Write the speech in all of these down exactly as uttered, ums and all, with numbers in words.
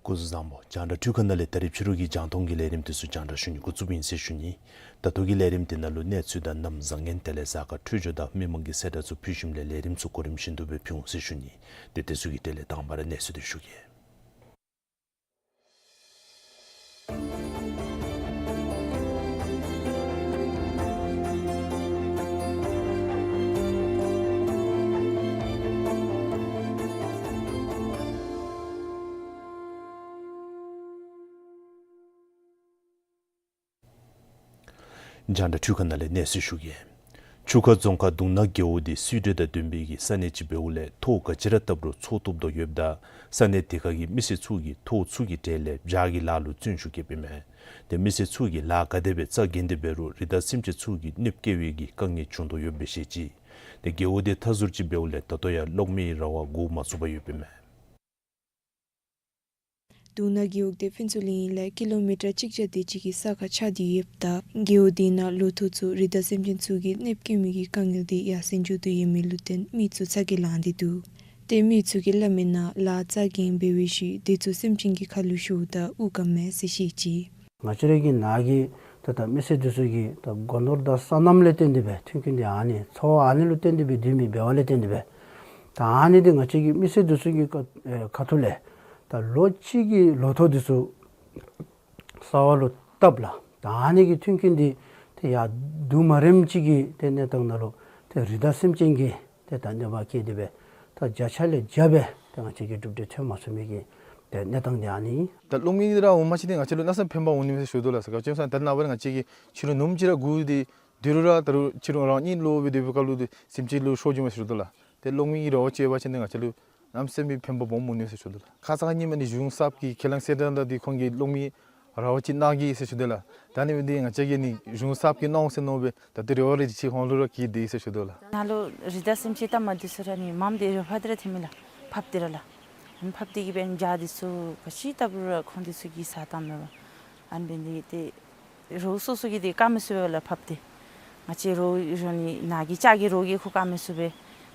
སྐུ་གཟུགས་བཟང་པོ། རྒྱང་བསྒྲགས་འཕྲུལ་ཁང་ནང་ལས་ད་རིས་ཕྱི་རུ་གི་རྒྱང་མཐོང་གི་ལས་རིམ་དེ་ཚུ་རྒྱང་བསྒྲགས་ཞུ་ནི་འགོ་བཙུགསཔ་ཨིན་ཟེར་ཞུ་ནི། ད་ལྟོ་གི་ལས་རིམ་དེ་ནང་ལུ་གནས་ཚུལ་དང་གནམ་བཟང་ངན་དེ་ལས་གཟའ་སྐར་འཕྲོད་སྦྱོར་དང་མི་མང་གི་གསལ་བསྒྲགས་ཚུ་ཕུལ་ཞིནམ་ལས་ལས་རིམ་ཚུ་གོ་རིམ་བཞིན་དུ་སྦེ་ཕུལ་འོང་ཟེར་ཞུ་ནི། ཏེ་དེ་ཚུ་གི་གྲས་ལས་དང་པ་ར་གནས་ཚུལ་དེ་ཞུ་གེ། རྒྱང་བསྒྲགས་འཕྲུལ་ཁང་ནང་ལས་གནས་ཚུལ་ཞུ་གེ། ཆུ་ཁ་རྫོང་ཁག་གདུང་ན་རྒེད་འོག་འདི་སུའི་ཌེ་དང་ལྡན་པའི་གི་ས་གནས་ཅིག་འབདཝ་ལས་ཐོག་ག་ཅི་ར་བཏབ་རུང་འཚོ་བཏུབ་དོ་ཡོདཔ་ད་ས་གནས་དེ་ཁ་གི་མི་སེར་ཚུ་གིས་ཐོག་ཚུ་གི་གྲས་ལས་བྱག་གི་ལཱ་ལུ་བརྩོན་ཤུགས་བསྐྱེདཔ་ཨིན་མས། ཏེ་མི་སེར་ཚུ་གིས་ལཱ་ག་དེ་སྦེ་རྩ་འགེངས་ཏེ་འབད་རུང་རི་དྭགས་སེམས་ཅན་ཚུ་གིས་གནོདཔ་བཀལ་བའི་གི་དཀའ་ངལ་བྱུང་དོ་ཡོདཔ་སྦེ་བཤད་ཅི། ཏེ་རྒེད་འོག་འདི་མཐའ་ཟུར་ཅིག་འབདཝ་ལས་ད་ལྟོ་ཡང་གློག་མེའི་ར་བ་འགོ་མ་བཙུགས་པར་ཡོདཔ་ཨིན་མས། གདུང་ན་རྒེད་འོག་འདི་ཕུན་ཚོགས་གླིང་ལས་ཀི་ལོ་མི་ཊར་གཅིག་བརྒྱ་དེ་ཅིག་གི་ས་ཁར་ཆགས་ཏེ་ཡོདཔ་ད་རྒེད་འོག་འདི་ནང་ལོ་ཐོག་ཚུ་རི་དྭགས་སེམས་ཅན་ཚུ་གིས་གནོདཔ་བཀལ་མི་གི་དཀའ་ངལ་འདི་ཡར་སེང་འགྱོ་དོ་ཡོད་མི་ལུ་བརྟེན་མི་ཚུ་ཚ་གྱང་ལང་སྟེ་འདུག། ཏེ་མི་ཚུ་གིས་སླབ་མིའི་ནང་ལཱ་རྩ་འགེངས་འབད་བའི་ཤུལ་དེ་ཚུ་སེམས་ཅན་གྱི་ཁ་ལུ་ཤོརཝ་ད་དབུགས་དཀའ་མས་ཟེར་བཤད་ཅི། ང་བཅས་ར་གི་ནཱ་གི་ད་ད་མི་སེར་འདི་ཚུ་གི་ད་སྒོ་ནོར་དང་སོ་ནམ་ལས་བརྟེན་ཏེ་སྦེ་མཐུན་རྐྱེན་འདི་ཨ་ནི་འཚོ་བ་ཨ་ནི་ལུ་བརྟེན་ཏེ་སྦེ་སྡོད་མི་འབདཝ་ལས་བརྟེན་ཏེ་སྦེ་ད་ཨ་ནི་འདི་ང་བཅས་ཀྱི་མི་སེར་འདི་ཚུ་གི་ཁ་ཨེ་ཁ་ཐུག་ལས་ད་ལོ་གཅིག་གི་ལོ་ཐོག་འདི་ཚུ་གསར་པ་ལུ་བཏབ་ལགས། ད་ཨ་ནི་གི་མཐུན་རྐྱེན་འདི་ཏེ་ཡར་བསྡུ་མ་རནམ་ཅིག་གི་ཏེ་གནས་སྟངས་ནང་ལུ་ཏེ་རི་དྭགས་སེམས་ཅན་གྱིས་ཏེ་ད་གནོདཔ་བཀལ་ཏེ་སྦེ་ད་བརྒྱ་ཆ་ལས་བརྒྱ་སྦེ་ཏེ་ང་བཅས་ཀྱི་གྲུབ་འབྲས་ཐོན་མ་ཚུགས་མི་གི་ཏེ་གནས་སྟངས་འདི་ཨ་ནི་ཨིན། ད་གློག་མེ་འདི་ར་འོང་མ་ཅིག་འདི་ང་བཅས་ལུ་གནམ་མེད་ས་མེད་ཕན་པ་འོང་ནི་མས་ཟེར་ཞུ་དོ་ལགས། ག་ཅི་སྨོ་ཟེར་ན་ད་ནངས་པ་ར་ང་བཅས་ཀྱིས་ཕྱི་རུ་ནུབ་མོ་ཅིག་ར་སྒུག་སྟེ་སྡོད་རུང་ར་ད་རུང་ཕྱི་རུ་རང་ཉིད་ལོག་སྦེ་སྡོད་པའི་སྐབས་ལུ་ཏེ་སེམས་ཅན་ལུ་ཤོར་འགྱོཝ་མས་ཟེར་ཞུ་དོ་ལགས། ཏེ་གློག་མེ་གི་ར་བ་ཅིག་ཡོད་པ་ཅིན་ཏེ་ང་བཅས་ལུ་གནམ་མེད་ས་མེད་ཕན་པ་སྦོམ་འོང་ནི་མས་ཟེར་ཞུ་དོ་ལགས། ཁ་ཙ་ཁ་ཉིནམ་ཨ་ནི་གཞུང་གསརཔ་གི་ཁས་བླངས་གསལ་བསྒྲགས་ནང་འདི་ཁོང་གིས་གློག་མེ་ར་བ་ཅིག་གནང་གེ་ཟེར་ཞུ་དོ་ལགས། ད་ཨ་ནི་འབདཝ་ད་ང་བཅས་ཀྱིས་ནི་གཞུང་གསརཔ་གིས་གནང་ཟེར་མནོ་སྦེ་ད་ལྟོ་རེ་བ་རེ་ཅིག་ཁོང་ལུ་ར་བསྐྱེད་དེ་ཟེར་ཞུ་དོ་ལགས། ནཱ་ལུ་རི་དྭགས་སེམས་ཅན་སྟབས་མ་བདེ་ཚུ་ར་ཨ་ནི་མངམ་འདི་ར་ཕར་འདི་ར་ཐོན་མས་ལགས། ཕར་འདི་ར་ལགས། ཨ་ནི་ཕར་འདི་གི་སྦེ་བྱག་འདི་ཚུ་ག་ཅི་བཏབ་རུང་ར་ཁོང་འདི་ཚུ་གིས་བཟའ་བཏངམ་མས་པ། ཨ་ནི་འབདཝ་ད་ཏེ་རོགས་སོ་སོ་གིས་ཏེ་བཀག་མི་ཚུགས་པས་ལགས་ཕར་འདི། ང་བཅས་རོགས་རོགས་ནི་ནཱ་གི་ལྕགས་ཀྱི་རོགས་ཀྱིས་ཁོ་བཀག་མི་ཚུགས་པས།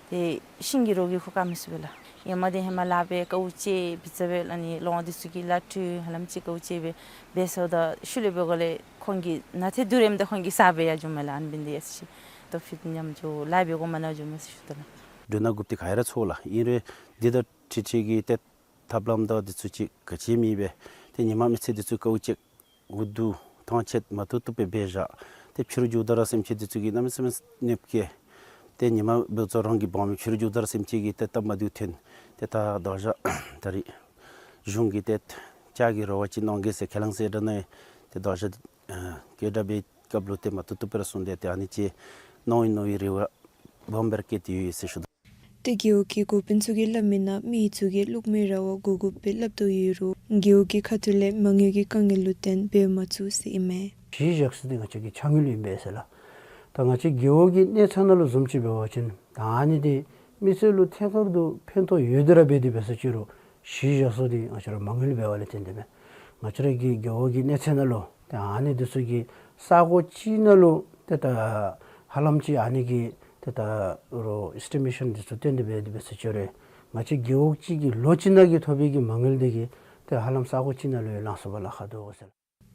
ཏེ་ཤིང་གི་རོགས་ཀྱིས་ཁོ་བཀག་མི་ཚུགས་པས་ལགས། ཧེ་མ་འདི་ཧེ་མ་ལཱ་འབད་དཀའཝ་སྤྱད་བི་ཛ་འབད་ཨ་ནི་ལོང་འདི་ཚུ་གི་ལཱ་འཕྲོ་ཧ་ལམ་ཅིག་དཀའཝ་སྤྱད་སྦེ་འབད་སོངམ་ད་ཤུལ་ལས་འབད་དགོཔ་ལས་ཁོང་གིས་ནཱ་ཏེ་དུས་རེ་མ་ད་ཁོང་གིས་བཟའ་སྦེ་ཡར་འགྱོཝ་མས་ལགས། ཨ་ནི་འབདཝ་ད་ཡ་ཤི་ཏོ་ཕིད་ཉམས་འགྱོ་ལཱ་འབད་དགོ་མ་ནཱ་འགྱོཝ་མས་ཟེར་ཞུ་དོ་ལགས། འགྲུལ་ནང་འགོ་དཔོན་འདི་ག་ར་ཚུ་ལགས། ཨིན་རུང་འདི་དང་འཁྲིལ་འཁྲིལ་གྱི་ཏེ་ཐབས་ལམ་དང་འདི་ཚུ་ཅིག་ག་ཅི་མེད་པས། ཏེ་ཉིན་མ་མི་ཚེ་འདི་ཚུ་དཀའཝ་སྤྱད་འུ་སྡུག་ཐང་ཆད་མ་བཏུབ་བཏུབ་སྦེ་འབད་བཞག། ཏེ་ཕྱི་རུ་འགྱོཝ་ད་ར་སེམས་ཅན་འདི་ཚུ་གིས་གནམ་མེད་ས་མེད་གནོདཔ་བཀལ། ཏེ་ཉིན་མ་འབད་བ་ཅིན་རང་གིས་འབག་མི་ཕྱི་རུ་འགྱོཝ་ད་ར་སེམས་ཅན་གྱིས་ཏེ་སྟབས་མ་བདེཝ་ཐོན། ཏེ་ད་དོགས་ཞག་ད་རིས་གཞུང་གིས་ཏེ་ལྕགས་ཀྱི་ར་བ་ཅིག་གནང་གེ་ཟེར་ཁས་བླངས་གསལ་བསྒྲགས་གནང་ཡི། ཏེ་དོགས་ཞག་ཨ་སྐད་གྲགས་འབད་བའི་སྐབས་ལུ་ཏེ་མ་བཏུབ་བཏུབ་སྦེ་ར་སོང་སྟེ་ཏེ་ཨ་ནི་ཅིག་གནང་ཡི་མནོ་བའི་རེ་བ་སྦོམ་སྦེ་ར་བསྐྱེད་དེ་ཡོད་ཟེར་ཞུ་དོ། ཏེ་རྒེད་འོག་གི་འགོ་དཔོན་ཚུ་གིས་སླབ་མི་ནང་མི་ཚུ་གིས་གློག་མེའི་ར་བ་བགོ་དགོཔ་སྦེ་སླབ་དོ་ཡོད་རུང་རྒེད་འོག་གི་ཁ་ཐུག་ལས་མ་དངུལ་གྱི་དཀའ་ངལ་ལུ་བརྟེན་འབད་མ་ཚུགས་ཟེར་ཨིན་མས། གཞི་བཞག་ས་འདི་ང་བཅས་ཀྱི་ཆ་དངུལ་ཨིན་པས་ཟེར་ལགས། ད་ང་བཅས་རྒེད་འོག་གི་གནས་ཚད་ནང་ལུ་བཟུམ་ཅིག་འབད་བ་ཅིན་ད་ཨ་ནི་འདི་མི་སེར་ལུ་ཐད་ཀར་དུ་ཕན་ཐོགས་ཡོད་དེ་ར་འབད་དེ་འབད་ས་ཅིག་རུང་གཞི་བཞག་ས་འདི་ང་བཅས་ར་མ་དངུལ་འབདཝ་ལས་བརྟེན་ཏེ་མས། ང་བཅས་ར་གི་རྒེད་འོག་གི་གནས་ཚད་ནང་ལུ་ཏེ་ཨ་ནི་འདི་ཚུ་གི་ས་གོ་ཅིག་ནང་ལུ་ཏེ་ད་ཧ་ལམ་ཅིག་ཨ་ནི་གི་ཏེ་ད་རུང་ཨེས་ཊི་མེ་ཤཱན་འདི་ཚུ་བཏོན་ཏེ་འབད་དེ་འབད་ས་ཅིག་རུང་ང་བཅས་རྒེད་འོག་ཅིག་གིས་ལོ་གཅིག་ནང་གི་ཐོབ་པའི་གི་མ་དངུལ་འདི་གིས་ཏེ་ཧ་ལམ་ས་གོ་ཅིག་ནང་ལུ་ཡང་ལང་ཚུགས་པར་ལཱ་ཁག་འདུག་ཟེར།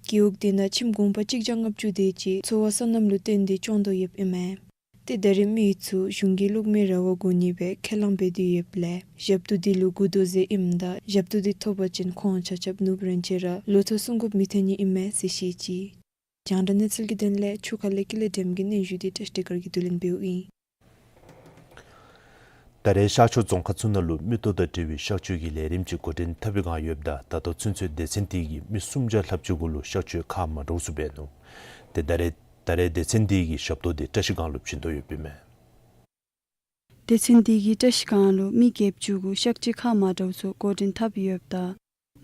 རྒེད་འོག་འདི་ནང་ཁྱིམ་གུང་པ་གཅིག་བརྒྱ་ལྔ་བཅུ་དེ་ཅིག་འཚོ་བ་སོ་ནམ་ལུ་བརྟེན་ཏེ་སྐྱོང་དོ་ཡོདཔ་ཨིན་མས། ཏེ་ད་རེས་མི་ཚུ་གཞུང་གི་གློག་མེའི་ར་བ་བགོ་ནི་སྦེ་ཁས་བླངས་འབད་དེ་ཡོདཔ་ལས་ཞབས་ཏོག་འདི་ལུ་བསྒུག་དོ་ཟེར་ཨིནམ་ད་ཞབས་ཏོག་འདི་ཐོབ་པ་ཅིན་ཁོང་ཆ་ཁྱབ་ནུབ་རན་ཆེ་ར་ལོ་ཐོག་སྲུང་དགོཔ་མི་ཐོན་ནི་ཨིན་མས་ཟེར་བཤད་ཅི། རྒྱང་བསྒྲགས་གནས་ཚུལ་གྱི་དོན་ལས་ཆུ་ཁ་ལས་ཀུན་ལེགས་སྒྲོལམ་གྱི་སྙན་ཞུ་འདི་བཀྲ་ཤིས་བདེ་དཀར་གྱིས་བསྡུ་ལེན་འབདཝ་ཨིན། ད་རེས་ཤར་ཕྱོགས་རྫོང་ཁག་ཚུ་ནང་ལུ་མིག་ཏོ་དང་འབྲེལ་བའི་གཤག་བཅོས་ཀྱི་ལས་རིམ་ཅིག་འགོ་འདྲེན་འཐབ་པའི་བསྒང་ཡོདཔ་ད་ད་ལྟོ་ཚུན་ཚོད་སྡེ་ཚན་དེ་གིས་མི་སུམ་བརྒྱ་ལྷགཔ་ཅིག་གུ་ལུ་གཤག་བཅོས་ཁག་མ་འདྲཝ་ཚུ་འབད་ནུག། ཏེ་ད་རེས་ད་རེས་སྡེ་ཚན་དེ་གིས་ཞབས་ཏོག་དེ་བཀྲ་ཤིས་སྒང་ལུ་བྱིན་དོ་ཡོདཔ་ཨིན་མས། སྡེ་ཚན་དེ་གིས་བཀྲ་ཤིས་སྒང་ལུ་མི་བརྒྱད་ཅུ་གུ་གཤག་བཅོས་ཁག་མ་འདྲཝ་ཚུ་འགོ་འདྲེན་འཐབ་ཡོདཔ་ད་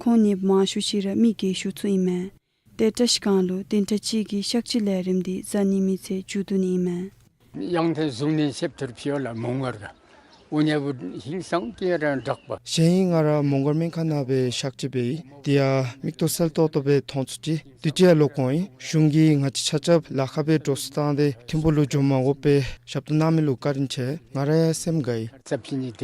ཁོང་ནདཔ་མང་ཤོས་ཅིག་ར་མི་རྒས་ཤོས་ཚུ་ཨིན་མས། ཏེ་བཀྲ་ཤིས་སྒང་ལུ་བདུན་ཕྲག་གཅིག་གི་གཤག་བཅོས་ལས་རིམ་འདི་གཟའ་ཉི་མའི་ཚེ་མཇུག་བསྡུ་ནི་ཨིན་མས། གཞན་ཡང་ང་ར་མོང་སྒར་སྨན་ཁང་ནང་སྦེ་གཤག་བཅོས་འབད་ཡི། དེ་ཡང་མིག་ཏོ་གསལ་ཏོག་ཏོ་སྦེ་མཐོང་ཚུགས་ཅི། དུས་ཅི་ཡང་ལོག་འོང་ཡི། གཞུང་གིས་ང་བཅས་ཆ་ཁྱབ་ལཱ་ཁག་སྦེ་འདྲོག་སུ་བཏང་སྟེ་ཐིམ་ཕུག་ལུ་འགྱོ་མ་དགོ་པར་ཞབས་ཏོག་གནང་མི་ལུ་བཀའ་དྲིན་ཆེ། ང་ར་ཡང་སེམས་དགའ་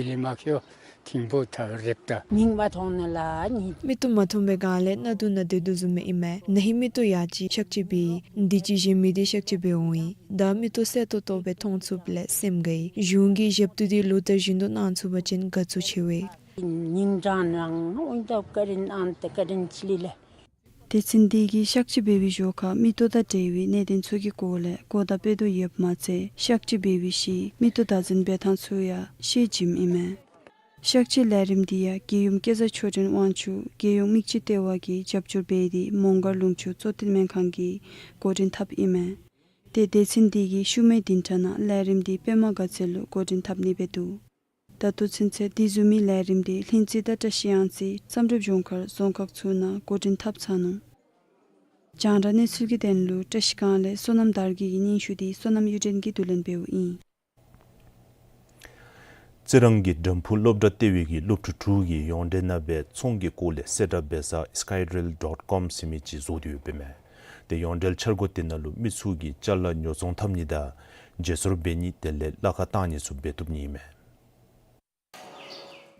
ཡི། ཐིམ་ཕུག་ཐག་རེག་ད། མིག་མ་མཐོང་ན་ལ་ནི། མིག་ཏོ་མ་མཐོང་པའི་སྒང་ལས་གནག་དུང་ནང་སྡོད་དོ་བཟུམ་སྦེ་ཨིན་མས། ན་ཧིང་མིག་ཏོ་ཡར་ཅིག་གཤག་བཅོས་འབད་ཡི། དེ་ཅིག་གཞན་མི་འདི་གཤག་བཅོས་འབད་འོང་ཡི། ད་མིག་ཏོ་གསལ་ཏོག་ཏོ་སྦེ་མཐོང་ཚུགསཔ་ལས་སེམས་དགའ་ཡི། གཞུང་གིས་ཞབས་ཏོག་འདི་ལོ་ལྟར་བཞིན་དུ་གནང་ཚུགས་པ་ཅིན་དགའ་ཚོར་ཆེ་བས། སྡེ་ཚན་འདི་གིས་གཤག་བཅོས་འབད་བའི་ཞོར་ཁར་མིག་ཏོ་དང་འབྲེལ་བའི་གནད་དོན་ཚུ་གི་སྐོར་ལས་གོ་བརྡ་སྤེལ་དོ་ཡོདཔ་མ་ཚད་གཤག་བཅོས་འབད་བའི་ཤུལ་མིག་ཏོ་བདག་འཛིན་འབད་ཐངས་ཚུ་ཡང་ཤེས་བྱིནམ་ཨིན་མས། གཤག་བཅོས་ལས་རིམ་འདི་ཡང་རྒྱལ་ཡུམ་སྐལ་བཟང་མཆོག་སྤྲུལ་དབང་ཕྱུག་རྒྱལ་ཡོངས་མིག་ལྕེ་ལྟེ་བ་གིས་རྒྱབ་སྐྱོར་འབད་དེ་མོང་སྒར་ལུང་ཕྱོགས་གཙོ་བསྟེན་སྨན་ཁང་གིས་འགོ་འདྲེན་འཐབ་ཨིན་མས། ཏེ་སྡེ་ཚན་འདི་གིས་ཤུལ་མའི་བདུན་ཕྲག་ནང་ལས་རིམ་འདི་པདྨ་དགའ་ཚལ་ལུ་འགོ་འདྲེན་འཐབ་ནི་འབད་འདུག། ད་ལྟོ་ཚུན་ཚོད་དེ་བཟུམ་མའི་ལས་རིམ་འདི་ལྷུན་རྩེ་དང་བཀྲ་ཤིས་གཡང་རྩེ་བསམ་གྲུབ་ལྗོངས་མཁར་རྫོང་ཁག་ཚུ་ནང་འགོ་འདྲེན་འཐབ་ཚར་ནུག། རྒྱང་བསྒྲགས་གནས་ཚུལ་གྱི་དོན་ལུ་བཀྲ་ཤིས་སྒང་ལས་བསོད་ནམས་དར་རྒྱས་ཀྱི་སྙན་ཞུ་འདི་བསོད་ནམས་གཡུ་སྒྲོན་གྱིས་བསྡུ་ལེན་འབདཝ་ཨིན། རྩི་རང་གི་སྦྲམ་ཕུག་སློབ་གྲྭ་ལྟེ་བའི་གི་སློབ་ཕྲུག་དྲུག་གིས་ཡོངས་འབྲེལ་ནང་སྦེ་ཚོང་གི་སྐོར་ལས་གསལ་བསྒྲགས་འབད་ས་སི་ཀའི་ཌེལ་ཌོཊ་ཀོམ་ཟེར་མི་ཅིག་བཟོ་སྟེ་ཡོདཔ་ཨིན་མས། ཏེ་ཡོངས་འབྲེལ་འཆར་སྒོ་དེ་ནང་ལུ་མི་ཚུ་གིས་ཅ་ལ་ཉོ་ཚོང་འཐབ་ནི་དང་བརྗེ་སོར་འབད་ནི་དེ་ལས་གླ་ཁར་བཏང་ནི་ཚུ་འབད་བཏུབ་ནི་ཨིན་མས།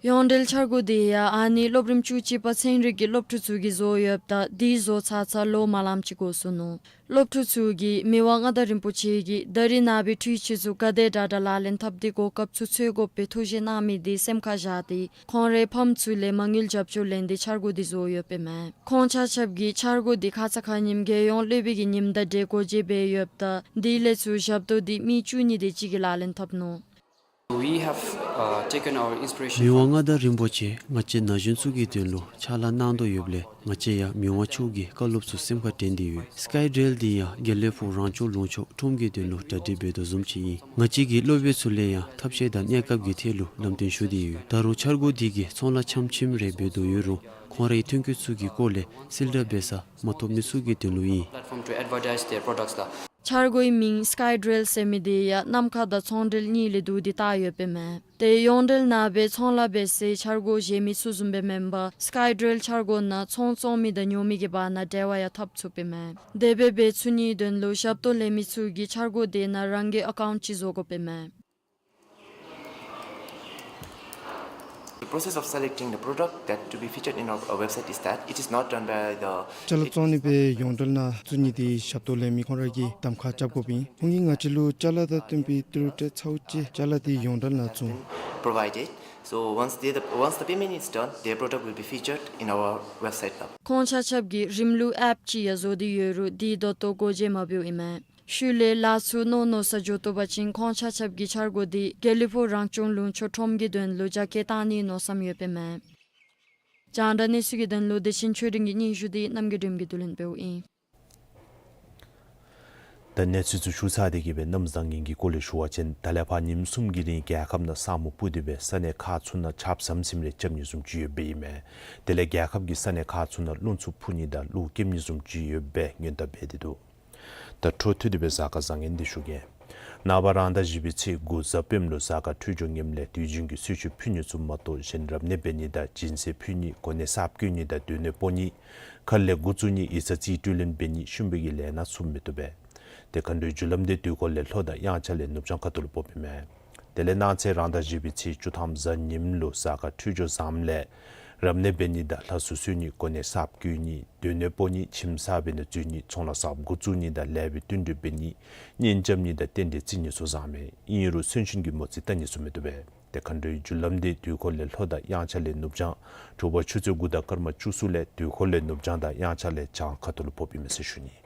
ཡོངས་འབྲེལ་འཆར་སྒོ་དེ་ཡང་ཨ་ནི་སློབ་རིམ་བཅུ་གཅིག་པ་ཚན་རིག་གི་སློབ་ཕྲུག་ཚུ་གིས་བཟོ་ཡོདཔ་ད་དེ་བཟོ་ཚར་ཚར་ལོ་མ་ལངམ་ཅིག་འགོར་སོ་ནུག། སློབ་ཕྲུག་ཚུ་གིས་མི་དབང་མངའ་བདག་རིན་པོ་ཆེ་གིས་ད་རེས་ནངས་པའི་འཕྲུལ་ཆས་ཚུ་ག་དེ་དྲག་དྲག་ལག་ལེན་འཐབ་སྟེ་གོ་སྐབས་ཚུ་འཚོལ་དགོ་པའི་ཐུགས་བཞེད་གནང་མི་དེ་སེམས་ཁར་བཞག་སྟེ་ཁོང་རའི་ཕམ་ཚུ་ལས་མ་དངུལ་རྒྱབ་སྐྱོར་ལེན་ཏེ་འཆར་སྒོ་དེ་བཟོ་ཡོདཔ་ཨིན་མས། ཁོང་ཆ་ཁྱབ་ཀྱིས་འཆར་སྒོ་དེ་ཁ་ཙ་ཁ་ཉིནམ་རྒྱལ་ཡོངས་སློབ་དཔོན་གྱི་ཉིནམ་དང་འབྲེལ་སྒོ་འབྱེད་འབད་ཡོདཔ་ད་དེ་ལས་ཚུར་ཞབས་ཏོག་དེ་མི་བཅུ་གཉིས་དེ་ཅིག་གིས་ལག་ལེན་འཐབ་ནུག། We have, uh, taken our inspiration from མི་དབང་མངའ་བདག་རིན་པོ་ཆེ་ང་བཅས་ན་གཞོན་ཚུ་གི་དོན་ལུ་ཕྱག་ལཱ་གནང་དོ་ཡོདཔ་ལས་ང་བཅས་ཡང་མི་དབང་མཆོག་གི་བཀའ་སློབ་ཚུ་སེམས་ཁར་དྲན་ཏེ་ཡོད། སི་ཀའི་ཌེལ་འདི་ཡང་དགེ་ལེགས་ཕུག་རང་སྐྱོང་ལུང་ཕྱོགས་ཁྲོམ་གྱི་དོན་ལུ་གྲ་སྒྲིག་འབད་དོ་བཟུམ་ཅིག་ཨིན། ང་བཅས་ཀྱིས་སློབ་དཔོན་ཚུ་ལས་ཡང་ཐབས་ཤེས་དང་གནས་སྐབས་ཀྱི་ཐད་ལུ་ལམ་སྟོན་ཞུ་སྟེ་ཡོད། ད་རུང་འཆར་སྒོ་འདི་གིས་ཚོང་ལཱ་ཆམ་ཆིམ་རེ་འབད་དོ་ཡོད་རུང་ཁོང་རའི་ཐོན་སྐྱེད་ཚུ་གི་སྐོར་ལས་གསལ་བསྒྲགས་འབད་ས་མ་ཐོབ་མི་ཚུ་གི་དོན་ལུ་ཨིན། Platform to advertise their products ལགས། འཆར་སྒོའི་མིང་སི་ཀའི་ཌེལ་ཟེར་མི་དེ་ཡང་གནམ་ཁ་དང་ཚོང་འབྲེལ་གཉིས་ལས་བསྡུ་སྟེ་བཏགས་ཡོདཔ་ཨིན་མས། ཏེ་ཡོངས་འབྲེལ་ནང་སྦེ་ཚོང་ལཱ་འབད་སའི་འཆར་སྒོ་གཞན་མི་ཚུ་བཟུམ་སྦེ་མེན་པར་སི་ཀའི་ཌེལ་འཆར་སྒོ་ནང་ཚོང་བཙོང་མི་དང་ཉོ་མི་གི་བར་ན་འབྲེལ་བ་ཡང་འཐབ་ཚུགསཔ་ཨིན་མས། དེ་སྦེ་འབད་ཚུགས་ནིའི་དོན་ལུ་ཞབས་ཏོག་ལེན་མི་ཚུ་གིས་འཆར་སྒོ་དེ་ནང་རང་གི་ཨ་ཀའུནཊ་ཅིག་བཟོ་དགོཔ་ཨིན་མས། The process of selecting the product that to be featured in our, our website is that it is not done by the ཅ་ལ་བཙོང་ནི་སྦེ་ཡོངས་འབྲེལ་ནང་བཙུགས་ནི་དེ་ཞབས་ཏོག་ལེན་མི་ཁོང་ར་གིས་གདམ་ཁ་རྐྱབ་དགོཔ་ཨིན། ཁོང་གིས་ང་བཅས་ལུ་ཅ་ལ་དང་བསྟུན་པའི་ཏི་རུ་སྤྲོད་ཚརཝ་ཅིག་ཅ་ལ་དེ་ཡོངས་འབྲེལ་ནང་བཙུགས། Provided. So once they, the, once the payment is done, their product will be featured in our website ལགས། ཁོང་ཆ་ཁྱབ་ཀྱིས་རིམ་ལུགས་ཨེཔ་ཅིག་ཡང་བཟོ་སྟེ་ཡོད་རུང་དེ་ད་ལྟོ་སྒོ་འབྱེད་མ་འབདཝ་ཨིན་མས། ཤུལ་ལས་ལཱ་ཚུ་མནོ་མནོ་སར་འགྱོ་བཏུབ་པ་ཅིན་ཁོང་ཆ་ཁྱབ་ཀྱི་འཆར་སྒོ་དེ་དགེ་ལེགས་ཕུག་རང་སྐྱོང་ལུང་ཕྱོགས་ཁྲོམ་གྱི་དོན་ལུ་རྒྱ་སྐྱེད་བཏང་ནིའི་མནོ་བསམ་ཡོདཔ་ཨིན་མས། རྒྱང་བསྒྲགས་གནས་ཚུལ་གྱི་དོན་ལུ་བདེ་ཆེན་ཆོས་སྒྲོན་གྱི་སྙན་ཞུ་དེ་རྣམ་རྒྱལ་སྒྲོལམ་གྱིས་བསྡུ་ལེན་འབདཝ་ཨིན། ད་ གནས་ཚུལ་ཚུ་ཞུ་ཚར་ཏེ་གི་སྦེ་གནམ་བཟང་ངན་གྱི་སྐོར་ལས་ཞུ་བ་ཅིན་ད་ལས་ཕར་ཉིནམ་གསུམ་གྱི་རིང་རྒྱལ་ཁབ་ནང་ས་སྨུག་སྤུབས་ཏེ་སྦེ་ས་གནས་ཁག་ཚུ་ནང་ཆརཔ་ཟམ་ཟིམ་རེ་རྐྱབ་ནི་བཟུམ་ཅིག་ཡོདཔ་ཨིན་མས། དེ་ལས་རྒྱལ་ཁབ་ཀྱི་ས་གནས་ཁག་ཚུ་ནང་རླུང་འཚུབ་འཕུ་ནི་དང་རླུང་ཁེབས་ནི་བཟུམ་ཅིག་ཡོདཔ་སྦེ་སྔོན་བརྡ་འབད་དེ་འདུག། ད་འཕྲོ་མཐུད་དེ་སྦེ་གཟའ་སྐར་བཟང་ངན་འདི་ཞུ་གེ། ནངས་པ་རང་ཟླ་བཞི་པའི་ཚེས་དགུ་གཟའ་སྤེནམ་ལུ་གཟའ་སྐར་འཕྲོད་སྦྱོར་ངནམ་ལས་དུས་རྒྱུན་གྱི་གསོལ་མཆོད་ཕུལ་ནི་ཚུ་མ་གཏོགས་གཞན་རབ་གནས་འབད་ནི་དང་སྦྱིན་སྲེག་ཕུལ་ནི་གོ་གནས་གསརཔ་བསྐོ་ནི་དང་སྡོད་གནས་སྤོ་ནི་མཁར་ལས་འགོ་བཙུགས་ནི་ཡིག་ཚང་རྩིས་སྤྲོད་ལེན་འབད་ནི་ཤུལ་འབད་ཀྱི་ལས་སྣ་ཚུ་མི་བཏུབ་པས། དེ་མཁའ་འགྲོའི་རྒྱུ་ལམ་འདི་དུས་འཁོར་ལས་ལྷོ་དང་དབྱངས་འཆར་ལས་ནུབ་བྱང་ཁ་ཐུག་ལུ་ཕོགཔ་ཨིན་མས། དེ་ལས་གནངས་ཚེ་རང་ཟླ་བཞི་པའི་ཚེས་བཅུ་ཐམ་གཟའ་ཉིམ་ལུ་གཟའ་སྐར་འཕྲོད་སྦྱོར་བཟངམ་ལས་རབ་གནས་འབད་ནི་དང་ལྷ་གསོལ་གསོལ་ནི་གོ་གནས་གསརཔ་བསྐོ་ནི་སྡོད་གནས་སྤོ་ནི་ཁྱིམ་གསར་འབད་ནི་འཛུལ་ནི་ཚོང་ལཱ་གསརཔ་འགོ་བཙུགས་ནི་དང་ལེགས་པའི་བསྟུན་གྲོས་འབད་ནི་གཉེན་རྐྱབ་ནི་དང་རྟེན་འབྲེལ་བརྩི་ནི་ཚུ་བཟངམ་མས། ཨིན་རུང་གསོན་གཤིན་གྱི་མོ་རྩིས་བལྟ་ནི་ཚུ་མི་བཏུབ་པས། དེ་མཁའ་འགྲོའི་རྒྱུ་ལམ་འདི་དུས་འཁོར་ལས་ལྷོ་དང་དབྱངས་འཆར་ལས་ནུབ་བྱང་དྲོ་པ་ཆུ་ཚོད་དགུ་དང་སྐར་མ་བཅུ་གསུམ་ལས་དུས་འཁོར་ལས་ནུབ་བྱང་དང་དབྱངས་འཆར་ལས་བྱང་ཁ་ཐུག་ལུ་ཕོགཔ་ཨིན་མས་ཟེར་ཞུ་ནི།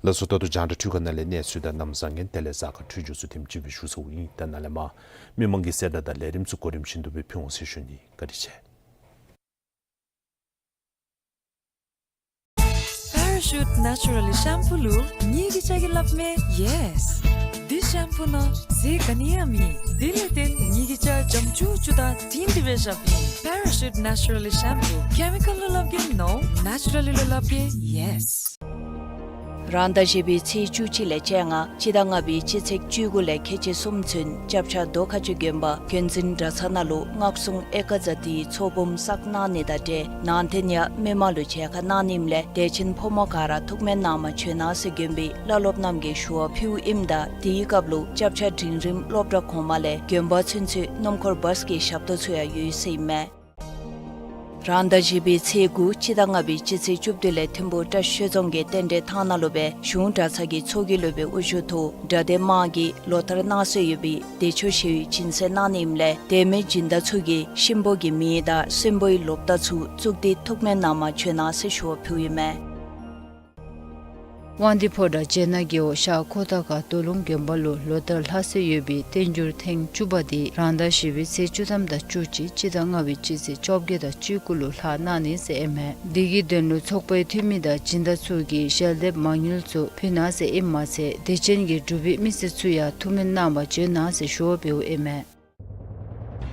ལགས་སོ། ད་ལྟོ་རྒྱང་བསྒྲགས་འཕྲུལ་ཁང་ནང་ལས་གནས་ཚུལ་དང་གནམ་བཟང་ངན་དེ་ལས་གཟའ་སྐར་འཕྲོད་སྦྱོར་ཚུ་དེམ་ཅིག་སྦེ་ཞུ་ཚརཝ་ཨིན། ད་ནཱ་ལས་མར་མི་མང་གི་གསལ་བསྒྲགས་དང་ལས་རིམ་ཚུ་གོ་རིམ་བཞིན་དུ་སྦེ་ཕུལ་འོང་ཟེར་ཞུ་ནི། བཀའ་དྲིན་ཆེ། Parachute Naturally Shampoo ལུ་ངེ་གི་ཅ་གི་སླབ་མས། Yes། འདི་ཤམ་པུ་ནང་ཟས་ག་ནི་ཡང་མེད། དེ་ལས་བརྟེན་ངེ་གི་ཅ་འཇམ་ཅུག་ཅུ་དང་དྲིམ་དྲི་སྦེ་བཞགཔ་ཨིན། Parachute Naturally Shampoo། Chemical ལུ་སླབ་གེ་no། Naturally ལུ་སླབ་གེ་yes། རང་ཟླ་བཞི་པའི་ཚེས་བཅུ་གཅིག་ལས་བཅོ་ལྔ་སྤྱི་ཟླ་ལྔ་པའི་སྤྱི་ཚེས་བཅུ་དགུ་ལས་ཁལ་གཅིག་གསུམ་ཚུན་སྐྱབས་ཆ་རྡོ་ཁ་ཆུ་དགོན་པ་དགོན་འཛིན་གྲྭ་ཚང་ནང་ལུ་སྔགས་སྲུང་ཨེ་ཀ་ཛ་ཏིའི་ཚོགས་འབུམ་བསགས་གནང་ནི་དང་འབྲེལ་ནང་རྟེན་ཡང་མི་མང་ལུ་མཇལ་ཁ་གནང་ནི་ཨིནམ་ལས་དད་ཅན་ཕོ་མོ་ག་ར་ཐུགས་སྨོན་གནང་མ་བྱོན་གནང་ཟེར་དགོན་པའི་བླ་སློབ་རྣམས་ཀྱིས་ཞུ་བ་ཕུལཝ་ཨིནམ་ད་དེའི་སྐབས་ལུ་སྐྱབས་ཆ་འབྲིང་རིམ་སློབ་གྲྭ་གོང་མ་ལས་དགོན་པ་ཚུན་ཚོད་སྣུམ་འཁོར་བཱས་ཀྱི་ཞབས་ཏོག་ཚུ་ཡང་ཡོད་ཟེར་ཨིན་མས། རང་ཟླ་བཞི་པའི་ཚེས་དགུ་སྤྱི་ཟླ་ལྔ་པའི་སྤྱི་ཚེས་བཅུ་བདུན་ལས་ཐིམ་ཕུག་བཀྲ་ཤིས་ཆོས་རྫོང་གི་རྟེན་འབྲེལ་ཐང་ནང་ལུ་སྦེ་གཞུང་གྲྭ་ཚང་གི་ཚོགས་ཀྱི་སློབ་དཔོན་དབུ་བཞུགས་ཐོག་གྲྭ་སྡེ་དམངས་ཀྱིས་ལོ་ལྟར་གནང་སྲོལ་ཡོད་པའི་བདེ་མཆོག་ཞི་བའི་སྦྱིན་སྲེག་གནང་ནི་ཨིནམ་ལས་དད་མོས་སྦྱིན་བདག་ཚུ་གིས་གཤིན་པོ་གི་མིང་དང་གསོན་པོའི་ལོ་རྟགས་ཚུ་བཙུགས་ཏེ་ཐུགས་སྨོན་གནང་མ་བྱོན་གནང་ཟེར་ཞུ་བ་ཕུལཝ་ཨིན་མས། དབང་འདུས་ཕོ་བྲང་སྤྱན་སྔ་རྒེད་འོག་ཤར་ཁོ་ཐང་ཁ་སྟོད་ལུང་དགོན་པ་ལུ་ལོ་ལྟར་ལྷག་སྲོལ་ཡོད་པའི་བསྟན་འགྱུར་ཐེངས་བཅུ་པ་འདི་རང་ཟླ་བཞི་པའི་ཚེས་བཅུ་ཐམ་དང་བཅུ་གཅིག་སྤྱི་ཟླ་ལྔ་པའི་སྤྱི་ཚེས་བཅོ་བརྒྱད་དང་བཅུ་དགུ་ལུ་ལྷག་གནང་ནི་ཟེར་ཨིན་མས། འདི་གི་དོན་ལུ་ཚོགས་པའི་འཐུས་མི་དང་སྦྱིན་བདག་ཚུ་གིས་ཞལ་འདེབས་མ་དངུལ་ཚུ་ཕུལ་གནང་ཟེར་ཨིནམ་མ་ཚད་དད་ཅན་གྱི་འབྲུག་པའི་མི་སེར་ཚུ་ཡང་ཐུགས་སྨོན་གནང་མ་བྱོན་གནང་ཟེར་ཞུ་བ་འབདཝ་ཨིན་མས།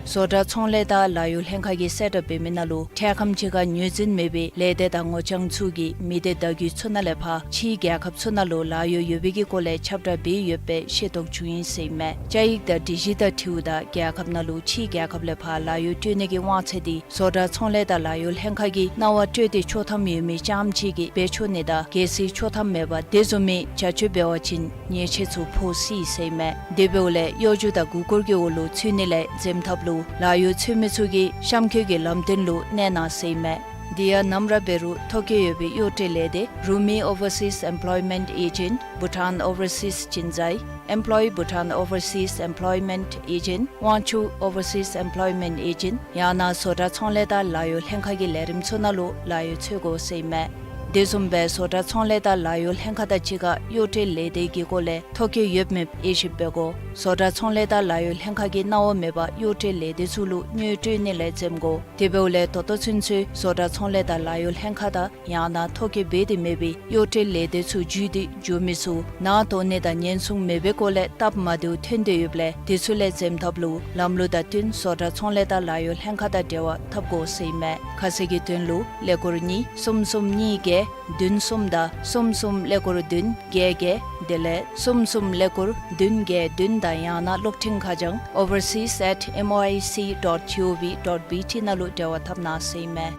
བཟོ་གྲྭ་ཚོང་ལས་དང་ལཱ་གཡོག་ལྷན་ཁག་གིས་གསལ་བསྒྲགས་འབད་མི་ནང་ལུ་འཕྲལ་ཁམས་ཅིག་ཁར་ངོས་འཛིན་མེད་པའི་ལས་སྡེ་དང་ངོ་རྐྱང་ཚུ་གིས་མི་སྡེ་བརྡ་བརྒྱུད་ཚུ་ནང་ལས་ཕར་ཕྱིའི་རྒྱལ་ཁབ་ཚུ་ནང་ལུ་ལཱ་གཡོག་ཡོད་པའི་གི་སྐོར་ལས་ཁྱབ་བསྒྲགས་འབད་ཡོདཔ་སྦེ་ཤེས་རྟོགས་བྱུང་ཡི་ཟེར་ཨིན་མས། བཅའ་ཡིག་དང་སྒྲིག་གཞི་དང་འཁྲིལཝ་ད་རྒྱལ་ཁབ་ནང་ལུ་ཕྱིའི་རྒྱལ་ཁབ་ལས་ཕར་ལཱ་གཡོག་སྤྲོད་ནི་གི་དབང་ཚད་འདི་བཟོ་གྲྭ་ཚོང་ལས་དང་ལཱ་གཡོག་ལྷན་ཁག་གིས་གནང་བ་སྤྲོད་དེ་ཆོག་ཐམ་ཡོད་མི་རྐྱངམ་ཅིག་གིས་འབད་ཆོག་ནི་དང་གལ་སྲིད་ཆོག་ཐམ་མེད་པར་དེ་བཟུམ་མའི་བྱ་སྤྱོད་འབད་བ་ཅིན་ཉེས་ཆད་ཚུ་ཕོག་སྲིད་ཟེར་ཨིན་མས། དེ་འབདཝ་ལས་གཡོ་སྒྱུ་དང་མགུ་སྐོར་གྱི་འོག་ལུ་ཚུད་ནི་ལས་འཛེམ་ཐབས་ལུ་ལཱ་གཡོག་འཚོལ་མི་ཚུ་གིས་གཤམ་འཁོད་ཀྱི་ལམ་སྟོན་ལུ་གནས་གནང་ཟེར་ཨིན་མས། དེ་ཡང་ནམ་ར་འབད་རུང་ཐོ་བཀོད་ཡོད་པའི་གཡོག་སྤྲོད་ལས་སྡེ་Rumi Overseas Employment Agent, Bhutan Overseas Chinzai, Employ Bhutan Overseas Employment Agent, Wangchuck Overseas Employment Agent ཡང་ན་བཟོ་གྲྭ་ཚོང་ལས་དང་ལཱ་གཡོག་ལྷན་ཁག་གི་ལས་རིམ་ཚུ་ནང་ལུ་ལཱ་གཡོག་འཚོལ་དགོ་ཟེར་ཨིན་མས། དེ་བཟུམ་སྦེ་བཟོ་གྲྭ་ཚོང་ལས་དང་ལཱ་གཡོག་ལྷན་ཁག་དང་གཅིག་ཁར་གཡོག་སྤྲོད་ལས་སྡེ་གི་སྐོར་ལས་ཐོ་བཀོད་ཡོདཔ་མེདཔ་དབྱེ་ཞིབ་འབད་དགོ། བཟོ་གྲྭ་ཚོང་ལས་དང་ལཱ་གཡོག་ལྷན་ཁག་གིས་གནང་བ་མེད་པར་གཡོག་སྤྲོད་ལས་སྡེ་ཚུ་ལུ་དངུལ་སྤྲོད་ནི་ལས་འཛེམ་དགོ། དེ་འབདཝ་ལས་ད་ལྟོ་ཚུན་ཚོད་བཟོ་གྲྭ་ཚོང་ལས་དང་ལཱ་གཡོག་ལྷན་ཁག་དང་ཡང་ན་ཐོ་བཀོད་འབད་དེ་མེད་པའི་གཡོག་སྤྲོད་ལས་སྡེ་ཚུ་བརྒྱུད་དེ་འགྱོ་མི་ཚུ་ནང་དོགས་ནི་དང་ཉེན་སྲུང་མེད་པའི་སྐོར་ལས་སྟབས་མ་བདེཝ་ཐོན་ཏེ་ཡོདཔ་ལས་དེ་ཚུ་ལས་འཛེམ་ཐབས་ལུ་ལམ་ལུགས་དང་བསྟུན་བཟོ་གྲྭ་ཚོང་ལས་དང་ལཱ་གཡོག་ལྷན་ཁག་དང་འབྲེལ་བ་འཐབ་དགོ་ཟེར་ཨིན་མས། ཁ་གསལ་གྱི་དོན་ལུ་ཀླད་ཀོར་གཉིས་གསུམ་གསུམ་གཉིས་བརྒྱད་བདུན་གསུམ་དང་གསུམ་གསུམ་ཀླད་ཀོར་བདུན་བརྒྱད་བརྒྱད་དེ་ལས་གསུམ་གསུམ་ཀླད་ཀོར་བདུན་བརྒྱད་བདུན་དང་ཡང་ན་གློག་འཕྲིན་ཁ་བྱང་overseas at M O I C dot G O V dot B T ནང་ལུ་འབྲེལ་བ་འཐབ་གནང་ཟེར་ཨིན་མས།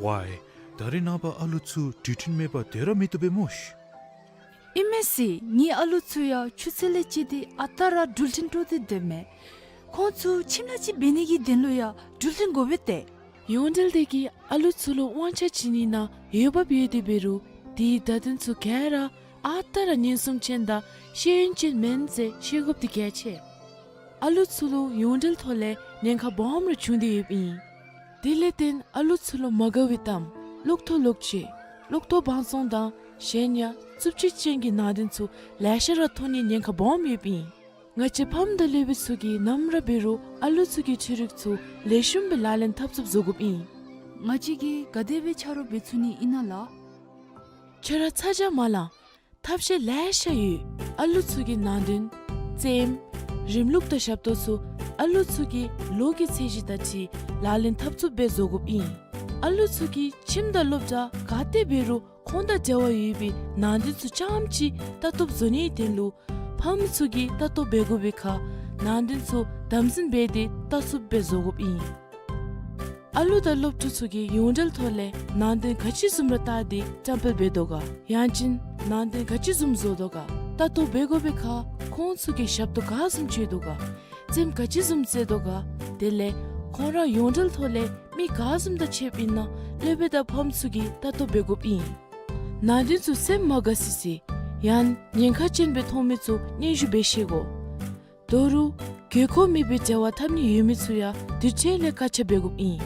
ཝའི། ད་རེས་ནངས་པ་ཨ་ལུ་ཚུ་འགྲུལ་འཕྲིན་མེད་པར་སྡོད་ར་མི་བཏུབ་པས་སྨོ་ཤིག། ཨིན་མས་ཟེར། ངེའི་ཨ་ལུ་ཚུ་ཡང་ཆུ་ཚོད་ལས་བཅད་དེ་ཨ་རྟག་ར་འགྲུལ་འཕྲིན་སྤྲོད་དེ་སྡོདཔ་མས། ཁོང་ཚུ་ཁྱིམ་ལས་ཅིག་འབད་ནི་གི་དོན་ལུ་ཡང་འགྲུལ་འཕྲིན་དགོ་པས་ཏེ། ཡོངས་འབྲེལ་འདི་གིས་ཨ་ལུ་ཚུ་ལུ་དབང་ཆ་བྱིན་ནི་ནང་འོས་འབབ་ཡོད་དེ་འབད་རུང་དེའི་བརྡ་དོན་ཚུ་ག་ར་ཨ་རྟག་ར་ཉེན་སྲུང་ཅན་དང་ཤེས་ཡོན་ཅན་མེན་ཟེར་ཤེས་དགོཔ་འདི་གལ་ཆེ། ཨ་ལུ་ཚུ་ལུ་ཡོངས་འབྲེལ་ཐོག་ལས་ཉེན་ཁ་སྦོམ་ར་བྱུང་སྟེ་ཡོདཔ་ཨིན། དེ་ལས་བརྟེན་ཨ་ལུ་ཚུ་ལུ་མ་དགའ་བའི་གཏམ་གློག་ཐོག་ལོག་སྤྱོད་གློག་ཐོག་བང་བཙོང་དང་གཞན་ཡང་རྩུབ་སྤྱོད་ཅན་གྱི་ནང་དོན་ཚུ་ལེ་ཤ་ར་ཐོན་ནིའི་ཉེན་ཁ་སྦོམ་ཡོདཔ་ཨིན། ང་བཅས་ཕམ་དང་སློབ་དཔོན་ཚུ་གིས་ནམ་ར་འབད་རུང་ཨ་ལུ་ཚུ་གི་འཕྲུལ་རིག་ཚུ་ལེགས་ཤོམ་སྦེ་ལག་ལེན་འཐབ་ཚུགསཔ་བཟོ་དགོཔ་ཨིན། ང་བཅས་ཀྱིས་ག་དེ་སྦེ་ཆ་རོགས་འབད་ཚུགས་ནི་ཨིན་ན་ལགས། ཁྱོད་ར་ཚ་གྱང་མ་ལང་། ཐབས་ཤེས་ལེ་ཤ་ཡོད། ཨ་ལུ་ཚུ་གི་ནང་དོན་རྩེདམོ་རིམ་ལུགས་དང་ཞབས་ཏོག་ཚུ་ཨ་ལུ་ཚུ་གི་ལོ་གི་ཚད་གཞི་དང་འཁྲིལ་ལག་ལེན་འཐབ་ཚུགསཔ་སྦེ་བཟོ་དགོཔ་ཨིན། ཨ་ལུ་ཚུ་གིས་ཁྱིམ་དང་སློབ་གྲྭ་ག་ཏེ་འབད་རུང་ཁོང་དང་འབྲེལ་བ་ཡོད་པའི་ནང་དོན་ཚུ་རྐྱངམ་ཅིག་ལྟ་རྟོག་བཟོ་ནིའི་དོན་ལུ་ཕམ་ཚུ་གིས་ལྟ་རྟོག་འབད་དགོ་པའི་ཁར་ནང་དོན་ཚུ་དམ་འཛིན་འབད་དེ་ལྟ་ཚུགསཔ་སྦེ་བཟོ་དགོཔ་ཨིན། ཨ་ལུ་དང་སློབ་ཕྲུག་ཚུ་གིས་ཡོངས་འབྲེལ་ཐོག་ལས་ནང་དོན་ག་ཅི་བཟུམ་ར་བལྟ་སྟེ་བཀྲམ་སྤེལ་འབད་དོ་ག། ཡང་ཅིན་ནང་དོན་ག་ཅི་བཟུམ་བཟོ་དོ་ག། ལྟ་རྟོག་འབད་དགོ་པའི་ཁར་ཁོང་ཚུ་གིས་ཞབས་ཏོག་ག་བཟུམ་སྤྱོད་དོ་ག། རྩེདམོ་ག་ཅི་བཟུམ་རྩེ་དོ་ག། དེ་ལས་ཁོང་ར་ཡོངས་འབྲེལ་ཐོག་ལས་མི་ག་བཟུམ་དང་ཕྱདཔ་ཨིན་ན་སློབ་དཔོན་དང་ཕམ་ཚུ་གིས་ལྟ་རྟོག་འབད་དགོཔ་ཨིན། ནང་དོན་ཚུ་སེམས་མ་དགའ་སི་སི་ཡང་ཉེན་ཁ་ཅན་སྦེ་མཐོང་མི་ཚུ་སྙན་ཞུ་འབད་ཤེས་དགོ། ད་རུང་དགོས་མཁོ་མེད་པའི་འབྲེལ་བ་འཐབ་ནི་ཡོད་མི་ཚུ་ཡང་དུས་ཅི་ལས་བཀག་ཆ་འབད་དགོཔ་ཨིན།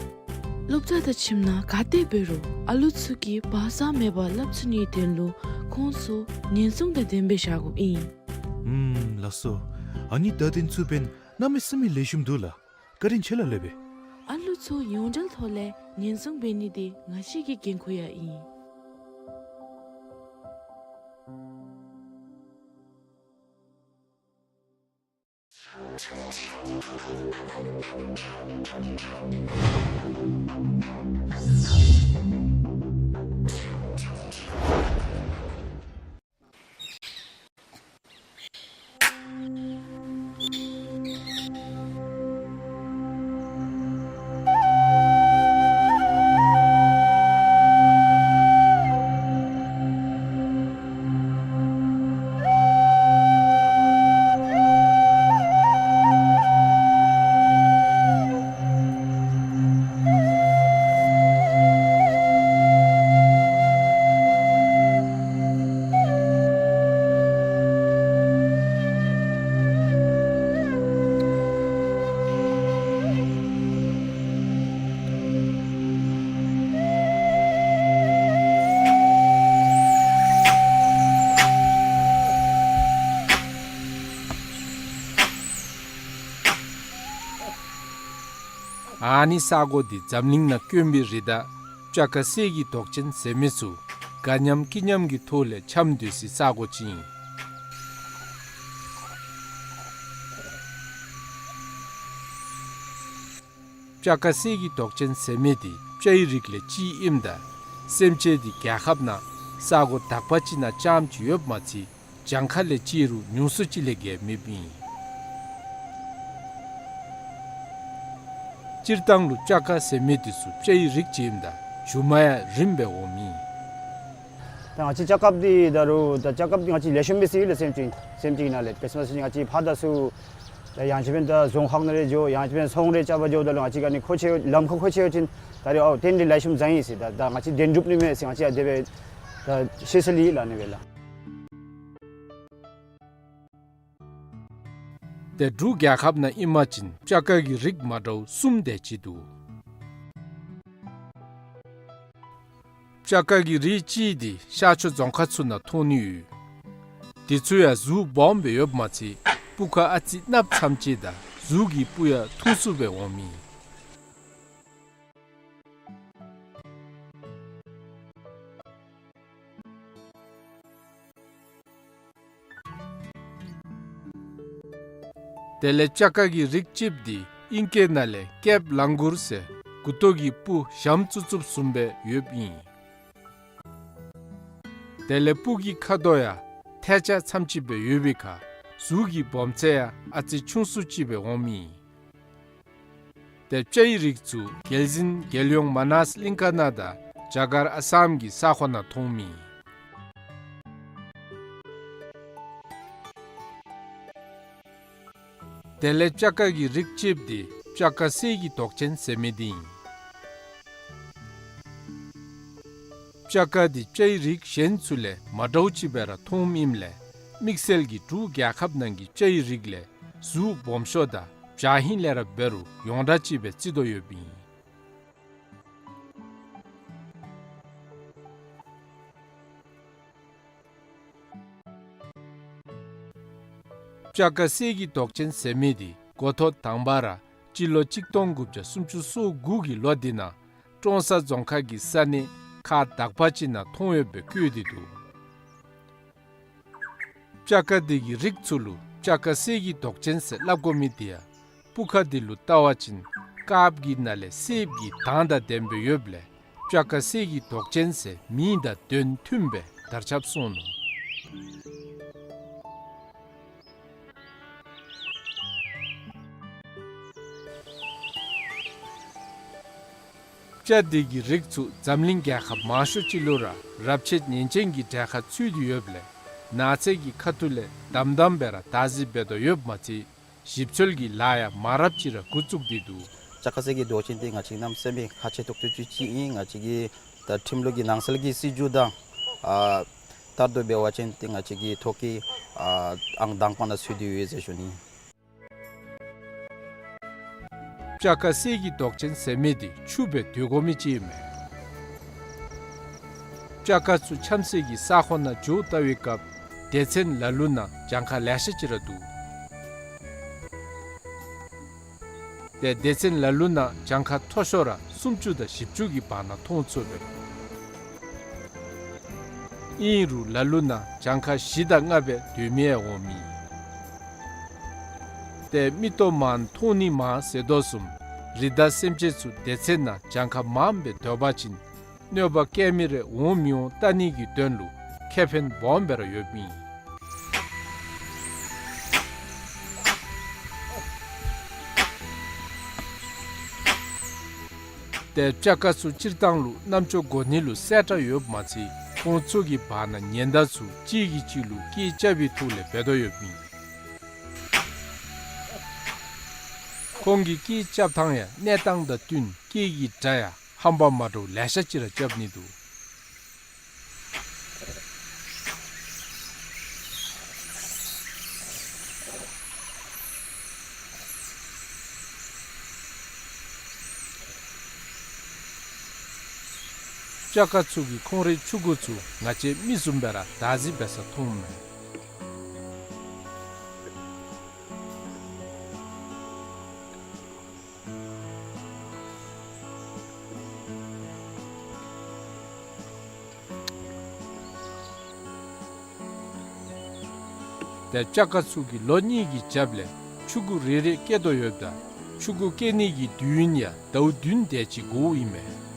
སློབ་གྲྭ་དང་ཁྱིམ་ནང་ག་ཏེ་འབད་རུང་ཨ་ལུ་ཚུ་གིས་བག་ཚ་མེད་པར་སླབ་ཚུགས་ནིའི་དོན་ལུ་ཁོང་ཚུ་ཉེན་སྲུང་དང་ལྡནམ་སྦེ་བཞག་དགོཔ་ཨིན། ཨུམ་ལགས་སོ། ཨ་ནི་བརྡ་དོན་ཚུ་འབདན་གནམ་མེད་ས་མེད་ལེགས་ཤོམ་འདུག་ལགས། བཀའ་དྲིན་ཆེ་ལགས་སློབ་དཔོན། ཨ་ལུ་ཚུ་ཡོངས་འབྲེལ་ཐོག་ལས་ཉེན་སྲུང་འབད་ནི་འདི་ང་བཅས་ཀྱི་འགན་ཁུར་ཡང་ཨིན། ཨ་ནི་ས་གོ་འདི་འཛམ་གླིང་ནང་དཀོན་པའི་རི་དྭགས་སྤྱ་དཀར་གསེར་གྱི་མདོག་ཅན་ཟེར་མི་ཚུ་དགའ་ཉམས་སྐྱིད་ཉམས་ཀྱི་ཐོག་ལས་འཁྱམས་སྡོད་སའི་ས་གོ་ཅིག་ཨིན། སྤྱ་དཀར་གསེར་གྱི་མདོག་ཅན་ཟེར་མི་འདི་སྤྱའི་རིགས་ལས་གཅིག་ཨིནམ་ད་སེམས་ཅན་འདི་རྒྱལ་ཁབ་ནང་ས་གོ་དག་པ་ཅིག་ནང་རྐྱངམ་ཅིག་ཡོདཔ་མ་ཚད་གྱངས་ཁ་ལས་དཔྱད་རུང་ཉུང་སུ་ཅིག་ལས་བརྒལ་མེདཔ་ཨིན། སྤྱིར་བཏང་ལུ་སྤྱ་དཀར་ཟེར་མི་འདི་ཚུ་སྤྱའི་རིགས་ཅིག་ཨིནམ་ད་མཇུག་མ་ཡང་རིངམ་སྦེ་འོངམ་ཨིན། ད་ང་བཅས་སྤྱ་དཀརཔོ་འདི་ད་རུང་ད་སྤྱ་དཀརཔོ་འདི་ང་བཅས་ལེགས་ཤོམ་སྦེ་སི་ལགས། སེམས་ཅན་སེམས་ཅན་ནང་ལས་ག་ཅི་སྨོ་ཟེར་ང་བཅས་ཕར་དང་ཚུར་ད་ཡང་ཅིན་འབདན་ད་རྫོང་ཁག་ནང་རེ་འགྱོ་ཡང་ཅིན་འབདན་ཚོང་རེ་རྐྱབ་པར་འགྱོཝ་ད་ལུ་ང་བཅས་ཀྱིས་ཨ་ནི་མཁོ་ཆེ་ལམ་ཁར་མཁོ་ཆེ་ཡོད་ཅིན་ད་རེས་ཨའོ་ཏན་ཏན་ལེགས་ཤོམ་བཟང་ཡི་ཟེར་ད་ད་ང་བཅས་བདེན་གྲུབ་ནི་མས་ཟེར་ང་བཅས་ཡང་དེ་སྦེ་ད་ཤེས་ས་ལས་ལགས་ཨ་ནི་སྦེ་ལགས། ཏེ་འབྲུག་རྒྱལ་ཁབ་ནང་ཨིན་པ་ཅིན་སྤྱ་དཀར་གྱི་རིགས་མ་འདྲཝ་གསུམ་དེ་ཅིག་འདུག། སྤྱ་དཀར་གྱི་རིགས་གཅིག་འདི་ཤར་ཕྱོགས་རྫོང་ཁག་ཚུ་ནང་མཐོང་ནི་ཡོད། དེ་ཚུ་ཡང་གཟུགས་སྦོམ་སྦེ་ཡོདཔ་མ་ཚད་སྤུ་ཁ་ཨ་ཙི་གནགཔོ་ཙམ་ཅིག་དང་གཟུགས་ཀྱི་སྤུ་ཡང་ཐུང་སུ་སྦེ་འོངམ་ཨིན། དེ་ལས་སྤྱ་དཀར་གྱི་རིགས་གཅིགཔོ་འདི་ཨིང་སྐད་ནང་ལས་ཀེབ་ལང་གུར་ཟེར་མགུ་ཏོ་གི་སྤུ་ཞྭམོ་ཙུབ་ཙུབ་བཟུམ་སྦེ་ཡོདཔ་ཨིན། དེ་ལས་སྤུ་གི་ཁ་དོག་ཡང་ཐལ་ཆ་ཙམ་ཅིག་སྦེ་ཡོད་པའི་ཁར་གཟུགས་ཀྱི་སྦོམ་ཚད་ཡང་ཨ་ཙི་ཆུང་སུ་ཅིག་སྦེ་འོངམ་ཨིན། ཏེ་སྤྱའི་རིགས་ཚུ་རྒྱལ་གཞུང་རྒྱལ་ཡོངས་མ་ནཱས་གླིང་ཁ་ནང་དང་རྒྱ་གར་ཨ་སམ་གྱི་ས་ཁོངས་ནང་མཐོངམ་ཨིན། དེ་ལས་སྤྱ་དཀར་གྱི་རིགས་གཅིགཔོ་འདི་སྤྱ་དཀར་གསེར་གྱི་མདོག་ཅན་ཟེར་མི་འདི་ཨིན། སྤྱ་དཀར་འདི་སྤྱའི་རིགས་གཞན་ཚུ་ལས་མ་འདྲཝ་ཅིག་སྦེ་ར་མཐོངམ་ཨིནམ་ལས་དམིགས་བསལ་གྱིས་འབྲུག་རྒྱལ་ཁབ་ནང་གི་སྤྱའི་རིགས་ལས་གཟུགས་སྦོམ་ཤོས་དང་བྱ་ཧིང་ལས་ར་འབད་རུང་ཡོངས་གྲགས་ཅིག་སྦེ་བརྩི་དོ་ཡོདཔ་ཨིན། སྤྱ་དཀར་གསེར་གྱི་མདོག་ཅན་ཟེར་མི་འདི་འགོ་ཐོག་དང་པ་ར་སྤྱི་ལོ་གཅིག་སྟོང་དགུ་བརྒྱ་སུམ་ཅུ་སོ་དགུ་གི་ལོ་འདི་ནང་ ཀྲོང་གསར་རྫོང་ཁག་གི་ས་གནས་ཁག་དག་པ་ཅིག་ནང་མཐོང་ཡོདཔ་སྦེ་བཀོད་དེ་འདུག། སྤྱ་ཀ་འདི་གི་རིགས་ཚུ་ལུ་སྤྱ་ཀ་གསེར་གྱི་མདོག་ཅན་ཟེར་སླབ་དགོ་མི་འདི་ཡང་སྤུ་ཁ་འདི་ལུ་བལྟ་བ་ཅིན་དཀརཔོ་གི་ནང་ལས་སེརཔོ་གི་མདངས་དང་ལྡནམ་སྦེ་ཡོདཔ་ལས་སྤྱ་ཀ་གསེར་གྱི་མདོག་ཅན་ཟེར་མིང་དང་དོན་མཐུནམ་སྦེ་དར་ཁྱབ་སོང་ནུག། སྤྱ་འདི་གི་རིགས་ཚུ་འཛམ་གླིང་རྒྱལ་ཁབ་མང་ཤོས་ཅིག་ལུ་ར་རབས་ཆད་ཉེན་ཅན་གྱི་གྲལ་ཁར་ཚུད་དེ་ཡོདཔ་ལས་ནགས་ཚལ་གྱི་ཁ་ཐུག་ལས་དམ་དམ་སྦེ་ར་བདག་འཛིན་འབད་དོ་ཡོདཔ་མ་ཚད་ཞིབ་འཚོལ་གྱི་ལཱ་ཡང་མང་རབས་ཅིག་ར་འགོ་བཙུགས་ཏེ་འདུག། སྤྱ་ཀ་གསེར་གྱི་མདོག་ཅན་འདི་ང་བཅས་གནམ་མེད་ས་མེད་ཁག་ཆེ་ཏོག་ཏོ་ཅིག་ཅིག་ཨིན། ང་བཅས་ཀྱི་ད་ཁྲིམས་ལུགས་ཀྱི་ནང་གསལ་གྱི་སྲིད་བྱུས་དང་ཨ་ལྟར་དུ་འབད་བ་ཅིན་ཏེ་ང་བཅས་ཀྱི་ཐོག་གི་ཨ་ཨང་དང་པ་ནང་ཚུད་དེ་ཡོད་ཟེར་ཞུ་ནི། སྤྱ་ཀ་གསེར་གྱི་མདོག་ཅན་ཟེར་མི་འདི་ཆུ་སྦེ་སྡོད་དགོ་མི་ཅིག་ཨིན་མས། སྤྱ་ཀ་ཚུ་འཁྱམ་སའི་གི་ས་ཁོངས་ནང་འགྱོ་བལྟ་བའི་སྐབས་སྡེ་ཚན་ལ་ལུ་ནང་གྱངས་ཁ་ལེ་ཤ་ཅིག་ར་འདུག། ཏེ་སྡེ་ཚན་ལ་ལུ་ནང་གྱངས་ཁ་མཐོ་ཤོས་ར་སུམ་ཅུ་དང་བཞི་བཅུ་གི་བར་ན་མཐོང་ཚུགས་པས། ཨིན་རུང་ལ་ལུ་ནང་གྱངས་ཁ་བཞི་དང་ལྔ་སྦེ་སྡོད་མི་ཡང་འོང་མི། ཏེ་མིག་ཏོ་མང་མཐོང་ནི་མང་ཟེར་དོ་བཟུམ་རི་དྭགས་སེམས་ཅན་ཚུ་སྡེ་ཚན་ནང་གྱངས་ཁ་མངམ་སྦེ་སྡོད་པ་ཅིན་གནོད་པ་བཀལ་མི་རེ་འོང་མི་འོང་བལྟ་ནི་གི་དོན་ལུ་ཁེ་ཕན་སྦོམ་སྦེ་ར་ཡོདཔ་ཨིན། ཏེ་སྤྱ་ཀ་ཚུ་སྤྱིར་བཏང་ལུ་རྣམ་ཅོ་གོ་ནི་ལུ་གསལ་དྲགས་ཡོདཔ་མ་ཚད་ཁོང་ཚུ་གི་བར་ན་ཉེན་བརྡ་ཚུ་གཅིག་གིས་གཅིག་ལུ་སྐད་རྐྱབ་པའི་ཐོག་ལས་འབད་དོ་ཡོདཔ་ཨིན། ཁོང་གི་སྐད་རྐྱབ་ཐངས་ཡང་གནས་སྟངས་དང་བསྟུན་སྐད་ཀྱི་སྒྲ་ཡང་ཧམ་པ་མ་འདྲཝ་ལེ་ཤ་ཅིག་ར་རྐྱབ་ནི་འདུག། སྤྱ་ཀ་ཚུ་གི་ཁོང་རའི་ཕྲུ་གུ་ཚུ་ང་བཅས་མི་བཟུམ་སྦེ་ར་བདག་འཛིན་འབད་ས་མཐོངམ་མས། ཏེ་སྤྱ་ཀ་ཚུ་གིས་ལོ་གཉིས་ཀྱི་རྒྱབ་ལས་ཕྲུ་གུ་རེ་རེ་སྐྱེ་དོ་ཡོདཔ་ད་ཕྲུ་གུ་སྐྱེ་ནི་གི་དུས་ཡུན་ཡང་ཟླཝ་བདུན་དེ་ཅིག་འགོརཝ་ཨིན་མས།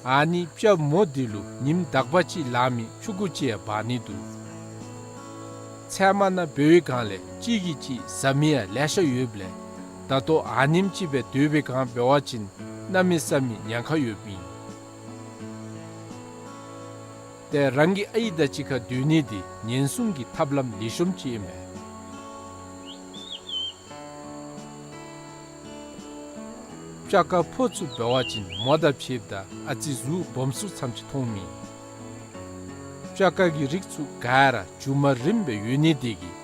ཨ་ནི་སྤྱ་མོ་འདི་ལུ་ཉིནམ་དག་པ་ཅིག་ལང་མི་ཕྲུ་གུ་ཅིག་ཡང་འབག་ནི་འདུག། ཚལ་མ་ནང་འབད་བའི་སྒང་ལས་གཅིག་གིས་གཅིག་ཟ་མི་ཡང་ལེ་ཤ་ཡོདཔ་ལས་ད་ལྟོ་ཨ་ནེམ་ཅིག་སྦེ་སྡོད་པའི་སྒང་འབད་བ་ཅིན་གནམ་མེད་ས་མེད་ཉེན་ཁ་ཡོདཔ་ཨིན། ཏེ་རང་གི་ཨའི་དང་གཅིག་ཁར་སྡོད་ནི་འདི་ཉེན་སྲུང་གི་ཐབས་ལམ་ལེགས་ཤོམ་ཅིག་ཨིན་མས། སྤྱ་ཀ་ཕོ་ཚུ་འབད་བ་ཅིན་མོ་དང་ཕྱདཔ་ད་ཨ་ཙི་གཟུགས་སྦོམ་སུ་ཙམ་ཅིག་མཐོངམ་ཨིན། སྤྱ་ཀ་གི་རིགས་ཚུ་ག་ར་མཇུག་མ་རིངམ་སྦེ་ཡོད་ནི་དེ་གིས་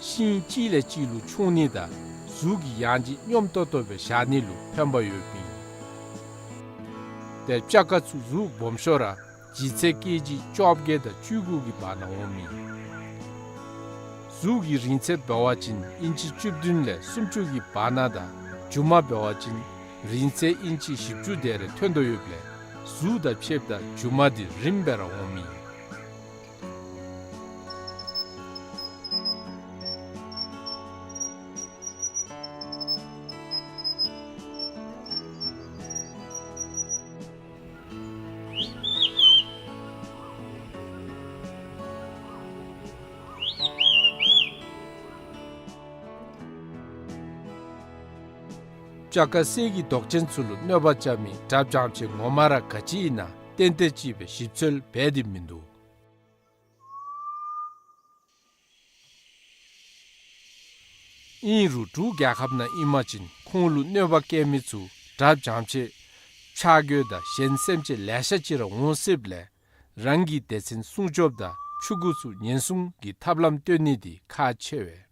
ཤིང་གཅིག་ལས་གཅིག་ལུ་མཆོང་ནི་དང་གཟུགས་ཀྱི་ཡང་ལྗིད་སྙོམས་ཏོག་ཏོ་སྦེ་བཞག་ནི་ལུ་ཕན་པ་ཡོདཔ་ཨིན། ཏེ་སྤྱ་ཀ་ཚུ་གཟུགས་སྦོམ་ཤོས་ར་ལྗིད་ཚད་ཀེ་ཇི་བཅོ་བརྒྱད་དང་བཅུ་དགུ་གི་བར་ན་འོངམ་ཨིན། གཟུགས་ཀྱི་རིང་ཚད་འབད་བ་ཅིན་ཨིན་ཅི་བཅུ་བདུན་ལས་སུམ་ཅུ་གི་བར་ན་དང་མཇུག་མ་འབད་བ་ཅིན་རིང་ཚད་ཨིན་ཅི་བཞི་བཅུ་དེ་རེ་ཐོན་དོ་ཡོདཔ་ལས་གཟུགས་དང་ཕྱདཔ་ད་མཇུག་མ་འདི་རིངམ་སྦེ་ར་འོངམ་ཨིན། སྤྱ་ཀ་གསེར་གྱི་མདོག་ཅན་ཚུ་ལུ་གནོད་པ་རྐྱབ་མི་དགྲ་བྱམས་ཆེ་ངོ་མ་ར་ག་ཅི་ཨིན་ན་ཏན་ཏན་ཅིག་སྦེ་ཞིབ་འཚོལ་འབད་དེ་མིན་འདུག། ཨིན་རུང་འབྲུག་རྒྱལ་ཁབ་ནང་ཨིན་པ་ཅིན་ཁོང་ལུ་གནོད་པ་བཀལ་མི་ཚུ་དགྲ་བྱམས་ཆེ་ཆག་སྒོ་དང་གཞན་སེམས་ཅན་ལེ་ཤ་ཅིག་ར་འོང་སྲིདཔ་ལས་རང་གི་སྡེ་ཚན་སྲུང་སྐྱོབ་དང་ཕྲུ་གུ་ཚུ་ཉེན་སྲུང་གི་ཐབས་ལམ་སྟོན་ནི་འདི་ཁག་ཆེ་བས།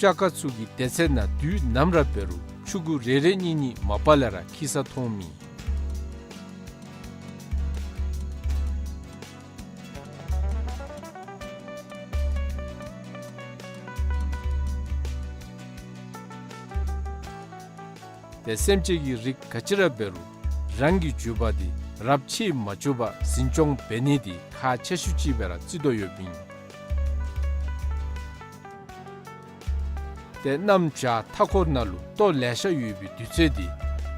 སྤྱ་ཁ་ཚུ་གི་སྡེ་ཚན་ནང་དུས་ནམ་ར་འབད་རུང་ཕྱུ་གུ་རེ་རེ་གཉིས་གཉིས་མ་པ་ལས་ར་འཁྱིད་ས་མཐོང་མི། ཏེ་སེམས་ཅན་གྱི་རིགས་ག་ཅི་ར་འབད་རུང་རང་གི་རྒྱུད་པ་འདི་རབས་ཆད་མ་བཅུག་པར་འཛིན་སྐྱོང་འབད་ནི་འདི་ཁག་ཆེ་ཤོས་ཅིག་སྦེ་ར་བརྩི་དོ་ཡོདཔ་ཨིན། ཏེ་གནམ་བྱཱར་མཐའ་འཁོར་ནང་ལུ་ལྟོ་ལེ་ཤ་ཡོད་པའི་དུས་ཚོད་འདི་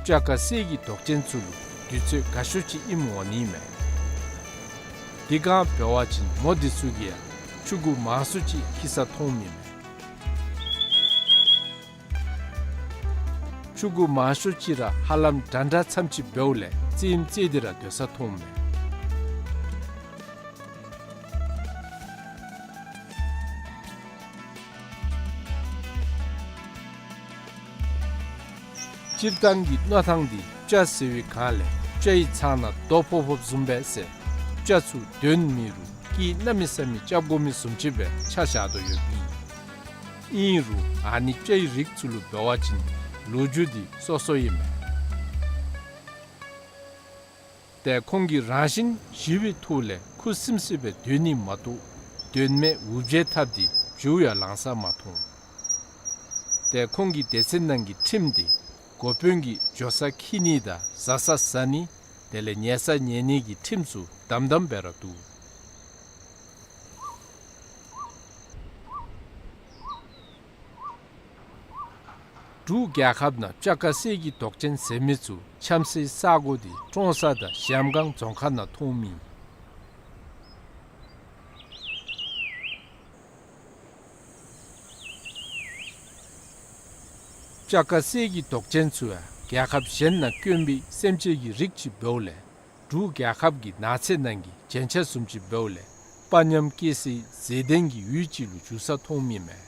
སྤྱ་ཁ་གསེར་གྱི་མདོག་ཅན་ཚུ་ལུ་དུས་ཚོད་དགའ་ཤོས་ཅིག་ཨིནམ་འོང་ནི་མས། དེ་སྒང་འབད་བ་ཅིན་མོ་འདི་ཚུ་གིས་ཡང་ཕྱུ་གུ་མང་སུ་ཅིག་འཁྱིད་ས་མཐོང་མི་མས། ཕྱུ་གུ་མང་ཤོས་ཅིག་ར་ཧ་ལམ་འདྲ་འདྲ་ཙམ་ཅིག་འབདཝ་ལས་རྩེདམོ་རྩེ་སྟེ་ར་སྡོད་ས་མཐོང་མས། སྤྱིར་བཏང་གི་མནོ་ཐངས་འདི་སྤྱ་ཟེར་བའི་སྒང་ལས་སྤྱའི་ཚང་ནང་རྡོ་ཕོག་ཕོགཔ་བཟུམ་སྦེ་ཟེར། སྤྱ་ཚུ་འདོན་མེད་རུང་སྐད་གནམ་མེད་ས་མེད་རྐྱབ་དགོ་མི་བཟུམ་ཅིག་སྦེ་ཆ་བཞག་དོ་ཡོདཔ་ཨིན། ཨིན་རུང་ཨ་ནི་སྤྱའི་རིགས་ཚུ་ལུ་འབད་བ་ཅིན་ལོ་རྒྱུས་འདི་སོ་སོ་ཨིན་མས། ཏེ་ཁོང་གིས་རང་བཞིན་ཞི་བའི་ཐོག་ལས་ཁུ་སིམ་སིམ་སྦེ་སྡོད་ནི་མ་གཏོགས་དོན་མེད་འུར་བརྗོད་འཐབ་སྟེ་རྒྱུ་ཡང་ལང་ས་མ་མཐོང་། ཏེ་ཁོང་གི་སྡེ་ཚན་ནང་གི་ཁྲིམས་འདི་འགོ་དཔོན་གྱིས་འགྱོ་ས་འཁྱིད་ནི་དང་བཟའ་ས་བཟའ་ནི་དེ་ལས་ཉལ་ས་ཉལ་ནི་གི་ཁྲིམས་ཚུ་དམ་དམ་སྦེ་ར་འདུག། འབྲུག་རྒྱལ་ཁབ་ནང་སྤྱ་ཁ་གསེར་གྱི་མདོག་ཅན་ཟེར་མི་ཚུ་འཁྱམ་སའི་ས་གོ་འདི་ཀྲོང་གསར་དང་གཞལམ་སྒང་རྫོང་ཁག་ནང་མཐོང་མི། སྤྱ་ཁ་གསེར་གྱི་མདོག་ཅན་ཚུ་ཡང་རྒྱལ་ཁབ་གཞན་ནང་དཀོན་པའི་སེམས་ཅན་གྱི་རིགས་ཅིག་འབདཝ་ལས་འབྲུག་རྒྱལ་ཁབ་ཀྱི་ནགས་ཚལ་ནང་གི་རྒྱན་ཆ་བཟུམ་ཅིག་འབདཝ་ལས་དཔའ་ཉམས་སྐྱེ་སའི་མཛེས་ལྡན་གྱི་ཡུལ་ཅིག་ལུ་འགྱུར་ས་མཐོང་མི་མས།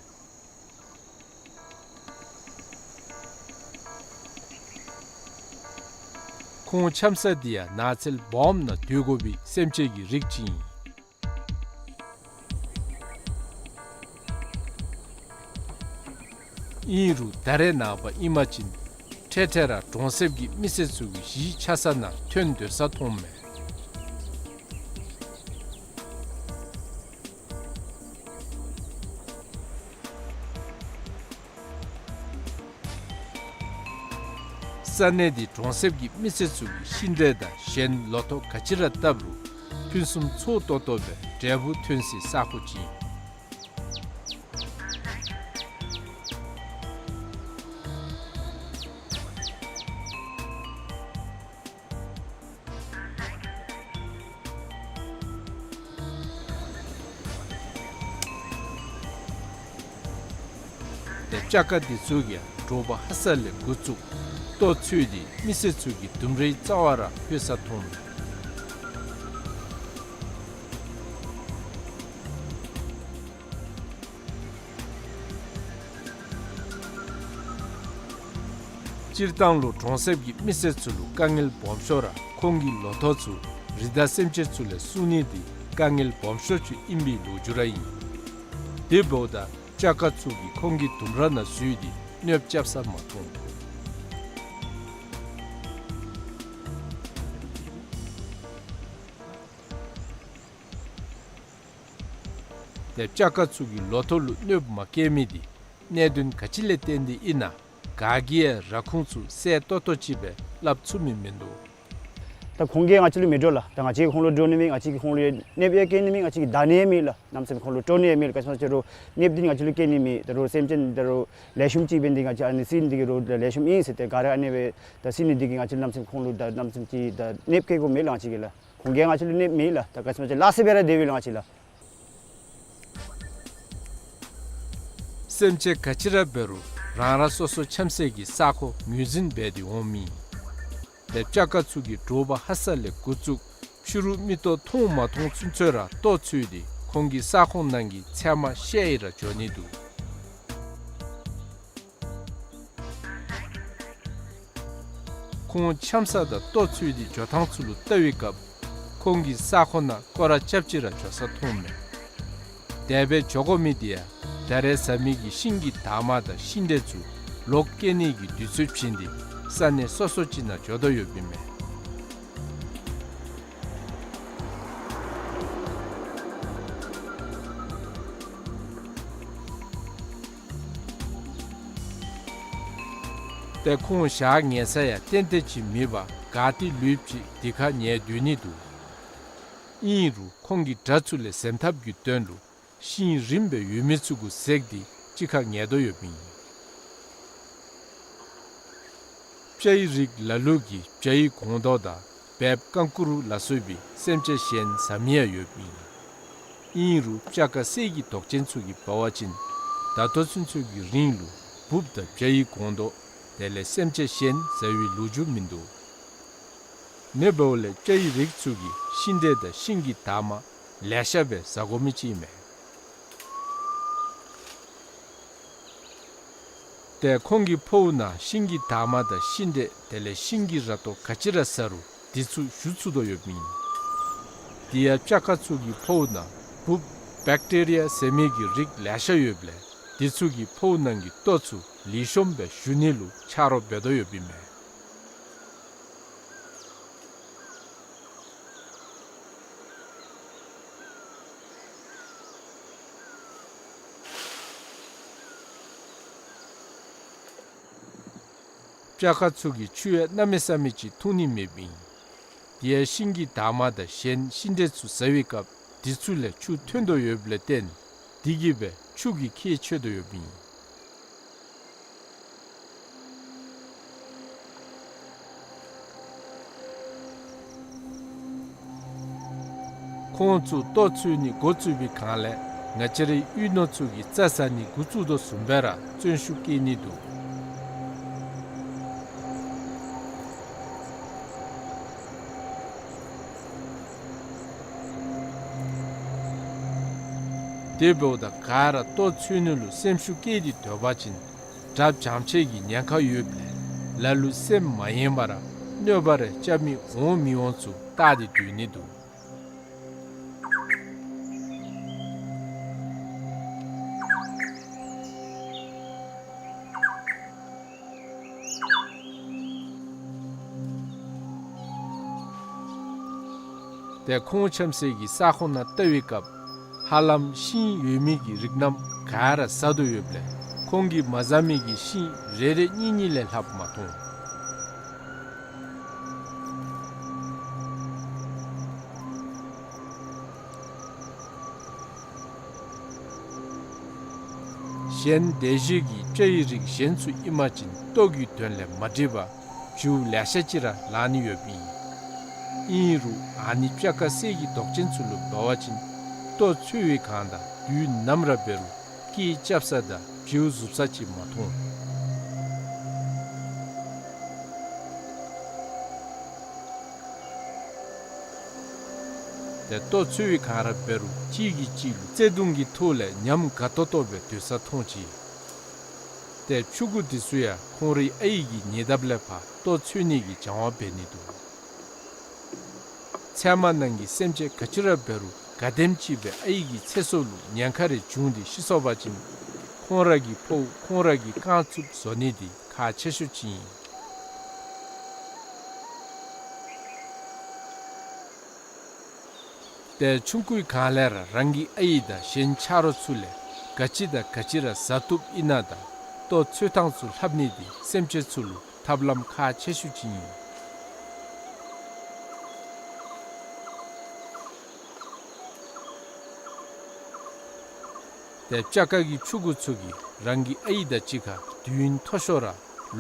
ཁོང་འཁྱམ་ས་འདི་ཡང་ནགས་ཚལ་སྦོམ་ནང་སྡོད་དགོ་པའི་སེམས་ཅན་གྱི་རིགས་ཅིག་ཨིན། ཨིན་རུང་ད་རེས་ནངས་པ་ཨིན་པ་ཅིན་འཕྲལ་འཕྲལ་ར་གྲོང་གསེབ་ཀྱི་མི་སེར་ཚུ་གི་གཞིས་ཆགས་ས་ནང་ཐོན་སྡོད་ས་མཐོངམ་མས། ས་གནས་འདི་གྲོང་གསེབ་ཀྱི་མི་སེར་ཚུ་གིས་ཤིང་འབྲས་དང་གཞན་ལོ་ཐོག་ག་ཅི་ར་བཏབ་རུང་ཕུན་སུམ་ཚོགས་ཏོག་ཏོ་སྦེ་འབྲས་བུ་ཐོན་སའི་ས་གོ་ཅིག་ཨིན། ཏེ་སྤྱ་ཁ་འདི་ཚུ་གིས་དྲོ་པ་ཧ་སག་ལས་འགོ་བཙུགས་ལྟོ་འཚོལ་ཏེ་མི་སེར་ཚུ་གི་ལྡུམ་རའི་རྩ་བར་ར་ལྷོད་ས་མཐོངམ་མས། སྤྱིར་བཏང་ལུ་གྲོང་གསེབ་ཀྱི་མི་སེར་ཚུ་ལུ་དཀའ་ངལ་སྦོམ་ཤོས་ར་ཁོང་གི་ལོ་ཐོག་ཚུ་རི་དྭགས་སེམས་ཅན་ཚུ་ལས་སྲུང་ནི་འདི་དཀའ་ངལ་སྦོམ་ཤོས་ཅིག་ཨིན་པའི་ལོ་རྒྱུས་ར་ཨིན། དེ་འབདཝ་ད་སྤྱ་ཁ་ཚུ་གིས་ཁོང་གི་ལྡུམ་ར་ནང་འཛུལ་ཏེ་གནོདཔ་རྐྱབ་ས་མ་མཐོང་། ཏེ་སྤྱ་ཁ་ཚུ་གིས་ལོ་ཐོག་ལུ་གནོདཔ་མ་བཀལ་མི་འདི་གནད་དོན་ག་ཅི་ལས་བརྟེན་ཏེ་ཨིན་ན་ག་གིས་ཡང་ར་ཁུངས་ཚུ་གསལ་ཏོག་ཏོ་ཅིག་སྦེ་སླབ་ཚུགས་མི་མིན་འདུག། ད་ཁོང་གིས་ང་བཅས་ལུ་མི་འདྲོག་ལགས། ད་ང་བཅས་ཀྱིས་ཁོང་ལུ་འདྲོག་ནི་མེད། ང་བཅས་ཀྱིས་ཁོང་ལུ་གནོདཔ་ཡང་བཀལ་ནི་མེད། ང་བཅས་ཀྱིས་བདའ་ནི་ཡང་མེད་ལགས། གནམ་མེད་ས་མེད་ཁོང་ལུ་དཀྲོག་ནི་ཡང་མེད་ལགས། ག་ཅི་སྨོ་ཟེར་རུང་གནོདཔ་འདི་ང་བཅས་ལུ་བཀལ་ནི་མེད། ད་རུང་སེམས་ཅན་ད་རུང་ལེགས་ཤོམ་ཅིག་འབད་ནི་འདི་གིས་ང་བཅས་ཨ་ནི་བསད་ནི་འདི་གིས་རུང་ད་ལེགས་ཤོམ་ཨིན་ཟེར་ཏེ་ག་ར་ཨ་ནི་སྦེ་ད་བསད་ནི་འདི་གིས་ང་བཅས་གནམ་མེད་ས་མེད་ཁོང་ལུ་ད་གནམ་མེད་ས་མེད་ཅིག་ད་གནོདཔ་བཀལ་དགོཔ་མེད་ལགས་ང་བཅས་ཀྱིས་ལགས། ཁོང་གིས་ང་བཅས་ལུ་གནོདཔ་མེད་ལགས། ད་ག་ཅི་སྨོ་ཟེར་སླ་བསྲེ་སྦེ་ར་སྡོད་པས་ལགས་ང་བཅས་ལགས། སེམས་ཅན་ག་ཅི་ར་འབད་རུང་རང་རང་སོ་སོ་འཁྱམ་སའི་གི་ས་གོ་ངོས་འཛིན་འབད་དེ་འོང་མི་ཨིན། ཏེ་སྤྱ་ཁ་ཚུ་གིས་དྲོ་པ་ཧ་སག་ལས་འགོ་བཙུགས་ཕྱི་རུ་མིག་ཏོ་མཐོང་མ་མཐོང་ཚུན་ཚོད་ར་ལྟོ་འཚོལ་ཏེ་ཁོང་གི་ས་ཁོངས་ནང་གི་ཚལ་མ་བཤལ་ཏེ་ར་འགྱོ་ནི་འདུག། ཁོང་འཁྱམ་ས་དང་ལྟོ་འཚོལ་ཏེ་འགྱོ་ཐངས་ཚུ་ལུ་བལྟ་བའི་སྐབས་ཁོང་གི་ས་ཁོངས་ནང་སྐོར་ར་རྐྱབ་སྟེ་ར་འགྱོ་ས་མཐོངམ་མས། དེ་སྦེ་འགྱོ་དགོ་མི་འདི་ཡང་ ད་རེས་ཟ་མི་གི་ཤིང་གི་འདབ་མ་དང་ཤིང་འབྲས་ཚུ་ལོག་སྐྱེ་ནི་གི་དུས་ཚོད་བྱིན་ཏེ་ས་གནས་སོ་སོ་ཅིག་ནང་འགྱོ་དོ་ཡོདཔ་ཨིན་མས། ཏེ་ཁོང་ཞག་ཉལ་ས་ཡང་ཏན་ཏན་ཅིག་མེད་པར་ག་ཏེ་ལུསཔ་ཅིག་དེ་ཁར་ཉལ་སྡོད་ནི་འདུག། ཨིན་རུང་ཁོང་གིས་དགྲ་ཚུ་ལས་གཟན་ཐབས་ཀྱི་དོན་ལུ་ཤིང་རིངམ་སྦེ་ཡོད་མི་ཚུ་གུ་འཛེགས་ཏེ་གཅིག་ཁར་ཉལ་དོ་ཡོདཔ་ཨིན། སྤྱ་ཡི་རིགས་ལ་ལུ་གིས་བྱ་ཡི་སྒོང་རྡོག་དང་སྦལཔ་རྐང་ཀུ་རུ་ལ་སོགས་པའི་སེམས་ཅན་གཞན་ཟ་མི་ཡང་ཡོདཔ་ཨིན། ཨིན་རུང་སྤྱ་ཁ་གསེར་གྱི་མདོག་ཅན་ཚུ་གིས་འབད་བ་ཅིན་ད་ལྟོ་ཚུན་ཚོད་ཀྱི་རིང་ལུ་འབུཔ་དང་བྱ་ཡི་སྒོང་རྡོག་དེ་ལས་སེམས་ཅན་གཞན་ཟ་བའི་ལོ་རྒྱུས་མིན་འདུག། ནེ་བའོ་ལས་སྤྱ་ཡི་རིགས་ཚུ་གིས་ཤིང་འབྲས་དང་ཤིང་གི་འདབ་མ་ལེ་ཤ་སྦེ་ཟ་དགོ་མི་ཅིག་ཨིན་མས། ཏེ་ཁོང་གི་ཕོཝ་ནང་ཤིང་གི་འདབ་མ་དང་ཤིང་འབྲས་དེ་ལས་ཤིང་གི་ར་ཏོ་ག་ཅི་ར་ཟ་རུང་དེ་ཚུ་ཞུ་ཚུགས་དོ་ཡོདཔ་ཨིན། དེ་ཡང་སྤྱ་ཁ་ཚུ་གི་ཕོཝ་ནང་འབུཔ་བེཀ་ཊེ་རི་ཡ་ཟེར་མི་གི་རིགས་ལེ་ཤ་ཡོདཔ་ལས་དེ་ཚུ་གིས་ཕོཝ་ནང་གི་ལྟོ་ཚུ་ལེགས་ཤོམ་སྦེ་ཞུ་ནི་ལུ་ཆ་རོགས་འབད་དོ་ཡོདཔ་ཨིན་མས། སྤྱ་ཁ་ཚུ་གིས་ཆུ་ཡང་གནམ་མེད་ས་མེད་ཅིག་འཐུང་ནི་མེདཔ་ཨིན། དེ་ཡང་ཤིང་གི་འདབ་མ་དང་གཞན་ཤིང་འབྲས་ཚུ་ཟ་བའི་སྐབས་དེ་ཚུ་ལས་ཆུ་ཐོན་དོ་ཡོདཔ་ལས་བརྟེན་དེ་གིས་སྦེ་ཆུ་གིས་ཁྱད་ཆོད་དོ་ཡོདཔ་ཨིན། ཁོང་ཚུ་ལྟོ་འཚོལ་ནི་འགོ་བཙུགས་པའི་སྒང་ལས་ང་བཅས་རའི་གཡུས་ནོར་ཚུ་གིས་རྩྭ་ཟ་ནི་འགོ་བཙུགས་དོ་བཟུམ་སྦེ་ར་བརྩོན་ཤུགས་བསྐྱེད་ནི་འདུག། དེ་འབདཝ་ད་ག་ར་ལྟོ་འཚོལ་ནི་ལུ་སེམས་ཤུགས་བསྐྱེད་དེ་སྡོད་པ་ཅིན་དགྲ་བྱམས་ཆེ་གི་ཉེན་ཁ་ཡོདཔ་ལས་ལ་ལུ་སེམས་མ་ཡེངས་པར་གནོད་པ་རེ་རྐྱབ་མི་འོང་མི་འོང་ཚུ་བལྟ་སྟེ་སྡོད་ནི་འདུག། ཏེ་ཁོང་འཁྱམས་སའི་གི་ས་ཁོངས་ནང་བལྟ་བའི་སྐབས་ཧ་ལམ་ཤིང་ཡོད་མི་གི་རིགས་རྣམས་ག་ར་ཟ་དོ་ཡོདཔ་ལས་ཁོང་གིས་མ་ཟ་མི་གི་ཤིང་རེ་རེ་གཉིས་གཉིས་ལས་ལྷགཔ་མ་མཐོང་། གཞན་དེ་བཞིན་གྱི་སྤྱ་ཡི་རིགས་གཞན་ཚུ་ཨིན་པ་ཅིན་ལྟོ་གི་དོན་ལས་མ་འགྲིག་པར་བྱིའུ་ལེ་ཤ་ཅིག་ར་ལང་ནི་ཡོདཔ་ཨིན། ཨིན་རུང་ཨ་ནི་སྤྱ་ཁ་གསེར་གྱི་མདོག་ཅན་ཚུ་ལུ་འབད་བ་ཅིན་ལྟོ་འཚོལ་བའི་སྒང་དང་དུས་ནམ་ར་འབད་རུང་སྐད་རྐྱབ་ས་དང་བྱིའུ་ཟུག་ས་ཅིག་མ་མཐོང་། ཏེ་ལྟོ་འཚོལ་བའི་སྒང་ར་འབད་རུང་གཅིག་གིས་གཅིག་ལུ་བརྩེ་གདུང་གི་ཐོག་ལས་ཉམས་དགའ་ཏོག་ཏོ་སྦེ་སྡོད་ས་མཐོང་ཅི། ཏེ་ཕྱུ་གུ་འདི་ཚུ་ཡང་ཁོང་རའི་ཨའི་གི་ཉེ་འདབས་ལས་ཕར་ལྟོ་འཚོལ་ནི་གི་སྦྱང་བ་འབད་ནི་འདུག། ཚལ་མ་ནང་གི་སེམས་ཅན་ག་ཅི་ར་འབད་རུང་ག་དེམ་ཅིག་སྦེ་ཨའི་གི་ཚེ་སྲོག་ལུ་ཉེན་ཁ་རེ་བྱུང་སྟེ་ཤི་སོང་པ་ཅིན་ཁོང་ར་གི་ཕོཝ་ཁོང་ར་གིས་བཀང་ཚུགསཔ་བཟོ་ནི་འདི་ཁག་ཆེ་ཤོས་ཅིག་ཨིན། ཏེ་ཆུང་ཀུའི་སྒང་ལས་ར་རང་གི་ཨའི་དང་གཞན་ཆ་རོགས་ཚུ་ལས་ག་ཅི་དང་ག་ཅི་ར་ཟ་བཏུབ་ཨིན་ན་དང་ལྟོ་འཚོལ་ཐངས་ཚུ་ལྷབ་ནི་འདི་སེམས་ཅན་ཚུ་ལུ་ཐབས་ལམ་ཁག་ཆེ་ཤོས་ཅིག་ཨིན། ཏེ་སྤྱ་ཁ་གི་ཕྱུ་གུ་ཚུ་གིས་རང་གི་ཨའི་དང་གཅིག་ཁར་དུས་ཡུན་མཐོ་ཤོས་ར་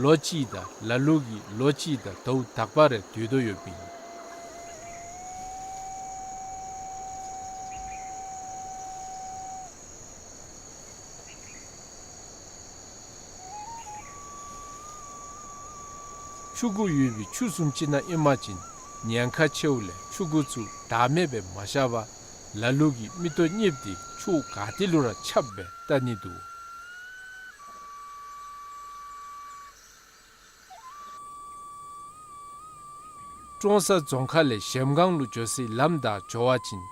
ལོ་གཅིག་དང་ལ་ལུ་གིས་ལོ་གཅིག་དང་ཟླཝ་དག་པ་རེ་སྡོད་དོ་ཡོདཔ་ཨིན། ཕྱུ་གུ་ཡོད་པའི་ཆུ་བཟུམ་ཅིག་ནང་ཨིན་པ་ཅིན་ཉེན་ཁ་ཆེཝ་ལས་ཕྱུ་གུ་ཚུ་བདག་མེད་སྦེ་མ་བཞག་པར་ལ་ལུ་གིས་མིག་ཏོ་གཉིསཔ་དེ་ཕྱོགས་ག་ཏེ་ལུ་ར་ཁྱབ་སྦེ་བལྟ་ནི་འདུག། ཀྲོང་གསར་རྫོང་ཁག་ལས་གཞལམ་སྒང་ལུ་འགྱོ་སའི་ལམ་བདའ་འགྱོ་བ་ཅིན་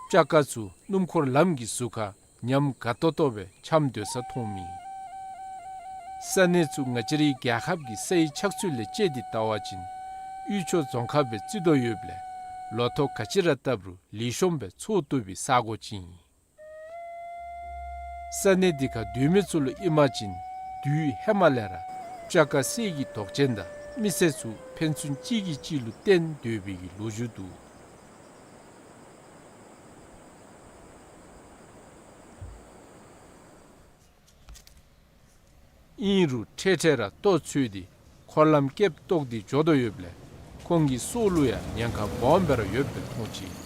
སྤྱ་ཁ་ཚུ་སྣུམ་འཁོར་ལམ་གྱི་ཟུར་ཁར་ ཉམས་དགའ་ཏོག་ཏོ་སྦེ་འཁྱམས་སྡོད་ས་མཐོངམ་ཨིན། ས་གནས་ཚུ་ང་བཅས་རའི་རྒྱལ་ཁབ་ཀྱི་སའི་ཆགས་ཚུལ་ལས་དཔྱད་དེ་བལྟ་བ་ཅིན་དབུས་ཕྱོགས་རྫོང་ཁག་སྦེ་བརྩི་དོ་ཡོདཔ་ལས་ལོ་ཐོག་ག་ཅི་ར་བཏབ་རུང་ལེགས་ཤོམ་སྦེ་འཚོ་བཏུབ་པའི་ས་གོ་ཅིག་ཨིན། ས་གནས་འདི་ཁར་སྡོད་མི་ཚུ་ལུ་ཨིན་པ་ཅིན་དུས་ཧེ་མ་ལས་ར་སྤྱ་དཀར་གསེར་གྱི་མདོག་ཅན་དང་མི་སེར་ཚུ་ཕན་ཚུན་གཅིག་གིས་གཅིག་ལུ་བརྟེན་སྡོད་པའི་གི་ལོ་རྒྱུས་འདུག། ཨིན་རུང་འཕྲལ་འཕྲལ་ར་ལྟོ་འཚོལ་ཏེ་འཁོར་ལམ་སྐེདཔ་བཏོག་སྟེ་འགྱོ་དོ་ཡོདཔ་ལས་ཁོང་གི་སྲོག་ལུ་ཡང་ཉེན་ཁ་སྦོམ་སྦེ་ར་ཡོདཔ་སྦེ་མཐོང་ཅི།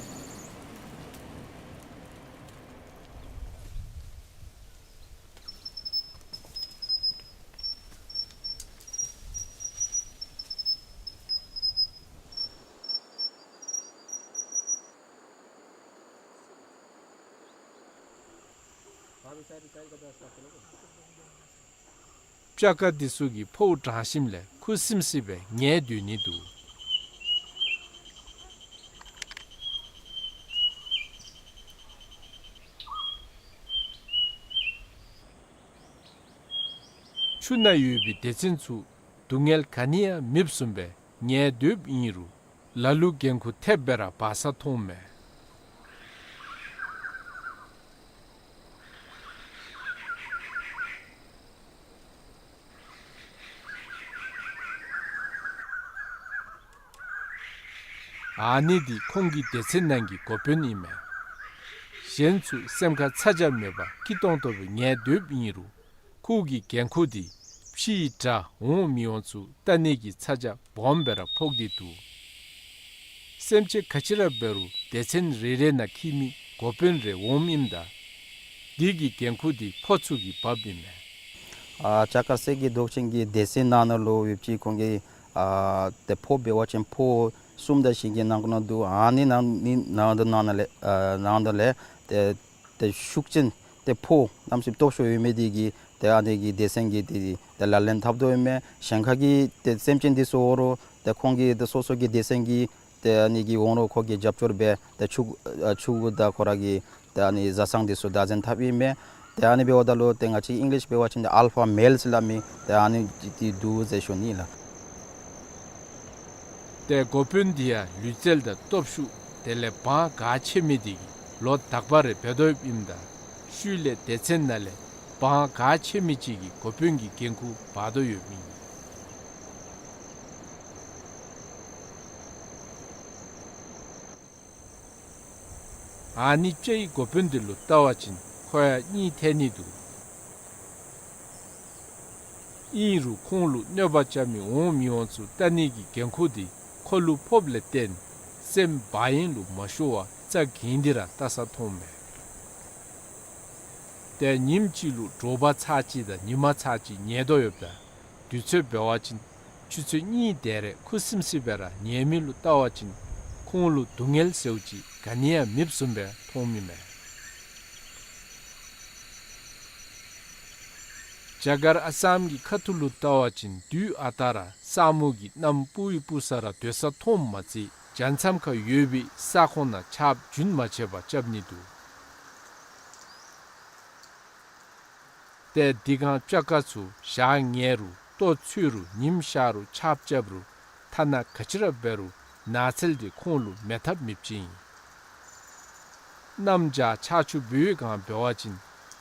སྤྱ་དཀར་འདི་ཚུ་གིས་ཕོཝ་འགྲངས་ཞིནམ་ལས་ཁུ་སིམ་སི་སྦེ་ཉལ་སྡོད་ནི་འདུག། ཆུ་ནང་ཡོད་པའི་སྡེ་ཚན་ཚུ་སྡུག་བསྔལ་ག་ནི་ཡང་མེདཔ་བཟུམ་སྦེ་ཉལ་སྡོདཔ་ཨིན་རུང་ལ་ལུ་འགན་ཁུར་ཐེབས་སྦེ་ར་འབག་ས་མཐོངམ་མས། ཨ་ནི་འདི་ཁོང་གི་སྡེ་ཚན་ནང་གི་འགོ་དཔོན་ཨིན་མས། གཞན་ཚུ་སེམས་ཁར་ཚ་གྱང་མེད་པར་སྐྱིད་ཏོང་ཏོ་སྦེ་ཉལ་སྡོདཔ་ཨིན་རུང་ཁོ་གི་འགན་ཁུར་འདི་ཕྱིའི་དགྲ་འོང་མི་འོང་ཚུ་ལྟ་ནི་གི་ཚ་གྱང་སྦོམ་སྦེ་ར་ཕོག་སྟེ་འདུག། སེམས་ཅན་ག་ཅི་ར་འབད་རུང་སྡེ་ཚན་རེ་རེ་ནང་འཁྱིད་མི་འགོ་དཔོན་རེ་འོངམ་ཨིནམ་ད་འདི་གི་འགན་ཁུར་འདི་ཕོ་ཚུ་གིས་འབགཔ་ཨིན་མས། ཨ་སྤྱ་དཀར་གསེར་གྱི་མདོག་ཅན་གྱི་སྡེ་ཚན་ནང་ན་ལུ་ཡོདཔ་ཅིག་ཁོང་གི་ཨ་ཏེ་ཕོ་འབད་བ་ཅིན་ཕོ་གསུམ་དང་བཞི་གི་ནང་ན་འདུག། ཨ་ནི་ནང་ནི་ནང་དུ་ནང་ན་ལས་ཨ་ནང་དུ་ལས་ཏེ་ཏེ་ཤུགས་ཅན་ཏེ་ཕོ་གནམ་མེད་ས་མེད་སྟོབས་ཤུགས་ཡོད་མི་འདི་གིས་ཏེ་ཨ་ནི་གི་སྡེ་ཚན་གྱི་ཏེ་ཏེ་ལག་ལེན་འཐབ་དོ་ཨིན་མས། གཞན་ཁ་གི་ཏེ་སེམས་ཅན་འདི་ཚུ་འོང་རུང་ཏེ་ཁོང་གི་ཏེ་སོ་སོ་གི་སྡེ་ཚན་གྱི་ཏེ་ཨ་ནི་གི་འོང་རུང་ཁོ་གིས་རྒྱབ་སྐྱོར་འབད་ཏེ་ཕྱུག་ཨ་ཕྱུག་གུ་དང་ཁོ་ར་གི་ཏེ་ཨ་ནི་བཟའ་ཚང་འདི་ཚུ་བདག་འཛིན་འཐབ་ཨིན་མས། ཏེ་ཨ་ནི་འབདཝ་ད་ལུ་ཏེ་ང་བཅས་ཨིང་ལིཤ་འབད་བ་ཅིན་ཏེ་ཨལ་ཕ་མེལ་ཟེར་སླབ་མི་ཏེ་ཨ་ནི་འདི་འདུག་ཟེར་ཞུ་ནི་ལགས། ཏེ་འགོ་དཔོན་འདི་ཡང་ལུས་རྩལ་དང་སྟོབས་ཤུགས་དེ་ལས་དབང་ག་ཆེ་མི་འདི་གིས་ལོ་དག་པ་རེ་འབད་དོ་ཡོདཔ་ཨིནམ་ད་ཤུལ་ལས་སྡེ་ཚན་ནང་ལས་དབང་ག་ཆེ་མི་ཅིག་གི་འགོ་དཔོན་གྱི་འགན་ཁུར་འབག་དོ་ཡོདཔ་ཨིན། ཨ་ནི་སྤྱའི་འགོ་དཔོན་འདི་ལུ་བལྟ་བ་ཅིན་ཁོ་ཡང་གཉིད་ཐལ་ནི་འདུག། ཨིན་རུང་ཁོང་ལུ་གནོད་པ་རྐྱབ་མི་འོང་མི་འོང་ཚུ་ལྟ་ནི་གི་འགན་ཁུར་འདི་ཁོ་ལུ་ཕོགཔ་ལས་བརྟེན་སེམས་བག་ཡངས་ལུ་མ་ཤོར་བར་རྩ་འགེངས་ཏེ་ར་བལྟ་ས་མཐོངམ་མས། ཏེ་ཉིནམ་གཅིག་ལུ་དྲོ་པ་ཚར་གཅིག་དང་ཉི་མ་ཚར་གཅིག་ཉལ་དོ་ཡོདཔ་ད་དུས་ཚོད་འབད་བ་ཅིན་ཆུ་ཚོད་གཉིས་དེ་རེ་ཁུ་སིམ་སི་སྦེ་ར་ཉལ་མི་ལུ་བལྟ་བ་ཅིན་ཁོང་ལུ་སྡུག་བསྔལ་ཟེརཝ་ཅིག་ག་ནི་ཡང་མེདཔ་བཟུམ་སྦེ་མཐོངམ་ཨིན་མས། རྒྱ་གར་ཨ་སམ་གྱི་ཁ་ཐུག་ལུ་བལྟ་བ་ཅིན་དུས་ཨ་རྟག་ར་ས་སྨུག་གིས་གནམ་སྤུབས་སྤུབས་ས་ར་སྡོད་ས་མཐོངམ་མ་ཚད་བྱང་མཚམས་ཁར་ཡོད་པའི་ས་ཁོངས་ནང་ཆརཔ་རྒྱུན་མ་ཆད་པར་རྐྱབ་ནི་འདུག། ཏེ་འདི་སྒང་སྤྱ་དཀར་ཚུ་ཞག་ཉལ་རུང་ལྟོ་འཚོལ་རུང་ཉིམ་ཤར་རུང་ཆརཔ་རྐྱབ་རུང་ཐ་ན་ག་ཅི་ར་འབད་རུང་ནགས་ཚལ་འདི་ཁོང་ལུ་མེད་ཐབས་མེདཔ་ཅིག་ཨིན། གནམ་བྱཱར་ཆར་ཆུ་འབུཝ་སྒང་འབད་བ་ཅིན་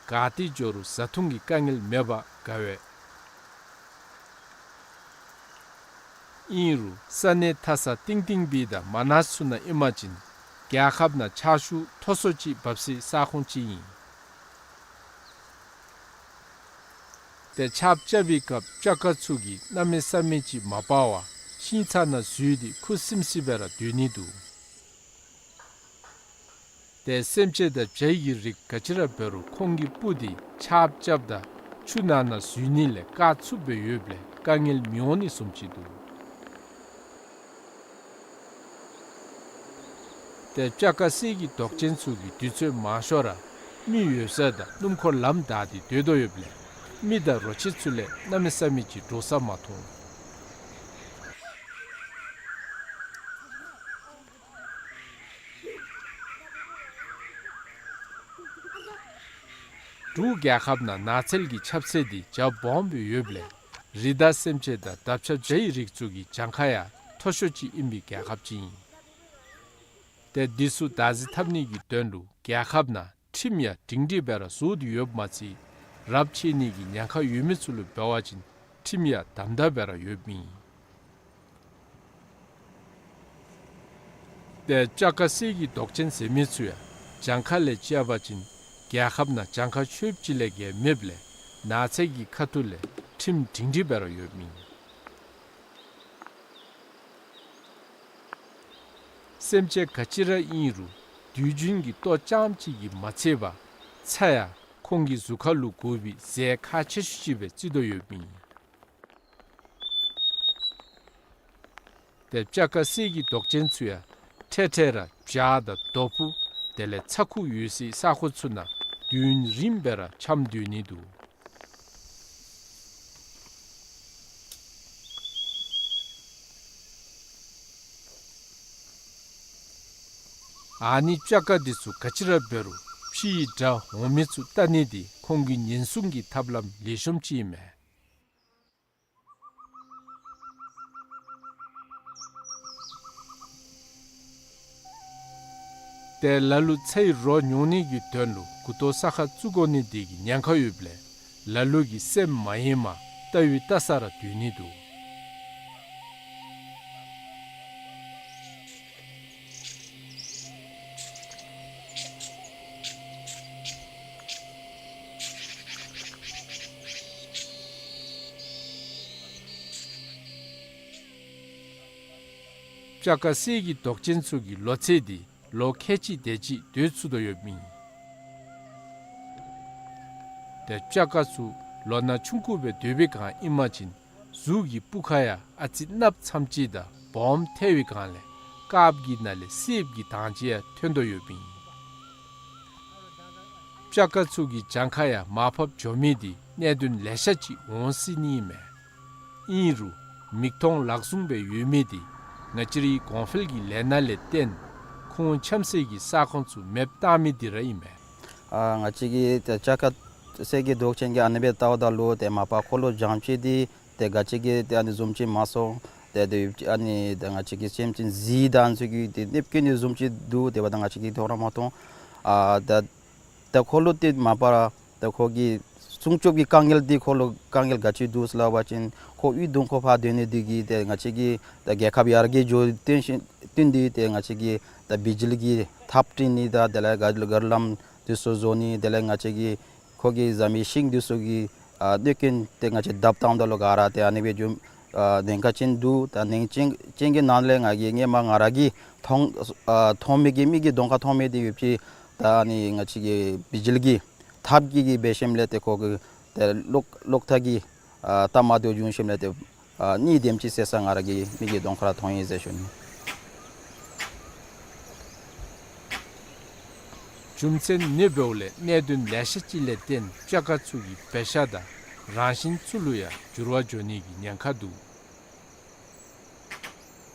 ག་ཏེ་འགྱོ་རུང་བཟའ་འཐུང་གི་དཀའ་ངལ་མེད་པར་དགའ་བས། ཨིན་རུང་ས་གནས་མཐའ་ས་གཏིང་གཏིང་སྦིས་དང་མ་ནཱ་ཚུ་ནང་ཨིན་པ་ཅིན་རྒྱལ་ཁབ་ནང་ཆར་ཆུ་མཐོ་སུ་ཅིག་འབབ་སའི་ས་ཁོངས་ཅིག་ཨིན། ཏེ་ཆརཔ་རྐྱབ་པའི་སྐབས་སྤྱ་དཀར་ཚུ་གིས་གནམ་མེད་ས་མེད་ཅིག་མ་སྤར་བར་ཤིང་ཚང་ནང་འཛུལ་ཏེ་ཁུ་སིམ་སི་སྦེ་ར་སྡོད་ནི་འདུག། ཏེ་སེམས་ཅན་དང་བྱ་ཡི་རིགས་ག་ཅི་ར་འབད་རུང་ཁོང་གི་སྤུ་འདི་ཆརཔ་རྐྱབ་ད་ཆུ་ནང་ན་འཛུལ་ནི་ལས་བཀག་ཚུགསཔ་སྦེ་ཡོདཔ་ལས་དཀའ་ངལ་མི་འོང་ནི་བཟུམ་ཅིག་འདུག། ཏེ་སྤྱ་དཀར་གསེར་གྱི་མདོག་ཅན་ཚུ་གིས་དུས་ཚོད་མང་ཤོས་ར་མི་ཡོད་ས་དང་སྣུམ་འཁོར་ལམ་བདའ་སྟེ་སྡོད་དོ་ཡོདཔ་ལས་མི་དང་རོ་ཁྱི་ཚུ་ལས་གནམ་མེད་ས་མེད་ཅིག་འདྲོག་ས་མ་མཐོང་། འབྲུག་རྒྱལ་ཁབ་ནང་ནགས་ཚལ་གྱི་ཁྱབ་ཚད་འདི་རྒྱ་སྦོམ་སྦེ་ཡོདཔ་ལས་རི་དྭགས་སེམས་ཅན་དང་འདབ་ཆགས་བྱ་ཡི་རིགས་ཚུ་གི་གྱངས་ཁ་ཡང་མཐོ་ཤོས་ཅིག་ཨིན་པའི་རྒྱལ་ཁབ་ཅིག་ཨིན། ཏེ་འདི་ཚུ་བདག་འཛིན་འཐབ་ནི་གི་དོན་ལུ་རྒྱལ་ཁབ་ནང་ཁྲིམས་ཡང་སྒྲིང་སྒྲིང་སྦེ་ར་བཟོ་སྟེ་ཡོདཔ་མ་ཚད་རབས་ཆད་ནི་གི་ཉེན་ཁ་ཡོད་མི་ཚུ་ལུ་འབད་བ་ཅིན་ཁྲིམས་ཡང་དམ་དམ་སྦེ་ར་ཡོདཔ་ཨིན། ཏེ་སྤྱ་དཀར་གསེར་གྱི་མདོག་ཅན་ཟེར་མི་ཚུ་ཡང་གྱངས་ཁ་ལས་བཅད་པ་ཅིན་རྒྱལ་ཁབ་ནང་གྱངས་ཁ་ཆོདཔ་ཅིག་ལས་བརྒལ་མེདཔ་ལས་ནགས་ཚལ་གྱི་ཁ་ཐུག་ལས་ཁྲིམས་སྒྲིང་སྒྲིང་སྦེ་ར་ཡོདཔ་ཨིན། སེམས་ཅན་ག་ཅི་ར་ཨིན་རུང་དུས་རྒྱུན་གྱི་ལྟོ་རྐྱངམ་གཅིག་གིས་མ་ཚད་པར་ཚྭ་ཡང་ཁོང་གི་གཟུགས་ཁར་ལུ་དགོ་པའི་རྫས་ཁག་ཆེ་ཤོས་ཅིག་སྦེ་བརྩི་དོ་ཡོདཔ་ཨིན། ཏེ་སྤྱ་དཀར་གསེར་གྱི་མདོག་ཅན་ཚུ་ཡང་འཕྲལ་འཕྲལ་ར་བྱག་དང་རྡོ་ཕུང་དེ་ལས་ཚྭ་ཁུ་ཡོད་སའི་ས་ཁོངས་ཚུ་ནང་དུས་ཡུན་རིངམོ་སྦེ་ར་འཁྱམས་སྡོད་ནི་འདུག། ཨ་ནི་སྤྱ་དཀར་འདི་ཚུ་ག་ཅི་ར་འབད་རུང་ཕྱི་ཡི་དགྲ་འོང་མི་ཚུ་བལྟ་ནི་འདི་ཁོང་གི་ཉེན་སྲུང་གི་ཐབས་ལམ་ལེགས་ཤོམ་ཅིག་ཨིན་མས། ཏེ་ལ་ལུ་ཚྭའི་རོ་ཉོ་ནི་གི་དོན་ལུ་མགུ་ཏོ་ས་ཁར་བཙུགས་དགོ་ནི་འདི་གི་ཉེན་ཁ་ཡོདཔ་ལས་ལ་ལུ་གིས་སེམས་མ་ཡེངས་པར་བལྟ་བའི་བལྟ་ས་ར་སྡོད་ནི་འདུག། སྤྱ་དཀར་གསེར་གྱི་མདོག་ཅན་ཚུ་གི་ལོ་ཚད་འདི་ལོ་ཁལ་གཅིག་དེ་ཅིག་སྡོད་ཚུགས་དོ་ཡོདཔ་ཨིན། ཏེ་སྤྱ་དཀར་ཚུ་ལོ་ན་ཆུང་ཀུ་སྦེ་སྡོད་པའི་སྒང་ཨིན་པ་ཅིན་གཟུགས་ཀྱི་སྤུ་ཁ་ཡང་ཨ་ཙི་གནགཔོ་ཙམ་ཅིག་དང་སྦོམ་ཐལ་བའི་སྒང་ལས་དཀརཔོ་གི་ནང་ལས་སེརཔོ་གི་དྭངས་ཅིག་ཡང་ཐོན་དོ་ཡོདཔ་ཨིན། སྤྱ་དཀར་ཚུ་གི་གྱངས་ཁ་ཡང་མར་ཕབ་འགྱོ་མི་འདི་གནད་དོན་ལེ་ཤ་ཅིག་འོང་སྲིད་ནི་ཨིན་མས། ཨིན་རུང་མིག་མཐོང་ལག་བཟུང་སྦེ་ཡོད་མི་འདི་ང་བཅས་རའི་གོང་འཕེལ་གྱི་ལས་སྣ་ལས་བརྟེན་ཁོང་འཁྱམས་སའི་གི་ས་ཁོངས་ཚུ་མེདཔ་བཏང་མི་འདི་ར་ཨིན་མས། ཨ་ང་བཅས་ཀྱི་ཏེ་སྤྱ་དཀར་གསེར་གྱི་མདོག་ཅན་གྱི་ཨ་ནི་སྦེ་བལྟཝ་ད་ལུ་ཏེ་མ་པ་ཁོ་ལུ་བྱང་ཕྱི་འདི་ཏེ་ག་ཅི་གི་ཏེ་ཨ་ནི་བཟུམ་ཅིག་མ་སོང་། ཏེ་ཏེ་ཨ་ནི་ཏེ་ང་བཅས་ཀྱི་སེམས་ཅན་གཟིག་དང་ཚུ་གི་ཏེ་གནོདཔ་བཀལ་ནི་བཟུམ་ཅིག་འདུག། དེ་འབདཝ་ད་ང་བཅས་ཀྱིས་མཐོང་ར་མ་མཐོང་། ཨ་ད་ད་ཁོ་ལུ་ཏེ་མ་པ་ར་ད་ཁོ་གི་སྲུང་སྐྱོབ་ཀྱི་དཀའ་ངལ་འདི་ཁོ་ལུ་དཀའ་ངལ་ག་ཅི་འདུག་ཟེར་སླབ་པ་ཅིན་ཁོ་གཡུས་གདོང་ཁ་ཕར་སྡོད་ནི་འདི་གིས་ཏེ་ང་བཅས་ཀྱི་ད་རྒྱལ་ཁབ་ཡར་རྒྱས་འགྱོ་བརྟེན་ཞིན་བརྟེན་ཏེ་ཏེ་ང་བཅས་ཀྱི་ད་བི་ཇི་ལི་གི་ཐགཔ་བཏིང་ནི་དང་དེ་ལས་ག་ག་ར་ལམ་འདི་ཚུ་བཟོ་ནི་དེ་ལས་ང་བཅས་ཀྱི་ཁོ་གི་བཟའ་མི་ཤིང་འདི་ཚུ་གི་ཨ་གནོད་སྐྱོན་ཏེ་ང་བཅས་བརྡབ་བཏངམ་ད་ལུ་ག་ར་ཏེ་ཨ་ནི་སྦེ་འགྱོ་ཨ་ཉེན་ཁ་ཅན་འདུག། ད་ཉེན་ཅན་ཅན་གྱི་ནང་ལས་ང་གིས་སྔོན་མ་ང་ར་གིས་མཐོང་ཨ་མཐོང་མི་གི་མིག་གི་གདོང་ཁར་མཐོང་མི་འདི་ཡོད་ཅི། ད་ཨ་ནི་ང་བཅས་ཀྱི་བི་ཇི་ལི་གི་ཐགཔ་གི་གིས་འབད་ཞིནམ་ལས་ཏེ་ཁོ་གི་ཏེ་གློག་གློག་ཐག་གི་ཨ་ལྟ་མ་བདེཝ་བྱུང་ཞིནམ་ལས་ཏེ་ཨ་གཉིད་དེམ་ཅིག་སད་ས་ང་ར་གི་མིག་གི་གདོང་ཁར་མཐོང་ཡི་ཟེར་ཞུ་ནི། རྒྱུ་མཚན་ཨ་ནི་འབདཝ་ལས་གནད་དོན་ལེ་ཤ་ཅིག་ལས་བརྟེན་སྤྱ་དཀར་ཚུ་གི་བེ་ཤ་དང་རང་བཞིན་ཚུ་ལུ་ཡང་འགྱུར་བ་འགྱོ་ནི་གི་ཉེན་ཁ་འདུག།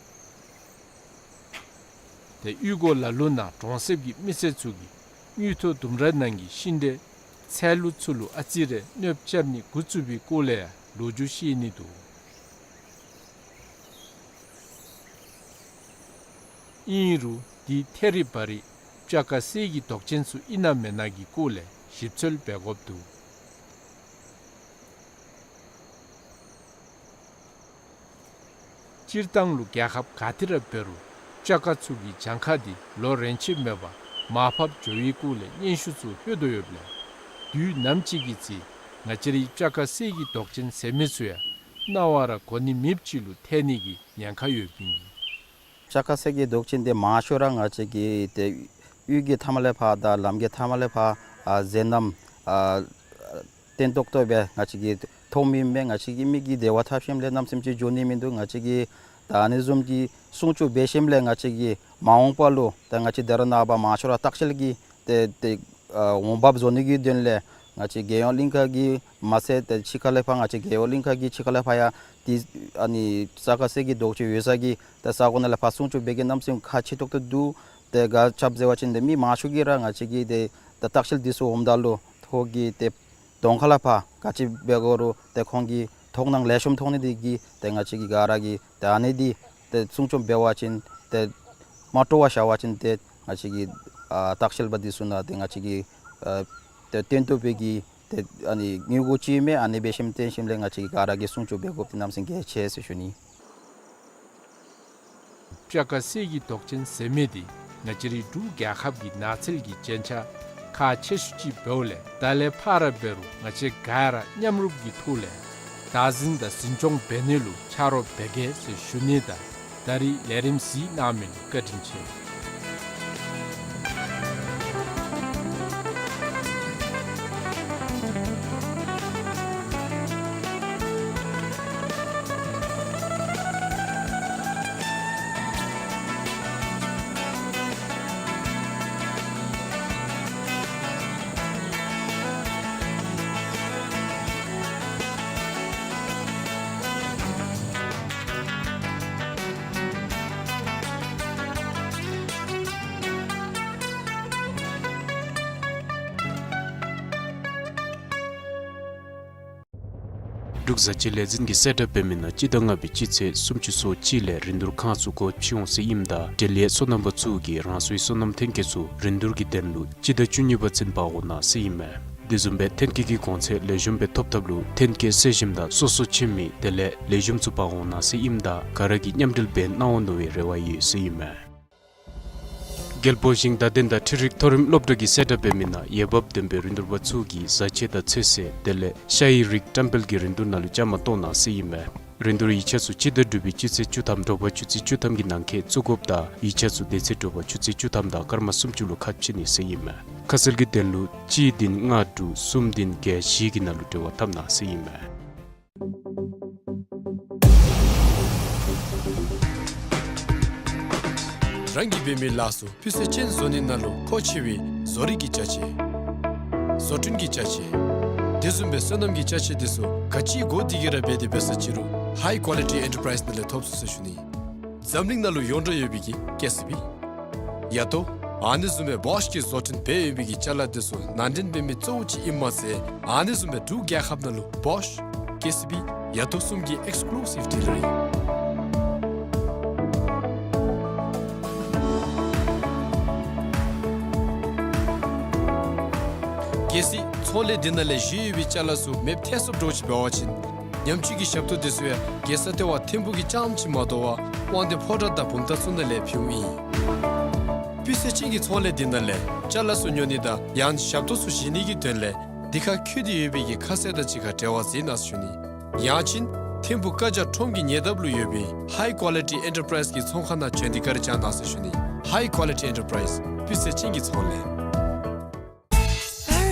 ཏེ་གཡུས་སྒོ་ལ་ལུ་ནང་གྲོང་གསེབ་ཀྱི་མི་སེར་ཚུ་གིས་དངུལ་ཐོག་ལྡུམ་ར་ནང་གི་ཤིང་འབྲས་ཚལ་ལུ་ཚུ་ལུ་ཨ་ཙི་རེ་གནོདཔ་རྐྱབ་ནི་འགོ་བཙུགས་པའི་སྐོར་ལས་ཡང་ལོ་རྒྱུས་བཤད་ནི་འདུག། ཨིན་རུང་འདི་ཐད་རི་བ་རི་སྤྱ་དཀར་གསེར་གྱི་མདོག་ཅན་ཚུ་ཨིན་ན་མེན་ན་གི་སྐོར་ལས་ཞིབ་འཚོལ་འབད་དགོཔ་འདུག། སྤྱིར་བཏང་ལུ་རྒྱལ་ཁབ་ག་ཏེ་ར་འབད་རུང་སྤྱ་དཀར་ཚུ་གི་གྱངས་ཁ་འདི་ལོ་རེ་ཆད་མེད་པར་མར་ཕབ་འགྱོ་བའི་སྐོར་ལས་སྙན་ཞུ་ཚུ་ལྷོད་དོ་ཡོདཔ་ལས་དུས་ནམ་ཅིག་གི་ཚེ་ང་བཅས་རའི་སྤྱ་དཀར་གསེར་གྱི་མདོག་ཅན་ཟེར་མི་ཚུ་ཡང་རྣ་བར་གོ་ནི་མེདཔ་ཅིག་ལུ་ཐལ་ནི་གི་ཉེན་ཁ་ཡོདཔ་ཨིན། སྤྱ་དཀར་གསེར་གྱི་མདོག་ཅན་འདི་མང་ཤོས་ར་ང་བཅས་ཀྱི་ཏེ་གཡུས་ཀྱི་མཐའ་མ་ལས་ཕར་དང་ལམ་གྱི་མཐའ་མ་ལས་ཕར་ཨ་མཛེས་རྣམ་ཨ་བརྟན་ཏོག་ཏོ་སྦེ་ང་བཅས་ཀྱིས་མཐོང་མི་མེད། ང་བཅས་ཀྱི་མིག་གིས་དེ་བ་འཐབ་ཞིནམ་ལས་གནམ་མེད་ས་མེད་ཅིག་འགྱོ་ནི་མིན་འདུག། ང་བཅས་ཀྱིས་ད་ཨ་ནི་བཟུམ་གྱི་སྲུང་སྐྱོབ་འབད་ཞིནམ་ལས་ང་བཅས་ཀྱིས་མ་འོངས་པ་ལུ་ད་ང་བཅས་ད་རེས་ནངས་པ་མང་ཤོས་ར་ལྟ་བཤལ་གྱི་ཏེ་ཏེ་ཨ་འོང་འབབ་བཟོ་ནི་གི་དོན་ལས་ང་བཅས་རྒྱལ་ཡོངས་གླིང་ཁ་གི་མ་ཚད་ཏེ་ཕྱི་ཁ་ལས་ཕར་ང་བཅས་རྒྱལ་ཡོངས་གླིང་ཁ་གི་ཕྱི་ཁ་ལས་ཕར་ཡང་ཏེ་ཨ་ནི་སྤྱ་དཀར་གསེར་གྱི་མདོག་ཅན་ཡོད་ས་གི་ཏེ་ས་གོ་ནང་ལས་ཕར་སྲུང་སྐྱོབ་འབད་གེ་གནམ་མེད་ས་མེད་ཁག་ཆེ་ཏོག་ཏོ་འདུག། ཏེ་ག་ཅི་འབད་ཟེར་བ་ཅིན་ཏེ་མི་མང་ཤོས་ཀྱིས་ར་ང་བཅས་ཀྱི་ཏེ་ད་ལྟ་བཤལ་འདི་ཚུ་འོངམ་ད་ལུ་ཐོ་ ཁོ་གིས་ཏེ་གདོང་ཁ་ལས་ཕར་ག་ཅི་འབད་དགོ་རུང་ཏེ་ཁོང་གི་དོ་སྣང་ལེགས་ཤོམ་ཐོག་ནི་འདི་གིས་ཏེ་ང་བཅས་ཀྱིས་ག་ར་གིས་ཏེ་ཨ་ནི་འདི་ཏེ་སྲུང་སྐྱོབ་འབད་བ་ཅིན་ཏེ་མ་སྤྲོ་བར་བཞག་པ་ཅིན་ཏེ་ང་བཅས་ཀྱི་ཨ་ལྟ་བཤལ་པ་འདི་ཚུ་ནང་ཏེ་ང་བཅས་ཀྱི་ཨ་ཏེ་བཏོན་ཏོག་པའི་གི་ཏེ་ཨ་ནི་དངུལ་སྒོར་ཅིག་མས། ཨ་ནི་འབད་ཞིནམ་བཏོན་ཞིནམ་ལས་ང་བཅས་ཀྱིས་ག་ར་གིས་སྲུང་སྐྱོབ་འབད་དགོཔ་འདི་གནམ་མེད་ས་མེད་གལ་ཆེ་ཟེར་ཞུ་ནི། པྱ་ཀ་གསེར་གྱི་མདོག་ཅན་ཟེར་མི་འདི་ང་བཅས་རའི་འབྲུག་རྒྱལ་ཁབ་ཀྱི་ནགས་ཚལ་གྱི་རྒྱན་ཆ་ཁག་ཆེ་ཤོས་ཅིག་འབདཝ་ལས་ད་ལས་ཕར་འབད་རུང་ང་བཅས་ག་ར་མཉམ་རུབ་ཀྱི་ཐོག་ལས་བདག་འཛིན་དང་འཛིན་སྐྱོང་འབད་ནི་ལུ་ཆ་རོགས་འབད་གེ་ཟེར་ཞུ་ནི་དང་ད་རིས་ལས་རིམ་གཟིགས་གནང་མི་ལུ་བཀའ་དྲིན་ཆེ། འབྲུག་བཟའ་སྤྱོད་ལས་འཛིན་གྱིས་གསལ་བསྒྲགས་འབད་མི་ནང་སྤྱི་ཟླ་ལྔ་པའི་སྤྱི་ཚེས་སུམ་ཅུ་སོ་གཅིག་ལས་རིན་བསྡུར་ཁང་ཚུ་སྒོ་ཕྱེ་འོང་ཟེར་ཨིནམ་ད་འབྲེལ་ཡོད་སོ་ནམ་པ་ཚུ་གིས་རང་སོའི་སོ་ནམ་ཐོན་སྐྱེད་ཚུ་རིན་བསྡུར་གྱི་དོན་ལུ་སྤྱི་ཟླ་བཅུ་གཉིས་པ་ཚུན་འབག་འོང་གནང་ཟེར་ཨིན་མས། དེ་བཟུམ་སྦེ་ཐོན་སྐྱེད་ཀྱི་གོང་ཚད་ལེགས་ཤོམ་སྦེ་ཐོབ་ཐབས་ལུ་ཐོན་སྐྱེད་གསོ་ཞིམ་དང་སོ་སོ་ཆེན་མི་དེ་ལས་ལེགས་ཤོམ་ཚུ་འབག་འོང་གནང་ཟེར་ཨིནམ་ད་ག་ར་གིས་མཉམ་འབྲེལ་འབད་གནང་འོང་མནོ་བའི་རེ་བ་ཡོད་ཟེར་ཨིན་མས། རྒྱལ་པོ་ཞིང་བདག་འདོན་དང་འཕྲུལ་རིག་མཐོ་རིམ་སློབ་གྲྭ་གིས་གསལ་བསྒྲགས་འབད་མི་ནང་འོས་འབབ་ལྡན་པའི་རིན་བསྡུར་པ་ཚུ་གིས་བཟའ་ཆས་དང་ཚོད་བསྲེ་དེ་ལས་ཤ་ཡི་རིགས་བཀྲམ་སྤེལ་གྱི་རིན་བསྡུར་ནང་ལུ་བཅའ་མར་གཏོགས་གནང་ཟེར་ཨིན་མས། རིན་བསྡུར་ཡིག་ཆ་ཚུ་སྤྱི་ཟླ་དྲུག་པའི་སྤྱི་ཚེས་བཅུ་ཐམ་དྲོ་པ་ཆུ་ཚོད་བཅུ་ཐམ་གྱི་ནང་འཁོད་བཙུགས་དགོཔ་དང་ཡིག་ཆ་ཚུ་དེ་ཚེ་དྲོ་པ་ཆུ་ཚོད་བཅུ་ཐམ་དང་སྐར་མ་སུམ་ཅུ་ལུ་ཁ་ཕྱེ་ནི་ཟེར་ཨིན་མས། ཁ་གསལ་གྱི་དོན་ལུ་གཅིག་བདུན་ལྔ་དྲུག་གསུམ་བདུན་བརྒྱད་བཞི་གི་ནང་ལུ་འབྲེལ་བ་འཐབ་གནང་ཟེར་ཨིན་མས། རང་གིས་འབད་མི་ལཱ་ཚུ་སྤུས་ཚད་ཅན་བཟོ་ནི་ནང་ལུ་མཁོ་ཆེ་བའི་བཟོ་རིག་གི་ཅ་ཆས། བཟོ་སྐྲུན་གྱི་ཅ་ཆས། དེ་བཟུམ་སྦེ་སོ་ནམ་གྱི་ཅ་ཆས་དེ་ཚུ་ག་ཅི་དགོ་དེ་གིས་ར་འབད་དེ་འབད་ས་ཅི་རུང་High Quality Enterprise ནང་ལས་ཐོབ་ཚུགས་ཟེར་ཞུ་ནི། འཛམ་གླིང་ནང་ལུ་ཡོངས་གྲགས་ཡོད་པའི་གི་ཀེ་སི་བི། ཡ་ཏོ། ཨ་ནི་བཟུམ་སྦེ་བོཤ་གིས་བཟོ་སྐྲུན་འབད་ཡོད་པའི་གི་ཅ་ལ་དེ་ཚུ་ནང་འདྲེན་འབད་མི་གཙོ་བོ་ཅིག་ཨིནམ་མ་ཚད་ཨ་ནི་བཟུམ་སྦེ་འབྲུག་རྒྱལ་ཁབ་ནང་ལུ་བོཤ། ཀེ་སི་བི། ཡ་ཏོ་གསུམ་གྱི་ཨེགསི་ཀུ་ལུ་སིབ་ཌི་ལར་ཨིན། གལ་སྲིད་ཚོང་ལས་འདི་ནང་ལས་བཞེས་ཡོད་པའི་ཅ་ལ་ཚུ་མེདཔ་ཐལ་སོངམ་འདྲཝ་ཅིག་འབད་བ་ཅིན་ཉམས་བཅོས་ཀྱི་ཞབས་ཏོག་དེ་ཚུ་ཡང་རྒྱལ་ས་ལྟེ་བ་ཐིམ་ཕུག་གི་རྐྱངམ་ཅིག་མ་དོ་བར་དབང་འདུས་ཕོ་བྲང་དང་བུམ་ཐང་ཚུ་ནང་ལས་ཕུལཝ་ཨིན། སྤུས་ཚད་ཅན་གྱི་ཚོང་ལས་འདི་ནང་ལས་ཅ་ལ་ཚུ་ཉོ་ནི་དང་ཡང་ཞབས་ཏོག་ཚུ་བཞེས་ནི་གི་དོན་ལས་འདི་ཁར་འཁོད་དེ་ཡོད་པའི་གི་ཁ་གསལ་དང་གཅིག་ཁར་འབྲེལ་བ་མཛད་གནང་ཟེར་ཞུ་ནི། ཡང་ཅིན་ཐིམ་ཕུག་ཀ་ཇ་ཁྲོམ་གྱི་ཉེ་འདབས་ལུ་ཡོད་པའི་High Quality Enterprise གི་ཚོང་ཁང་ནང་བྱོན་ཏེ་བཀའ་དྲིན་བསྐྱང་གནང་ཟེར་ཞུ་ནི། High Quality Enterprise སྤུས་ཚད་ཅན་གྱི་ཚོང་ལས།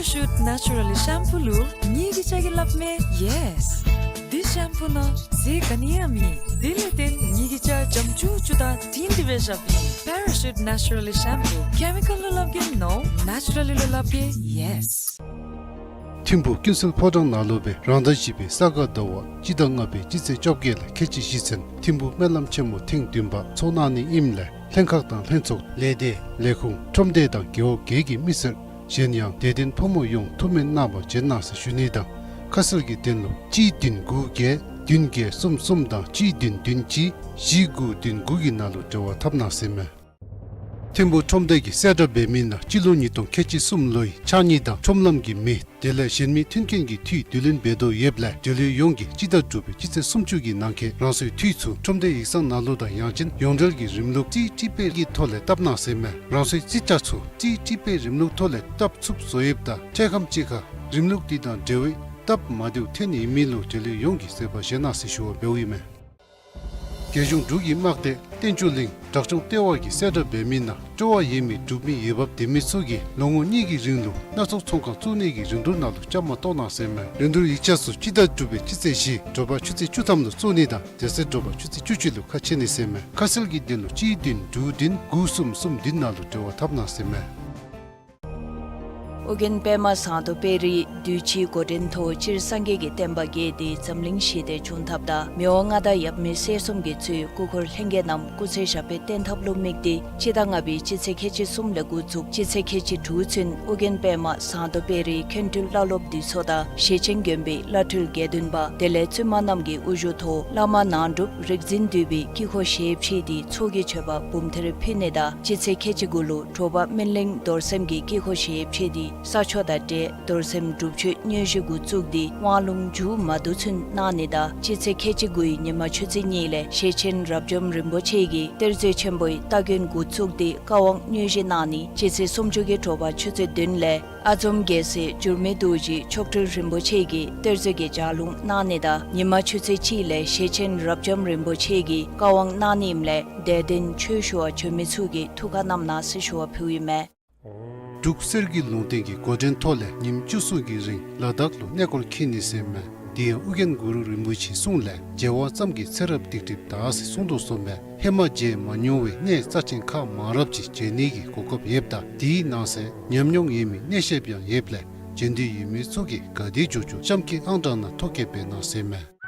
Parachute Naturally Shampoo ལུ་ངེ་གི་ཅ་གི་སླབ་མས་ཡེས། འདི་ཤེམ་པུ་ནང་ཟས་ག་ནི་ཡང་མེད། དེ་ལས་བརྟེན་ངེ་གི་ཅ་འཇམ་ཅུག་ཅུ་དང་འཕྲིན་ཏེ་སྦེ་བཞགཔ་ཨིན། Parachute Naturally Shampoo ཀེ་མི་ཀཱལ་ལུ་སླབ་གེ་ནོ། ནེ་ཅུ་ར་ལི་ལུ་སླབ་གེ་ཡེས། ཐིམ་ཕུག་ཀུན་གསལ་ཕོ་བྲང་ནང་ལུ་སྦེ་རང་ཟླ་བཞི་པའི་ས་ག་ཟླ་བ་སྤྱི་ཟླ་ལྔ་པའི་སྤྱི་ཚེས་བཅོ་བརྒྱད་ལས་ཁལ་གཅིག་བཞི་ཚུན་ཐིམ་ཕུག་སྨོན་ལམ་ཆེན་མོ་ཐེངས་བདུན་པ་ཚོགས་གནང་ནི་ཨིནམ་ལས་ལྷན་ཁག་དང་ལྷན་ཚོགས་ལས་སྡེ་ལས་ཁུངས་ཁྲོམ་སྡེ་དང་རྒེད་འོག་བརྒྱད་ཀྱི་མི་སེར་གཞན་ཡང་དད་ལྡན་ཕོ་མོ་ཡོངས་ཐུགས་སྨོན་གནང་བར་བྱོན་གནང་ཟེར་ཞུ་ནི་དང་ཁ་གསལ་གྱི་དོན་ལུ་གཅིག་བདུན་དགུ་བརྒྱད་བདུན་བརྒྱད་གསུམ་གསུམ་དང་གཅིག་བདུན་བདུན་གཅིག་བཞི་དགུ་བདུན་དགུ་གི་ནང་ལུ་འབྲེལ་བ་འཐབ་གནང་ཟེར་མས། ཐིམ་ཕུག་ཁྲོམ་སྡེ་གིས་གསལ་བསྒྲགས་འབད་མི་ནང་སྤྱི་ལོ་ཉིས་སྟོང་ཁལ་གཅིག་གསུམ་ལོའི་ཕྱགས་སྙིགས་དང་ཁྲོམ་ལམ་གྱི་མེ་དེ་ལས་གཞན་མི་མཐུན་རྐྱེན་གྱི་འཐུས་བསྡུ་ལེན་འབད་དོ་ཡོདཔ་ལས་འབྲེལ་ཡོད་ཡོངས་ཀྱིས་སྤྱི་ཟླ་དྲུག་པའི་སྤྱི་ཚེས་སུམ་ཅུ་གི་ནང་འཁོད་རང་སོའི་འཐུས་ཚུ་ཁྲོམ་སྡེ་ཡིག་ཚང་ནང་ལུ་དང་ཡང་ཅིན་ཡོངས་འབྲེལ་གྱི་རིམ་ལུགས་རྩིས་ཀྲིག་པའི་གི་ཐོག་ལས་བཏབ་གནང་ཟེར་མས། རང་སོའི་རྩིས་ཆ་ཚུ་རྩིས་ཀྲིག་པའི་རིམ་ལུགས་ཐོག་ལས་བཏབ་ཚུགསཔ་བཟོ་ཡོདཔ་ད་འཕྲལ་ཁམས་ཅིག་ཁར་རིམ་ལུགས་དེ་དང་འབྲེལ་བའི་སྟབས་མ་བདེཝ་ཐོན་ནི་ཨིན་མི་ལུ་འབྲེལ་ཡོད་ཡོངས་ཀྱིས་གཟིགས་པར་བཞེས་གནང་ཟེར་ཞུ་བ་འབདཝ་ཨིན་མས། རྒྱལ་གཞུང་འབྲུག་གི་དམག་སྡེ་བསྟན་འགྱུར་གླིང་བྲག་ལྗོངས་ལྟེ་བ་གིས་གསལ་བསྒྲགས་འབད་མི་ནང་སྤྲོ་བ་ཡོད་མི་འབྲུག་མི་འོས་འབབ་ལྡན་མི་ཚུ་གིས་ལོ་ངོ་གཉིས་ཀྱི་རིང་ལུ་སྣ་ཚོགས་ཚོང་ཁང་བཙུགས་ནི་གི་རིན་བསྡུར་ནང་ལུ་བཅའ་མར་གཏོགས་གནང་ཟེར་མས། རིན་བསྡུར་ཡིག་ཆ་ཚུ་སྤྱི་ཟླ་དྲུག་པའི་སྤྱི་ཚེས་བཞི་དྲོ་པ་ཆུ་ཚོད་བཅུ་ཐམ་ལུ་བཙུགས་ནི་དང་དེ་ཚེ་དྲོ་པ་ཆུ་ཚོད་བཅུ་གཅིག་ལུ་ཁ་ཕྱེ་ནི་ཟེར་མས། ཁ་གསལ་གྱི་དོན་ལུ་གཅིག་བདུན་དྲུག་བདུན་དགུ་གསུམ་གསུམ་བདུན་ནང་ལུ་འབྲེལ་བ་འཐབ་གནང་ཟེར་མས། ཨོ་རྒྱན་པདྨ་ཟངས་མདོག་དཔལ་རིའི་བདུད་རྩིའི་འགོ་འདྲེན་ཐོག་སྤྱིར་སངས་རྒྱས་ཀྱི་བསྟན་པ་རྒྱས་ཏེ་འཛམ་གླིང་ཞི་བདེ་འབྱུང་ཐབས་དང་མི་དབང་མངའ་བདག་ཡབ་མེས་སྲས་གསུམ་གྱིས་གཙོས་སྐུ་འཁོར་ལྷན་རྒྱས་རྣམས་སྐུ་ཚེ་ཞབས་པད་བརྟན་ཐབས་ལུ་དམིགས་ཏེ་སྤྱི་ཟླ་ལྔ་པའི་སྤྱི་ཚེས་ཁལ་གཅིག་གསུམ་ལས་འགོ་བཙུགས་སྤྱི་ཚེས་ཁལ་གཅིག་དྲུག་ཚུན་ཨོ་རྒྱན་པདྨ་ཟངས་མདོག་དཔལ་རིའི་མཁན་སྤྲུལ་བླ་སློབ་འདུས་ཚོགས་དང་ཞེ་ཆེན་དགོན་པའི་བླ་སྤྲུལ་དགེ་འདུན་པ་དེ་ལས་བཙུན་མ་རྣམས་ཀྱི་དབུ་བཞུགས་ཐོག་བླ་མ་ནང་སྒྲུབ་རིག་འཛིན་འདུས་པའི་དཀྱིལ་འཁོར་ཞལ་ཕྱེ་སྟེ་ཚོགས་ཀྱི་མཆོད་པ་འབུམ་ཐེར་ཕུལ་ནི་དང་སྤྱི་ཚེས་ཁལ་གཅིག་དགུ་ལུ་དྲོ་པ་སྨིན་གླིང་རྡོར་སེམས་ཀྱི་དཀྱིལ་འཁོར་ཞལ་ཕྱེ་སྟེ་ས་ཆོག་དང་འབྲེལ་རྡོར་སེམས་སྒྲུབ་མཆོད་དངོས་གཞི་འགོ་བཙུགས་ཏེ་དབང་ལུང་མཇུག་མ་བསྡུ་ཚུན་གནང་ནི་དང་སྤྱི་ཚེས་ཁལ་གཅིག་དགུའི་ཉི་མ་ཆུ་ཚོད་གཉིས་ལས་ཞེ་ཆེན་རབ་འབྱམས་རིན་པོ་ཆེ་གིས་གཏེར་མཛོད་ཆེན་པོའི་སྟ་གོན་འགོ་བཙུགས་ཏེ་བཀའ་དབང་དངོས་གཞི་གནང་ནི། སྤྱི་ཚེས་སུམ་ཅུ་གི་དྲོ་པ་ཆུ་ཚོད་བདུན་ལས་ཨ་འཛོམ་རྒྱལ་སྲས་འགྱུར་མེད་རྡོ་རྗེ་མཆོག་སྤྲུལ་རིན་པོ་ཆེ་གིས་གཏེར་མཛོད་ཀྱི་ལྗགས་ལུང་གནང་ནི་དང་ཉི་མ་ཆུ་ཚོད་གཅིག་ལས་ཞེ་ཆེན་རབ་འབྱམས་རིན་པོ་ཆེ་གིས་བཀའ་དབང་གནང་ནི་ཨིནམ་ལས་དད་ལྡན་ཆོས་ཞུ་བར་བྱོན་མི་ཚུ་གིས་ཐུགས་ཁར་བསྣམས་གནང་ཟེར་ཞུ་བ་ཕུལཝ་ཨིན་མས། འབྲུག་གསེར་གྱི་ལུང་བསྟན་གྱི་འགོ་འདྲེན་ཐོག་ལས་ཉིནམ་བཅུ་གསུམ་གྱི་རིང་ལ་དྭགས་ལུ་གནས་སྐོར་འཁྱིད་ནི་ཟེར་མས། དེ་ཡང་ཨོ་རྒྱན་གུ་རུ་རིན་པོ་ཆེའི་གསུང་ལས་མཇལ་བ་ཙམ་གྱིས་ཚེ་རབས་སྡིག་སྒྲིབ་དག་ཟེར་གསུངས་དོ་གསུངས་མས། ཧེ་མ་མཇལ་མ་མྱོང་བའི་གནས་རྩ་ཆེན་ཁག་མང་རབས་ཅིག་མཇལ་ནི་གི་གོ་སྐབས་ཡོདཔ་ད་དེའི་ནང་གསེས་ཉམས་མྱོང་ཡོད་མི་གནས་བཤད་པ་ཡང་ཡོདཔ་ལས་མཇལ་འདོད་ཡོད་མི་ཚུ་གིས་ག་དེ་མགྱོགས་མགྱོགས་གཤམ་གྱི་ཨང་གྲངས་ནང་ཐོ་བཀོད་འབད་གནང་ཟེར་མས།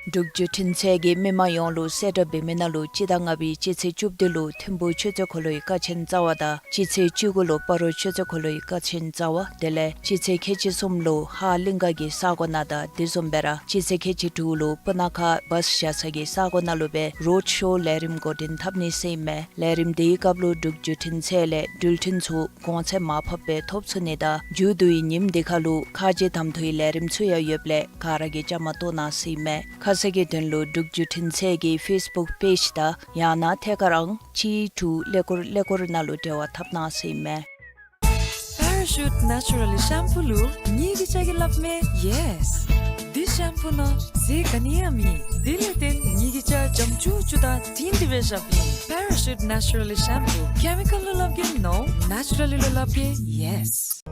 འབྲུག་བརྒྱུད་འཕྲིན་ཚད་ཀྱིས་མི་མང་ཡོངས་ལུ་གསལ་བསྒྲགས་འབད་མི་ནང་ལུ་སྤྱི་ཟླ་ལྔ་པའི་སྤྱི་ཚེས་བཅུ་བདུན་ལུ་ཐིམ་ཕུག་ཆུ་ཚོད་འཁོར་ལོའི་ཀ་ཆེན་རྩ་བ་དང་སྤྱི་ཚེས་བཅུ་དགུ་ལུ་སྤ་རོ་ཆུ་ཚོད་འཁོར་ལོའི་ཀ་ཆེན་རྩ་བ་དེ་ལས་སྤྱི་ཚེས་ཁལ་གཅིག་གསུམ་ལུ་ཧཱ་གླིང་ག་གི་ས་གོ་ནང་དང་དེ་བཟུམ་སྦེ་ར་སྤྱི་ཚེས་ཁལ་གཅིག་དྲུག་ལུ་སྤུ་ན་ཁ་བཱས་བཞག་ས་གི་ས་གོ་ནང་ལུ་སྦེ་རོཌ་ཤོ་ལས་རིམ་འགོ་འདྲེན་འཐབ་ནི་ཟེར་ཨིན་མས། ལས་རིམ་དེའི་སྐབས་ལུ་འབྲུག་བརྒྱུད་འཕྲིན་ཚད་ལས་འགྲུལ་འཕྲིན་ཚུ་གོང་ཚད་མར་ཕབ་སྦེ་ཐོབ་ཚུགས་ནི་དང་མཇུག་བསྡུ་བའི་ཉིནམ་དེ་ཁར་ལུ་ཁ་རྗེ་དམ་འཐུའི་ལས་རིམ་ཚུ་ཡང་ཡོདཔ་ལས་ག་ར་གིས་བཅའ་མར་གཏོགས་གནང་ཟེར་ཨིན་མས། ཁ་གསལ་གྱི་དོན་ལུ་འབྲུག་བརྒྱུད་འཕྲིན་ཚད་ཀྱི་ཕེསི་བུཀ་པེཇ་དང་ཡང་ན་ཐད་ཀར་ཨང་གཅིག་དྲུག་ཀླད་ཀོར་ཀླད་ཀོར་ནང་ལུ་འབྲེལ་བ་འཐབ་གནང་ཟེར་ཨིན་མས། པེ་ར་ཤུཊ་ནེ་ཅུ་ར་ལི་ཤམ་པུ་ལུ་ངེ་གི་སྐྱ་གིས་སླབ་མས་ཡེས། འདི་ཤམ་པུ་ནང་ཟས་ག་ནི་ཡང་མེད། དེ་ལས་བརྟེན་ངེ་གི་སྐྱ་འཇམ་ཅུག་ཅུ་དང་དྲིང་སྒྲི་སྦེ་ཤརཝ་ཨིན། པེ་ར་ཤུཊ་ནེ་ཅུ་ར་ལི་ཤམ་པུ། ཀེ་མི་ཀཱལ་ལུ་སླབ་གེ་ནོ། ནེ་ཅུ་ར་ལི་ལུ་སླབ་གེ་ཡེས།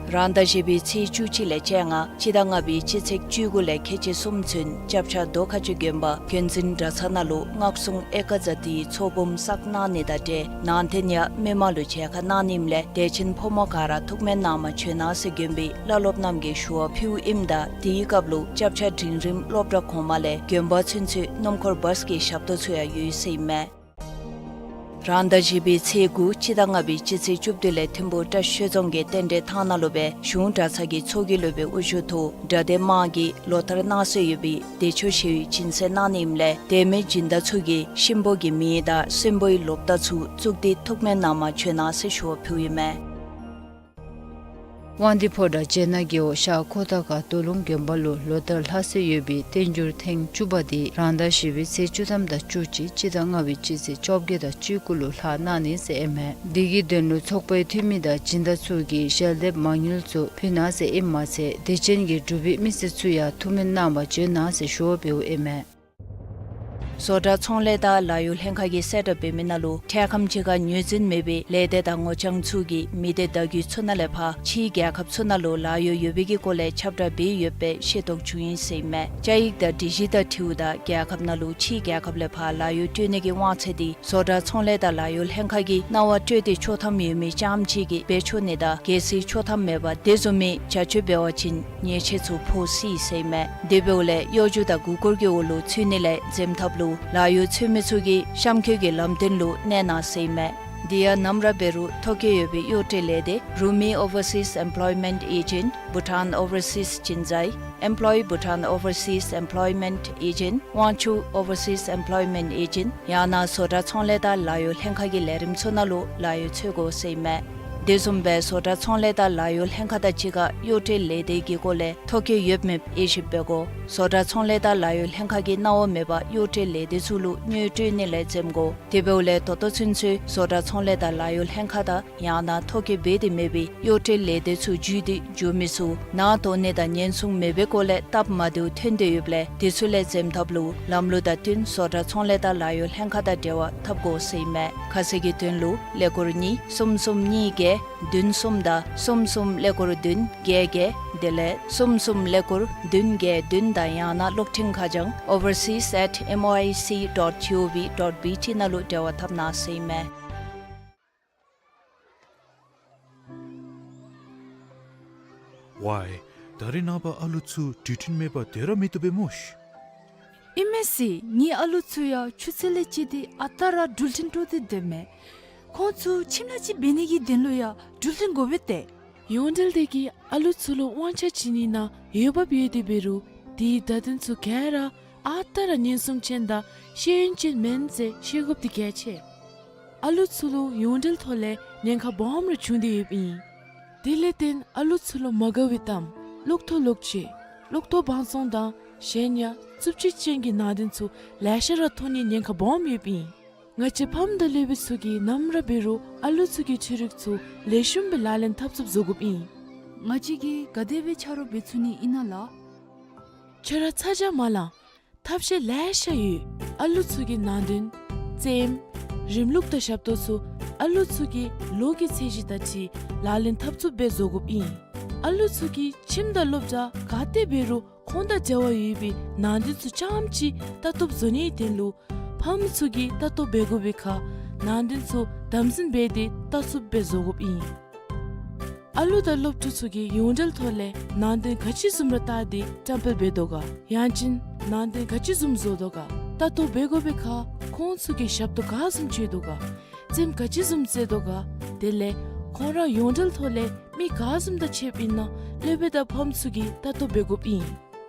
རང་ཟླ་བཞི་པའི་ཚེས་བཅུ་གཅིག་ལས་བཅོ་ལྔ། སྤྱི་ཟླ་ལྔ་པའི་སྤྱི་ཚེས་བཅུ་དགུ་ལས་ཁལ་གཅིག་གསུམ་ཚུན་སྐྱབས་ཆ་རྡོ་ཁ་ཆུ་དགོན་པ་དགོན་འཛིན་གྲྭ་ཚང་ནང་ལུ་སྔགས་སྲུང་ཨེ་ཀ་ཛ་ཏིའི་ཚོགས་འབུམ་བསགས་གནང་ནི་དང་འབྲེལ་ནང་རྟེན་ཡང་མི་མང་ལུ་མཇལ་ཁ་གནང་ནི་ཨིནམ་ལས་དད་ཅན་ཕོ་མོ་ག་ར་ཐུགས་སྨོན་གནང་མ་བྱོན་གནང་ཟེར་དགོན་པའི་བླ་སློབ་རྣམས་ཀྱིས་ཞུ་བ་ཕུལཝ་ཨིནམ་ད་དེའི་སྐབས་ལུ་སྐྱབས་ཆ་འབྲིང་རིམ་སློབ་གྲྭ་གོང་མ་ལས་དགོན་པ་ཚུན་ཚོད་སྣུམ་འཁོར་བཱས་ཀྱི་ཞབས་ཏོག་ཚུ་ཡང་ཡོད་ཟེར་ཨིན་མས། རང་ཟླ་བཞི་པའི་ཚེས་དགུ་སྤྱི་ཟླ་ལྔ་པའི་སྤྱི་ཚེས་བཅུ་བདུན་ལས་ཐིམ་ཕུག་བཀྲ་ཤིས་ཆོས་རྫོང་གི་རྟེན་འབྲེལ་ཐང་ནང་ལུ་སྦེ་གཞུང་གྲྭ་ཚང་གི་ཚོགས་ཀྱི་སློབ་དཔོན་དབུ་བཞུགས་ཐོག་གྲྭ་སྡེ་དམངས་ཀྱིས་ལོ་ལྟར་གནང་སྲོལ་ཡོད་པའི་བདེ་མཆོག་ཞི་བའི་སྦྱིན་སྲེག་གནང་ནི་ཨིནམ་ལས་དད་མོས་སྦྱིན་བདག་ཚུ་གིས་གཤིན་པོ་གི་མེ་དང་གསོན་པོའི་ལོ་རྟགས་ཚུ་བཙུགས་ཏེ་ཐུགས་སྨོན་གནང་མ་བྱོན་གནང་ཟེར་ཞུ་བ་ཕུལཝ་ཨིན་མས། དབང་འདུས་ཕོ་བྲང་སྤྱན་སྔ་རྒེད་འོག་ཤར་ཁོ་ཐང་ཁ་སྟོད་ལུང་དགོན་པ་ལུ་ལོ་ལྟར་ལྷག་སྲོལ་ཡོད་པའི་བསྟན་འགྱུར་ཐེངས་བཅུ་པ་དེ་རང་ཟླ་བཞི་པའི་ཚེས་བཅུ་ཐམ་དང་བཅུ་གཅིག་སྤྱི་ཟླ་ལྔ་པའི་སྤྱི་ཚེས་བཅོ་བརྒྱད་དང་བཅུ་དགུ་ལུ་ལྷག་གནང་ནི་ཟེར་ཨིན་མས། དེ་གི་དོན་ལུ་ཚོགས་པའི་འཐུས་མི་དང་སྦྱིན་བདག་ཚུ་གིས་ཞལ་འདེབས་མ་དངུལ་ཚུ་ཕུལ་གནང་ཟེར་ཨིནམ་མ་ཚད་དད་ཅན་གྱི་འབྲུག་པའི་མི་སེར་ཚུ་ཡང་ཐུགས་སྨོན་གནང་མ་བྱོན་གནང་ཟེར་ཞུ་བ་འབདཝ་ཨིན་མས། བཟོ་གྲྭ་ཚོང་ལས་དང་ལཱ་གཡོག་ལྷན་ཁག་གིས་གསལ་བསྒྲགས་འབད་མི་ནང་ལུ་འཕྲལ་ཁམས་ཅིག་ཁར་ངོས་འཛིན་མེད་པའི་ལས་སྡེ་དང་ངོ་རྐྱང་ཚུ་གིས་མི་སྡེ་བརྡ་བརྒྱུད་ཚུ་ནང་ལས་ཕར་ཕྱིའི་རྒྱལ་ཁབ་ཚུ་ནང་ལུ་ལཱ་གཡོག་ཡོད་པའི་གི་སྐོར་ལས་ཁྱབ་བསྒྲགས་འབད་ཡོདཔ་སྦེ་ཤེས་རྟོགས་བྱུང་ཡི་ཟེར་ཨིན་མས། བཅའ་ཡིག་དང་སྒྲིག་གཞི་དང་འཁྲིལཝ་ད་རྒྱལ་ཁབ་ནང་ལུ་ཕྱིའི་རྒྱལ་ཁབ་ལས་ཕར་ལཱ་གཡོག་སྤྲོད་ནི་གི་དབང་ཚད་དེ་བཟོ་གྲྭ་ཚོང་ལས་དང་ལཱ་གཡོག་ལྷན་ཁག་གིས་གནང་བ་སྤྲོད་དེ་ཆོག་ཐམ་ཡོད་མི་རྐྱངམ་ཅིག་གིས་འབད་ཆོག་ནི་དང་གལ་སྲིད་ཆོག་ཐམ་མེད་པར་དེ་བཟུམ་མའི་བྱ་སྤྱོད་འབད་བ་ཅིན་ཉེས་ཆད་ཚུ་ཕོག་སྲིད་ཟེར་ཨིན་མས། དེ་འབདཝ་ལས་གཡོ་སྒྱུ་དང་མགུ་སྐོར་གྱི་འོག་ལུ་ཚུད་ནི་ལས་འཛེམ་ཐབས་ལུ་ལཱ་གཡོག་འཚོལ་མི་ཚུ་གིས་གཤམ་འཁོད་ཀྱི་ལམ་སྟོན་ལུ་གནས་གནང་ཟེར་ཨིན་མས། དེ་ཡང་ནམ་ར་འབད་རུང་ཐོ་བཀོད་ཡོད་པའི་གཡོག་བཀྲོལ་ལས་སྡེ་Rumi Overseas Employment Agent, Bhutan Overseas Jinsai, Employ Bhutan Overseas Employment Agent, དབང་ཕྱུག་Overseas Employment Agent ཡང་ན་བཟོ་གྲྭ་ཚོང་ལས་དང་ལཱ་གཡོག་ལྷན་ཁག་གི་ལས་རིམ་ཚུ་ནང་ལུ་ལཱ་གཡོག་འཚོལ་དགོ་ཟེར་ཨིན་མས། དེ་བཟུམ་སྦེ་བཟོ་གྲྭ་ཚོང་ལས་དང་ལཱ་གཡོག་ལྷན་ཁག་དང་གཅིག་ཁར་གཡོག་བཀྲོལ་ལས་སྡེ་གི་སྐོར་ལས་ཐོ་བཀོད་ཡོདཔ་མེདཔ་དབྱེ་ཞིབ་འབད་དགོ། བཟོ་གྲྭ་ཚོང་ལས་དང་ལཱ་གཡོག་ལྷན་ཁག་གིས་གནང་བ་མེད་པར་གཡོག་བཀྲོལ་ལས་སྡེ་ཚུ་ལུ་དངུལ་སྤྲོད་ནི་ལས་འཛེམ་དགོ། དེ་འབདཝ་ལས་ད་ལྟོ་ཚུན་ཚོད་བཟོ་གྲྭ་ཚོང་ལས་དང་ལཱ་གཡོག་ལྷན་ཁག་དང་ཡང་ན་ཐོ་བཀོད་འབད་དེ་མེད་པའི་གཡོག་བཀྲོལ་ལས་སྡེ་ཚུ་བརྒྱུད་དེ་འགྱོ་མི་ཚུ་ནང་དོགས་ནི་དང་ཉེན་སྲུང་མེད་པའི་སྐོར་ལས་སྟབས་མ་བདེཝ་ཐོན་ཏེ་ཡོདཔ་ལས་དེ་ཚུ་ལས་འཛེམ་ཐབས་ལུ་ལམ་ལུགས་དང་བསྟུན་བཟོ་གྲྭ་ཚོང་ལས་དང་ལཱ་གཡོག་ལྷན་ཁག་དང་འབྲེལ་བ་འཐབ་དགོ་ཟེར་ཨིན་མས། ཁ་གསལ་གྱི་དོན་ལུ་ཀླད་ཀོར་གཉིས་གསུམ་གསུམ་གཉིས་བརྒྱད་བདུན་གསུམ་དང་གསུམ་གསུམ་ཀླད་ཀོར་བདུན་བརྒྱད་བརྒྱད་དེ་ལས་གསུམ་གསུམ་ཀླད་ཀོར་བདུན་བརྒྱད་བདུན་དང་ཡང་ན་གློག་འཕྲིན་ཁ་བྱང་overseas at M O I C dot G O V dot B T ནང་ལུ་འབྲེལ་བ་འཐབ་གནང་ཟེར་ཨིན་མས། ཝའི། ད་རེས་ནངས་པ་ཨ་ལུ་ཚུ་འགྲུལ་འཕྲིན་མེད་པར་སྡོད་ར་མི་བཏུབ་པས་སྨོ་ཤིག། ཨིན་མས་ཟེར། ངེའི་ཨ་ལུ་ཚུ་ཡང་ཆུ་ཚོད་ལས་བཅད་དེ་ཨ་རྟག་ར་འགྲུལ་འཕྲིན་དཀྲོག་སྟེ་སྡོདཔ་མས། ཁོང་ཚུ་ཁྱིམ་ནང་ཅིག་འབད་ནི་གི་དོན་ལུ་ཡང་འགྲུལ་འཕྲིན་དགོ་པས་ཏེ། ཡོངས་འབྲེལ་དེ་གིས་ཨ་ལུ་ཚུ་ལུ་དབང་ཆ་བྱིན་ནི་ནང་འོས་འབབ་ཡོད་དེ་འབད་རུང་དེའི་བརྡ་དོན་ཚུ་ག་ར་ཨ་རྟག་ར་ཉེན་སྲུང་ཅན་དང་ཤེས་ཡོན་ཅན་མེན་ཟེར་ཤེས་དགོཔ་འདི་གལ་ཆེ། ཨ་ལུ་ཚུ་ལུ་ཡོངས་འབྲེལ་ཐོག་ལས་ཉེན་ཁ་སྦོམ་ར་བྱུང་སྟེ་ཡོདཔ་ཨིན། དེ་ལས་བརྟེན་ཨ་ལུ་ཚུ་ལུ་མ་དགའ་བའི་གཏམ་གློག་ཐོག་གློག་ཆས་གློག་ཐོག་བང་བཙོང་དང་གཞན་ཡང་རྩུབ་སྤྱོད་ཅན་གྱི་ནང་དོན་ཚུ་ལེ་ཤ་ར་ཐོན་ནིའི་ཉེན་ཁ་སྦོམ་ཡོདཔ་ཨིན། ང་བཅས་ཕམ་དང་སློབ་དཔོན་ཚུ་གིས་ནམ་ར་འབད་རུང་ཨ་ལུ་ཚུ་གི་ཆོས་རིག་ཚུ་ལེགས་ཤོམ་སྦེ་ལག་ལེན་འཐབ་ཚུགསཔ་བཟོ་དགོཔ་ཨིན། ང་བཅས་ཀྱིས་ག་དེ་སྦེ་ཆ་རོགས་འབད་ཚུགས་ནི་ཨིན་ན་ལགས། ཁྱོད་ར་ཚ་གྱང་མ་ལང་། ཐབས་ཤེས་ལེ་ཤ་ཡོད། ཨ་ལུ་ཚུ་གི་ནང་དོན་རྩེདམོ་རིམ་ལུགས་དང་ཞབས་ཏོག་ཚུ་ཨ་ལུ་ཚུ་གི་ལོ་གི་ཚད་གཞི་དང་འཁྲིལ་ལག་ལེན་འཐབ་ཚུགསཔ་སྦེ་བཟོ་དགོཔ་ཨིན། ཨ་ལུ་ཚུ་གིས་ཁྱིམ་དང་སློབ་གྲྭ་ག་ཏེ་འབད་རུང་ཁོང་དང་འབྲེལ་བ་ཡོད་པའི་ནང་དོན་ཚུ་རྐྱངམ་ཅིག་ལྟ་རྟོགཔ་བཟོ་ནིའི་དོན་ལུ་ཕམ་ཚུ་གིས་ལྟ་རྟོགཔ་འབད་དགོ་པའི་ཁར་ནང་དོན་ཚུ་དམ་འཛིན་འབད་དེ་ལྟ་ཚུགསཔ་སྦེ་བཟོ་དགོཔ་ཨིན། ཨ་ལུ་དང་སློབ་ཕྲུག་ཚུ་གིས་ཡོངས་འབྲེལ་ཐོག་ལས་ནང་དོན་ག་ཅི་བཟུམ་ར་བལྟ་སྟེ་བཀྲམ་སྤེལ་འབད་དོ་ག། ཡང་ཅིན་ནང་དོན་ག་ཅི་བཟུམ་བཟོ་དོ་ག་ལྟ་རྟོགཔ་འབད་དགོ་པའི་ཁར་ཁོང་ཚུ་གིས་ཞབས་ཏོག་ག་བཟུམ་སྤྱོད་དོ་ག། རྩེདམོ་ག་ཅི་བཟུམ་རྩེ་དོ་ག། དེ་ལས་ཁོང་ར་ཡོངས་འབྲེལ་ཐོག་ལས་མི་ག་བཟུམ་དང་ཕྱདཔ་ཨིན་ན་སློབ་དཔོན་དང་ཕམ་ཚུ་གིས་ལྟ་རྟོགཔ་འབད་དགོཔ་ཨིན།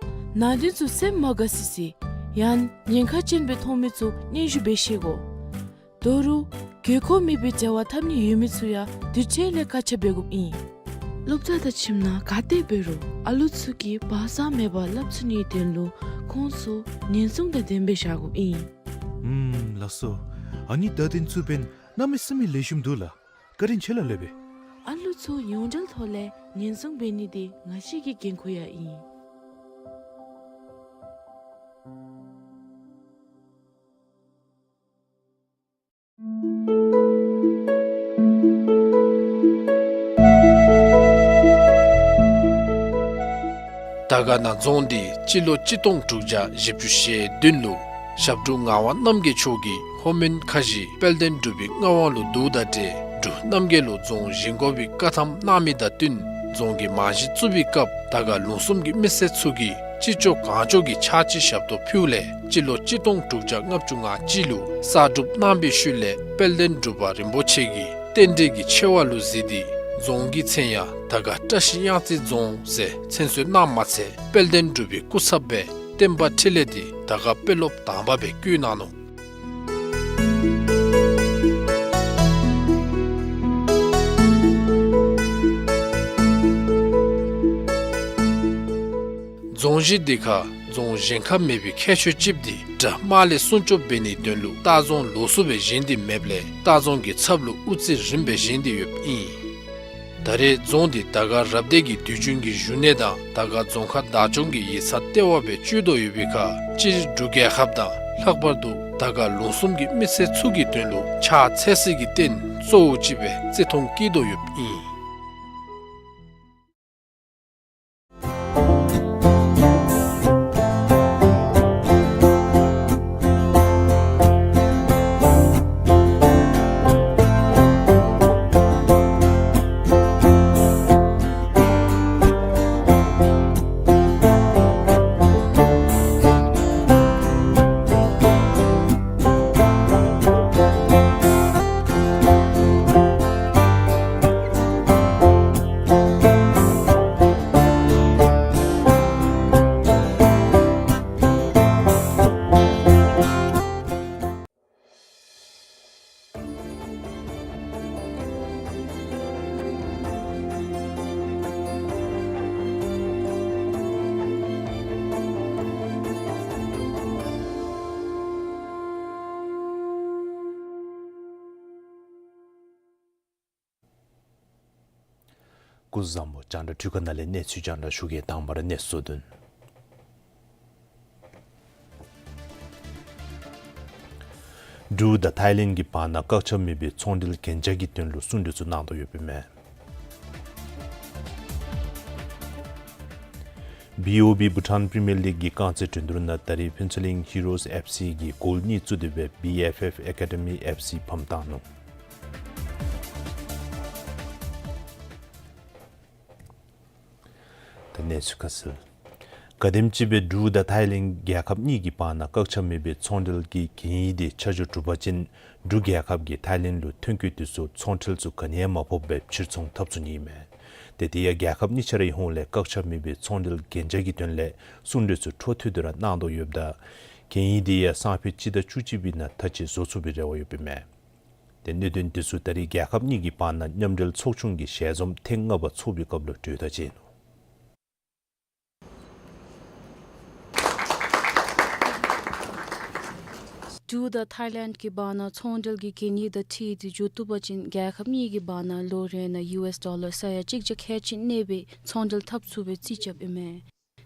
ནང་དོན་ཚུ་སེམས་མ་དགའ་སི་སི་ཡང་ཉེན་ཁ་ཅན་སྦེ་མཐོང་མི་ཚུ་སྙན་ཞུ་འབད་ཤེས་དགོ། དོ་རུང་དགོས་མཁོ་མེད་པའི་འབྲེལ་བ་འཐབ་ནི་ཡོད་མི་ཚུ་ཡང་དུས་ཅི་ལས་བཀག་ཆ་འབད་དགོཔ་ཨིན། སློབ་གྲྭ་དང་ཁྱིམ་ནང་ག་ཏེ་འབད་རུང་ཨ་ལུ་ཚུ་གིས་བག་ཚ་མེད་པར་སླབ་ཚུགས་ནིའི་དོན་ལུ་ཁོང་ཚུ་ཉེན་སྲུང་དང་ལྡནམ་སྦེ་བཞག་དགོཔ་ཨིན། ཨུམ་ལགས་སོ། ཨ་ནི་བརྡ་དོན་ཚུ་འབདན་གནམ་མེད་ས་མེད་ལེགས་ཤོམ་འདུག་ལགས། བཀའ་དྲིན་ཆེ་ལགས་སློབ་དཔོན། ཨ་ལུ་ཚུ་ཡོངས་འབྲེལ་ཐོག་ལས་ཉེན་སྲུང་འབད་ནི་འདི་ང་བཅས་ཀྱི་འགན་ཁུར་ཡང་ཨིན། དར་དཀར་ན་རྫོང་འདི་སྤྱི་ལོ་གཅིག་སྟོང་དྲུག་བརྒྱ་བཞི་བཅུ་ཞེ་བདུན་ལུ་ཞབས་དྲུང་ངག་དབང་རྣམ་རྒྱལ་མཆོག་གིས་ལྷོ་མོན་ཁ་བཞི་དཔལ་ལྡན་འབྲུག་པའི་མངའ་དབང་ལུ་བསྡུཝ་དང་འབྲེལ་འབྲུག་རྣམ་རྒྱལ་ལུ་རྫོང་བཞེངས་དགོ་པའི་བཀའ་ཐམ་གནང་མི་དང་བསྟུན་རྫོང་གི་རྨང་གཞི་བཙུགས་པའི་སྐབས་དར་དཀར་ལུང་གསུམ་གྱི་མི་སེར་ཚུ་གིས་ཅི་ལྕོགས་གང་ལྕོགས་ཀྱི་ཕྱག་ཕྱི་ཞབས་ཏོག་ཕུལཝ་ལས་སྤྱི་ལོ་གཅིག་སྟོང་དྲུག་བརྒྱ་ལྔ་བཅུ་ང་གཅིག་ལུ་གསར་སྒྲུབ་གནང་བའི་ཤུལ་ལས་དཔལ་ལྡན་འབྲུག་པ་རིན་པོ་ཆེ་གིས་རྟེན་འབྲེལ་གྱི་ཆེ་བ་ལུ་གཟིགས་ཏེ་རྫོང་གི་མཚན་ཡང་དར་དཀར་བཀྲ་ཤིས་གཡང་རྩེ་རྫོང་ཟེར་མཚན་གསོལ་གནངམ་མ་ཚད་དཔལ་ལྡན་འབྲུག་པའི་སྐུ་ཚབ་སྦེ་བསྟན་པ་འཕྲིན་ལས་འདི་དར་དཀར་དཔོན་སློབ་དང་པ་སྦེ་བསྐོ་གནང་ནུག། རྫོང་གཞི་འདི་ཁར་རྫོང་གཞན་ཁར་མེད་པའི་ཁྱད་ཆོས་ཅིག་འདི་དགྲ་དམག་ལས་སྲུང་སྐྱོབ་འབད་ནིའི་དོན་ལུ་ལྟ་རྫོང་ལོགས་སུ་སྦེ་བཞེངས་ཏེ་མེདཔ་ལས་ལྟ་རྫོང་གི་ཚབ་ལུ་དབུ་རྩེ་རིམ་སྦེ་བཞེངས་ཏེ་ཡོདཔ་ཨིན། ད་རེས་རྫོང་འདི་དར་དཀར་རབ་སྡེ་གི་དུས་རྒྱུན་གྱི་བཞུགས་གནས་དང་དར་དཀར་རྫོང་ཁག་བདག་སྐྱོང་གི་ཡིག་ཚང་ལྟེ་བ་སྦེ་སྤྱོད་དོ་ཡོད་པའི་ཁར་སྤྱིར་འབྲུག་རྒྱལ་ཁབ་དང་ལྷག་པར་དུ་དར་དཀར་ལུང་གསུམ་གྱི་མི་སེར་ཚུ་གི་དོན་ལུ་ཕྱག་འཚལ་སྲིད་ཀྱི་རྟེན་གཙོ་བོ་ཅིག་སྦེ་བརྩི་མཐོང་བསྐྱེད་དོ་ཡོདཔ་ཨིན། སྐུ་གཟུགས་བཟང་པོ། རྒྱང་བསྒྲགས་འཕྲུལ་ཁང་ནང་ལས་གནས་ཚུལ་རྒྱང་བསྒྲགས་ཞུ་གེ། དང་པ་ར་གནས་ཚུལ་དོན། འབྲུག་དང་ཐའི་ལེནཌ་གྱི་བར་ན་བཀག་ཆ་མེད་པའི་ཚོང་འབྲེལ་གན་རྒྱ་གི་དོན་ལུ་གསུང་གྲོས་ཚུ་གནང་དོ་ཡོདཔ་ཨིན་མས། བི་ཨོ་བི་བྷུ་ཊཱན་པི་རི་མི་ཡར་ལིག་གི་རྐང་རྩེད་འགྲན་བསྡུར་ནང་ད་རེས་ཕུན་ཚོགས་གླིང་ཧི་རོས་ཨེཕ་སི་གིས་གོལ་གཉིས་བཙུགས་ཏེ་སྦེ་བི་ཨེཕ་ཨེཕ་ཨེ་ཀ་ཌི་མི་ཨེཕ་སི་ཕམ་བཏང་ནུག། གནས་ཚུལ་ཁ་གསལ། ག་དེམ་ཅིག་སྦེ་འབྲུག་དང་ཐའི་ལེནཌ་རྒྱལ་ཁབ་གཉིས་ཀྱི་བར་ན་བཀག་ཆ་མེད་པའི་ཚོང་འབྲེལ་གྱི་གན་ཡིག་དེ་ཆ་འཇོག་གྲུབ་པ་ཅིན་འབྲུག་རྒྱལ་ཁབ་ཀྱིས་ཐའི་ལེནཌ་ལུ་ཐོན་སྐྱེད་དེ་ཚུ་ཚོང་ཁྲལ་ཚུ་ག་ནི་ཡང་མ་ཕོགཔ་སྦེ་ཕྱིར་ཚོང་འཐབ་ཚུགས་ནི་ཨིན་མས། ཏེ་དེ་ཡང་རྒྱལ་ཁབ་གཉིས་ཆ་རའི་ཧོངས་ལས་བཀག་ཆ་མེད་པའི་ཚོང་འབྲེལ་གན་རྒྱ་གི་དོན་ལས་གསུང་གྲོས་ཚུ་འཕྲོ་མཐུད་དེ་ར་གནང་དོ་ཡོདཔ་ད་གན་ཡིག་དེ་ཡང་སང་ཕོད་སྤྱི་ཟླ་བཅུ་གཅིག་པའི་ནང་ད་ཅི་བཟོ་ཚུགས་པའི་རེ་བ་ཡོདཔ་ཨིན་མས། ཏེ་གནད་དོན་དེ་ཚུ་ད་རེས་རྒྱལ་ཁབ་གཉིས་ཀྱི་བར་ན་མཉམ་འབྲེལ་ཚོགས་ཆུང་གི་ཞལ་འཛོམས་ཐེངས་ལྔ་པ་ཚོགས་པའི་སྐབས་ལུ་གྲོས་ཐག་བཅད་ནུག། འབྲུག་དང་ཐའི་ལེནཌ་གི་བར་ན་ཚོང་འབྲེལ་གྱི་གན་ཡིག་དང་ཁྲིཊི་འཇོག་བཏུབ་པ་ཅིན་རྒྱལ་ཁབ་གཉིས་ཀྱི་བར་ན་ལོ་རེ་ནང་ཡུ་ཨེསི་ཌོ་ལར་ས་ཡ་གཅིག་བརྒྱ་ཁལ་གཅིག་གནས་པའི་ཚོང་འབྲེལ་འཐབ་ཚུགས་པའི་རྩིས་རྐྱབ་ཨིན་མས།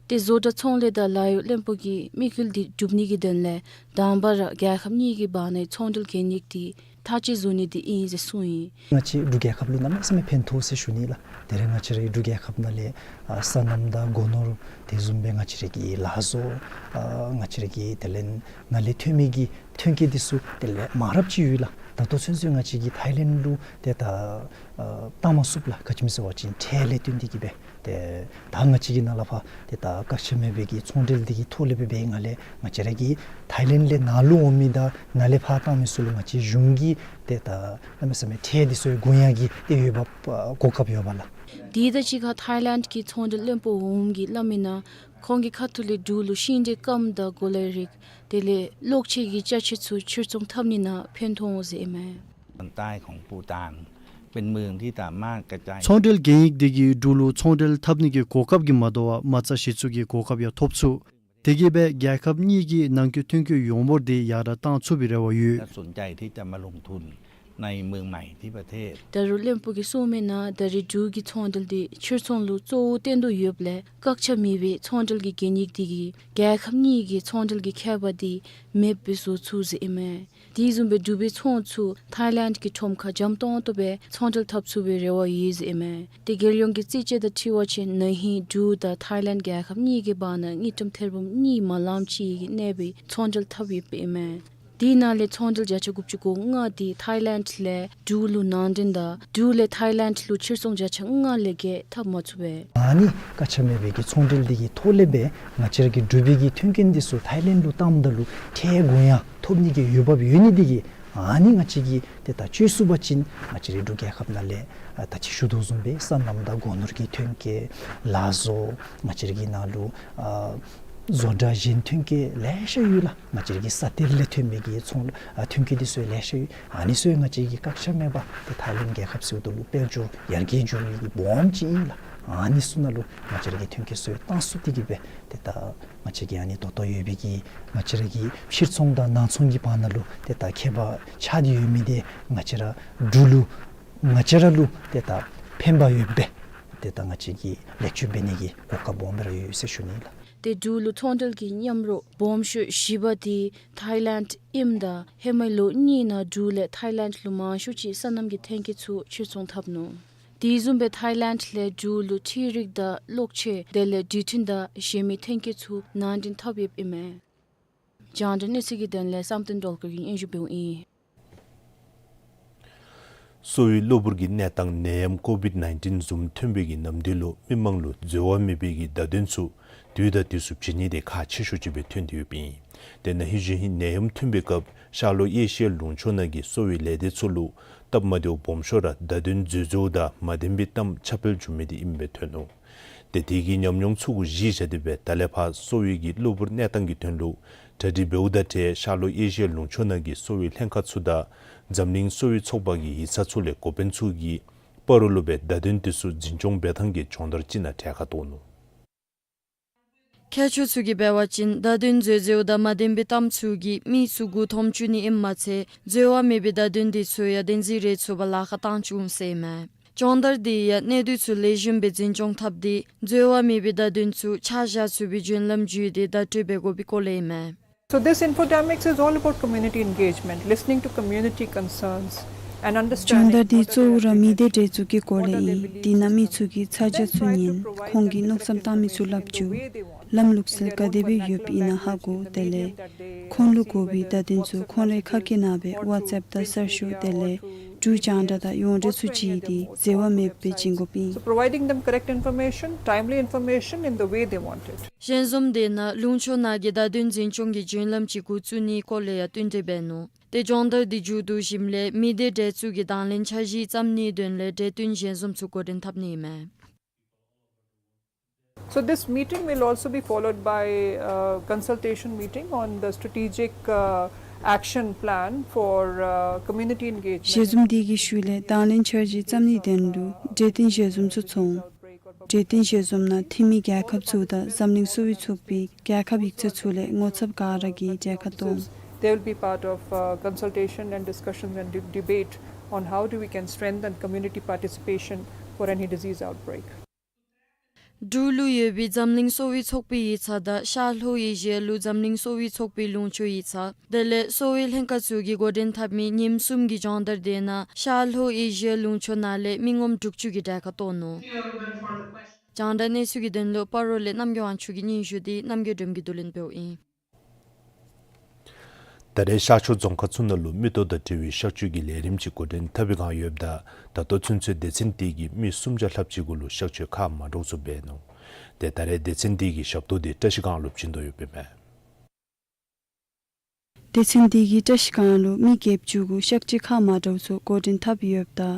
ཏེ་བཟོ་གྲྭ་ཚོང་ལས་དང་ལཱ་གཡོག་བློན་པོ་གི་དམིགས་ཡུལ་འདི་སྒྲུབ་ནི་གི་དོན་ལས་དང་པ་ར་རྒྱལ་ཁབ་གཉིས་ཀྱི་བར་ནའི་ཚོང་འབྲེལ་གན་ཡིག་འདི་ཐག་བཅད་བཟོ་ནི་འདི་ཨིན་ཟེར་གསུངས་ཡི། ང་བཅས་འབྲུག་རྒྱལ་ཁབ་ལུ་གནམ་མེད་ས་མེད་ཕན་ཐོགས་ཟེར་ཞུ་ནི་ལགས། དེ་རིང་ང་བཅས་རའི་འབྲུག་རྒྱལ་ཁབ་ནང་ལས་ཨ་སོ་ནམ་དང་སྒོ་ནོར་དེ་བཟུམ་སྦེ་ང་བཅས་རའི་གི་ལག་བཟོ་ཨ་ང་བཅས་རའི་གི་དེ་ལས་ནཱ་ལས་ཐོན་མི་གི་ཐོན་སྐྱེད་འདི་ཚུ་དེ་ལས་མང་རབས་ཅིག་ཡོད་ལགས། ད་ལྟོ་ཚུན་ཚོད་ང་བཅས་ཀྱིས་ཐའི་ལེནཌ་ལུ་ཏེ་ད་ཨ་བཏང་མ་ཚུགས་ལགས། ག་ཅི་སྨོ་ཟེར་བ་ཅིན་ཁྲལ་ལས་བརྟེན་ཏེ་གིས་སྦེ། ཏེ་ད་ང་བཅས་ཀྱིས་ནཱ་ལས་ཕར་ཏེ་ད་བཀག་ཆ་མེད་པའི་གི་ཚོང་འབྲེལ་འདི་གི་ཐོག་ལས་སྦེ་འབད་ནཱ་ལས་ང་བཅས་ར་གིས་ཐའི་ལེནཌ་ལས་ནཱ་ལུ་འོང་མི་དང་ནཱ་ལས་ཕར་བཏང་མི་ཚུ་ལུ་ང་བཅས་གཞུང་གིས་ཏེ་ད་གནམ་མེད་ས་མེད་ཁྲལ་འདི་ཚུ་དགོ་ཡང་གི་ཏེ་འོས་འབབ་ཨ་གོ་སྐབས་ཡོདཔ་ལགས། དེ་དང་གཅིག་ཁར་ཐའི་ལེནཌ་གི་ཚོང་འབྲེལ་བློན་པོ་འོགམ་གིས་སླབ་མི་ནང་ཁོང་གི་ཁ་ཐུག་ལས་འབྲུག་ལུ་ཤིང་འབྲས་སྐམ་དང་གོ་ལའི་རིགས་དེ་ལས་གློག་ཆས་ཀྱི་ཅ་ཆས་ཚུ་ཕྱིར་ཚོང་འཐབ་ནི་ནང་ཕན་ཐོགས་འོང་ཟེར་ཨིན་མས། ཚོང་འབྲེལ་གན་ཡིག་འདི་གིས་འབྲུག་ལུ་ཚོང་འབྲེལ་འཐབ་ནི་གི་གོ་སྐབས་ཀྱིས་མ་དོ་བར་མ་རྩ་གཞི་བཙུགས་ཀྱི་གོ་སྐབས་ཡང་ཐོབ་ཚུགས། དེ་གིས་སྦེ་རྒྱལ་ཁབ་གཉིས་ཀྱི་ནང་འཁོད་ཐོན་སྐྱེད་ཡོངས་འབོར་དེ་ཡར་དྲག་གཏང་ཚུགས་པའི་རེ་བ་ཡོད། สนใจที่จะมาลงทุนในเมืองใหม่ที่ประเทศ། ད་རུང་བློན་པོ་གིས་གསུངས་མི་ནང་ད་རེས་འབྲུག་གི་ཚོང་འབྲེལ་འདི་ཕྱིར་ཚོང་ལུ་གཙོ་བོ་བཏོན་དོ་ཡོདཔ་ལས་བཀག་ཆ་མེད་པའི་ཚོང་འབྲེལ་གྱི་གན་ཡིག་འདི་གིས་རྒྱལ་ཁབ་གཉིས་ཀྱི་ཚོང་འབྲེལ་གྱི་ཁྱད་པར་འདི་མེདཔ་སྦེ་བཟོ་ཚུགས་ཟེར་ཨིན་མས། དེ་བཟུམ་སྦེ་འབྲུག་པའི་ཚོང་ཚུ་ཐའི་ལེནཌ་གྱི་ཁྲོམ་ཁར་འཇམ་ཏོང་ཏོ་སྦེ་ཚོང་འབྲེལ་འཐབ་ཚུགས་པའི་རེ་བ་ཡོད་ཟེར་ཨིན་མས། ཏེ་རྒྱལ་ཡོངས་ཀྱི་རྩིས་དཔྱད་དང་འཁྲིལ་བ་ཅིན་ན་ཧིང་འབྲུག་དང་ཐའི་ལེནཌ་རྒྱལ་ཁབ་གཉིས་ཀྱི་བར་ན་དངུལ་ཀྲམ་ཐེར་འབུམ་གཉིས་མ་ལངམ་ཅིག་གི་གནས་པའི་ཚོང་འབྲེལ་འཐབ་ཡོདཔ་ཨིན་མས། དེ་ནང་ལས་ཚོང་འབྲེལ་བརྒྱ་ཆ་དགུ་བཅུ་གོ་ལྔ་དེ་ཐའི་ལེནཌ་ལས་འབྲུག་ལུ་ནང་འདྲེན་དང་འབྲུག་ལས་ཐའི་ལེནཌ་ལུ་ཕྱིར་ཚོང་བརྒྱ་ཆ་ལྔ་ལས་བརྒལ་འཐབ་མ་ཚུགས་པས། ཨ་ནི་བཀག་ཆ་མེད་པའི་གི་ཚོང་འབྲེལ་འདི་གི་ཐོག་ལས་སྦེ་ང་བཅས་ར་གི་འབྲུག་པའི་གི་ཐོན་སྐྱེད་འདི་ཚུ་ཐའི་ལེནཌ་ལུ་བཏངམ་ད་ལུ་ཁྲལ་དགོ་ཡང་ཐོབ་ནི་གི་འོས་འབབ་ཡོད་ནི་འདི་གིས་ཨ་ནི་ང་བཅས་ཀྱིས་ཏེ་ད་སྤྱོད་ཚུགས་པ་ཅིན་ང་བཅས་རའི་འབྲུག་རྒྱལ་ཁབ་ནང་ལས་ཨ་ད་ཅི་ཞུ་དོ་བཟུམ་སྦེ་སོ་ནམ་དང་སྒོ་ནོར་གྱི་ཐོན་སྐྱེད་ལག་བཟོ་ང་བཅས་ར་གི་ནང་ལུ་ཨ་བཟོ་གྲྭ་གཞན་ཐོན་སྐྱེད་ལེ་ཤ་ཡོད་ལགས། ང་བཅས་ར་གི་ས་གཏེར་ལས་ཐོན་མི་གི་ཚོང་ཨ་ཐོན་སྐྱེད་འདི་ཚུ་ལེ་ཤ་ཡོད། ཨ་ནི་ཚུ་ང་བཅས་ཀྱིས་བཀག་ཆ་མེད་པར་ཏེ་ཐའི་ལེནཌ་རྒྱལ་ཁབ་ཟེརཝ་ད་ལུ་དཔལ་འབྱོར་ཡར་རྒྱས་འགྱོ་ནི་གི་སྦོམ་ཅིག་ཨིན་ལགས། ཨ་ནི་ཚུ་ནང་ལུ་ང་བཅས་ར་གི་ཐོན་སྐྱེད་ཚུ་བཏང་ཚུགས་ཏེ་གིས་སྦེ་ཏེ་ད་ང་བཅས་ཀྱི་ཨ་ནི་ད་ལྟོ་ཡོད་པའི་གི་ང་བཅས་ར་གི་ཕྱིར་ཚོང་དང་ནང་ཚོང་གི་བར་ན་ལུ་ཏེ་ད་ཁྱད་པར་ཆགས་ཏེ་ཡོད་མི་འདི་ང་བཅས་ར་འབྲུག་ལུ་ང་བཅས་ར་ལུ་ཏེ་ད་ཕན་པ་ཡོདཔ་སྦེ་ཏེ་ད་ང་བཅས་ཀྱིས་ལེགས་བཅོས་འབད་ནི་གི་གོ་སྐབས་སྦོམ་སྦེ་ར་ཡོད་ཟེར་ཞུ་ནི་ལགས། ཏེ་འབྲུག་ལུ་ཚོང་འབྲེལ་གྱི་མཉམ་རོགས་སྦོམ་ཤོས་བཞི་པ་དེ་ཐའི་ལེནཌ་ཨིནམ་ད་ཧེ་མའི་ལོ་གཉིས་ནང་འབྲུག་ལས་ཐའི་ལེནཌ་ལུ་མང་ཤོས་ཅིག་སོ་ནམ་གྱི་ཐོན་སྐྱེད་ཚུ་ཕྱིར་ཚོང་འཐབ་ནུག། དེ་བཟུམ་སྦེ་ཐའི་ལེནཌ་ལས་འབྲུག་ལུ་འཕྲུལ་རིག་དང་གློག་ཆས་དེ་ལས་འགྲུལ་འཕྲིན་དང་གཞན་མི་ཐོན་སྐྱེད་ཚུ་ནང་འདྲེན་འཐབ་ཡོདཔ་ཨིན་མས། རྒྱང་བསྒྲགས་གནས་ཚུལ་གྱི་དོན་ལས་བསམ་གཏན་སྒྲོལ་དཀར་གྱིས་སྙན་ཞུ་འབདཝ་ཨིན། གསོ་བའི་གློ་བུར་གྱི་གནས་སྟངས་ནད་ཡམས་ཀོ་བིཌ་ནའིན་ཊིན་བཟུམ་ཐོན་པའི་གི་ནམ་དུས་ལུ་མི་མང་ལུ་འཛོལ་བ་མེད་པའི་གི་བརྡ་དོན་ཚུ་དུས་དང་དུས་སུ་བྱིན་ནི་དེ་ཁག་ཆེ་ཤོས་ཅིག་སྦེ་ཐོན་ཏེ་ཡོདཔ་ཨིན། དེ་ནང་བཞིན་ཧིང་ནད་ཡམས་ཐོན་པའི་སྐབས་ཤར་ལྷོ་ཨེ་ཤི་ཡའི་ལུང་ཕྱོགས་ནང་གི་གསོ་བའི་ལས་སྡེ་ཚུ་ལུ་སྟབས་མ་བདེཝ་སྦོམ་ཤོས་ར་བརྡ་དོན་འཛོལ་འཛོལཝ་དང་མ་བདེན་པའི་གཏམ་ཁྱབ་སྤེལ་འབྱུང་མི་དེ་ཨིནམ་སྦེ་ཐོན་ནུག། ཏེ་དེ་གི་ཉམས་མྱོང་ཚུ་གུ་གཞི་བཞག་སྟེ་སྦེ་ད་ལས་ཕར་གསོ་བའི་གི་གློ་བུར་གནས་སྟངས་ཀྱི་དོན་ལུ་གྲ་སྒྲིག་འབདཝ་དང་འབྲེལ་ཤར་ལྷོ་ཨེ་ཤི་ཡའི་ལུང་ཕྱོགས་ནང་གི་གསོ་བའི་ལྷན་ཁག་ཚུ་དང་འཛམ་གླིང་གསོ་བའི་ཚོགས་པ་གི་ཡིག་ཚང་ཚུ་ལས་འགོ་དཔོན་ཚུ་གིས་སྤ་རོ་ལུ་སྦེ་བརྡ་དོན་དེ་ཚུ་འཛིན་སྐྱོང་འབད་ཐངས་ཀྱི་སྦྱོང་བརྡར་ཅིག་ནང་གྲལ་ཁར་གཏོགས་ནུག། མཁས་མཆོག་ཚུ་གིས་འབད་བ་ཅིན་བརྡ་དོན་འཛོལ་འཛོལཝ་དང་མ་བདེན་པའི་གཏམ་ཚུ་གིས་མི་ཚུ་མགུ་འཐོམ་བཅུག་ནི་ཨིནམ་མ་ཚད་འཛོལ་བ་མེད་པའི་བརྡ་དོན་དེ་ཚུ་ཡང་བདེན་འཛིན་རེ་ཚུགས་པར་ལཱ་ཁག་བཏང་བཅུག་འོང་ཟེར་ཨིན་མས། སྦྱོང་བརྡར་དེ་ཡང་གནས་སྡུད་ཚུ་ལེགས་ཤོམ་སྦེ་འཛིན་སྐྱོང་འཐབ་སྟེ་འཛོལ་བ་མེད་པའི་བརྡ་དོན་ཚུ་ཆ་བཞག་ཚུགས་པའི་བརྒྱུད་ལམ་བརྒྱུད་དེ་བརྡ་སྤྲོད་འབད་དགོ་པའི་སྐོར་ལས་ཨིན་མས། So this infodemics is all about community engagement, listening to community concerns and སྦྱོང་བརྡར་འདི་གཙོ་བོ་ར་མི་སྡེ་གྲོས་ཚུགས་ཀྱི་སྐོར་ལས་ཨིན། དེ་ནང་མི་ཚུ་གིས་ཚ་གྱང་ཚུ་ཉན། ཁོང་གིས་མནོ་བསམ་བཏང་མི་ཚུ་སླབ་བཅུག། ལམ་ལུགས་སྲོལ་ག་དེ་སྦེ་ཡོདཔ་ཨིན་ན་ཧ་གོ། དེ་ལས་ཁོང་ལུ་དགོ་པའི་བརྡ་དོན་ཚུ་ཁོང་རའི་ཁ་སྐད་ནང་སྦེ་ཝཊས་ཨེཔ་དང་གསར་ཤོག་དེ་ལས་ འབྲུག་རྒྱང་བསྒྲགས་དང་ཡོངས་འབྲེལ་ཚུ་བྱིན་ཏེ་འཛོལ་བ་མེདཔ་སྦེ་བྱིན་དགོཔ་ཨིན། So providing them correct information, timely information in the way they want it. ཞལ་འཛོམས་དེ་ནང་ལུང་ཕྱོགས་ནང་གི་བརྡ་དོན་འཛིན་སྐྱོང་གི་བརྒྱུད་ལམ་ཅིག་འགོ་བཙུགས་ནིའི་སྐོར་ལས་ཡང་བསྟུན་གྲོས་འབད་ནུག། ཏེ་སྦྱོང་བརྡར་འདི་མཇུག་བསྡུ་ཞིནམ་ལས་མི་སྡེ་གྲལ་ཚུད་ཀྱི་དང་ལེན་འཆར་གཞི་བརྩམ་ནིའི་དོན་ལས་གྲོས་བསྟུན་ཞལ་འཛོམས་ཚུ་འགོ་འདྲེན་འཐབ་ནི་ཨིན་མས། So this meeting will also be followed by a consultation meeting on the strategic, uh, action plan for, uh, community engagement. ཞལ་འཛོམས་འདི་གི་ཤུལ་ལས་དང་ལེན་འཆར་གཞི་བརྩམ་ནིའི་དོན་ལུ་གྲོས་བསྟུན་ཞལ་འཛོམས་ཚུ་ཚོགས་འོང་། གྲོས་བསྟུན་ཞལ་འཛོམས་ནང་འཐུས་མི་རྒྱལ་ཁབ་ཚུ་དང་འཛམ་གླིང་གསོ་བའི་ཚོགས་པའི་རྒྱལ་ཁབ་ཡིག་ཚང་ཚུ་ལས་ངོ་ཚབ་ག་ར་གིས་གྲལ་ཁར་གཏོགས་འོང་། They will be part of, uh, consultation and discussions and de- debate on how do we can strengthen community participation for any disease outbreak. འབྲུག་ལུ་ཡོད་པའི་འཛམ་གླིང་གསོ་བའི་ཚོགས་པའི་ཡིག་ཚང་དང་ཤར་ལྷོ་ཨེ་ཤི་ཡ་ལུ་འཛམ་གླིང་གསོ་བའི་ཚོགས་པའི་ལུང་ཕྱོགས་ཡིག་ཚང་དེ་ལས་གསོ་བའི་ལྷན་ཁག་ཚུ་གིས་འགོ་འདྲེན་འཐབ་མི་ཉིནམ་གསུམ་གྱི་སྦྱོང་བརྡར་དེ་ནང་ཤར་ལྷོ་ཨེ་ཤི་ཡ་ལུང་ཕྱོགས་ནང་ལས་མི་ངོམ་དྲུག་ཅུ་གིས་གྲལ་ཁར་གཏོགས་ནུག། རྒྱང་བསྒྲགས་གནས་ཚུལ་གྱི་དོན་ལུ་སྤ་རོ་ལས་རྣམ་རྒྱལ་དབང་ཕྱུག་གི་སྙན་ཞུ་དེ་རྣམ་རྒྱལ་སྒྲོལམ་གྱིས་བསྡུ་ལེན་འབདཝ་ཨིན། ད་རེས་ཤར་ཕྱོགས་རྫོང་ཁག་ཚུ་ནང་ལུ་མིག་ཏོ་དང་འབྲེལ་བའི་གཤག་བཅོས་ཀྱི་ལས་རིམ་ཅིག་འགོ་འདྲེན་འཐབ་པའི་བསྒང་ཡོདཔ་ད་ད་ལྟོ་ཚུན་ཚོད་སྡེ་ཚན་དེ་གིས་མི་སུམ་བརྒྱ་ལྷགཔ་ཅིག་གུ་ལུ་གཤག་བཅོས་ཁག་མ་འདྲཝ་ཚུ་འབད་ནུག། ཏེ་ད་རེས་སྡེ་ཚན་དེ་གི་ཞབས་ཏོག་དེ་བཀྲ་ཤིས་སྒང་ལུ་བྱིན་དོ་ཡོདཔ་ཨིན་མས། སྡེ་ཚན་དེ་གིས་བཀྲ་ཤིས་སྒང་ལུ་མི་བརྒྱད་ཅུ་གུ་གཤག་བཅོས་ཁག་མ་འདྲཝ་ཚུ་འགོ་འདྲེན་འཐབ་ཡོདཔ་ད་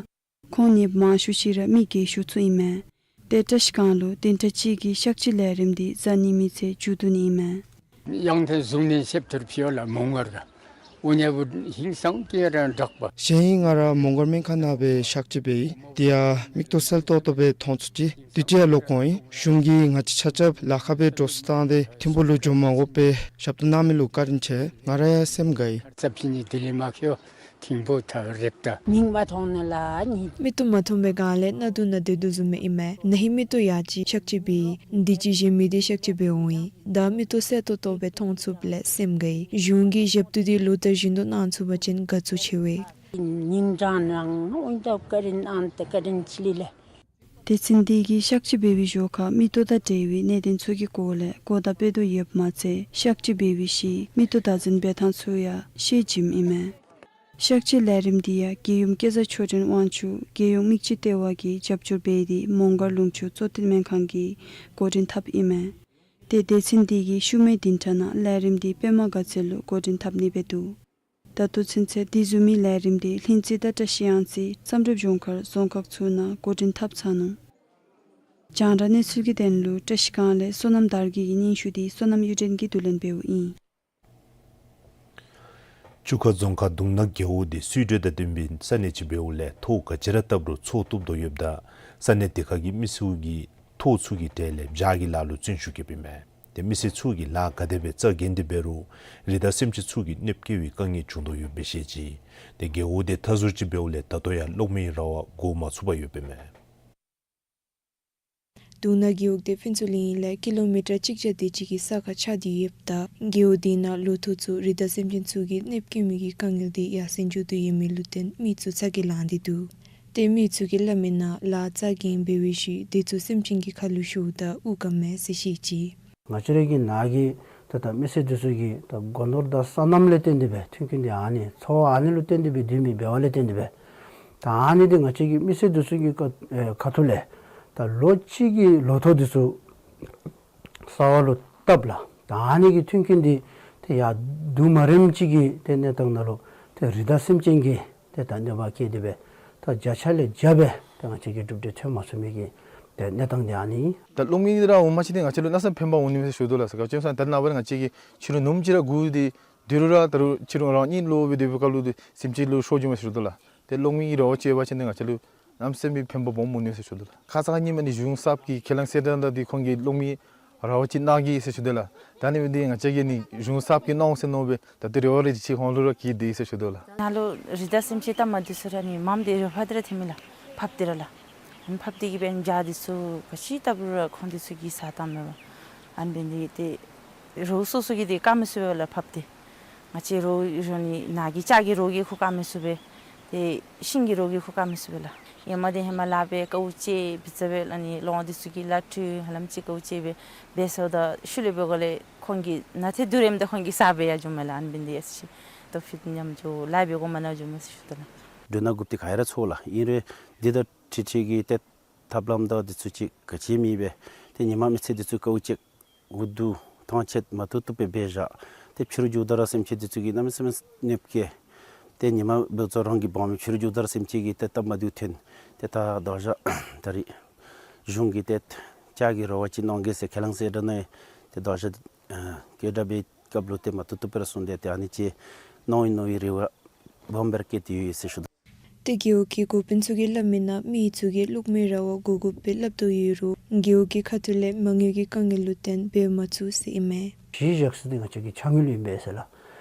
ཁོང་ནི་མང་ཤོས་ཅིག་ར་མི་རྒས་ཤོས་ཚུ་ཨིན་མས། ཏེ་བཀྲ་ཤིས་སྒང་ལུ་བདུན་ཕྲག་གཅིག་གི་གཤག་བཅོས་ལས་རིམ་དེ་གཟའ་ཉི་མའི་ཚེ་མཇུག་བསྡུ་ནི་ཨིན་མས། ཡང་ཐེངས་བཟུང་ནས་ཞིབ་ཐུར་ཕྱིའོ་ལ་མོང་སྒར་ག་ཨོ་ཉེ་བུ་ཧིང་སང་ཀེ་ར་འདྲག་པ། གཞན་ཡང་ང་ར་མོང་སྒར་སྨན་ཁང་ནང་སྦེ་གཤག་བཅོས་འབད་ཡི། དེ་ཡང་མིག་ཏོ་གསལ་ཏོག་ཏོ་སྦེ་མཐོང་ཚུགས་ཅི། དུས་ཅི་ཡང་ལོག་འོང་ཡི། གཞུང་གིས་ང་བཅས་ཆ་ཁྱབ་ལཱ་ཁག་སྦེ་འགྲོ་སོང་བཏང་སྟེ་ཐིམ་ཕུག་ལུ་འགྱོ་མ་དགོ་པའི་ཞབས་ཏོག་གནང་མི་ལུ་བཀའ་དྲིན་ཆེ། ང་ར་ཡང་སེམས་དགའ་ཡི། ཙབ་ཅིག་ནི་དེ་ལས་མ་ཁྱོད་ཐིམ་ཕུག་ཐག་རེབ་ད། མིག་མ་མཐོང་ནི་ལ་ནི། མིག་ཏོ་མ་མཐོང་པའི་སྒང་ལས་སྣ་དུང་ནང་སྡོད་དོ་བཟུམ་སྦེ་ཨིན་མས། ན་ཧིང་མིག་ཏོ་ཡར་ཅིག་གཤག་བཅོས་འབད་ཡི། དེ་ཅིག་གཞན་མི་དེ་གཤག་བཅོས་འབད་འོང་ཡི། ད་མིག་ཏོ་གསལ་ཏོག་ཏོ་སྦེ་མཐོང་ཚུགསཔ་ལས་སེམས་དགའ་ཡི། གཞུང་གིས་ཞབས་ཏོག་དེ་ལོ་ལྟར་བཞིན་དུ་གནང་ཚུགས་པ་ཅིན་དགའ་ཚོར་ཆེ་བས། ཉིན་གྲངས་ནང་འོང་ད་བཀའ་དྲིན་གནང་ད་བཀའ་དྲིན་ཆེ་ལེ་ལེ། སྡེ་ཚན་དེ་གིས་གཤག་བཅོས་འབད་བའི་ཞོར་ཁར་མིག་ཏོ་དང་འབྲེལ་བའི་གནད་དོན་ཚུ་གི་སྐོར་ལས་གོ་བརྡ་སྤེལ་དོ་ཡོདཔ་མ་ཚད་གཤག་བཅོས་འབད་བའི་ཤུལ་མིག་ཏོ་བདག་འཛིན་འབད་ཐངས་ཚུ་ཡང་ཤེས་བྱིནམ་ཨིན་མས། གཤག་བཅོས་ལས་རིམ་དེ་ཡང་རྒྱལ་ཡུམ་སྐལ་བཟང་ཆོས་སྒྲོན་དབང་ཕྱུག་རྒྱལ་ཡོངས་མིག་འབྱེད་ལྟེ་བ་གིས་རྒྱབ་སྐྱོར་འབད་དེ་མོང་སྒར་ལུང་ཕྱོགས་གཙོ་བསྟེན་སྨན་ཁང་གིས་འགོ་འདྲེན་འཐབ་ཨིན་མས། ཏེ་སྡེ་ཚན་དེ་གིས་ཤུལ་མའི་བདུན་ཕྲག་ནང་ལས་རིམ་དེ་པདྨ་དགའ་ཚལ་ལུ་འགོ་འདྲེན་འཐབ་ནི་སྦེ་འདུག། ད་ལྟོ་ཚུན་ཚོད་དེ་བཟུམ་མའི་ལས་རིམ་དེ་ལྷུན་རྩེ་དང་བཀྲ་ཤིས་གཡང་རྩེ་བསམ་གྲུབ་ལྗོངས་མཁར་རྫོང་ཁག་ཚུ་ནང་འགོ་འདྲེན་འཐབ་ཚར་ནུག། རྒྱང་བསྒྲགས་གནས་ཚུལ་གྱི་དོན་ལུ་བཀྲ་ཤིས་སྒང་ལས་བསོད་ནམས་དར་རྒྱས་ཀྱི་སྙན་ཞུ་དེ་བསོད་ནམས་གཡུ་སྒྲོན་གྱིས་བསྡུ་ལེན་འབདཝ་ཨིན། ཆུ་ཁ་རྫོང་ཁག་དུང་ན་རྒེད་འོག་དེ་སུའི་སྒྲོལ་དང་བསྟུན་པའི་ས་གནས་ཅིག་འབདཝ་ལས་ཐོག་ག་ཅི་ར་བཏབ་རུང་འཚོ་བཏུབ་དོ་ཡོདཔ་ད་ས་གནས་དེ་ཁ་གི་མི་ཚུ་གིས་ཐོག་ཚུ་གི་གྲས་ལས་བྱཱ་གི་ལཱ་ལུ་བརྩོན་ཤུགས་བསྐྱེདཔ་ཨིན་མས། ཏེ་མི་སེར་ཚུ་གིས་ལཱ་ག་དེ་སྦེ་རྩ་འགེངས་ཏེ་འབད་རུང་རི་དྭགས་སེམས་ཅན་ཚུ་གིས་གནོདཔ་བཀལ་བའི་དཀའ་ངལ་བྱུང་དོ་ཡོདཔ་སྦེ་བཤད་ཅི། ཏེ་རྒེད་འོག་དེ་མཐའ་ཟུར་ཅིག་འབདཝ་ལས་ད་ལྟོ་ཡང་གློག་མེའི་ར་བ་འགོ་མ་ཚུགས་པར་ཡོདཔ་ཨིན་མས། དུང་ན་རྒེད་འོག་དེ་ཕུན་ཚོགས་གླིང་ལས་ཀི་ལོ་མི་ཊར་གཅིག་བརྒྱ་དེ་ཅིག་གི་ས་ཁར་ཆགས་ཏེ་ཡོདཔ་ད་རྒེད་འོག་དེ་ནང་ལུ་ཐོག་ཚུ་རི་དྭགས་སེམས་ཅན་ཚུ་གིས་གནོདཔ་བཀལ་མི་གི་དཀའ་ངལ་དེ་ཡར་སེང་འགྱོ་དོ་ཡོད་མི་ལུ་བརྟེན་མི་ཚུ་ཚ་གྱང་ལང་སྟེ་འདུག། ཏེ་མི་ཚུ་གིས་སླབ་མིའི་ནང་ལཱ་རྩ་འགེངས་འབད་བའི་ཤུལ་དེ་ཚུ་སེམས་ཅན་གྱི་ཁ་ལུ་ཤོརཝ་ད་དབུགས་དཀའ་མས་ཟེར་བཤད་ཅི། ང་བཅས་ར་གི་ནཱ་གི་ད་ད་མི་སེར་འདི་ཚུ་གིས་ད་སྒོ་ནོར་དང་སོ་ནམ་ལས་བརྟེན་ཏེ་སྦེ་མཐུན་རྐྱེན་འདི་ཨ་ནི་འཚོ་བ་ཨ་ནི་ལུ་བརྟེན་ཏེ་སྦེ་སྡོད་མི་འབདཝ་ལས་བརྟེན་ཏེ་སྦེ་ད་ཨ་ནི་འདི་ང་བཅས་ཀྱི་མི་སེར་འདི་ཚུ་གི་ཁ་ཨེ་ཁ་ཐུག་ལས་ད་ལོ་གཅིག་གི་ལོ་ཐོག་འདི་ཚུ་གསར་པ་ལུ་བཏབ་ལགས། ད་ཨ་ནི་གི་མཐུན་རྐྱེན་འདི་ཏེ་ཡར་བསྡུ་མ་རནམ་ཅིག་གི་ཏེ་གནས་སྟངས་ནང་ལུ་ཏེ་རི་དྭགས་སེམས་ཅན་གྱིས་ཏེ་ད་གནོད་པ་བསྐྱལ་ཏེ་སྦེ་ད་བརྒྱ་ཆ་ལས་བརྒྱ་སྦེ་ད་ང་བཅས་ཀྱི་གྲུབ་འབྲས་ཐོན་མ་ཚུགས་མི་གི་ཏེ་གནས་སྟངས་འདི་ཨ་ནི་ཨིན། ད་གློག་མེ་འདི་ར་འོང་པ་ཅིན་ཏེ་ང་བཅས་ལུ་གནམ་མེད་ས་མེད་ཕན་པ་འོང་ནི་མས་ཟེར་ཞུ་དོ་ལགས། ག་ཅི་སྨོ་ཟེར་ན་ད་ནངས་པ་ང་བཅས་ཀྱིས་ཕྱི་རུ་ནུབ་ཅིག་ར་སྒུག་སྟེ་སྡོད་རུང་ར་ད་རུང་ཕྱི་རུ་རང་ཉིད་ལོག་སྦེ་སྡོད་པའི་སྐབས་ལུ་ཏེ་སེམས་ཅན་ལུ་ཤོར་འགྱོཝ་མས་ཟེར་ཞུ་དོ་ལགས། ཏེ་གློག་མེ་གི་ར་བ་ཅིག་ཡོད་པ་ཅིན་ཏེ་ང་བཅས་ལུ་གནམ་མེད་ས་མེད་ཕན་པ་སྦོམ་འོང་ནི་མས་ཟེར་ཞུ་དོ་ལགས། ཁ་ཙ་ཁ་ཉིནམ་ཨ་ནི་གཞུང་གསརཔ་གི་ཁས་བླངས་གསལ་བསྒྲགས་ནང་འདི་ཁོང་གིས་གློག་མེ་ར་བ་ཅིག་གནང་གེ་ཟེར་ཞུ་དོ་ལགས། ད་ཨ་ནི་འབད་ནི་འདི་ང་བཅས་ཀྱིས་ནི་གཞུང་གསརཔ་གིས་གནང་འོང་ཟེར་མནོ་སྦེ་ད་ལྟོ་རེ་བ་རེ་ཅིག་ཁོང་ལུ་ར་བསྐྱེད་དེ་ཟེར་ཞུ་དོ་ལགས། ནཱ་ལུ་རི་དྭགས་སེམས་ཅན་ལྟ་མ་བདེ་ས་ར་ནི་མམ་འདི་རོ་ཕགཔ་འདི་ར་ཐོན་མས་ལགས། ཕགཔ་འདི་ར་ལགས། ཨ་ནི་ཕགཔ་འདི་གིས་འབད་ནི་བྱཱ་འདི་ཚུ་ག་ཅི་བཏབ་རུང་ར་ཁོང་འདི་ཚུ་གིས་ཟ་བཏངམ་མས་པ། ཨ་ནི་འབད་ནི་འདི་ཏེ་རོགས་སོ་སོ་གིས་འདི་བཀག་མི་ཚུགས་པས་ལགས་ཕགཔ་འདི། ང་བཅས་རོགས་རོགས་ནི་ནཱ་གི་ལྕགས་ཀྱི་རོགས་ཀྱིས་ཁོ་བཀག་མི་ཚུགས་པས། ཏེ་ཤིང་གི་རོགས་ཀྱིས་ཁོ་བཀག་མི་ཚུགས་པས་ལགས། ཧེ་མ་འདི་ཧེ་མ་ལཱ་འབད་དཀའཝ་སྤྱད་འབད་ས་འབད་ལགས། ཨ་ནི་གླང་འདི་ཚུ་གིས་ལག་འཁྲུ་ཧ་ལམ་ཅིག་དཀའཝ་སྤྱད་འབད་འབད་ས་འོང་ད་ཤུལ་ལས་འབད་དགོཔ་ལས་ཁོང་གིས་ནཱ་ཏེ་སྡོད་རནམ་ད་ཁོང་གིས་ཟ་སྦེ་ཡར་འགྱོཝ་མས་ལགས། ཨ་ནི་འབད་ནི་འདི་ཡ་ཅིག་སྟོབས་ཤུགས་ཉམས་འགྱོ་ལཱ་འབད་དགོཔ་མ་ནཱ་འགྱོཝ་མས་ཟེར་ཞུ་དོ་ལགས། འགྲུལ་ནང་འགོ་དཔོན་ག་ར་ཚོགས་ལགས། ཨིན་རུང་འདི་དང་འཁྲིལ་འཁྲིལ་གྱི་ཏེ་ཐབས་ལམ་དང་འདི་ཚུ་ཅིག་ག་ཅི་མེད་པས། ཏེ་ཉི་མ་མི་ཚེ་འདི་ཚུ་དཀའཝ་སྤྱད་འུ་སྡུག་ཐང་ཆད་མ་བཏུབ་བཏུབ་སྦེ་འབད་བཞག། ཏེ་ཕྱི་རུ་འགྱོཝ་ད་ར་སེམས་ཅན་འདི་ཚུ་གིས་གནམ་མེད་ས་མེད་གནོདཔ་བཀལ། ཏེ་ཉི་མ་འབད་ཚུགས་རང་གིས་འབག་མི་ཕྱི་རུ་འགྱོཝ་ད་ར་སེམས་ཅན་གྱིས་ཏེ་སྟབས་མ་བདེཝ་ཐོན། ཏེ་ད་དོ་རུང་ད་རིས་གཞུང་གིས་ཏེ་ལྕགས་ཀྱི་ར་བ་ཅིག་གནང་གེ་ཟེར་ཁས་བླངས་གསལ་བསྒྲགས་གནང་ཡི། ཏེ་དོ་རུང་ཨ་སྐད་གྲགས་འབད་སྐབས་ལུ་ཏེ་མ་བཏུབ་བཏུབ་སྦེ་ར་གསུངས་ཏེ་ཏེ་ཨ་ནི་ཅིག་གནང་ཡི་མནོ་བའི་རེ་བ་སྦོམ་སྦེ་ར་བསྐྱེད་དེ་ཡོད་ཟེར་ཞུ་དོ། ཏེ་རྒེད་འོག་གི་འགོ་དཔོན་ཚུ་གིས་སླབ་མི་ནང་མི་ཚུ་གིས་གློག་མེ་ར་བ་དགོ་དགོཔ་སྦེ་སླབ་དོ་ཡོད་རུང་རྒེད་འོག་གི་ཁ་ཐུག་ལས་མ་དངུལ་གྱི་དཀའ་ངལ་ལུ་བརྟེན་འབད་མ་ཚུགས་ཟེར་ཨིན་མས། གཞི་བཞག་ས་འདི་ང་བཅས་ཀྱི་ཆ་དངུལ་ཨིན་པས་ཟེར་ལགས།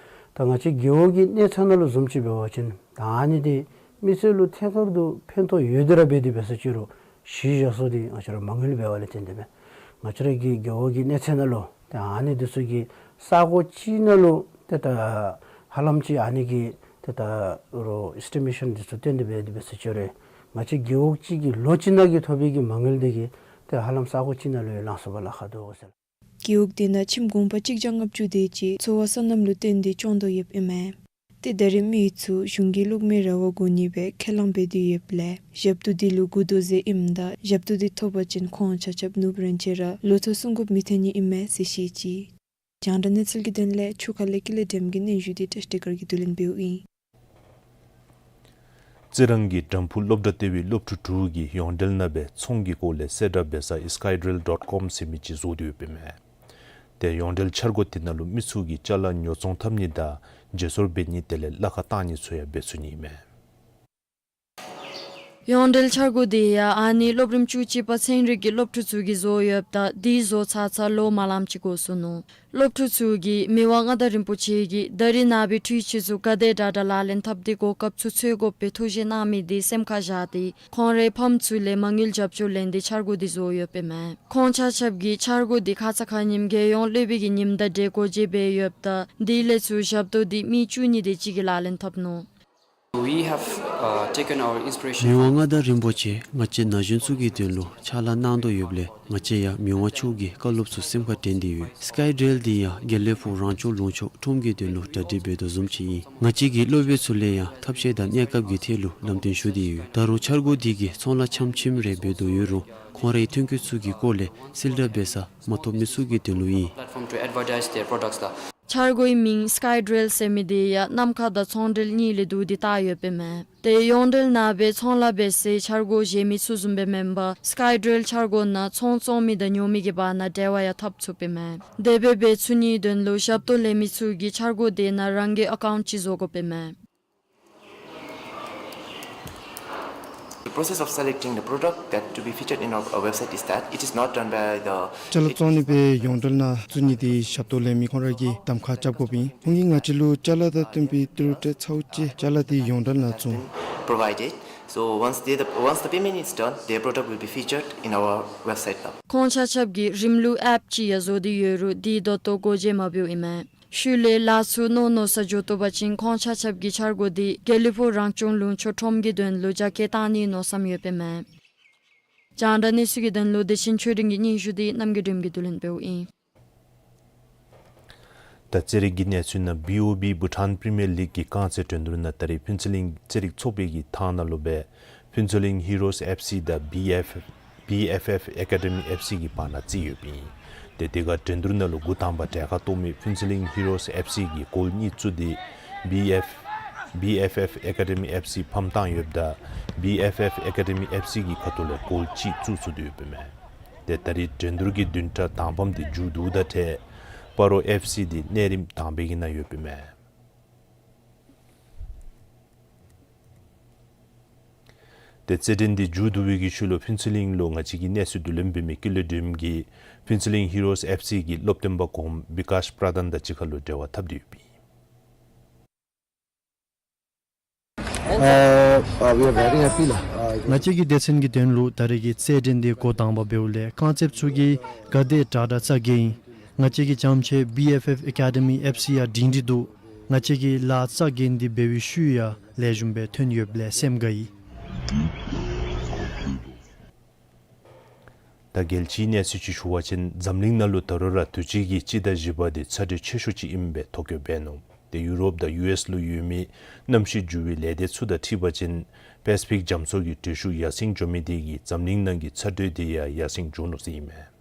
ད་ང་བཅས་རྒེད་འོག་གི་གནས་ཚད་ནང་ལུ་བཟུམ་ཅིག་འབད་བ་ཅིན་ད་ཨ་ནི་འདི་མི་སེར་ལུ་ཐད་ཀར་དུ་ཕན་ཐོགས་ཡོད་དེ་ར་འབད་དེ་འབད་ས་ཅིག་རུང་གཞི་བཞག་ས་འདི་ང་བཅས་ར་མ་དངུལ་འབདཝ་ལས་བརྟེན་ཏེ་མས། ང་བཅས་ར་གི་རྒེད་འོག་གི་གནས་ཚད་ནང་ལུ་ཏེ་ཨ་ནི་འདི་ཚུ་གི་ས་གོ་ཅིག་ནང་ལུ་ཏེ་ད་ཧ་ལམ་ཅིག་ཨ་ནི་གི་ཏེ་ད་རོགས་ཨེས་ཊི་མེ་ཤཱན་འདི་ཚུ་བཏོན་ཏེ་འབད་དེ་འབད་ས་ཅིག་རུང་ང་བཅས་རྒེད་འོག་གཅིག་གི་ལོ་གཅིག་ནང་གི་ཐོབ་པའི་གི་མ་དངུལ་འདི་གིས་ཏེ་ཧ་ལམ་ས་གོ་ཅིག་ནང་ལུ་ཡང་ལང་ཚུགས་པར་ལཱ་ཁག་འདུག་ཟེར། རྒེད་འོག་འདི་ནང་ཁྱིམ་གུང་པ་གཅིག་བརྒྱ་ལྔ་བཅུ་དེ་ཅིག་འཚོ་བ་སོ་ནམ་ལུ་བརྟེན་ཏེ་སྐྱོང་དོ་ཡོདཔ་ཨིན་མས། ཏེ་ད་རིས་མི་ཚུ་གཞུང་གིས་གློག་མེ་ར་བ་དགོ་ནི་སྦེ་ཁས་བླངས་འབད་དེ་ཡོདཔ་ལས་ཞབས་ཏོག་འདི་ལུ་སྒུག་དོ་ཟེར་ཨིནམ་ད་ཞབས་ཏོག་འདི་ཐོབ་པ་ཅིན་ཁོང་ཆ་ཁྱབ་ནུབ་རན་ཆེ་ར་ལོ་ཐོག་སྲུང་དགོཔ་མི་ཐོན་ནི་ཨིན་མས་ཟེར་བཤད་ཅི། རྒྱང་བསྒྲགས་གནས་ཚུལ་གྱི་དོན་ལས་ཆུ་ཁ་ལས་ཀུན་ལེགས་སྒྲོལམ་གྱི་སྙན་ཞུ་འདི་བཀྲ་ཤིས་བདེ་དཀར་གྱིས་བསྡུ་ལེན་འབདཝ་ཨིན། རྩི་རང་གི་དམ་ཕུ་སློབ་གྲྭ་ལྟེ་བའི་སློབ་ཕྲུག་དྲུག་གིས་ཡོངས་འབྲེལ་ནང་སྦེ་ཚོང་གི་སྐོར་ལས་གསལ་བསྒྲགས་འབད་ས་ཨིས་ཀའི་ཌེལ་ཌོཊ་ཀོམ་ཟེར་མི་ཅིག་བཟོ་སྟེ་ཡོདཔ་ཨིན་མས། ཏེ་ཡོངས་འབྲེལ་འཆར་སྒོ་དེ་ནང་ལུ་མི་ཚུ་གིས་ཅ་ལ་ཉོ་ཚོང་འཐབ་ནི་དང་བརྗེ་སོར་འབད་ནི་དེ་ལས་གླ་ཁར་བཏང་ནི་ཚུ་ཡང་འབད་ཚུགས་ནི་ཨིན་མས། ཡོངས་འབྲེལ་འཆར་སྒོ་འདི་ཡང་ཨ་ནི་སློབ་རིམ་བཅུ་གཅིག་པ་ཚན་རིག་གི་སློབ་ཕྲུག་ཚུ་གིས་བཟོ་ཡོདཔ་ད་འདི་བཟོ་ཚར་ཚར་ལོ་མ་ལངམ་ཅིག་འགོར་སོ་ནུག། སློབ་ཕྲུག་ཚུ་གིས་མི་དབང་མངའ་བདག་རིན་པོ་ཆེ་གིས་ད་རིས་ནངས་པའི་འཕྲུལ་ཆས་ཚུ་ག་དེ་དྲག་དྲག་ལག་ལེན་འཐབ་སྟེ་གོ་སྐབས་ཚུ་འཚོལ་དགོ་པའི་ཐུགས་བཞེད་གནང་མི་འདི་སེམས་ཁར་བཞག་སྟེ་ཁོང་རའི་ཕམ་ཚུ་ལས་མ་དངུལ་རྒྱབ་སྐྱོར་ལེན་ཏེ་འཆར་སྒོ་འདི་བཟོ་ཡོདཔ་ཨིན་མས། ཁོང་ཆ་ཁྱབ་ཀྱིས་འཆར་སྒོ་འདི་ཁ་ཙ་ཁ་ཉིནམ་རྒྱལ་ཡོངས་སློབ་དཔོན་གྱི་ཉིནམ་དང་འབྲེལ་སྒོ་འབྱེད་འབད་ཡོདཔ་ད་དེ་ལས་ཚུར་ཞབས་ཏོག་འདི་མི་བཅུ་གཉིས་དེ་ཅིག་གིས་ལག་ལེན་འཐབ་ནུག། We have, uh, taken our inspiration མི་དབང་མངའ་བདག་རིན་པོ་ཆེ་ང་བཅས་ན་གཞོན་ཚུ་གི་དོན་ལུ་ཕྱག་ལཱ་གནང་དོ་ཡོདཔ་ལས་ང་བཅས་ཡང་མི་དབང་མཆོག་གི་བཀའ་སློབ་ཚུ་སེམས་ཁར་དྲན་ཏེ་ཡོད། ཨིས་ཀའི་ཌེལ་འདི་ཡང་དགེ་ལེགས་ཕུག་རང་སྐྱོང་ལུང་ཕྱོགས་ཁྲོམ་གྱི་དོན་ལུ་གྲ་སྒྲིག་འབད་དོ་བཟུམ་ཅིག་ཨིན། ང་བཅས་ཀྱིས་སློབ་དཔོན་ཚུ་ལས་ཡང་ཐབས་ཤེས་དང་གནས་སྐབས་ཀྱི་ཐད་ལུ་ལམ་སྟོན་ཞུ་སྟེ་ཡོད། ད་རུང་འཆར་སྒོ་འདི་གིས་ཚོང་ལཱ་ཆམ་ཆིམ་རེ་འབད་དོ་ཡོད་རུང་ཁོང་རའི་ཐོན་སྐྱེད་ཚུ་གི་སྐོར་ལས་གསལ་བསྒྲགས་འབད་ས་མ་ཐོབ་མི་ཚུ་གི་དོན་ལུ་ཨིན། Platform to advertise their products. འཆར་སྒོའི་མིང་ཨིས་ཀའི་ཌེལ་ཟེར་མི་འདི་ཡང་ནམ་མཁའ་དང་ཚོང་འབྲེལ་གཉིས་ལས་བསྡུ་སྟེ་བཏགས་ཡོདཔ་ཨིན་མས། ཏེ་ཡོངས་འབྲེལ་ནང་སྦེ་ཚོང་ལཱ་འབད་སའི་འཆར་སྒོ་གཞན་མི་ཚུ་བཟུམ་སྦེ་མེན་པར་ཨིས་ཀའི་ཌེལ་འཆར་སྒོ་ནང་ཚོང་བཙོང་མི་དང་ཉོ་མི་གི་བར་ན་འབྲེལ་བ་ཡང་འཐབ་ཚུགསཔ་ཨིན་མས། དེ་སྦེ་འབད་ཚུགས་ནིའི་དོན་ལུ་ཞབས་ཏོག་ལེན་མི་ཚུ་གིས་འཆར་སྒོ་དེ་ནང་རང་གི་ཨ་ཀའུནཊ་ཅིག་བཟོ་དགོཔ་ཨིན་མས། The process of selecting the product that to be featured in our, our website is that it is not done by the ཅ་ལ་བཙོང་ནི་སྦེ་ཡོངས་འབྲེལ་ནང་བཙུགས་ནི་འདི་ཞབས་ཏོག་ལེན་མི་ཁོང་ར་གིས་གདམ་ཁ་རྐྱབ་དགོཔ་ཨིན། ཁོང་གིས་ང་བཅས་ལུ་ཅ་ལ་དང་བསྟུན་པའི་ཏི་རུ་ཏེ་ཚཝ་ཅིག་ཅ་ལ་འདི་ཡོངས་འབྲེལ་ནང་བཙུགས། Provided. So once they, the, once the payment is done, their product will be featured in our website. ཁོང་ཆ་ཁྱབ་ཀྱིས་རིམ་ལུགས་ཨེཔ་ཅིག་ཡང་བཟོ་སྟེ་ཡོད་རུང་འདི་ད་ལྟོ་སྒོ་འབྱེད་མ་འབདཝ་ཨིན་མས། ཤུལ་ལས་ལཱ་ཚུ་མནོ་མནོ་ས་འགྱོ་བཏུབ་པ་ཅིན་ཁོང་ཆ་ཁྱབ་ཀྱིས་འཆར་སྒོ་འདི་དགེ་ལེགས་ཕུག་རང་སྐྱོང་ལུང་ཕྱོགས་ཁྲོམ་གྱི་དོན་ལུ་རྒྱ་སྐྱེད་བཏང་ནིའི་མནོ་བསམ་ཡོདཔ་ཨིན་མས། རྒྱང་བསྒྲགས་གནས་ཚུལ་གྱི་དོན་ལུ་བདེ་ཆེན་ཆོས་སྒྲོན་གྱི་སྙན་ཞུ་འདི་རྣམ་རྒྱལ་སྒྲོལམ་གྱིས་བསྡུ་ལེན་འབདཝ་ཨིན། ད་རྩེད་རིགས་ཀྱི་གནས་ཚུལ་ནང་བི་ཨོ་བི་བྷུ་ཊཱན་པི་རི་མི་ཡར་ལིག་གི་རྐང་རྩེད་འགྲན་བསྡུར་ནང་ད་རིས་ཕུན་ཚོགས་གླིང་རྩེད་རིགས་ཚོགས་པའི་གི་ཐང་ནང་ལུ་སྦེ་ཕུན་ཚོགས་གླིང་ཧི་རོས་ཨེཕ་སི་དང་བི་ཨེཕ་བི་ཨེཕ་ཨེཕ་ཨེ་ཀ་ཌེ་མི་ཨེཕ་སི་གི་བར་ན་རྩེད་ཡོདཔ་ཨིན། ཏེ་དེ་ཁར་འགྲན་བསྡུར་ནང་ལུ་འགོ་དང་པ་གྲལ་ཁར་གཏོགས་མི་ཕུན་ཚོགས་གླིང་ཧི་རོས་ཨེཕ་སི་གིས་གོལ་གཉིས་བཙུགས་ཏེ་བི་ཨེཕ་བི་ཨེཕ་ཨེཕ་ཨེ་ཀ་ཌེ་མི་ཨེཕ་སི་ཕམ་བཏང་ཡོདཔ་ད་བི་ཨེཕ་ཨེཕ་ཨེ་ཀ་ཌེ་མི་ཨེཕ་སི་གི་ཁ་ཐུག་ལས་གོལ་གཅིག་བཙུགས་ཚུགས་ཏེ་ཡོདཔ་ཨིན་མས། ཏེ་ད་རིས་འགྲན་བསྡུར་གྱི་བདུན་ཕྲག་དང་པམ་འདི་མཇུག་བསྡུཝ་དང་འབྲེལ་སྤ་རོ་ཨེཕ་སི་འདི་གནས་རིམ་དང་པའི་གི་ནང་ཡོདཔ་ཨིན་མས། ཏེ་རྩེད་འགྲན་འདི་མཇུག་བསྡུ་བའི་གི་ཤུལ་ལུ་ཕུན་ཚོགས་གླིང་ལུ་ང་བཅས་ཀྱི་གནས་ཚུལ་བསྡུ་ལེན་འབད་མི་ཀུན་ལེགས་སྒྲོལམ་གྱིས་ཕུན་ཚོགས་གླིང་ཧི་རོས་ཨེཕ་སི་གི་སློབ་སྟོན་པ་གོངམ་བི་ཀཱཤ་པྲ་དཱན་དང་གཅིག་ཁར་ལུ་འབྲེལ་བ་འཐབ་སྟེ་ཡོདཔ་ཨིན། Uh, uh, we are very happy, la. Uh, ང་བཅས་ཀྱི་སྡེ་ཚན་གྱི་དོན་ལུ་ད་རིས་ཀྱི་རྩེད་འགྲན་འདི་འགོ་དང་པ་འབདཝ་ལས་རྐང་རྩེདཔ་ཚུ་གིས་ག་དེ་དྲག་དྲག་རྩ་འགེངས་ཡི། ང་བཅས་ཀྱི་བྱམས་ཆེ་བི་ཨེཕ་ཨེཕ་ཨེ་ཀ་ཌེ་མི་ཨེཕ་སི་ཡང་སྒྲིང་སྒྲི་འདུག། ང་བཅས་ཀྱིས་ལཱ་རྩ་འགེངས་ཏེ་འབད་བའི་ཤུལ་ཡང་ལེགས་ཤོམ་སྦེ་ཐོན་ཡོདཔ་ལས་སེམས་དགའ་ཡི། ད་རྒྱལ་སྤྱིའི་གནས་ཚུལ་ཅིག་ཞུ་བ་ཅིན་འཛམ་གླིང་ནང་ལུ་ད་རུང་ར་དུས་ཅི་གི་སྤྱི་ཟླ་བཞི་པ་འདི་ཚ་དྲོད་ཆེ་ཤོས་ཅིག་ཨིནམ་སྦེ་ཐོ་བཀོད་འབད་ནུག། ཏེ་ཡུ་རོབ་དང་ཡུ་ཨེསི་ལུ་ཡོད་མི་གནམ་གཤིས་འགྱུར་བའི་ལས་སྡེ་ཚུ་དང་འཁྲིལ་བ་ཅིན་པེ་སི་ཕིག་རྒྱ་མཚོ་གི་འགྲུལ་བཞུད་ཡར་སེང་འགྱོ་མི་དེ་གིས་འཛམ་གླིང་ནང་གི་ཚ་དྲོད་དེ་ཡང་ཡར་སེང་འགྱོ་ནུག་ཟེར་ཨིན་མས།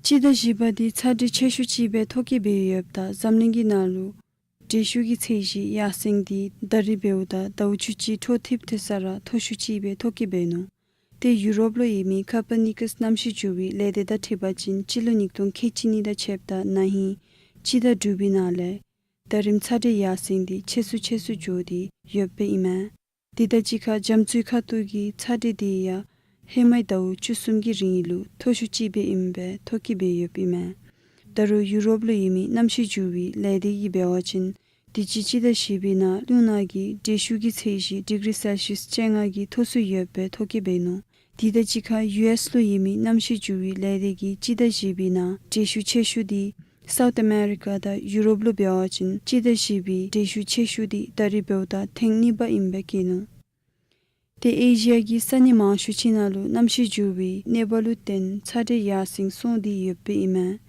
སྤྱི་ཟླ་བཞི་པ་འདི་ཚ་དྲོད་ཆེ་ཤོས་ཅིག་སྦེ་ཐོ་བཀོད་འབད་ཡོདཔ་ད་འཛམ་གླིང་གི་ནང་ལུ་འགྲུལ་བཞུད་ཀྱི་ཚད་གཞི་ཡར་སེང་སྟེ་ད་རིས་འབདཝ་ད་ཟླཝ་བཅུ་གཅིག་འཕྲོ་མཐུད་དེ་ས་ར་མཐོ་ཤོས་ཅིག་སྦེ་ཐོ་བཀོད་འབད་ནུག། ཏེ་ཡུ་རོབ་ལུ་ཡོད་མི་ཀོ་པར་ནི་ཀཱསི་གནམ་གཤིས་འགྱུར་བའི་ལས་སྡེ་དང་འཁྲིལ་བ་ཅིན་སྤྱི་ལོ་ཉིས་སྟོང་ཁལ་གཅིག་གཉིས་དང་ཕྱདཔ་ད་ན་ཧིང་སྤྱི་ཟླ་དྲུག་པའི་ནང་ལས་ད་རིས་ཚ་དྲོད་ཡར་སེང་སྟེ་ཆེ་སུ་ཆེ་སུ་འགྱོ་སྟེ་ཡོདཔ་ཨིན་མས། དེ་དང་གཅིག་ཁར་རྒྱ་མཚོའི་ཁ་ཐུག་གི་ཚ་དྲོད་དེ་ཡང་ཧེ་མའི་ཟླཝ་བཅུ་གསུམ་གྱི་རིང་ལུ་མཐོ་ཤོས་ཅིག་སྦེ་ཨིནམ་སྦེ་ཐོ་བཀོད་འབད་ཡོདཔ་ཨིན་མས། ད་རུང་ཡུ་རོབ་ལུ་ཡོད་མི་གནམ་གཤིས་འགྱུར་བའི་ལས་སྡེ་གིས་འབད་བ་ཅིན་དུས་ཅི་སྤྱི་ཟླ་བཞི་པའི་ནང་རླུང་ནག་གི་འགྲུལ་བཞུད་ཀྱི་ཚད་གཞི་ཌིག་རི་སེལ་ཤིས་བཅོ་ལྔ་གིས་མཐོ་སུ་ཡོདཔ་སྦེ་ཐོ་བཀོད་འབད་ནུག། དེ་དང་གཅིག་ཁར་ཡུ་ཨེསི་ལུ་ཡོད་མི་གནམ་གཤིས་འགྱུར་བའི་ལས་སྡེ་གིས་སྤྱི་ཟླ་བཞི་པའི་ནང་འགྲུལ་བཞུད་ཆེ་ཤོས་དེ་སའུཐ་ཨ་མེ་རི་ཀ་དང་ཡུ་རོབ་ལུ་འབད་བ་ཅིན་སྤྱི་ཟླ་བཞི་པའི་འགྲུལ་བཞུད་ཆེ་ཤོས་དེ་ད་རིས་འབདཝ་ད་ཐེངས་གཉིས་པ་ཨིནམ་སྦེ་བཀོད་ནུག། ཏེ་ཨེ་ཤི་ཡ་གི་ས་གནས་མང་ཤོས་ཅིག་ནང་ལུ་གནམ་གཤིས་འགྱུར་བའི་གནོད་པ་ལུ་བརྟེན་ཚ་དྲོད་ཡར་སེང་སོང་སྟེ་ཡོདཔ་ཨིན་མས།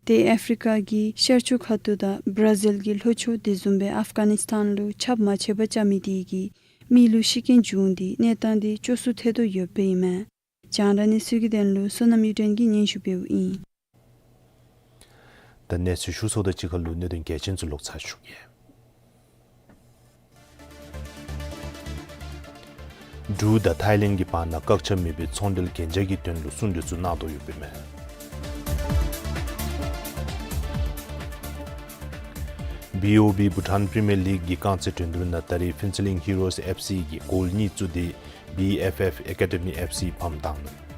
ཏེ་ཨ་ཕི་རི་ཀ་གི་ཤར་ཕྱོགས་ཁ་ཐུག་དང་བར་ཛིལ་གྱི་ལྷོ་ཕྱོགས་དེ་བཟུམ་སྦེ་ཨཕ་ག་ནིས་ཐཱན་ལུ་ཆརཔ་མ་ཆད་པར་རྐྱབ་མི་དེ་གིས་མི་ལུ་ཤི་རྐྱེན་བྱུང་སྟེ་གནས་སྟངས་དེ་སྐྱོ་སུ་ཐལ་དོ་ཡོདཔ་ཨིན་མས། རྒྱང་བསྒྲགས་གནས་ཚུལ་གྱི་དོན་ལུ་བསོད་ནམས་གཡུ་སྒྲོན་གྱིས་སྙན་ཞུ་འབདཝ་ཨིན། ད་གནས་ཚུལ་ཞུ་ཚརཝ་དང་གཅིག་ཁར་ལུ་གནད་དོན་གལ་ཆེན་ཚུ་ལོག་ཚར་ཞུ་གེ། འབྲུག་དང་ཐའི་ལེནཌ་གྱི་བར་ན་བཀག་ཆ་མེད་པའི་ཚོང་འབྲེལ་གན་རྒྱ་གི་དོན་ལུ་གསུང་གྲོས་ཚུ་གནང་དོ་ཡོདཔ་ཨིན་མས། བི་ཨོ་བི་བྷུ་ཊཱན་པི་རི་མི་ཡར་ལིག་གི་རྐང་རྩེད་འགྲན་བསྡུར་ནང་ད་རིས་ཕིན་ཚ་ལིང་ཧི་རོས་ཨེཕ་སི་གིས་གོལ་གཉིས་བཙུགས་ཏེ་བི་ཨེཕ་ཨེཕ་ཨེ་ཀ་ཌི་མི་ཨེཕ་སི་ཕམ་བཏང་ནུག།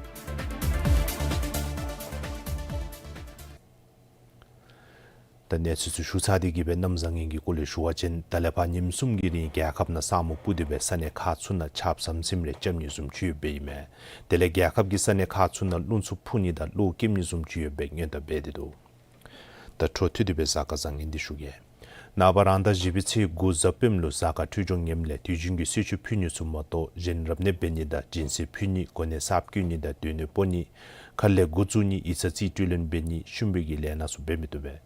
ད་གནས་ཚུལ་ཚུ་ཞུ་ཚར་ཏེ་གི་སྦེ་གནམ་བཟང་ངན་གྱི་སྐོར་ལས་ཞུ་བ་ཅིན་ད་ལས་ཕར་ཉིནམ་གསུམ་གྱི་རིང་རྒྱལ་ཁབ་ནང་ས་སྨུག་སྤུབས་ཏེ་སྦེ་ས་གནས་ཁག་ཚུ་ནང་ཆརཔ་ཟམ་ཟིམ་རེ་རྐྱབ་ནི་བཟུམ་ཅིག་ཡོདཔ་ཨིན་མས། དེ་ལས་རྒྱལ་ཁབ་ཀྱི་ས་གནས་ཁག་ཚུ་ནང་རླུང་འཚུབ་འཕུ་ནི་དང་གློག་ཀིམ་ནི་བཟུམ་ཅིག་ཡོདཔ་སྦེ་སྔོན་བརྡ་འབད་དེ་འདུག། ད་འཕྲོ་མཐུད་དེ་སྦེ་གཟའ་སྐར་བཟང་ངན་འདི་ཞུ་གེ། ནངས་པ་རང་ཟླ་བཞི་པའི་ཚེས་དགུ་གཟའ་སྤེནམ་ལུ་གཟའ་སྐར་འཕྲོད་སྦྱོར་ངནམ་ལས་དུས་རྒྱུན་གྱི་གསོལ་མཆོད་ཕུལ་ནི་ཚུ་མ་གཏོགས་གཞན་རབ་གནས་འབད་ནི་དང་སྦྱིན་སྲེག་ཕུལ་ནི་གོ་གནས་གསརཔ་བསྐོ་ནི་དང་སྡོད་གནས་སྤོ་ནི་ཁ་ལས་འགོ་བཙུགས་ནི་ཡིག་ཚང་རྩིས་སྤྲོད་ལེན་འབད་ནི་ཤུམ་བུ་གི་ལས་སྣ་ཚུ་འབད་མི་བཏུབ་པས།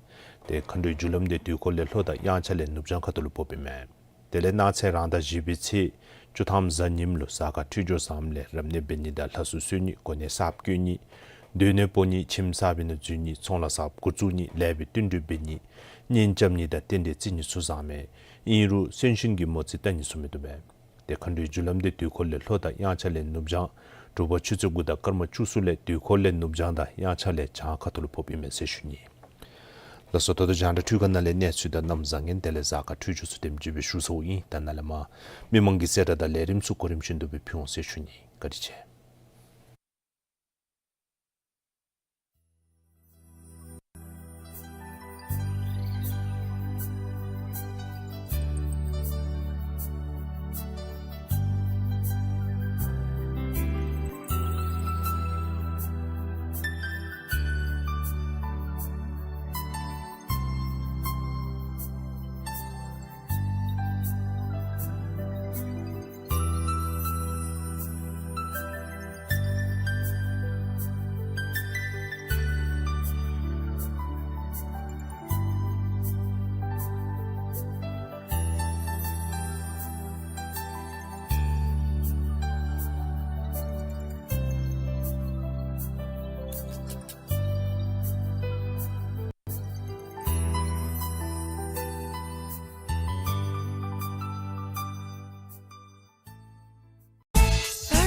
ཏེ་མཁའ་འགྲོའི་རྒྱུ་ལམ་དེ་དུས་འཁོར་ལས་ལྷོ་དང་དབྱངས་འཆར་ལས་ནུབ་བྱང་ཁ་ཐུག་ལུ་ཕོགཔ་ཨིན་མས། དེ་ལས་གནངས་ཚེ་རང་ཟླ་བཞི་པའི་ཚེས་བཅུ་ཐམ་གཟའ་ཉིམ་ལུ་གཟའ་སྐར་འཕྲོད་སྦྱོར་བཟངམ་ལས་རབ་གནས་འབད་ནི་དང་ལྷ་གསོལ་གསོལ་ནི་གོ་གནས་གསརཔ་བསྐོ་ནི་སྡོད་གནས་སྤོ་ནི་ཁྱིམ་གསརཔ་ནང་འཛུལ་ནི་ཚོང་ལཱ་གསརཔ་འགོ་བཙུགས་ནི་ལེགས་པའི་བསྟུན་གྲོས་འབད་ནི་གཉེན་རྐྱབ་ནི་དང་རྟེན་འབྲེལ་བརྩི་ནི་ཚུ་བཟང་མས། ཨིན་རུང་གསོན་གཤིན་གྱི་མོ་རྩིས་བལྟ་ནི་ཚུ་མི་བཏུབ་པས། ཏེ་མཁའ་འགྲོའི་རྒྱུ་ལམ་དེ་དུས་འཁོར་ལས་ལྷོ་དང་དབྱངས་འཆར་ལས་ནུབ་བྱང་དྲོ་པ་ཆུ་ཚོད་དགུ་དང་སྐར་མ་བཅུ་གསུམ་ལས་དུས་འཁོར་ལས་ནུབ་བྱང་དང་དབྱངས་འཆར་ལས་བྱང་ཁ་ཐུག་ལུ་ཕོགཔ་ཨིན་མས་ཟེར་ཞུ་ནི། ལགས་སོ། ད་ལྟོ་རྒྱང་བསྒྲགས་འཕྲུལ་ཁང་ནང་ལས་གནས་ཚུལ་དང་གནམ་བཟང་ངན་དེ་ལས་གཟའ་སྐར་འཕྲོད་སྦྱོར་ཚུ་དེམ་ཅིག་སྦེ་ཞུ་ཚརཝ་ཨིན། ད་ནཱ་ལས་མར་མི་མང་གི་གསལ་བསྒྲགས་དང་ལས་རིམ་ཚུ་གོ་རིམ་བཞིན་དུ་སྦེ་ཕུལ་འོང་ཟེར་ཞུ་ནི། བཀའ་དྲིན་ཆེ།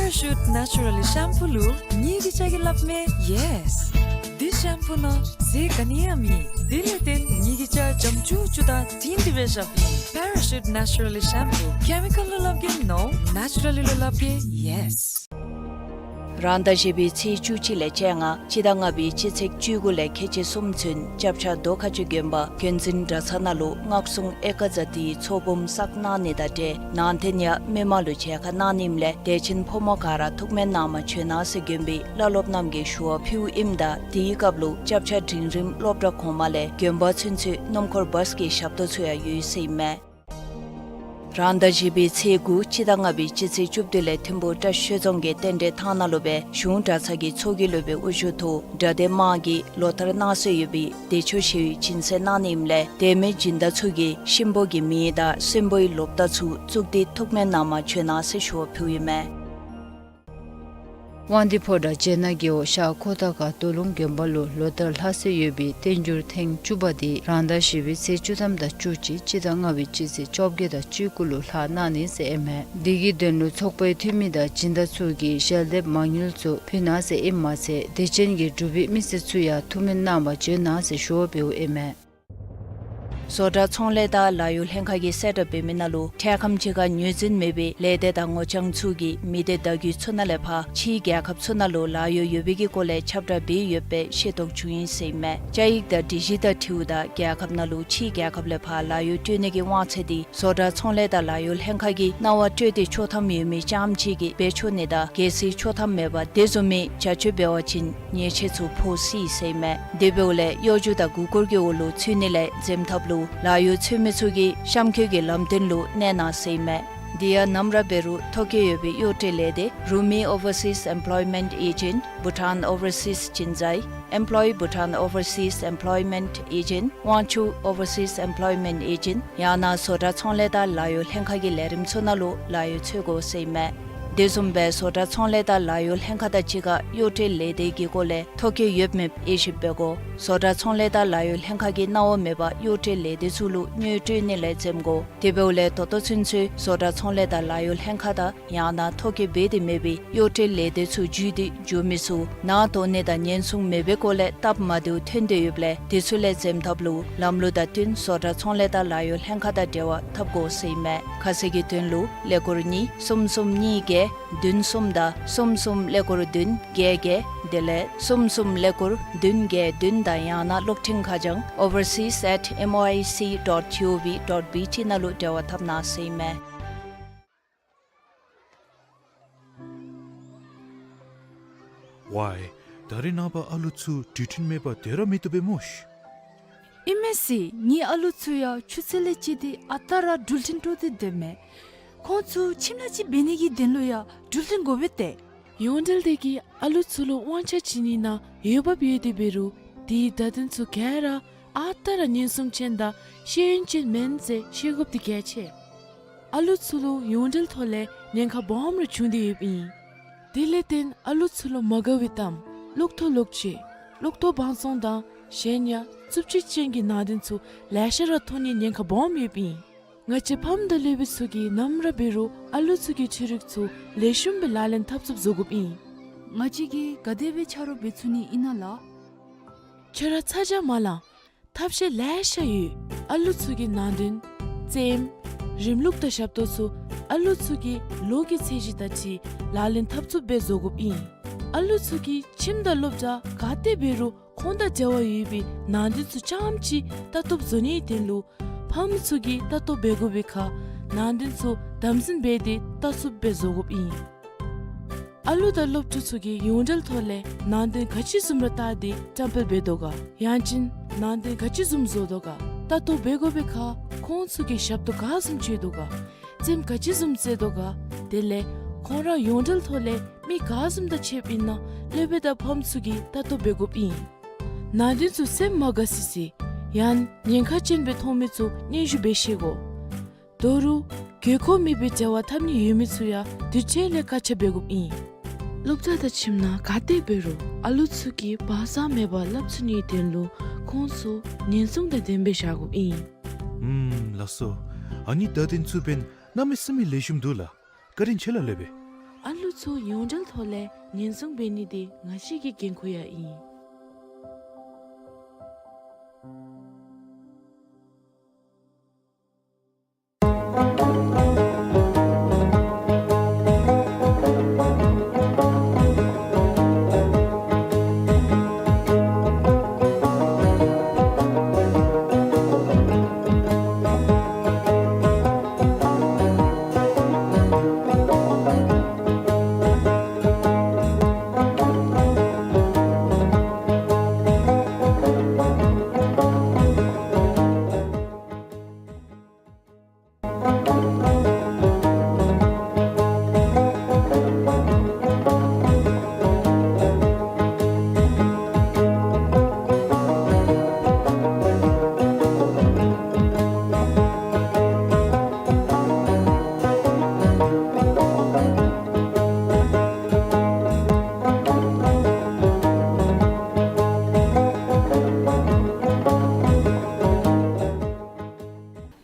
Parachute Naturally Shampoo ལུ་ངེ་གི་ཅ་གི་སླབ་མས་ཡེས། འདི་ཤེམ་པུ་ནང་ཟས་ག་ནི་ཡང་མེད། དེ་ལས་བརྟེན་ངེ་གི་ཅ་འཇམ་ཅུག་ཅུ་དང་དྲིང་དྲི་སྦེ་བཞགཔ་ཨིན། Parachute Naturally Shampoo། ཀེ་མི་ཀཱལ་ལུ་སླབ་གེ་ནོ། ནེ་ཅུ་ར་ལི་ལུ་སླབ་གེ་ཡེས། རང་ཟླ་བཞི་པའི་ཚེས་བཅུ་གཅིག་ལས་བཅོ་ལྔ་སྤྱི་ཟླ་ལྔ་པའི་སྤྱི་ཚེས་བཅུ་དགུ་ལས་ཁལ་གཅིག་གསུམ་ཚུན་སྐྱབས་ཆ་རྡོ་ཁ་ཆུ་དགོན་པ་དགོན་འཛིན་གྲྭ་ཚང་ནང་ལུ་སྔགས་སྲུང་ཨེ་ཀ་ཛ་ཏིའི་ཚོགས་འབུམ་བསགས་གནང་ནི་དང་འབྲེལ་ནང་རྟེན་ཡང་མི་མང་ལུ་མཇལ་ཁ་གནང་ནི་ཨིནམ་ལས་དད་ཅན་ཕོ་མོ་ག་ར་ཐུགས་སྨོན་གནང་མ་བྱོན་གནང་ཟེར་དགོན་པའི་བླ་སློབ་རྣམས་ཀྱིས་ཞུ་བ་ཕུལཝ་ཨིནམ་ད་དེའི་སྐབས་ལུ་སྐྱབས་ཆ་འབྲིང་རིམ་སློབ་གྲྭ་གོང་མ་ལས་དགོན་པ་ཚུན་ཚོད་སྣུམ་འཁོར་བཱས་ཀྱི་ཞབས་ཏོག་ཚུ་ཡང་ཡོད་ཟེར་ཨིན་མས། རང་ཟླ་བཞི་པའི་ཚེས་དགུ་སྤྱི་ཟླ་ལྔ་པའི་སྤྱི་ཚེས་བཅུ་བདུན་ལས་ཐིམ་ཕུག་བཀྲ་ཤིས་ཆོས་རྫོང་གི་རྟེན་འབྲེལ་ཐང་ནང་ལུ་སྦེ་གཞུང་གྲྭ་ཚང་གི་ཚོགས་ཀྱི་སློབ་དཔོན་དབུ་བཞུགས་ཐོག་གྲྭ་སྡེ་དམངས་ཀྱིས་ལོ་ལྟར་གནང་སྲོལ་ཡོད་པའི་བདེ་མཆོག་ཞི་བའི་སྦྱིན་སྲེག་གནང་ནི་ཨིནམ་ལས་དེ་མིན་སྦྱིན་བདག་ཚུ་གིས་གཤིན་པོ་གི་མིང་དང་གསོན་པོའི་ལོ་རྟགས་ཚུ་བཙུགས་ཏེ་ཐུགས་སྨོན་གནང་པར་བྱོན་གནང་ཟེར་ཞུ་བ་ཕུལཝ་ཨིན་མས། དབང་འདུས་ཕོ་བྲང་བྱེ་ནག་རྒེད་འོག་ཤར་ཁོ་ཐང་ཁ་རྡོ་ལུང་དགོན་པ་ལུ་ལོ་ལྟར་ལྷག་སྲོལ་ཡོད་པའི་བསྟན་འགྱུར་ཐེངས་བཅུ་པ་དེ་རང་ཟླ་བཞི་པའི་ཚེས་བཅུ་ཐམ་དང་བཅུ་གཅིག་སྤྱི་ཟླ་ལྔ་པའི་སྤྱི་ཚེས་བཅོ་བརྒྱད་དང་བཅུ་དགུ་ལུ་ལྷག་གནང་ནི་ཟེར་ཨིན་མས། དེ་གི་དོན་ལུ་ཚོགས་པའི་འཐུས་མི་དང་སྦྱིན་བདག་ཚུ་གིས་ཞལ་འདེབས་མ་དངུལ་ཚུ་ཕུལ་གནང་ཟེར་ཨིནམ་མ་ཚད་དད་ཅན་གྱི་འབྲུག་པའི་མི་སེར་ཚུ་ཡང་ཐུགས་སྨོན་གནང་པར་བྱོན་གནང་ཟེར་ཞུ་བ་འབདཝ་ཨིན་མས། བཟོ་གྲྭ་ཚོང་ལས་དང་ལཱ་གཡོག་ལྷན་ཁག་གིས་གསལ་བསྒྲགས་འབད་མི་ནང་ལུ་འཕྲལ་ཁམས་ཅིག་ཁར་ངོས་འཛིན་མེད་པའི་ལས་སྡེ་དང་ངོ་རྐྱང་ཚུ་གིས་མི་སྡེ་བརྡ་བརྒྱུད་ཚུ་ནང་ལས་ཕར་ཕྱིའི་རྒྱལ་ཁབ་ཚུ་ནང་ལུ་ལཱ་གཡོག་ཡོད་པའི་གི་སྐོར་ལས་ཁྱབ་བསྒྲགས་འབད་ཡོད་པའི་ཤེས་རྟོགས་བྱུང་ཡི་ཟེར་ཨིན་མས། བཅའ་ཡིག་དང་སྒྲིག་གཞི་དང་འཁྲིལཝ་ད་རྒྱལ་ཁབ་ནང་ལུ་ཕྱིའི་རྒྱལ་ཁབ་ལས་ཕར་ལཱ་གཡོག་སྤྲོད་ནི་གི་དབང་ཚད་དེ་བཟོ་གྲྭ་ཚོང་ལས་དང་ལཱ་གཡོག་ལྷན་ཁག་གིས་གནང་བ་སྤྲོད་དེ་ཆོག་ཐམ་ཡོད་མི་རྐྱངམ་ཅིག་གིས་འབད་ཆོག་ནི་དང་གལ་སྲིད་ཆོག་ཐམ་མེད་པར་དེ་བཟུམ་མའི་བྱ་སྤྱོད་འབད་བ་ཅིན་ཉེས་ཆད་ཚུ་ཕོག་སྲིད་ཟེར་ཨིན་མས། དེ་འབདཝ་ལས་གཡོ་སྒྱུ་དང་མགུ་སྐོར་གྱི་འོག་ལུ་ཚུད་ནི་ལས་འཛེམ་ཐབས་ལུ་ལཱ་གཡོག་འཚོལ་མི་ཚུ་གིས་གཤམ་འཁོད་ཀྱི་ལམ་སྟོན་ལུ་གནས་གནང་ཟེར་ཨིན་མས། དེ་ཡང་ནམ་ར་འབད་རུང་ཐོ་བཀོད་ཡོད་པའི་གཡོག་བཀྲོལ་ལས་སྡེ་Rumi Overseas Employment Agent, Bhutan Overseas Jinsai, Employ Bhutan Overseas Employment Agent, Wangchuck Overseas Employment Agent ཡང་ན་བཟོ་གྲྭ་ཚོང་ལས་དང་ལཱ་གཡོག་ལྷན་ཁག་གི་ལས་རིམ་ཚུ་ནང་ལུ་ལཱ་གཡོག་འཚོལ་དགོ་ཟེར་ཨིན་མས། དེ་བཟུམ་སྦེ་བཟོ་གྲྭ་ཚོང་ལས་དང་ལཱ་གཡོག་ལྷན་ཁག་དང་གཅིག་ཁར་གཡོག་བཀྲོལ་ལས་སྡེ་གི་སྐོར་ལས་ཐོ་བཀོད་ཡོདཔ་མེདཔ་དབྱེ་ཞིབ་འབད་དགོ། བཟོ་གྲྭ་ཚོང་ལས་དང་ལཱ་གཡོག་ལྷན་ཁག་གིས་གནང་བ་མེད་པར་གཡོག་བཀྲོལ་ལས་སྡེ་ཚུ་ལུ་དངུལ་སྤྲོད་ནི་ལས་འཛེམ་དགོ། དེ་འབདཝ་ལས་ད་ལྟོ་ཚུན་ཚོད་བཟོ་གྲྭ་ཚོང་ལས་དང་ལཱ་གཡོག་ལྷན་ཁག་དང་ཡང་ན་ཐོ་བཀོད་འབད་དེ་མེད་པའི་གཡོག་བཀྲོལ་ལས་སྡེ་ཚུ་བརྒྱུད་དེ་འགྱོ་མི་ཚུ་ནང་དོགས་ནི་དང་ཉེན་སྲུང་མེད་པའི་སྐོར་ལས་སྟབས་མ་བདེཝ་ཐོན་ཏེ་ཡོདཔ་ལས་དེ་ཚུ་ལས་འཛེམ་ཐབས་ལུ་ལམ་ལུགས་དང་བསྟུན་བཟོ་གྲྭ་ཚོང་ལས་དང་ལཱ་གཡོག་ལྷན་ཁག་དང་འབྲེལ་བ་འཐབ་དགོ་ཟེར་ཨིན་མས། ཁ་གསལ་གྱི་དོན་ལུ་ཀླད་ཀོར་གཉིས་གསུམ་གསུམ་གཉིས་བརྒྱད་བདུན་གསུམ་དང་གསུམ་གསུམ་ཀླད་ཀོར་བདུན་བརྒྱད་བརྒྱད་དེ་ལས་གསུམ་གསུམ་ཀླད་ཀོར་བདུན་བརྒྱད་བདུན་དང་ཡང་ན་གློག་འཕྲིན་ཁ་བྱང་overseas at M O I C dot G O V dot B T ནང་ལུ་འབྲེལ་བ་འཐབ་གནང་ཟེར་ཨིན་མས། ཝའི། ད་རེས་ནངས་པ་ཨ་ལུ་ཚུ་འགྲུལ་འཕྲིན་མེད་པར་སྡོད་ར་མི་བཏུབ་པས་སྨོ་ཤིག། ཨིན་མས་ཟེར། ངེའི་ཨ་ལུ་ཚུ་ཡང་ཆུ་ཚོད་ལས་བཅད་དེ་ཨ་རྟག་ར་འགྲུལ་འཕྲིན་སྤྲོད་དེ་སྡོདཔ་མས། ཁོང་ཚུ་ཁྱིམ་ནང་ཅིག་འབད་ནི་གི་དོན་ལུ་ཡང་འགྲུལ་འཕྲིན་དགོ་པས་ཏེ། ཡོངས་འབྲེལ་དེ་གིས་ཨ་ལུ་ཚུ་ལུ་དབང་ཆ་བྱིན་ནི་ནང་འོས་འབབ་ཡོད་དེ་འབད་རུང་དེའི་བརྡ་དོན་ཚུ་ག་ར་ཨ་རྟག་ར་ཉེན་སྲུང་ཅན་དང་ཤེས་ཡོན་ཅན་མེན་ཟེར་ཤེས་དགོཔ་དེ་གལ་ཆེ། ཨ་ལུ་ཚུ་ལུ་ཡོངས་འབྲེལ་ཐོག་ལས་ཉེན་ཁ་སྦོམ་ར་བྱུང་སྟེ་ཡོདཔ་ཨིན། དེ་ལས་བརྟེན་ཨ་ལུ་ཚུ་ལུ་མ་དགའ་བའི་གཏམ་གློག་ཐོག་གློག་ཆས་གློག་ཐོག་བང་བཙོང་དང་གཞན་ཡང་རྩུབ་སྤྱོད་ཅན་གྱི་ནང་དོན་ཚུ་ལེ་ཤ་ར་ཐོན་ནིའི་ཉེན་ཁ་སྦོམ་ཡོདཔ་ཨིན། ང་བཅས་ཕམ་དང་སློབ་དཔོན་ཚུ་གིས་ནམ་ར་འབད་རུང་ཨ་ལུ་ཚུ་གི་ཆོས་རིག་ཚུ་ལེགས་ཤོམ་སྦེ་ལག་ལེན་འཐབ་ཚུགསཔ་བཟོ་དགོཔ་ཨིན། ང་བཅས་ཀྱིས་ག་དེ་སྦེ་ཆ་རོགས་འབད་ཚུགས་ནི་ཨིན་ན་ལགས། ཁྱོད་ར་ཚ་གྱང་མ་ལང་། ཐབས་ཤེས་ལེ་ཤ་ཡོད། ཨ་ལུ་ཚུ་གི་ནང་དོན་རྩེདམོ་རིམ་ལུགས་དང་ཞབས་ཏོག་ཚུ་ཨ་ལུ་ཚུ་གི་ལོ་གི་ཚད་གཞི་དང་འཁྲིལ་ལག་ལེན་འཐབ་ཚུགསཔ་སྦེ་བཟོ་དགོཔ་ཨིན། ཨ་ལུ་ཚུ་གིས་ཁྱིམ་དང་སློབ་གྲྭ་ག་ཏེ་འབད་རུང་ཁོང་དང་འབྲེལ་བ་ཡོད་པའི་ནང་དོན་ཚུ་རྐྱངམ་ཅིག་ལྟ་རྟོགཔ་བཟོ་ནིའི་དོན་ལུ་ཕམ་ཚུ་གིས་ལྟ་རྟོག་འབད་དགོ་པའི་ཁར་ནང་དོན་ཚུ་དམ་འཛིན་འབད་དེ་ལྟ་ཚུགསཔ་སྦེ་བཟོ་དགོཔ་ཨིན། ཨ་ལུ་དང་སློབ་ཕྲུག་ཚུ་གིས་ཡོངས་འབྲེལ་ཐོག་ལས་ནང་དོན་ག་ཅི་བཟུམ་ར་བལྟ་སྟེ་བཀྲམ་སྤེལ་འབད་དོ་ག། ཡང་ཅིན་ནང་དོན་ག་ཅི་བཟུམ་བཟོ་དོ་ག། ལྟ་རྟོག་འབད་དགོ་པའི་ཁར་ཁོང་ཚུ་གིས་ཞབས་ཏོག་ག་བཟུམ་སྤྱོད་དོ་ག། རྩེདམོ་ག་ཅི་བཟུམ་རྩེ་དོ་ག། དེ་ལས་ཁོང་ར་ཡོངས་འབྲེལ་ཐོག་ལས་མི་ག་བཟུམ་དང་ཕྱདཔ་ཨིན་ན་སློབ་དཔོན་དང་ཕམ་ཚུ་གིས་ལྟ་རྟོག་འབད་དགོཔ་ཨིན། ནང་དོན་ཚུ་སེམས་མ་དགའ་སི་སི་ཡང་ཉེན་ཁ་ཅན་སྦེ་མཐོང་མི་ཚུ་སྙན་ཞུ་འབད་ཤེས་དགོ། དོ་རུང་དགོས་མཁོ་མེད་པའི་འབྲེལ་བ་འཐབ་ནི་ཡོད་མི་ཚུ་ཡང་དུས་ཅི་ལས་བཀག་ཆ་འབད་དགོཔ་ཨིན། སློབ་གྲྭ་དང་ཁྱིམ་ནང་ག་ཏེ་འབད་རུང་ཨ་ལུ་ཚུ་གིས་བག་ཚ་མེད་པར་སླབ་ཚུགས་ནིའི་དོན་ལུ་ཁོང་ཚུ་ཉེན་སྲུང་དང་ལྡནམ་སྦེ་བཞག་དགོཔ་ཨིན། ཨུམ་ལགས་སོ། ཨ་ནི་བརྡ་དོན་ཚུ་འབདན་གནམ་མེད་ས་མེད་ལེགས་ཤོམ་འདུག་ལགས། བཀའ་དྲིན་ཆེ་ལགས་སློབ་དཔོན། ཨ་ལུ་ཚུ་ཡོངས་འབྲེལ་ཐོག་ལས་ཉེན་སྲུང་འབད་ནི་དེ་ང་བཅས་ཀྱི་འགན་ཁུར་ཡང་ཨིན།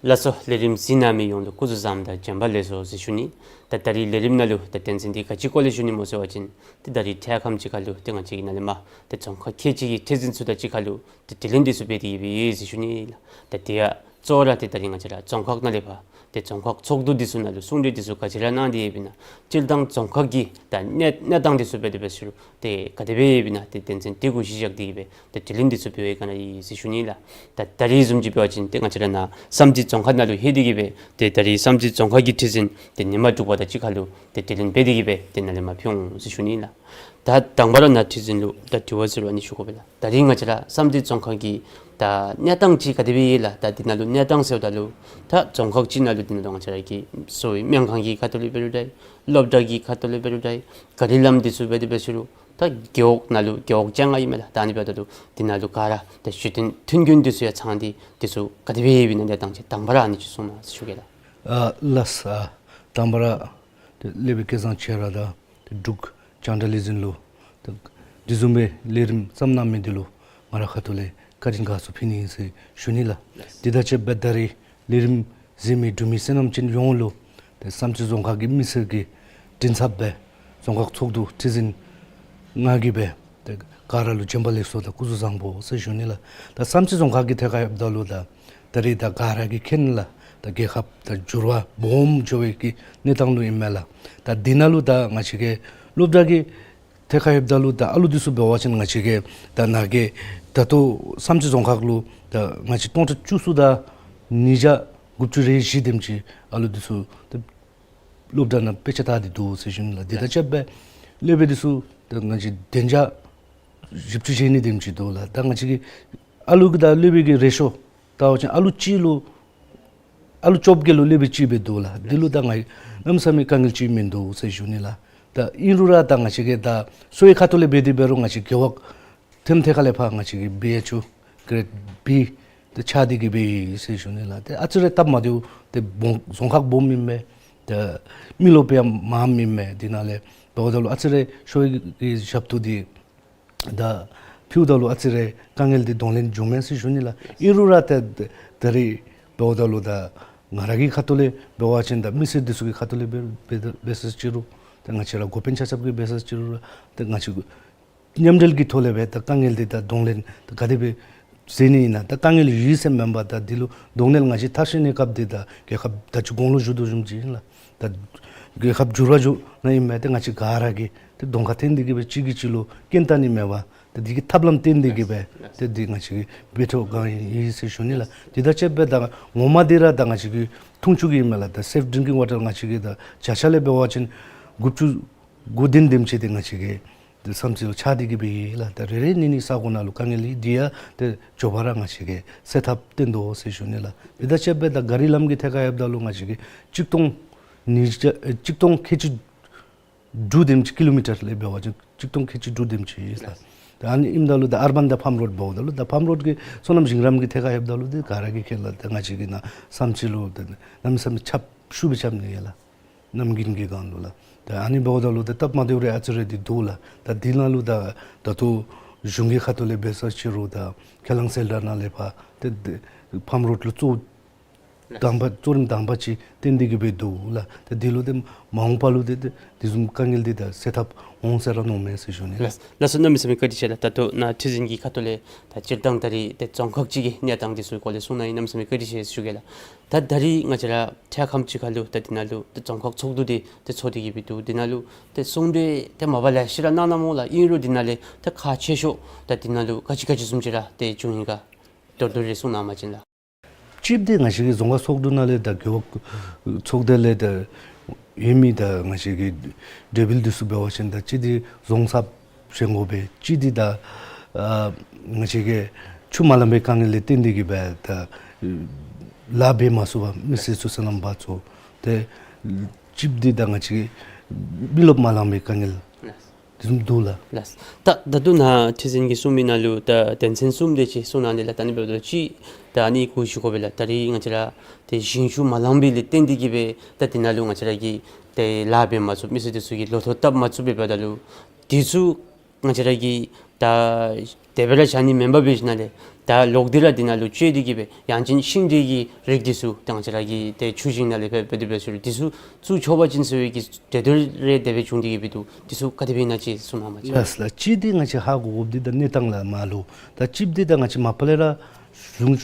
ལགས་སོ། ལས་རིམ་གཟིགས་གནང་མི་ཡོངས་ལུ་སྐུ་གཟུགས་བཟང་དང་བྱོན་པ་ལེགས་སོ་ཟེར་ཞུ་ནི། ད་ད་རིས་ལས་རིམ་ནང་ལུ་ད་དོན་ཚན་འདི་ག་ཅི་སྐོར་ལས་ཞུ་ནི་སྨོ་ཟེར་བ་ཅིན་ཏེ་ད་རིས་འཕྲལ་ཁམས་ཅིག་ཁར་ལུ་ཏེ་ང་བཅས་ཀྱི་ནཱ་ལས་མར་ཏེ་རྫོང་ཁག་ཁལ་གཅིག་གི་ཁྲི་འཛིན་ཚུ་དང་གཅིག་ཁར་ལུ་ཏེ་དྲི་ལན་འདི་ཚུ་འབད་དེ་ཡོདཔ་ཨིན་ཟེར་ཞུ་ནི་ལགས། ད་དེ་ཡང་གཙོ་བོ་ར་ཏེ་ད་རིས་ང་བཅས་ར་རྫོང་ཁག་ནང་ལས་ཕར་ཏེ་རྫོང་ཁག་ཚོགས་འདུ་འདི་ཚུ་ནང་ལུ་གསུང་གྲོས་འདི་ཚུ་ག་ཅི་ར་གནང་སྟེ་ཡོདཔ་ཨིན་ན། སྤྱིར་བཏང་རྫོང་ཁག་གི་ད་གནས་གནས་སྟངས་འདི་ཚུ་འབད་དེ་འབད་ཟེར་རུང་ཏེ་ག་དེ་སྦེ་ཡོདཔ་ཨིན་ན། ཏེ་དོན་ཚན་དེ་གུ་གཞི་བཞག་སྟེ་གི་སྦེ་ཏེ་དྲི་ལན་འདི་ཚུ་འབད་བའི་སྒང་ར་ཨིན་ཟེར་ཞུ་ནི་ལགས། ད་ད་རིས་བཟུམ་ཅིག་འབད་བ་ཅིན་ཏེ་ང་བཅས་ར་ནཱ་བསམ་རྩེ་རྫོང་ཁག་ནང་ལུ་ལྷོད་དེ་གི་སྦེ་ཏེ་ད་རིས་བསམ་རྩེ་རྫོང་ཁག་གི་ཁྲི་འཛིན་ཏེ་ཉི་མ་དྲུག་པ་དང་གཅིག་ཁར་ལུ་ཏེ་དྲི་ལན་འབད་དེ་གི་སྦེ་ཏེ་ནཱ་ལས་མར་ཕུལ་འོང་ཟེར་ཞུ་ནི་ལགས། ད་དང་པ་ར་ནཱ་ཁྲི་འཛིན་ལུ་ད་དྲི་བ་ཟེར་བ་ནི་ཞུ་དགོ་པས་ལགས། ད་རིས་ང་བཅས་ར་བསམ་རྩེ་རྫོང་ཁག་གི་ད་གནས་སྟངས་ཅིག་ག་དེ་སྦེ་ཡོད་ལགས། ད་འདི་ནང་ལུ་གནས་སྟངས་ཟེརཝ་ད་ལུ་ད་རྫོང་ཁག་ཅིག་ནང་ལུ་འདི་ནང་ལུ་ང་བཅས་ར་གི་གསོ་བའི་སྨན་ཁང་གི་ཁ་ཐུག་ལས་འབད་རུང་འདྲ་ཨིན། སློབ་གྲྭ་གི་ཁ་ཐུག་ལས་འབད་རུང་འདྲ་ཨིན། ག་རི་ལམ་འདི་ཚུ་འབད་དེ་འབད་ཟེར་རུང་ད་རྒེད་འོག་ནང་ལུ་རྒེད་འོག་བཅོ་ལྔ་ཨིན་མས་ལགས། ད་ཨ་ནི་འབདཝ་ད་ལུ་འདི་ནང་ལུ་ག་ར་ད་གཞི་རྟེན་མཐུན་རྐྱེན་འདི་ཚུ་ཡང་ཚང་སྟེ་འདི་ཚུ་ག་དེ་སྦེ་ཡོདཔ་ཨིན་ན་གནས་སྟངས་ཅིག་དང་པ་ར་ཨ་ནི་ཅིག་གསུང་གནང་ཟེར་ཞུ་གེ་ལགས། ཨ་ལགས་སོ། ཨ་དང་པ་ར་ཏེ་སློབ་དཔོན་སྐལ་བཟང་ཆོས་ར་དང་ཏེ་འབྲུག་རྒྱང་བསྒྲགས་ལས་འཛིན་ལུ་ཏེ་འདི་བཟུམ་སྦེ་ལས་རིམ་བརྩམ་གནང་མི་འདི་ལུ་ང་ར་ཁ་ཐུག་ལས་བཀའ་དྲིན་དགའ་ཚོར་ཕུལ་ནི་ཨིན་ཟེར་ཞུ་ནི་ལགས། དེ་དང་གཅིག་ཁར་ད་རིས་ལས་རིམ་གཟིགས་མི་འབྲུག་མི་བསོད་ནམས་ཅན་ཡོངས་ལུ་ཏེ་བསམ་རྩེ་རྫོང་ཁག་གི་མི་སེར་གྱི་མགྲིན་ཚབ་སྦེ་རྫོང་ཁག་ཚོགས་འདུ་ཁྲི་འཛིན་ང་གིས་སྦེ་ཏེ་ག་ར་ལུ་བྱོན་པ་ལེགས་སོ་དང་སྐུ་གཟུགས་བཟང་པོ་ཟེར་ཞུ་ནི་ལགས། ད་བསམ་རྩེ་རྫོང་ཁག་གི་ཐད་ཁར་ལྷོདཔ་ད་ལུ་ད་ད་རིས་ད་ག་ར་གིས་མཁྱེན་ལགས། ད་རྒྱལ་ཁབ་ད་འགྱུར་བ་སྦོམ་འགྱོ་བའི་གི་གནས་སྟངས་ལུ་ཨིན་མས་ལགས། ད་འདི་ནང་ལུ་ད་ང་བཅས་ཀྱི་སློབ་གྲྭ་གི་ཐད་ཁར་ལྷོདཔ་ད་ལུ་ད་ཨ་ལུ་འདི་ཚུ་འབད་བ་ཅིན་ང་བཅས་ཀྱི་ད་ནཱ་གི་ད་ལྟོ་བསམ་རྩེ་རྫོང་ཁག་ལུ་ད་ང་བཅས་སྟོང་ཕྲག་བཅུ་གསུམ་དང་ཉིས་བརྒྱ་དགུ་བཅུ་རེ་བཞི་དེམ་ཅིག་ཨ་ལུ་འདི་ཚུ་ད་སློབ་གྲྭ་ནང་དཔེ་ཆ་ལྟ་སྟེ་འདུག་ཟེར་ཞུ་ནི་ལགས། དེ་དང་གཅིག་ཁར་སློབ་དཔོན་འདི་ཚུ་ད་ང་བཅས་བདུན་བརྒྱ་བཞི་བཅུ་ཞེ་གཉིས་དེམ་ཅིག་འདུག་ལགས། ད་ང་བཅས་ཀྱི་ཨ་ལུ་གི་ད་སློབ་དཔོན་གྱི་རེ་ཤོ་བལྟ་བ་ཅིན་ཨ་ལུ་གཅིག་ལུ་ཨ་ལུ་བཅོ་བརྒྱད་ལུ་སློབ་དཔོན་གཅིག་སྦེ་འདུག་ལགས། འདི་ལུ་ད་ང་གནམ་མེད་ས་མེད་དཀའ་ངལ་ཅིག་མིན་འདུག་ཟེར་ཞུ་ནི་ལགས། ད་ཨིན་རུང་ར་ད་ང་བཅས་ཀྱི་ད་གསོ་བའི་ཁ་ཐུག་ལས་འབད་དེ་འབད་རུང་ང་བཅས་རྒེད་འོག་ཐེམ་ཐད་ཁ་ལས་ཕར་ང་བཅས་ཀྱི་བི་ཨེཆ་ཡུ་གྲེཌ་བི་ད་ཆགས་ཏེ་གི་སྦེ་ཡོད་ཟེར་ཞུ་ནི་ལགས། ཏེ་ཨ་ཙི་རེ་སྟབས་མ་བདེཝ་ཏེ་སྦོམ་རྫོང་ཁག་སྦོམ་ཨིན་མས། ཏེ་མི་རློབས་ཡང་མངམ་ཨིན་མས། འདི་ནང་ལས་འབདཝ་ད་ལུ་ཨ་ཙི་རེ་ཤོ་གི་ཞབས་ཏོག་འདི་ད་ཕུལཝ་ད་ལུ་ཨ་ཙི་རེ་དཀའ་ངལ་འདི་གདོང་ལེན་འབྱུངམ་མས་ཟེར་ཞུ་ནི་ལགས། ཨིན་རུང་ར་ཏེ་ད་རིས་འབདཝ་ད་ལུ་ད་ང་ར་གི་ཁ་ཐུག་ལས་འབད་བ་ཅིན་ད་མི་སེར་འདི་ཚུ་གི་ཁ་ཐུག་ལས་འབད་འབད་འབད་ས་ཅིག་རུང་ད་ང་བཅས་ར་འགོ་དཔོན་ཆ་ཁྱབ་ཀྱིས་འབད་ས་ཅིག་རུང་ར་ད་ང་བཅས་མཉམ་འབྲེལ་གྱི་ཐོག་ལས་སྦེ་ད་དཀའ་ངལ་འདི་ད་གདོང་ལེན་ད་ག་དེ་སྦེ་མཛད་ནི་ཨིན་ན། ད་དཀའ་ངལ་ཡོད་ཟེར་མེན་པར་ད་འདི་ལུ་གདོང་ལེན་ང་བཅས་མཐར་ཕྱིན་གནས་སྐབས་འདི་ད་རྒྱལ་ཁབ་ད་ཅི་གོང་ལུ་ཞུ་དོ་བཟུམ་ཅིག་ཨིན་ལགས། ད་རྒྱལ་ཁབ་འགྱུར་བ་འགྱོ་ནི་ཨིན་མས། ཏེ་ང་བཅས་ག་ར་གིས་ཏེ་གདོང་ཁར་བསྟན་ཏེ་གི་སྦེ་གཅིག་གིས་གཅིག་ལུ་རྐྱེན་བཏང་ནི་མེད་པར་ཏེ་འདི་གི་ཐབས་ལམ་བསྟེན་ཏེ་གི་སྦེ་ཏེ་འདི་ང་བཅས་ཀྱིས་འབད་ཐོག་གང་ཡིན་ཟེར་ཞུ་ནི་ལགས། དེ་དང་གཅིག་ཁར་ད་ངོ་མ་འདི་ར་ད་ང་བཅས་ཀྱིས་འཐུང་བཅུག་གི་ཨིན་མས་ལགས། ད་སེཕ་ཌིང་ཀིང་ཝ་ཊར་ང་བཅས་ཀྱིས་ད་བརྒྱ་ཆ་ལས་འབད་བ་ཅིན་དགུ་བཅུ་གོ་བདུན་དེམ་ཅིག་འདི་ང་བཅས་ཀྱིས་ཏེ་བསམ་རྩེ་ལུ་ཆགས་ཏེ་གི་སྦེ་ཡོད་ལགས། ད་རེ་རེ་གཉིས་གཉིས་ས་གོ་ནང་ལུ་དཀའ་ངལ་ཡོད། འདི་ཡང་ཏེ་མགྱོགས་པ་ར་ང་བཅས་ཀྱིས་སེལ་ཐབས་བཏོན་དོ་ཟེར་ཞུ་ནི་ལགས། དེ་དང་གཅིག་ཁར་ད་ག་རི་ལམ་གྱི་ཐད་ཁར་ལྷོདཔ་ད་ལུ་ང་བཅས་ཀྱིས་གཅིག་སྟོང་ཉིས་བརྒྱ་ཨེ་གཅིག་སྟོང་ཁལ་གཅིག་དྲུག་དེམ་ཅིག་ཀི་ལོ་མི་ཊར་ལས་འབད་བ་ཅིན་གཅིག་སྟོང་ཁལ་གཅིག་དྲུག་དེམ་ཅིག་ཡོད་ལགས། ད་ཨ་ནི་ཨིནམ་ད་ལུ་ད་ཨར་བཱན་དང་ཕཱམ་རོཌ་འབདཝ་ད་ལུ་ད་ཕཱམ་རོཌ་གི་སོ་ནམ་ཞིང་རམ་གྱི་ཐད་ཁར་ལྷོདཔ་ད་ལུ་ཏེ་ག་ར་གིས་མཁྱེན་ལགས། ད་ང་བཅས་ཀྱི་ནཱ་བསམ་རྩེ་ལུ་ད་གནམ་མེད་ས་མེད་ཁྱབ་ཤུགས་སྦེ་ཁྱབ་ནི་ཡོད་ལགས། གནམ་དགུན་གྱི་སྒང་ལུ་ལགས། ད་ཨ་ནི་འབདཝ་ད་ལུ་ད་སྟབས་མ་བདེཝ་རེ་ཨ་ཙི་རེ་འདི་འདུག་ལགས། ད་འདི་ནང་ལུ་ད་ད་ལྟོ་གཞུང་གི་ཁ་ཐུག་ལས་འབད་ས་ཅིག་རུང་ད་ཁས་བླངས་གསལ་བསྒྲགས་ནང་ལས་ཕར་ཏེ་ཏེ་ཕཱམ་རོཌ་ལུ་གཙོ་དང་པ་གཙོ་རིམ་དང་པ་ཅིག་བཏོན་ཏེ་གི་སྦེ་འདུག་ལགས། ཏེ་འདི་ལུ་ཏེ་མ་འོངས་པ་ལུ་ཏེ་ཏེ་དེ་བཟུམ་དཀའ་ངལ་འདི་ད་སེལ་ཐབས་འོང་ཟེར་ར་མནོཝ་མས་ཟེར་ཞུ་ནི་ལགས། ལགས་སོ། གནམ་མེད་ས་མེད་བཀའ་དྲིན་ཆེ་ལགས། ད་ལྟོ་ནཱ་ཁྲི་འཛིན་གྱི་ཁ་ཐུག་ལས་ད་སྤྱིར་བཏང་ད་རིས་ཏེ་རྫོང་ཁག་ཅིག་གི་གནས་སྟངས་འདི་ཚུ་སྐོར་ལས་གསུང་གནང་ཡི། གནམ་མེད་ས་མེད་བཀའ་དྲིན་ཆེ་ཟེར་ཞུ་གེ་ལགས། ད་ད་རིས་ང་བཅས་ར་འཕྲལ་ཁམས་ཅིག་ཁར་ལུ་ད་འདི་ནང་ལུ་ཏེ་རྫོང་ཁག་ཚོགས་འདུ་འདི་ཏེ་ཚོགས་ཏེ་གི་སྦེ་འདུག། འདི་ནང་ལུ་ཏེ་གསུང་གྲོས་ཏེ་མ་པ་ལེ་ཤ་ར་གནང་གནངམ་སྨོ་ལགས། ཨིན་རུང་འདི་ནང་ལས་ཏེ་ཁག་ཆེ་ཤོས་ད་འདི་ནང་ལུ་ག་ཅི་ག་ཅི་བཟུམ་ཅིག་ར་ཏེ་བྱུང་ཡི་ག་མདོར་བསྡུས་རེ་གསུང་གནང་བ་ཅིན་ལགས། གཅིག་འདི་ང་བཅས་ཀྱི་རྫོང་ཁག་ཚོགས་འདུ་ནང་ལས་ད་རྒེད་འོག་ཚོགས་སྡེ་ལས་ད་ཡོད་མི་ད་ང་བཅས་ཀྱི་གྲོས་འབུལ་འདི་ཚུ་འབད་བ་ཅིན་ད་གཅིག་འདི་རྫོང་གསརཔ་བཞེངས་དགོ་པས། གཅིག་འདི་ད་ཨ་ང་བཅས་ཀྱི་ཆུ་མ་ལང་པའི་དཀའ་ངལ་ལས་བརྟེན་ཏེ་གི་སྦེ་ད་ལཱ་འབད་མ་ཚུགས་པར་མི་སེར་ཚུ་སོ་ནམ་པ་ཚུ། ཏེ་གཅིག་འདི་ད་ང་བཅས་ཀྱི་མི་རློབས་མ་ལང་པའི་དཀའ་ངལ་དེ་བཟུམ་འདུག་ལགས། ལགས། ད་ད་ལྟོ་ནཱ་ཁྲི་འཛིན་གྱིས་གསུངས་མི་ནང་ལུ་ད་དོན་ཚན་གསུམ་དེ་ཅིག་གསུངས་གནང་ནི་ལགས། ད་ཨ་ནི་འབདཝ་ད་ཅིག་ད་ཨ་ནི་གུ་ཞུ་དགོ་པས་ལགས། ད་རིས་ང་བཅས་ར་ཏེ་ཞིང་ཆུ་མ་ལང་པའི་ལས་བརྟེན་ཏེ་གི་སྦེ་ད་འདི་ནང་ལུ་ང་བཅས་ར་གི་ཏེ་ལཱ་འབད་མ་ཚུགས་མི་སེར་འདི་ཚུ་གིས་ལོ་ཐོག་བཏབ་མ་ཚུགས་པའི་འབདཝ་ད་ལུ་འདི་ཚུ་ང་བཅས་ར་གི་ད་ དེ་སྦེ་ར་བཞག་ནི་མེན་པར་འབད་ཞིནམ་ལས་ད་ལོག་སྟེ་ར་འདི་ནང་ལུ་བཅད་དེ་གི་སྦེ་ཡང་ཅིན་ཤིང་འབྲས་ཀྱི་རིགས་འདི་ཚུ་ད་ང་བཅས་ར་གི་ཏེ་ཆུ་ཞིང་ནང་ལས་སྦེ་འབད་དེ་འབད་ཟེར་རུང་འདི་ཚུ་བཙུགས་ཆོག་པ་ཅིན་ཟེར་བའི་གི་གྲོས་བསྡུར་རེ་དེ་སྦེ་བྱུང་སྟེ་གི་སྦེ་འདུག། འདི་ཚུ་ག་དེ་སྦེ་ཨིན་ན་ཅིག་གསུང་གནང་མ་ཅིག། ལགས་ལགས། གཅིག་འདི་ང་བཅས་ཧ་གོ་དགོཔ་འདི་ད་གནས་སྟངས་ལུ་མ་ལུ་ད་གཅིག་འདི་ད་ང་བཅས་མ་པ་ལས་ར་ཞིང་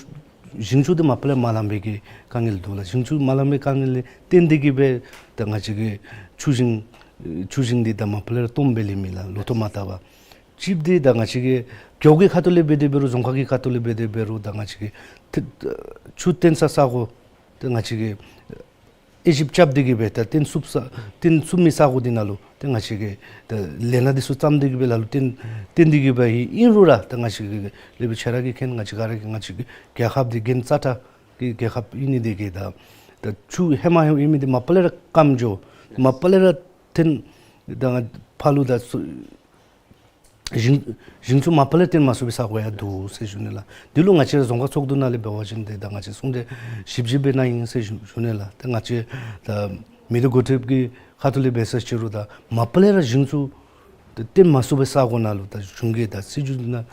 ཞིང་ཆུ་འདི་མ་པ་ལས་མ་ལང་པའི་གི་དཀའ་ངལ་འདུག་ལགས། ཞིང་ཆུ་མ་ལང་པའི་དཀའ་ངལ་ལས་བརྟེན་ཏེ་གི་སྦེ་ད་ང་བཅས་ཀྱི་ཆུ་ཞིང་ཆུ་ཞིང་འདི་ད་མ་པ་ལས་ར་སྟོངམ་སྦེ་ལེན་མི་ལགས། ལོ་ཐོག་མ་བཏབ་པར། གཅིག་འདི་ད་ང་བཅས་ཀྱི་རྒེད་འོག་གི་ཁ་ཐུག་ལས་འབད་དེ་འབད་རུང་རྫོང་ཁག་གི་ཁ་ཐུག་ལས་འབད་དེ་འབད་རུང་ད་ང་བཅས་ཀྱི་ཏེ་ཆུ་བཏོན་ས་ས་གོ་ད་ང་བཅས་ཀྱི་དབྱེ་ཞིབ་རྐྱབ་སྟེ་གི་སྦེ་ད་བཏོན་ཚུགས་ས་བཏོན་ཚུགས་མི་ས་གོ་འདི་ནང་ལུ་ཏེ་ང་བཅས་ཀྱིས་ད་ལས་སྣ་འདི་ཚུ་བརྩམས་ཏེ་གི་སྦེ་ལ་ལུ་བཏོན་བཏོན་ཏེ་གི་སྦེ་ཨིན་རུང་ར་ད་ང་བཅས་ཀྱིས་ལས་སྦེ་ཁྱེད་ར་གིས་མཁྱེན། ང་བཅས་ག་ར་གིས་ང་བཅས་ཀྱི་རྒྱལ་ཁབ་འདི་གྱེན་རྩ་དྲག་གི་རྒྱལ་ཁབ་ཨིན་ནི་འདི་གིས་ད་ད་ཆུ་ཧེ་མ་ཧེ་མ་ཨིན་མི་འདི་མ་པ་ལས་ར་སྐམ་འགྱོ། མ་པ་ལས་ར་བཏོན་ད་ཕར་ལུ་ད་སུ་ཞིང་ཞིང་ཆུ་མ་པ་ལས་བཏོན་མ་ཚུགས་པའི་ས་གོ་ཡང་འདུག་ཟེར་ཞུ་ནི་ལགས། འདི་ལུ་ང་བཅས་རྫོང་ཁག་ཚོགས་འདུ་ནང་ལས་འབད་བ་ཅིན་ཏེ་ད་ང་བཅས་གསུང་གྲོས་ཞིབ་ཞིབ་སྦེ་གནང་ཡི་ཟེར་ཞུ་ཞུ་ནི་ལགས། ཏེ་ང་བཅས་ད་མི་སྡེ་འགོ་ཁྲིདཔ་གི་ཁ་ཐུག་ལས་འབད་ས་ཅིག་རུང་ད་མ་པ་ལས་ར་ཞིང་ཆུ་ཏེ་བཏོན་མ་ཚུགས་པའི་ས་གོ་ནང་ལུ་ད་གཞུང་གིས་ད་སྲིད་བྱུས་ནང་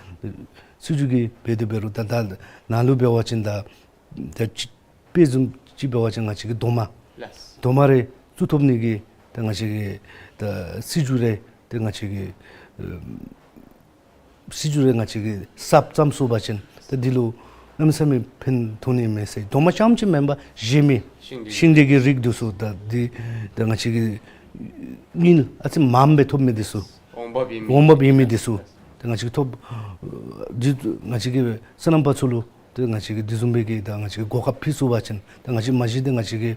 སྲིད་བྱུས་ཀྱིས་འབད་དེ་འབད་རུང་ད་ད་ནཱ་ལུ་འབད་བ་ཅིན་ད་ད་ཅི་དཔེ་བཟུམ་ཅིག་འབད་བ་ཅིན་ང་བཅས་ཀྱིས་རྡོག་མ་ལགས། རྡོག་མ་རེ་བཙུགས་ཐོབ་ནི་གི་ད་ང་བཅས་ཀྱི་ད་སྲིད་བྱུས་རེ་ད་ང་བཅས་ཀྱི་ཨ་སྲིད་བྱུས་རེ་ང་བཅས་ཀྱིས་གསརཔ་བརྩམས་ཚུགས་པ་ཅིན་ད་འདི་ལུ་གནམ་མེད་ས་མེད་ཕན་ཐོགས་ནི་མས་ཟེར། རྡོག་མ་རྐྱངམ་ཅིག་མེན་པར་གཞན་མི་ཤིང་འབྲས་ཤིང་འབྲས་ཀྱི་རིགས་འདི་ཚུ་ད་འདི་ད་ང་བཅས་ཀྱི་དངུལ་ཨ་ཙི་མངམ་སྦེ་ཐོབ་མི་འདི་ཚུ་འོང་འབབ་ཡོད་མི་འོང་འབབ་ཡོད་མི་འདི་ཚུ་ད་ང་བཅས་ཀྱིས་ཐོབ་འདི་ང་བཅས་ཀྱི་སོ་ནམ་པ་ཚུ་ལུ་ཏེ་ང་བཅས་ཀྱིས་དེ་བཟུམ་སྦེ་གི་ད་ང་བཅས་ཀྱིས་གོ་སྐབས་ཕུལ་ཚུགས་པ་ཅིན་ད་ང་བཅས་མ་གཞི་ཏེ་ང་བཅས་ཀྱི་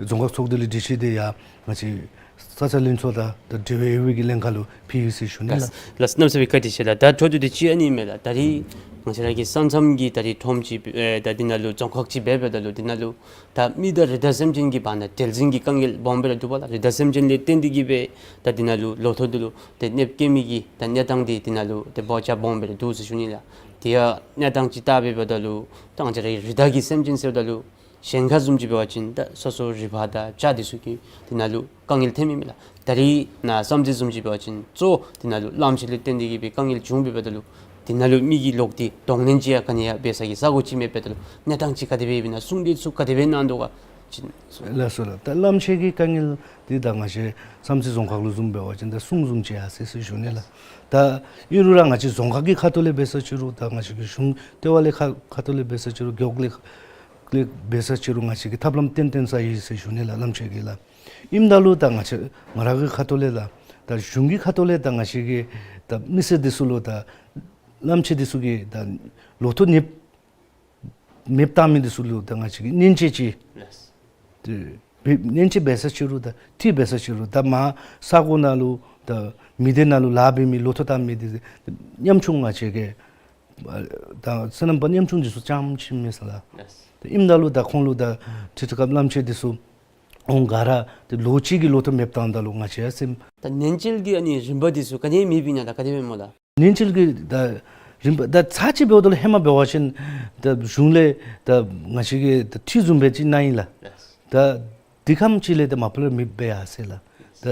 རྫོང་ཁག་ཚོགས་སྡེ་ལས་སྒྲིག་གཞི་འདི་ཡང་ང་བཅས་ས་ཆ་ལྷན་ཚོགས་དང་ད་འབྲེལ་བའི་ཡོད་པའི་གི་ལྷན་ཁག་ལུ་ཕུལ་ཡི་ཟེར་ཞུ་ནི་ལགས། ལགས་ལགས། གནམ་མེད་ས་མེད་བཀའ་དྲིན་ཆེ་ལགས། ད་འཕྲོ་མཐུད་དེ་ཅིག་ཨ་ནི་མས་ལགས། ད་རིས་ང་བཅས་ར་གི་ས་མཚམས་ཀྱི་ད་རིས་ཁྲོམ་ཅིག་ཨེ་ད་འདི་ནང་ལུ་རྫོང་ཁག་ཅིག་འབད་འབདཝ་ད་ལུ་འདི་ནང་ལུ་ད་མི་དང་རི་དྭགས་སེམས་ཅན་གྱི་བར་ན་འབྲེལ་འཛིང་གི་དཀའ་ངལ་སྦོམ་སྦེ་ར་འདུག་པ་ལགས། རི་དྭགས་སེམས་ཅན་ལས་བརྟེན་ཏེ་གི་སྦེ་ད་འདི་ནང་ལུ་ལོ་ཐོག་འདི་ལུ་ཏེ་གནོདཔ་བཀལ་མི་གི་ད་གནས་སྟངས་འདི་འདི་ནང་ལུ་ཏེ་བར་ཆད་སྦོམ་སྦེ་ར་འདུག་ཟེར་ཞུ་ནི་ལགས། དེ་ཡང་གནས་སྟངས་ཅིག་བལྟ་འབདཝ་ད་ལུ་ད་ང་བཅས་ར་རི་དྭགས་ཀྱི་སེམས་ཅན་ཟེརཝ་ད་ལུ་གཞན་ཁ་བཟུམ་ཅིག་འབད་བ་ཅིན་ད་སོ་སོ་རི་ཕག་དང་བྱ་འདི་ཚུ་གིས་འདི་ནང་ལུ་དཀའ་ངལ་ཐོན་མི་མས་ལགས། ད་རིས་ནཱ་བསམ་རྩེ་བཟུམ་ཅིག་འབད་བ་ཅིན་གཙོ་བོ་འདི་ནང་ལུ་གླང་ཆེན་ལས་བརྟེན་ཏེ་གི་སྦེ་དཀའ་ངལ་བྱུང་འབདཝ་ད་ལུ་འདི་ནང་ལུ་མི་གིས་ལོག་སྟེ་གདོང་ལེན་ཅིག་ཡང་ག་ནི་ཡང་འབད་ས་གི་ས་གོ་ཅིག་མེདཔ་འབདཝ་ད་ལུ་གནས་སྟངས་ཅིག་ག་དེ་སྦེ་ཡོདཔ་ཨིན་ན། གསུང་གྲོས་ཚུ་ག་དེ་སྦེ་གནང་དོ་ག་ཅིག་གསུང་། ལགས་སོ་ལགས། ད་གླང་ཆེན་གྱི་དཀའ་ངལ་འདི་ད་ང་བཅས་བསམ་རྩེ་རྫོང་ཁག་ལུ་བཟུམ་འབད་བ་ཅིན་ད་གསུང་བཟུམ་ཅིག་ཡར་སོ་ཡི་ཟེར་ཞུ་ནི་ལགས། ད་ཨིན་རུང་ར་ང་བཅས་རྫོང་ཁག་གི་ཁ་ཐུག་ལས་འབད་ས་ཅིག་རུང་ད་ང་བཅས་ཀྱི་གཞུང་ལྟེ་བ་ལས་ཁ་ཁ་ཐུག་ལས་འབད་ས་ཅིག་རུང་རྒེད་འོག་ལས་ལས་འབད་ས་ཅིག་རུང་ང་བཅས་ཀྱིས་ཐབས་ལམ་བཏོན་བཏོན་ས་ཡོད་ཟེར་ཞུ་ནི་ལགས། གླང་ཆེན་གྱི་ལགས། ཨིནམ་ད་ལུ་ད་ང་བཅས་ང་ར་གི་ཁ་ཐུག་ལས་ལགས་ད་གཞུང་གི་ཁ་ཐུག་ལས་ད་ང་བཅས་ཀྱི་ད་མི་སེར་འདི་ཚུ་ལུ་ད་གླང་ཆེན་འདི་ཚུ་གི་ད་ལོ་ཐོག་གནོདཔ་མེདཔ་བཏང་མི་འདི་ཚུ་ལུ་ད་ང་བཅས་ཀྱིས་སྣོན་ཆས་ཅིག་ལགས། ཏེ་སྦེ་སྣོན་ཆས་འབད་ས་ཅིག་རུང་ད་ཏེ་འབད་ས་ཅིག་རུང་ད་མར་ས་གོ་ནང་ལུ་ད་མི་སྡེ་ནང་ལུ་ལཱ་འབད་མི་ལོ་ཐོག་བཏང་མི་འདི་ཉམ་ཆུང་ང་བཅས་ཀྱི་ད་སོ་ནམ་པ་ཉམ་ཆུང་འདི་ཚུ་རྐྱངམ་ཅིག་མེན་ས་ལགས། ལགས། ད་ཨིནམ་ད་ལུ་ད་ཁོང་ལུ་ད་ཏེ་ཏེ་སྐབས་གླང་ཆེན་འདི་ཚུ་འོང་ག་ར་ཏེ་ལོ་གཅིག་གི་ལོ་ཐོག་མེདཔ་བཏངམ་ད་ལུ་ང་བཅས་ཡང་སེམས། ད་སྣོན་ཆས་ཀྱི་ཨ་ནི་རིམ་པ་འདི་ཚུ་ག་ནི་མེདཔ་ཨིན་ན་ད་ག་དེ་སྦེ་སྨོ་ལགས། སྣོན་ཆས་ཀྱི་ད་རིམ་པ་ད་ཚར་གཅིག་འབདཝ་ད་ལུ་ཧེ་མ་འབད་བ་ཅིན་ད་གཞུང་ལས་ད་ང་བཅས་ཀྱི་ད་ཁྲིད་བཟུམ་སྦེ་ཅིག་གནང་ཡི་ལགས། ད་དེ་ཁམས་ཅིག་ལས་ད་མ་པ་ལས་མེདཔ་སྦེ་ཡར་སོ་ཡི་ལགས། ད་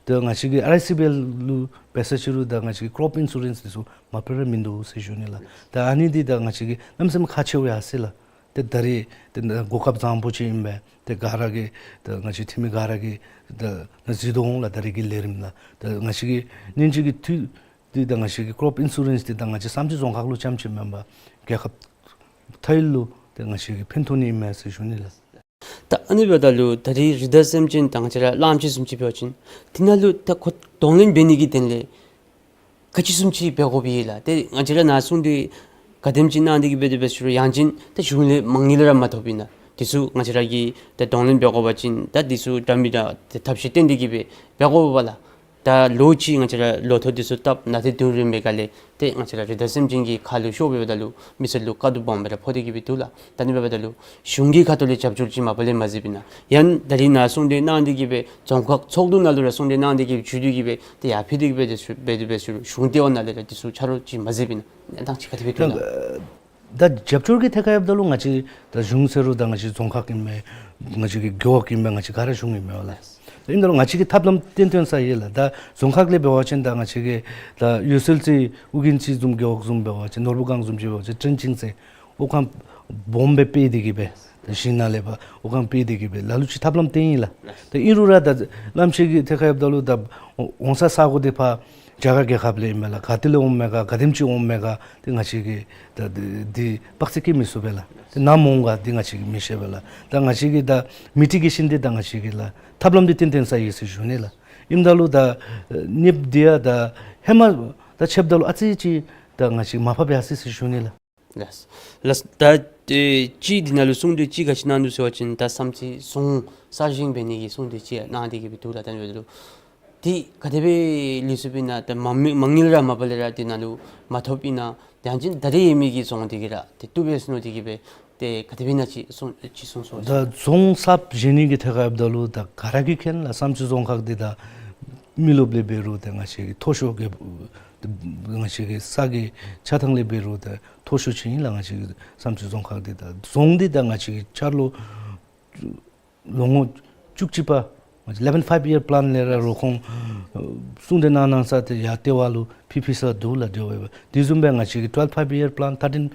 ད་ང་བཅས་ཀྱི་ཨར་ཨའི་སི་བི་ཨེལ་ལུ་འབད་ས་ཅིག་རུང་ད་ང་བཅས་ཀྱི་ཀྲོཔ་ཨིན་ཤུ་རེནསི་འདི་ཚུ་མ་པ་ལས་མིན་འདུག་ཟེར་ཞུ་ནི་ལགས། ད་ཨ་ནི་འདི་ད་ང་བཅས་ཀྱི་གནམ་མེད་ས་མེད་ཁག་ཆེཝ་ཡར་སོ་ཡི་ལགས། ཏེ་ད་རེས་ཏེ་གོ་སྐབས་བཟང་པོ་ཅིག་ཨིན་པས། ཏེ་ག་ར་གིས་ཏེ་ང་བཅས་འཐུས་མི་ག་ར་གིས་ཏེ་གཟིགས་དོ་འོང་ལགས། ད་རེས་ཀྱི་ལས་རིམ་ལགས། ཏེ་ང་བཅས་ཀྱི་སྔོན་ཆད་ཀྱི་འཐུས་འདི་ད་ང་བཅས་ཀྱི་ཀྲོཔ་ཨིན་ཤུ་རེནསི་འདི་ད་ང་བཅས་བསམ་རྩེ་རྫོང་ཁག་ལུ་རྐྱངམ་ཅིག་མེན་པར་རྒྱལ་ཁབ་མཐའ་ཡུལ་ལུ་ཏེ་ང་བཅས་ཀྱི་ཕན་ཐོགས་ནི་ཨིན་མས་ཟེར་ཞུ་ནི་ལགས། ད་ཨ་ནི་འབདཝ་ད་ལུ་ད་རེས་རི་དྭགས་སེམས་ཅན་ད་ང་བཅས་ར་གླང་ཆེན་བཟུམ་ཅིག་འབད་བ་ཅིན་འདི་ནང་ལུ་ད་ཁོ་གདོང་ལེན་འབད་ནི་གི་དོན་ལས་ག་ཅི་བཟུམ་ཅིག་འབད་དགོཔ་ཨིན་ལགས། ཏེ་ང་བཅས་ར་ནཱ་གསུང་གྲོས་ག་དེམ་ཅིག་གནང་སྟེ་གི་འབད་དེ་འབད་ཟེར་རུང་ཡང་ཅིན་ཏེ་གཞུང་ལས་མ་དངུལ་ར་མ་ཐོབ་ཨིན་ན། འདི་ཚུ་ང་བཅས་ར་གིས་ཏེ་གདོང་ལེན་འབད་དགོ་པ་ཅིན་ད་འདི་ཚུ་འདྲ་མི་འདྲ་ཏེ་ཐབས་ཤེས་བཏོན་ཏེ་གི་འབད་འབད་དགོ་པས་ལགས། ད་ལོ་གཅིག་ང་བཅས་ར་ལོ་ཐོག་འདི་ཚུ་བཏབ་ནང་ཏེ་དུས་རིམ་པའི་སྒང་ལས་ཏེ་ང་བཅས་ར་རི་དྭགས་སེམས་ཅན་གྱི་ཁ་ལུ་ཤོར་འབདཝ་ད་ལུ་མི་སེར་ལུ་དཀའ་སྡུག་སྦོམ་སྦེ་ར་ཕོག་སྟེ་གི་འབད་འདུག་ལགས། ད་ཨ་ནི་འབདཝ་ད་ལུ་གཞུང་གི་ཁ་ཐུག་ལས་རྒྱབ་སྐྱོར་ཅིག་མ་པ་ལས་མ་གཟིགས་པས་ན། ཡང་ད་རེས་ནཱ་གསུང་གྲོས་གནང་སྟེ་གི་སྦེ་རྫོང་ཁག་ཚོགས་འདུ་ནང་ལུ་ར་གསུང་གྲོས་གནང་སྟེ་གི་བྱུང་སྟེ་གི་སྦེ་ཏེ་ཡར་ཕུལ་ཏེ་གི་སྦེ་ཏེ་སུ་སྦེ་ཏེ་སྦེ་སུ་གཞུང་ལྟེ་བ་ནང་ལས་ར་འདི་ཚུ་ཆ་རོགས་ཅིག་མ་གཟིགས་པས་ན་གནས་སྟངས་ཅིག་ག་དེ་སྦེ་འདུག་ལགས། ད་རྒྱབ་སྐྱོར་གྱི་ཐད་ཁར་འབདཝ་ད་ལུ་ང་བཅས་ད་གཞུང་ཟེར་རུང་ད་ང་བཅས་རྫོང་ཁག་ཨིན་མས། ང་བཅས་ཀྱི་རྒེད་འོག་ཨིན་མས། ང་བཅས་ག་ར་གཞུང་ཨིན་མས་ལགས། ཨིན་ད་རུང་ང་བཅས་ཀྱིས་ཐབས་ལམ་བཏོན་བཏོན་ས་ཡོད་ལགས། ད་རྫོང་ཁག་ལས་འབད་བ་ཅིན་ད་ང་བཅས་ཀྱིས་ད་འོད་གསལ་རྩེ་ཨོ་རྒྱན་རྩེ་བཟུམ་རྒེད་འོག་བཟུམ་འབད་བ་ཅིན་ནོར་བུ་སྒང་བཟུམ་ཅིག་འབད་བ་ཅིན་ཀྲེན་ཅིང་རྩེ་ཨོ་རྐངམ་སྦོམ་སྦེ་སྤེལ་ཏེ་གི་སྦེ་ད་ཞིང་ནང་ལས་ཕར་ཨོ་རྐངམ་སྤེལ་ཏེ་གི་སྦེ་ལ་ལུ་ཅིག་ཐབས་ལམ་བཏོན་ཡི་ལགས། ད་ཨིན་རུང་ར་ད་གནམ་གཤིས་ཀྱི་ཐད་ཁར་འབདཝ་ད་ལུ་ད་འོང་ས་ས་གོ་འདི་ཕར་རྒྱ་གར་རྒྱལ་ཁབ་ལས་ཨིན་མས་ལགས། ག་ཏེ་ལས་འོངམ་མས་ག་ག་དེམ་ཅིག་འོངམ་མས་ག་ཏེ་ང་བཅས་ཀྱིས་ད་འདི་འདི་དཔག་ཚད་བཀལ་མི་ཚུགས་པས་ལགས། ཏེ་ནམ་འོང་ག་འདི་ང་བཅས་ཀྱིས་མི་ཤེས་པས་ལགས། ད་ང་བཅས་ཀྱིས་ད་མི་ཊི་གེ་ཤཱན་འདི་ད་ང་བཅས་ཀྱིས་ལགས་ཐབས་ལམ་འདི་བཏོན་བཏོན་ས་ཡོད་ཟེར་ཞུ་ནི་ལགས། ཨིནམ་ད་ལུ་ད་ནདཔ་འདི་ཡང་ད་ཧེ་མ་ད་ཕྱདཔ་ད་ལུ་ཨ་ཙི་ཅིག་ད་ང་བཅས་མར་ཕབ་ཡར་སོ་ཡི་ཟེར་ཞུ་ནི་ལགས། ལགས། ལགས། ད་ཨེ་ཅིག་འདི་ནང་ལུ་གསུང་དོན་ཅིག་ག་ཅི་གནང་ནུག་ཟེར་བ་ཅིན་ད་བསམ་རྩེ་རྫོང་གསར་བཞེངས་འབད་ནི་གི་གསུང་དོན་ཅིག་གནང་སྟེ་གི་སྦེ་འདུག་ལགས། ད་ཨ་ནི་འབདཝ་ད་ལུ་འདི་ག་དེ་སྦེ་ལུས་སོ་བའི་ན་ད་མ་མ་དངུལ་ར་མ་པ་ལས་ར་འདི་ནང་ལུ་མ་ཐོབ་ཨིན་ན། ད་ཡང་ཅིན་ད་རེས་ཡོད་མི་གི་རྫོང་འདི་གིས་ར་ཏེ་བཏུབ་པས་ཟེར་མནོ་སྟེ་གི་སྦེ་ཏེ་ག་དེ་སྦེ་ཨིན་ན་ཅིག་གསུང་ཅིག་གསུང་ཟེར་བ་ཅིན། ད་རྫོང་གསརཔ་བཞེངས་ནི་གི་ཐད་ཁར་འབདཝ་ད་ལུ་ད་ག་ར་གིས་མཁྱེན་ལགས། བསམ་རྩེ་རྫོང་ཁག་འདི་ད་མི་རློབས་ལས་འབད་རུང་ད་ང་བཅས་ཀྱི་མཐོ་ཤོས་ཀྱི་ང་བཅས་ཀྱི་ས་གི་ཆགས་ཐངས་ལས་འབད་རུང་ད་མཐོ་ཤོས་ཅིག་ཨིན་ལགས། ང་བཅས་ཀྱི་བསམ་རྩེ་རྫོང་ཁག་འདི་ད་རྫོང་འདི་ད་ང་བཅས་ཀྱི་འཆར་ལོ་ལོ་ངོ་བཅུ་གཅིག་པ་eleven five year plan ལས་ར་རོགས་ཁོང་ཨ་གསུང་སྟེ་གནང་གནང་ས་ཏེ་ཡར་ལྟེ་བ་ལུ་ཕུལ་ཕུལ་ས་འདུག་ལགས། དེ་འབདཝ་ད་དེ་བཟུམ་སྦེ་ང་བཅས་ཀྱི་twelve five year plan, thirteen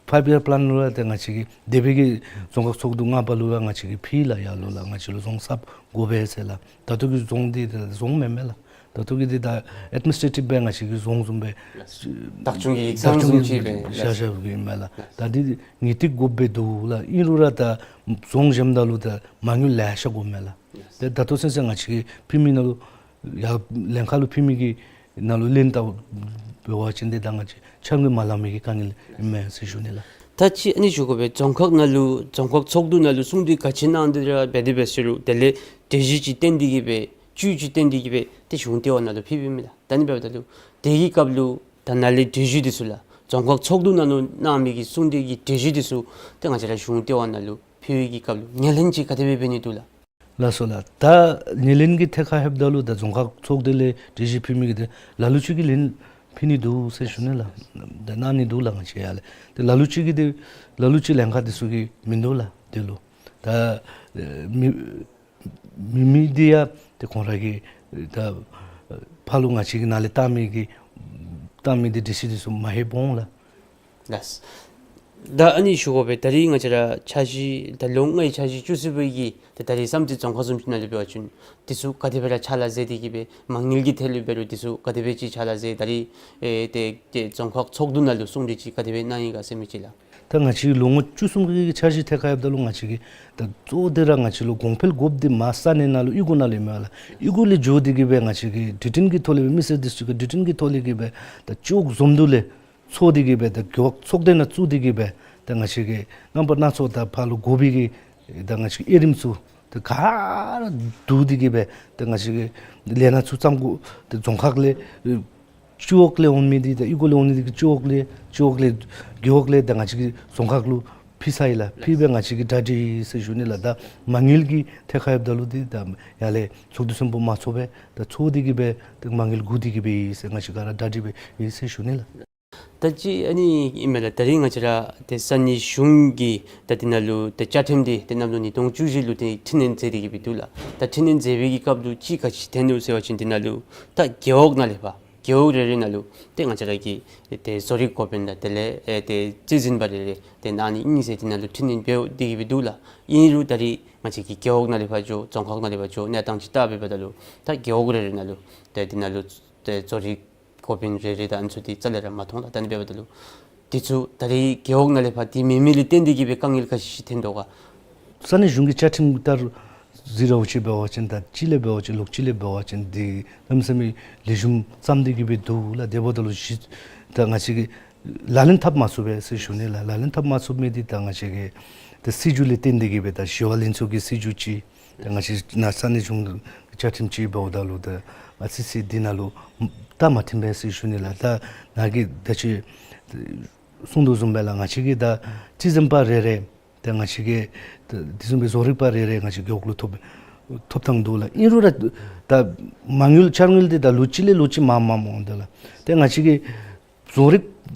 five year plan ལུ་ཡང་ཏེ་ང་བཅས་ཀྱི་འདས་པའི་གི་རྫོང་ཁག་ཚོགས་འདུ་ལྔ་པ་ལུ་ཡང་ང་བཅས་ཀྱིས་ཕུལ་ལགས། ཡར་ལུ་ལགས་ང་བཅས་ལུ་རྫོང་གསརཔ་དགོ་པས་ཟེར་ལགས། ད་ལྟོ་གི་རྫོང་འདི་ད་རྫོང་མེན་མས་ལགས། ད་ལྟོ་གི་འདི་ད་ཨེཌ་མི་ནིས་ཊེ་ཊིབ་སྦེ་ང་བཅས་ཀྱི་རྫོང་བཟུམ་སྦེ་བདག་སྐྱོང་གི་ཡིག་ཚང་བཟུམ་ཅིག་སྦེ་བཞག་བཞགཔ་ཨིན་མས་ལགས། ད་འདི་དངུལ་རྟིང་དགོཔ་སྦེ་འདུག་ལགས། ཨིན་རུང་ར་ད་རྫོང་བཞེངསམ་ད་ལུ་ད་མ་དངུལ་ལེ་ཤ་དགོ་མས་ལགས། ད་ད་ལྟོ་ཚུན་ཚོད་ང་བཅས་ཀྱིས་ཕུལ་མི་ནང་ལུ་ཡར་ལྷན་ཁག་ལུ་ཕུལ་མི་གི་ནང་ལུ་ལན་བལྟ་འབད་བ་ཅིན་འདི་ད་ང་བཅས་འཆར་དངུལ་མ་ལང་མི་གི་དཀའ་ངལ་ཨིན་མས་ཟེར་ཞུ་ནི་ལགས། ད་ཅི་ཨ་ནི་ཞུ་དགོ་པས། རྫོང་ཁག་ནང་ལུ་རྫོང་ཁག་ཚོགས་འདུ་ནང་ལུ་གསུང་གྲོས་ག་ཅི་གནང་སྟེ་ར་འབད་དེ་འབད་ཟེར་རུང་དེ་ལས་གྲོས་གཞི་ཅིག་བཏོན་ཏེ་གི་སྦེ་བཅུད་ཅིག་བཏོན་ཏེ་གི་སྦེ་ཏེ་གཞུང་ལྟེ་བ་ནང་ལུ་ཕུལཝ་ཨིན་མས་ལགས། ད་ཨ་ནི་འབདཝ་ད་ལུ་དེ་གི་སྐབས་ལུ་ད་ནཱ་ལས་གྲོས་གཞི་འདི་ཚུ་ལགས་རྫོང་ཁག་ཚོགས་འདུ་ནང་ལུ་གནང་མི་གི་གསུང་གྲོས་ཀྱི་གྲོས་གཞི་འདི་ཚུ་ཏེ་ང་བཅས་ར་གཞུང་ལྟེ་བ་ནང་ལུ་ཕུལ་བའི་གི་སྐབས་ལུ་ངོས་ལེན་ཅིག་ག་དེ་སྦེ་འབད་ནི་འདུག་ལགས། ལགས་སོ་ལགས། ད་ངོས་ལེན་གྱི་ཐད་ཁར་ལྷོདཔ་ད་ལུ་ད་རྫོང་ཁག་ཚོགས་སྡེ་ལས་གྲོས་གཞི་ཕུལ་མི་གི་དེ་ལ་ལུ་ཅིག་གིས་ལན་ཕུལ་ནི་འདུག་ཟེར་ཞུ་ནི་ལགས། ད་གནང་ནི་འདུག་ལགས། ང་བཅས་ཡར་ལས་ཏེ་ལ་ལུ་ཅིག་གིས་དེ་ལ་ལུ་ཅིག་ལྷན་ཁག་དེ་ཚུ་གིས་མིན་འདུག་ལགས། དེ་ལུ་ད་ཨེ་མི་མི་མི་འདི་ཡང་ཏེ་ཁོང་ར་གིས་ད་ཕར་ལུ་ང་བཅས་ཀྱི་ནཱ་ལས་བཏང་མི་གི་བཏང་མི་འདི་གྲོས་གཞི་དེ་ཚུ་མ་ལྷོདཔ་འོང་ལགས། ལགས། ད་ཨ་ནི་ཞུ་དགོ་པས། ད་རིས་ང་བཅས་ར་འཆར་གཞི་ད་ལོ་ལྔའི་འཆར་གཞི་བཅུ་གསུམ་པའི་གི་ཏེ་ད་རིས་བསམ་རྩེ་རྫོང་ཁག་བཟུམ་ཅིག་ནང་ལུ་འབད་བ་ཅིན་དེ་ཚུ་ག་དེ་སྦེ་ར་ཕྱག་ལཱ་མཛད་དེ་གི་སྦེ་མ་དངུལ་གྱི་ཐད་ལུ་འབད་རུང་དེ་ཚུ་ག་དེ་སྦེ་ཅིག་ཕྱག་ལཱ་མཛད། ད་རིས་ཨེ་ཏེ་ཏེ་རྫོང་ཁག་ཚོགས་འདུ་ནང་ལུ་གསུང་གྲོས་ཅིག་ག་དེ་སྦེ་གནང་ཡི་ག་ཟེར་མི་ཅིག་ལགས། ད་ང་བཅས་ལོ་ངོ་བཅུ་གསུམ་གྱི་འཆར་གཞི་ཐད་ཁར་ལྷོདཔ་ད་ལུ་ང་བཅས་ཀྱི་ད་གཙོ་བོ་དེ་ར་ང་བཅས་ལུ་གོང་འཕེལ་དགོཔ་འདི་མར་ས་གནས་ནང་ལུ་གཡུས་སྒོ་ནང་ལུ་ཨིན་མས་ལགས། གཡུས་སྒོ་ལས་འགྱོ་སྟེ་གི་སྦེ་ང་བཅས་ཀྱིས་གྲོས་བསྟུན་གྱི་ཐོག་ལས་སྦེ་མི་སེར་དེ་ཚུ་གི་གྲོས་བསྟུན་གྱི་ཐོག་ལས་གི་སྦེ་ད་སྤྱི་འོག་འཛོམས་འདུ་ལས་ཚོགས་ཏེ་གི་སྦེ་ད་རྒེད་འོག་ཚོགས་སྡེ་ནང་བཙུགས་ཏེ་གི་སྦེ་ད་ང་བཅས་ཀྱིས་རྣམ་པ་སྣ་ཚོགས་ད་ཕར་ལུ་དགོ་པའི་གི་ད་ང་བཅས་ཀྱི་དབྱེ་རིམ་ཚུ་ད་ག་ར་བསྡུ་སྟེ་གི་སྦེ་ད་ང་བཅས་ཀྱིས་ལས་སྣ་ཚུ་བརྩམ་དགོ། ད་རྫོང་ཁག་ལས་སྤྱི་འོག་ལས་འོང་མི་འདི་ད་གཡུས་སྒོ་ལས་འོང་མི་འདི་གིས་སྤྱི་འོག་ལས་སྤྱི་འོག་ལས་རྒེད་འོག་ལས་ད་ང་བཅས་ཀྱི་རྫོང་ཁག་ལུ་ཕུལ་ཚར་ཡི་ལགས། ཕུལ་སྦེ་ང་བཅས་ཀྱིས་གྲ་སྒྲིག་ཡི་ཟེར་ཞུ་ནི་ལགས། ད་མ་དངུལ་གྱི་ཐད་ཁར་ལྷོདཔ་ད་ལུ་འདི་ད་ཡར་ལས་ཚོགས་འདུ་ཚན་པ་མ་ཚོགས་པར་ད་ཚོགས་ཏེ་གི་སྦེ་ད་མ་དངུལ་བསྒུག་སྟེ་གི་སྦེ་ཡོད་ཟེར་ང་བཅས་ག་ར་གྲ་སྒྲིག་སྦེ་ཡོད་ཟེར་ཞུ་ནི་ལགས། ད་ཅི་ཨ་ནི་ཨིན་མས་ལགས། ད་རིས་ང་བཅས་ར་ཏེ་ས་གནས་གཞུང་གི་ད་འདི་ནང་ལུ་ད་བཅའ་ཁྲིམས་འདི་ཏེ་གནམ་ལོ་ཉིས་སྟོང་བཅུ་བཞི་ལུ་ཏེ་འཕྲི་སྣོན་མཛད་དེ་གི་སྦེ་འདུག་ལགས། ད་འཕྲི་སྣོན་མཛད་པའི་གི་སྐབས་ལུ་ཅིག་ག་ཅི་ཐོན་ནུག་ཟེར་བ་ཅིན་འདི་ནང་ལུ་ད་རྒེད་འོག་ནང་ལས་ཕར་རྒེད་འོག་རེ་རེ་ནང་ལུ་ཏེ་ང་བཅས་ར་གི་ཏེ་བཟོ་རིག་འགོ་དཔོན་དང་དེ་ལས་ཨེ་ཏེ་རྩིས་འཛིན་པ་རེ་རེ་ཏེ་གནང་ནི་ཨིན་ཟེར་འདི་ནང་ལུ་འཕྲི་སྣོན་འབད་དེ་གི་སྦེ་འདུག་ལགས། ཨིན་རུང་ད་རིས་ང་བཅས་ཀྱི་རྒེད་འོག་ནང་ལས་ཕར་འགྱོ་རྫོང་ཁག་ནང་ལས་ཕར་འགྱོ་གནས་སྟངས་ཅིག་བལྟ་འབདཝ་ད་ལུ་ད་རྒེད་འོག་རེ་རེ་ནང་ལུ་ཏེ་འདི་ནང་ལུ་ཏེ་བཟོ་རིག་འགོ་དཔོན་རེ་རེ་དང་ཨ་ནི་ཚུ་འདི་རྩ་ལས་ར་མ་མཐོང་ལགས། ད་ཨ་ནི་འབདཝ་ད་ལུ་འདི་ཚུ་ད་རིས་རྒེད་འོག་ནང་ལས་ཕར་འདི་མེད་མི་ལས་བརྟེན་ཏེ་གི་སྦེ་དཀའ་ངལ་ག་ཅི་ཅིག་ཐོན་དོ་ག། ས་གནས་གཞུང་གི་བཅའ་ཁྲིམས་ལྟར་གཟིགས་ར་བ་ཅིན་འབད་བ་ཅིན་ད་སྤྱི་ལས་འབད་བ་ཅིན་ལོགས་སྤྱི་ལས་འབད་བ་ཅིན་འདི་གནམ་མེད་ས་མེད་ལེགས་ཤོམ་བརྩམས་ཏེ་གི་སྦེ་འདུག་ལགས། དེ་འབདཝ་ད་ལུ་གཞི་ད་ང་བཅས་ཀྱིས་ལག་ལེན་འཐབ་མ་ཚུགས་པས་ཟེར་ཞུ་ནི་ལགས། ལག་ལེན་འཐབ་མ་ཚུགས་མི་འདི་ད་ང་བཅས་ཀྱི་ད་སྲིད་བྱུས་ལས་བརྟེན་ཏེ་གི་སྦེ་ད་ཞི་བ་ལྷན་ཚོགས་ཀྱི་སྲིད་བྱུས་ཅིག་ད་ང་བཅས་ནཱ་ས་གནས་གཞུང་གི་བཅའ་ཁྲིམས་ཅིག་འབདཝ་ད་ལུ་ད་ཨ་ཙི་ཅིག་འདི་ནང་ལུ་ད་མ་མཐུན་པས་ཟེར་ཞུ་ནི་ལགས། ད་ནཱ་གིས་ད་ཅི་གསུང་དོ་བཟུམ་སྦེ་ལགས། ང་བཅས་ཀྱི་ད་རྩིས་འཛིན་པ་རེ་རེ་ད་ང་བཅས་ཀྱི་ད་དེ་བཟུམ་སྦེ་བཟོ་རིག་པ་རེ་རེ་ང་བཅས་རྒེད་འོག་ལུ་ཐོབ་ཐོབ་ཐངས་འདུག་ལགས། ཨིན་རུང་ར་ད་མ་དངུལ་འཆར་དངུལ་འདི་ད་ལོ་གཅིག་ལས་ལོ་གཅིག་མངམ་མངམ་འོང་དོ་ལགས། ཏེ་ང་བཅས་ཀྱི་བཟོ་རིག་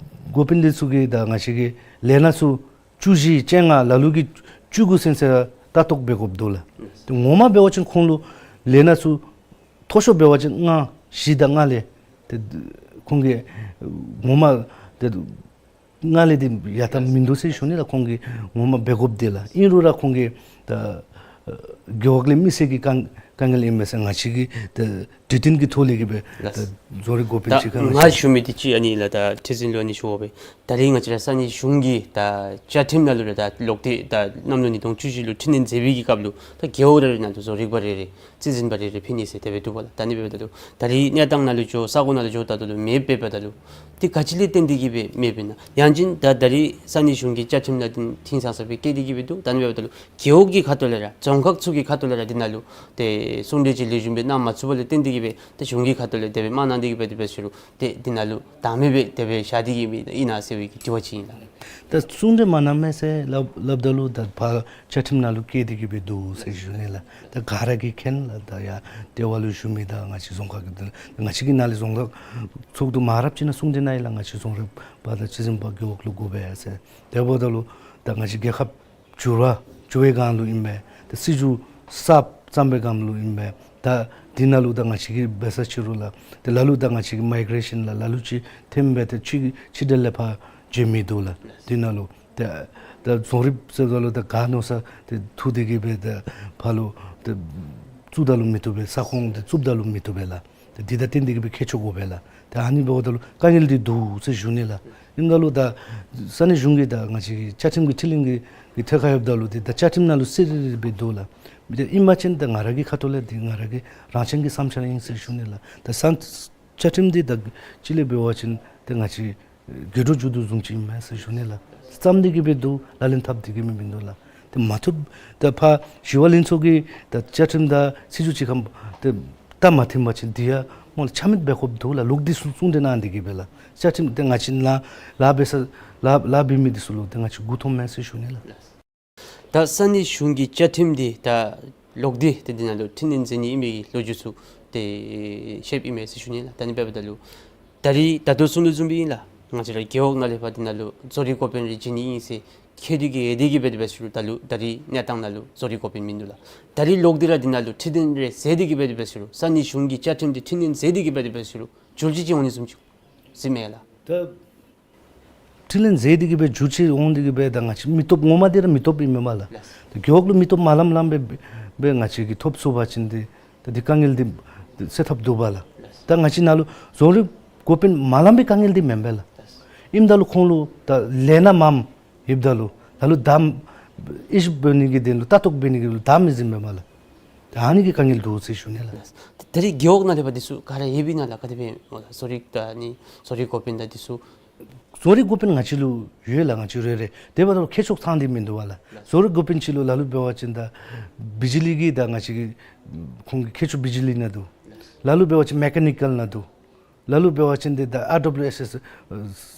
འགོ་དཔོན་འདི་ཚུ་གིས་ད་ང་བཅས་ཀྱི་ལས་སྣ་ཚུ་བཅུ་བཞི་བཅོ་ལྔ་ལ་ལུ་གིས་བཅུ་དགུ་ཚུན་ཚོད་ལྟ་རྟོག་འབད་དགོཔ་འདུག་ལགས། ཏེ་ངོ་མ་འབད་བ་ཅིན་ཁོང་ལུ་ ལས་སྣ་ཚུ་མཐོ་ཤོས་འབད་བ་ཅིན་ལྔ་བཞི་དང་ལྔ་ལས་ཏེ་ཁོང་གིས་ངོ་མ་ཏེ་ལྔ་ལས་འདི་ཡར་ལྟ་མིན་འདུག་ཟེར་ཞུ་ནི་ལགས། ཁོང་གིས་ངོ་མ་འབད་དགོཔ་འདི་ལགས། ཨིན་རུང་ར་ཁོང་གིས་ད་རྒེད་འོག་ལས་མི་སེར་གྱི་དཀའ་དཀའ་ངལ་ཨིན་མས་ཟེར་ང་བཅས་ཀྱིས་ད་འདྲི་དོན་གྱི་ཐོག་ལས་ཀྱི་སྦེ་ད་ལགས། རྫོང་རིག་འགོ་དཔོན་ད་ཅིག་ཁར་ང་ཞུ་མི་འདི་ཅིག་ཨ་ནི་ལགས། ད་ཁྲི་འཛིན་ལུ་ཨ་ནི་ཞུ་དགོ་པས། ད་རིས་ང་བཅས་ར་ས་གནས་གཞུང་གི་ད་བཅའ་ཁྲིམས་ནང་ལུ་ར་ད་ལོག་སྟེ་ད་གནམ་ལོ་ཉིས་སྟོང་བཅུ་བཞི་ལུ་འཕྲི་སྣོན་མཛད་པའི་གི་སྐབས་ལུ་ད་རྒེད་འོག་རེ་རེ་ནང་དུ་བཟོ་རིག་པ་རེ་རེ་རྩིས་འཛིན་པ་རེ་རེ་ཕུལ་ནི་ཟེར་དེ་སྦེ་འདུག་པ་ལགས། ད་ཨ་ནི་འབདཝ་ད་ལུ་ད་རིས་གནས་སྟངས་ནང་ལུ་འགྱོ་ས་གོ་ནང་ལུ་འགྱོཝ་ད་ལུ་མེདཔ་འབདཝ་ད་ལུ་དེ་ག་ཅི་ལས་བརྟེན་ཏེ་གི་སྦེ་མེདཔ་ཨིན་ན། ཡང་ཅིན་ད་ད་རིས་ས་གནས་གཞུང་གི་བཅའ་ཁྲིམས་ནང་འདི་ཐིང་སང་སང་སྦེ་བཀལ་ཏེ་གི་སྦེ་འདུག། ད་ཨ་ནི་འབདཝ་ད་ལུ་རྒེད་འོག་གི་ཁ་ཐུག་ལས་ར་རྫོང་ཁག་ཚུ་གི་ཁ་ཐུག་ལས་ར་འདི་ནང་ལུ་ཏེ་གསུང་གྲོས་ཅིག་ལེགས་ཤོམ་སྦེ་གནང་མ་ཚུགས་པ་ལས་བརྟེན་ཏེ་གི་སྦེ་ཏེ་གཞུང་གི་ཁ་ཐུག་ལས་དེ་སྦེ་མ་གནང་སྟེ་གི་སྦེ་དེ་སྦེ་ཞུ་རུང་ཏེ་འདི་ནང་ལུ་བདག་མེད་སྦེ་དེ་སྦེ་བཞག་སྟེ་གི་སྦེ་ཨིན་ན་ཟེར་བའི་གི་དྲི་བ་ཅིག་ཨིན་ལགས། ད་གསུང་གྲོས་མ་གནངམ་མས་ཟེར་སླབ་སླབ་ད་ལུ་ད་ཕར་བཅའ་ཁྲིམས་ནང་ལུ་བཀལ་ཏེ་གི་སྦེ་འདུག་ཟེར་ཞུ་ནི་ལགས། ད་ག་ར་གིས་མཁྱེན་ལགས། ད་ཡར་ལྟེ་བ་ལུ་བཞུགས་མི་ད་ང་བཅས་རྫོང་ཁག་གི་ད་ང་བཅས་ཀྱི་ནང་ལས་རྫོང་ཁག་ཚོགས་འདུ་མང་རབས་ཅིག་ནང་གསུང་གྲོས་གནང་ཡི་ལགས། ང་བཅས་རྫོང་རིག་པ་དང་སྤྱི་ཚན་པ་རྒེད་འོག་ལུ་དགོ་པས་ཟེར། དེ་འབདཝ་ད་ལུ་ད་ང་བཅས་རྒྱལ་ཁབ་འགྱུར་བ་འགྱུར་བའི་སྒང་ལུ་ཨིན་པས། ད་སྲིད་བྱུས་གསརཔ་བརྩམ་པའི་སྒང་ལུ་ཨིན་པས། ད་འདི་ནང་ལུ་ད་ང་བཅས་ཀྱིས་འབད་ས་ཅིག་རུང་ལགས། ད་ལ་ལུ་ད་ང་བཅས་ཀྱི་མའི་གེ་རེ་ཤཱན་ལགས། ལ་ལུ་ཅིག་ཐོནམ་སྦེ་ད་ཕྱི་ཕྱི་འབྲེལ་ལས་ཕར་བྱོན་མི་འདུག་ལགས། འདི་ནང་ལུ་ད་ད་རྫོང་རིགཔ་ཟེརཝ་ད་ལུ་ད་ག་མནོ་ས་ཏེ་འཐུ་སྟེ་གི་སྦེ་ད་ཕར་ལུ་ད་བཙུགས་ད་ལུ་མི་བཏུབ་པས། ས་ཁོངས་ཏེ་བཙུགས་ད་ལུ་མི་བཏུབ་པས་ལགས། ཏེ་འདི་དང་བསྟུན་ཏེ་གི་སྦེ་མཁས་མཆོག་དགོ་པས་ལགས། ཏེ་ཨ་ནི་འབདཝ་ད་ལུ་དཀའ་ངལ་འདི་འདུག་ཟེར་ཞུ་ནི་ལགས། ཨིནམ་ད་ལུ་ད་ས་གནས་གཞུང་གིས་ད་ང་བཅས་ཀྱི་བཅའ་ཁྲིམས་ཀྱི་འཕྲི་ལེན་གྱི་གི་ཐད་ཁར་འབདཝ་ད་ལུ་ཏེ་ད་བཅའ་ཁྲིམས་ནང་ལུ་གསལ་རི་རི་སྦེ་འདུག་ལགས། མི་ཏེ་ཨིན་པ་ཅིན་ད་ང་ར་གི་ཁ་ཐུག་ལས་འདི་ང་ར་གི་རང་བཞིན་གྱི་བསམ་འཆར་ཨིན་ཟེར་ཞུ་ནི་ལགས། ད་ས་བཅའ་ཁྲིམས་འདི་ད་སྤྱི་ལས་འབད་བ་ཅིན་ཏེ་ང་བཅས་དགོད་བྲོ་རྒྱུག་དོ་བཟུམ་ཅིག་ཨིན་མས་ཟེར་ཞུ་ནི་ལགས། བརྩམས་ཏེ་གི་སྦེ་འདུག། ལག་ལེན་འཐབ་སྟེ་གི་མི་མིན་འདུག་ལགས། ཏེ་མ་བཏུབ་ད་ཕར་ཞི་བ་ལྷན་ཚོགས་ཀྱི་ད་བཅའ་ཁྲིམས་དང་སྲིད་བྱུས་ཅིག་ཁར་ཏེ་ད་མ་མཐུན་པ་ཅིན་འདི་ཡང་མོ་ལགས་ཆ་མེད་འབད་དགོཔ་འདུག་ལགས། ལོག་སྟེ་གསུང་གསུང་གྲོས་གནང་སྟེ་གི་སྦེ་ལགས། བཅའ་ཁྲིམས་ཏེ་ང་བཅས་ནཱ་ལཱ་འབད་ས་ལཱ་ལཱ་འབད་མི་འདི་ཚུ་ལུ་ཏེ་ང་བཅས་མགུ་འཐོམ་མས་ཟེར་ཞུ་ནི་ལགས། ད་ས་གནས་གཞུང་གི་བཅའ་ཁྲིམས་འདི་ད་ལོག་སྟེ་ཏེ་འདི་ནང་ལུ་འཕྲི་སྣོན་མཛད་ནི་ཨིན་པའི་གི་ལོ་རྒྱུས་ཚུ་ཏེ་བཤདཔ་ཨིན་མས་ཟེར་ཞུ་ནི་ལགས། ད་ཨ་ནི་འབདཝ་ད་ལུ་ད་རིས་ད་ལྟོ་གསུང་དོ་བཟུམ་སྦེ་ཨིན་ལགས། ང་བཅས་ར་རྒེད་འོག་ནང་ལས་ཕར་འདི་ནང་ལུ་རྫོང་རིག་འགོ་དཔོན་རེ་བྱིན་ནི་ཨིན་ཟེར་ཁྱད་དེ་གི་ཡོད་དེ་གི་སྦེ་དེ་སྦེ་ཞུ་རུང་ད་ལུ་ད་རིས་གནས་སྟངས་ནང་ལུ་རྫོང་རིག་འགོ་དཔོན་མིན་འདུག་ལགས། ད་རིས་ལོག་སྟེ་ར་འདི་ནང་ལུ་འཕྲི་སྣོན་རེ་མཛད་དེ་གི་སྦེ་དེ་སྦེ་ཞུ་རུང་ས་གནས་གཞུང་གི་བཅའ་ཁྲིམས་འདི་འཕྲི་སྣོན་མཛད་དེ་གི་སྦེ་དེ་སྦེ་ཞུ་རུང་འགྱུར་བཅོས་ཅིག་འོང་ནི་བཟུམ་ཅིག་གཟིགས་མས་ལགས། ད་འཕྲི་སྣོན་མཛད་དེ་གི་སྦེ་འགྱུར་བཅོས་འོང་སྟེ་གི་སྦེ་ད་ང་བཅས་མི་སྟོབས་ངོ་མ་འདི་ར་མི་སྟོབས་ཨིན་མས་མ་ལགས། ད་རྒེད་འོག་ལུ་མི་སྟོབས་མ་ལངམ་ལངམ་སྦེ་སྦེ་ང་བཅས་ཀྱིས་ཐོབ་ཚུགས་པ་ཅིན་ཏེ་ད་འདི་དཀའ་ངལ་འདི་སེལ་ཐབས་འདུག་པ་ལགས། ད་ང་བཅས་ནཱ་ལུ་རྫོང་རིག་འགོ་དཔོན་མ་ལངམ་སྦེ་དཀའ་ངལ་འདི་མེན་པས་ལགས། ཨིནམ་ད་ལུ་ཁོང་ལུ་ད་ལས་སྣ་མངམ་ཡོདཔ་ད་ལུ་ད་ལུ་བདའ་ཨིཤུ་འབད་ནི་གི་དོན་ལུ་ལྟ་རྟོག་འབད་ནི་གི་ལུ་བདའ་མི་ཟིན་པས་མ་ལགས། ད་ཨ་ནི་གི་དཀའ་ངལ་འདུག་ཟེར་ཞུ་ནི་ལགས། ད་རིས་རྒེད་འོག་ནང་ལས་ཕར་འདི་ཚུ་ག་ར་ཡོདཔ་ཨིན་ན་ལགས། ག་དེ་སྦེ་རྫོང་རིག་ད་ནི་རྫོང་རིག་འགོ་དཔོན་དང་འདི་ཚུ། རྫོང་རིག་འགོ་དཔོན་ང་བཅས་ལུ་ཡོད་ལགས། ང་བཅས་རེ་རེ། དེ་འབདཝ་ད་ལུ་མཁས་མཆོག་ཚང་སྟེ་མིན་འདུག་པ་ལགས། རྫོང་རིག་འགོ་དཔོན་ཅིག་ལུ་ལ་ལུ་འབད་བ་ཅིན་ད་བི་ཇི་ལི་གི་ད་ང་བཅས་ཀྱི་ཁོང་གི་མཁས་མཆོག་བི་ཇི་ལི་ནང་འདུག། ལ་ལུ་འབད་བ་ཅིན་མེ་ཀ་ནི་ཀཱལ་ནང་འདུག། ལ་ལུ་འབད་བ་ཅིན་འདི་ད་ཨར་ཌབ་ལུ་ཨེསི་ཨེསི་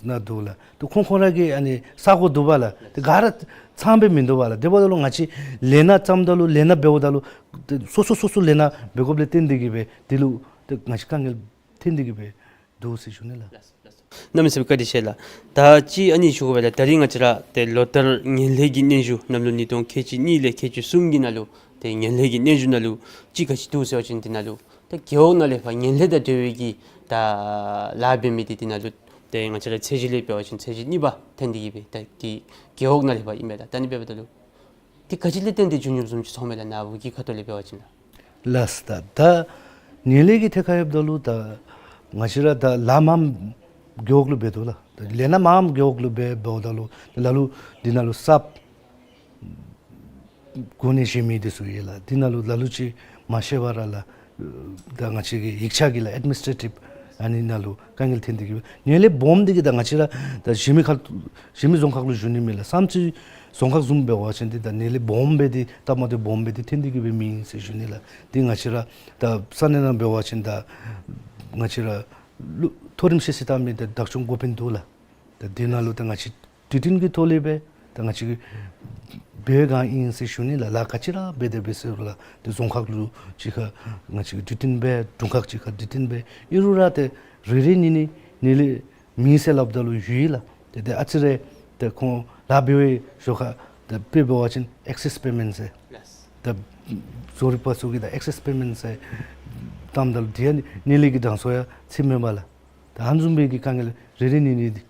ནང་འདུག་ལགས། ཏེ་ཁོང་ཁོང་ར་གི་ཨ་ནི་ས་གོ་འདུག་པ་ལགས། ཏེ་ག་ར་ཚང་སྦེ་མིན་འདུག་པ་ལགས། དེ་འབདཝ་ད་ལུ་ང་བཅས་ལས་སྣ་བརྩམཝ་ད་ལུ་ལས་སྣ་འབདཝ་ད་ལུ་ཏེ་སོ་སོ་སོ་སོ་ལས་སྣ་འབད་དགོཔ་ལས་བརྟེན་ཏེ་གི་སྦེ་འདི་ལུ་ཏེ་ང་བཅས་དཀའ་ངལ་ཐོན་ཏེ་གི་སྦེ་འདུག་ཟེར་ཞུ་ནི་ལགས། གནམ་མེད་ས་མེད་བཀའ་དྲིན་ཆེ་ལགས། ད་ཅི་ཨ་ནི་ཞུ་དགོ་པས་ལགས། ད་རིས་ང་བཅས་ར་ཏེ་ལོ་ལྟར་ངན་ལྷད་ཀྱི་གནོན་ཤུགས་གནམ་ལོ་ཉིས་སྟོང་ཁལ་གཅིག་གཉིས་ལས་ཁལ་གཅིག་གསུམ་གྱི་ནང་ལུ་ཏེ་ངན་ལྷད་ཀྱི་གནོན་ཤུགས་ནང་ལུ་ཅིག་ག་ཅི་འདུག་ཟེར་བ་ཅིན་འདི་ནང་ལུ་ད་རྒེད་འོག་ནང་ལས་ཕར་ངན་ལྷད་དང་འབྲེལ་བའི་གི་ད་ལཱ་འབད་མི་འདི་འདི་ནང་ལུ་ཏེ་ང་བཅས་ར་ཚད་གཞི་ལས་འབད་བ་ཅིན་ཚད་གཞི་གཉིས་པ་ཐོན་ཏེ་གི་སྦེ་ད་འདི་རྒེད་འོག་ནང་ལས་ཕར་ཨིན་མས་ལགས། ད་ཨ་ནི་འབདཝ་ད་ལུ་འདི་ག་ཅི་ལས་བརྟེན་ཏེ་འབྱུང་ནི་བཟུམ་ཅིག་མཐོངམ་མས་ལགས། ནཱ་བུ་གི་ཁ་ཐུག་ལས་འབད་བ་ཅིན་ལགས། ལགས་སོ། ད་ད་ངན་ལྷད་ཀྱི་ཐད་ཁར་འབདཝ་ད་ལུ་ད་ང་བཅས་ར་ད་ལཱ་མངམ་རྒེད་འོག་ལུ་འབད་དོ་ལགས། ད་ལས་སྣ་མངམ་རྒེད་འོག་ལུ་འབད་འབདཝ་ད་ལུ་ད་ལ་ལུ་འདི་ནང་ལུ་གསརཔ་གོ་གནས་བཞེས་མི་འདི་ཚུ་ཡོད་ལགས། འདི་ནང་ལུ་ལ་ལུ་ཅིག་མ་ཤེས་པར་ལགས། ད་ང་བཅས་ཀྱི་ཡིག་ཆ་གི་ལགས་ཨེཌ་མི་ནིས་ཊེ་རེ་ཊིབ་ཨ་ནི་ནང་ལུ་དཀའ་ངལ་ཐོན་ཏེ་གི་སྦེ་ངན་ལྷད་སྦོམ་འདི་གིས་ད་ང་བཅས་ར་ད་གཞན་མི་ཁ་གཞན་མི་རྫོང་ཁག་ལུ་ཞུ་ནི་མེད་ལགས། བསམ་རྩེ་རྫོང་ཁག་བཟུམ་འབད་བ་ཅིན་འདི་ད་ངན་ལྷད་སྦོམ་སྦེ་འདི་སྟབས་མ་བདེཝ་སྦོམ་སྦེ་འདི་ཐོན་ཏེ་གི་སྦེ་མེད་ཟེར་ཞུ་ནི་ལགས། འདི་ང་བཅས་ར་ད་ས་གནས་ནང་འབད་བ་ཅིན་ད་ང་བཅས་ར་ལུ་མཐོ་རིམ་ཤེས་ཚད་བཏང་མི་ད་བདག་སྐྱོང་འགོ་དཔོན་འདུག་ལགས། ད་འདི་ནང་ལུ་ད་ང་བཅས་འདྲི་དོན་གྱི་ཐོག་ལས་སྦེ་ད་ང་བཅས་ཀྱིས་འབད་བའི་སྒང་ཨིན་ཟེར་ཞུ་ནི་ལགས། ལཱ་ག་ཅི་ར་འབད་དེ་འབད་ཟེར་རུང་ལགས། ཏེ་རྫོང་ཁག་ལུ་གཅིག་ཁར་ང་བཅས་ཀྱིས་འདྲི་དོན་འབད། དྲུང་ཁག་གཅིག་ཁར་འདྲི་དོན་འབད། ཨིན་རུང་ར་ཏེ་རེ་རེ་གཉིས་གཉིས་ངན་ལྷད་མེད་ཟེར་སླབ་ད་ལུ་ཡོད་ལགས། ཏེ་ཏེ་ཨ་ཙི་རེ་ཏེ་ཁོང་ལཱ་འབད་བའི་ཞོར་ཁར་ཏེ་དཔེ་འབད་བ་ཅིན་ཨེག་སེས་པེ་མེནཊ་ཟེར་ཏེ་ བཟོ་རིག་པ་ཚུ་གིས་ད་ཨེག་སེས་པེ་མེནཊ་ཟེར་བཏངམ་ད་ལུ་དེ་ཡང་ངན་ལྷད་ཀྱི་གྲངས་སུ་ཡང་ཚུདཔ་མས་པ་ལགས། ད་ཨ་ནི་བཟུམ་སྦེ་གི་དཀའ་ངལ་རེ་རེ་གཉིས་གཉིས་འདི་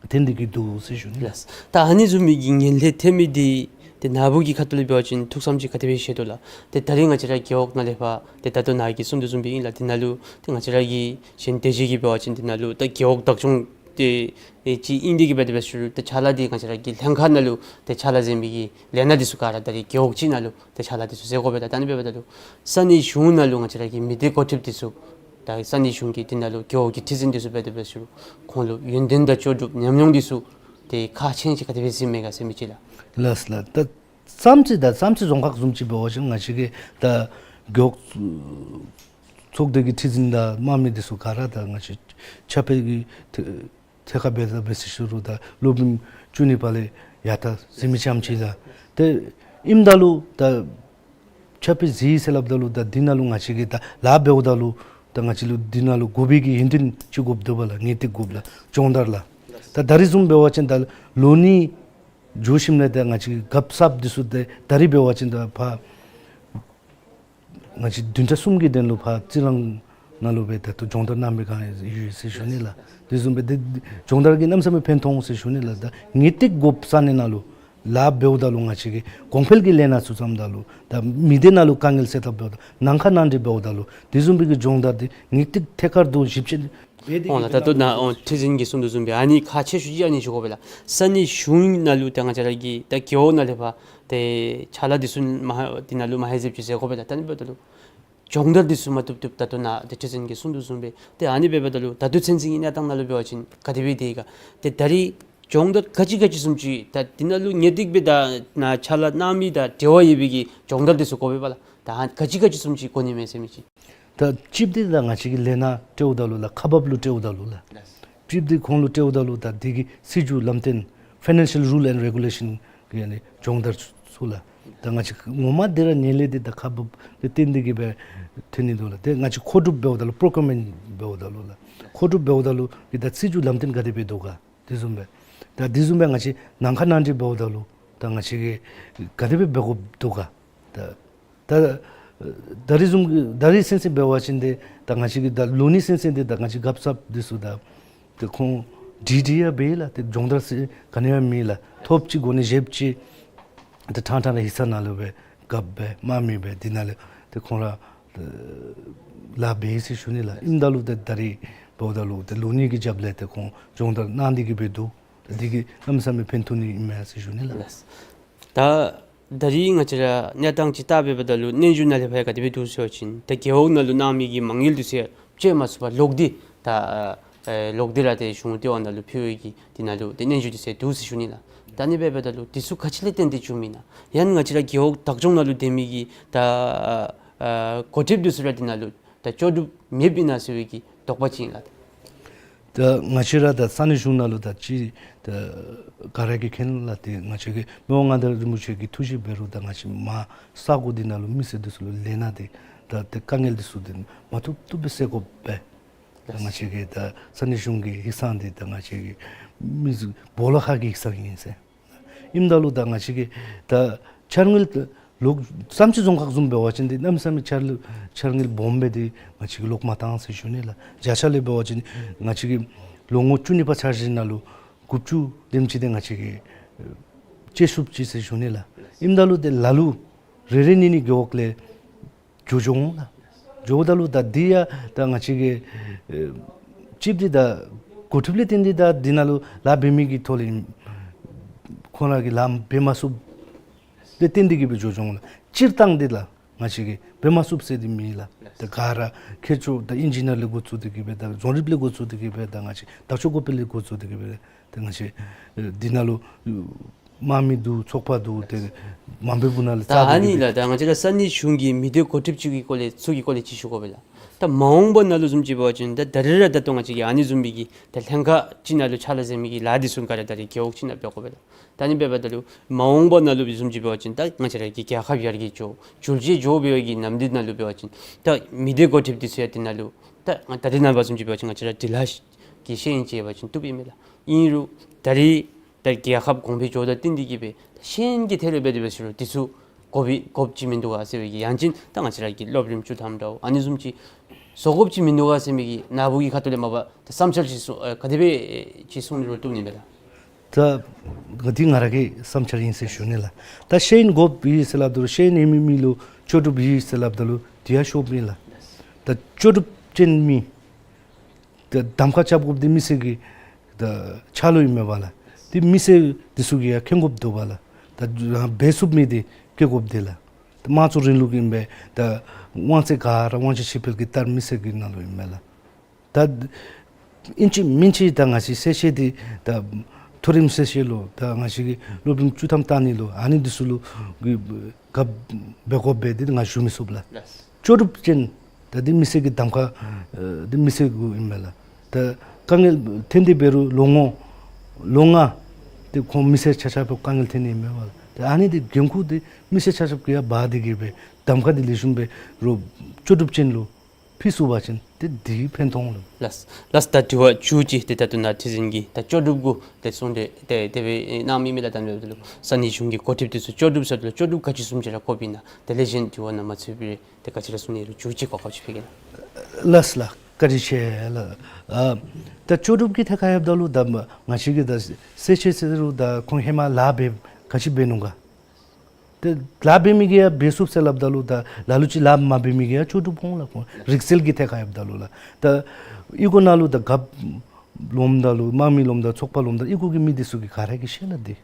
ཐོན་ཏེ་གི་འདུག་ཟེར་ཞུ་ནི། ལགས། ད་ཨ་ནི་བཟུམ་མའི་གི་ངན་ལྷད་ཐོན་མི་འདི་ཏེ་ནཱ་བུ་གི་ཁ་ཐུག་ལས་འབད་བ་ཅིན་ཐུགས་བསམ་ཅིག་ག་དེ་སྦེ་བཞེས་དོ་ལགས། ཏེ་ད་རིས་ང་བཅས་ར་རྒེད་འོག་ནང་ལས་ཕར་ཏེ་ད་ལྟོ་ནཱ་གིས་གསུངས་དོ་བཟུམ་སྦེ་ཨིན་ལགས། དེ་ནང་ལུ་ཏེ་ང་བཅས་ར་གི་གཞན་དེ་ཅིག་གིས་འབད་བ་ཅིན་དེ་ནང་ལུ་ད་རྒེད་འོག་བདག་སྐྱོང་ཏེ་ཨེ་ཅིག་ཨིན་ཏེ་གི་འབད་དེ་འབད་ཞུ་རུང་ད་ཕྱག་ལཱ་འདི་ང་བཅས་ར་གི་ལྷན་ཁག་ནང་ལུ་ཏེ་ཕྱག་ལཱ་མཛད་མི་གི་ལས་སྣ་འདི་ཚུ་ག་ར་ད་རིས་རྒེད་འོག་ཅིག་ནང་ལུ་ཏེ་ཕྱག་ལཱ་འདི་ཚུ་མཛད་དགོ་པས་ལགས། ད་ཨ་ནི་འབདཝ་ད་ལུ་ས་གནས་གཞུང་ནང་ལུ་ང་བཅས་ར་གི་མི་སྡེ་འགོ་ཁྲིདཔ་འདི་ཚུ་ད་ས་གནས་གཞུང་གི་དེ་ནང་ལུ་རྒེད་འོག་གི་ཁྲི་འཛིན་འདི་ཚུ་འབད་དེ་འབད་ཞུ་རུང་ཁོང་ལུ་ཡོན་ཏན་དང་ལྕོགས་གྲུབ་ཉམས་མྱོང་འདི་ཚུ་ཏེ་ཁག་ཆེ་ཅིག་ག་དེ་སྦེ་གཟིགས་མས་ག་ཟེར་མི་ཅིག་ལགས། ལགས་ལགས། ད་བསམ་རྩེ་ད་བསམ་རྩེ་རྫོང་ཁག་བཟུམ་ཅིག་འབད་བ་ཅིན་ང་བཅས་ཀྱི་ད་རྒེད་འོག་ཚོགས་སྡེ་གི་ཁྲི་འཛིན་དང་དམངས་མི་འདི་ཚུ་ག་ར་ད་ང་བཅས་ཕྱག་དཔེ་གི་ཐད་ཁར་འབད་དེ་འབད་ཞུ་རུང་ད་སློབ་རིམ་བཅུ་གཉིས་པ་ལས་ཡར་ད་གཟིགས་མི་ཙམ་ཅིག་ལགས། ཏེ་ཨིནམ་ད་ལུ་ད་ཕྱག་དཔེ་གཟིགས་ཟེར་སླབ་ད་ལུ་ད་འདི་ནང་ལུ་ང་བཅས་ཀྱིས་ད་ལཱ་འབདཝ་ད་ལུ་ད་ང་བཅས་ལུ་འདི་ནང་ལུ་དགོ་པའི་གི་ཡོན་ཏན་ཅིག་དགོཔ་འདུག་པ་ལགས། ངེས་ཏིག་དགོཔ་ལགས། སྦྱོང་བརྡར་ལགས། ད་ད་རིས་བཟུམ་འབད་བ་ཅིན་ད་ལོ་གཉིས་འགྱོ་ཞིནམ་ལས་ད་ང་བཅས་ཀྱི་གབ་གསབ་འདི་ཚུ་ད་ད་རིས་འབད་བ་ཅིན་ད་ཕར་ང་བཅས་བདུན་ཕྲག་གསུམ་གྱི་དོན་ལུ་ཕར་རྩི་རང་ནང་ལུ་སྦེ་ད་ལྟོ་སྦྱོང་བརྡར་གནང་མི་གང་ཡོད་ཟེར་ཞུ་ནི་ལགས། དེ་བཟུམ་སྦེ་ཏེ་སྦྱོང་བརྡར་གྱིས་གནམ་མེད་ས་མེད་ཕན་ཐོགས་འོང་ཟེར་ཞུ་ནི་ལགས། ད་ངེས་ཏིག་དགོཔ་ས་གནས་ནང་ལུ་ལཱ་འབདཝ་ད་ལུ་ང་བཅས་ཀྱི་གོང་འཕེལ་གྱི་ལས་སྣ་ཚུ་བརྩམ་ད་ལུ་ད་མི་སྡེ་ནང་ལུ་དཀའ་ངལ་སེལ་ཐབས་འབདཝ་ད་ནང་ཁ་ནང་འགྲིག་འབདཝ་ད་ལུ་དེ་བཟུམ་སྦེ་གི་སྦྱོང་བརྡར་འདི་ངེས་ཏིག་ཐད་ཀར་དུ་ཞིབ་དཔྱད་འབད་དེ་འོང་ལགས། ད་ལྟོ་ནཱ་འོང་ཁྲི་འཛིན་གྱིས་གསུངས་དོ་བཟུམ་སྦེ་ཨ་ནི་ཁག་ཆེ་ཤོས་ཅིག་ཨ་ནི་ཞུ་དགོ་པས་ལགས། ས་གནས་གཞུང་ནང་ལུ་ད་ང་བཅས་ར་གི་ད་རྒེད་འོག་ནང་ལས་ཕར་ཏེ་ཕྱག་ལཱ་འདི་ཚུ་མ་འདི་ནང་ལུ་མ་ཧེ་ཟེར་ཅིག་ཟེར་དགོ་པས་ལགས། ད་ཨ་ནི་འབདཝ་ད་ལུ་སྦྱོང་བརྡར་འདི་ཚུ་མ་བཏུབ་བཏུབ་ད་ལྟོ་ནཱ་ཏེ་ཁྲི་འཛིན་གྱིས་གསུངས་དོ་བཟུམ་སྦེ་ཏེ་ཨ་ནི་འབདཝ་ད་ལུ་ད་ལྟོ་ཚུན་ཚོད་ཀྱི་གནས་སྟངས་ནང་ལུ་འབད་བ་ཅིན་ག་དེ་སྦེ་སྡོད་ཡི་ག། ཏེ་ད་རིས་སྦྱོང་བརྡར་ག་ཅི་ག་ཅི་བཟུམ་ཅིག་ད་འདི་ནང་ལུ་ངེས་ཏིག་སྦེ་ད་ནཱ་ཕྱག་ལཱ་གནང་མི་དང་འབྲེལ་བ་ཡོད་པའི་གི་སྦྱོང་བརྡར་འདི་ཚུ་དགོ་པས་པ་ལགས། ད་ག་ཅི་ག་ཅི་བཟུམ་ཅིག་དགོ་ནི་མས་ཟེར་མི་ཅིག། ད་གཅིག་འདི་ད་ང་བཅས་ཀྱི་ལས་སྣ་སྤྲོདཔ་ད་ལུ་ལགས། ཁག་འབགཔ་ལུ་སྤྲོདཔ་ད་ལུ་ལགས། གཅིག་འདི་ཁོང་ལུ་སྤྲོདཔ་ད་ལུ་ད་འདི་གི་སྲིད་བྱུས་ལམ་སྟོན་Financial Rule and Regulation གི་ཨ་ནི་སྦྱོང་བརྡར་ཚུ་ལགས། ད་ང་བཅས་ངོ་མ་འདི་ར་ངན་ལྷད་འདི་ད་ཁག་འབགཔ་ལས་བརྟེན་ཏེ་གི་སྦེ་ཐོན་ནི་འདུག་ལགས། ཏེ་ང་བཅས་མཁོ་སྒྲུབ་འབདཝ་ད་ལུ་པྲོ་ཀིའུར་མེནཊ་འབདཝ་ད་ལུ་ལགས། མཁོ་སྒྲུབ་འབདཝ་ད་ལུ་འདི་ད་སྲིད་བྱུས་ལམ་སྟོན་ག་དེ་སྦེ་འདུག་ག། དེ་བཟུམ་སྦེ་ད་དེ་བཟུམ་སྦེ་ང་བཅས་ནང་ཁ་ནང་འགྲིག་འབདཝ་ད་ལུ་ད་ང་བཅས་ཀྱིས་ག་དེ་སྦེ་འབད་དགོཔ་འདུག་ག། ད་ད་ད་རིས་བཟུམ་གྱི་ད་རིས་ཚུན་ཚོད་འབད་བ་ཅིན་ཏེ་ད་ང་བཅས་ཀྱི་ད་ལོ་གཉིས་ཚུན་ཚོད་འདི་ད་ང་བཅས་གབ་གསབ་འདི་ཚུ་ད་ཏེ་ཁོང་འདྲི་འདྲི་ཡང་འབད་ལགས། ཏེ་སྦྱོང་བརྡར་ཟེར་ག་ནི་ཡང་མེད་ལགས། ཐོབ་ཅི་གོ་ནི་བཞེསཔ་ཅིག་ཏེ་ཕྲང་ཕྲང་ར་ཧིང་སངས་ནང་ལུ་སྦེ་གབ་སྦེ་དམངས་མི་སྦེ་འདི་ནང་ལས་ཏེ་ཁོང་ར་ལཱ་འབད་ཡི་ཟེར་ཞུ་ནི་ལགས། ཨིནམ་ད་ལུ་ཏེ་ད་རིས་འབདཝ་ད་ལུ་ཏེ་ལོ་གཉིས་ཀྱི་རྒྱབ་ལས་ཏེ་ཁོང་སྦྱོང་བརྡར་གནང་སྟེ་གི་སྦེ་འདུག། ད་འདི་གིས་གནམ་མེད་ས་མེད་ཕན་ཐོགས་ནི་ཨིན་མས་ཟེར་ཞུ་ནི་ལགས། ལགས། ད་ད་རིས་ང་བཅས་ར་གནས་སྟངས་ཅིག་བལྟ་འབདཝ་ད་ལུ་སྙན་ཞུ་ནང་ལས་ཕར་ག་དེ་སྦེ་འདུག་ཟེར་བ་ཅིན་ད་རྒེད་འོག་ནང་ལུ་གནང་མི་གི་མ་དངུལ་འདི་ཚུ་ཡང་བཅད་མ་ཚུགས་པར་ལོག་སྟེ་ད་ཨེ་ལོག་སྟེ་ར་ཏེ་གཞུང་ལྟེ་བ་ནང་ལུ་ཕུལ་བའི་གི་འདི་ནང་ལུ་ཏེ་སྙན་ཞུ་འདི་ཚུ་འདུག་ཟེར་ཞུ་ནི་ལགས། ད་ཨ་ནི་འབདཝ་ད་ལུ་འདི་ཚུ་ག་ཅི་ལས་བརྟེན་ཏེ་བྱུངམ་ཨིན་ན། ཡང་ང་བཅས་ར་རྒེད་འོག་བདག་སྐྱོང་ནང་ལུ་སྡོད་མི་གི་ད་ཨ་འགོ་ཁྲིདཔ་འདི་ཚུ་ར་འདི་ནང་ལུ་ད་ལྕོགས་གྲུབ་མེདཔ་ཨིན་ན་ཟེར་བའི་གི་དོགས་པ་ཅིག་ཨིན་ལགས། ད་ང་བཅས་ར་ད་ས་གནས་གཞུང་ནང་ལུ་ད་ཅི་ད་ག་ར་གིས་མཁྱེན་ལགས། ཏེ་ང་བཅས་ཀྱི་མི་དབང་མངའ་བདག་རིན་པོ་ཆེ་གི་ཐུགས་བཞེད་འབད་རུང་ད་ང་བཅས་མར་ས་གོ་འདི་ནང་ལུ་མི་སེར་འདི་ཚུ་ལུ་ལས་སྣ་འདི་ད་ཏེ་དཀའ་ངལ་འདི་ཚུ་འདི་མ་བཏུབ་བཏུབ་སྦེ་སེལ་དགོ་པས། ད་ང་བཅས་ཀྱི་ད་ས་གནས་གཞུང་གི་ཧིང་སངས་འདི་ད་ང་བཅས་ཀྱི་མི་སྦོ་ལོགས་ཁ་གི་ཧིང་སངས་ཨིན་ཟེར། ཨིནམ་ད་ལུ་ད་ང་བཅས་ཀྱི་ད་འཆར་དངུལ་ལོག་བསམ་རྩེ་རྫོང་ཁག་བཟུམ་འབད་བ་ཅིན་འདི་གནམ་མེད་ས་མེད་འཆར་འཆར་དངུལ་སྦོམ་སྦེ་འདི་ང་བཅས་ཀྱིས་ལོག་མ་བཏང་ཟེར་ཞུ་ནི་ལགས། བརྒྱ་ཆ་ལས་འབད་བ་ཅིན་ང་བཅས་ཀྱི་ལོ་ངོ་བཅུ་གཉིས་པ་འཆར་གཞི་ནང་ལུ་དགུ་བཅུ་དེམ་ཅིག་འདི་ང་བཅས་ཀྱིས་ཨེ་སྤྱོད་ཚུགསཔ་ཅིག་ཟེར་ཞུ་ནི་ལགས། ཨིནམ་ད་ལུ་ཏེ་ལ་ལུ་རེ་རེ་གཉིས་གཉིས་རྒེད་འོག་ལས་འགྱོ་འགྱོཝ་འོང་ལགས། འགྱོཝ་ད་ལུ་ད་འདི་ཡང་ད་ང་བཅས་ཀྱི་ཨེ་གཅིག་འདི་ད་འགོ་ཁྲིདཔ་ལས་བརྟེན་ཏེ་ད་འདི་ནང་ལུ་ལཱ་འབད་མི་གི་ཐོག་ལས་ཁོང་ར་གིས་ལཱ་འབད་མ་ཚུགསཔ་ལས་བརྟེན་ཏེ་གི་སྦེ་འགྱོ་འགྱོཝ་འོང་ལགས། སྤྱིར་བཏང་འདི་ལགས་ང་བཅས་ཀྱིས་འབད་མ་ཚུགསཔ་ཟེར་འདི་མེད་ལགས། ད་ག་ར་མཁས་མཆོག་ད་ཨིན་ཇི་ནི་ཡར་ལས་འགོ་བཙུགས་ཏེ་གི་སྦེ་ད་རྫོང་རིམ་ལས་འགོ་བཙུགས་ཏེ་གི་སྦེ་ད་ང་བཅས་དར་ལྕོག་འགོ་དཔོན་ལས་འགོ་བཙུགས་ཏེ་གི་སྦེ་ད་ང་བཅས་ཨེ་འདི་ནང་ལུ་དམངས་མི་འདུག། ཚོགས་པ་འདུག། ཏེ་མང་པོའི་སྦུག་ན་ལས་ད་ཨ་ནི་ལགས་ད་ང་བཅས་ར་ས་གནས་གཞུང་གི་མི་སྡེ་འགོ་ཁྲིདཔ་ཅིག་གི་སྐོར་ལས་ཚུ་གི་སྐོར་ལས་ཅིག་ཞུ་དགོ་པས་ལགས། ད་མ་འོངས་པ་ནང་ལུ་བཟུམ་ཅིག་འབད་བ་ཅིན་ད་ད་རེས་ར་ད་ལྟོ་ང་བཅས་ཀྱི་ཨ་ནི་བཟུམ་མའི་གི་ད་ལྷན་ཁག་ཅིག་ནང་ལུ་ཕྱག་ལཱ་མཛད་མི་གི་ལཱ་འདི་ཚུ་ག་ར་ད་རེས་རྒེད་འོག་ཅིག་ནང་འབད་དགོ་པས་ལགས། ད་ཨ་ནི་འབདཝ་ད་ལུ་མ་འོངས་པ་ནང་ལུ་བཟུམ་ཅིག་འབད་བ་ཅིན་ད་ང་བཅས་ར་གི་རྒྱལ་ཁབ་ཡར་རྒྱས་འགྱོ་འགྱུར་བཅོས་འགྱོ་བའི་གི་ནམ་དུས་ནང་ལུ་འབད་བ་ཅིན་ད་མི་སྡེ་འགོ་ཁྲིདཔ་འདི་ཚུ་ཡང་འདི་ནང་ལུ་ད་ད་རེས་ནངས་པ་བཟུམ་ཅིག་འབད་བ་ཅིན་ང་བཅས་ར་འབྲི་ལྷག་གི་ཤེས་ཡོན་ཅིག་ཡོད་པ་ཅིན་བཏུབ་ཨིན་མས་ལགས། ཨིན་རུང་ད་རེས་ད་རྒྱལ་ཁབ་གོང་འཕེལ་འགྱོཝ་དང་བསྟུན་ཏེ་གི་སྦེ་ད་ཤེས་ཡོན་གྱི་ཐད་ལས་འབད་དེ་འབད་ཞུ་རུང་འདི་ཚུ་ དགོ་པའི་དགོཔ་ཅིག་མིན་འདུག་ག་ཟེར་བའི་གི་ཡང་ཅིན་ད་ང་བཅས་ར་གི་སློབ་རིམ་བཅུ་ཐམ་འདྲཝ་ཨ་ནི་བཟུམ་ཅིག་བཟོ་དགོཔ་ཅིག་མིན་འདུག་ག་ཟེར་མི་གི་ནཱ་བུ་གི་ཁ་ཐུག་ལས་མ་པ་ད་བསམ་འཆར་ཅིག་གསུང་ཨེ་ག་དེ་སྦེ་ཅིག་གསུང་ནི་རུང་བཏུབ་ནི་མས་ལགས། ད་ག་དེ་ང་ར་གི་བསམ་འཆར་ཨིན་ཟེར་ཞུ་ནི་ལགས། ད་ཤེས་ཡོན་དགོཔ་ཨིན་ཟེར་སླབ་ད་ལུ་ཤེས་ཡོན་ཡོད་མི་མི་ལུ་ལྕོགས་གྲུབ་ཨིན་ཟེར་སླབ་ད་ལུ་དེ་ཡང་ཤོབ་མེད་ལགས། ད་ལྕོགས་གྲུབ་ཅན་མི་ད་གདམ་ཁ་རྐྱབ་དགོཔ་འདི་མི་སེར་གྱི་ད་ཕྱག་ལུ་ཨིན་མས་པ་ལགས། ཏེ་མི་སེར་འདི་ཚུ་གིས་ཡང་མཁྱེན་དགོཔ་འདུག་པ་ལགས། ད་འབད་ཚུགས་མི་འདི་བཀལ་དགོཔ་འདི་ལགས། ད་དམངས་གཙོ་རིང་ལུགས་ཨིན་པས། ད་དབང་ཚད་ག་ར་དབང་ཆ་ཕྱིར་སྤེལ་གྱི་ལྟར་མི་སེར་གྱི་ནང་ལུ་ཨིན་མས་ལགས། ད་ཨིན་ཅི་མིན་ཅི་ད་ང་བཅས་གསལ་བཤད་འདི་ད་མཐོ་རིམ་གསལ་བཤད་ལུ་ད་ང་བཅས་ཀྱི་སློབ་རིམ་བཅུ་ཐམ་བཏང་ནི་ལུ་ཨ་ནི་འདི་ཚུ་ལུ་གི་ག་འབད་དགོཔ་སྦེ་འདི་ང་ཞུ་མི་ཚུགས་ལགས། ལགས། ལྕོགས་གྲུབ་ཅན་ད་འདི་མི་སེར་གྱི་གདམ་ཁ་ཨ་འདི་མི་སེར་གུ་ཨིན་མས་ལགས། ད་དཀའ་ངལ་འཐོན་ཏེ་འབད་རུང་ལོ་ངོ་ལོ་ལྔ་འདི་ཁོང་མི་སེར་ཆ་ཁྱབ་དཀའ་ངལ་འཐོན་ནི་ཨིན་མས་པ་ལགས། ད་ཨ་ནི་འདི་འགན་ཁུར་འདི་མི་སེར་ཆ་ཁྱབ་ཀྱིས་ཡང་འབག་སྟེ་གི་སྦེ་གདམ་ཁ་འདི་ལེགས་ཤོམ་འབད་རུང་ལྕོགས་གྲུབ་ཅན་ལུ་ཕུལ་ཚུགས་པ་ཅིན་ཏེ་འདི་ཕན་ཐོགས་འོང་ལགས། ལགས། ལགས། ད་དྲི་བ་མཇུག་ཅིག་ཏེ་ད་ལྟོ་ནཱ་ཁྲི་འཛིན་གྱིས་ད་ལྕོགས་གྲུབ་གུ་ཏེ་གསུང་གྲོས་ཏེ་དེ་སྦེ་གནང་མི་མི་ལགས། ད་ནི་ས་གནས་གཞུང་གི་འགོ་ཁྲིདཔ་འདི་ཚུ་ལྕོགས་གྲུབ་ཟེརཝ་ད་ལུ་ལྕོགས་གྲུབ་ག་ཅི་བཟུམ་ཅིག་ར་དགོཔ་ཨིན་ན། དེ་ལས་གཞན་དྲི་བ་ནང་མ་ཚུད་པའི་རེ་ཏེ་ག་ཅི་ར་གསུང་ནི་རུང་མཇུག་ཅིག་གོ་སྐབས་ཅིག་ཕུལ་གེ་ལགས། ལགས་ལགས། བཀའ་དྲིན་ཆེ་ལགས། ཨ་ད་ལྕོགས་གྲུབ་ཀྱི་ཐད་ཁར་ཡོདཔ་ད་ལུ་ད་མ་ང་བཅས་ཀྱིས་ད་གསལ་བཤད་ཟེར་རུང་ད་ཁོང་ཧེ་མ་ལཱ་འབད་ག་ཅི་འབད་ནུག་ག། ཏེ་ལཱ་འབད་མི་གིས་ཡང་འབད་ཚུགས་ཟེར་སླབ་ད་ལུ་ད་ལ་ལུ་ཅིག་ལཱ་མ་འབད་མི་གིས་ཡང་ལྕོགས་གྲུབ་འོང་ལགས། ཁོང་རིག་རྩལ་གྱི་ཐད་ཁར་ཡོདཔ་ད་ལུ་ལགས། ད་ཨི་ཁུག་ནང་ལུ་ད་རྒཔོ་ལོངམ་ད་ལུ་དམག་མི་ལོངམ་ད་ཚོགས་པ་ལོངམ་ད་ཨི་ཁུག་གི་མི་འདི་ཚུ་གིས་ག་ར་གིས་ཤེས་ལགས། འདི་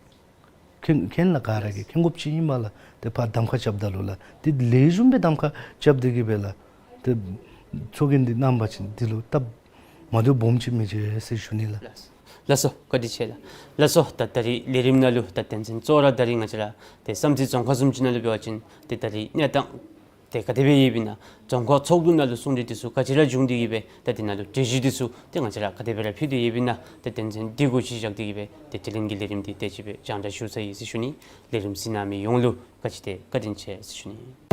མཁྱེན་མཁྱེན་ལགས། ག་ར་གིས་མཁྱེན་དགོཔ་ཅིག་ཨིན་མས་ལགས། ཏེ་ཕར་གདམ་ཁ་རྐྱབ་ད་ལུ་ལགས། ཏེ་ལེགས་ཤོམ་སྦེ་གདམ་ཁ་རྐྱབ་སྟེ་གི་སྦེ་ལགས། ཏེ་ཚོགས་རྒྱན་འདི་གནང་པ་ཅིན་འདི་ལུ་སྟབས་མ་བདེཝ་སྦོམ་ཅིག་མི་འབྱུང་ཟེར་ཞུ་ནི་ལགས། ལགས་སོ། བཀའ་དྲིན་ཆེ་ལགས། ལགས་སོ། ད་ད་རིས་ལས་རིམ་ནང་ལུ་ད་དོན་ཚན་གཙོ་བོ་ར་ད་རིས་ང་བཅས་ར་ཏེ་བསམ་རྩེ་རྫོང་ཁག་བཟུམ་ཅིག་ནང་ལུ་འབད་བ་ཅིན་ཏེ་ད་རིས་གནས་སྟངས་ཏེ་ག་དེ་སྦེ་ཡོདཔ་ཨིན་ན། རྫོང་ཁག་ཚོགས་འདུ་ནང་ལུ་གསུང་གྲོས་འདི་ཚུ་ག་ཅི་ར་བྱུང་སྟེ་གི་སྦེ་ད་འདི་ནང་ལུ་གྲོས་གཞི་འདི་ཚུ་ཏེ་ང་བཅས་ར་ག་དེ་སྦེ་ར་ཕུལ་ཏེ་ཡོདཔ་ཨིན་ན། ཏེ་དོན་ཚན་འདི་གུ་གཞི་བཞག་སྟེ་གི་སྦེ་ཏེ་དྲི་ལན་གྱི་ལས་རིམ་འདི་དེ་ཅིག་སྦེ་སྦྱང་བརྡར་ཞུ་ཚར་ཡི་ཟེར་ཞུ་ནི། ལས་རིམ་གཟིགས་གནང་མི་ཡོངས་ལུ་བཀའ་དྲིན་ཆེ་བཀའ་དྲིན་ཆེ་ཟེར་ཞུ་ནི།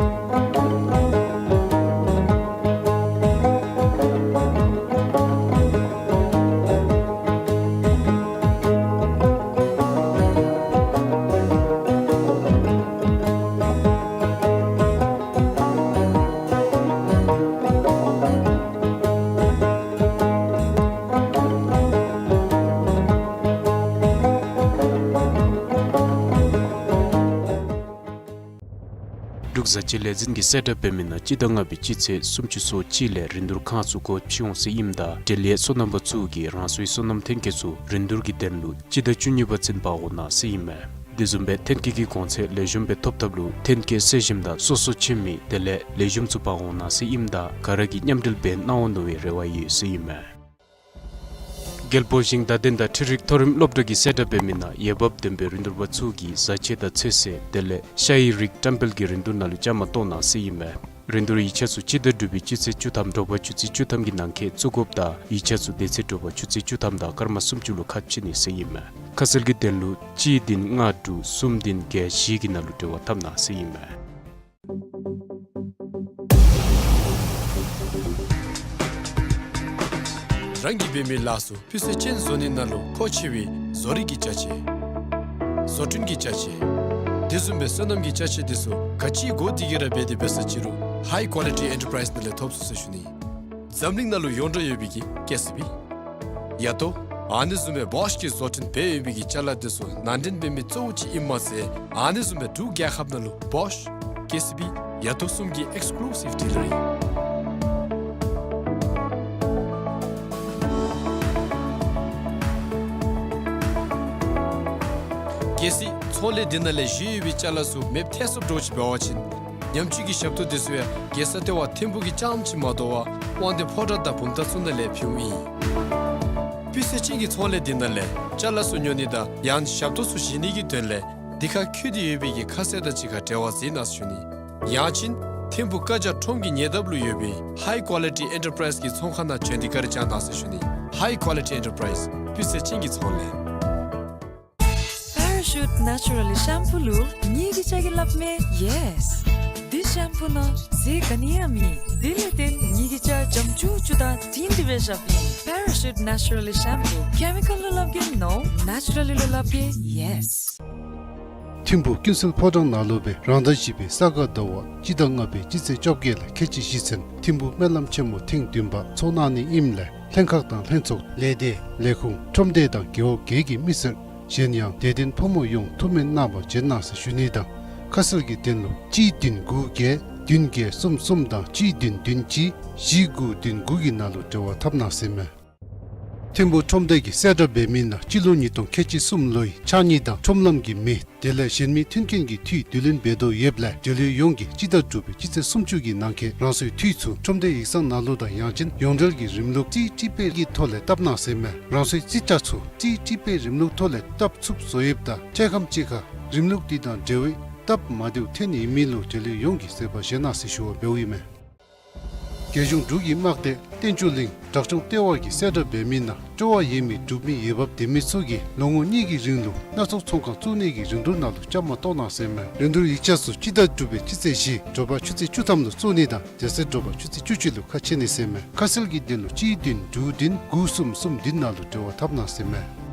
འབྲུག་བཟའ་ཆས་ལས་འཛིན་གྱིས་གསལ་བསྒྲགས་འབད་མི་ནང་སྤྱི་ཟླ་ལྔ་པའི་སྤྱི་ཚེས་སུམ་ཅུ་སོ་གཅིག་ལས་རིན་བསྡུར་ཁང་ཚུ་སྒོ་ཕྱེ་འོང་ཟེར་ཨིནམ་ད་འབྲེལ་ཡོད་སོ་ནམ་པ་ཚུ་གིས་རང་སོའི་སོ་ནམ་ཐོན་སྐྱེད་ཚུ་རིན་བསྡུར་གྱི་དོན་ལུ་སྤྱི་ཟླ་བཅུ་གཉིས་པ་ཚུན་འབག་འོང་གནང་ཟེར་ཨིན་མས། དེ་བཟུམ་སྦེ་ཐོན་སྐྱེད་ཀྱི་གོང་ཚད་ལེགས་ཤོམ་སྦེ་ཐོབ་ཐབས་ལུ་ཐོན་སྐྱེད་གསོ་ཞིམ་དང་སོ་སོ་ཁྱིམ་མི་དེ་ལས་ལེགས་ཤོམ་ཚུ་འབག་འོང་གནང་ཟེར་ཨིནམ་ད་ག་ར་གིས་མཉམ་འབྲེལ་འབད་གནང་འོང་མནོ་བའི་རེ་བ་ཡོད་ཟེར་ཨིན་མས། རྒྱལ་པོ་ཞིང་བདག་ལྡན་དང་འཕྲུལ་རིག་མཐོ་རིམ་སློབ་གྲྭ་གིས་གསལ་བསྒྲགས་འབད་མི་ནང་འོས་འབབ་ལྡན་པའི་རིན་བསྡུར་པ་ཚུ་གིས་བཟའ་ཆས་དང་ཚོད་བསྲེ་དེ་ལས་ཤ་ཡི་རིགས་བཀྲམ་སྤེལ་གྱི་རིན་བསྡུར་ནང་ལུ་བཅའ་མར་གཏོགས་གནང་ཟེར་ཨིན་མས། རིན་བསྡུར་ཡིག་ཆ་ཚུ་སྤྱི་ཟླ་དྲུག་པའི་སྤྱི་ཚེས་བཅུ་ཐམ་དྲོ་པ་ཆུ་ཚོད་བཅུ་ཐམ་གྱི་ནང་འཁོད་བཙུགས་དགོཔ་དང་ཡིག་ཆ་ཚུ་དེ་ཚེ་དྲོ་པ་ཆུ་ཚོད་བཅུ་ཐམ་དང་སྐར་མ་སུམ་ཅུ་ལུ་ཁ་ཕྱེ་ནི་ཟེར་ཨིན་མས། ཁ་གསལ་གྱི་དོན་ལུ་གཅིག་བདུན་ལྔ་དྲུག་གསུམ་བདུན་བརྒྱད་བཞི་གི་ནང་ལུ་འབྲེལ་བ་འཐབ་གནང་ཟེར་ཨིན་མས། རང་གིས་འབད་མི་ལཱ་ཚུ་སྤུས་ཚད་ཅན་བཟོ་ནི་ནང་ལུ་མཁོ་ཆེ་བའི་བཟོ་རིག་གི་ཅ་ཆས། བཟོ་སྐྲུན་གྱི་ཅ་ཆས། དེ་བཟུམ་སྦེ་སོ་ནམ་གྱི་ཅ་ཆས་དེ་ཚུ་ག་ཅི་དགོ་དེ་གིས་ར་འབད་དེ་འབད་ས་ཅི་རུང་High Quality Enterprise ནང་ལས་ཐོབ་ཚུགས་ཟེར་ཞུ་ནི། འཛམ་གླིང་ནང་ལུ་ཡོངས་གྲགས་ཡོད་པའི་གི་ཀེ་སི་བི། ཡ་ཏོ། ཨ་ནི་བཟུམ་སྦེ་བོཤ་གིས་བཟོ་སྐྲུན་འབད་ཡོད་པའི་གི་ཅ་ལ་དེ་ཚུ་ནང་འདྲེན་འབད་མི་གཙོ་བོ་ཅིག་ཨིནམ་མ་ཚད་ཨ་ནི་བཟུམ་སྦེ་འབྲུག་རྒྱལ་ཁབ་ནང་ལུ་བོཤ་ཀེ་སི་བི་ཡ་ཏོ་གསུམ་གྱི་ཨེགསི་ཀུ་ལུ་སིབ་ཌི་ལར་ཨིན། གལ་སྲིད་ཚོང་ལས་འདི་ནང་ལས་བཞེས་ཡོད་པའི་ཅ་ལ་ཚུ་མེདཔ་ཐལ་སོངམ་འདྲཝ་ཅིག་འབད་བ་ཅིན་ཉམས་བཅོས་ཀྱི་ཞབས་ཏོག་དེ་ཚུ་ཡང་རྒྱལ་ས་ལྟེ་བ་ཐིམ་ཕུག་གི་རྐྱངམ་ཅིག་མ་དོ་བར་དབང་འདུས་ཕོ་བྲང་དང་བུམ་ཐང་ཚུ་ནང་ལས་ཕུལཝ་ཨིན། སྤུས་ཚད་ཅན་གྱི་ཚོང་ལས་འདི་ནང་ལས་ཅ་ལ་ཚུ་ཉོ་ནི་དང་ཡང་ཞབས་ཏོག་ཚུ་བཞེས་ནི་གི་དོན་ལས་འདི་ཁར་བཀོད་དེ་ཡོད་པའི་གི་ཁ་གསལ་དང་གཅིག་ཁར་འབྲེལ་བ་མཛད་གནང་ཟེར་ཞུ་ནི། ཡང་ཅིན་ཐིམ་ཕུག་བཀའ་རྒྱ་ཁྲོམ་གྱི་ཉེ་འདབས་ལུ་ཡོད་པའི་High Quality Enterprise གི་ཚོང་ཁང་ནང་བྱོན་ཏེ་བཀའ་དྲིན་བསྐྱང་གནང་ཟེར་ཞུ་ནི། High Quality Enterprise སྤུས་ཚད་ཅན་གྱི་ཚོང་ལས། Parachute Naturally Shampoo ལུ་ངེ་གི་ཅ་གིས་སླབ་མས་ཡེས། འདི་ཤེམ་པུ་ནང་ཟས་ག་ནི་ཡང་མེད། དེ་ལས་བརྟེན་ངེ་གི་ཅ་འཇམ་ཅུག་ཅུ་དང་དྲིང་དྲི་སྦེ་ཤརཝ་ཨིན། Parachute Naturally Shampoo ཀེ་མི་ཀཱལ་ལུ་སླབ་གེ་no, naturally ལུ་སླབ་གེ་ཡེས། ཐིམ་ཕུག་ཀུན་གསལ་ཕོ་བྲང་ནང་ལུ་སྦེ་རང་ཟླ་བཞི་པའི་ས་ག་ཟླ་བ་སྤྱི་ཟླ་ལྔ་པའི་སྤྱི་ཚེས་བཅོ་བརྒྱད་ལས་ཁལ་གཅིག་བཞི་ཚུན་ཐིམ་ཕུག་སྨོན་ལམ་ཆེན་མོ་ཐེངས་བདུན་པ་ཚོགས་གནང་ནི་ཨིནམ་ལས་ལྷན་ཁག་དང་ལྷན་ཚོགས་ལས་སྡེ་ལས་ཁུངས་ཁྲོམ་སྡེ་དང་རྒེད་འོག་བརྒྱད་ཀྱི་མི་སེར་གཞན་ཡང་དད་ལྡན་ཕོ་མོ་ཡོངས་ཐུགས་སྨོན་གནང་བར་བྱོན་གནང་ཟེར་ཞུ་ནི་དང་ཁ་གསལ་གྱི་དོན་ལུ་གཅིག་བདུན་དགུ་བརྒྱད་བདུན་བརྒྱད་གསུམ་གསུམ་དང་གཅིག་བདུན་བདུན་གཅིག་བཞི་དགུ་བདུན་དགུ་གི་ནང་ལུ་འབྲེལ་བ་འཐབ་གནང་ཟེར་མས། ཐིམ་ཕུག་ཁྲོམ་སྡེ་གིས་གསལ་བསྒྲགས་འབད་མི་ནང་སྤྱི་ལོ་ཉིས་སྟོང་ཁལ་གཅིག་གསུམ་ལོའི་ཕྱགས་སྙིགས་དང་ཁྲོམ་ལམ་གྱི་མེ་དེ་ལས་གཞན་མི་མཐུན་རྐྱེན་གྱི་འཐུས་བསྡུ་ལེན་འབད་དོ་ཡོདཔ་ལས་འབྲེལ་ཡོད་ཡོངས་ཀྱིས་སྤྱི་ཟླ་དྲུག་པའི་སྤྱི་ཚེས་སུམ་ཅུ་གི་ནང་འཁོད་རང་སོའི་འཐུས་ཚུ་ཁྲོམ་སྡེ་ཡིག་ཚང་ནང་ལུ་དང་ཡང་ཅིན་ཡོངས་འབྲེལ་གྱི་རིམ་ལུགས་རྩིས་ཁྲི་པའི་གི་ཐོག་ལས་བཏབ་གནང་ཟེར་མས། རང་སོའི་རྩིས་ཁྲ་ཚུ་རྩིས་ཁྲི་པའི་རིམ་ལུགས་ཐོག་ལས་བཏབ་ཚུགསཔ་བཟོ་ཡོདཔ་ད་སྤྱོད་ཁམས་ཅིག་ཁར་རིམ་ལུགས་འདི་དང་འབྲེལ་བའི་སྟབས་མ་བདེཝ་ཐོན་ནི་ཨིན་མི་ལུ་འབྲེལ་ཡོད་ཡོངས་ཀྱིས་གཟིགས་པར་བཞེས་གནང་ཟེར་ཞུ་བ་འབདཝ་ཨིན་མས། རྒྱལ་གཞུང་འབྲུག་གི་དམག་སྡེ་བསྟན་འགྱུར་གླིང་བྲག་ཆུང་ལྟེ་བ་གིས་གསལ་བསྒྲགས་འབད་མི་ནང་སྤྲོ་བ་ཡོད་མི་འབྲུག་མི་འོས་འབབ་ལྡན་མི་ཚུ་གིས་ལོ་ངོ་གཉིས་ཀྱི་རིང་ལུ་སྣ་ཚོགས་ཚོང་ཁང་བཙུགས་ནི་གི་རིན་བསྡུར་ནང་ལུ་བཅའ་མར་གཏོགས་གནང་ཟེར་མས། རིན་བསྡུར་ཡིག་ཆ་ཚུ་སྤྱི་ཟླ་དྲུག་པའི་སྤྱི་ཚེས་བཞི་དྲོ་པ་ཆུ་ཚོད་བཅུ་ཐམ་ལུ་བཙུགས་ནི་དང་རྗེས་སུ་དྲོ་པ་ཆུ་ཚོད་བཅུ་གཅིག་ལུ་ཁ་ཕྱེ་ནི་ཟེར་མས། ཁ་གསལ་གྱི་དོན་ལུ་གཅིག་བདུན་དྲུག་བདུན་དགུ་གསུམ་གསུམ་བདུན་ནང་ལུ་འབྲེལ་བ་འཐབ་གནང་ཟེར་མས།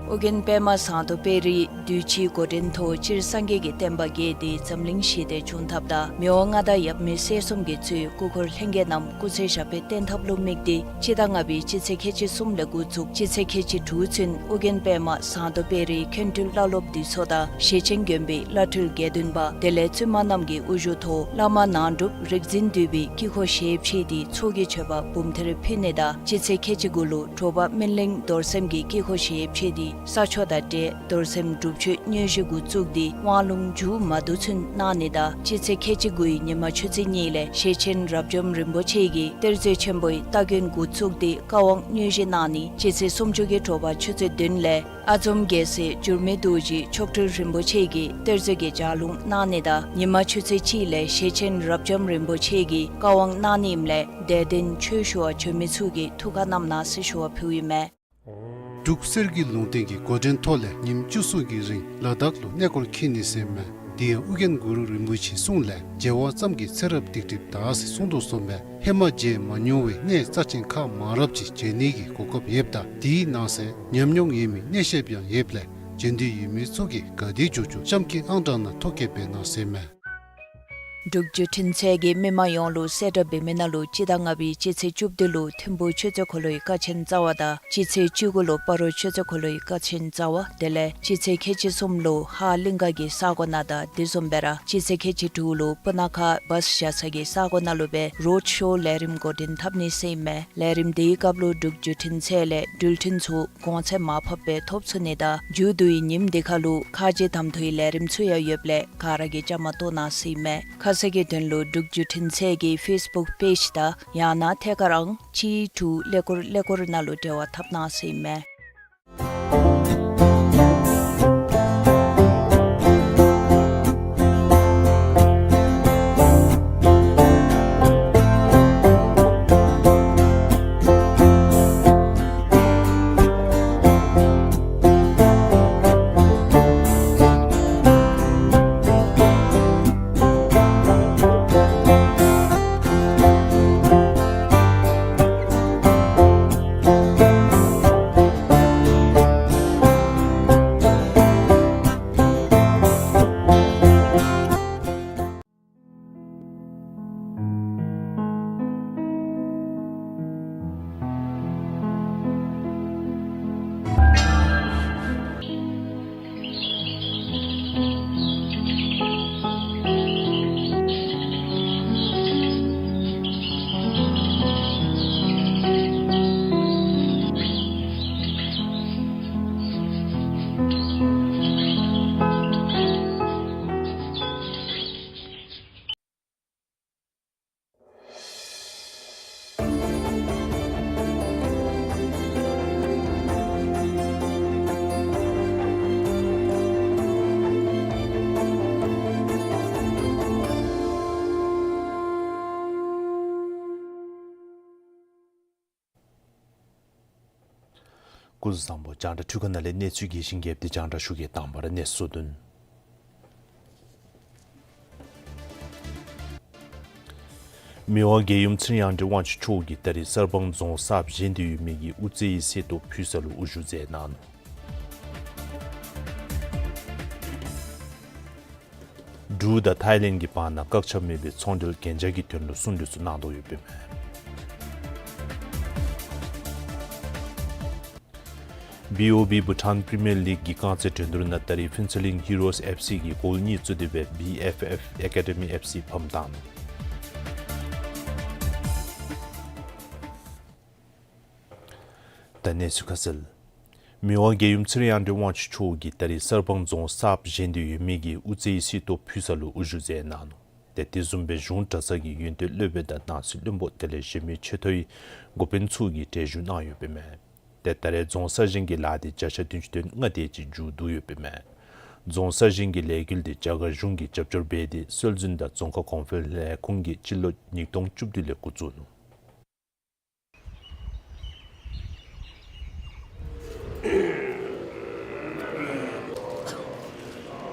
ཨོ་རྒྱན་པདྨ་ཟངས་མདོག་དཔལ་རིའི་དུས་ཅི་འགོ་འདྲེན་ཐོག་སྤྱིར་སངས་རྒྱས་ཀྱི་བསྟན་པ་རྒྱས་ཏེ་འཛམ་གླིང་ཞི་བདེ་འབྱུང་ཐབས་དང་མི་དབང་མངའ་བདག་ཡབ་མེས་སྲས་གསུམ་གྱིས་གཙོས་སྐུ་འཁོར་ལྷན་རྒྱས་རྣམས་སྐུ་ཚེ་ཞབས་པད་བརྟན་ཐབས་ལུ་དམིགས་ཏེ་སྤྱི་ཟླ་ལྔ་པའི་སྤྱི་ཚེས་ཁལ་གཅིག་གསུམ་ལས་འགོ་བཙུགས་སྤྱི་ཚེས་ཁལ་གཅིག་དྲུག་ཚུན་ཨོ་རྒྱན་པདྨ་ཟངས་མདོག་དཔལ་རིའི་མཁན་སྤྲུལ་བླ་སློབ་འདུས་ཚོགས་དང་ཞེ་ཆེན་དགོན་པའི་བླ་སྤྲུལ་དགེ་འདུན་པ་དེ་ལས་བཙུན་མ་རྣམས་ཀྱི་དབུ་བཞུགས་ཐོག་བླ་མ་ནང་སྒྲུབ་རིག་འཛིན་འདུས་པའི་དཀྱིལ་འཁོར་ཞལ་ཕྱེ་སྟེ་ཚོགས་ཀྱི་མཆོད་པ་འབུམ་ཐེར་ཕུལ་ནི་དང་སྤྱི་ཚེས་ཁལ་གཅིག་དགུ་ལུ་དྲོ་པ་སྨིན་གླིང་རྡོར་སེམས་ཀྱི་དཀྱིལ་འཁོར་ཞལ་ཕྱེ་སྟེ་ས་ཆོག་དང་འབྲེལ་རྡོར་སེམས་སྒྲུབ་མཆོད་དངོས་གཞི་འགོ་བཙུགས་ཏེ་དབང་ལུང་མཇུག་མ་བསྡུ་ཚུན་གནང་ནི་དང་སྤྱི་ཚེས་ཁལ་གཅིག་དགུའི་ཉི་མ་ཆུ་ཚོད་གཉིས་ལས་ཞེ་ཆེན་རབ་འབྱམས་རིན་པོ་ཆེ་གིས་གཏེར་མཛོད་ཆེན་པོའི་སྟ་གོན་འགོ་བཙུགས་ཏེ་བཀའ་དབང་དངོས་གཞི་གནང་ནི་སྤྱི་ཚེས་སུམ་ཅུ་གི་དྲོ་པ་ཆུ་ཚོད་བདུན་ལས་ཨ་འཛོམས་རྒྱལ་སྲས་འགྱུར་མེད་རྡོ་རྗེ་མཆོག་སྤྲུལ་རིན་པོ་ཆེ་གིས་གཏེར་མཛོད་ཀྱི་ལྗགས་ལུང་གནང་ནི་དང་ཉི་མ་ཆུ་ཚོད་གཅིག་ལས་ཞེ་ཆེན་རབ་འབྱམས་རིན་པོ་ཆེ་གིས་བཀའ་དབང་གནང་ནི་ཨིནམ་ལས་དད་ལྡན་ཆོས་ཞུ་བར་བྱོན་མི་ཚུ་གིས་ཐུགས་ཁར་བསྣམས་གནང་ཟེར་ཞུ་བ་ཕུལཝ་ཨིན་མས། འབྲུག་གསེར་གྱི་ལུང་བསྟན་གྱི་འགོ་འདྲེན་ཐོག་ལས་ཉིནམ་བཅུ་གསུམ་གྱི་རིང་ལ་དྭགས་ལུ་གནས་སྐོར་འཁྱིད་ནི་ཟེར་མས། དེ་ཡང་ཨོ་རྒྱན་གུ་རུ་རིན་པོ་ཆེའི་གསུང་ལས་མཇལ་བ་ཙམ་གྱིས་ཚེ་རབས་སྡིག་སྒྲིབ་དག་ཟེར་གསུངས་དོ་བཟུམ་སྦེ་ཧེ་མ་མཇལ་མ་མྱོང་བའི་གནས་རྩ་ཆེན་ཁག་མང་རབས་ཅིག་མཇལ་ནི་གི་གོ་སྐབས་ཡོདཔ་ད་དེའི་ནང་གསེས་ཉམས་མྱོང་ཡོད་མི་གནས་བཤདཔ་ཡང་ཡོདཔ་ལས་མཇལ་འདོད་ཡོད་མི་ཚུ་གིས་ག་དེ་མགྱོགས་མགྱོགས་གཤམ་གྱི་ཨང་གྲངས་ནང་ཐོ་བཀོད་འབད་གནང་ཟེར་མས། འབྲུག་བརྒྱུད་འཕྲིན་ཚད་ཀྱིས་མི་མང་ཡོངས་ལུ་གསལ་བསྒྲགས་འབད་མི་ནང་ལུ་སྤྱི་ཟླ་ལྔ་པའི་སྤྱི་ཚེས་བཅུ་བདུན་ལུ་ཐིམ་ཕུག་ཆོས་རྩེ་འཁོར་ལོའི་ཀ་ཆེན་རྩ་བ་དང་སྤྱི་ཚེས་བཅུ་དགུ་ལུ་སྤ་རོ་ཆོས་རྩེ་འཁོར་ལོའི་ཀ་ཆེན་རྩ་བ་དེ་ལས་སྤྱི་ཚེས་ཁལ་གཅིག་གསུམ་ལུ་ཧཱ་གླིང་ག་གི་ས་གོ་ནང་དང་དེ་བཟུམ་སྦེ་ར་སྤྱི་ཚེས་ཁལ་གཅིག་དྲུག་ལུ་སྤུ་ན་ཁ་བཱས་བཞག་ས་གི་ས་གོ་ནང་ལུ་སྦེ་རོཌ་ཤོ་ལས་རིམ་འགོ་འདྲེན་འཐབ་ནི་ཟེར་ཨིན་མས། ལས་རིམ་དེའི་སྐབས་ལུ་འབྲུག་བརྒྱུད་འཕྲིན་ཚད་ལས་འགྲུལ་འཕྲིན་ཚུ་གོང་ཚད་མར་ཕབ་སྦེ་ཐོབ་ཚུགས་ནི་དང་མཇུག་བསྡུ་བའི་ཉིནམ་དེ་ཁར་ལུ་ཁ་རྗེ་དམ་འཐུའི་ལས་རིམ་ཚུ་ཡང་ཡོདཔ་ལས་ག་ར་གིས་བཅའ་མར་གཏོགས་གནང་ཟེར་ཨིན་མས། ཁ་གསལ་གྱི་དོན་ལུ་འབྲུག་བརྒྱུད་འཕྲིན་ཚད་ཀྱི་ཕེསི་བུཀ་པེཇ་དང་ཡང་ན་ཐད་ཀར་ཨང་གཅིག་དྲུག་ཀླད་ཀོར་ཀླད་ཀོར་ནང་ལུ་འབྲེལ་བ་འཐབ་གནང་ཟེར་ཨིན་མས། སྐུ་གཟུགས་བཟང་པོ། རྒྱང་བསྒྲགས་འཕྲུལ་ཁང་ནང་ལས་གནས་ཚུལ་རྒྱས་ཤིང་རྒྱསཔ་འདི་རྒྱང་བསྒྲགས་ཞུ་གེ། དང་པ་ར་གནས་ཚུལ་དོན། མི་དབང་རྒྱལ་ཡུམ་ཚེ་རིང་དབང་འདུས་དབང་ཕྱུག་མཆོག་གིས་ད་རིས་གསར་སྤང་རྫོང་གསརཔ་བཞེངས་ཏེ་ཡོད་མི་གི་དབུ་རྩེ་ཡི་གསེར་ཏོག་ཕུལ་ས་ལུ་དབུ་བཞུགས་མཛད་གནང་ནུག། འབྲུག་དང་ཐའི་ལེནཌ་གྱི་བར་ན་བཀག་ཆ་མེད་པའི་ཚོང་འབྲེལ་གན་རྒྱ་གི་དོན་ལུ་གསུང་གྲོས་ཚུ་གནང་དོ་ཡོདཔ་ཨིན་མས། བི་ཨོ་བི་བྷུ་ཊཱན་པི་རི་མི་ཡར་ལིག་གི་རྐང་རྩེད་འགྲན་བསྡུར་ནང་ད་རིས་ཕུན་ཚོགས་གླིང་ཧི་རོས་ཨེཕ་སི་གིས་གོལ་གཉིས་བཙུགས་ཏེ་སྦེ་བི་ཨེཕ་ཨེཕ་ཨེ་ཀ་ཌི་མི་ཨེཕ་སི་ཕམ་བཏང་ནུག། ད་གནས་ཚུལ་ཁ་གསལ། མི་དབང་རྒྱལ་ཡུམ་ཚེ་རིང་དབང་ཕྱུག་མཆོག་གིས་ད་རིས་གསར་སྤང་རྫོང་གསརཔ་བཞེངས་ཏེ་ཡོད་མི་གི་དབུ་རྩེའི་གསོལ་ཏོག་ཕུལ་ས་ལུ་དབུ་བཞུགས་མཛད་གནང་ནུག། ཏེ་དེ་བཟུམ་སྦེ་གཞུང་གྲྭ་ཚང་གི་ཡོན་ཏན་སློབ་དཔོན་དང་ནང་སྲིད་བློན་པོ་དེ་ལས་གཞན་མི་ཆེ་མཐོའི་འགོ་དཔོན་ཚུ་གིས་གྲལ་བཞུགས་གནང་ཡོདཔ་ཨིན་མས། ཏེ་ད་རེས་རྫོང་གསར་བཞེངས་ཀྱི་ལཱ་འདི་བརྒྱ་ཆ་བདུན་ཅུ་དོན་ལྔ་དེ་ཅིག་མཇུག་བསྡུ་ཡོདཔ་ཨིན་མས། རྫོང་གསར་བཞེངས་ཀྱི་ལས་འགུལ་འདི་རྒྱ་གར་གཞུང་གིས་རྒྱབ་སྐྱོར་འབད་དེ་སྲོལ་འཛིན་དང་རྫོང་ཁ་གོང་འཕེལ་ལས་ཁུངས་ཀྱིས་སྤྱི་ལོ་ཉིས་སྟོང་བཅུ་བདུན་ལས་འགོ་བཙུགས་ནུག།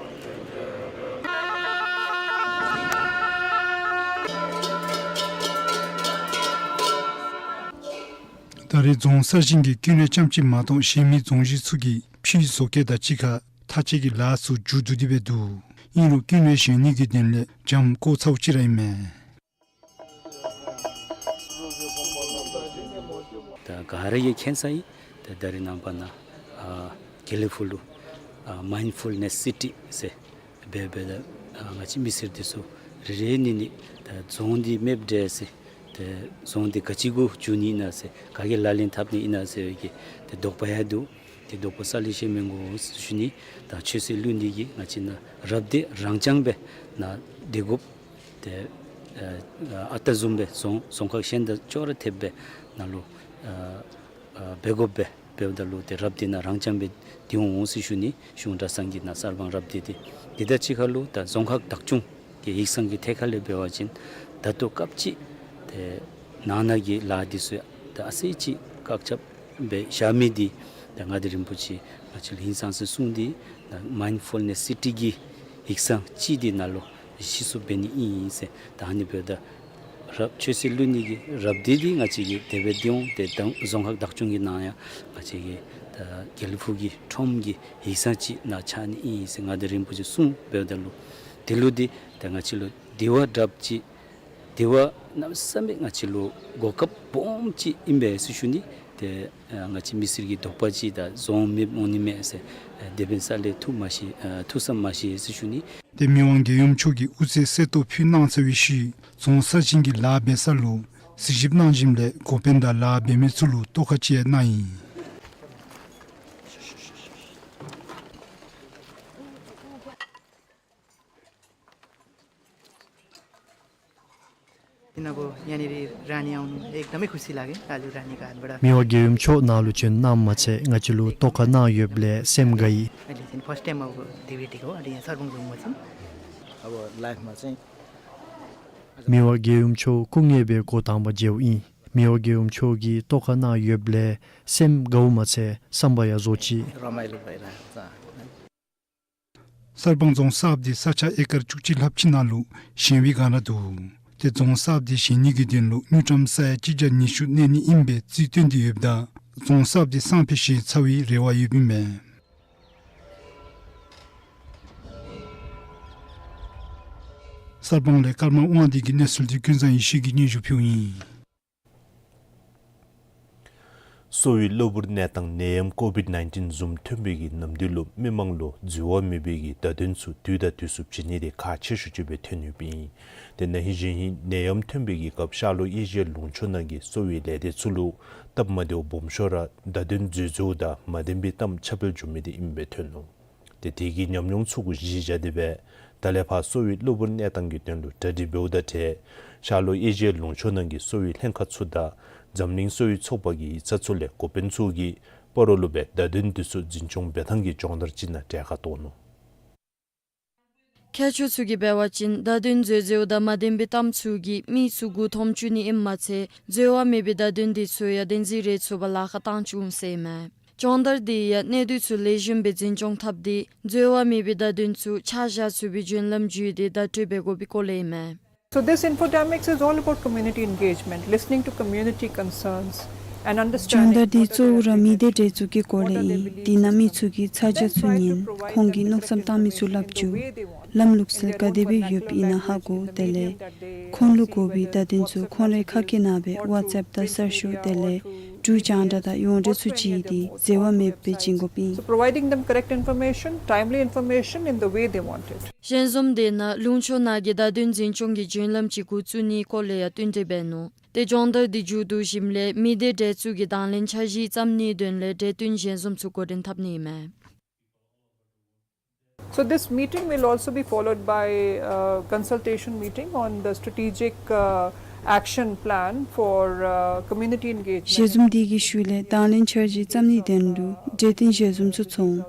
ད་རེས་རྫོང་གསར་བཞེངས་ཀྱི་ཀུན་གླེང་རྐྱངམ་གཅིག་མ་གཏོགས་གཞན་མི་རྫོང་གཞི་ཚུ་གིས་ཕྱིའི་བཟོ་བཀོད་དང་གཅིག་ཁར་མཐའ་དཔྱད་ཀྱི་ལཱ་ཚུ་མཇུག་བསྡུ་སྟེ་སྦེ་འདུག། ཨིན་རུང་ཀུན་གླེང་བཞེངས་ནི་གི་དོན་ལས་འགྱམ་བཀོ་ཚརཝ་ཅིག་ར་ཨིན་མས། ད་ག་ར་གིས་མཁྱེན་ས་ཨིན། ད་ད་རེས་ནངས་པ་ནཱ་ཨ་དགེ་ལེགས་ཕུག་ལུ་ཨ་མའིནཌ་ཕུལ་ནེསི་སི་ཊི་ཟེར་འབད་འབདཝ་ད་ཨ་ང་བཅས་མི་སེར་འདི་ཚུ་རེ་རེ་གཉིས་གཉིས་ད་རྫོང་འདི་མེདཔ་འདྲས་ཟེར། ད་རྫོང་འདི་ག་ཅི་གུ་འགྱུར་ནི་ཨིན་ན་ཟེར། ག་གིས་ལག་ལེན་འཐབ་ནི་ཨིན་ན་ཟེར་བའི་གི་ད་དོགས་པ་ཡང་འདུག། ད་དོགས་པ་སལ་ལེ་ཤ་མི་དགོ་ཟེར་ཞུ་ནི། ད་ཆོས་སྲིད་ལུགས་གཉིས་ཀྱི་ང་བཅས་ནཱ་རབ་སྡེ་རང་རྐྱང་སྦེ་ནཱ་སྡོད་དགོཔ། ཏེ་ཨ་ཨ་རྟག་བཟུམ་སྦེ་རྫོང་རྫོང་ཁག་གཞན་དང་ཅོག་ར་འཐདཔ་སྦེ་ནཱ་ལུ་ཨ་ཨ་འབད་དགོཔ་སྦེ་འབདཝ་ད་ལུ་ཏེ་རབ་སྡེ་ནང་རང་རྐྱང་སྦེ་སྡོད་འོང་ཟེར་ཞུ་ནི། གཞུང་གྲྭ་ཚང་གི་ནཱ་གསར་སྤང་རབ་སྡེ་འདི། དེ་དང་གཅིག་ཁར་ལུ་ད་རྫོང་ཁག་བདག་སྐྱོང་གི་ཡིག་ཚང་གི་ཐད་ཁ་ལས་འབད་བ་ཅིན་ད་ལྟོ་སྐབས་ཅིག་ཏེ་ནང་ན་གི་ལཱ་འདི་ཚུ་ཡང་ད་ཨ་ཙི་ཅིག་བཀག་ཆ་སྦེ་བཞག་མི་འདི་ད་མངའ་བདག་རིན་པོ་ཆེ་ང་བཅས་ལུ་ཧིང་སངས་ས་གསུངས་ཏེ་ནཱ་མའིནཌ་ཕུལ་ནེསི་སི་ཊི་གི་ཡིག་ཚང་ཅིག་འདི་ནཱ་ལུ་གཞི་བཙུགས་འབད་ནི་ཨིན་ཟེར། ད་ཨ་ནི་འབདཝ་ད་རབ་ཆོས་སྲིད་ལུགས་གཉིས་ཀྱི་རབ་སྡེ་འདི་ང་བཅས་ཀྱིས་དེ་སྦེ་སྡོད་འོང་། ཏེ་ད་རྫོང་ཁག་བདག་སྐྱོང་གི་ནང་ཡང་ང་བཅས་ཀྱི་ད་དགེ་ལེགས་ཕུག་གི་ཁྲོམ་གྱི་ཡིག་ཚང་ཅིག་ནཱ་ཆགས་ནི་ཨིན་ཟེར་མངའ་བདག་རིན་པོ་ཆེ་གསུངས་འབདཝ་ད་ལུ་དེ་ལུ་འདི་ད་ང་བཅས་ལུ་དེ་བ་དྲགཔ་ཅིག་དེ་བ་གནམ་མེད་ས་མེད་ང་བཅས་ལུ་གོ་སྐབས་སྦོམ་ཅིག་ཨིན་པས་ཟེར་ཞུ་ནི། ཏེ་ཨ་ང་བཅས་མི་སེར་གྱི་དོགས་པ་ཅིག་ད་རྫོང་མེདཔ་འོང་ནི་མས་ཟེར་ཨ་དེ་སྦེ་སལ་ལེ་ཐུགས་མ་ཤེས་ཨ་ཐུགས་བསམ་མ་ཤེས་ཟེར་ཞུ་ནི། ཏེ་མི་དབང་རྒྱལ་ཡུམ་མཆོག་གིས་དབུ་རྩེ་གསོལ་ཏོག་ཕུལ་གནང་ཚར་བའི་ཤུལ་རྫོང་གསར་བཞེངས་ཀྱི་ལཱ་འབད་ས་ལུ་གཟིགས་ཞིབ་གནང་ཞིནམ་ལས་འགོ་དཔོན་དང་ལཱ་འབད་མི་ཚུ་ལུ་ཏོག་ཁ་ཅིག་གནང་ཡི། इन अब यहाँनिर रहने आउनु एकदमै खुसी लाग्यो। आज रहने का हातबाट। མི་དབང་རྒྱལ་ཡུམ་མཆོག་ནཱ་ལུ་བྱོན་གནངམ་མ་ཚད་ང་བཅས་ལུ་ཏོག་ཁ་གནང་ཡོདཔ་ལས་སེམས་དགའ་ཡི། मैले चाहिँ फर्स्ट टाइम अब देवीटीको, अहिले यहाँ सर्वङ रुममा चाहिँ। अब लाइफमा चाहिँ མི་དབང་རྒྱལ་ཡུམ་མཆོག་སྐུ་ངལ་སྦེ་འགོ་དང་པ་མཇལཝ་ཨིན། མི་དབང་རྒྱལ་ཡུམ་མཆོག་གིས་ཏོག་ཁ་གནང་ཡོདཔ་ལས་སེམས་དགའཝ་མ་ཚད་བསམ་པ་ཡང་རྫོགས་ཅི། रमाइलो भइरहेको छ। གསར་སྤང་རྫོང་གསརཔ་འདི་ས་ཆ་ཨེ་ཀར་བཅུ་གཅིག་ལྷགཔ་ཅིག་ནང་ལུ་བཞེངས་པའི་སྒང་ར་འདུག། ཏེ་རྫོང་གསརཔ་འདི་བཞེངས་ནི་གི་དོན་ལུ་དངུལ་ཀྲམ་ས་ཡ་གཅིག་བརྒྱ་ཉི་ཤུ་གནས་ནི་ཨིན་པའི་རྩིས་སྟོན་ཏེ་ཡོདཔ་ད་རྫོང་གསརཔ་འདི་སང་ཕོད་བཞེངས་ཚར་བའི་རེ་བ་ཡོདཔ་ཨིན་མས། གསར་སྤང་ལས་ཀརྨ་དབང་འདུས་ཀྱི་གནས་ཚུལ་འདི་ཀུན་བཟང་ཡེ་ཤེས་ཀྱིས་སྙན་ཞུ་ཕུལཝ་ཨིན། གསོ་བའི་གློ་བུར་གནས་སྟངས་ནད་ཡམས་ཀོ་བིཌ་ནའིན་ཊིན་བཟུམ་ཐོན་པའི་གི་ནམ་དུས་ལུ་མི་མང་ལུ་འཛོལ་བ་མེད་པའི་གི་བརྡ་དོན་ཚུ་དུས་དང་དུས་སུ་བྱིན་ནི་དེ་ཁག་ཆེ་ཤོས་ཅིག་སྦེ་ཐོན་ཡོདཔ་ཨིན། ཏེ་ན་ཧིང་གཞེས་ཧིང་ནད་ཡམས་ཐོན་པའི་གི་སྐབས་ཤར་ལྷོ་ཨེ་ཤི་ཡའི་ལུང་ཕྱོགས་ནང་གི་གསོ་བའི་ལས་སྡེ་ཚུ་ལུ་སྟབས་མ་བདེཝ་སྦོམ་ཤོས་ར་བརྡ་དོན་འཛོལ་འཛོལཝ་དང་མ་བདེན་པའི་གཏམ་ཁྱབ་སྤེལ་འགྱོ་མི་དེ་ཨིནམ་སྦེ་ཐོན་ནུག། ཏེ་དེ་གི་ཉམས་མྱོང་ཚུ་གུ་གཞི་བཞག་སྟེ་སྦེ་ད་ལས་ཕར་གསོ་བའི་གློ་བུར་གནས་སྟངས་ཀྱི་དོན་ལུ་གྲ་སྒྲིག་འབདཝ་དང་འབྲེལ་ཤར་ལྷོ་ཨེ་ཤི་ཡའི་ལུང་ཕྱོགས་ནང་གི་གསོ་བའི་ལྷན་ཁག་ཚུ་དང་འཛམ་གླིང་གསོ་བའི་ཚོགས་པ་གི་ཡིག་ཚང་ཚུ་ལས་འགོ་དཔོན་ཚུ་གིས་སྤ་རོ་ལུ་སྦེ་བརྡ་དོན་འདི་ཚུ་འཛིན་སྐྱོང་འབད་ཐངས་ཀྱི་སྦྱོང་བརྡར་ཅིག་ནང་གྲལ་ཁར་གཏོགས་ནུག། མཁས་མཆོག་ཚུ་གིས་འབད་བ་ཅིན་བརྡ་དོན་འཛོལ་འཛོལཝ་དང་མ་བདེན་པའི་གཏམ་ཚུ་གིས་མི་ཚུ་མགུ་འཐོམ་བཅུག་ནི་ཨིནམ་མ་ཚད་འཛོལ་བ་མེད་པའི་བརྡ་དོན་འདི་ཚུ་ཡང་བདེན་འཛིན་རེ་ཚུགས་པར་ལཱ་ཁག་བཏང་བཅུག་འོང་ཟེར་ཨིན་མས། སྦྱོང་བརྡར་འདི་ཡང་གནས་སྡུད་ཚུ་ལེགས་ཤོམ་སྦེ་འཛིན་སྐྱོང་འཐབ་སྟེ་འཛོལ་བ་མེད་པའི་བརྡ་དོན་ཚུ་ཆ་བཞག་ཚུགས་པའི་བརྒྱུད་ལམ་བརྒྱུད་དེ་བརྡ་སྤྲོད་འབད་དགོ་པའི་སྐོར་ལས་ཨིན་མས། So this infodemics is all about community engagement, listening to community concerns, སྦྱོང་བརྡར་འདི་གཙོ་བོ་ར་མི་སྡེ་གྲལ་ཚུད་ཀྱི་སྐོར་ལས་ཨིན། དེ་ནང་མི་ཚུ་གིས་ཚ་གྱང་ཚུ་ཉན། ཁོང་གིས་མནོ་བསམ་བཏང་མི་ཚུ་ལབ་བཅུག། ལམ་ལུགས་སྲོལ་ག་དེ་སྦེ་ཡོདཔ་ཨིན་ན་ཧ་གོ། དེ་ལས་ཁོང་ལུ་དགོ་པའི་བརྡ་དོན་ཚུ་ཁོང་རའི་ཁ་སྐད་ནང་སྦེ་ཝཊས་ཨེཔ་དང་གསར་ཤོག་དེ་ལས་འབྲུག་རྒྱང་བསྒྲགས་དང་ཡོངས་འབྲེལ་ཚུ་བྱིན་ཏེ་འཛོལ་བ་མེདཔ་སྦེ་བྱིན་དགོཔ་ཨིན། So providing them correct information, timely information in the way they want it. ཞལ་འཛོམས་དེ་ནང་ལུང་ཕྱོགས་ནང་གི་བརྡ་དོན་འཛིན་སྐྱོང་གི་བརྒྱུད་ལམ་ཅིག་འགོ་བཙུགས་ནིའི་སྐོར་ལས་ཡང་བསྟུན་གྲོས་འབད་ནུག། ཏེ་སྦྱོང་བརྡར་འདི་མཇུག་བསྡུ་ཞིནམ་ལས་མི་སྡེ་གྲལ་ཚུད་ཀྱི་དང་ལེན་འཆར་གཞི་བརྩམ་ནིའི་དོན་ལས་གྲོས་བསྟུན་ཞལ་འཛོམས་ཚུ་འགོ་འདྲེན་འཐབ་ནི་ཨིན་མས། So this meeting will also be followed by a consultation meeting on the strategic, uh, action plan for, uh, community engagement. ཞལ་འཛོམས་འདི་གི་ཤུལ་ལས་དང་ལེན་འཆར་གཞི་བརྩམ་ནིའི་དོན་ལུ་གྲོས་བསྟུན་ཞལ་འཛོམས་ཚུ་ཚོགས་འོང་།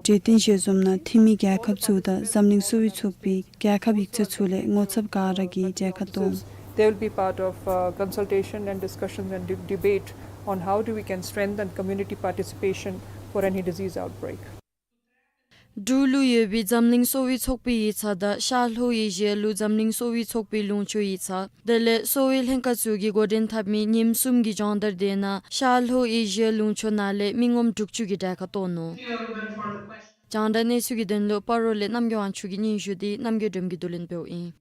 གྲོས་བསྟུན་ཞལ་འཛོམས་ནང་འཐུས་མི་རྒྱལ་ཁབ་ཚུ་དང་འཛམ་གླིང་གསོ་བའི་ཚོགས་པའི་རྒྱལ་ཁབ་ཡིག་ཚང་ཚུ་ལས་ངོ་ཚབ་ག་ར་གིས་གྲལ་ཁར་གཏོགས་འོང་། They will be part of, uh, consultation and discussions and de- debate on how do we can strengthen community participation for any disease outbreak. འབྲུག་ལུ་ཡོད་པའི་འཛམ་གླིང་གསོ་བའི་ཚོགས་པའི་ཡིག་ཚང་དང་ཤར་ལྷོ་ཨེ་ཤི་ཡ་ལུ་འཛམ་གླིང་གསོ་བའི་ཚོགས་པའི་ལུང་ཕྱོགས་ཡིག་ཚང་དེ་ལས་གསོ་བའི་ལྷན་ཁག་ཚུ་གིས་འགོ་འདྲེན་འཐབ་མི་ཉིནམ་གསུམ་གྱི་སྦྱོང་བརྡར་དེ་ནང་ཤར་ལྷོ་ཨེ་ཤི་ཡ་ལུང་ཕྱོགས་ནང་ལས་མི་ངོམ་དྲུག་ཅུ་གིས་གྲལ་ཁར་གཏོགས་ནུག། རྒྱང་བསྒྲགས་གནས་ཚུལ་གྱི་དོན་ལུ་སྤ་རོ་ལས་རྣམ་རྒྱལ་དབང་ཕྱུག་གི་སྙན་ཞུ་འདི་རྣམ་རྒྱལ་སྒྲོལམ་གྱིས་བསྡུ་ལེན་འབདཝ་ཨིན།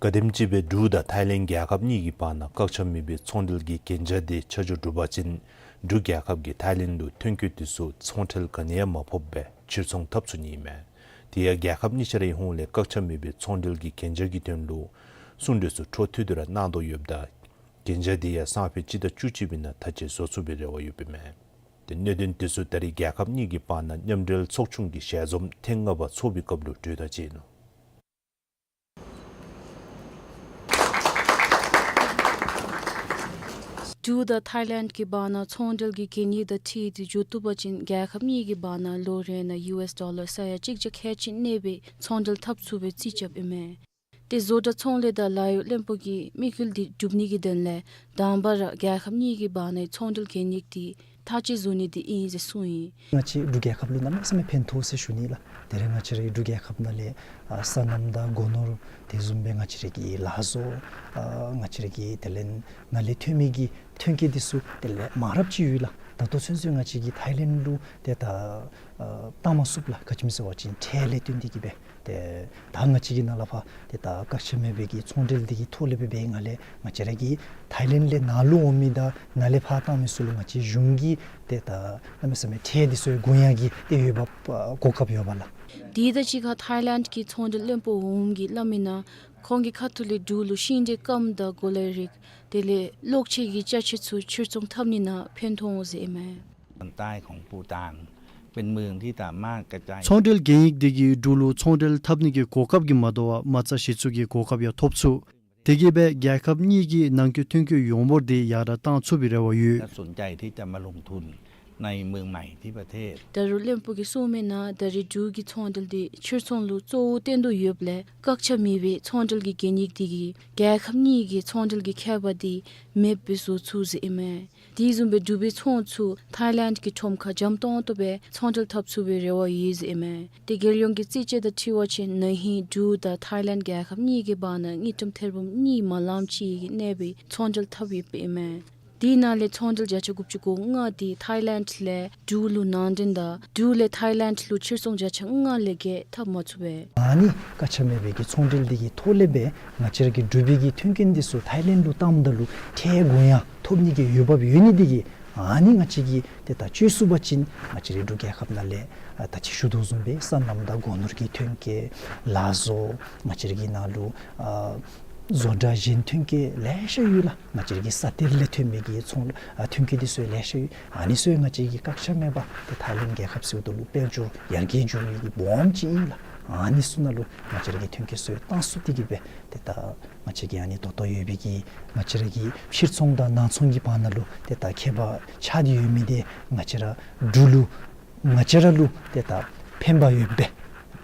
ག་དེམ་ཅིག་སྦེ་འབྲུག་དང་ཐའི་ལེནཌ་རྒྱལ་ཁབ་གཉིས་ཀྱི་བར་ན་བཀག་ཆ་མེད་པའི་ཚོང་འབྲེལ་གྱི་གན་རྒྱ་དེ་ཆ་འཇོག་གྲུབ་པ་ཅིན་འབྲུག་རྒྱལ་ཁབ་ཀྱིས་ཐའི་ལེནཌ་ལུ་ཐོན་སྐྱེད་དེ་ཚུ་ཚོང་ཁྲལ་ག་ནི་ཡང་མ་ཕོགཔ་སྦེ་ཕྱིར་ཚོང་འཐབ་ཚུགས་ནི་ཨིན་མས། དེ་ཡང་རྒྱལ་ཁབ་གཉིས་ཆ་རའི་ཧོངས་ལས་བཀག་ཆ་མེད་པའི་ཚོང་འབྲེལ་གྱི་གན་རྒྱ་གི་དོན་ལུ་གསུང་གྲོས་ཚུ་འཕྲོ་མཐུད་དེ་ར་གནང་དོ་ཡོདཔ་ད་གན་རྒྱ་དེ་ཡང་སང་ཕོད་སྤྱི་ཟླ་བཅུ་གཅིག་པའི་ནང་མཐའ་དཔྱད་བཟོ་ཚུགས་པའི་རེ་བ་ཡོདཔ་ཨིན་མས། ཏེ་གནད་དོན་དེ་ཚུ་ད་རེས་རྒྱལ་ཁབ་གཉིས་ཀྱི་བར་ན་མཉམ་འབྲེལ་ཚོགས་ཆུང་གི་ཞལ་འཛོམས་ཐེངས་ལྔ་པ་ཚོགས་པའི་སྐབས་ལུ་གྲོས་ཐག་བཅད་ནུག། འབྲུག་དང་ཐའི་ལེནཌ་གི་བར་ན་ཚོང་འབྲེལ་གྱི་གན་ཡིག་དང་འཁྲིལ་ཏེ་མཇུག་བསྡུ་བ་ཅིན་རྒྱལ་ཁབ་གཉིས་ཀྱི་བར་ན་ལོ་རེ་ནང་ཡུ་ཨེསི་ཌོ་ལར་ས་ཡ་གཅིག་བརྒྱ་ཁལ་གཅིག་གནས་པའི་ཚོང་འབྲེལ་འཐབ་ཚུགས་པའི་རྩིས་རྐྱབ་ཨིན་མས། ཏེ་བཟོ་གྲྭ་ཚོང་ལས་དང་ལཱ་གཡོག་བློན་པོ་གིས་དམིགས་ཡུལ་འདི་སྒྲུབ་ནི་གི་དོན་ལས་དང་པ་ར་རྒྱལ་ཁབ་གཉིས་ཀྱི་བར་ན་ཚོང་འབྲེལ་གན་ཡིག་འདི་ཐག་བཅད་བཟོ་ནི་འདི་ཨིན་ཟེར་གསུངས་ཡི། ང་བཅས་འབྲུག་རྒྱལ་ཁབ་ལུ་གནམ་མེད་ས་མེད་ཕན་ཐོགས་ཟེར་ཞུ་ནི་ལགས། དེ་ར་ང་བཅས་རའི་འབྲུག་རྒྱལ་ཁབ་ནང་ལས་ཨ་སོ་ནམ་དང་སྒོ་ནོར་དེ་བཟུམ་སྦེ་ང་བཅས་རའི་གི་ལག་བཟོ་ཨ་ང་བཅས་རའི་གི་དེ་ལས་ནཱ་ལས་ཐོན་མི་གི་ཐོན་སྐྱེད་དེ་ཚུ་དེ་ལས་མང་རབས་ཅིག་ཡོད་ལགས། ད་ལྟོ་ཚུན་ཚོད་ང་བཅས་ཀྱིས་ཐའི་ལེནཌ་ལུ་ཏེ་ད་ཨ་བཏང་མ་ཚུགསཔ་ལགས། ག་ཅི་སྨོ་ཟེར་བ་ཅིན་ཁྲལ་ལས་བརྟེན་ཏེ་གིས་སྦེ། ཏེ་ད་ང་བཅས་ཀྱིས་ནཱ་ལས་ཕར་ཏེ་ད་བཀག་ཆ་མེད་པའི་གི་ཚོང་འབྲེལ་འདི་གི་ཐོག་ལས་སྦེ་འབད་བའི་སྒང་ལས་ང་བཅས་ར་གི་ཐའི་ལེནཌ་ལས་ནཱ་ལུ་འོང་མི་དང་ནཱ་ལས་ཕར་བཏང་མི་ཚུ་ལུ་ང་བཅས་གཞུང་གིས་ཏེ་ད་གནམ་མེད་ས་མེད་ཁྲལ་འདི་ཚུ་དགོ་ཡང་གི་ཏེ་འོས་འབབ་ཨ་གོ་སྐབས་ཡོདཔ་ལགས། དེ་དང་གཅིག་ཁར་ཐའི་ལེནཌ་གི་ཚོང་འབྲེལ་བློན་པོ་འོགམ་གིས་སླབ་མི་ནང་ཁོང་གི་ཁ་ཐུག་ལས་འབྲུག་ལུ་ཤིང་འབྲས་སྐམ་དང་གོ་ལའི་རིགས་དེ་ལས་གློག་ཆས་ཀྱི་ཅ་ཆས་ཚུ་ཕྱིར་ཚོང་འཐབ་ནི་ནང་ཕན་ཐོགས་འོང་ཟེར་ཨིན་མས། ตอนใต้ของปูตาน เป็นเมืองที่สามารถกระจาย ཚོང་འབྲེལ་གན་ཡིག་འདི་གིས་འབྲུག་ལུ་ཚོང་འབྲེལ་འཐབ་ནི་གི་གོ་སྐབས་ཀྱིས་མ་དོ་བར་མ་རྩ་གཞི་བཙུགས་ཀྱི་གོ་སྐབས་ཡང་ཐོབ་ཚུགས། དེ་གིས་སྦེ་རྒྱལ་ཁབ་གཉིས་ཀྱི་ནང་འཁོད་ཐོན་སྐྱེད་ཡོངས་འབོར་དེ་ཡར་དྲག་བཏང་ཚུགས་པའི་རེ་བ་ཡོད། และสนใจที่จะมาลงทุนในเมืองใหม่ที่ประเทศ ད་རུང་བློན་པོ་གིས་གསུངས་མི་ནང་ད་རེས་འབྲུག་གི་ཚོང་འབྲེལ་འདི་ཕྱིར་ཚོང་ལུ་གཙོ་བོ་བཏོན་དོ་ཡོདཔ་ལས་བཀག་ཆ་མེད་པའི་ཚོང་འབྲེལ་གྱི་གན་ཡིག་འདི་གིས་རྒྱལ་ཁབ་གཉིས་ཀྱི་ཚོང་འབྲེལ་གྱི་ཁྱད་པར་འདི་མེདཔ་སྦེ་བཟོ་ཚུགས་ཟེར་ཨིན་མས། དེ་བཟུམ་སྦེ་འབྲུག་པའི་ཚོང་ཚུ་ཐའི་ལེནཌ་གི་ཁྲོམ་ཁར་འཇམ་ཏོང་ཏོ་སྦེ་ཚོང་འབྲེལ་འཐབ་ཚུགས་པའི་རེ་བ་ཡོད་ཟེར་ཨིན་མས། ཏེ་རྒྱལ་ཡོངས་ཀྱི་རྩིས་དཔྱད་དང་འཁྲིལ་བ་ཅིན་ན་ཧིང་འབྲུག་དང་ཐའི་ལེནཌ་རྒྱལ་ཁབ་གཉིས་ཀྱི་བར་ན་དངུལ་ཀྲམ་ཐེར་འབུམ་གཉིས་མ་ལངམ་ཅིག་གི་གནས་པའི་ཚོང་འབྲེལ་འཐབ་ཡོདཔ་ཨིན་མས། དེ་ནང་ལས་ཚོང་འབྲེལ་བརྒྱ་ཆ་དགུ་བཅུ་གོ་ལྔ་དེ་ཐའི་ལེནཌ་ལས་འབྲུག་ལུ་ནང་འདྲེན་དང་འབྲུག་ལས་ཐའི་ལེནཌ་ལུ་ཕྱིར་ཚོང་བརྒྱ་ཆ་ལྔ་ལས་བརྒལ་འཐབ་མ་ཚུགས་པས། ཨ་ནི་བཀག་ཆ་མེད་པའི་གི་ཚོང་འབྲེལ་འདི་གི་ཐོག་ལས་སྦེ་ང་བཅས་ར་གི་འབྲུག་པའི་གི་ཐོན་སྐྱེད་འདི་ཚུ་ཐའི་ལེནཌ་ལུ་བཏངམ་ད་ལུ་ཁྲལ་དགོ་ཡང་ཐོབ་ནི་གི་འོས་འབབ་ཡོད་ནི་འདི་གིས་ཨ་ནི་ང་བཅས་ཀྱིས་ཏེ་ད་སྤྱོད་ཚུགས་པ་ཅིན་ང་བཅས་རའི་འབྲུག་རྒྱལ་ཁབ་ནང་ལས་ཨ་ད་ཅི་ཞུ་དོ་བཟུམ་སྦེ་སོ་ནམ་དང་སྒོ་ནོར་གྱི་ཐོན་སྐྱེད་ལག་བཟོ་ང་བཅས་ར་གི་ནང་ལུ་ཨ་བཟོ་གྲྭ་གཞན་ཐོན་སྐྱེད་ལེ་ཤ་ཡོད་ལགས། ང་བཅས་ར་གི་ས་གཏེར་ལས་ཐོན་མི་གི་ཚོང་ཨ་ཐོན་སྐྱེད་འདི་ཚུ་ལེ་ཤ་ཡོད། ཨ་ནི་ཚུ་ང་བཅས་ཀྱིས་བཀག་ཆ་མེད་པར་ཏེ་ཐའི་ལེནཌ་རྒྱལ་ཁབ་ཟེརཝ་ད་ལུ་དཔལ་འབྱོར་ཡར་རྒྱས་འགྱོ་མི་གི་སྦོམ་ཅིག་ཨིན་ལགས། ཨ་ནི་ཚུ་ནང་ལུ་ང་བཅས་ར་གི་ཐོན་སྐྱེད་ཚུ་བཏང་ཚུགས་ཏེ་གིས་སྦེ་ཏེ་ད་ང་བཅས་ཀྱི་ཨ་ནི་ད་ལྟོ་ཡོད་པའི་གི་ང་བཅས་ར་གི་ཕྱིར་ཚོང་དང་ནང་ཚོང་གི་བར་ན་ལུ་ཏེ་ད་ཁྱད་པར་ཆགས་ཏེ་ཡོད་མི་འདི་ང་བཅས་ར་འབྲུག་ལུ་ང་བཅས་ར་ལུ་ཏེ་ད་ཕན་པ་ཡོདཔ་སྦེ་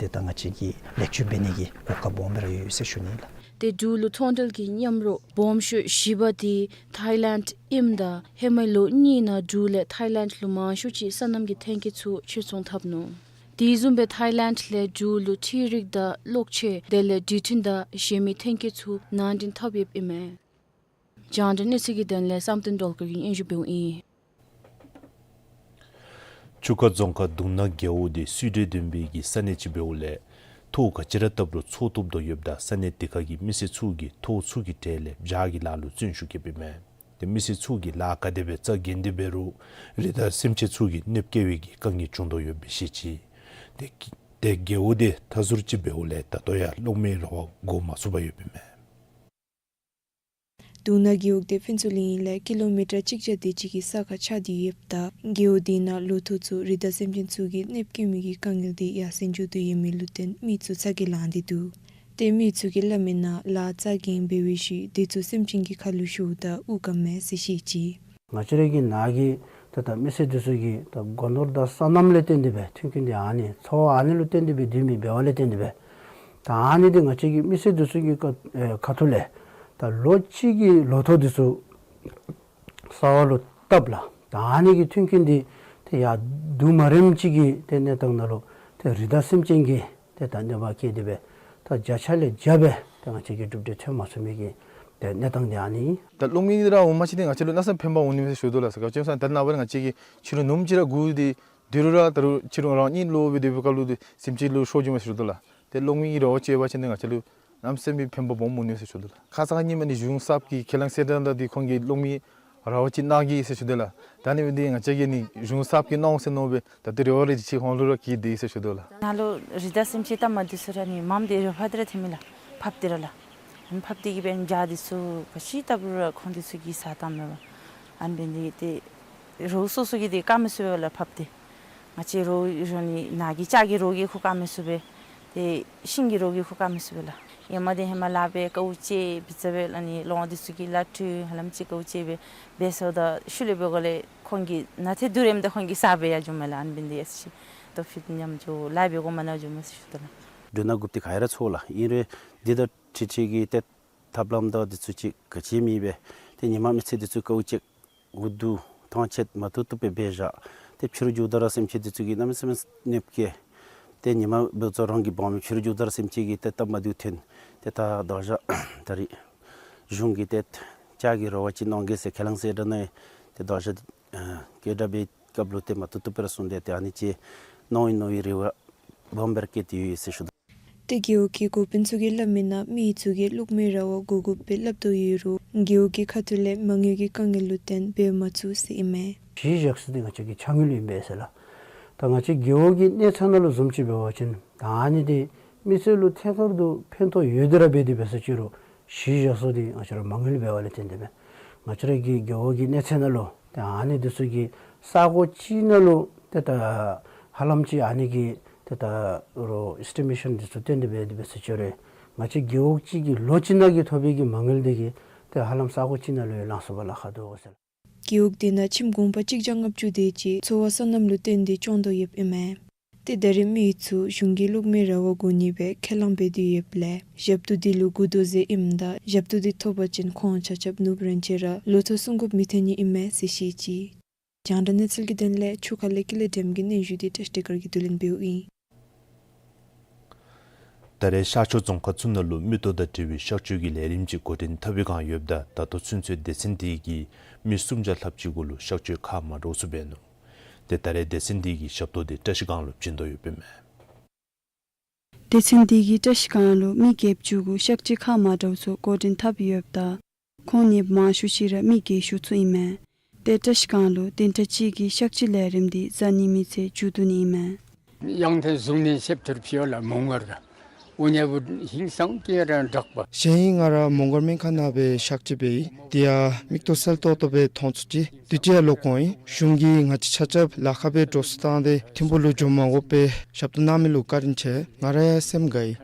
ཏེ་ད་ང་བཅས་ཀྱིས་ལེགས་བཅོས་འབད་ནི་གི་གོ་སྐབས་སྦོམ་སྦེ་ར་ཡོད་ཟེར་ཞུ་ནི་ལགས། ཏེ་འབྲུག་ལུ་ཚོང་འབྲེལ་གྱི་མཉམ་རོགས་སྦོམ་ཤོས་བཞི་པ་དེ་ཐའི་ལེནཌ་ཨིནམ་ད་ཧེ་མའི་ལོ་གཉིས་ནང་འབྲུག་ལས་ཐའི་ལེནཌ་ལུ་མང་ཤོས་ཅིག་སོ་ནམ་གྱི་ཐོན་སྐྱེད་ཚུ་ཕྱིར་ཚོང་འཐབ་ནུག། དེ་བཟུམ་སྦེ་ཐའི་ལེནཌ་ལས་འབྲུག་ལུ་འཕྲུལ་རིག་དང་གློག་ཆས་དེ་ལས་འགྲུལ་འཕྲིན་དང་གཞན་མི་ཐོན་སྐྱེད་ཚུ་ནང་འདྲེན་འཐབ་ཡོདཔ་ཨིན་མས། རྒྱང་བསྒྲགས་གནས་ཚུལ་གྱི་དོན་ལས་བསམ་གཏན་སྒྲོལ་དཀར་གྱིས་སྙན་ཞུ་འབདཝ་ཨིན། ཆུ་ཁ་རྫོང་ཁག་གདུང་ན་རྒེད་འོག་དེ་སུད་ཊེ་ལྡན་པའི་གི་ས་གནས་ཅིག་འབདཝ་ལས་ཐོག་ག་ཅི་ར་བཏབ་རུང་འཚོ་བཏུབ་དོ་ཡོདཔ་ད་ས་གནས་དེ་ཁ་གི་མི་སེར་ཚུ་གིས་ཐོག་ཚུ་གི་གྲས་ལས་བྱཱ་གི་ལཱ་ལུ་བརྩོན་ཤུགས་བསྐྱེདཔ་ཨིན་མས། ཏེ་མི་སེར་ཚུ་གིས་ལཱ་ག་དེ་སྦེ་རྩ་འགེངས་ཏེ་འབད་རུང་རི་དྭགས་སེམས་ཅན་ཚུ་གིས་གནོདཔ་བཀལ་བའི་གི་དཀའ་ངལ་བྱུང་དོ་ཡོདཔ་སྦེ་བཤད་ཅི། ཏེ་ཏེ་རྒེད་འོག་དེ་མཐའ་ཟུར་ཅིག་འབདཝ་ལས་ད་ལྟོ་ཡང་གློག་མེའི་ར་བ་བསྒོར་མ་ཚུགས་པར་ཡོདཔ་ཨིན་མས། གདུང་ན་རྒེད་འོག་དེ་ཕུན་ཚོགས་གླིང་ལས་ཀི་ལོ་མི་ཊར་གཅིག་བརྒྱ་དེ་ཅིག་གི་ས་ཁར་ཆགས་ཏེ་ཡོདཔ་ད་རྒེད་འོག་དེ་ནང་ལོ་ཐོག་ཚུ་རི་དྭགས་སེམས་ཅན་ཚུ་གིས་གནོདཔ་བཀལ་མི་གི་དཀའ་ངལ་དེ་ཡར་སེང་འགྱོ་དོ་ཡོད་མི་ལུ་བརྟེན་མི་ཚུ་ཚ་གྱང་ལང་སྟེ་འདུག། ཏེ་མི་ཚུ་གིས་སླབ་མིའི་ནང་ལཱ་རྩ་འགེངས་འབད་བའི་ཤུལ་དེ་ཚུ་སེམས་ཅན་གྱི་ཁ་ལུ་ཤོརཝ་ད་དབུགས་དཀའ་མས་ཟེར་བཤད་ཅི། ང་བཅས་ར་གི་ནཱ་གི་ད་ད་མི་སེར་འདི་ཚུ་གིས་ད་སྒོ་ནོར་དང་སོ་ནམ་ལས་བརྟེན་ཏེ་སྦེ་མཐུན་རྐྱེན་འདི་ཨ་ནི་འཚོ་བ་ཨ་ནི་ལུ་བརྟེན་ཏེ་སྦེ་སྡོད་མི་འབདཝ་ལས་བརྟེན་ཏེ་སྦེ་ད་ཨ་ནི་འདི་ང་བཅས་ཀྱི་མི་སེར་འདི་ཚུ་གི་ཁ་ཨེ་ཁ་ཐུག་ལས་ད་ལོ་གཅིག་གི་ལོ་ཐོག་འདི་ཚུ་ས་བ་ལུ་བཏབ་ལགས། ད་ཨ་ནི་གི་མཐུན་རྐྱེན་འདི་ཏེ་ཡར་དུས་མ་རནམ་ཅིག་གི་ཏེ་གནས་སྟངས་ནང་ལུ་ཏེ་རི་དྭགས་སེམས་ཅན་གྱིས་ཏེ་ད་གནོད་པ་བསྐྱལ་ཏེ་སྦེ་ད་བརྒྱ་ཆ་ལས་བརྒྱ་སྦེ་ད་ང་བཅས་ཀྱིས་གྲུབ་འབྲས་ཐོན་མ་ཚུགས་མི་གི་ཏེ་གནས་སྟངས་འདི་ཨ་ནི་ཨིན། ད་གློག་མེ་འདི་ར་འོང་མ་ཅིག་འདི་ང་བཅས་ལུ་གནམ་མེད་ས་མེད་ཕན་པ་འོང་ནི་མས་ཟེར་ཞུ་དོ་ལགས། ག་ཅི་སྨོ་ཟེར་ན་ད་ནངས་པ་ང་བཅས་ཀྱིས་ཕྱི་རུ་ནུབ་ཅིག་ར་སྒུག་སྟེ་སྡོད་རུང་ར་ད་རུང་ཕྱི་རུ་རང་གཉིད་ལོག་སྦེ་སྡོད་པའི་སྐབས་ལུ་ཏེ་སེམས་ཅན་ལུ་ཤོར་འགྱོཝ་མས་ཟེར་ཞུ་དོ་ལགས། ཏེ་གློག་མེ་གི་ར་བ་ཅིག་ཡོད་པ་ཅིན་འདི་ང་བཅས་ལུ་གནམ་མེད་ས་མེད་ཕན་པ་སྦོམ་འོང་ནི་མས་ཟེར་ཞུ་དོ་ལགས། ཁ་ཙ་ཁ་ཉིནམ་ཨ་ནི་གཞུང་གསརཔ་གི་ཁས་བླངས་གསལ་བསྒྲགས་ནང་འདི་ཁོང་གིས་གློག་མེ་ར་བ་ཅིག་གནང་གེ་ཟེར་ཞུ་དོ་ལགས། ད་ཨ་ནི་འབདཝ་ད་ང་བཅས་ཀྱིས་ནི་གཞུང་གསརཔ་གིས་གནང་ཟེར་མནོ་སྦེ་ད་ལྟོ་རེ་བ་རེ་ཅིག་ཁོང་ལུ་ར་བསྐྱེད་དེ་ཟེར་ཞུ་དོ་ལགས། ནཱ་ལུ་རི་དྭགས་སེམས་ཅན་སྟབས་མ་བདེ་ཚུ་ར་ཨ་ནི་མངམ་འདི་ར་ཕར་འདི་ར་ཐོན་མས་ལགས། ཕར་འདི་ར་ལགས། ཨ་ནི་ཕར་འདི་གི་སྦེ་བྱཱ་འདི་ཚུ་ག་ཅི་བཏབ་རུང་ར་ཁོང་འདི་ཚུ་གིས་བཟའ་བཏངམ་མས་པ། ཨ་ནི་འབདཝ་ད་ཏེ་རོགས་སོ་སོ་གིས་ཏེ་བཀག་མི་ཚུགས་པས་ལགས་ཕར་འདི། ང་བཅས་རོགས་རོགས་ནི་ནཱ་གི་ལྕགས་ཀྱི་རོགས་ཀྱིས་ཁོ་བཀག་མི་ཚུགས་པས། ཏེ་ཤིང་གི་རོགས་ཀྱིས་ཁོ་བཀག་མི་ཚུགས་པས་ལགས། ཧེ་མ་འདི་ཧེ་མ་ལཱ་འབད་དཀའཝ་སྤྱད་འབད་ཚར་བས་ལགས། ཨ་ནི་ལོང་འདི་ཚུ་གིས་ལཱ་འཕྲོ་ཧ་ལམ་ཅིག་དཀའཝ་སྤྱད་སྦེ་འབད་ཚརཝ་ད་ཤུལ་ལས་འབད་དགོཔ་ལས་ཁོང་གིས་ནཱ་ཏེ་དུས་རནམ་ད་ཁོང་གིས་བཟའ་སྦེ་ཡར་འགྱོཝ་མས་ལགས། ཨ་ནི་འབདཝ་ད་ཡ་ཤི་ཏོ་ཕིད་ཉམས་འགྱོ་ལཱ་འབད་དགོ་མ་ནཱ་འགྱོཝ་མས་ཟེར་ཞུ་དོ་ལགས། འབྲུ་སྣ་དགུ་འདི་ག་ར་འཚོ་ལགས། ཨིན་རུང་འདི་དང་འཁྲིལ་འཁྲིལ་གྱི་ཏེ་ཐབས་ལམ་དང་འདི་ཚུ་ཅིག་ག་ཅི་མེད་པས། ཏེ་ཉིན་མ་མི་ཚེ་འདི་ཚུ་དཀའཝ་སྤྱད་འུ་སྡུག་ཐང་ཆད་མ་བཏུབ་བཏུབ་སྦེ་འབད་བཞག། ཏེ་ཕྱི་རུ་འགྱོཝ་ད་ར་སེམས་ཅན་འདི་ཚུ་གིས་གནམ་མེད་ས་མེད་གནོདཔ་བཀལ། ཏེ་ཉིན་མ་འབད་ཚུགས་རང་གིས་འབག་མི་ཕྱི་རུ་འགྱོཝ་ད་ར་སེམས་ཅན་གྱིས་ཏེ་སྟབས་མ་བདེཝ་ཐོན། ཏེ་ད་དོ་རུང་ད་རིས་གཞུང་གིས་ཏེ་ལྕགས་ཀྱི་ར་བ་ཅིག་གནང་གེ་ཟེར་ཁས་བླངས་གསལ་བསྒྲགས་གནང་ཡི། ཏེ་དོ་རུང་ཨ་སྐད་གྲགས་འབད་སྐབས་ལུ་ཏེ་མ་བཏུབ་བཏུབ་སྦེ་ར་གསུངས་ཏེ་ཏེ་ཨ་ནི་ཅིག་གནང་ཡི་མནོ་བའི་རེ་བ་སྦོམ་སྦེ་ར་བསྐྱེད་དེ་ཡོད་ཟེར་ཞུ་དོ། ཏེ་རྒེད་འོག་གི་འགོ་དཔོན་ཚུ་གིས་སླབ་མིའི་ནང་མི་ཚུ་གིས་གློག་མེའི་ར་བ་བསྒོར་དགོཔ་སྦེ་སླབ་དོ་ཡོད་རུང་རྒེད་འོག་གི་ཁ་ཐུག་ལས་མ་དངུལ་གྱི་དཀའ་ངལ་ལུ་བརྟེན་འབད་མ་ཚུགས་ཟེར་ཨིན་མས། གཞི་བཞག་ས་འདི་ང་བཅས་ཀྱི་ཆ་དངུལ་ཨིན་པས་ཟེར་ལགས། ད་ང་བཅས་རྒེད་འོག་གི་གནས་ཚད་ནང་ལུ་བཟུམ་ཅིག་འབད་བ་ཅིན་ད་ཨ་ནི་འདི་མི་སེར་ལུ་ཐད་ཀར་དུ་ཕན་ཐོགས་ཡོད་དེ་ར་འབད་དེ་འབད་ས་ཅིག་རུང་གཞི་བཞག་ས་འདི་ང་བཅས་ར་མ་དངུལ་འབདཝ་ལས་བརྟེན་ཏེ་སྦེ་ང་བཅས་ར་གི་རྒེད་འོག་གི་གནས་ཚད་ནང་ལུ་ཏེ་ཨ་ནི་འདི་ཚུ་གི་ས་གོ་ཅིག་ནང་ལུ་ཏེ་ད་ཧ་ལམ་ཅིག་ཨ་ནི་གི་ཏེ་ད་རོགས་ཨེས་ཊི་མེ་ཤཱན་འདི་ཚུ་བཏོན་ཏེ་འབད་དེ་འབད་ས་ཅིག་རུང་ང་བཅས་རྒེད་འོག་ཅིག་གིས་ལོ་གཅིག་ནང་གི་ཐོབ་པའི་གི་མ་དངུལ་འདི་གིས་ཏེ་ཧ་ལམ་ས་གོ་ཅིག་ནང་ལུ་ཡང་ལང་ཚུགས་པར་ལཱ་ཁག་འདུག་ཟེར། རྒེད་འོག་དེ་ནང་ཁྱིམ་གུང་པ་གཅིག་བརྒྱ་ལྔ་བཅུ་དེ་ཅིག་འཚོ་བ་སོ་ནམ་ལུ་བརྟེན་ཏེ་སྐྱོང་དོ་ཡོདཔ་ཨིན་མས། ཏེ་ད་རེས་མི་ཚུ་གཞུང་གིས་གློག་མེའི་ར་བ་བསྒོར་ནི་སྦེ་ཁས་བླངས་འབད་དེ་ཡོདཔ་ལས་ཞབས་ཏོག་འདི་ལུ་བསྒུག་དོ་ཟེར་ཨིནམ་ད་ཞབས་ཏོག་འདི་ཐོབ་པ་ཅིན་ཁོང་ཆ་ཁྱབ་ནུབ་རན་ཅི་ར་ལོ་ཐོག་སྲུང་དགོཔ་མི་ཐོན་ནི་ཨིན་མས་ཟེར་བཤད་ཅི། རྒྱང་བསྒྲགས་གནས་ཚུལ་གྱི་དོན་ལས་ཆུ་ཁ་ལས་ཀུན་ལེགས་སྒྲོལམ་གྱི་སྙན་ཞུ་འདི་བཀྲིས་བདེ་དཀར་གྱིས་བསྡུ་ལེན་འབདཝ་ཨིན། ད་རེས་ཤར་ཕྱོགས་རྫོང་ཁག་ཚུ་ནང་ལུ་མིག་ཏོ་དང་འབྲེལ་བའི་གཤག་བཅོས་ཀྱི་ལས་རིམ་ཅིག་འགོ་འདྲེན་འཐབ་པའི་བསྒང་ཡོདཔ་ད་ད་ལྟོ་ཚུན་ཚོད་སྡེ་ཚན་དེ་གིས་མི་སུམ་བརྒྱ་ལྷགཔ་ཅིག་གུ་ལུ་གཤག་བཅོས་ཁག་མ་འདྲཝ་ཚུ་འབད་ནུག། ཏེ་ད་རེས་སྡེ་ཚན་དེ་གིས་ཞབས་ཏོག་དེ་བཀྲིས་སྒང་ལུ་བྱིན་དོ་ཡོདཔ་ཨིན་མས། སྡེ་ཚན་དེ་གིས་བཀྲིས་སྒང་ལུ་མི་བརྒྱད་ཅུ་གུ་གཤག་བཅོས་ཁག་མ་འདྲཝ་ཚུ་འགོ་འདྲེན་འཐབ་ཡོདཔ་ད་ཁོང་གཉིས་མང་ཤོས་ཅིག་ར་མི་རྒས་ཤོས་ཚུ་ཨིན་མས། ཏེ་བཀྲིས་སྒང་ལུ་བདུན་ཕྲག་གཅིག་གི་གཤག་བཅོས་ལས་རིམ་འདི་གཟའ་ཉི་མའི་ཚེ་མཇུག་བསྡུ་ནི་ཨིན་མས། གཞན་ཡང་ང་ར་མོང་སྒར་སྨན་ཁང་ནང་སྦེ་གཤག་བཅོས་འབད་ཡི། དེ་ཡང་མིག་ཏོ་གསལ་ཏོག་ཏོ་སྦེ་མཐོང་ཚུགས་ཅི། དུས་ཅི་ཡང་ལོག་འོང་ཡི། གཞུང་གིས་ང་བཅས་ཆ་ཁྱབ་ལཱ་ཁག་སྦེ་འགྲོ་སོང་བཏང་སྟེ་ཐིམ་ཕུག་ལུ་འགྱོ་མ་དགོ་པར་ཞབས་ཏོག་གནང་མི་ལུ་བཀའ་དྲིན་ཆེ། ང་ར་ཡང་སེམས་དགའ་ཡི།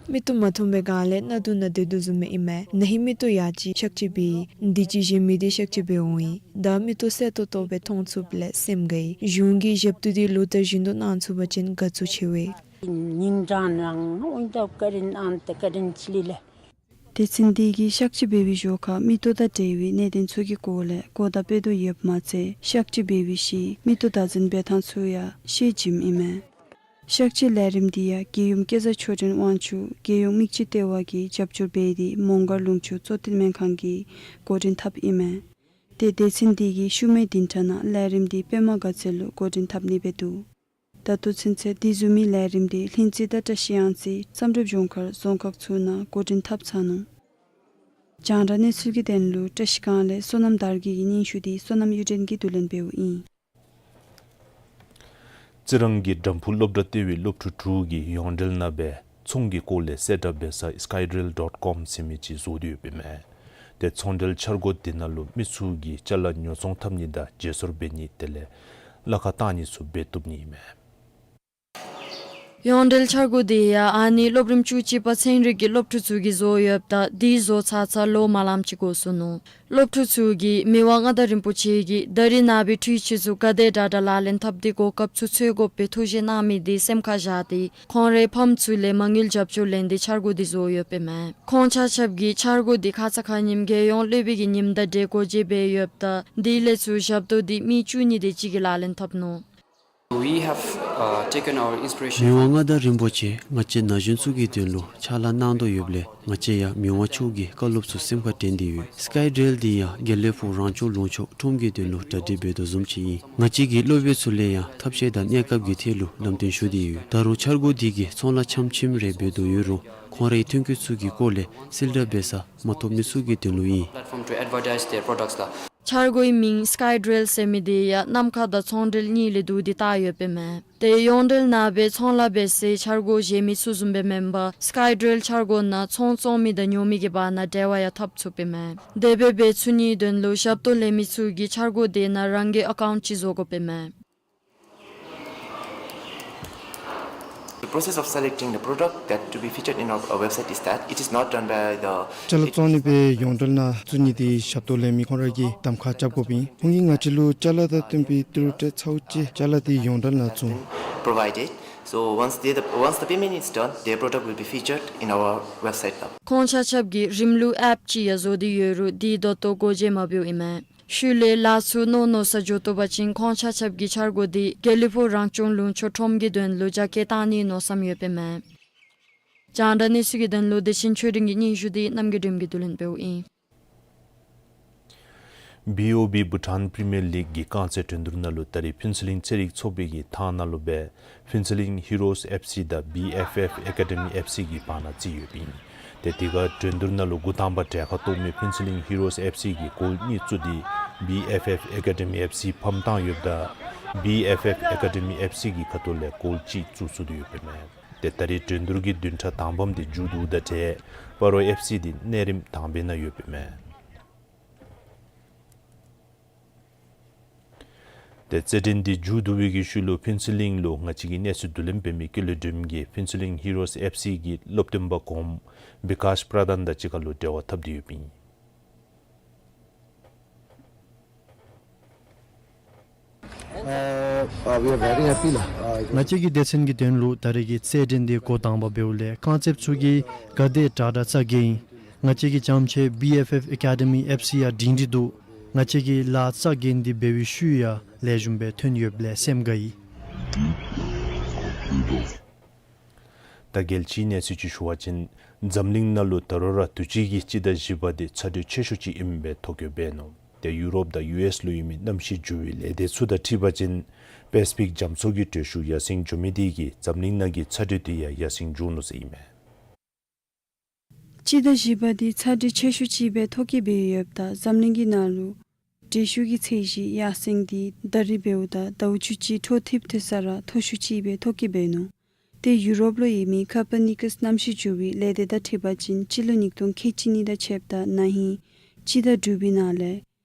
མིག་མ་མཐོང་མི་སྒང་ལས་གནག་དུང་ནང་སྡོད་དོ་བཟུམ་སྦེ་ཨིན་མས། ན་ཧིང་མིག་ཏོ་ཡར་ཅིག་གཤག་བཅོས་འབད་ཡི། དེ་ཅིག་གཞན་མི་འདི་གཤག་བཅོས་འབད་འོང་ཡི། ད་མིག་ཏོ་གསལ་ཏོག་ཏོ་སྦེ་མཐོང་ཚུགསཔ་ལས་སེམས་དགའ་ཡི། གཞུང་གིས་ཞབས་ཏོག་འདི་ལོ་ལྟར་བཞིན་དུ་གནང་ཚུགས་པ་ཅིན་དགའ་ཚོར་ཆེ་བས། སྡེ་ཚན་འདི་གིས་གཤག་བཅོས་འབད་བའི་ཞོར་ཁར་མིག་ཏོ་དང་འབྲེལ་བའི་གནད་དོན་ཚུ་གི་སྐོར་ལས་གོ་བརྡ་སྤེལ་དོ་ཡོདཔ་མ་ཚད་གཤག་བཅོས་འབད་བའི་ཤུལ་མིག་ཏོ་བདག་འཛིན་འབད་ཐངས་ཚུ་ཡང་ཤེས་བྱིནམ་ཨིན་མས། གཤག་བཅོས་ལས་རིམ་འདི་ཡང་རྒྱལ་ཡུམ་སྐལ་བཟང་ཆོས་སྒྲོན་དབང་ཕྱུག་རྒྱལ་ཡོངས་མིག་འབྱེད་ལྟེ་བ་གིས་རྒྱབ་སྐྱོར་འབད་དེ་མོང་སྒར་ལུང་ཕྱོགས་གཙོ་བསྟེན་སྨན་ཁང་གིས་འགོ་འདྲེན་འཐབ་ཨིན་མས། ཏེ་སྡེ་ཚན་འདི་གིས་ཤུལ་མའི་བདུན་ཕྲག་ནང་ལས་རིམ་འདི་པདྨ་དགའ་ཚལ་ལུ་འགོ་འདྲེན་འཐབ་ནི་སྦེ་འདུག། ད་ལྟོ་ཚུན་ཚོད་འདི་བཟུམ་མའི་ལས་རིམ་འདི་ལྷུན་རྩེ་དང་བཀྲིས་གཡང་རྩེ་བསམ་གྲུབ་ལྗོངས་མཁར་རྫོང་ཁག་ཚུ་ནང་འགོ་འདྲེན་འཐབ་ཚར་ནུག། རྒྱང་བསྒྲགས་གནས་ཚུལ་གྱི་དོན་ལུ་བཀྲིས་སྒང་ལས་བསོད་ནམས་དར་རྒྱས་ཀྱི་སྙན་ཞུ་འདི་བསོད་ནམས་གཡུ་སྒྲོན་གྱིས་བསྡུ་ལེན་འབདཝ་ཨིན། རྩི་རང་གི་ཌམ་ཕུག་སློབ་གྲྭ་ལྟེ་བའི་སློབ་ཕྲུག་དྲུག་གིས་ཡོངས་འབྲེལ་ནང་སྦེ་ཚོང་གི་སྐོར་ལས་གསལ་བསྒྲགས་འབད་ས་སི་ཀའི་ཌེལ་ཌོཊ་ཀོམ་ཟེར་མི་ཅིག་བཟོ་སྟེ་ཡོདཔ་ཨིན་མས། ཏེ་ཚོང་འབྲེལ་འཆར་སྒོ་འདི་ནང་ལུ་མི་ཚུ་གིས་ཅ་ལ་ཉོ་ཚོང་འཐབ་ནི་དང་བརྗེ་སོར་འབད་ནི་དེ་ལས་གླ་ཁར་བཏང་ནི་ཚུ་འབད་བཏུབ་ནི་ཨིན་མས། ཡོངས་འབྲེལ་འཆར་སྒོ་འདི་ཡང་ཨ་ནི་སློབ་རིམ་བཅུ་གཅིག་པ་ཚན་རིག་གི་སློབ་ཕྲུག་ཚུ་གིས་བཟོ་ཡོདཔ་ད་འདི་བཟོ་ཚར་ཚར་ལོ་མ་ལངམ་ཅིག་འགོར་སོ་ནུག། སློབ་ཕྲུག་ཚུ་གིས་མི་དབང་མངའ་བདག་རིན་པོ་ཆེ་གིས་ད་རིས་ནངས་པའི་འཕྲུལ་ཆས་ཚུ་ག་དེ་དྲག་དྲག་ལག་ལེན་འཐབ་སྟེ་གོ་སྐབས་ཚུ་འཚོལ་དགོ་པའི་ཐུགས་བཞེད་གནང་མི་འདི་སེམས་ཁར་བཞག་སྟེ་ཁོང་རའི་ཕམ་ཚུ་ལས་མ་དངུལ་རྒྱབ་སྐྱོར་ལེན་ཏེ་འཆར་སྒོ་འདི་བཟོ་ཡོདཔ་ཨིན་མས། ཁོང་ཆ་ཁྱབ་ཀྱིས་འཆར་སྒོ་འདི་ཁ་ཙ་ཁ་ཉིནམ་རྒྱལ་ཡོངས་སློབ་དཔོན་གྱི་ཉིནམ་དང་འབྲེལ་སྒོ་འབྱེད་འབད་ཡོདཔ་ད་འདི་ལས་ཚུར་ཞབས་ཏོག་འདི་མི་བཅུ་གཉིས་དེ་ཅིག་གིས་ལག་ལེན་འཐབ་ནུག། We have, uh, taken our inspiration མི་དབང་མངའ་བདག་རིན་པོ་ཆེ་ང་བཅས་ན་གཞོན་ཚུ་གི་དོན་ལུ་ཕྱག་ལཱ་གནང་དོ་ཡོདཔ་ལས་ང་བཅས་ཡང་མི་དབང་མཆོག་གི་བཀའ་སློབ་ཚུ་སེམས་ཁར་དྲན་ཏེ་ཡོད། སི་ཀའི་ཌེལ་འདི་ཡང་དགེ་ལེགས་ཕུག་རང་སྐྱོང་ལུང་ཕྱོགས་ཁྲོམ་གྱི་དོན་ལུ་གྲ་སྒྲིག་འབད་དོ་བཟུམ་ཅིག་ཨིན། ང་བཅས་ཀྱིས་སློབ་དཔོན་ཚུ་ལས་ཡང་ཐབས་ཤེས་དང་གནས་སྐབས་ཀྱི་ཐད་ལུ་ལམ་སྟོན་ཞུ་སྟེ་ཡོད། ད་རུང་འཆར་སྒོ་འདི་གིས་ཚོང་ལཱ་འཆམ་འཆམ་རེ་འབད་དོ་ཡོད་རུང་ཁོང་རའི་ཐོན་སྐྱེད་ཚུ་གི་སྐོར་ལས་གསལ་བསྒྲགས་འབད་ས་མ་ཐོབ་མི་ཚུ་གི་དོན་ལུ་ཨིན། Platform to advertise their products ལགས། འཆར་སྒོའི་མིང་སི་ཀའི་ཌེལ་ཟེར་མི་འདི་ཡང་ནམ་མཁའ་དང་ཚོང་འབྲེལ་གཉིས་ལས་བསྡུ་སྟེ་བཏགས་ཡོདཔ་ཨིན་མས། ཏེ་ཡོངས་འབྲེལ་ནང་སྦེ་ཚོང་ལཱ་འབད་སའི་འཆར་སྒོ་གཞན་མི་ཚུ་བཟུམ་སྦེ་མེན་པར་སི་ཀའི་ཌེལ་འཆར་སྒོ་ནང་ཚོང་བཙོང་མི་དང་ཉོ་མི་གི་བར་ན་འབྲེལ་བ་ཡང་འཐབ་ཚུགསཔ་ཨིན་མས། དེ་སྦེ་འབད་ཚུགས་ནིའི་དོན་ལུ་ཞབས་ཏོག་ལེན་མི་ཚུ་གིས་འཆར་སྒོ་དེ་ནང་རང་གི་ཨ་ཀའུནཊ་ཅིག་བཟོ་དགོཔ་ཨིན་མས། The process of selecting the product that to be featured in our, our website is that it is not done by the ཅ་ལ་བཙོང་ནི་སྦེ་ཡོངས་འབྲེལ་ནང་བཙུགས་ནི་དེ་ཞབས་ཏོག་ལེན་མི་ཁོང་ར་གིས་གདམ་ཁ་རྐྱབ་དགོཔ་ཨིན། ཁོང་གིས་ང་བཅས་ལུ་ཅ་ལ་དང་བསྟུན་པའི་ཏི་རུ་ཏྲེ་ཚཝ་ཅིག་ཅ་ལ་དེ་ཡོངས་འབྲེལ་ནང་བཙུགས། Provided. So once they, the, once the payment is done, their product will be featured in our website ལགས། ཁོང་ཆ་ཁྱབ་ཀྱིས་རིམ་ལུགས་ཨེཔ་ཅིག་ཡང་བཟོ་སྟེ་ཡོད་རུང་དེ་ད་ལྟོ་སྒོ་འབྱེད་མ་འབདཝ་ཨིན་མས། ཤུལ་ལས་ལཱ་ཚུ་མནོ་མནོ་ས་འགྱོ་བཏུབ་པ་ཅིན་ཁོང་ཆ་ཁྱབ་ཀྱིས་འཆར་སྒོ་འདི་དགེ་ལེགས་ཕུག་རང་སྐྱོང་ལུང་ཕྱོགས་ཁྲོམ་གྱི་དོན་ལུ་རྒྱ་སྐྱེད་བཏང་ནི་མནོ་བསམ་ཡོདཔ་ཨིན་མས། རྒྱང་བསྒྲགས་གནས་ཚུལ་གྱི་དོན་ལུ་བདེ་ཆེན་ཆོས་སྒྲོན་གྱི་སྙན་ཞུ་འདི་རྣམ་རྒྱལ་སྒྲོལམ་གྱིས་བསྡུ་ལེན་འབདཝ་ཨིན། བི་ཨོ་བི་བྷུ་ཊཱན་པི་རི་མི་ཡར་ལིག་གི་རྐང་རྩེད་འགྲན་བསྡུར་ནང་ལུ་ད་རིས་ཕུན་ཚོགས་གླིང་རྩེད་རིགས་ཚོགས་པའི་གི་ཐང་ནང་ལུ་སྦེ་ཕུན་ཚོགས་གླིང་ཧི་རོས་ཨེཕ་སི་དང་བི་ཨེཕ་ཨེཕ་ཨེ་ཀ་ཌེ་མི་ཨེཕ་སི་གི་བར་ན་རྩེད་ཡོདཔ་ཨིན། ཏེ་དེ་ཁར་འགྲན་བསྡུར་ནང་ལུ་འགོ་དང་པ་གྲལ་ཁར་གཏོགས་མི་ཕུན་ཚོགས་གླིང་ཧི་རོས་ཨེཕ་སི་གིས་གོལ་གཉིས་བཙུགས་ཏེ་བི་ཨེཕ་ཨེཕ་ཨེ་ཀ་ཌེ་མི་ཨེཕ་སི་ཕམ་བཏང་ཡོདཔ་ད་བི་ཨེཕ་ཨེཕ་ཨེ་ཀ་ཌེ་མི་ཨེཕ་སི་གིས་ཁ་ཐུག་ལས་གོལ་གཅིག་བཙུགས་ཚུགས་ཏེ་ཡོདཔ་ཨིན་མས། ཏེ་ད་རིས་འགྲན་བསྡུར་གྱི་བདུན་ཕྲག་དང་པམ་འདི་མཇུག་བསྡུཝ་དང་འབྲེལ་སྤ་རོ་ཨེཕ་སི་འདི་གནས་རིམ་དང་པའི་ནང་ཡོདཔ་ཨིན་མས། ཏེ་རྩེད་འགྲན་འདི་མཇུག་བསྡུ་བའི་གི་ཤུལ་ལུ་ཕུན་ཚོགས་གླིང་ལུ་ང་བཅས་ཀྱིས་གནས་ཚུལ་བསྡུ་ལེན་འབད་མི་སྐལ་ལྡན་སྒྲོལམ་གྱིས་ཕུན་ཚོགས་གླིང་ཧི་རོས་ཨེཕ་སི་གི་སློབ་སྟོན་པ་གོངམ་བི་ཀཱཤ་པྲ་དཱན་དང་གཅིག་ཁར་ལུ་འབྲེལ་བ་འཐབ་སྟེ་ཡོདཔ་ཨིན། Uh, uh, we are very happy ལགས། ང་བཅས་ཀྱི་སྡེ་ཚན་གྱི་དོན་ལུ་ད་རིས་ཀྱི་རྩེད་འགྲན་འདི་འགོ་དང་པ་འབདཝ་ལས་རྐང་རྩེདཔ་ཚུ་གིས་ག་དེ་དྲག་དྲག་རྩ་འགེངས་ཡི། ང་བཅས་ཀྱིས་རྐྱངམ་ཅིག་བི་ཨེཕ་ཨེཕ་ཨེ་ཀ་ཌེ་མི་ཨེཕ་སི་ཡང་སྒྲིང་སྒྲི་འདུག། ང་བཅས་ཀྱིས་ལཱ་རྩ་འགེངས་ཏེ་འབད་བའི་ཤུལ་ཡང་ལེགས་ཤོམ་སྦེ་ཐོན་ཡོདཔ་ལས་སེམས་དགའ་ཡི། ད་རྒྱལ་སྤྱིའི་གནས་ཚུལ་ཅིག་ཞུ་བ་ཅིན་འཛམ་གླིང་ནང་ལུ་ད་རུང་ར་དུས་ཅི་གི་སྤྱི་ཟླ་བཞི་པ་འདི་ཚ་དྲོད་ཆེ་ཤོས་ཅིག་ཨིནམ་སྦེ་ཐོ་བཀོད་འབད་ནུག། ཏེ་ཡུ་རོབ་དང་ཡུ་ཨེསི་ལུ་ཡོད་མི་གནམ་གཤིས་འགྱུར་བའི་ལས་སྡེ་ཚུ་དང་འཁྲིལ་བ་ཅིན་པེ་སི་ཕིག་རྒྱ་མཚོ་གི་དྲོད་ཤུགས་ཡར་སེང་འགྱོ་མི་དེ་གིས་འཛམ་གླིང་ནང་གི་ཚ་དྲོད་དེ་ཡང་ཡར་སེང་འགྱོ་ནུག་ཟེར་ཨིན་མས། སྤྱི་ཟླ་བཞི་པ་འདི་ཚ་དྲོད་ཆེ་ཤོས་ཅིག་སྦེ་ཐོ་བཀོད་འབད་ཡོདཔ་ད་འཛམ་གླིང་གི་ནང་ལུ་དྲོད་ཤུགས་ཀྱི་ཚད་གཞི་ཡར་སེང་སྟེ་ད་རིས་འབདཝ་ད་ཟླཝ་བཅུ་གཅིག་འཕྲོ་མཐུད་ཏེ་ས་ར་མཐོ་ཤོས་ཅིག་སྦེ་ཐོ་བཀོད་འབད་ནུག། ཏེ་ཡུ་རོབ་ལུ་ཡོད་མི་ཀོ་པར་ནི་ཀཱསི་གནམ་གཤིས་འགྱུར་བའི་ལས་སྡེ་དང་འཁྲིལ་བ་ཅིན་སྤྱི་ལོ་ཉིས་སྟོང་ཁལ་གཅིག་གཉིས་དང་ཕྱདཔ་ད་ན་ཧིང་སྤྱི་ཟླ་དྲུག་པའི་ནང་ལས་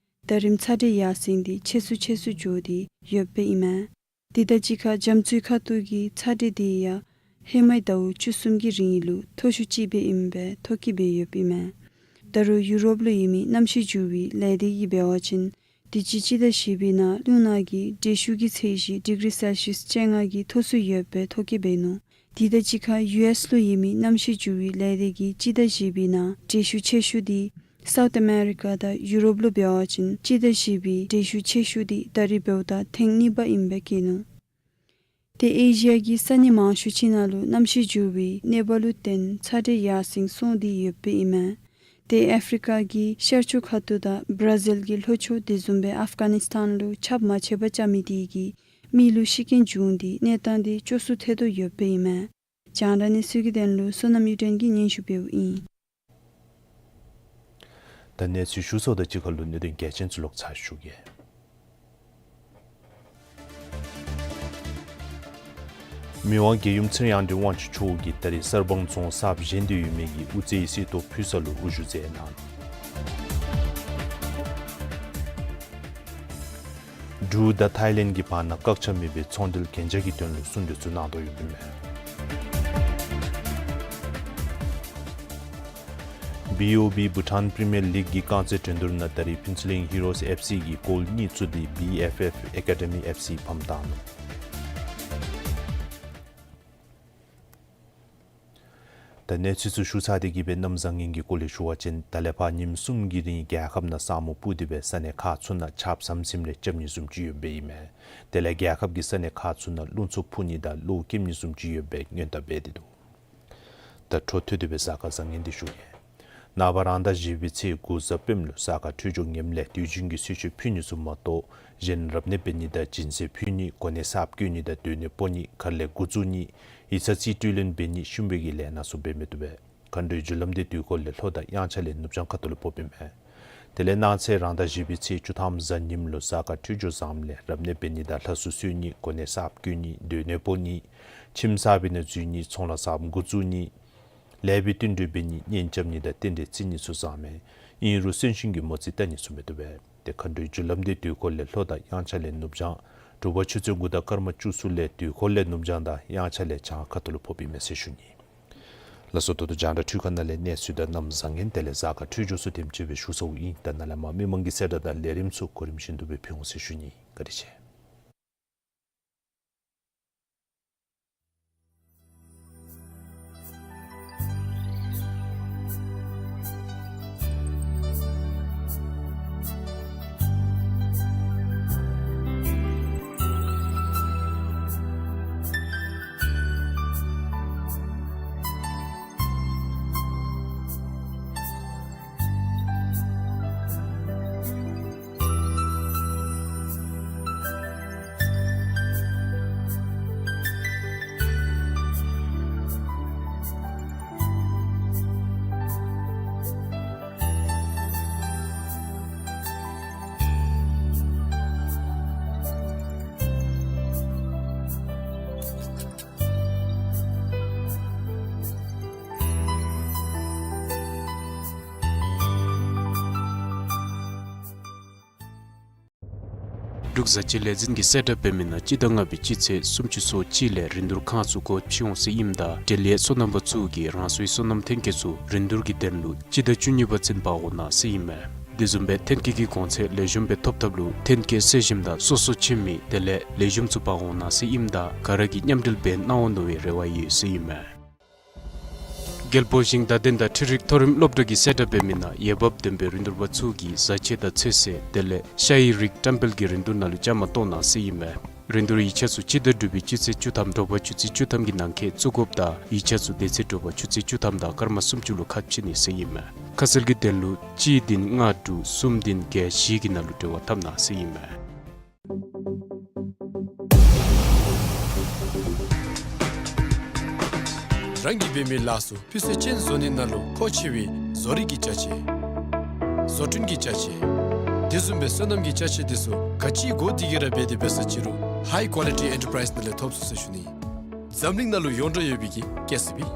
ད་རིས་ཚ་དྲོད་ཡར་སེང་སྟེ་ཆེ་སུ་ཆེ་སུ་འགྱོ་སྟེ་ཡོདཔ་ཨིན་མས། དེ་དང་གཅིག་ཁར་རྒྱ་མཚོའི་ཁ་ཐུག་གི་ཚ་དྲོད་དེ་ཡང་ཧེ་མའི་ཟླཝ་བཅུ་གསུམ་གྱི་རིང་ལུ་མཐོ་ཤོས་ཅིག་སྦེ་ཨིནམ་སྦེ་ཐོ་བཀོད་འབད་ཡོདཔ་ཨིན་མས། ད་རུང་ཡུ་རོབ་ལུ་ཡོད་མི་གནམ་གཤིས་འགྱུར་བའི་ལས་སྡེ་གིས་འབད་བ་ཅིན་དུས་ཅི་སྤྱི་ཟླ་བཞི་པའི་ནང་རླུང་ནག་གི་དྲོད་ཤུགས་ཀྱི་ཚད་གཞི་ཌི་གི་རི་སེལ་ཤི་ཡཱསི་བཅོ་ལྔ་གི་མཐོ་སུ་ཡོདཔ་སྦེ་ཐོ་བཀོད་འབད་ནུག། དེ་དང་གཅིག་ཁར་ཡུ་ཨེསི་ལུ་ཡོད་མི་གནམ་གཤིས་འགྱུར་བའི་ལས་སྡེ་གིས་སྤྱི་ཟླ་བཞི་པའི་ནང་དྲོད་ཤུགས་ཆེ་ཤོས་དེ་སའུཐ་ཨ་མེ་རི་ཀ་དང་ཡུ་རོབ་ལུ་འབད་བ་ཅིན་སྤྱི་ཟླ་བཞི་པའི་དྲོད་ཤུགས་ཆེ་ཤོས་དེ་ད་རིས་འབདཝ་ད་ཐེངས་གཉིས་པ་ཨིནམ་སྦེ་བཀོད་ནུག། ཏེ་ཨེ་ཤི་ཡ་གི་ས་གནས་མང་ཤོས་ཅིག་ནང་ལུ་གནམ་གཤིས་འགྱུར་བའི་གནོད་པ་ལུ་བརྟེན་ཚ་དྲོད་ཡར་སེང་སོང་སྟེ་ཡོདཔ་ཨིན་མས། ཏེ་ཨེ་ཕི་རི་ཀ་གི་ཤར་ཕྱོགས་ཁ་ཐུག་དང་བར་ཛིལ་གྱི་ལྷོ་ཕྱོགས་དེ་བཟུམ་སྦེ་ཨཕ་ག་ནིས་ཐཱན་ལུ་ཁྱབ་མ་ཆེ་བར་རྐྱབ་མི་དེ་གིས་མི་ལུ་ཤི་རྐྱེན་བྱུང་སྟེ་གནས་སྟངས་དེ་སྐྱོ་སུ་ཐལ་དོ་ཡོདཔ་ཨིན་མས། རྒྱང་བསྒྲགས་གནས་ཚུལ་གྱི་དོན་ལུ་བསོད་ནམས་གཡུ་སྒྲོན་གྱིས་སྙན་ཞུ་འབདཝ་ཨིན། ད་གནས་ཚུལ་ཞུ་ཚརཝ་དང་གཅིག་ཁར་ལུ་གནད་དོན་གལ་ཆེན་ཚུ་ལོག་ཚར་ཞུ་གེ། མི་དབང་རྒྱལ་ཡུམ་ཚེ་རིང་དབང་འདུས་དབང་ཕྱུག་མཆོག་གིས་ད་རིས་གསར་སྤང་རྫོང་གསརཔ་བཞེངས་ཏེ་ཡོད་མི་གི་དབུ་རྩེ་གསེར་ཏོག་ཕུལ་ས་ལུ་དབུ་བཞུགས་མཛད་གནང་ནུག། འབྲུག་དང་ཐའི་ལེནཌ་གྱི་བར་ན་བཀག་ཆ་མེད་པའི་ཚོང་འབྲེལ་གན་རྒྱ་གི་དོན་ལུ་གསུང་གྲོས་ཚུ་གནང་དོ་ཡོདཔ་ཨིན་མས། བི་ཨོ་བི་བྷུ་ཊཱན་པི་རི་མི་ཡར་ལིག་གི་རྐང་རྩེད་འགྲན་བསྡུར་ནང་ད་རིས་ཕུན་ཚོགས་གླིང་ཧི་རོས་ཨེཕ་སི་གིས་གོལ་གཉིས་བཙུགས་ཏེ་བི་ཨེཕ་ཨེཕ་ཨེ་ཀ་ཌི་མི་ཨེཕ་སི་ཕམ་བཏང་ནུག། ད་གནས་ཚུལ་ཚུ་ཞུ་ཚར་ཏེ་གི་སྦེ་གནམ་བཟང་ངན་གྱི་སྐོར་ལས་ཞུ་བ་ཅིན་ད་ལས་ཕར་ཉིནམ་གསུམ་གྱི་རིང་རྒྱལ་ཁབ་ནང་ས་སྨུག་སྤུབས་ཏེ་སྦེ་ས་གནས་ཁག་ཚུ་ནང་ཆརཔ་ཟམ་ཟིམ་རེ་རྐྱབ་ནི་བཟུམ་ཅིག་ཡོདཔ་ཨིན་མས། དེ་ལས་རྒྱལ་ཁབ་ཀྱི་ས་གནས་ཁག་ཚུ་ནང་རླུང་འཚུབ་འཕུ་ནི་དང་གློག་འཁྱུག་ནི་བཟུམ་ཅིག་ཡོདཔ་སྦེ་སྔོན་བརྡ་འབད་དེ་འདུག། ད་འཕྲོ་མཐུད་དེ་སྦེ་གཟའ་སྐར་བཟང་ངན་འདི་ཞུ་གེ། ནངས་པ་རང་ཟླ་བཞི་པའི་ཚེས་དགུ་གཟའ་སྤེནམ་ལུ་གཟའ་སྐར་འཕྲོད་སྦྱོར་ངནམ་ལས་དུས་རྒྱུན་གྱི་གསོལ་མཆོད་ཕུལ་ནི་ཚུ་མ་གཏོགས་གཞན་རབ་གནས་འབད་ནི་དང་སྦྱིན་སྲེག་ཕུལ་ནི་གོ་གནས་གསརཔ་བསྐོ་ནི་དང་སྡོད་གནས་སྤོ་ནི་གར་ལས་འགོ་བཙུགས་ནི་ཡིག་ཚང་རྩིས་སྤྲོད་ལེན་འབད་ནི་ཤུམ་པའི་གི་ལས་སྣ་ཚུ་འབད་མི་བཏུབ་པས། མཁའ་འགྲོའི་རྒྱུ་ལམ་འདི་དུས་འཁོར་ལས་ལྷོ་དང་དབྱངས་འཆར་ལས་ནུབ་བྱང་ཁ་ཐུག་ལུ་ཕོགཔ་ཨིན་མས། དེ་ལས་གནངས་ཚེ་རང་ཟླ་བཞི་པའི་ཚེས་བཅུ་ཐམ་གཟའ་ཉིམ་ལུ་གཟའ་སྐར་འཕྲོད་སྦྱོར་བཟངམ་ལས་རབ་གནས་འབད་ནི་དང་ལྷ་གསོལ་གསོལ་ནི་གོ་གནས་གསརཔ་བསྐོ་ནི་སྡོད་གནས་སྤོ་ནི་ཁྱིམ་གསར་པའི་ནང་འཛུལ་ནི་ཚོང་ལཱ་གསརཔ་འགོ་བཙུགས་ནི་ལེགས་པའི་བསྟུན་གྲོས་འབད་ནི་གཉེན་རྐྱབ་ནི་དང་རྟེན་འབྲེལ་བརྩི་ནི་ཚུ་བཟངམ་མས། ཨིན་རུང་གསོན་གཤིན་གྱི་མོ་རྩིས་བལྟ་ནི་ཚུ་མི་བཏུབ་པས། ཏེ་མཁའ་འགྲོའི་རྒྱུ་ལམ་འདི་དུས་འཁོར་ལས་ལྷོ་དང་དབྱངས་འཆར་ལས་ནུབ་བྱང་དྲོ་པ་ཆུ་ཚོད་དགུ་དང་སྐར་མ་བཅུ་གསུམ་ལས་དུས་འཁོར་ལས་ནུབ་བྱང་དང་དབྱངས་འཆར་ལས་བྱང་ཁ་ཐུག་ལུ་ཕོགཔ་ཨིན་མས་ཟེར་ཞུ་ནི། ལགས་སོ། ད་ལྟོ་རྒྱང་བསྒྲགས་འཕྲུལ་ཁང་ནང་ལས་གནས་ཚུལ་དང་གནམ་བཟང་ངན་དེ་ལས་གཟའ་སྐར་འཕྲོད་སྦྱོར་ཚུ་དེམ་ཅིག་སྦེ་ཞུ་ཚརཝ་ཨིན། ད་ནཱ་ལས་མར་མི་མང་གི་གསལ་བསྒྲགས་དང་ལས་རིམ་ཚུ་གོ་རིམ་བཞིན་དུ་སྦེ་ཕུལ་འོང་ཟེར་ཞུ་ནི། བཀའ་དྲིན་ཆེ། འབྲུག་བཟའ་སྤྱོད་ལས་འཛིན་གྱིས་གསལ་བསྒྲགས་འབད་མི་ནང་སྤྱི་ཟླ་ལྔ་པའི་སྤྱི་ཚེས་སུམ་ཅུ་སོ་གཅིག་ལས་རིན་བསྡུར་ཁང་ཚུ་སྒོ་ཕྱེ་འོང་ཟེར་ཨིནམ་ད་འབྲེལ་ཡོད་སོ་ནམ་པ་ཚུ་གིས་རང་སོའི་སོ་ནམ་ཐོན་སྐྱེད་ཚུ་རིན་བསྡུར་གྱི་དོན་ལུ་སྤྱི་ཟླ་བཅུ་གཉིས་པ་ཚུན་འབག་འོང་གནང་ཟེར་ཨིན་མས། དེ་བཟུམ་སྦེ་ཐོན་སྐྱེད་ཀྱི་གོང་ཚད་ལེགས་ཤོམ་སྦེ་ཐོབ་ཐབས་ལུ་ཐོན་སྐྱེད་སྲོལ་ཞིནམ་དང་སོ་སོ་ཁྱིམ་མི་དེ་ལས་ལེགས་ཤོམ་ཚུ་འབག་འོང་གནང་ཟེར་ཨིནམ་ད་ག་ར་གིས་མཉམ་འབྲེལ་འབད་གནང་འོང་མནོ་བའི་རེ་བ་ཡོད་ཟེར་ཨིན་མས། རྒྱལ་པོ་ཞིང་བདག་ལྡན་དང་འཕྲུལ་རིག་མཐོ་རིམ་སློབ་གྲྭ་གིས་གསལ་བསྒྲགས་འབད་མི་ནང་འོས་འབབ་ལྡན་པའི་རིན་བསྡུར་པ་ཚུ་གིས་བཟའ་ཆས་དང་ཚོད་བསྲེ་དེ་ལས་ཤ་ཡི་རིགས་བཀྲམ་སྤེལ་གྱི་རིན་བསྡུར་ནང་ལུ་བཅའ་མར་གཏོགས་གནང་ཟེར་ཨིན་མས། རིན་བསྡུར་ཡིག་ཆ་ཚུ་སྤྱི་ཟླ་དྲུག་པའི་སྤྱི་ཚེས་བཅུ་ཐམ་དྲོ་པ་ཆུ་ཚོད་བཅུ་ཐམ་གྱི་ནང་འཁོད་བཙུགས་དགོཔ་དང་ཡིག་ཆ་ཚུ་དེ་ཚེ་དྲོ་པ་ཆུ་ཚོད་བཅུ་ཐམ་དང་སྐར་མ་སུམ་ཅུ་ལུ་ཁ་ཕྱེ་ནི་ཟེར་ཨིན་མས། ཁ་གསལ་གྱི་དོན་ལུ་གཅིག་བདུན་ལྔ་དྲུག་གསུམ་བདུན་བརྒྱད་བཞི་གི་ནང་ལུ་འབྲེལ་བ་འཐབ་གནང་ཟེར་ཨིན་མས། རང་གིས་འབད་མི་ལཱ་ཚུ་སྤུས་ཚད་ཅན་བཟོ་ནི་ནང་ལུ་མཁོ་ཆེ་བའི་བཟོ་རིག་གི་ཅ་ཆས། བཟོ་སྐྲུན་གྱི་ཅ་ཆས། དེ་བཟུམ་སྦེ་སོ་ནམ་གྱི་ཅ་ཆས་དེ་ཚུ་ག་ཅི་དགོ་དེ་གི་ར་འབད་དེ་འབད་ས་ཅི་རུང་ཧའི་ཀོ་ལི་ཊི་ཨེན་ཊར་པ་རའིསི་ནང་ལས་ཐོབ་ཚུགས་ཟེར་ཞུ་ནི། འཛམ་གླིང་ནང་ལུ་ཡོངས་གྲགས་ཡོད་པའི་གི་ཀེ་སི་བི།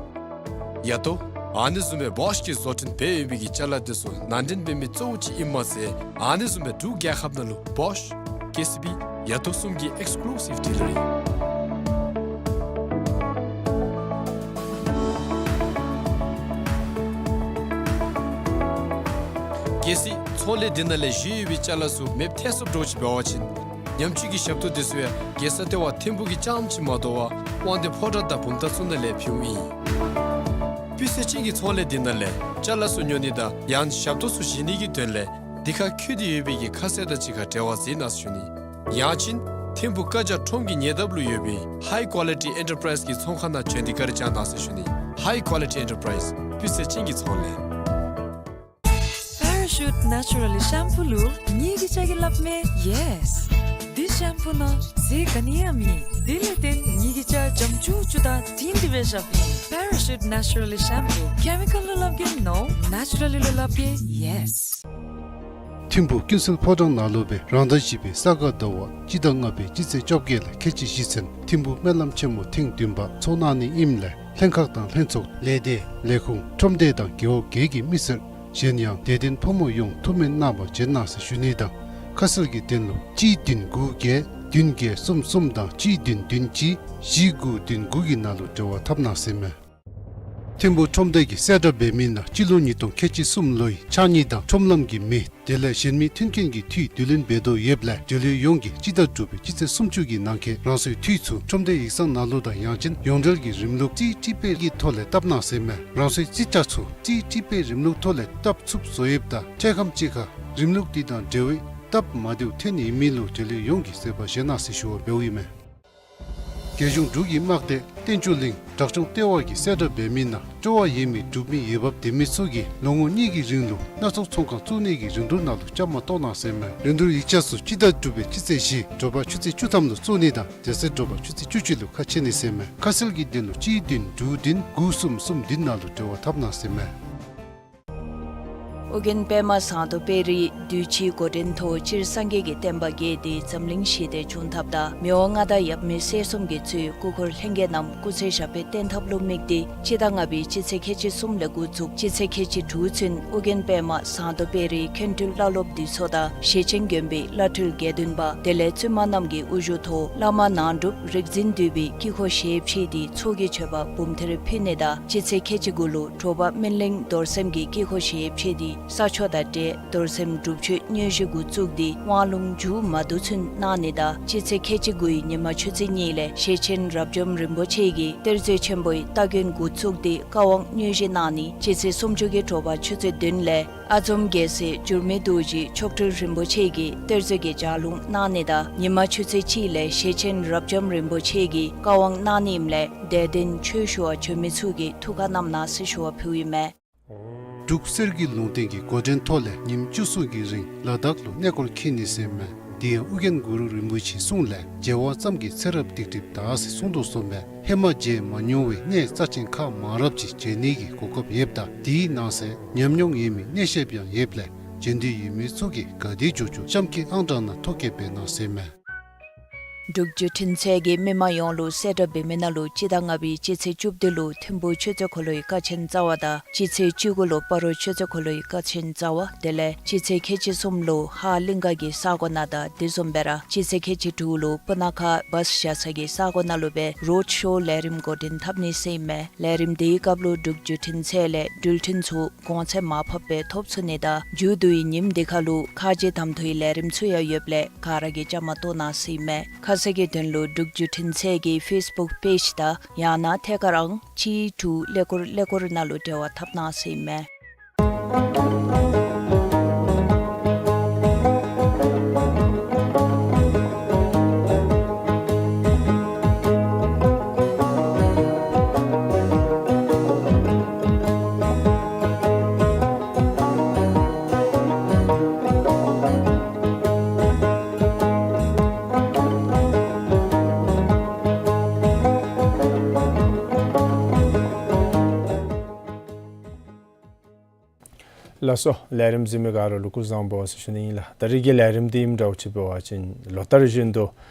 ཡ་ཏོ། ཨ་ནི་བཟུམ་སྦེ་བོཤ་གིས་བཟོ་སྐྲུན་འབད་ཡོད་པའི་གི་ཅ་ལ་དེ་ཚུ་ནང་འདྲེན་འབད་མི་གཙོ་བོ་ཅིག་ཨིནམ་མ་ཚད་ཨ་ནི་བཟུམ་སྦེ་འབྲུག་རྒྱལ་ཁབ་ནང་ལུ་བོཤ། ཀེ་སི་བི། ཡ་ཏོ་གསུམ་གྱི་ཨེགསི་ཀུ་ལུ་སིབ་ཌི་ལར་ཨིན། གལ་སྲིད་ཚོང་ལས་འདི་ནང་ལས་བཞེས་ཡོད་པའི་ཅ་ལ་ཚུ་མེདཔ་ཐལ་སོངམ་འདྲཝ་ཅིག་འབད་བ་ཅིན་ཉམས་བཅོས་ཀྱི་ཞབས་ཏོག་དེ་ཚུ་ཡང་རྒྱལ་ས་ལྟེ་བ་ཐིམ་ཕུག་གི་རྐྱངམ་ཅིག་མ་དོ་བར་དབང་འདུས་ཕོ་བྲང་དང་བུམ་ཐང་ཚུ་ནང་ལས་ཕུལཝ་ཨིན། སྤུས་ཚད་ཅན་གྱི་ཚོང་ལས་འདི་ནང་ལས་ཅ་ལ་ཚུ་ཉོ་ནི་དང་ཡང་ཞབས་ཏོག་ཚུ་བཞེས་ནི་གི་དོན་ལས་འདི་ཁར་འཁོད་དེ་ཡོད་པའི་གི་ཁ་གསལ་དང་གཅིག་ཁར་འབྲེལ་བ་མཛད་གནང་ཟེར་ཞུ་ནི། ཡང་ཅིན་ ཐིམ་ཕུག་ཀ་ཇ་ཁྲོམ་གྱི་ཉེ་འདབས་ལུ་ཡོད་པའི་High Quality Enterprise གི་ཚོང་ཁང་ནང་བྱོན་ཏེ་བཀའ་དྲིན་བསྐྱང་གནང་ཟེར་ཞུ་ནི། High Quality Enterprise སྤུས་ཚད་ཅན་གྱི་ཚོང་ལས། Parachute Naturally Shampoo ལུ་ངེ་གི་སྐྱ་གིས་སླབ་མས་ཡེས། འདི་ཤེམ་པུ་ནང་ཟས་ག་ནི་ཡང་མེད། དེ་ལས་བརྟེན་ངེ་གི་སྐྱ་འཇམ་ཅུག་ཅུ་དང་དྲིང་དྲི་སྦེ་བཞག་པས། Parachute Naturally Shampoo. Chemical ལུ་སླབ་གེ་no, naturally ལུ་སླབ་གེ་ཡེས། ཐིམ་ཕུག་ཀུན་གསལ་ཕོ་བྲང་ནང་ལུ་སྦེ་རང་ཟླ་བཞི་པའི་ས་ག་ཟླ་བ་སྤྱི་ཟླ་ལྔ་པའི་སྤྱི་ཚེས་བཅོ་བརྒྱད་ལས་ཁལ་གཅིག་བཞི་ཚུན་ཐིམ་ཕུག་སྨོན་ལམ་ཆེན་མོ་ཐེངས་བདུན་པ་ཚོགས་གནང་ནི་ཨིནམ་ལས་ལྷན་ཁག་དང་ལྷན་ཚོགས་ལས་སྡེ་ལས་ཁུངས་ཁྲོམ་སྡེ་དང་རྒེད་འོག་བརྒྱད་ཀྱི་མི་སེར་གཞན་ཡང་དད་ལྡན་ཕོ་མོ་ཡོངས་ཐུགས་སྨོན་གནང་བར་བྱོན་གནང་ཟེར་ཞུ་ནི་དང་ཁ་གསལ་གྱི་དོན་ལུ་གཅིག་བདུན་དགུ་བརྒྱད་བདུན་བརྒྱད་གསུམ་གསུམ་དང་གཅིག་བདུན་བདུན་གཅིག་བཞི་དགུ་བདུན་དགུ་གི་ནང་ལུ་འབྲེལ་བ་འཐབ་གནང་ཟེར་མས། ཐིམ་ཕུག་ཁྲོམ་སྡེ་གི་གསལ་བསྒྲགས་འབད་མི་ནང་སྤྱི་ལོ་ཉིས་སྟོང་ཁལ་གཅིག་གསུམ་ལོའི་ཕྱགས་སྙིགས་དང་ཁྲོམ་ལམ་གྱི་མེ་དེ་ལས་གཞན་མི་མཐུན་རྐྱེན་གྱི་འཐུས་བསྡུ་ལེན་འབད་དོ་ཡོདཔ་ལས་འབྲེལ་ཡོད་ཡོངས་ཀྱིས་སྤྱི་ཟླ་དྲུག་པའི་སྤྱི་ཚེས་སུམ་ཅུ་གི་ནང་འཁོད་རང་སོའི་འཐུས་ཚུ་ཁྲོམ་སྡེ་ཡིག་ཚང་ནང་ལུ་དང་ཡང་ཅིན་ཡོངས་འབྲེལ་གྱི་རིམ་ལུགས་རྩིས་ཀྲི་པེ་གི་ཐོག་ལས་བཏབ་གནང་ཟེར་མས། རང་སོའི་རྩིས་ཆ་ཚུ་རྩིས་ཀྲི་པེ་རིམ་ལུགས་ཐོག་ལས་བཏབ་ཚུགསཔ་བཟོ་ཡོདཔ་ད་འཕྲལ་ཁམས་ཅིག་ཁར་རིམ་ལུགས་འདི་དང་འབྲེལ་བའི་སྟབས་མ་བདེཝ་ཐོན་ནི་ཨིན་མི་ལུ་འབྲེལ་ཡོད་ཡོངས་ཀྱིས་གཟིགས་པར་བཞེས་གནང་ཟེར་ཞུ་བ་འབདཝ་ཨིན་མས། རྒྱལ་གཞུང་འབྲུག་གི་དམག་སྡེ་བསྟན་འགྱུར་གླིང་དྲག་སྦྱོང་ལྟེ་བ་གིས་གསལ་བསྒྲགས་འབད་མི་ནང་སྤྲོ་བ་ཡོད་མི་འབྲུག་མི་འོས་འབབ་ལྡན་མི་ཚུ་གིས་ལོ་ངོ་གཉིས་ཀྱི་རིང་ལུ་སྣ་ཚོགས་ཚོང་ཁང་བཙུགས་ནི་གི་རིན་བསྡུར་ནང་ལུ་བཅའ་མར་གཏོགས་གནང་ཟེར་མས། རིན་བསྡུར་ཡིག་ཆ་ཚུ་སྤྱི་ཟླ་དྲུག་པའི་སྤྱི་ཚེས་བཞི་དྲོ་པ་ཆུ་ཚོད་བཅུ་ཐམ་ལུ་བཙུགས་ནི་དང་དེ་ཚེ་དྲོ་པ་ཆུ་ཚོད་བཅུ་གཅིག་ལུ་ཁ་ཕྱེ་ནི་ཟེར་མས། ཁ་གསལ་གྱི་དོན་ལུ་གཅིག་བདུན་དྲུག་བདུན་དགུ་གསུམ་གསུམ་བདུན་ནང་ལུ་འབྲེལ་བ་འཐབ་གནང་ཟེར་མས། ཨོ་རྒྱན་པདྨ་ཟངས་མདོག་དཔལ་རིའི་གདུལ་བྱའི་འགོ་འདྲེན་ཐོག་སྤྱིར་སངས་རྒྱས་ཀྱི་བསྟན་པ་རྒྱས་ཏེ་འཛམ་གླིང་ཞི་བདེ་འབྱུང་ཐབས་དང་མི་དབང་མངའ་བདག་ཡབ་མེས་སྲས་གསུམ་གྱིས་གཙོས་སྐུ་འཁོར་ལྷན་རྒྱས་རྣམས་སྐུ་ཚེ་ཞབས་པད་བརྟན་ཐབས་ལུ་དམིགས་ཏེ་སྤྱི་ཟླ་ལྔ་པའི་སྤྱི་ཚེས་ཁལ་གཅིག་གསུམ་ལས་འགོ་བཙུགས་སྤྱི་ཚེས་ཁལ་གཅིག་དྲུག་ཚུན་ཨོ་རྒྱན་པདྨ་ཟངས་མདོག་དཔལ་རིའི་མཁན་སྤྲུལ་བླ་སློབ་འདུས་ཚོགས་དང་ཞེ་ཆེན་དགོན་པའི་བླ་སྤྲུལ་དགེ་འདུན་པ་དེ་ལས་བཙུན་མ་རྣམས་ཀྱི་དབུ་བཞུགས་ཐོག་བླ་མ་ནང་སྒྲུབ་རིག་འཛིན་འདུས་པའི་དཀྱིལ་འཁོར་ཞལ་ཕྱེ་སྟེ་ཚོགས་ཀྱི་མཆོད་པ་འབུམ་ཐེར་ཕུལ་ནི་དང་སྤྱི་ཚེས་ཁལ་གཅིག་དགུ་ལུ་དྲོ་པ་སྨིན་གླིང་རྡོར་སེམས་ཀྱི་དཀྱིལ་འཁོར་ཞལ་ཕྱེ་སྟེ་ས་ཆ་དང་འབྲེལ་རྡོར་སེམས་སྒྲུབ་མཆོད་དངོས་གཞི་འགོ་བཙུགས་ཏེ་དབང་ལུང་མཇུག་མ་བསྡུ་ཚུན་གནང་ནི་དང་སྤྱི་ཚེས་ཁལ་གཅིག་དགུའི་ཉི་མ་ཆུ་ཚོད་གཉིས་ལས་ཞེ་ཆེན་རབ་འབྱམས་རིན་པོ་ཆེ་གིས་གཏེར་མཛོད་ཆེན་པོའི་སྟ་གོན་འགོ་བཙུགས་ཏེ་བཀའ་དབང་དངོས་གཞི་གནང་ནི། སྤྱི་ཚེས་སུམ་ཅུ་གི་དྲོ་པ་ཆུ་ཚོད་བདུན་ལས་ཨ་འཛོམ་རྒྱལ་སྲས་འགྱུར་མེད་རྡོ་རྗེ་མཆོག་སྤྲུལ་རིན་པོ་ཆེ་གིས་གཏེར་མཛོད་ཀྱི་ལྗགས་ལུང་གནང་ནི་དང་ཉི་མ་ཆུ་ཚོད་གཅིག་ལས་ཞེ་ཆེན་རབ་འབྱམས་རིན་པོ་ཆེ་གིས་བཀའ་དབང་གནང་ནི་ཨིནམ་ལས་དད་ལྡན་ཆོས་ཞུ་བར་བྱོན་མི་ཚུ་གིས་ཐུགས་ཁར་བསྣམས་གནང་ཟེར་ཞུ་བ་ཕུལཝ་ཨིན་མས། འབྲུག་གསེར་གྱི་ལུང་བསྟན་གྱི་འགོ་འདྲེན་ཐོག་ལས་ཉིནམ་བཅུ་གསུམ་གྱི་རིང་ལ་དྭགས་ལུ་གནས་སྐོར་འཁྱིད་ནི་ཟེར་མས། དེ་ཡང་ཨོ་རྒྱན་གུ་རུ་རིན་པོ་ཆེའི་གསུང་ལས་མཇལ་བ་ཙམ་གྱིས་ཚེ་རབས་སྡིག་སྒྲིབ་དག་ཟེར་གསུངས་དོ་བཟུམ་སྦེ་ཧེ་མ་མཇལ་མ་མྱོང་བའི་གནས་རྩ་ཆེན་ཁག་མང་རབས་ཅིག་མཇལ་ནི་གི་གོ་སྐབས་ཡོདཔ་ད་དེའི་ནང་གསེས་ཉམས་མྱོང་ཡོད་མི་གནས་བཤདཔ་ཡང་ཡོདཔ་ལས་མཇལ་འདོད་ཡོད་མི་ཚུ་གིས་ག་དེ་མགྱོགས་མགྱོགས་གཤམ་འཁོད་ཨང་གྲངས་ནང་ཐོ་བཀོད་འབད་གནང་ཟེར་མས། འབྲུག་བརྒྱུད་འཕྲིན་ཚད་ཀྱིས་མི་མང་ཡོངས་ལུ་གསལ་བསྒྲགས་འབད་མི་ནང་ལུ་སྤྱི་ཟླ་ལྔ་པའི་སྤྱི་ཚེས་བཅུ་བདུན་ལུ་ཐིམ་ཕུག་ཆུ་ཚོད་འཁོར་ལོའི་ཀ་ཆེན་རྩ་བ་དང་སྤྱི་ཚེས་བཅུ་དགུ་ལུ་སྤ་རོ་ཆུ་ཚོད་འཁོར་ལོའི་ཀ་ཆེན་རྩ་བ་དེ་ལས་སྤྱི་ཚེས་ཁལ་གཅིག་གསུམ་ལུ་ཧཱ་གླིང་ག་གི་ས་གོ་ནང་དང་དེ་བཟུམ་སྦེ་ར་སྤྱི་ཚེས་ཁལ་གཅིག་དྲུག་ལུ་སྤུ་ན་ཁ་བཱས་བཞག་ས་གི་ས་གོ་ནང་ལུ་སྦེ་རོཌ་ཤོ་ལས་རིམ་འགོ་འདྲེན་འཐབ་ནི་ཟེར་ཨིན་མས། ལས་རིམ་དེའི་སྐབས་ལུ་འབྲུག་བརྒྱུད་འཕྲིན་ཚད་ལས་འགྲུལ་འཕྲིན་ཚུ་གོང་ཚད་མར་ཕབ་སྦེ་ཐོབ་ཚུགས་ནི་དང་མཇུག་བསྡུ་བའི་ཉིནམ་དེ་ཁར་ལུ་ཁ་རྗེ་གདམ་འཐུའི་ལས་རིམ་ཚུ་ཡང་ཡོདཔ་ལས་ག་ར་གིས་བཅའ་མར་གཏོགས་གནང་ཟེར་ཨིན་མས། ཁ་གསལ་གྱི་དོན་ལུ་འབྲུག་བརྒྱུད་འཕྲིན་ཚད་ཀྱི་ཕེསི་བུཀ་པེཇ་དང་ཡང་ན་ཐད་ཀར་ཨང་གཅིག་དྲུག་ཀླད་ཀོར་ཀླད་ཀོར་ནང་ལུ་འབྲེལ་བ་འཐབ་གནང་ཟེར་ཨིན་མས། ལགས་སོ། ལས་རིམ་གཟིགས་མི་ག་ར་ལུ་སྐུ་གཟུགས་བཟང་པོ་ཟེར་ཞུ་ནི་ཨིན་ལགས། ད་རིས་ཀྱི་ལས་རིམ་འདི་ཨིནམ་འདྲཝ་ཅིག་འབད་བ་ཅིན་ལོ་ལྟར་བཞིན་དུ་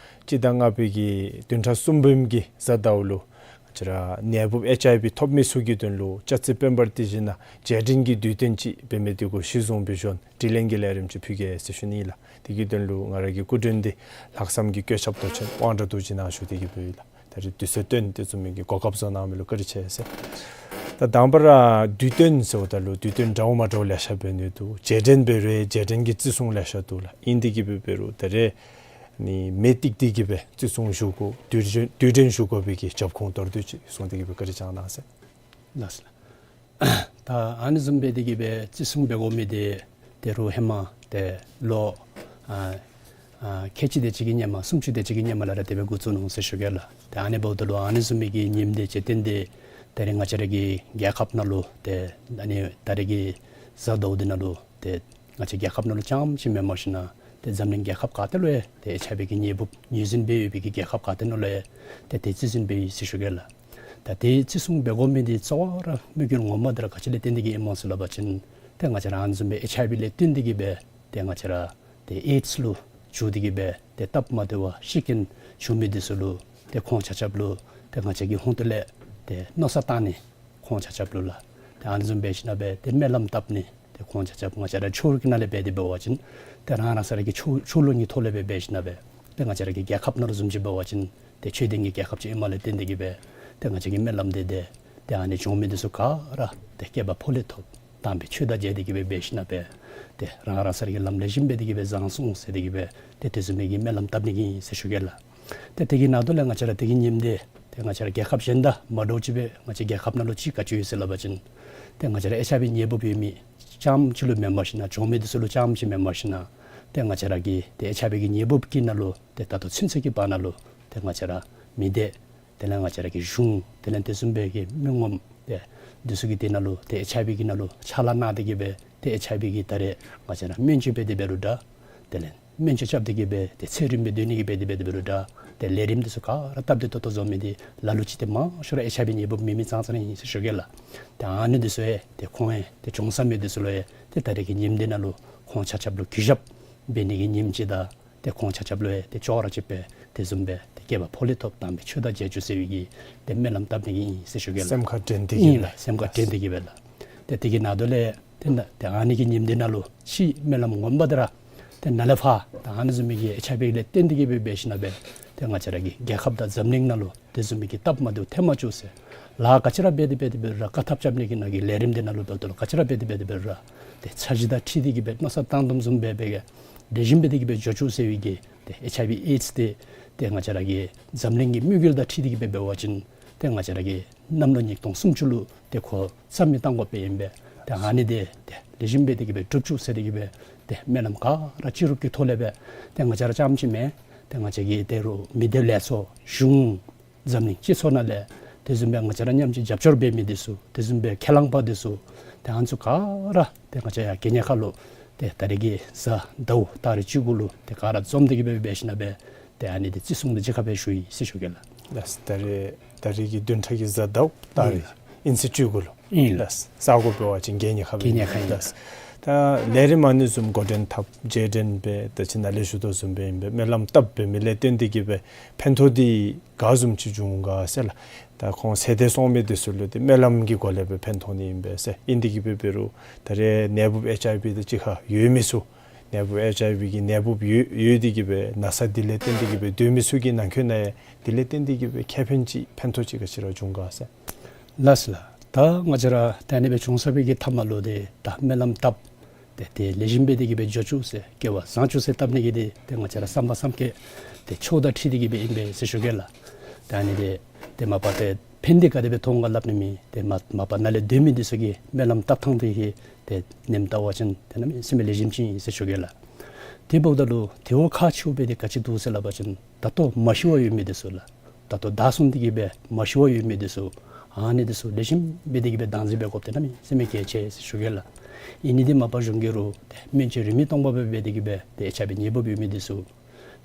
སྤྱི་ཟླ་ལྔ་པའི་གི་བདུན་ཕྲག་གསུམ་པའི་གི་གཟའ་ཟླཝ་ལུ་ང་བཅས་ར་ནད་འབུབ་ཨེཆ་ཨའི་བི་ཐོབ་མི་ཚུ་གི་དོན་ལུ་ཅ་རྩི་དཔལ་འབར་དེ་བཞིན་རྗེས་དྲན་གྱི་དུས་སྟོན་ཅིག་འབད་མི་འདི་གུ་གཞི་བཟུང་འབད་ཞིནམ་དྲི་ལན་གྱི་ལས་རིམ་ཅིག་ཕུལ་གེ་ཟེར་ཞུ་ནི་ཨིན་ལགས། དེ་གི་དོན་ལུ་ང་ར་གི་སྐུ་མགྲོན་འདི་ལྷག་བསམ་གྱི་བཀོད་ཁྱབ་མདོ་ཆེན་དབང་གྲགས་རྡོ་རྗེ་ནཱ་ཞུ་སྟེ་གི་འབོཝ་ཨིན་ལགས། ད་རིས་དུས་ཚོད་བཏོན་ཏེ་བཟུམ་མའི་གི་གོ་སྐབས་བཟོ་གནང་མི་ལུ་བཀའ་དྲིན་ཆེ་ཟེར། ད་དང་པ་ར་དུས་སྟོན་ཟེརཝ་ད་ལུ་དུས་སྟོན་འདྲཝ་མ་འདྲཝ་ལེ་ཤ་འབད་ནི་འདུག། རྗེས་དྲན་འབད་རུང་རྗེས་དྲན་གྱི་བརྩི་སྲུང་ལེ་ཤ་འདུག་ལགས། ཨིན་ཏེ་གི་འབད་འབད་རུང་ད་རིས་ནི་མེ་སྟེགས་ཏེ་གི་སྦེ་བརྩི་སྲུང་ཞུ་དགོ་དུས་དྲན་དུས་དྲན་ཞུ་དགོ་པའི་གི་རྒྱབ་ཁུངས་མདོར་བསྡུས་ཅིག་གསུངས་ཏེ་གི་སྦེ་བཀའ་དྲིན་བསྐྱང་གནང་ཟེར། ལགས་སོ་ལགས། ད་ཨ་ནི་བཟུམ་སྦེ་དེ་གི་སྦེ་བརྩི་སྲུང་འབད་དགོ་མི་འདི་ད་རུང་ཧེ་མ་ཏེ་ལོ་ཨ་ ཨ་ཁལ་གཅིག་དེ་ཅིག་གི་ཧེ་མ་སུམ་ཅུ་དེ་ཅིག་གི་ཧེ་མ་ལས་ར་དེ་སྦེ་འགོ་བཙུགས་ནུག་ཟེར་ཞུ་གེ་ལགས། ཏེ་ཨ་ནི་འབདཝ་ད་ལུ་ཨ་ནི་བཟུམ་མའི་གི་ཉིནམ་དེ་ཅིག་བརྟེན་ཏེ་ད་རེས་ང་བཅས་ར་གི་རྒྱལ་ཁབ་ནང་ལུ་ཏེ་ཨ་ནི་ད་རེས་ཀྱི་གཟའ་ཟླཝ་འདི་ནང་ལུ་ཏེ་ང་བཅས་རྒྱལ་ཁབ་ནང་ལུ་རྐྱངམ་ཅིག་མེན་པར་ཞིན་ན་ཏེ་འཛམ་གླིང་རྒྱལ་ཁབ་ག་ཏེ་ལུ་ཡང་ཏེ་ཨེཆ་ཨའི་བི་གི་ནད་འབུཔ་ངོས་འཛིན་འབད་ཡོད་པའི་གི་རྒྱལ་ཁབ་ག་ཏེ་ནང་ལུ་ཡང་ཏེ་དེ་བརྩི་འཛིན་འབད་ཡོད་ཟེར་ཞུ་གེ་ལགས། ད་དེ་བརྩི་སྲུང་འབད་དགོ་མི་འདི་གཙོ་བོ་ར་དམིགས་ཡུལ་ངོ་མ་འདི་ར་ག་ཅི་ལས་བརྟེན་ཏེ་གི་ཨིནམ་སྨོ་ཟེར་སླབ་པ་ཅིན་ཏེ་ང་བཅས་ར་ཨ་ནི་བཟུམ་སྦེ་ཨེཆ་ཨའི་བི་ལས་བརྟེན་ཏེ་གི་སྦེ་ཏེ་ང་བཅས་ར་ཏེ་ཨེཌསི་ལུ་འགྱུར་ཏེ་གི་སྦེ་ཏེ་སྟབས་མ་བདེ་བ་ཤི་རྐྱེན་བྱུང་མི་འདི་ཚུ་ལུ་ཏེ་ཁོང་ཆ་ཁྱབ་ལུ་ཏེ་ང་བཅས་ཀྱིས་ཧོང་ཏོ་ལས་ཏེ་མནོ་བསམ་བཏང་ནི་ཁོང་ཆ་ཁྱབ་ལུ་ལགས། ཏེ་ཨ་ནི་བཟུམ་འབད་ཞིན་ན་སྦེ་ཏེ་སྨོན་ལམ་བཏབ་ནི་ཏེ་ཁོང་ཆ་ཁྱབ་ང་བཅས་ར་ཆོས་ཀྱི་ནང་ལས་འབད་དེ་འབད་བ་ཅིན་ཏེ་རང་རང་ས་ར་གི་ཆོས་ཆོས་ལུགས་ཀྱི་ཐོག་ལས་སྦེ་འབད་ཞིན་ན་སྦེ་ཏེ་ང་བཅས་ར་གི་རྒྱལ་ཁབ་ནང་ལུ་བཟུམ་ཅིག་འབད་བ་ཅིན་ཏེ་ཆོས་ལྡན་གྱི་རྒྱལ་ཁབ་ཅིག་ཨིནམ་ལས་བརྟེན་ཏེ་གི་སྦེ་ཏེ་ང་བཅས་ཀྱིས་སྨོན་ལམ་འདེབས་ཏེ་ཏེ་ཨ་ནི་བྱུང་མི་འདི་ཚུ་ག་ར་ཏེ་བསྐལ་པ་འཕོ་ལུས་ཐོབ་དམ་པའི་ཆོས་དང་མཇལ་ཏེ་གི་སྦེ་འབད་ཞིན་ན་སྦེ་ཏེ་རང་རང་ས་ར་གི་ལམ་ལེགས་ཤོམ་སྦེ་དེ་གི་སྦེ་བཟང་སོང་ཟེར་ཏེ་གི་སྦེ་ཏེ་དེ་བཟུམ་མའི་གི་སྨོན་ལམ་བཏབ་ནི་གི་ཨིན་ཟེར་ཞུ་གེ་ལགས། ཏེ་དེ་གི་ནང་དོག་ལས་ང་བཅས་ར་དེ་གི་ཉིནམ་འདི་ཏེ་ང་བཅས་ར་རྒྱལ་ཁབ་གཞན་དང་མ་འདྲཝ་ཅིག་སྦེ་ང་བཅས་རྒྱལ་ཁབ་ནང་ལུ་ཅིག་ག་ཅི་ཡོད་ཟེར་སླབ་པ་ཅིན་ཏེ་ང་བཅས་ར་ཨེཆ་ཨའི་བི་ནད་འབུཔ་ཡོད་མི་རྐྱངམ་ཅིག་ལུ་མེན་པར་ཞིན་ན་བྱུང་མི་འདི་ཚུ་ལུ་རྐྱངམ་ཅིག་མེན་པར་ཞིན་ན་ཏེ་ང་བཅས་ར་གི་ཏེ་ཨེཆ་ཨའི་བི་གི་ནད་འབུཔ་ཀྱི་ནང་ལུ་ཏེ་ད་ལྟོ་ཚུན་ཚོད་ཀྱི་བར་ན་ལུ་ཏེ་ང་བཅས་ར་མི་སྡེ་དེ་ལས་ང་བཅས་ར་གི་གཞུང་དེ་ལས་དེ་བཟུམ་སྦེ་གི་མི་ངོམ་ཏེ་འདི་ཚུ་གི་དེ་ནང་ལུ་ཏེ་ཨེཆ་ཨའི་བི་གི་ནང་ལུ་ཕྱག་ལཱ་གནང་སྟེ་གི་སྦེ་ཏེ་ཨེཆ་ཨའི་བི་གི་ད་རེས་ང་བཅས་ར་སྨན་བཅོས་འབད་དེ་འབད་རུང་འདྲ། དེ་ལས་སྨན་བཅོས་རྐྱབ་སྟེ་གི་སྦེ་ཏེ་ཚེ་རིངམོ་སྦེ་སྡོད་ནི་གི་འབད་དེ་འབད་དེ་འབད་རུང་འདྲ། ཏེ་ལས་རིམ་འདི་ཚུ་ག་ར་སྟབས་བདེ་ཏོག་ཏོ་བཟོ་མི་འདི་ལ་ལུ་ཅིག་ཏེ་མང་ཤོས་ར་ཨེཆ་ཨའི་བི་ནད་འབུཔ་མེད་མི་ཙང་ཙང་ར་ཨིན་ཟེར་ཞུ་གེ་ལགས། ཏེ་ཨ་ནི་འདི་ཚུ་ཡང་ཏེ་ཁོང་ཡང་ཏེ་བྱུང་ཚར་མི་འདི་ཚུ་ལུ་ཡང་ཏེ་ད་རེས་ཀྱི་ཉིནམ་འདི་ནང་ལུ་ཁོང་ཆ་ཁྱབ་ལུ་གུས་ཞབས་འབད་ནི་གི་ཉིནམ་ཅིག་དང་ཏེ་ཁོང་ཆ་ཁྱབ་ལུ་ཡང་ཏེ་ཅོག་ར་ཅིག་སྦེ་དེ་བཟུམ་སྦེ་ཏེ་བསྐལ་པ་འཕོ་ལུས་ཐོབ་དམ་པའི་ཆོས་དང་མཇལ་བཅུག་ཟེར་བའི་གི་ཏེ་སྨོན་ལམ་བཏབ་ནི་གི་ཨིན་ཟེར་ཞུ་གེ་ལགས། སེམས་ཁར་དྲན་ཏེ་གི་ཨིན་ལགས། སེམས་ཁར་དྲན་ཏེ་གི་སྦེ་ལགས། ཏེ་དེ་གི་ནང་དོག་ལས་ཏེ་ན་ཏེ་ཨ་ནི་གི་ཉིནམ་འདི་ནང་ལུ་ཅིག་སྨོན་ལམ་ངོ་མ་འདི་ར་ཏེ་ནཱ་ལས་ཕར་ད་ཨ་ནི་བཟུམ་མའི་གི་ཨེཆ་ཨའི་བི་ལས་བརྟེན་ཏེ་གི་སྦེ་འབད་ཞིན་ན་སྦེ་ཏེ་ང་བཅས་ར་གི་རྒྱལ་ཁབ་དང་འཛམ་གླིང་ནང་ལུ་དེ་བཟུམ་མའི་གི་སྟབས་མ་བདེཝ་ཐེབས་མ་བཅུག་ཟེར་ལཱ་ག་ཅི་ར་འབད་དེ་འབད་དེ་འབད་རུང་ར་བཀག་ཐབས་རྐྱབ་ནི་གི་ནང་གི་ལས་རིམ་འདི་ནང་ལུ་འབདཝ་ད་ལུ་ག་ཅི་ར་འབད་དེ་འབད་དེ་འབད་རུང་ར་ཏེ་འཆར་གཞི་དང་འཁྲིལ་ཏེ་གི་སྦེ་མནོ་བསམ་བཏང་དོ་བཟུམ་སྦེ་སྦེ་གི་ལེགས་ཤོམ་སྦེ་དེ་གི་སྦེ་འགྱོ་བཅུག་ཟེར་བའི་གི་ཏེ་ཨེཆ་ཨའི་བི་ཨེཌསི་འདི་ཏེ་ང་བཅས་ར་གི་འཛམ་གླིང་གི་དམིགས་ཡུལ་དང་འཁྲིལ་ཏེ་གི་སྦེ་འབད་བ་ཅིན་ཏེ་ང་བཅས་ར་གི་གནམ་ལོ་ཉིས་སྟོང་སུམ་ཅུ་ལུ་ཏེ་ཁོ་རྩ་མེད་བཏང་དགོཔ་ཨིན་པས། ཏེ་ཨ་ནི་འདི་ཏེ་ལེགས་ཤོམ་སྦེ་དེ་གི་སྦེ་འགྲུབ་བཅུག་ཟེར་དེ་གི་སྦེ་ཏེ་སྨོན་ལམ་ག་ར་ཅི་རུང་གི་ཐོག་ལས་སྦེ་ཏེ་ང་བཅས་ར་རྐྱངམ་ཅིག་མེན། ཏེ་ང་བཅས་ཀྱི་ཏེ་རུང་མི་སྡེ་ལས་ཚོགས་གཞུང་འཛམ་གླིང་སྤྱི་ཚོགས་ནང་ལས་དེ་བཟུམ་སྦེ་ང་བཅས་ར་མཉམ་གཅིག་རྒྱབ་སྐྱོར་འབད་མི་འདི་ཚུ་དེ་བཟུམ་སྦེ་ཁས་བླངས་པ་འདི་ཚུ་ཏེ་ཨ་ནི་ཚུ་ག་ར་ཏེ་ང་བཅས་ཡར་གྱེན་ཉེ་ཁ་ལུ་ཏེ་ད་རེས་ཀྱི་གཟའ་ཟླཝ་ཏ་རིག་བཅུ་དགུ་ལུ་ཏེ་ག་ར་འཛོམས་ཏེ་གི་སྦེ་འབད་ཞིན་ན་སྦེ་ཏེ་ཨ་ནི་འདི་བརྩི་སྲུང་འདི་གཅིག་ཁར་སྦེ་ཞུ་ཡི་ཟེར་ཞུ་གེ་ལགས། ལགས། ད་རེས་ད་རེས་ཀྱི་བདུན་ཕྲག་གི་གཟའ་ཟླཝ་ཏ་རིག་ཨིན་ཟེར་བཅུ་དགུ་ལུ་ཨིན་ལགས། ས་གོ་འབད་བ་ཅིན་གྱེན་ཉེ་ཁ་སྦེ་གྱེན་ཉེ་ཁ་ཨིན་ལགས། ད་ལས་རིམ་ཨ་ནི་བཟུམ་འགོ་འདྲེན་འཐབ་རྗེས་དྲན་འབད་ད་ཅི་ནཱ་ལས་ཞུ་དོ་བཟུམ་སྦེ་ཨིན་པས། སྨོན་ལམ་བཏབ་འབད་མི་ལས་བརྟེན་ཏེ་གི་སྦེ་ཕན་ཐོགས་འདི་ག་བཟུམ་ཅིག་བྱུང་ག་ཟེར་ལགས། ད་ཁོང་ཚེ་འདས་སོང་མི་འདི་ཚུ་ལུ་ཏེ་སྨོན་ལམ་གྱི་སྒོ་ལས་སྦེ་ཕན་ཐོགས་ནི་ཨིན་པས་ཟེར། ཨིན་ཏེ་གི་སྦེ་འབད་རུང་ད་རེས་ནད་འབུཔ་ཨེཆ་ཨའི་བི་དང་གཅིག་ཁར་ཡོད་མི་ཚུ་ནད་འབུཔ་ཨེཆ་ཨའི་བི་གི་ནད་འབུཔ་ཡོད་ཡོད་དེ་གི་སྦེ་ན་ཚ་འདི་ལས་བརྟེན་ཏེ་གི་སྦེ་སྡོད་མི་ཚུ་གི་ནང་འཁོད་ནང་ཡང་འདི་ལས་བརྟེན་ཏེ་གི་སྦེ་ཁེ་ཕན་ཅིག་ཕན་ཐོགས་ཅིག་ག་ཅི་ར་བྱུང་ག་ཟེར། ལགས་ལགས། ད་ང་བཅས་ར་ད་ཨ་ནི་སྦེ་བྱུང་ཚར་བའི་གི་མཐའ་མ་ལུ་ཏེ་ད་སྨོན་ལམ་བཏབ་ཏེ་ཏེ་ལེགས་ཤོམ་སྦེ་དེ་གི་སྦེ་འགྱོ་བཅུག་ཟེར་སྐྱེ་བ་བཟང་བཅུག་ཟེར་བཏབ་ནི་གི་འདི་ཏེ་ང་བཅས་ར་བསམ་པ་བསམ་བསྐྱེད་ཏེ་ཆོས་དང་འཁྲིལ་ཏེ་གི་སྦེ་ཨིན་པས་ཟེར་ཞུ་གེ་ལགས། ད་ཨ་ནི་འདི་ཏེ་མ་པ་ཏེ་ཕན་བདེ་ག་དེ་སྦེ་ཐོབ་འོང་ག་སླབ་ནི་མེད། ཏེ་མ་མ་པ་ནཱ་ལས་སྡོད་མི་འདི་ཚུ་གིས་སྨོན་ལམ་བཏབ་ཐངས་དེ་གིས་ཏེ་ཉམས་བཏང་བ་ཅིན་ཏེ་གནམ་མེད་ས་མེད་ལེགས་ཤོམ་ཅིག་ཨིན་ཟེར་ཞུ་གེ་ལགས། དེ་འབདཝ་ད་ལུ་དེ་བ་ཁག་ཆེཝ་སྦེ་འདི་ག་ཅི་འདུག་ཟེར་སླབ་པ་ཅིན་ད་ལྟོ་མ་ཤི་བར་ཡོད་མི་འདི་ཚུ་ལགས། ད་ལྟོ་བདའ་སོང་སྟེ་གི་སྦེ་མ་ཤི་བར་ཡོད་མི་འདི་ཚུ་ཨ་ནི་འདི་ཚུ་ལེགས་ཤོམ་སྦེ་དེ་གི་སྦེ་བདག་འཛིན་འབད་དགོཔ་འདི་གནམ་མེད་ས་མེད་གལ་ཆེ་ཟེར་ཞུ་གེ་ལགས། ཨིན་ནི་འདི་མ་པ་གཞུང་གིས་རུང་ཏེ་སྨན་བཅོས་རིན་མེད་སྟོང་པ་སྦེ་འབད་དེ་གི་སྦེ་ཏེ་ཨེཆ་ཨའི་བི་ནད་འབུཔ་ཡོད་མི་འདི་ཚུ་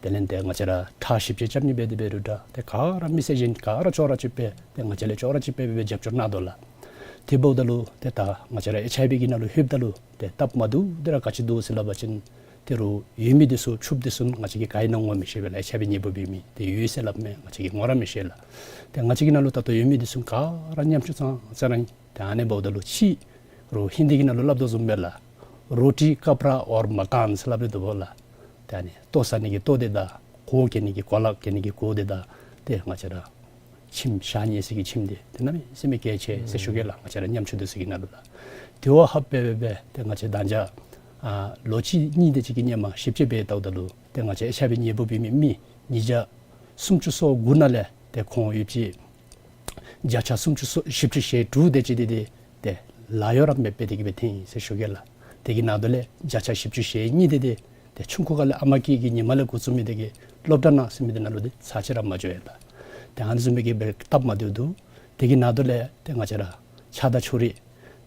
དེ་ལས་ཏེ་ང་བཅས་ར་ཁྲག་ཞིབ་དཔྱད་རྐྱབ་ནི་འབད་དེ་འབད་རུང་འདྲ་ཏེ་ག་ར་མི་སེར་གཞན་ག་ར་ཅོག་ར་གཅིག་སྦེ་ཏེ་ང་བཅས་ལས་ཅོག་ར་གཅིག་སྦེ་སྦེ་རྒྱབ་སྐྱོར་གནང་དོ་ལགས། དེ་འབདཝ་ད་ལུ་ཏེ་ད་ང་བཅས་ར་ཨེཆ་ཨའི་བི་གི་ནང་ལུ་ལྷོདཔ་ད་ལུ་ཏེ་སྟབས་མ་བདེཝ་འདི་ར་ག་ཅི་འདུག་ཟེར་སླབ་པ་ཅིན་ཏེ་རུང་ཡོད་མི་འདི་ཚུ་ཕྱུགཔོ་འདི་ཚུ་ང་བཅས་ཀྱིས་ག་ཨིན་ན་ངོ་མི་ཤེས་པས་ལགས། ཨེཆ་ཨའི་བི་ནད་འབུཔ་ཡོད་མི་ཏེ་ཡོད་ཟེར་སླབ་མི་ང་བཅས་ཀྱིས་ངོ་ར་མི་ཤེས་ལགས། ཏེ་ང་བཅས་ཀྱི་ནང་ལུ་ད་ལྟོ་ཡོད་མི་འདི་ཚུ་ག་ར་ཉམ་ཆུང་ཙང་ཙང་ར་ཨིན། ཏེ་ཨ་ནི་འབདཝ་ད་ལུ་ཅིག་རུང་ཧིན་དི་གི་ནང་ལུ་སླབ་དོ་བཟུམ་སྦེ་ལགས། རོ་ཊི་ཀ་པྲ་ཨོར་མ་ཀཱན་ཟེར་སླབ་རེ་འདུག་པ་ལགས། ཏེ་ཨ་ནི་ལྟོ་ཟ་ནི་གི་ལྟོ་འདི་དང་གོ་གྱོན་ནི་གི་གོ་ལ་གྱོན་ནི་གི་གོ་འདི་དང་ཏེ་ང་བཅས་ར་ཁྱིམ་ཞག་ཉལ་ས་གི་ཁྱིམ་འདི་ཏེ་གནམ་མེད་ས་མེད་གལ་ཆེ་ཟེར་ཞུ་གེ་ལགས། ང་བཅས་ར་ཉམ་ཆུང་འདི་ཚུ་གི་ནང་ལུ་ལགས། དེ་བ་ལྷགཔ་སྦེ་སྦེ་ཏེ་ང་བཅས་ད་ཅི་ཨ་ལོ་གཅིག་གཉིས་དེ་ཅིག་གི་ཧེ་མ་ཞིབ་དཔྱད་འབད་བལྟཝ་ད་ལུ་ཏེ་ང་བཅས་ཨེཆ་ཨའི་བི་ནད་འབུཔ་ཡོད་མི་མི་ཉིས་བརྒྱ་སུམ་ཅུ་སོ་དགུ་ནང་ལས་ཏེ་ཁོང་ཡོདཔ་ཅིག་བརྒྱ་ཆ་སུམ་ཅུ་སོ་བཞི་བཅུ་ཞེ་དྲུག་དེ་ཅིག་འདི་ཏེ་ཏེ་ལཱ་གཡོག་ར་མེདཔ་སྦེ་དེ་གི་སྦེ་ཐོན་ཡི་ཟེར་ཞུ་གེ་ལགས། དེ་གི་ནང་དོག་ལས་བརྒྱ་ཆ་བཞི་བཅུ་ཞེ་གཉིས་དེ་ཏེ་ ཏེ་ཆུང་ཀུ་ཁ་ལས་ཨམ་གི་གི་ཉི་མ་ལས་འགོ་བཙུགས་མི་དེ་གིས་སློབ་གྲྭ་ནང་ཟེར་མི་དེ་ནང་ལུ་ཏེ་ཚར་གཅིག་ར་མ་འགྱོ་ཡི་ལགས། ཏེ་ཨ་ནི་བཟུམ་མའི་གི་སྦེ་སྟབས་མ་བདེཝ་འདུག། དེ་གི་ནང་དོག་ལས་ཏེ་ང་བཅས་ར་ཆ་དང་ཕྱོགས་རིས་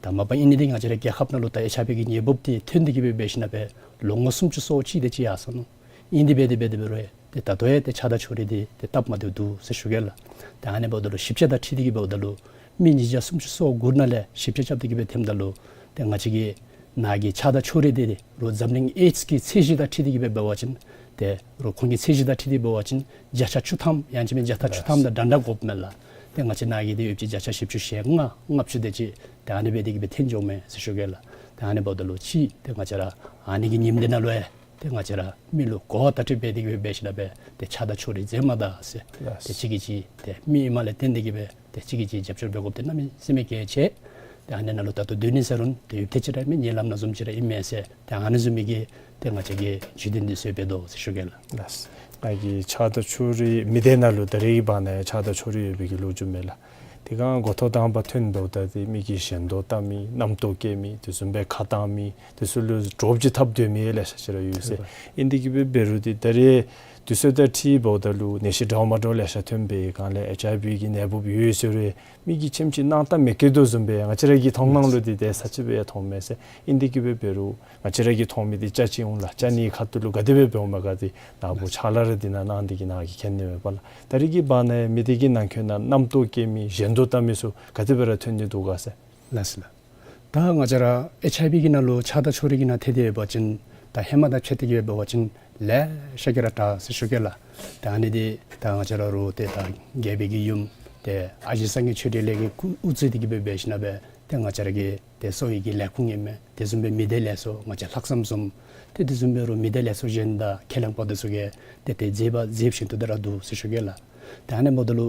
ད་མ་པ་ཨིན་ནི་འདི་ང་བཅས་ར་རྒྱལ་ཁབ་ནང་ལུ་ད་ཨེཆ་ཨའི་བི་གི་ནད་འབུཔ་འདི་ཐོན་ཏེ་གི་སྦེ་འབད་ཞིནམ་ལས་ལོ་ངོ་སུམ་ཅུ་སོ་གཅིག་དེ་ཅིག་ཡར་སོ་ནུག། ཨིན་དེ་སྦེ་དེ་སྦེ་དེ་སྦེ་རུང་ཏེ་ད་ལྟོ་ཡང་ཏེ་ཆ་དང་ཕྱོགས་རིས་འདི་ཏེ་སྟབས་མ་བདེཝ་འདུག་ཟེར་ཞུ་གེ་ལགས། ཏེ་ཨ་ནི་འབདཝ་ད་ལུ་ཞིབ་དཔྱད་དང་འཁྲིལ་ཏེ་གི་འབདཝ་ད་ལུ་མི་ཉིས་བརྒྱ་སུམ་ཅུ་སོ་དགུ་ནང་ལས་ཞིབ་དཔྱད་རྐྱབ་སྟེ་གི་སྦེ་ཐོནམ་ད་ལུ་ཏེ་ང་བཅས་ཀྱི་ནཱ་གི་ཆ་དང་ཕྱོགས་རིས་འདི་རུང་འཛམ་གླིང་ཨེཌསི་གི་ཚད་གཞི་དང་འཁྲིལ་ཏེ་གི་སྦེ་འབད་བ་ཅིན་ཏེ་རུང་ཁོང་གི་ཚད་གཞི་དང་འཁྲིལ་ཏེ་འབད་བ་ཅིན་བརྒྱ་ཆ་བཅུ་ཐམ་ཡང་ཅིན་བརྒྱ་ཆ་བཅུ་ཐམ་དང་འདྲ་འདྲ་དགོཔ་མས་ལགས། ཏེ་ང་བཅས་ནཱ་གི་འདི་ཡོད་ཅི་བརྒྱ་ཆ་བཞི་བཅུ་ཞེ་ལྔ་ལྔ་བཅུ་དེ་ཅིག། ཏེ་ཨ་ནི་སྦེ་དེ་གི་སྦེ་ཐོན་འགྱོཝ་མས་ཟེར་ཞུ་གེ་ལགས། ཏེ་ཨ་ནི་འབདཝ་ད་ལུ་ཅིག་ཏེ་ང་བཅས་ར་ཨ་ནི་གི་ཉིནམ་འདི་ནང་ལུ་ཡང་ཏེ་ང་བཅས་ར་མི་ལུ་གོ་བརྡ་སྤྲོད་འབད་དེ་གི་སྦེ་འབད་ཞིནམ་ལས་ཏེ་ཆ་དང་ཕྱོགས་རིས་འཛེམ་མ་ད་ཟེར། ལགས། ཏེ་གཅིག་གིས་གཅིག་ཏེ་མི་ཨིནམ་ལས་བརྟེན་ཏེ་གི་སྦེ་ཏེ་གཅིག་གིས་གཅིག་རྒྱབ་སྐྱོར་འབད་དགོཔ་འདི་གནམ་མེད་ས་མེད་གལ་ཆེ། ཏེ་ཨ་ནི་ནང་ལུ་ད་ལྟོ་སྡོད་ནི་ཟེར་རུང་ཏེ་ཡུདཔ་ཐེངས་ཅིག་ར་མི་ཉེ་ལམ་ནང་བཟུམ་ཅིག་ར་ཨིན་མས་ཟེར། ཏེ་ཨ་ནི་བཟུམ་མའི་གི་ཏེ་ང་བཅས་ཀྱིས་བརྒྱུད་འཕྲིན་འདི་ཚུ་འབད་དོ་ཟེར་ཞུ་གེ་ལགས། ལགས། ང་གིས་ཆ་དང་ཕྱོགས་རིས་མི་སྡེ་ནང་ལུ་ད་རེས་ཀྱི་བར་ན་ཡང་ཆ་དང་ཕྱོགས་རིས་ཡོད་པའི་གི་ལོ་རྒྱུས་མས་ལགས། དེ་སྒང་འགོ་ཐོག་དང་པ་ཐོན་འབདཝ་ད་ཏེ་མི་གིས་ཞེན་དོ་བཏང་མི་རྣམ་རྟོག་སྐྱེ་མི་དེ་བཟུམ་སྦེ་ཁ་གཏང་མི་དེ་ཚུ་ལུ་གྲོགས་ཅིག་འཐབ་སྡོད་མི་ལེ་ཤ་ཅིག་ར་ཡོད་ཟེར། ཨིན་དེ་གི་སྦེ་འབད་རུང་ཏེ་ད་རེས་དུས་ཚོད་དང་འཁྲིལ་འབདཝ་ད་ལུ་ནད་གཞི་འདྲཝ་མ་འདྲཝ་ལེ་ཤ་ཐོན་པའི་སྒང་ལས་ཨེཆ་ཨའི་བི་གི་ནད་འབུཔ་ཡོད་ཟེར་རུང་མི་གིས་ཁྱིམ་གྱི་ནང་ལྟ་མི་བཀལ་དོ་བཟུམ་སྦེ་ང་བཅས་ར་གི་མཐོང་སྣང་ལུ་ཏེ་དེ་ས་ཅིག་སྦེ་མཐོང་མས་ཟེར། ཨིན་དེ་གི་སྦེ་འབད་རུང་ང་བཅས་ར་གིས་མཐོང་མི་འདི་ཅ་ཅིག་འོང་ལགས། ཅ་ནི་ཁ་ཐུག་ལུ་ག་དེ་སྦེ་འབདཝ་མས་ག་ཏེ་ནཱ་བུ་ཕྱག་ལཱ་ར་འདི་ནང་གནང་སྟེ་གི་ནཱ་གིས་མཁྱེན་ནི་མས་པ་ལགས། ད་རེས་ཀྱི་བར་ན་ཡང་མི་སྡེ་གི་ནང་འཁོད་ནང་རྣམ་རྟོག་སྐྱེ་མི་ཞེན་དོ་བཏང་མི་ཚུ་ག་དེ་སྦེ་ར་ཐོན་ནི་འདུག་ག་ཟེར། ལགས་སོ་ལགས། ད་ང་བཅས་ར་ཨེཆ་ཨའི་བི་གི་ནང་ལུ་ཆ་དང་ཕྱོགས་རིས་ཀྱི་ནང་ཐད་དེ་འབད་བ་ཅིན་ད་ཧེ་མ་དང་ཕྱད་དེ་གི་འབད་བ་ཅིན་ལེ་ཤ་གིས་ར་དྲག་ཟེར་ཞུ་གེ་ལགས། ད་ཨ་ནི་འདི་ད་ང་བཅས་ར་རུང་ཏེ་ད་རྒྱལ་པོའི་གི་ཡུམ་ཏེ་ཨ་ཞེ་སངས་རྒྱས་ཆོས་འཕེལ་ལས་ཀྱི་སྐུ་དབུ་གཙོས་ཏེ་གི་སྦེ་འབད་ཞིནམ་ལས་ཏེ་ང་བཅས་ར་གི་ཏེ་གསོ་བའི་གི་ལས་ཁུངས་ཨིན་མས། དེ་བཟུམ་སྦེ་མི་སྡེ་ལས་ཚོགས་ང་བཅས་ལྷག་བསམ་བཟུམ་ཏེ་དེ་བཟུམ་སྦེ་རུང་མི་སྡེ་ལས་ཚོགས་གཞན་དང་ཁས་བླངས་པ་དེ་ཚུ་གིས་ཏེ་ཏེ་མཛད་པ་མཛད་བཞིན་དུ་དེ་ར་འདུག་ཟེར་ཞུ་གེ་ལགས། ད་ཨ་ནི་འབདཝ་ད་ལུ་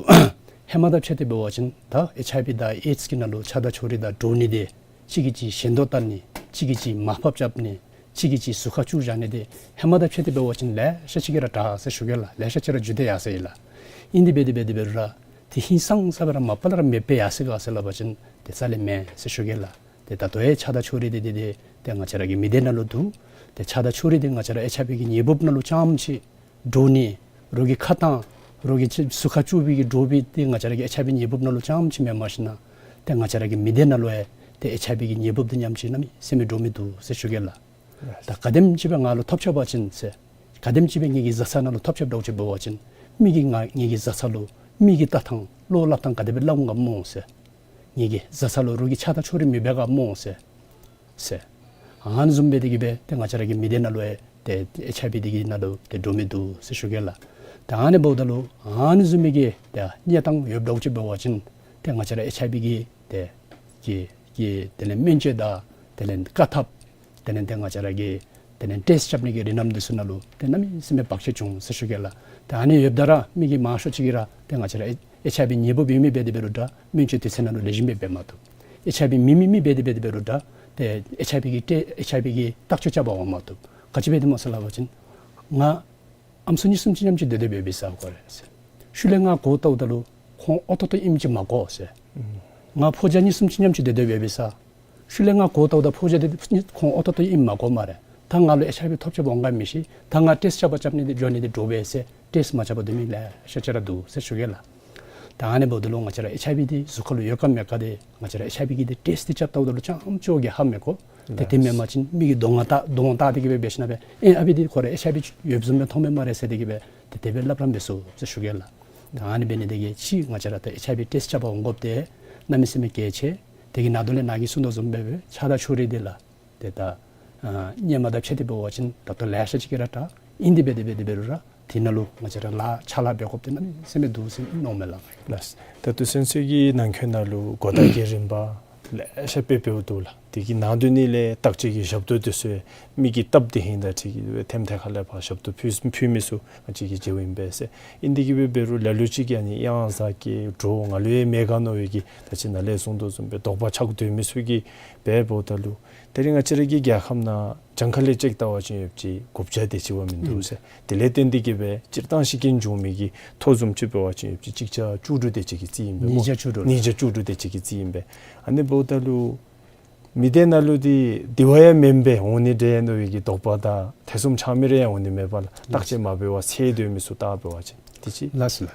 ཧེ་མ་དང་ཕྱད་དེ་འབད་བ་ཅིན་ད་ཨེཆ་ཨའི་བི་དང་ཨེཌསི་གི་ནང་ལུ་ཆ་དང་ཕྱོགས་རིས་དང་འདྲོག་ནི་དེ་གཅིག་གིས་གཅིག་ཞེན་དོ་བཏང་ནི་གཅིག་གིས་གཅིག་མར་ཕབ་རྐྱབ་ནི་གཅིག་གིས་གཅིག་ཟུར་ཁར་བཅུག་བཞག་ནི་དེ་ཧེ་མ་དང་ཕྱད་དེ་འབད་བ་ཅིན་ལེ་ཤ་ཅིག་གིས་ར་དྲག་ཟེར་ཞུ་གེ་ལགས། ལེ་ཤ་ཅིག་ར་འགྱོ་དེ་ཡར་སོ་ཡི་ལགས། ཨིན་དེ་སྦེ་དེ་སྦེ་དེ་སྦེ་རུང་ར་ཏེ་ཧིང་སངས་ས་སྦེ་ར་མ་པ་ལས་ར་མེདཔ་སྦེ་ཡར་སོ་ག་ཟེར་སླབ་པ་ཅིན་ཏེ་རྩ་ལས་མེན་ཟེར་ཞུ་གེ་ལགས། ཏེ་ད་ལྟོ་ཡང་ཆ་དང་ཕྱོགས་རིས་འདི་འདི་འདི་ཏེ་ང་བཅས་ར་གི་མི་སྡེ་ནང་ལུ་འདུག། ཏེ་ཆ་དང་ཕྱོགས་རིས་འདི་ང་བཅས་ར་ཨེཆ་ཨའི་བི་གི་ནད་འབུཔ་ནང་ལུ་རྐྱངམ་ཅིག་འདྲོག་ནི་རོགས་ཀྱི་ཁ་གཏང་རོགས་ཀྱི་ཅིག་ཟུར་ཁར་བཅུག་པའི་གི་འདྲོག་པའི་འདི་ང་བཅས་ར་གི་ཨེཆ་ཨའི་བི་ནད་འབུཔ་ནང་ལུ་རྐྱངམ་ཅིག་མེན་པར་ཞིནམ་ལས་ཏེ་ང་བཅས་ར་གི་མི་སྡེ་ནང་ལུ་ཡང་ཏེ་ཨེཆ་ཨའི་བི་གི་ནད་འབུཔ་འདི་ཉམས་ཅིག་གནམ་མེད་ས་མེད་འདྲོག་མི་འདུག་ཟེར་ཞུ་གེ་ལགས། ད་ག་དེམ་ཅིག་སྦེ་ང་ལུ་ཐོབ་ཆགས་པ་ཅིན་ཟེར་ག་དེམ་ཅིག་སྦེ་ངེ་གི་བཟའ་ཚང་ནང་ལུ་ཐོབ་ཆགསཔ་འདྲཝ་ཅིག་འབད་བ་ཅིན་མི་གིས་ང་ངེ་གི་བཟའ་ཚང་ལུ་མི་གི་ལྟ་ཐངས་བློ་སླབ་ཐངས་ག་དེ་སྦེ་སླབ་འོང་ག་སྨོ་ཟེར། ངེ་གི་བཟའ་ཚང་ལུ་རོགས་ཀྱི་ཆ་དང་ཕྱོགས་རིས་མེདཔ་འབད་ག་སྨོ་ཟེར། ཟེར། ཨ་ནི་བཟུམ་སྦེ་དེ་གིས་སྦེ་ཏེ་ང་བཅས་ར་གི་མི་སྡེ་ནང་ལུ་ཡང་ཏེ་ཨེཆ་ཨའི་བི་དེ་གི་ནང་ལུ་ཏེ་འདྲོག་མི་འདུག་ཟེར་ཞུ་གེ་ལགས། ད་ཨ་ནི་འབདཝ་ད་ལུ་ཨ་ནི་བཟུམ་མའི་གི་ཏེ་གནས་སྟངས་ཡོདཔ་འདྲཝ་ཅིག་འབད་བ་ཅིན་ཏེ་ང་བཅས་ར་ཨེཆ་ཨའི་བི་གི་ཏེ་གི་གི་དེ་ལས་སྨན་བཅོས་དང་དེ་ལས་བཀག་ཐབས་དེ་ལས་ཏེ་ང་བཅས་ར་གི་དེ་ལས་ཊེསཊ་རྐྱབ་ནི་གི་རིགས་རྣམ་འདི་ཚུ་ནང་ལུ་ཏེ་གནམ་མེད་ས་མེད་བར་ཆད་བྱུང་ཟེར་ཞུ་གེ་ལགས། ཏེ་ཨ་ནི་ཡོདཔ་ད་ར་མི་གི་མང་ཤོས་ཅིག་གིས་ར་ཏེ་ང་བཅས་ར་ཨེ་ཨེཆ་ཨའི་བི་ནད་འབུཔ་ཡོད་མི་འབད་དེ་འབད་རུང་འདྲ་སྨན་བཅོས་དུས་ཚོད་ནང་ལུ་ལེགས་ཤོམ་སྦེ་འབད་མ་བཏུབ། ཨེཆ་ཨའི་བི་མེད་མི་མི་འབད་དེ་འབད་དེ་འབད་རུང་འདྲ་ཏེ་ཨེཆ་ཨའི་བི་གི་ཊེ་ཨེཆ་ཨའི་བི་གི་བརྟག་དཔྱད་རྐྱབ་པར་འོང་མ་བཏུབ། ག་ཅི་འབད་དེ་སྨོ་ཟེར་སླབ་པ་ཅིན་ང་ཨམ་སྲུ་གཉིས་གསུམ་ཅིག་མཉམ་གཅིག་སྡོད་སྡོདཔ་ཡོད་པས་ཟེར་གོ་རེ་ཟེར། ཤུལ་ལས་ང་གོ་བལྟཝ་ད་ལུ་ཁོང་ཨོ་ཏོ་ཏོ་ཨིནམ་ཅིག་མ་གོ་ཟེར། ང་ཕོ་རྒྱས་གཉིས་གསུམ་ཅིག་མཉམ་གཅིག་སྡོད་སྡོདཔ་ཡོད་པས་ཟེར། ཤུལ་ལས་ང་གོ་བལྟཝ་ད་ཕོ་རྒྱས་དེ་ཁོང་ཨོ་ཏོ་ཏོ་ཨིནམ་མ་གོ་སྨ་རེ། ད་ང་ལུ་ཨེཆ་ཨའི་བི་ཐོབ་ཆགསཔ་འོང་ག་མི་ཤེས། ད་ང་ཊེསཊ་རྐྱབ་པར་རྐྱབ་ནི་འདི་འགྱོ་ནི་འདི་འདྲོག་པས་ཟེར་ཊེསཊ་མ་རྐྱབ་པར་སྡོད་མི་ལེ་ཤ་ཅིག་ར་འདུག་ཟེར་ཞུ་གེ་ལགས། ད་ཨ་ནི་འབདཝ་ད་ལུ་ང་བཅས་ར་ཨེཆ་ཨའི་བི་འདི་གཟུགས་ཁ་ལུ་ཡོད་ག་མེད་ག་འདི་ང་བཅས་ར་ཨེཆ་ཨའི་བི་གི་འདི་ཊེསཊ་འདི་རྐྱབ་བལྟཝ་ད་ལུ་རྐྱངམ་ཅིག་གིས་ཧ་མི་གོ། ཏེ་དེ་མེན་པ་ཅིན་མི་གིས་གདོང་ང་བལྟ་གདོང་བལྟ་སྟེ་གི་སྦེ་འབད་ཞིན་ན་སྦེ་ཨེ་ཨ་ཕི་འདི་ཁོ་ར་ཨེཆ་ཨའི་བི་ཡོདཔ་བཟུམ་སྦེ་མཐོངམ་མས་སྨ་རེ་ཟེར་དེ་གི་སྦེ་ཏེ་དེ་སྦེ་སླབ་ར་འབད་ཚུགས་ཟེར་ཞུ་གེ་ལགས། ད་ཨ་ནི་འབད་ནི་དེ་གིས་ཅིག་ང་བཅས་ར་ད་ཨེཆ་ཨའི་བི་ཊེསཊ་རྐྱབ་པར་འོང་དགོཔ་འདི་གནམ་མེད་ས་མེད་གལ་ཆེ། དེ་གི་ནང་དོག་ལས་ནཱ་གིས་གསུངས་དོ་བཟུམ་སྦེ་སྦེ་ཆ་དང་ཕྱོགས་རིས་འདི་ལགས། ཏེ་ད་ཨ་སྔོན་མ་དང་ཕྱད་དེ་འབད་བ་ཅིན་ད་ལྟོ་ལེ་ཤ་ཅིག་གིས་ར་དྲག། ཨིན་དེ་སྦེ་དེ་སྦེ་དེ་འབད་རུང་ར་དེ་ནང་ལུ་ང་བཅས་ར་ལཱ་ཕྱག་ལཱ་འབད་དགོཔ་འདི་གནམ་མེད་ས་མེད་འདུག་ཟེར་མནོཝ་མས་ལགས། ལགས། ད་ལྟོ་ཚུན་ཚོད་ཀྱི་ནང་འཁོད་ནང་ལུ་གོ་བརྡ་གི་རིམ་པ་ལེ་ཤ་སྤེལ་སྤེལཝ་འདུག་ལགས། དེ་གི་ནང་དོག་ནང་ལས་བརྟག་དཔྱད་ཀྱི་ཞབས་ཏོག་དེ་ཚུ་མི་གི་སྟབས་བདེ་ཧིང་དང་འཁྲིལ་ཏེ་ཐེམ་ཐེ་ཁ་ལས་ཕར་ཞབས་ཏོག་ཕུལ་ཕུལ་མི་ཚུ་ང་བཅས་ཀྱིས་མཇལཝ་ཨིན་པས་ཟེར། ཨིན་དེ་གི་སྦེ་འབད་རུང་ལ་ལུ་ཅིག་གིས་ཨ་ནི་གཡང་ཟ་གེ་འདྲོག་ང་ལུ་ཡང་མེད་ག་མནོ་བའི་གི་ད་ཅི་ནཱ་ལས་གསུངས་དོ་བཟུམ་སྦེ་དོགས་པ་ཆགས་སྡོད་མི་ཚུ་གིས་འབདཝ་ད་ལུ་དེ་རིང་ང་བཅས་ར་གི་རྒྱལ་ཁབ་ནང་གྱངས་ཁ་ལས་དཔྱད་བལྟ་བ་ཅིན་ཡོདཔ་ཅིག་དགུ་བརྒྱ་དེ་ཅིག་བ་མིན་འདུག་ཟེར། དེ་ལས་བརྟེན་ཏེ་གི་སྦེ་སྤྱིར་བཏང་ཤི་རྐྱེན་བྱུང་མི་གི་ཐོ་བཟུམ་ཅིག་འབད་བ་ཅིན་ཡོདཔ་ཅིག་གཅིག་བརྒྱ་བཅུ་དྲུག་དེ་ཅིག་གི་རྩིས་ཨིན་པས་སྨོ། ཉིས་བརྒྱ་བཅུ་དྲུག། ཉིས་བརྒྱ་བཅུ་དྲུག་དེ་ཅིག་གི་རྩིས་ཨིན་པས། ཨ་ནི་འབདཝ་ད་ལུ་ མི་སྡེ་ནང་ལུ་འདི་དེ་བ་ཡང་མེན་པས་འོང་ནི་འདྲས་མནོ་བའི་གི་དོགས་པ་དང་ཐེ་ཚོམ་ཆགས་མི་རེ་ཡང་འོང་ནི་མེད་པ་ལགས། བརྟག་དཔྱད་མ་འབད་བར་ཚེ་སྡོད་མི་ཚུ་བལྟ་འབད་བ་ཅིན་དེ་ཅིག། ལགས་སོ་ལགས།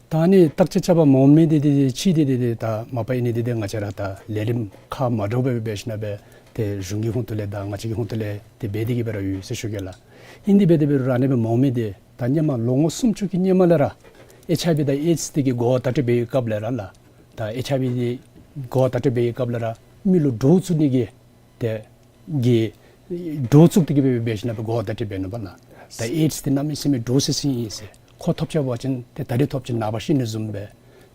ད་ཨ་ནི་བརྟག་དཔྱད་རྐྱབ་པར་མ་འོང་མི་འདི་འདི་ཅིག་འདི་འདི་འདི་ད་མ་པ་ཨིན་ནི་འདི་འདི་ང་བཅས་ར་ད་ལས་རིམ་ཁག་མ་འདྲཝ་སྦེ་འབད་ཞིནམ་ལས་ཏེ་གཞུང་གི་ཧོངས་ཏོ་ལས་དང་ང་བཅས་ཀྱི་ཧོངས་ཏོ་ལས་ཏེ་འབད་དེ་གི་སྦེ་ར་ཡོད་ཟེར་ཞུ་གེ་ལགས། ཨིན་དེ་འབད་དེ་འབད་རུང་ཨ་ནི་སྦེ་མ་འོང་མི་འདི་ད་སྔོན་མ་ལོ་ངོ་སུམ་ཅུ་གི་སྔོན་མ་ལས་ར་ཨེཆ་ཨའི་ཝི་དང་ཨེཌསི་འདི་གི་འགོ་བརྡ་སྤྲོད་འབད་བའི་སྐབས་ལས་ར་ལགས། ད་ཨེཆ་ཨའི་ཝི་འདི་འགོ་བརྡ་སྤྲོད་འབད་བའི་སྐབས་ལས་ར་མི་ལུ་འདྲོག་བཅུག་ནི་གི་ཏེ་གི་འདྲོག་བཅུག་སྟེ་གི་སྦེ་འབད་ཞིནམ་ལས་འགོ་བརྡ་སྤྲོད་འབད་ནུག་པ་ལགས། ད་ཨེཌསི་འདི་གནམ་མེད་ས་མེད་འདྲོག་སི་སི་ཨིན་ཟེར། ཁོ་ཐོབ་ཆི་བ་ཅིན་ཏེ་ད་རིས་ཐོབ་ཅི་ནངས་པ་ཤི་ནི་བཟུམ་སྦེ།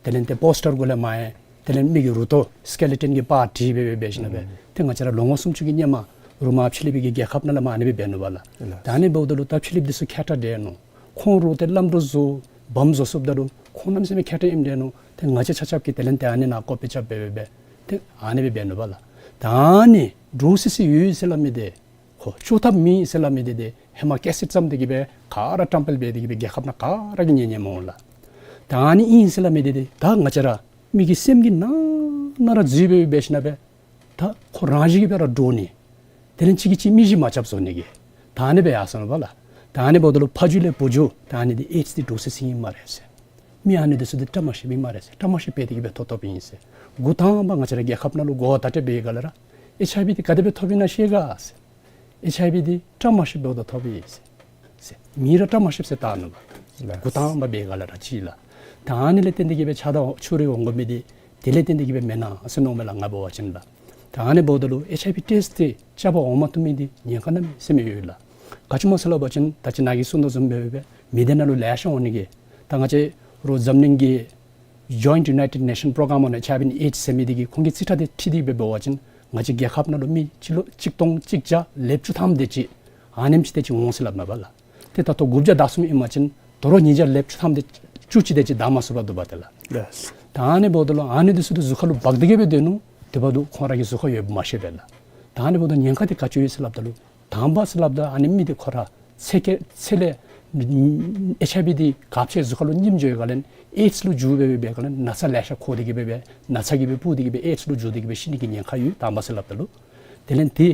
དེ་ལས་ཏེ་པོསི་ཊར་གུ་ལས་མར་ཡང་དེ་ལས་མི་གི་རུ་ཏོ་སི་ཀེ་ལི་ཊོན་གྱི་པར་བྲིས་སྦེ་སྦེ་འབད་ཞིནམ་ལས་ཏེ་ང་བཅས་ར་ལོ་ངོ་སུམ་ཅུ་གི་སྔོན་མ་རུ་མ་ཕྱི་གླིང་པའི་གི་རྒྱལ་ཁབ་ནང་ལས་མར་ཨ་ནི་སྦེ་འབད་ནུག་པ་ལགས། ད་ཨ་ནི་འབདཝ་ད་ལུ་ད་ཕྱི་གླིང་པ་འདི་ཚུ་མཁས་དྲགས་འདྲས་ནུག། ཁོང་ར་ཏེ་བླམ་འདྲོག་བཟོ་བམ་བཟོ་ཚུགསཔ་ད་ལུ་ཁོང་གནམ་མེད་ས་མེད་མཁས་དྲགས་ཨིནམ་འདྲས་ནུག། ཏེ་ང་བཅས་ཆ་ཁྱབ་ཀྱིས་དེ་ལས་ཏེ་ཨ་ནི་ནང་ཀོ་པི་རྐྱབ་སྦེ་སྦེ་སྦེ་ཏེ་ཨ་ནི་སྦེ་འབད་ནུག་པ་ལགས། ད་ཨ་ནི་འདྲོག་སི་སི་ཡོད་ཟེར་སླབ་མི་འདི་ཁོ་བཅོས་ཐབས་མེད་ཟེར་སླབ་མི་འདི་འདི་ཧེ་མ་ཀེ་སེཊ་བརྩམས་ཏེ་གི་སྦེ་ག་ར་བཀྲམ་སྤེལ་འབད་དེ་གི་སྦེ་རྒྱལ་ཁབ་ནང་ག་ར་གིས་ཉན་ཉནམ་འོང་ལགས། ད་ཨ་ནི་ཨིན་ཟེར་སླབ་མི་འདི་འདི་ད་ང་བཅས་ར་མི་གི་སེམས་ཀྱི་ནང་ན་ར་འཛུལ་སྦེ་འབད་ཞིནམ་ལས་ད་ཁོ་རང་བཞིན་གྱིས་སྦེ་ར་འདྲོག་ནི། དེ་ལས་གཅིག་གིས་གཅིག་མིག་གིས་མ་ཆགཔ་བཟོ་ནི་གི། ད་ཨ་ནི་སྦེ་ཡར་སོང་ནུག་པ་ལགས། ད་ཨ་ནི་འབདཝ་ད་ལུ་ཕ་རྒྱུད་ལས་བུ་རྒྱུད་ད་ཨ་ནི་འདི་ཨེཌསི་འདི་འདྲོག་སི་སི་ཨིན་སྨ་རེ་ཟེར། མི་ཨ་ནི་འདི་ཚུ་འདི་བཀྲ་མ་ཤིསཔ་ཨིན་སྨ་རེ་ཟེར། བཀྲ་མ་ཤིསཔ་འབད་དེ་གི་སྦེ་ཐོབ་ཐོབཔ་ཨིན་ཟེར། འགོ་དང་པ་ང་བཅས་ར་རྒྱལ་ཁབ་ནང་ལུ་འགོ་བརྡ་སྤྲོད་འབད་བའི་སྒང་ལས་ར་ཨེཆ་ཨའི་ཝི་འདི་ག་དེ་སྦེ་ཐོབ་ཨིན་ན་ཤེས་ག་ཟེར། ཨེཆ་ཨའི་ཝི་འདི་བཀྲ་མ་ཤིསཔ་འབདཝ་ད་ཐོབ་ཨིན་ཟེར། ཟེར་མི་ར་བཀྲ་མ་ཤིསཔ་ཟེར་བལྟ་ནུག་པ། ལགས། འགོ་དང་པ་འབད་བའི་སྒང་ལས་ར་ཅིག་ལགས། ད་ཨ་ནི་ལས་བརྟེན་ཏེ་གི་སྦེ་ཆགས་སྡང་ཕྱོགས་རིས་འོང་དགོ་མི་འདི་དེ་ལས་བརྟེན་ཏེ་གི་སྦེ་མེན་ན་ཟེར་མནོཝ་མས་ལགས་ང་འབད་བ་ཅིན་ལགས། ད་ཨ་ནི་འབདཝ་ད་ལུ་ཨེཆ་ཨའི་ཝི་ཊེསཊ་འདི་རྐྱབ་པར་འོང་མ་བཏུབ་མི་འདི་ཉེན་ཁ་གནམ་མེད་ས་མེད་ཡོད་ལགས། ག་ཅི་སྨོ་ཟེར་སླབ་པ་ཅིན་ད་ཅི་ནཱ་གིས་གསུངས་དོ་བཟུམ་སྦེ་སྦེ་མི་སྡེ་ནང་ལུ་ལེ་ཤ་འོང་ནི་གི། ད་ང་བཅས་རོགས་འཛམ་གླིང་གི་Joint United Nation Program on H I V and AIDS ཟེར་མི་འདི་གིས་ཁོང་གི་རྩིས་ཁྲ་འདི་འཁྲིལ་ཏེ་སྦེ་འབད་བ་ཅིན་ང་བཅས་རྒྱལ་ཁབ་ནང་ལུ་མི་སྤྱི་ལོ་གཅིག་སྟོང་གཅིག་བརྒྱ་ལེབ་བཅུ་ཐམ་དེ་ཅིག་ཨ་ནེམ་ཅིག་དེ་ཅིག་འོང་ཟེར་སླབ་མས་པ་ལགས། ཏེ་ད་ལྟོ་དགུ་བརྒྱ་དང་གསུམ་ཨིན་པ་ཅིན་དོ་རུང་ཉིས་བརྒྱ་ལེབ་བཅུ་ཐམ་དེ་བཅུ་གཅིག་དེ་ཅིག་དར་མ་ཚུགས་པར་འདུག་པ་ཏེ་ལགས། ལགས། ད་ཨ་ནི་འབདཝ་ད་ལུ་ཨ་ནི་འདི་ཚུ་འདི་གཟུགས་ཁར་ལུ་འབག་སྟེ་གི་སྦེ་སྡོད་ནུག། དེ་འབདཝ་ད་ཁོང་ར་གི་གཟུགས་ཁར་ཡོདཔ་མ་ཤེས་པས་ལགས། ད་ཨ་ནི་འབདཝ་ད་ཉེན་ཁ་འདི་ག་ཅི་ཡོད་ཟེར་སླབ་ད་ལུ་དང་པ་ཟེར་སླབ་ད་ཨ་ནི་མི་འདི་ཁོ་ར་ཚེ་ག་ཚེ་ལས་ཨེཆ་ཨའི་ཝི་འདི་ག་ཅི་གཟུགས་ཁར་ལུ་རྙིངམ་འགྱོ་བའི་སྒང་ལས་ཨེཌསི་ལུ་འགྱུར་སྦེ་སྦེ་སྦེ་སྒང་ལས་ན་ཚ་ལེ་ཤ་འཁོར་ཏེ་གི་སྦེ་སྦེ་ན་ཚ་གིས་སྦེ་ཕོག་སྟེ་གི་སྦེ་ཨེཌསི་ལུ་འགྱུར་ཏེ་གི་སྦེ་ཤི་ནི་གི་ཉེན་ཁ་ཡོད། དང་པ་ཟེར་སླབ་ད་ལུ། དེ་ལས་ཏེ་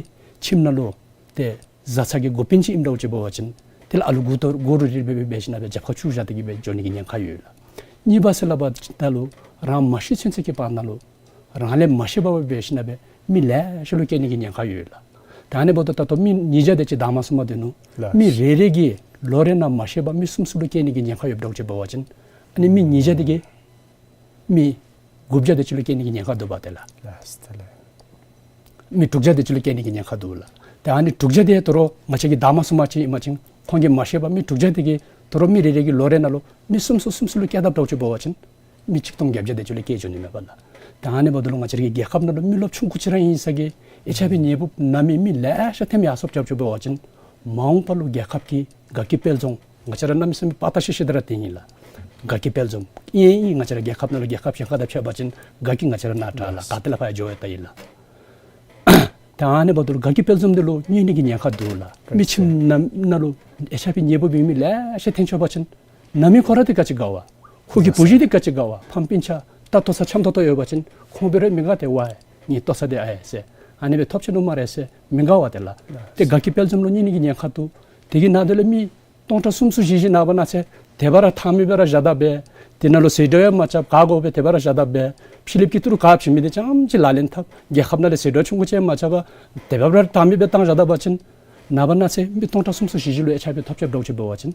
ཁྱིམ་ནང་ལུ་ཏེ་བཟའ་ཚང་གི་འགོ་དཔོན་ཅིག་ཨིནམ་འདྲཝ་ཅིག་འབད་བ་ཅིན་དེ་ལས་ཨ་ལུ་མགུ་ཏོ་མགུ་རུ་རིལ་སྦེ་སྦེ་འབད་ཞིནམ་ལས་རྒྱབ་ཁར་བཙུགས་བཞག་སྟེ་གི་སྦེ་འགྱོ་ནི་གི་ཉེན་ཁ་ཡོད་ལགས། གཉིས་པ་ཟེར་སླབ་ད་ལུ་རང་མ་ཤི་ཚུན་ཚོད་ཀྱི་བར་ན་ལུ་རང་ལས་མ་ཤེས་པར་སྦེ་འབད་ཞིནམ་ལས་མི་ལེ་ཤ་ལུ་སྐྱེ་ནི་གི་ཉེན་ཁ་ཡོད་ལགས། ད་ཨ་ནི་འབདཝ་ད་ད་ལྟོ་མི་ཉིས་བརྒྱ་དེ་ཅིག་དར་མ་ཚུགས་པར་སྡོད་ནུག། ལགས། མི་རེ་རེ་གིས་ལོ་རེ་ནང་མ་ཤེས་པར་མི་གསུམ་གསུམ་ལུ་སྐྱེ་ནི་གི་ཉེན་ཁ་ཡོདཔ་འདྲཝ་ཅིག་འབད་བ་ཅིན་ཨ་ནི་མི་ཉིས་བརྒྱ་དེ་གིས་མི་དགུ་བརྒྱ་དེ་ཅིག་ལུ་སྐྱེ་ནི་གི་ཉེན་ཁ་འདུག་པ་ཏེ་ལགས། ལགས་སོ་ལགས། མི་དྲུག་བརྒྱ་དེ་ཅིག་ལུ་སྐྱེ་ནི་གི་ཉེན་ཁ་འདུག་ལགས། ཏེ་ཨ་ནི་དྲུག་བརྒྱ་དེ་ད་རུང་ང་བཅས་ཀྱིས་དར་མ་ཚུགས་པ་ཅིན་ཨིན་པ་ཅིན་ཁོང་གིས་མ་ཤེས་པར་མི་དྲུག་བརྒྱ་དེ་གིས་ད་རུང་མི་རེ་རེ་གིས་ལོ་རེ་ནང་ལུ་མི་གསུམ་གསུམ་གསུམ་གསུམ་ལུ་སྐྱེ་དཔ་འདྲཝ་ཅིག་འབད་བ་ཅིན་མི་གཅིག་སྟོང་བརྒྱད་བརྒྱ་དེ་ཅིག་ལུ་སྐྱེ་འགྱོ་ནི་མས་པ་ལགས། ཏེ་ཨ་ནི་འབདཝ་ད་ལུ་ང་བཅས་ར་གི་རྒྱལ་ཁབ་ནང་ལུ་མི་རློབས་ཆུང་ཀུ་ཅིག་ར་ཨིན་ས་གིས་ཨེཆ་ཨའི་ཝི་ནད་འབུཔ་ན་མི་མི་ལེ་ཤ་ཐོནམ་ཡར་སོངམ་རྐྱབ་ཅིག་འབད་བ་ཅིན་མ་འོངས་པ་ལུ་རྒྱལ་ཁབ་ཀྱི་དགའ་སྐྱིད་དཔལ་འཛོམས་ང་བཅས་ར་གནམ་མེད་ས་མེད་དཔའ་རྟགས་ཤིག་ཤིག་ཏེ་ར་སྟོན་ནི་ཨིན་ལགས། དགའ་སྐྱིད་དཔལ་འཛོམས་ཨིན་ཨིན་ང་བཅས་ར་རྒྱལ་ཁབ་ནང་ལུ་རྒྱལ་ཁབ་གཞན་ཁར་དང་ཕྱད་པ་ཅིན་དགའ་སྐྱིད་ང་བཅས་ར་ནང་དྲག་ལགས། ག་ཏེ་ལས་ཕར་ཡང་འགྱོ་ཡང་ད་ཨིན་ལགས། ད་ཨ་ནི་འབདཝ་ད་ལུ་དགའ་སྐྱིད་དཔལ་འཛོམས་འདི་ལུ་གནོད་ནི་གི་ཉེན་ཁ་འདུག་ལགས། མི་ཁྱིམ་ནང་ནང་ལུ་ཨེཆ་ཨའི་ཝི་ནད་འབུཔ་ཡོད་མི་ལེ་ཤ་ཐོན་ཆོག་པ་ཅིན་ན་མི་ཁོ་ར་འདི་ག་ཅི་དགའ་བ། ཁོ་གི་བུ་གཞི་འདི་ག་ཅི་དགའ་བ། ཕམ་སྤུན་ཆ་ད་ལྟོ་ཚང་འཆམ་ཏོག་ཏོ་ཡོད་པ་ཅིན་ཁོང་འབད་རུང་མི་དགའ་སྟེ་ཝའེ་ངེའི་ལྟོ་ཚང་འདི་ཨ་ཡེ་ཟེར་ཨ་ནི་སྦེ་ཐོབ་ཆི་ནུག་སྨ་རེ་ཟེར་མི་དགའ་བ་ཏེ་ལགས། ཏེ་དགའ་སྐྱིད་དཔལ་འཛོམས་ལུ་གནོད་ནི་གི་ཉེན་ཁ་འདུག། དེ་གི་ནང་དོག་ལས་མི་སྟོང་ཕྲག་གསུམ་གསུམ་བཞི་བཞི་ནངས་པ་གནངས་ཚེ་དེ་སྦེ་ར་ཐང་མེད་པར་ར་བཞག་ད་སྦེ། དེ་ནང་ལུ་ཟད་འགྲོ་ཡང་མ་རྐྱབ། ག་དགོ་སྦེ་དེ་སྦེ་ར་བཞག་ད་སྦེ། ཕྱི་གླིངཔ་གིས་ཏི་རུ་ག་བྱིན་མི་འདི་ཙམ་ཅིག་ལག་ལེན་འཐབ། རྒྱལ་ཁབ་ནང་ལས་ཟད་འགྲོ་ཆུང་ཀུ་ཅིག་ཡང་མ་རྐྱབ་པར་དེ་སྦེ་ར་ཐང་མེད་པར་བཏང་བཞག་ད་པ་ཅིན་ནངས་པ་གནངས་ཚེ་མི་སྟོང་ཕྲག་གསུམ་གསུམ་བཞི་བཞི་ལུ་ཨེཆ་ཨའི་ཝི་ཐོབ་ཆི་འདྲཝ་ཅིག་འབད་བ་ཅིན་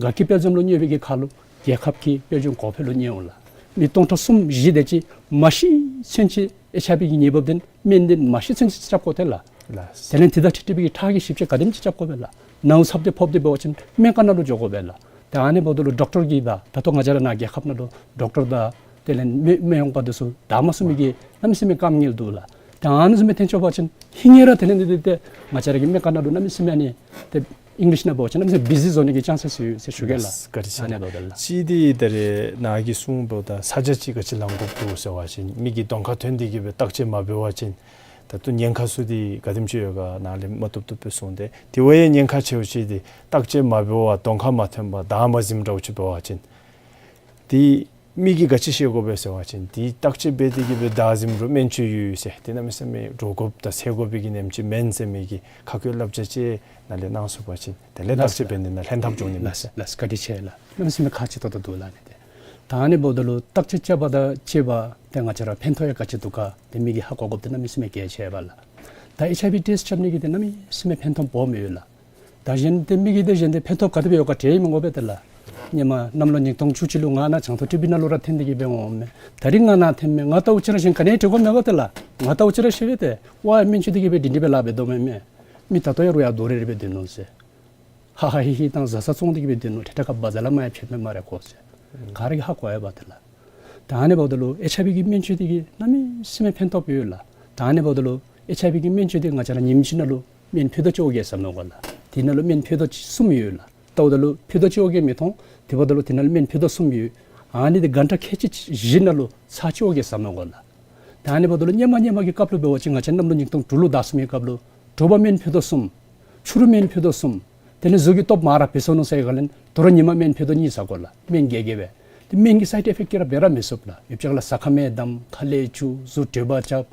དགའ་སྐྱིད་དཔལ་འཛོམས་ལུ་གནོད་པའི་གི་ཁར་ལུ་རྒྱལ་ཁབ་ཀྱི་དཔལ་འབྱོར་གོང་འཕེལ་ལུ་གནོད་འོང་ལགས། མི་སྟོང་ཕྲག་གསུམ་བཞི་དེ་ཅིག་མ་ཤི་ཚུན་ཚོད་ཨེཆ་ཨའི་ཝི་གི་ནད་འབུཔ་འདི་སྨན་འདི་མ་ཤི་ཚུན་ཚོད་རྐྱབ་དགོ་ཏེ་ལགས། ལགས། དེ་ལས་དེ་དང་འཁྲིལ་འཁྲིལ་བའི་གི་ཁྲག་གི་ཞིབ་དཔྱད་ག་དེམ་ཅིག་རྐྱབ་དགོ་པས་ལགས། ནཝ་ཚབས་དེ་ཕོག་སྟེ་འབད་བ་ཅིན་སྨན་ཁང་ནང་ལུ་འགྱོ་དགོ་པས་ལགས། ཏེ་ཨ་ནི་འབདཝ་ད་ལུ་ཌོག་ཊར་གྱིས་ད་ད་ལྟོ་ང་བཅས་ར་ནཱ་རྒྱལ་ཁབ་ནང་ལུ་ཌོག་ཊར་དང་དེ་ལས་མི་མི་ཡོང་པ་འདི་ཚུ་དར་མ་ཚུགས་མི་གི་གནམ་མེད་ས་མེད་དཀའ་ངལ་འདུག་ལགས། ཏེ་ཨ་ནི་བཟུམ་སྦེ་ཐོན་ཆོག་པ་ཅིན་ཧིང་ངེ་ར་དེ་ལས་འདི་འདི་ཏེ་ང་བཅས་ར་གི་སྨན་ཁང་ནང་ལུ་གནམ་མེད་ས་མེད་ཨ་ནི་ཏེ་ཨིང་ལིཤ་ནང་འབད་བ་ཅིན་གནམ་མེད་ས་མེད་བི་ཟི་བཟོ་ནི་གི་ཅན་སེས་ཡོད་ཟེར་ཞུ་གེ་ལགས། བཀའ་དྲིན་ཆེ། ཨ་ནི་འབདཝ་ད་ལགས། གཅིག་འདི་ད་རེས་ནཱ་གིས་གསུངས་འབདཝ་ད་ས་ཆ་ཅིག་ག་ཅི་ལང་དགོཔ་འདུག་ཟེར་བ་ཅིན་མི་གི་གདོང་ཁར་ཐོན་ཏེ་གི་སྦེ་བརྟག་དཔྱད་མ་འབད་བ་ཅིན་ད་ལྟོ་ཉེན་ཁ་ཚུ་འདི་ག་དེམ་ཅིག་ཡོད་ག་ནཱ་ལས་མ་བཏུབ་བཏུབ་སྦེ་གསུངས་ཏེ། དེ་བ་ཡང་ཉེན་ཁ་ཆེཝ་ཅིག་འདི་བརྟག་དཔྱད་མ་འབད་བར་གདོང་ཁར་མ་ཐོན་པར་བདའ་མ་ཟིནམ་འདྲཝ་ཅིག་འབད་བ་ཅིན་འདི་ མི་གིས་ག་ཅི་ཤེས་དགོ་པས་ཟེར་བ་ཅིན་དེ་བརྟག་དཔྱད་འབད་དེ་གིས་སྦེ་བདའ་ཟུནམ་རུང་སྨན་བཅོས་ཡོད་ཟེར། དེ་གནམ་མེད་ས་མེད་འདྲོག་དགོཔ་དང་འཚེར་དགོ་པའི་གི་ཉེན་ཁ་མེན་ཟེར་མི་གི་ཁ་བཀོད་བསླབ་བྱ་ཅིག་ནཱ་ལས་གནང་ཚུགས་པ་ཅིན་དེ་ལས་བརྟག་དཔྱད་འབད་ནི་ནང་ལྷན་ཐབས་འབྱུང་ནི་མས་ཟེར། ལགས་སོ། བཀའ་དྲིན་ཆེ་ལགས། གནམ་མེད་ས་མེད་ཁག་ཆེ་ཏོག་ཏོ་འདུག་ལགས། ཨ་ནི་དེ་ད་ཨ་ནི་འབདཝ་ད་ལུ་བརྟག་དཔྱད་རྐྱབ་པ་དང་དཔྱད་པ་དེ་ང་བཅས་ར་ཕན་ཐོགས་ཡང་ག་ཅི་འདུག་ག་དེ་མི་གིས་ཧ་གོ་དགོཔ་དེ་གནམ་མེད་ས་མེད་གལ་ཆེ་བས་ལགས། ད་ཨེཆ་ཨའི་ཝི་ཊེསཊ་རྐྱབ་ནི་གི་དེ་གནམ་མེད་ས་མེད་ཕན་ཐོགས་སྦོམ་ཡོད་ལགས། ད་གཞན་དེ་མི་གིས་དེ་གཞན་དེ་ཕན་ཐོགས་ག་དེ་སྦེ་ཡོད་ག་དྲན་མི་དགོ་པས་ཏེ་ལགས། ཧེ་མ་གནམ་ལོ་ཉིས་སྟོང་བཅུ་གཅིག་ལུ་ང་ནཱ་བྱང་ཐོག་ཊི་བི་ནང་ལུ་ར་ཐོན་ཏེ་གིས་སྦེ་འོངམ་མས། ད་རིས་ང་ནཱ་ཐོནམ་མས། ང་ལྟ་བུ་ཅིག་ར་གཞན་ག་ནི་ཡང་དྲི་དགོཔ་མེད་པས་ཏེ་ལགས། ང་ལྟ་བུ་ཅིག་ར་ཤེས་པས་ཏེ། ཝའེ་སྨན་བཅོས་འདི་གིས་སྦེ་འདི་འདི་སྦེ་ལཱ་འབད་དོ་མས་མས། མི་ད་ལྟོ་ཡང་རུང་ཡར་དོ་རེ་རེ་སྦེ་སྡོད་ནུག་ཟེར། ཧ་ཧ་ཧི་ཧི་དང་བཟའ་ཚང་བཙོང་སྟེ་གིས་སྦེ་སྡོད་ནུག། ཏེ་ཏེ་ཁ་བ་ཛར་ལས་མར་ཡང་ཕྱད་མི་སྨ་རེ་ཁོ་ཟེར། ག་ར་གིས་ཧ་གོ་ཡོད་པས་ཏེ་ལགས། ད་ཨ་ནི་འབདཝ་ད་ལུ་ཨེཆ་ཨའི་ཝི་གི་སྨན་བཅོས་འདི་གིས་གནམ་མེད་ས་མེད་ཕན་ཐོགས་ཡོད་ལགས། ད་ཨ་ནི་འབདཝ་ད་ལུ་ཨེཆ་ཨའི་ཝི་གི་སྨན་བཅོས་འདི་ང་བཅས་ར་ཉིནམ་གཅིག་ནང་ལུ་སྨན་ཕུད་རྡོག་གཅིག་འོ་བརྒྱལ་བཟའ་མི་དགོ་ལགས། དེ་ནང་ལུ་སྨན་ཕུད་རྡོག་གཅིག་གསུམ་ཡོད་ལགས། ལྟཝ་ད་ལུ་ཕུད་རྡོག་གཅིག་འོ་བརྒྱལ་མི་མཐོང་། དེ་འབདཝ་ད་ལུ་དེ་ནང་ལུ་སྨན་ཕུད་རྡོག་གསུམ་ཡོད། ཨ་ནི་འདི་གྷན་ཊ་ཁལ་གཅིག་བཞི་ནང་ལུ་ཚར་གཅིག་འོ་བརྒྱལ་བཟའ་མི་དགོ་ལགས། ད་ཨ་ནི་འབདཝ་ད་ལུ་སྔོན་མ་སྔོན་མ་གི་སྐབས་ལུ་འབད་བ་ཅིན་ང་བཅས་གནམ་ལོ་ཉིས་སྟོང་དྲུག་ལུ་བདའ་ཚུགས་མི་སྐབས་ལུ་དྲོ་པ་སྨན་ཕུད་རྡོག་གསུམ། ཕྱི་རུ་སྨན་ཕུད་རྡོག་གསུམ། དེ་ལས་གཟུགས་ཀྱི་སྟོབས་མར་ར་འཕེལ་སོ་ནུག་ཟེར་ག་ལས་དོ་རུང་ཉིནམ་སྨན་ཕུད་རྡོག་གཉིས་བཟའ་དགོ་ལགས། སྨན་རྒྱས་རྒྱསཔ་སྦེ། དེ་སྨན་གྱི་སའིཌ་ཨི་ཕེཀཊ་ཅིག་ར་འབད་ར་མི་ཚུགས་ལགས། ཡོདཔ་ཅིག་ལགས་ཟ་ཁ་མེད་དམ་ཁ་ལས་ཆུ་གཟུགས་དྲོད་འབར་རྐྱབ།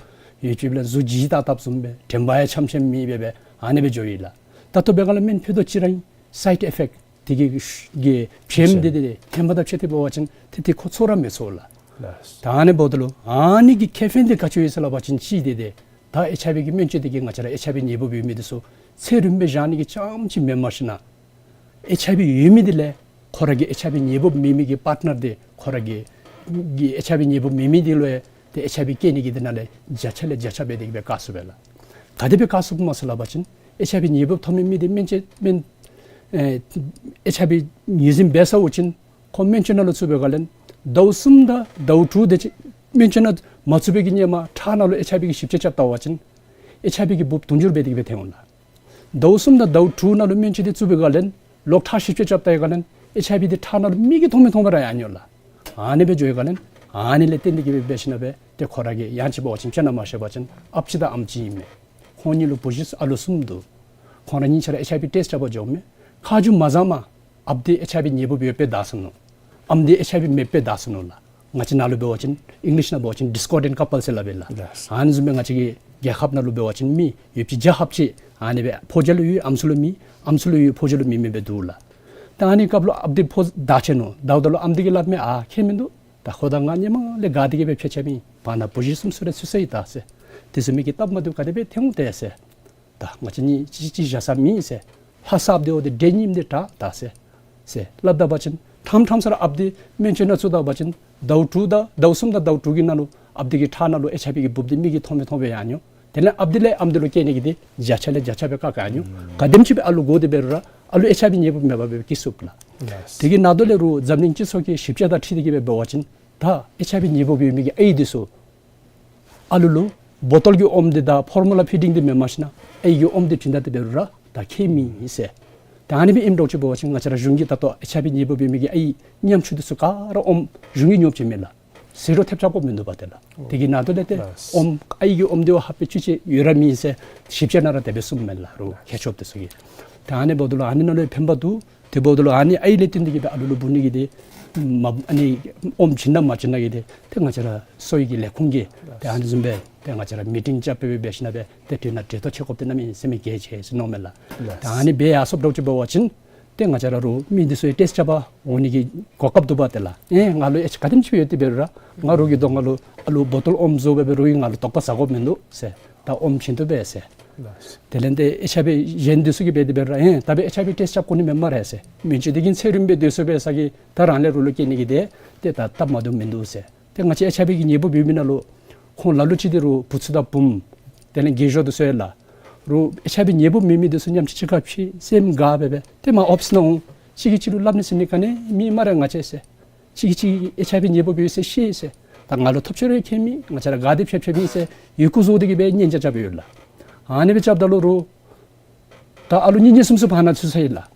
ཡོདཔ་ཅིག་ལགས་གཟུགས་བརྗིད་ཏག་ཏག་བཟུམ་སྦེ་དྲན་པ་ཡང་འཆམ་འཆམ་མེད་སྦེ་སྦེ་ཨ་ནི་སྦེ་འགྱོཝ་ཨིན་ལགས། ད་ལྟོ་འབད་ག་ལས་སྨན་ཕུད་རྡོག་གཅིག་ར་ཨིན་སའིཌ་ཨི་ཕེཀཊ་དེ་གི་གི་བྱེམ་དེ་དེ་དེ་ཧེ་མ་དང་ཕྱད་དེ་འབད་བ་ཅིན་དེ་དེ་ཁོ་ཚོར་ར་མི་ཚོར་ལགས། ལགས། ད་ཨ་ནི་འབདཝ་ད་ལུ་ཨ་ནི་གི་ཁེ་ཕན་དེ་ག་ཅི་ཡོད་ཟེར་སླབ་པ་ཅིན་གཅིག་དེ་དེ་ད་ཨེཆ་ཨའི་ཝི་གི་སྨན་བཅོས་འདི་གིས་ང་བཅས་ར་ཨེཆ་ཨའི་ཝི་ནད་འབུཔ་ཡོད་མི་འདི་ཚུ་ཚེ་རིངམོ་སྦེ་བཞག་ནི་གི་རྐྱངམ་ཅིག་མེན་པར་ཞིན་ན་ཨེཆ་ཨའི་ཝི་ཡོད་མི་འདི་ལས་ཁོ་ར་གི་ཨེཆ་ཨའི་ཝི་ནད་འབུཔ་མེད་མི་གི་པཱརཊ་ནར་འདི་ཁོ་ར་གི་གི་ཨེཆ་ཨའི་ཝི་ནད་འབུཔ་མེད་མི་འདི་ལུ་ཡང་ཏེ་ཨེཆ་ཨའི་ཝི་བཀལ་ནི་གི་འདི་ནང་ལས་བརྒྱ་ཆ་ལས་བརྒྱ་ཆ་འབད་དེ་གིས་སྦེ་བཀག་ཚུགས་པས་ལགས། ག་དེ་སྦེ་བཀག་ཚུགསཔ་སྨོ་ཟེར་སླབ་པ་ཅིན་ཨེཆ་ཨའི་ཝི་ནད་འབུཔ་ཐོབ་མི་མི་འདི་སྨན་བཅོས་སྨན་ཨེ་ཨེཆ་ཨའི་ཝི་ངོས་འཛིན་འབད་ཚརཝ་ཅིག་ཁོ་སྨན་བཅོས་ནང་ལུ་བཙུགས་པའི་སྒང་ལས་ཟླཝ་གསུམ་དང་ཟླཝ་དྲུག་དེ་ཅིག་སྨན་བཅོས་ནང་མ་བཙུགས་པའི་གི་ཧེ་མ་ཁྲག་ནང་ལུ་ཨེཆ་ཨའི་ཝི་གི་ཞིབ་དཔྱད་རྐྱབ་བལྟ་བ་ཅིན་ཨེཆ་ཨའི་ཝི་གི་འབུཔ་དུང་ཕྱུར་འབད་དེ་གིས་སྦེ་ཐོན་འོང་ལགས། ཟླཝ་གསུམ་དང་ཟླཝ་དྲུག་ནང་ལུ་སྨན་བཅོས་འདི་བཙུགས་པའི་སྒང་ལས་ལོག་ཁྲག་ཞིབ་དཔྱད་རྐྱབ་བལྟ་བའི་སྒང་ལས་ཨེཆ་ཨའི་ཝི་འདི་ཁྲག་ནང་ལུ་མིག་གིས་མཐོང་མི་མཐོང་སྦེ་ར་ཡར་འགྱོ་ལགས། ཨ་ནི་སྦེ་འགྱོ་བའི་སྒང་ལས་ཨ་ནི་ལས་བརྟེན་ཏེ་གིས་སྦེ་འབད་ཞིན་ན་སྦེ་ཏེ་ཁོ་ར་གིས་ཡང་ཅིག་འབད་བ་ཅིན་དཔྱད་ནཱ་མ་ཤེས་པ་ཅིན་ཨཔ་ཅིག་དང་ཨམ་ཅིག་ཨིན་མས། ཁོང་གཉིས་ལུ་བུ་གཞི་ཨ་ལུ་གསུམ་འདུག། ཁོང་ར་གཉིས་ཆ་ར་ཨེཆ་ཨའི་ཝི་ཊེསཊ་རྐྱབ་པར་འགྱོཝ་མས། ཁ་མཇུག་མ་བཟང་མ་ཨཔ་འདི་ཨེཆ་ཨའི་ཝི་ནད་འབུཔ་ཡོདཔ་སྦེ་བདའ་སོ་ནུག། ཨམ་འདི་ཨེཆ་ཨའི་ཝི་མེདཔ་སྦེ་བདའ་སོ་ནུག་ལགས། ང་བཅས་ནཱ་ལུ་འབད་བ་ཅིན་ཨིང་ལིཤ་ནང་འབད་བ་ཅིན་ཌིསི་ཀོར་ཌེནཊ་ཀཔལ་ཟེར་སླབ་པས་ལགས། ལགས། ཨ་ནི་བཟུམ་སྦེ་ང་བཅས་ཀྱི་རྒྱལ་ཁབ་ནང་ལུ་འབད་བ་ཅིན་མི་ཡོདཔ་ཅིག་བརྒྱ་ལྷགཔ་ཅིག་ཨ་ནི་སྦེ་ཕོ་རྒྱས་ལུ་ཡོད་ཨམ་སྲུ་ལུ་མེད། ཨམ་སྲུ་ལུ་ཡོད་ཕོ་རྒྱས་ལུ་མེད་མི་སྦེ་འདུག་ལགས། ད་ཨ་ནི་སྐབས་ལུ་ཨཔ་འདི་ཕོ་བདའ་ཆི་ནུག། བདའཝ་ད་ལུ་ཨམ་འདི་གིས་སླབ་མས། ཨ་ཁྱད་མིན་འདུག། ད་ཁོ་དང་ང་ཧེ་མ་ལས་དགའ་སྟེ་གིས་སྦེ་ཕྱད་ཕྱདཔ་ཨིན། བར་ན་བུ་གཞི་གསུམ་གསོ་རུང་ཚུད་སོ་ཡི་ད་ཟེར། དེ་ཚུ་མི་གིས་སྟབས་མ་བདེཝ་ག་དེ་སྦེ་ཐོན་འོང་ཏེ་ཟེར། ད་ང་བཅས་གཉིས་གཅིག་གཅིག་བཞག་ས་མེད་ཟེར། ལྷ་ས་ཨཔ་འདི་འོ་དེ་འདྲེ་ཉིམ་འདི་དྲག་ད་ཟེར། ཟེར་སླབ་ད་པ་ཅིན་ཐམ་ཐམ་ས་ར་ཨཔ་འདི་སྨན་བཅོས་ནང་བཙུགས་ད་པ་ཅིན་ཟླཝ་དྲུག་དང་ཟླཝ་གསུམ་དང་ཟླཝ་དྲུག་གི་ནང་ལུ་ཨཔ་འདི་གི་ཁྲག་ནང་ལུ་ཨེཆ་ཨའི་ཝི་གི་འབུཔ་འདི་མིག་གིས་མཐོང་མི་མཐོང་སྦེ་ཡར་འགྱོ། དེ་ལས་ཨཔ་འདི་ལས་ཨམ་འདི་ལུ་བཀལ་ནི་གི་འདི་བརྒྱ་ཆ་ལས་བརྒྱ་ཆ་སྦེ་བཀག་བཀག་འགྱོ། ག་དེམ་ཅིག་སྦེ་ཨ་ལུ་དགོ་དེ་འབད་རུང་ར་ཨ་ལུ་ཨེཆ་ཨའི་ཝི་ནད་འབུཔ་མེད་པར་སྦེ་སྐྱེ་ཚུགས་ལགས། ལགས། དེ་གི་ནང་དོག་ལས་རུང་འཛམ་གླིང་སྤྱི་ཚོགས་ཀྱི་ཞིབ་དཔྱད་དང་འཁྲིལ་ཏེ་གིས་སྦེ་འབད་བ་ཅིན་ད་ཨེཆ་ཨའི་ཝི་ནད་འབུཔ་ཡོད་མི་གི་ཨའི་འདི་ཚུ་ཨ་ལུ་ལུ་བོ་ཊོལ་གྱི་ཨོམ་འདི་དང་ཕོར་མུ་ལ་ཕི་ཌིང་འདི་མེན་པར་ཞིན་ན་ཨའི་གི་ཨོམ་འདི་བྱིན་ད་དེ་འབད་རུང་ར་ད་ཁྱད་མེད་ཟེར། ད་ཨ་ནི་སྦེ་ཨིནམ་འདྲཝ་ཅིག་འབད་བ་ཅིན་ང་བཅས་ར་གཞུང་གིས་ད་ལྟོ་ཨེཆ་ཨའི་ཝི་ནད་འབུཔ་ཡོད་མི་གི་ཨའི་ཉམ་ཆུང་འདི་ཚུ་ག་ར་ཨོམ་གཞུང་གིས་ཉོ་བཅུག་མས་ལགས། ཟད་འགྲོ་ཐེབས་ཆག་དགོཔ་མིན་འདུག་པ་ཏེ་ལགས། དེ་གི་ནང་དོག་ལས་ཏེ་ལགས། ཨོམ་ཨའི་གི་ཨོམ་འདི་བ་ཧ་པེ་ཅིག་ཅིག་ཡོད་ར་མེད་ཟེར་ཞིབ་དཔྱད་ནང་ར་དེ་སྦེ་གསུངམ་མས་ལགས། རོགས་མཁས་མཆོག་འདི་ཚུ་གིས། ད་ཨ་ནི་འབདཝ་ད་ལུ་ཨ་ནི་ནང་ལུ་ཕན་པ་འདུག། དེ་འབདཝ་ད་ལུ་ཨ་ནི་ཨའི་ལས་བརྟེན་ཏེ་གིས་སྦེ་ཨ་ལུ་ལུ་འབུ་ནི་གི་འདི་མ་ཨ་ནི་ཨོམ་བྱིན་ན་མ་བྱིན་ན་གི་འདི་ཏེ་ང་བཅས་ར་གསོ་བའི་གི་ལས་ཁུངས་ཀྱིས་ཏེ་ཨ་ནི་བཟུམ་སྦེ་ཏེ་ང་བཅས་ར་མི་ཊིང་རྐྱབ་སྦེ་འབད་ཞིན་ན་སྦེ་ཏེ་དེ་ནང་འབྲེལ་གཏོགས་འབད་དགོཔ་འདི་གནམ་མེད་ས་མེད་གལ་ཆེ་ཟེར་མནོཝ་མས་ལགས། ལགས། ད་ཨ་ནི་སྦེ་ཡར་སོངམ་འདྲཝ་ཅིག་འབད་བ་ཅིན་ཏེ་ང་བཅས་ར་རོགས་མི་འདི་ཚུ་ཡང་ཊེསཊ་རྐྱབ་པར་འོང་ནི་གི་གོ་སྐབས་འདུག་པ་ཏེ་ལགས། ཨེ་ང་ལུ་ཨེཆ་ག་དེམ་ཅིག་སྦེ་ཡོད་དེ་འབད་རུང་ར་ང་རོགས་ཀྱི་གདོང་ཁ་ལུ་ཨ་ལུ་བོ་ཊོལ་ཨོམ་བཟོ་སྦེ་འབད་རུང་ང་ལུ་དོགས་པ་ཟ་དགོཔ་མིན་འདུག་ཟེར། ད་ཨོམ་བྱིན་བཏུབ་པས་ཟེར། ལགས། དེ་ལས་ཏེ་ཨེཆ་ཨའི་ཝི་གཞན་འདི་ཚུ་གིས་འབད་དེ་འབད་རུང་ཨེ་ད་འབདན་ཨེཆ་ཨའི་ཝི་ཊེསཊ་རྐྱབ་དགོ་ནི་མེན་སྨ་རེ་ཟེར། མི་ཅིག་འདི་གིས་ཚེ་རིངམོ་སྦེ་སྡོད་ཚུགས་པས་ཟེར་གི་ད་རང་ལས་རོགས་ལུ་བཀལ་ནི་གི་འདི་ཏེ་ད་སྟབས་མ་བདེཝ་མིན་འདུག་ཟེར། ཏེ་ང་བཅས་ཨེཆ་ཨའི་ཝི་གི་ནད་འབུཔ་ཡོད་མི་ནང་ལུ་ཁོང་ལ་ལུ་ཅིག་འདི་རུང་བུ་ཚུ་དང་བུམོ་དེ་ལས་རྒས་གཞོན་འདི་ཚུ་ཡོད་ལགས། རོགས་ཨེཆ་ཨའི་ཝི་ནད་འབུཔ་མེད་མི་འདི་ཚུ་ཉམས་ཅིག་ཅིག་ཁར་ཕྱད་སེམས་དགའ་སྦེ་སྦེ་ཏེ་མར་ཨོ་ཕིསི་ནང་འོང་། གཅིག་གིས་གཅིག་ལུ་སླབ་ནི་ཟེར་ནི་ག་ནི་མེད་སྨ་རེ་ང་བཅས་ཟེར། གཅིག་གིས་གཅིག་ཨེཆ་ཨའི་ཝི་ནད་འབུཔ་ཡོད་ཟེར་ཤེས་ཟེར། ད་ང་ལུ་ཐོབ་ཆེ་རུང་ཁྱད་མེད། ང་བཅས་ར་དགའ་སྟེ་ཕྱད་ཕྱདཔ་ཨིན་ཟེར་ཡི་གུ་བཟོ་སྟེ་གིས་སྦེ་གཉེན་རྐྱབ་རྐྱབ་ཡོད་ལགས། ཨ་ནི་སྦེ་རྐྱབ་ད་ལུ་རོགས་ད་ཨ་ལུ་གཉིས་གཉིས་གསུམ་གསུམ་བར་ན་ཚུད་སོ་ཡི་ལགས།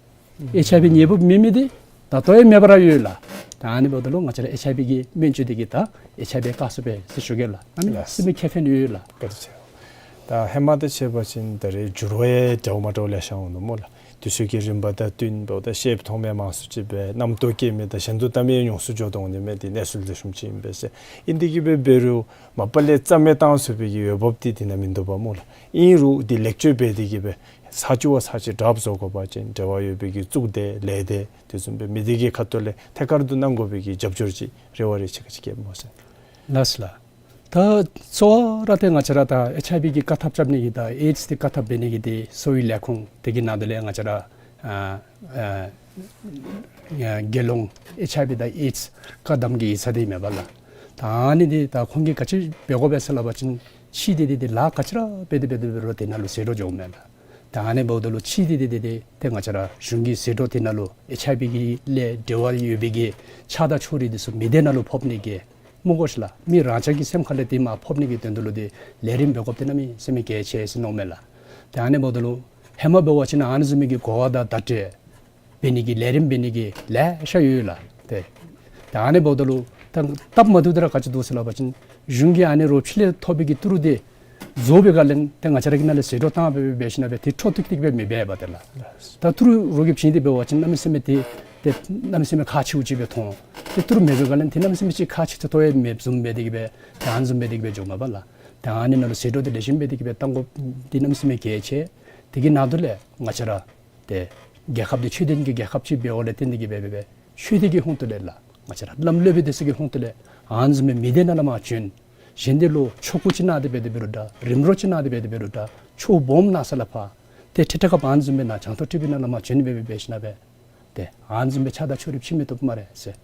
ཨེཆ་ཨའི་ཝི་ནད་འབུཔ་མེད་མི་འདི་ད་ལྟོ་ཡང་མེད་པར་ཡོད་ལགས། ད་ཨ་ནི་འབདཝ་ད་ལུ་ང་བཅས་ར་ཨེཆ་ཨའི་ཝི་གི་སྨན་བཅོས་འདི་གིས་ད་ཨེཆ་ཨའི་ཝི་བཀག་ཚུགས་པས་ཟེར་ཞུ་གེ་ལགས། ཨ་ནི་ལགས། ཟེར་མི་ཁེ་ཕན་ཡོད་ལགས། བཀའ་དྲིན་ཆེ། ད་ཧེ་མ་དང་ཕྱད་པ་ཅིན་ད་རེས་འགྱུར་བ་ཡང་འདྲཝ་མ་འདྲཝ་ལེ་ཤ་འོང་ནུག་སྨོ་ལགས། དུས་ཚོད་ཀྱི་རིམ་པ་དང་བསྟུན་འབདཝ་ད་ཤེསཔ་མཐོངམ་ཡང་མང་སུ་ཅིག་སྦེ་རྣམ་རྟོག་སྐྱེ་མི་དང་གཞན་དུ་བལྟ་མི་ཡང་ཉུང་སུ་འགྱོ་དོ་འོང་ནི་མས། ཏེ་གནས་ཚུལ་དེ་བཟུམ་ཅིག་ཨིན་པས་ཟེར། ཨིན་ཏེ་གི་སྦེ་འབད་རུང་མ་པ་ལས་རྩ་མེད་བཏང་ཚུགས་པའི་གི་འོས་འབབ་དེ་དེ་ནང་མིན་འདུག་པ་སྨོ་ལགས། ཨིན་རུང་དེ་ལེགས་བཅོས་འབད་དེ་གི་སྦེ་ས་ཅིག་བ་ས་ཅིག་དྲགཔ་བཟོ་དགོ་པ་ཅིན་འབྲེལ་བ་ཡོད་པའི་གི་གཙུག་སྡེ་ལས་སྡེ་དེ་བཟུམ་སྦེ་མི་སྡེ་གི་ཁ་ཐུག་ལས་ཐད་ཀར་དུ་གནང་དགོ་པའི་གི་རྒྱབ་སྐྱོར་ཅིག་རེ་བ་རེ་ཆེ་ཁ་ཅིག་བསྐྱེདཔ་སྨོ་ཟེར། ལགས་སོ་ལགས། ད་གཙོ་བོ་ར་ཏེ་ང་བཅས་ར་ད་ཨེཆ་ཨའི་བི་གི་བཀག་ཐབས་རྐྱབ་ནི་གི་དང་ཨེཌསི་དེ་བཀག་ཐབས་འབད་ནི་གི་དེ་གསོ་བའི་ལས་ཁུངས་དེ་གི་ནང་དུ་ལས་ང་བཅས་ར་ཨ་ཨ་རྒྱལ་ཡོངས་ཨེཆ་ཨའི་བི་དང་ཨེཌསི་བཀག་སྡོམ་གྱི་ཡིག་ཚང་དེ་མས་པ་ལགས། ད་ཨ་ནི་དེ་ད་ཁོང་གིས་ག་ཅི་འབད་དགོ་པས་ཟེར་སླབ་པ་ཅིན་ཕྱི་དེ་དེ་དེ་ལཱ་ག་ཅི་ར་འབད་དེ་འབད་དེ་འབད་རུང་དེ་ནང་ལུ་ཟད་འགྲོ་འགྱོཝ་མས་ལགས། ད་ཨ་ནི་འབདཝ་ད་ལུ་ཕྱི་དེ་དེ་དེ་དེ་ཏེ་ང་བཅས་ར་གཞུང་གི་ཟད་འགྲོ་དེ་ནང་ལུ་ཨེཆ་ཨའི་བི་གི་ལས་འབྲེལ་བ་ཡོད་པའི་གི་ཆགས་སྡང་ཕྱོགས་རིས་དེ་ཚུ་མི་སྡེ་ནང་ལུ་ཕོག་ནི་གི་སྨོ་གོ་ཤིག་ལགས། མི་རང་ཅག་གི་སེམས་ཁ་ལས་དེ་མར་ཕོག་ནི་གི་དོན་དུ་ལུ་དེ་ལས་རིམ་འབད་དགོཔ་དེ་གནམ་མེད་ས་མེད་གལ་ཆེ་ཟེར་མནོཝ་མས་ལགས། ཏེ་ཨ་ནི་འབདཝ་ད་ལུ་ཧེ་མ་འབད་བ་ཅིན་ཨ་ནི་བཟུམ་མའི་གི་གོ་བ་དང་བརྡ་སྤྲོད་འབད་ནི་གི་ལས་རིམ་འབད་ནི་གི་ལེ་ཤ་ཡོད་ལགས། ཏེ་ད་ཨ་ནི་འབདཝ་ད་ལུ་ད་སྟབས་མ་བདེཝ་དེ་ར་ག་ཅི་འདུག་ཟེར་སླབ་པ་ཅིན་གཞུང་གིས་ཨ་ནི་རོགས་ཕྱི་ལས་ཐོབ་པའི་གི་ཏི་རུ་དེ་བཟོ་བའི་སྒང་ལས་ཏེ་ང་བཅས་ར་གི་ནང་ལས་ཟད་འགྲོ་བཏང་སྦེ་འབད་ཞིན་ན་སྦེ་དེ་འཕྲོ་མཐུད་དེ་གི་སྦེ་མི་འབད་བར་ཏེ་ལགས། ད་ཏི་རུ་རོགས་ཀྱིས་བྱིན་ཏེ་འབད་བ་ཅིན་གནམ་མེད་ས་མེད་དེ་ཏེ་གནམ་མེད་ས་མེད་ཁག་ཆེཝ་ཅིག་སྦེ་མཐོང་། ཏེ་ཏི་རུ་མེད་པའི་སྒང་ལས་དེ་གནམ་མེད་ས་མེད་ཅིག་ཁག་ཆེ་ཏོག་ཏོ་ཡང་མེདཔ་བཟུམ་འབད་དེ་གི་སྦེ་ཏེ་ཨ་ནི་བཟུམ་འབད་དེ་གི་སྦེ་འགྱོཝ་མས་པ་ལགས། ཏེ་ཨ་ནི་ནང་ལུ་ཟད་འགྲོ་དེ་ལེགས་ཤོམ་འབད་དེ་གི་སྦེ་བཏང་དགོཔ་དེ་གནམ་མེད་ས་མེད་གལ་ཆེ། དེ་གི་ནང་དུ་ལས་ང་བཅས་ར་ཏེ་རྒྱལ་ཁབ་འདི་ཆོས་ལྡན་གྱི་རྒྱལ་ཁབ་ཅིག་འབདཝ་ལས་བརྟེན་ཏེ་གི་སྦེ་འབད་འབད་ཆོས་འདི་གི་ཧོངས་ཏེ་ལས་ལགས། ང་བཅས་ར་བླམ་སློབ་དཔོན་འདི་ཚུ་གི་ཧོངས་ཏེ་ལས་ཨ་ནི་བཟུམ་མའི་མི་སྡེ་ནང་ལས་མར་བྱོན། གཞན་དེ་ལུ་ཆོ་ག་ཅིག་གནང་སྟེ་འབད་དེ་འབད་རུང་འདྲ། རིམ་གྲོ་ཅིག་གནང་སྟེ་འབད་དེ་འབད་རུང་འདྲ། ཆོས་སྦོམ་གནང་ས་ལས་ཕར་ཏེ་ཁྲི་ཁྲི་ཁབ་ཨ་ནི་བཟུམ་མའི་ནང་བྱང་ཐོག་ཁྲི་པའི་ནང་ལས་མར་བྱོན་འབད་འབད་འབད་ཞིན་ན་སྦེ་ཏེ་ཨ་ནི་བཟུམ་མའི་ཆགས་སྡང་ཕྱོགས་རིས་ཕྱེ་མི་བཏུབ་སྨ་རེ་ཟེར།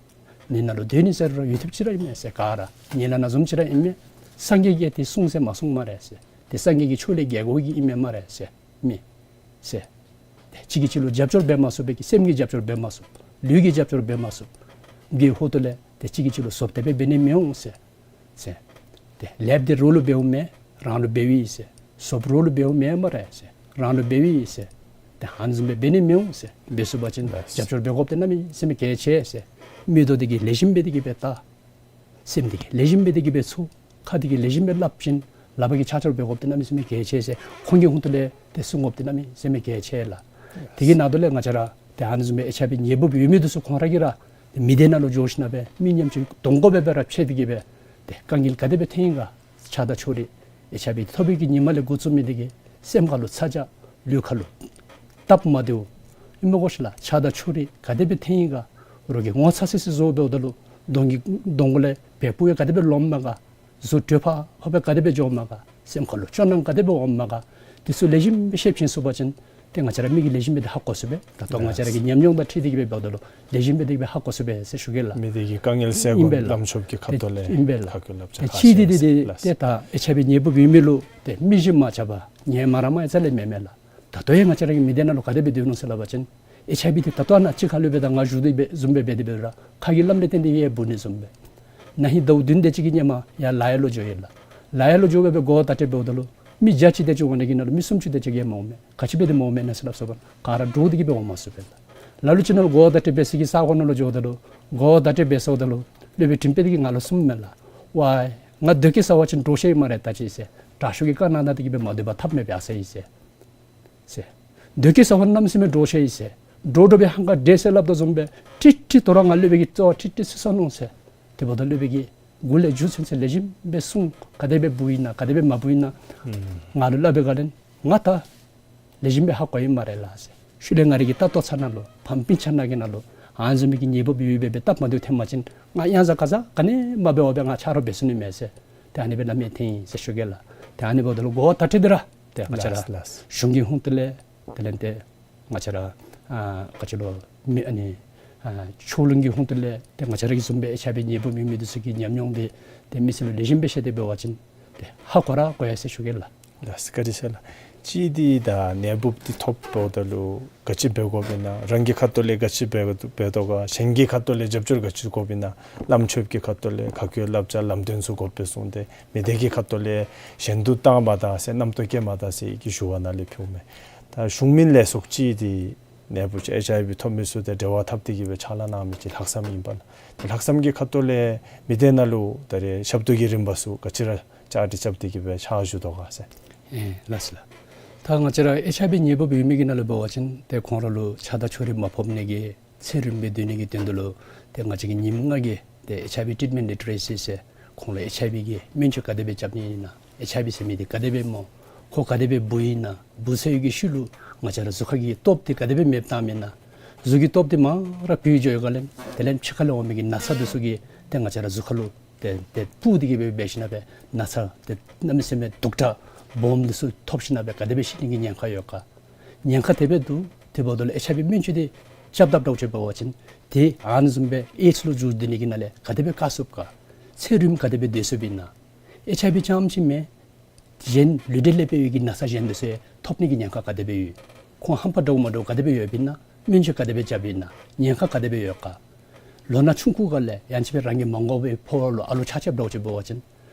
ཨ་ནི་ནང་ལུ་སྡོད་ནི་ཟེར་རུང་ཡུད་ཐུབ་ཅིག་ར་ཨིན་མས་ཟེར། ག་ར་ཉེ་ལ་ན་བཟུམ་ཅིག་ར་ཨིན་མས། སངས་རྒྱས་ཀྱིས་ཏེ་གསུངས་ཟེར་མ་གསུངས་སྨ་རེ་ཟེར། ཏེ་སངས་རྒྱས་ཀྱི་ཕྱོགས་ལས་རྒྱལ་དགོ་པའི་གི་ཨིན་མས་སྨ་རེ་ཟེར། མི་ཟེར། ཏེ་གཅིག་གིས་གཅིག་ལུ་རྒྱབ་སྐྱོར་འབད་མ་ཚུགས་པའི་གི་སེམས་ཀྱི་རྒྱབ་སྐྱོར་འབད་མ་ཚུགས། ལུས་ཀྱི་རྒྱབ་སྐྱོར་འབད་མ་ཚུགས། གི་ཧོངས་ཏེ་ལས་ཏེ་གཅིག་གིས་གཅིག་ལུ་བཟོ་བདེ་སྦེ་འབད་ནི་མི་འོང་ཟེར། ཟེར། ཏེ་ལེགསཔ་དེ་རོགས་ལུ་འབདཝ་མེན། རང་ལུ་འབདཝ་ཨིན་ཟེར། བཟོཔ་རོགས་ལུ་འབདཝ་མེན་སྨ་རེ་ཟེར། རང་ལུ་འབདཝ་ཨིན་ཟེར། ཏེ་ཨ་ནི་བཟུམ་སྦེ་འབད་ནི་མི་འོང་ཟེར། འབད་ཚུགས་པ་ཅིན་ལགས། རྒྱབ་སྐྱོར་འབད་དགོཔ་དེ་གནམ་མེད་ས་མེད་གལ་ཆེ་ཟེར། མིག་ཏོ་དེ་གིས་ལེགས་ཤོམ་འབད་དེ་གི་སྦེ་བལྟ། སེམས་དེ་གིས་ལེགས་ཤོམ་འབད་དེ་གི་སྦེ་ཚོར། ཁ་དེ་གིས་ལེགས་ཤོམ་སྦེ་སླབ་ཅིན་ལགཔ་གིས་ཆ་འཇོག་འབད་དགོཔ་དེ་གནམ་མེད་ས་མེད་གལ་ཆེ་ཟེར། ཁོང་གི་ཧོངས་ཏེ་ལས་ཏེ་གསུང་དགོཔ་དེ་གནམ་མེད་ས་མེད་གལ་ཆེ་ལགས། དེ་གི་ནང་དུ་ལས་ང་བཅས་ར་ཏེ་ཨ་ནི་བཟུམ་སྦེ་ཨེཆ་ཨའི་བི་ནད་འབུབ་ཡོད་མི་འདི་ཚུ་ཁོང་ར་གིས་ར་ཏེ་མི་སྡེ་ནང་ལུ་འགྱོ་ཞིན་ན་སྦེ་མི་ཉམ་ཆུང་གདོང་སྐོར་སྦེ་སྦེ་ར་ཕྱད་དེ་གི་སྦེ་ཏེ་དཀའ་ངལ་ག་དེ་སྦེ་ཐོན་ཡི་ག། ཆགས་སྡང་ཕྱོགས་རིས་ཨེཆ་ཨའི་བི་ཐོབ་པའི་གི་ཉིནམ་ལས་འགོ་བཙུགས་མི་དེ་གིས་སེམས་ཁ་ལུ་ཚ་གྱང་ལུས་ཁ་ལུ་སྟབས་མ་བདེཝ་ཨིན་མས་གོ་ཤིག་ལགས། ཆགས་སྡང་ཕྱོགས་རིས་ག་དེ་སྦེ་ཐོན་ཡི་ག། རོགས་ཀྱིས་ངོ་ཚ་སི་སི་བཟོ་འབདཝ་ད་ལུ་གདོང་གི་གདོང་ཁ་ལས་བལ་སྤུ་ཡང་ག་དེ་སྦེ་ལོམ་མས་ག། གཟུགས་དྲོད་ཕར་ཕར་སྦེ་ག་དེ་སྦེ་འགྱོཝ་མས་ག། སེམས་ཁ་ལུ་སྐྱོ་སྣང་ག་དེ་སྦེ་འོངམ་མས་ག། དེ་ཚུ་ལེགས་ཤོམ་སྦེ་ཤེས་བྱིན་ཚུགས་པ་ཅིན་ཏེ་ང་བཅས་ར་མི་གིས་ལེགས་ཤོམ་སྦེ་ཏེ་ཧ་གོ་ཚུགས་པས། ད་ལྟོ་ང་བཅས་ར་གི་ཉམས་མྱོང་དང་འཁྲིལ་ཏེ་གི་སྦེ་འབདཝ་ད་ལུ་ལེགས་ཤོམ་སྦེ་ཏེ་གི་སྦེ་ཧ་གོ་ཚུགས་པས་ཟེར་ཞུ་གེ་ལགས། མི་དེ་གི་དཀའ་ངལ་སེལ་དགོ་ཨིན་པས་ལགས། བླམ་ཆོསཔ་གི་ཁ་ཐུག་ལས་ཨིན་པས་ལགས། ཁ་སྐྱོ་བསླབ་བྱ་ཏེ་ཁ་ཅིག་ཏེ་ཤེས་ཏེ་ལགས། ཏེ་ད་ཨེཆ་ཨའི་བི་ནད་འབུབ་ཡོད་མི་ལུ་ཏེ་མི་གཞན་མ་ཆགས་པར་ངལ་མ་རངས་མ་ཡང་རྩ་ལས་མེད་མས་ལགས། ད་ལྟོ་ཡང་ང་བཅས་ར་གི་མི་སྡེ་ནང་ལུ་ག་དེ་སྦེ་སྡོད་ནུག་ཟེར་སླབ་པ་ཅིན་ཨེཆ་ཨའི་བི་དེ་ད་ལྟོ་ནཱ་གཅིག་ཁར་ལུ་སྦེ་ད་ང་བཞུགས་ཏེ་སྦེ་བཟུམ་སྦེ་འབད་དེ་འབད་རུང་ར་ཁ་གི་ལམ་ལས་བརྟེན་ཏེ་ཡང་འབུ་ནི་བཟུམ་སྦེ། ན་ཧིང་ཟླཝ་བདུན་དེ་ཅིག་གི་ཧེ་མ་ཡར་ལ་ཡ་ལུ་འགྱོ་ཡི་ལགས། ལ་ཡ་ལུ་འགྱོ་སྦེ་སྦེ་འགོ་བ་བརྡ་སྤྲོད་འབདཝ་ད་ལུ་མི་བརྒྱ་ཅིག་དེ་ཅིག་འོང་ནི་གི་ནང་ལུ་མི་སུམ་ཅུ་དེ་ཅིག་གིས་མ་འོང་མས། ག་ཅི་འབད་དེ་མ་འོང་མས་ན་ཟེར་སླབ་སོང་པ་ན་ག་ར་འདྲོག་སྟེ་གི་སྦེ་འོང་མ་ཚུགས་པས་ལགས། ལ་ལུ་ཅིག་ནང་ལུ་འགོ་བ་བརྡ་སྤྲོད་འབད་ས་གི་ས་གོ་ནང་ལུ་འགྱོཝ་ད་ལུ་འགོ་བ་བརྡ་སྤྲོད་འབད་སོངམ་ད་ལུ་སློབ་དཔོན་དྲིན་དཔལ་དེ་གིས་ང་ལུ་གསུངམ་མས་ལགས། ཝའི་ང་སྡོད་སྐྱེལ་ཟ་བ་ཅིན་འདྲོག་ཤེས་ཡི་སྨ་རེ་ད་ཅི་ཟེར། དྲག་ཤོས་ཀྱིས་བཀའ་གནང་གནང་སྟེ་གི་སྦེ་མ་སྡོད་པར་ཐབས་མེད་པར་ཡར་སོ་ཡི་ཟེར། ཟེར། སྡོད་སྐྱེལ་ཟ་བ་གནམ་མེད་ས་མེད་འདྲོག་ཤེས་ཡི་ཟེར། འདྲོག་འདྲོག་སྦེ་ཧང་ག་འདྲེ་ཟེར་སླབ་དོ་བཟུམ་སྦེ་ཀྲིག་ཀྲི་དོ་རུང་ང་སློབ་དཔོན་གྱིས་རྩ་བ་ཀྲིག་ཀྲི་ཟེར་སོང་ནུག་ཟེར། དེ་འབདཝ་ད་སློབ་དཔོན་གྱིས་མགུ་ལས་མཇུག་ཚུན་ཚོད་ལེགས་ཤོམ་སྦེ་གསུངས། ག་དེ་སྦེ་འབུ་ཡི་ན་ག་དེ་སྦེ་མ་འབུ་ཡི་ན། ང་ལུ་སླབ་པའི་སྒང་ལས་ང་ད་ལེགས་ཤོམ་སྦེ་ཧ་གོ་ཡི་སྨ་རེ་ལགས་ཟེར། ཤུལ་ལས་ང་རའི་གི་ལྟ་རྟོག་ཚང་ནང་ལུ་ཕམ་སྤུན་ཆ་ནང་གི་ནང་ལུ་ཨ་ནི་བཟུམ་མའི་གི་ནད་འབུབ་ཡོད་པའི་སྦེ་སྟབས་མ་བདེཝ་ཐོན་པ་ཅིན་ང་གཡང་ཟ་ག་ཟ་ག་ནི་མ་འབད་བར་སྦེ་ང་ཆ་རོགས་འབད་ཚུགས་ནི་མས་ཟེར། ཏེ་ཨ་ནི་སྦེ་སླབ་མི་ཐོན་ཡི་ཟེར་ཞུ་གེ་ལགས། ཏེ་ཨ་ནི་འབདཝ་ད་ལུ་འགོ་བ་བརྡ་སྤྲོད་འདི་ར་ཏེ་ང་བཅས་ར་ལགས་ལགས། གཞུང་གི་ཧོངས་ཏེ་ལས་དེ་ལས་ཏེ་ང་བཅས་ར་ཨ་ག་ཅི་ལོ་མི་ཨ་ནི་ཨ་ཕྱོགས་ལྷུང་གི་ཧོངས་ཏེ་ལས་ཏེ་ང་བཅས་ར་གི་བཟུམ་སྦེ་ཨེཆ་ཨའི་བི་ནད་འབུབ་མི་མི་འདི་ཚུ་གི་ཉམས་མྱོང་འདི་ཏེ་མི་སེར་ལུ་ལེགས་ཤོམ་སྦེ་བཤད་དེ་འབད་བ་ཅིན་ཏེ་ཧ་གོ་ར་གོ་ཡི་ཟེར་ཞུ་གེ་ལགས། ལགས་སོ་བཀའ་དྲིན་ཆེ་ལགས། གཅིག་འདི་ད་ནད་འབུབ་འདི་ཐོབ་འབདཝ་ད་ལུ་ག་ཅི་འབད་དགོཔ་ཨིན་ན་རང་གི་ཁ་ཐུག་ལས་ག་ཅི་འབད་འབད་དོ་ག། གཞན་གྱི་ཁ་ཐུག་ལས་རྒྱབ་སྐྱོར་ག་ཅི་དགོཔ་ཨིན་ན། བླམ་ཆོསཔ་གི་ཁ་ཐུག་ལས་ཁ་སྐྱོ་བསླབ་བྱ་ལམ་སྟོན་ཚུ་དགོཔ་སྦེ་གསུངས་ཏེ་མི་སྡེ་གི་ཁ་ཐུག་ལས་གཞན་དུ་བཏང་མ་ད་ཟེར་རྣམ་རྟོག་སྐྱེ་མ་ད་ཟེར་གྱི་ཞུ་བ་ནཱ་ལས་ཕུལཝ་མས། ད་གཞུང་མིན་ལས་ཚོགས་ཅིག་འདི་ནད་འབུབ་ཅིག་ཨེཆ་ཨའི་བི་ཐོབ་མི་ཚུ་དང་འབྲེལ་བ་འཐབ་སྟེ་གི་སྦེ་ཕྱག་ལཱ་གནང་མི་ཅིག་ལྷག་བསམ་ཨིན་པ་ལགས། ཏེ་ལྷག་བསམ་གྱི་ཁ་ཐུག་ལས་མི་སྡེ་ནང་ལུ་ད་རེས་ཞབས་ཏོག་གི་རིམ་པ་ཚུ་ག་ཅི་ར་བཅའ་སྒྲིག་རྐྱབ་སྟེ་གི་སྦེ་ཕྱག་ཞུ་དོ་ག་ཟེར། ཨེ་ལགས་སོ་ལགས། ད་ང་བཅས་ར་ཨེཆ་ཨའི་བི་ནད་འབུཔ་ཡོད་མི་གི་ནང་ལུ་འབད་བ་ཅིན་ཏེ་ཁོང་ར་ལུ་ཆགས་སྡང་ཕྱོགས་རིས་མ་ཕོག་ནི་གི་ཚེ་རིངམོ་སྦེ་སྡོད་ནི་གི་དོན་དུ་ལུ་ཏེ་ང་བཅས་ཀྱིས་ཉིནམ་ལྔ་གི་ཏེ་ཨེཆ་ཨའི་བི་ཊིཊ་མེནཊ་ལི་ཊི་རེ་སི་ཟེར་ཁོང་ལུ་ཨེཆ་ཨའི་བི་གི་སྨན་བཅོས་ག་དེ་སྦེ་རྐྱབ་ནི་ཨིན་ན། ཨེཆ་ཨའི་བི་ཟེར་མི་འདི་ག་དེ་སྦེ་སྨོ། ཁོ་ག་དེ་སྦེ་འབུ་ཨིན་ན། འབུ་ཚར་བའི་གི་ཤུལ་ལུ་ང་བཅས་ར་གཟུགས་ཁ་གི་སྟོབས་འདི་ག་དེ་སྦེ་མེདཔ་བཏངམ་ཨིན་ན། གཟུགས་ཀྱི་སྟོབས་འདི་མར་བུད་འགྱོ་བའི་སྒང་ལས་དེ་ལས་ཕྱི་ཁ་ལས་འོང་མི་གི་ན་ཚ་འདི་ཚུ་གིས་ཏེ་ང་བཅས་ར་གཟུགས་ཁ་ལུ་ཏེ་ཏེ་སྤུར་ཏེ་གི་སྦེ་འབད་ཞིན་ན་སྦེ་ན་ཚ་ཏེ་གནམ་མེད་ས་མེད་སྡུག་དྲགས་སྦོམ་འདི་ཚུ་ཐོབ་ཞིན་ན་སྦེ་ག་དེ་སྦེ་ཤི་ནི་གི་ཉེན་ཁ་ཡོད་ག། ཉེན་ཁ་དེ་སྦེ་འདུག། དེ་འབདཝ་ད་ལུ་ཨེཆ་ཨའི་བི་སྨན་བཅོས་འདི་རྐྱབ་ད་འདྲཝ་ཅིག་འབད་བ་ཅིན་ཏེ་ཨ་ནི་བཟུམ་སྦེ་ཨེཌསི་ལུ་འགྱུར་སྡོད་ནི་གི་ནང་ལས་ག་དེ་སྦེ་བཀག་ཚུགས་ག། ཚེ་རིངམོ་ག་དེ་སྦེ་སྡོད་ཚུགསཔ་ཨིན་ན། ཨེཆ་ཨའི་བི་རྐྱངམ་ཅིག་མེན། གཞན་ལུས་འབྲེལ་ལས་འཕེལ་བའི་གི་ན་ཚ་གཞན་འདི་ཚུ་ཐོབ་ནི་གི་ཉེན་ཁ་ག་དེ་སྦེ་ཡོད། ཁོང་ཧམ་པ་འདྲཝ་མ་འདྲཝ་ག་དེ་སྦེ་ཡོདཔ་ཨིན་ན། སྨན་བཅོས་ག་དེ་སྦེ་རྐྱབ་ཨིན་ན། ཉེན་ཁ་ག་དེ་སྦེ་ཡོད་ག། ལོ་ན་ཆུང་ཀུ་སྒང་ལས་ཡང་ཅིན་སྦེ་རང་གི་མ་འོངས་པའི་འཕོ་བ་ལུ་ཨ་ལོ་ཆགས་ཆགསཔ་འདྲཝ་ཅིག་འབད་བ་ཅིན་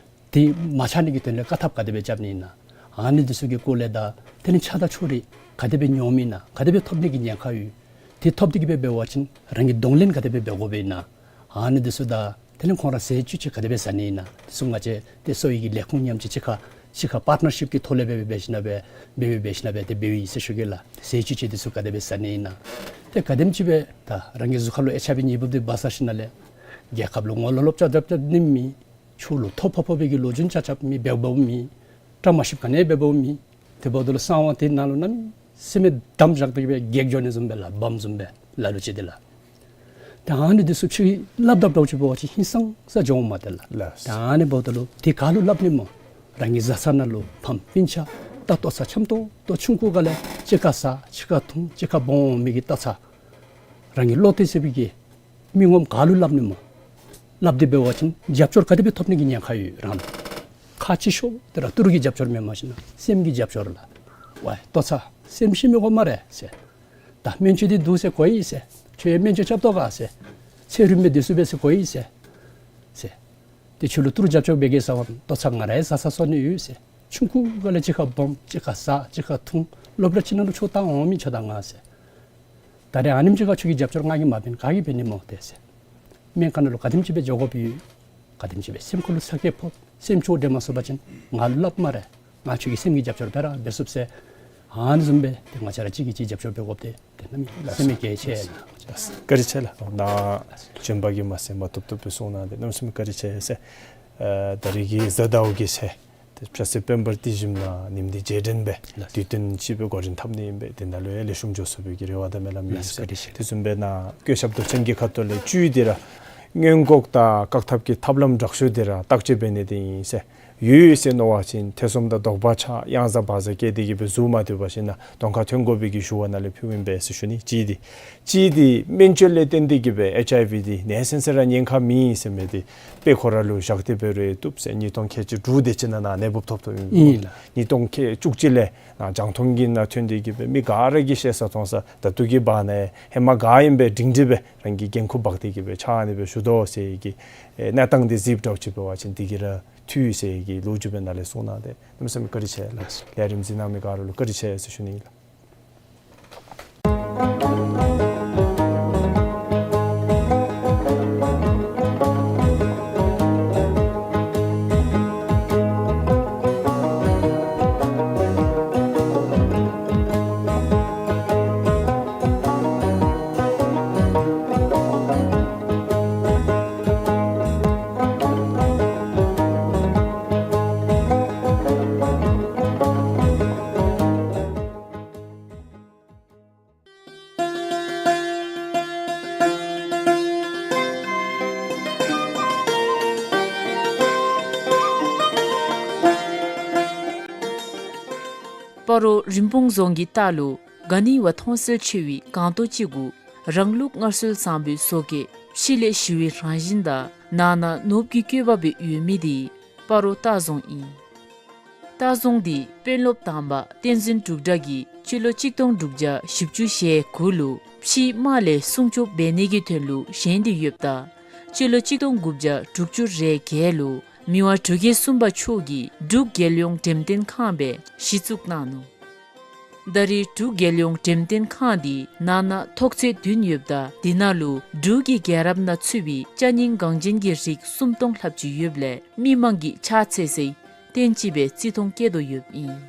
དེ་མ་ཆགས་ནི་གི་དོན་ལས་བཀག་ཐབས་ག་དེ་སྦེ་རྐྱབ་ནི་ཨིན་ན། ཨ་ནི་འདི་ཚུ་གི་སྐོར་ལས་དང་དེ་ལས་ཆགས་སྡང་ཕྱོགས་རིས་ག་དེ་སྦེ་མྱོངམ་ཨིན་ན། ག་དེ་སྦེ་ཐོབ་ནི་གི་ཉེན་ཁ་ཡོད། དེ་ཐོབ་སྟེ་གི་སྦེ་འབད་བ་ཅིན་རང་གིས་གདོང་ལེན་ག་དེ་སྦེ་འབད་དགོཔ་ཨིན་ན། ཨ་ནི་འདི་ཚུ་དང་དེ་ལས་ཁོང་ར་ཟས་བཅུད་ཅིག་ག་དེ་སྦེ་ཟ་ནི་ཨིན་ན། དེ་ཚུ་ང་བཅས་ཏེ་གསོ་བའི་གི་ལས་ཁུངས་མཉམ་གཅིག་གཅིག་ཁར་གཅིག་ཁར་པར་ཊི་ནར་ཤིཔ་ཀྱི་ཐོག་ལས་སྦེ་འབད་ཞིན་ན་སྦེ་འབད་འབད་ཞིན་ན་སྦེ་ཏེ་འབདཝ་ཨིན་ཟེར་ཞུ་གེ་ལགས། ཟས་བཅུད་ཅིག་འདི་ཚུ་ག་དེ་སྦེ་ཟ་ནི་ཨིན་ན། ཏེ་ག་དེམ་ཅིག་སྦེ་ད་རང་གི་གཟུགས་ཁ་ལུ་ཨེཆ་ཨའི་བི་ནད་འབུཔ་འདི་འབག་ཚར་ཞིན་ན་ལས་རྒྱལ་ཁབ་ལུ་ངོ་ལོག་ལོག་རྐྱབ་རྐྱབ་རྐྱབ་ནི་མེད། ཆོས་ལུགས་ཐོ་ཕོག་ཕོག་པའི་གི་ལོ་རྒྱུས་རྐྱབ་རྐྱབ་མི་འབདཝ་འབདཝ་མེད། བཀྲ་མ་ཤིསཔ་ག་ནི་འབདཝ་མེད། དེ་འབདཝ་ད་ལུ་གསང་བ་འདི་ནང་ལུ་གནམ་མེད་ས་མེད་བསྡམས་བཞག་སྟེ་གི་སྦེ་གེགས་འགྱོ་ནི་བཟུམ་སྦེ་ལགས། སྦོམ་བཟུམ་སྦེ་ལ་ལུ་ཅིག་འདི་ལགས། ད་ཨ་ནི་འདི་ཚུ་ཕྱི་སླབ་ད་འདྲཝ་ཅིག་འབད་བ་ཅིན་ཧིང་སངས་ས་འགྱོཝ་མས་ཏེ་ལགས། ལགས། ད་ཨ་ནི་འབདཝ་ད་ལུ་དེ་ག་ལུ་སླབ་ནི་སྨོ། རང་གི་བཟའ་ཚང་ནང་ལུ་ཕམ་སྤུན་ཆ་ད་ལྟོ་ཚང་འཆམ་ཏོག་ཏོ་ཆུང་ཀུ་སྒང་ལས་གཅིག་ཁར་བཟའ་གཅིག་ཁར་འཐུང་གཅིག་ཁར་སྦོམ་འོང་མི་གི་ལྟོ་ཚང་རང་གི་བློ་གཏད་ཟེར་བའི་གི་མི་ངོམ་ག་ལུ་སླབ་ནི་སྨོ། སླབ་སྟེ་འབད་བ་ཅིན་རྒྱབ་སྐྱོར་ག་དེ་སྦེ་ཐོབ་ནི་གི་ཉེན་ཁ་ཡོད་རང་ལུ། ཁ་ཅིག་ཤོ་དེ་ར་ཏི་རུ་གི་རྒྱབ་སྐྱོར་མེན་མ་གཞི་ན་སེམས་ཀྱི་རྒྱབ་སྐྱོར་ལགས། ཝའི་ལྟོ་ཚང་སེམས་ཤི་མི་དགོ་སྨ་རེ་ཟེར། ད་སྨན་བཅོས་འདི་འདུག་ཟེར་གོ་ཡི་ཟེར། ཁྱོད་སྨན་བཅོས་རྐྱབ་དོ་ག་ཟེར། ཚེ་རིངམོ་སྦེ་སྡོད་ཚུགས་པས་ཟེར་གོ་ཡི་ཟེར། ཟེར། ཏེ་ཁྱོད་ལུ་ཏི་རུ་རྒྱབ་སྐྱོར་འབད་གེ་ཟེར་བ་ལྟོ་ཚང་ང་རའི་བཟའ་ཚང་ཚུ་ནི་ཡོད་ཟེར། ཆུང་ཀུ་སྒང་ལས་གཅིག་ཁར་སྦོམ་གཅིག་ཁར་བཟའ་གཅིག་ཁར་འཐུང་། སློབ་གྲྭ་ཅིག་ནང་ལུ་ཁྱོད་བཏང་འོང་མི་ཁྱོད་དང་ང་ཟེར། ད་རེས་ཨ་ནེམ་ཅིག་ཁར་ཁྱོད་ཀྱི་རྒྱབ་སྐྱོར་ང་གིས་མ་འབད་ན་ག་གིས་འབད་ནི་སྨོ་ཏེ་ཟེར། སྨན་ཁང་ནང་ལུ་ག་དེམ་ཅིག་སྦེ་འགྱོ་དགོཔ་ཡོད། ག་དེམ་ཅིག་སྦེ་སེམས་ཁར་ལུ་ཚ་གྱང་ཕོག་སེམས་ཅོག་འདྲེན་མ་ཚུགས་པ་ཅིན་ང་ལུ་སླབ་སྨ་རེ། ང་ཁྱོད་ཀྱི་སེམས་ཀྱི་རྒྱབ་སྐྱོར་འབད་ར་འབད་ཚུགས་ཟེར། ཨ་ནི་བཟུམ་སྦེ་ཏེ་ང་བཅས་ར་གཅིག་གིས་གཅིག་རྒྱབ་སྐྱོར་འབད་དགོཔ་འདི་ཏེ་གནམ་མེད་ས་མེད་གལ་ཆེ་ལགས། བཀའ་དྲིན་ཆེ་ལགས། ད་བྱོན་པ་གིས་མ་ཟད་མ་བཏུབ་བཏུབ་སྦེ་གསུངས་གནང་སྟེ་གནམ་མེད་ས་མེད་བཀའ་དྲིན་ཆེ་ཟེར། ཨ་ད་རེས་ཀྱི་གཟའ་ཟླཝ་གི་ཚེ་ཏེ་ཕྱག་འཚལ་དཔལ་འབར་ཏི་ཞིམ་ལ་ཉིནམ་འདི་རྗེས་དྲན་སྦེ་ལགས། དུས་སྟོན་ཅིག་སྦེ་འགོ་འདྲེན་འཐབ་ནི་ཨིན་པས། དེ་ནང་ལུ་ཡང་ལེགས་ཤོམ་འགྱོ་ཚུགས་པའི་གི་རེ་བ་དང་སྨོན་ལམ་ཡོད་ཟེར། ལགས་སོ། བཀའ་དྲིན་ཆེ། དེ་བཟུམ་སྦེ་ནཱ་བཀོད་ཁྱབ་མདོ་ཆེན་གྱི་ཁ་ཐུག་ལས་བཅུད་འདི་ར་སྔོན་འགོག་དང་བཀག་ཐབས་ཀྱི་ཐབས་ལམ་དྲག་ཤོས་འདི་ར་བརྟག་དཔྱད་འབད་ནི་འདི་ཨིན་ཟེར། ཡོད་ཟེར་མནོ་བ་ཅིན་ཐེ་ཚོམ་དང་དོགས་པ་ཆགས་གཡང་ཟ་བག་ཟ་བསྐྱེད་དེ་གི་སྦེ་འཛུལ་མ་སྡོད་པར་ཞིན་ན་གདོང་ཁར་ཐོན་དགོ་པའི་གི་ཞུ་བ་ནཱ་ལས་ཕུལཝ་ཨིན་པས་ཟེར་ཞུ་ནི་གཅིག་འདི། གཅིག་འདི་སྨན་བཅོས་ལས་བརྟེན་ཏེ་གི་སྦེ་ཨེཆ་ཨའི་ཝི་འདི་ནད་སེལ་ས་ར་ཉེན་ཁ་མེད་ཟེར་མི་འདི་དཔེ་ཁོ་ར་ལུ་བཞག་སྟེ་འབད་རུང་བཏུབ་ཟེར། ཉིས་སྟོང་ཁལ་གཅིག་དྲུག་དེ་ཅིག་ནང་ན་ནད་འབུཔ་ཐོབ་ཐོབཔ་ཨིན་ལགས། ཉིས་སྟོང་ཁལ་བཅུ་གཅིག་ལས་ནཱ་རྒྱང་མཐོང་གི་ནང་ཐོན་ཏེ་གི་སྦེ་མི་ག་ར་གིས་ཤེས་ས་མཐོང་ས། ད་ལྟོ་གི་བར་ན་ཧེ་མ་ག་ཨིནམ་སྦེ་སྒྲིང་སྒྲི་སྦེ་རང་གི་འགན་ཁུར་འབག་སྟེ་གི་སྦེ་ཕྱག་ཨ་ནི་སྦེ་ཞུ་དོ་ཟེར་གྱི་ཨེ་གནས་སྟངས་འདི་གཟིགསཔ་འདྲཝ་ཅིག་འབད་བ་ཅིན་འདི་གིས་ར་འཐུས་ཟེར་གྱི་ལོ་རྒྱུས་སྦེ་ནཱ་ལས་གསུངས་གནང་སྟེ་གནམ་མེད་ས་མེད་བཀའ་དྲིན་ཆེ་ལགས། ལས་རིམ་གཟིགས་གནང་མི་ག་ར་ལུ་བཀའ་དྲིན་ཆེ་ཟེར་ཞུ་ནི་ཨིན་ལགས། སྤ་རོ་རིན་སྤུངས་རྫོང་གི་ལྟག་ལུ་ག་ནི་བ་མཐོང་གསལ་ཆེ་བའི་སྒང་ཏོ་ཅིག་གུ་རང་ལུགས་སྔར་སྲོལ་བཟང་པོའི་བཟོ་བཀོད་ཕྱི་ལས་ཞི་བའི་རང་བཞིན་དང་ནང་ན་ནོར་བུ་གི་བཀོད་པ་སྦེ་ཡོད་མི་འདི་སྤ་རོ་ལྟ་རྫོང་ཨིན། ལྟ་རྫོང་འདི་དཔོན་སློབ་དང་པ་བསྟན་འཛིན་འབྲུག་སྒྲ་གིས་སྤྱི་ལོ་གཅིག་སྟོང་དྲུག་བརྒྱ་བཞི་བཅུ་ཞེ་དགུ་ལུ་ཕྱིའི་དམག་ལས་སྲུང་སྐྱོབ་འབད་ནི་གི་དོན་ལུ་བཞེངས་ཏེ་ཡོདཔ་ད་སྤྱི་ལོ་གཅིག་སྟོང་དགུ་བརྒྱ་དྲུག་ཅུ་རེ་བརྒྱད་ལུ་མི་དབང་འབྲུག་རྒྱལ་གསུམ་པ་མཆོག་གིས་འབྲུག་རྒྱལ་ཡོངས་འགྲེམས་སྟོན་ཁང་སྦེ་གཞི་བཙུགས་གནང་ནུག། ད་རེས་འབྲུག་རྒྱལ་ཡོངས་འགྲེམས་སྟོན་ཁང་འདི་ནང་ན་ཐོག་ཚད་བདུན་ཡོདཔ་ད་འདི་ནང་ལུ་འབྲུག་གི་རྒྱལ་རབས་ནང་ཚུད་པའི་ཅ་རྙིང་འགངས་ཅན་གྱི་རིགས་སུམ་སྟོང་ལྷགཔ་ཅིག་ཡོདཔ་ལས་མི་མང་གིས་ཕྱག་འཚལ་སའི་རྟེན་ཅིག་སྦེ་བརྩི་མཐོང་བསྐྱེད་དོ་ཡོདཔ་ཨིན།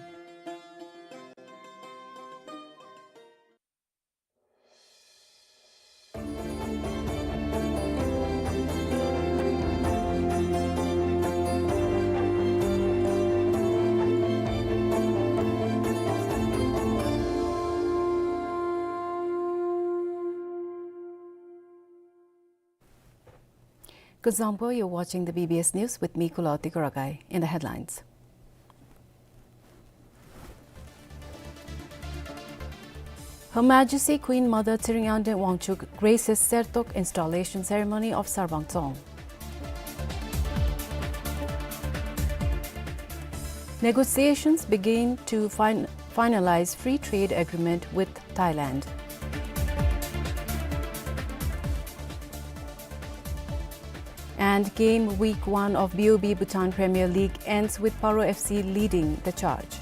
Kuzuzangpo, you're watching the B B S News with me, Kuloti Kuragai. In the headlines. Her Majesty Queen Mother Tshering Yangden Wangchuck graces Sertok installation ceremony of Sarbang Dzong. Negotiations begin to fin-, finalize free trade agreement with Thailand. And game week one of B O B Bhutan Premier League ends with Paro F C leading the charge.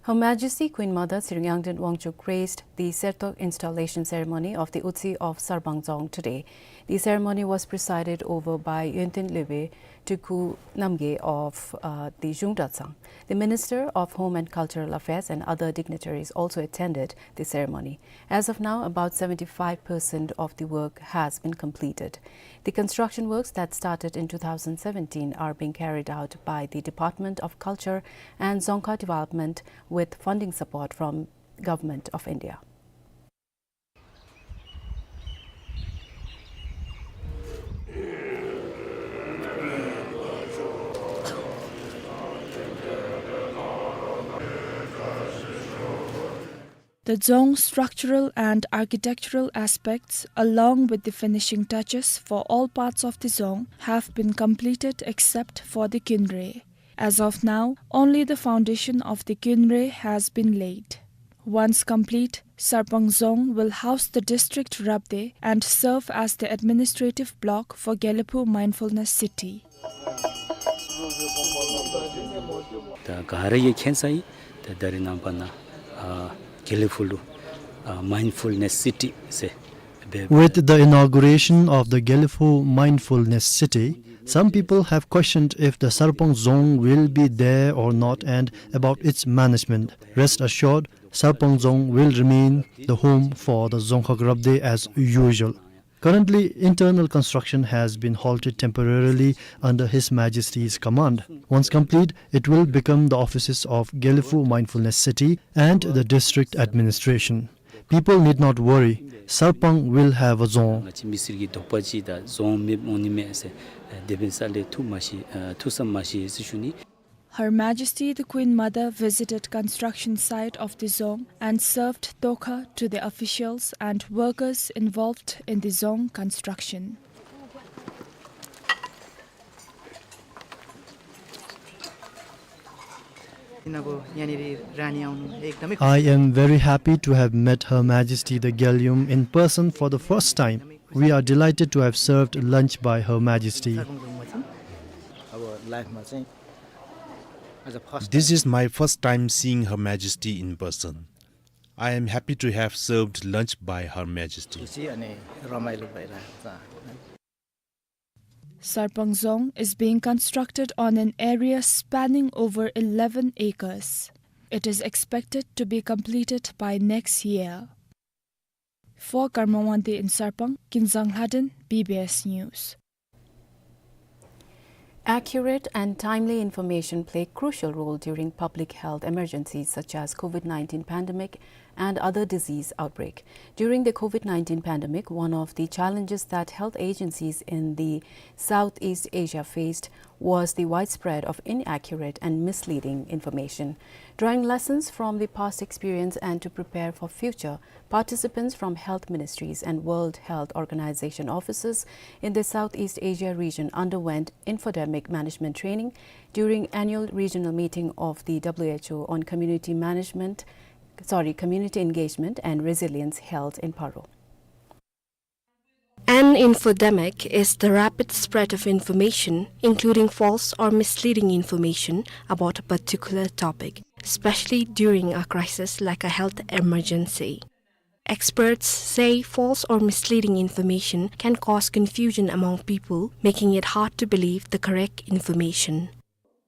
Her Majesty Queen Mother Tshering Yangden Wangchuck graced the Sertok installation ceremony of the Utsi of Sarbang Dzong today. The ceremony was presided over by Yonten Lebe Tuku Namgay of, uh, the Zhungda Tsang. The Minister of Home and Cultural Affairs and other dignitaries also attended the ceremony. As of now, about seventy-five percent of the work has been completed. The construction works that started in two thousand seventeen are being carried out by the Department of Culture and Dzongkha Development with funding support from Government of India. The dzong structural and architectural aspects, along with the finishing touches for all parts of the dzong, have been completed except for the kinre. As of now, only the foundation of the kinre has been laid. Once complete, Sarpang Dzong will house the district rabdey and serve as the administrative block for Gelephu Mindfulness City. ད་ག་ར་གིས་མཁྱེན་ས་ཨིན། ད་ད་རེས་ནངས་པ་ནཱ་ཨ་དགེ་ལེགས་ཕུག་ལུ་ཨ་Mindfulness City ཟེར་འབད། With the inauguration of the Gelephu Mindfulness City, some people have questioned if the Sarpang Dzong will be there or not and about its management. Rest assured, Sarpang Dzong will remain the home for the Dzongkhag Rabdey as usual. Currently, internal construction has been halted temporarily under His Majesty's command. Once complete, it will become the offices of Gelephu Mindfulness City and the district administration. People need not worry. Sarpang will have a dzong. ང་བཅས་མི་སེར་གྱི་དོགས་པ་ཅིག་ད་རྫོང་མེདཔ་འོང་ནི་མས་ཟེར་དེ་འབད་ས་ལས་ཐུགས་མ་ཞི་ཨ་ཐུགས་བསམ་མ་ཞི་ཟེར་ཞུ་ནི། Her Majesty the Queen Mother visited construction site of the dzong and served tokha to the officials and workers involved in the dzong construction. I am very happy to have met Her Majesty the Gyalyum in person for the first time. We are delighted to have served lunch by Her Majesty. This is my first time seeing Her Majesty in person. I am happy to have served lunch by Her Majesty. Sarpang Dzong is being constructed on an area spanning over eleven acres. It is expected to be completed by next year. For Karma Wangdi in Sarpang, Kinzang Lhaden, B B S News. Accurate and timely information play crucial role during public health emergencies such as COVID nineteen pandemic and other disease outbreak. During the COVID nineteen pandemic, one of the challenges that health agencies in the Southeast Asia faced was the widespread of inaccurate and misleading information. Drawing lessons from the past experience and to prepare for future, participants from health ministries and World Health Organization offices in the Southeast Asia region underwent infodemic management training during annual regional meeting of the W H O on community management, sorry, community engagement and resilience held in Paro. An infodemic is the rapid spread of information, including false or misleading information about a particular topic, especially during a crisis like a health emergency. Experts say false or misleading information can cause confusion among people, making it hard to believe the correct information.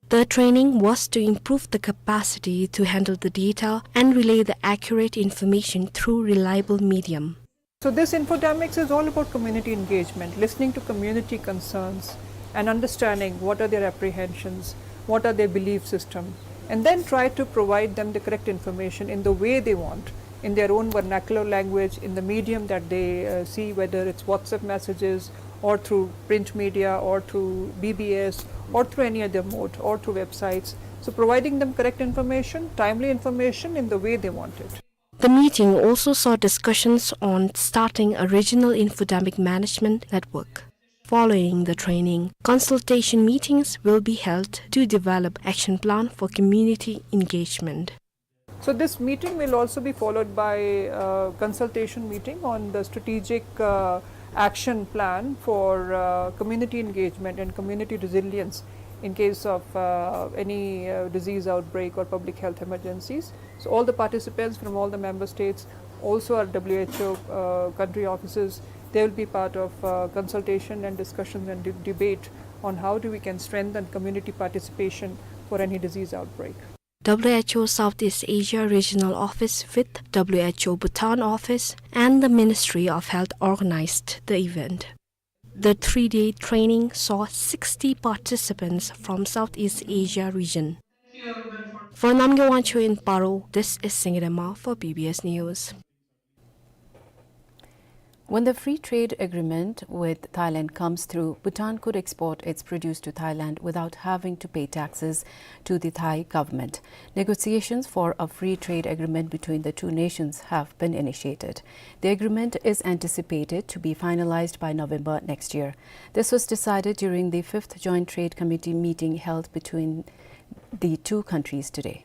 The training was to improve the capacity to handle the data and relay the accurate information through reliable medium. So this infodemics is all about community engagement, listening to community concerns and understanding what are their apprehensions, what are their belief system, and then try to provide them the correct information in the way they want, in their own vernacular language, in the medium that they, uh, see, whether it's WhatsApp messages or through print media or through B B S or through any other mode or through websites. So providing them correct information, timely information in the way they want it. The meeting also saw discussions on starting a regional infodemic management network. Following the training, consultation meetings will be held to develop action plan for community engagement. So this meeting will also be followed by a consultation meeting on the strategic, uh, action plan for, uh, community engagement and community resilience in case of, uh, any, uh, disease outbreak or public health emergencies. So all the participants from all the member states, also our W H O, uh, country offices, they will be part of, uh, consultation and discussions and de-, debate on how do we can strengthen community participation for any disease outbreak. W H O Southeast Asia Regional Office with W H O Bhutan Office and the Ministry of Health organized the event. The three-day training saw sixty participants from Southeast Asia region. For Namgay Wangchuk in Paro, this is Singye Dema for B B S News. When the free trade agreement with Thailand comes through, Bhutan could export its produce to Thailand without having to pay taxes to the Thai government. Negotiations for a free trade agreement between the two nations have been initiated. The agreement is anticipated to be finalized by November next year. This was decided during the fifth Joint Trade Committee meeting held between the two countries today.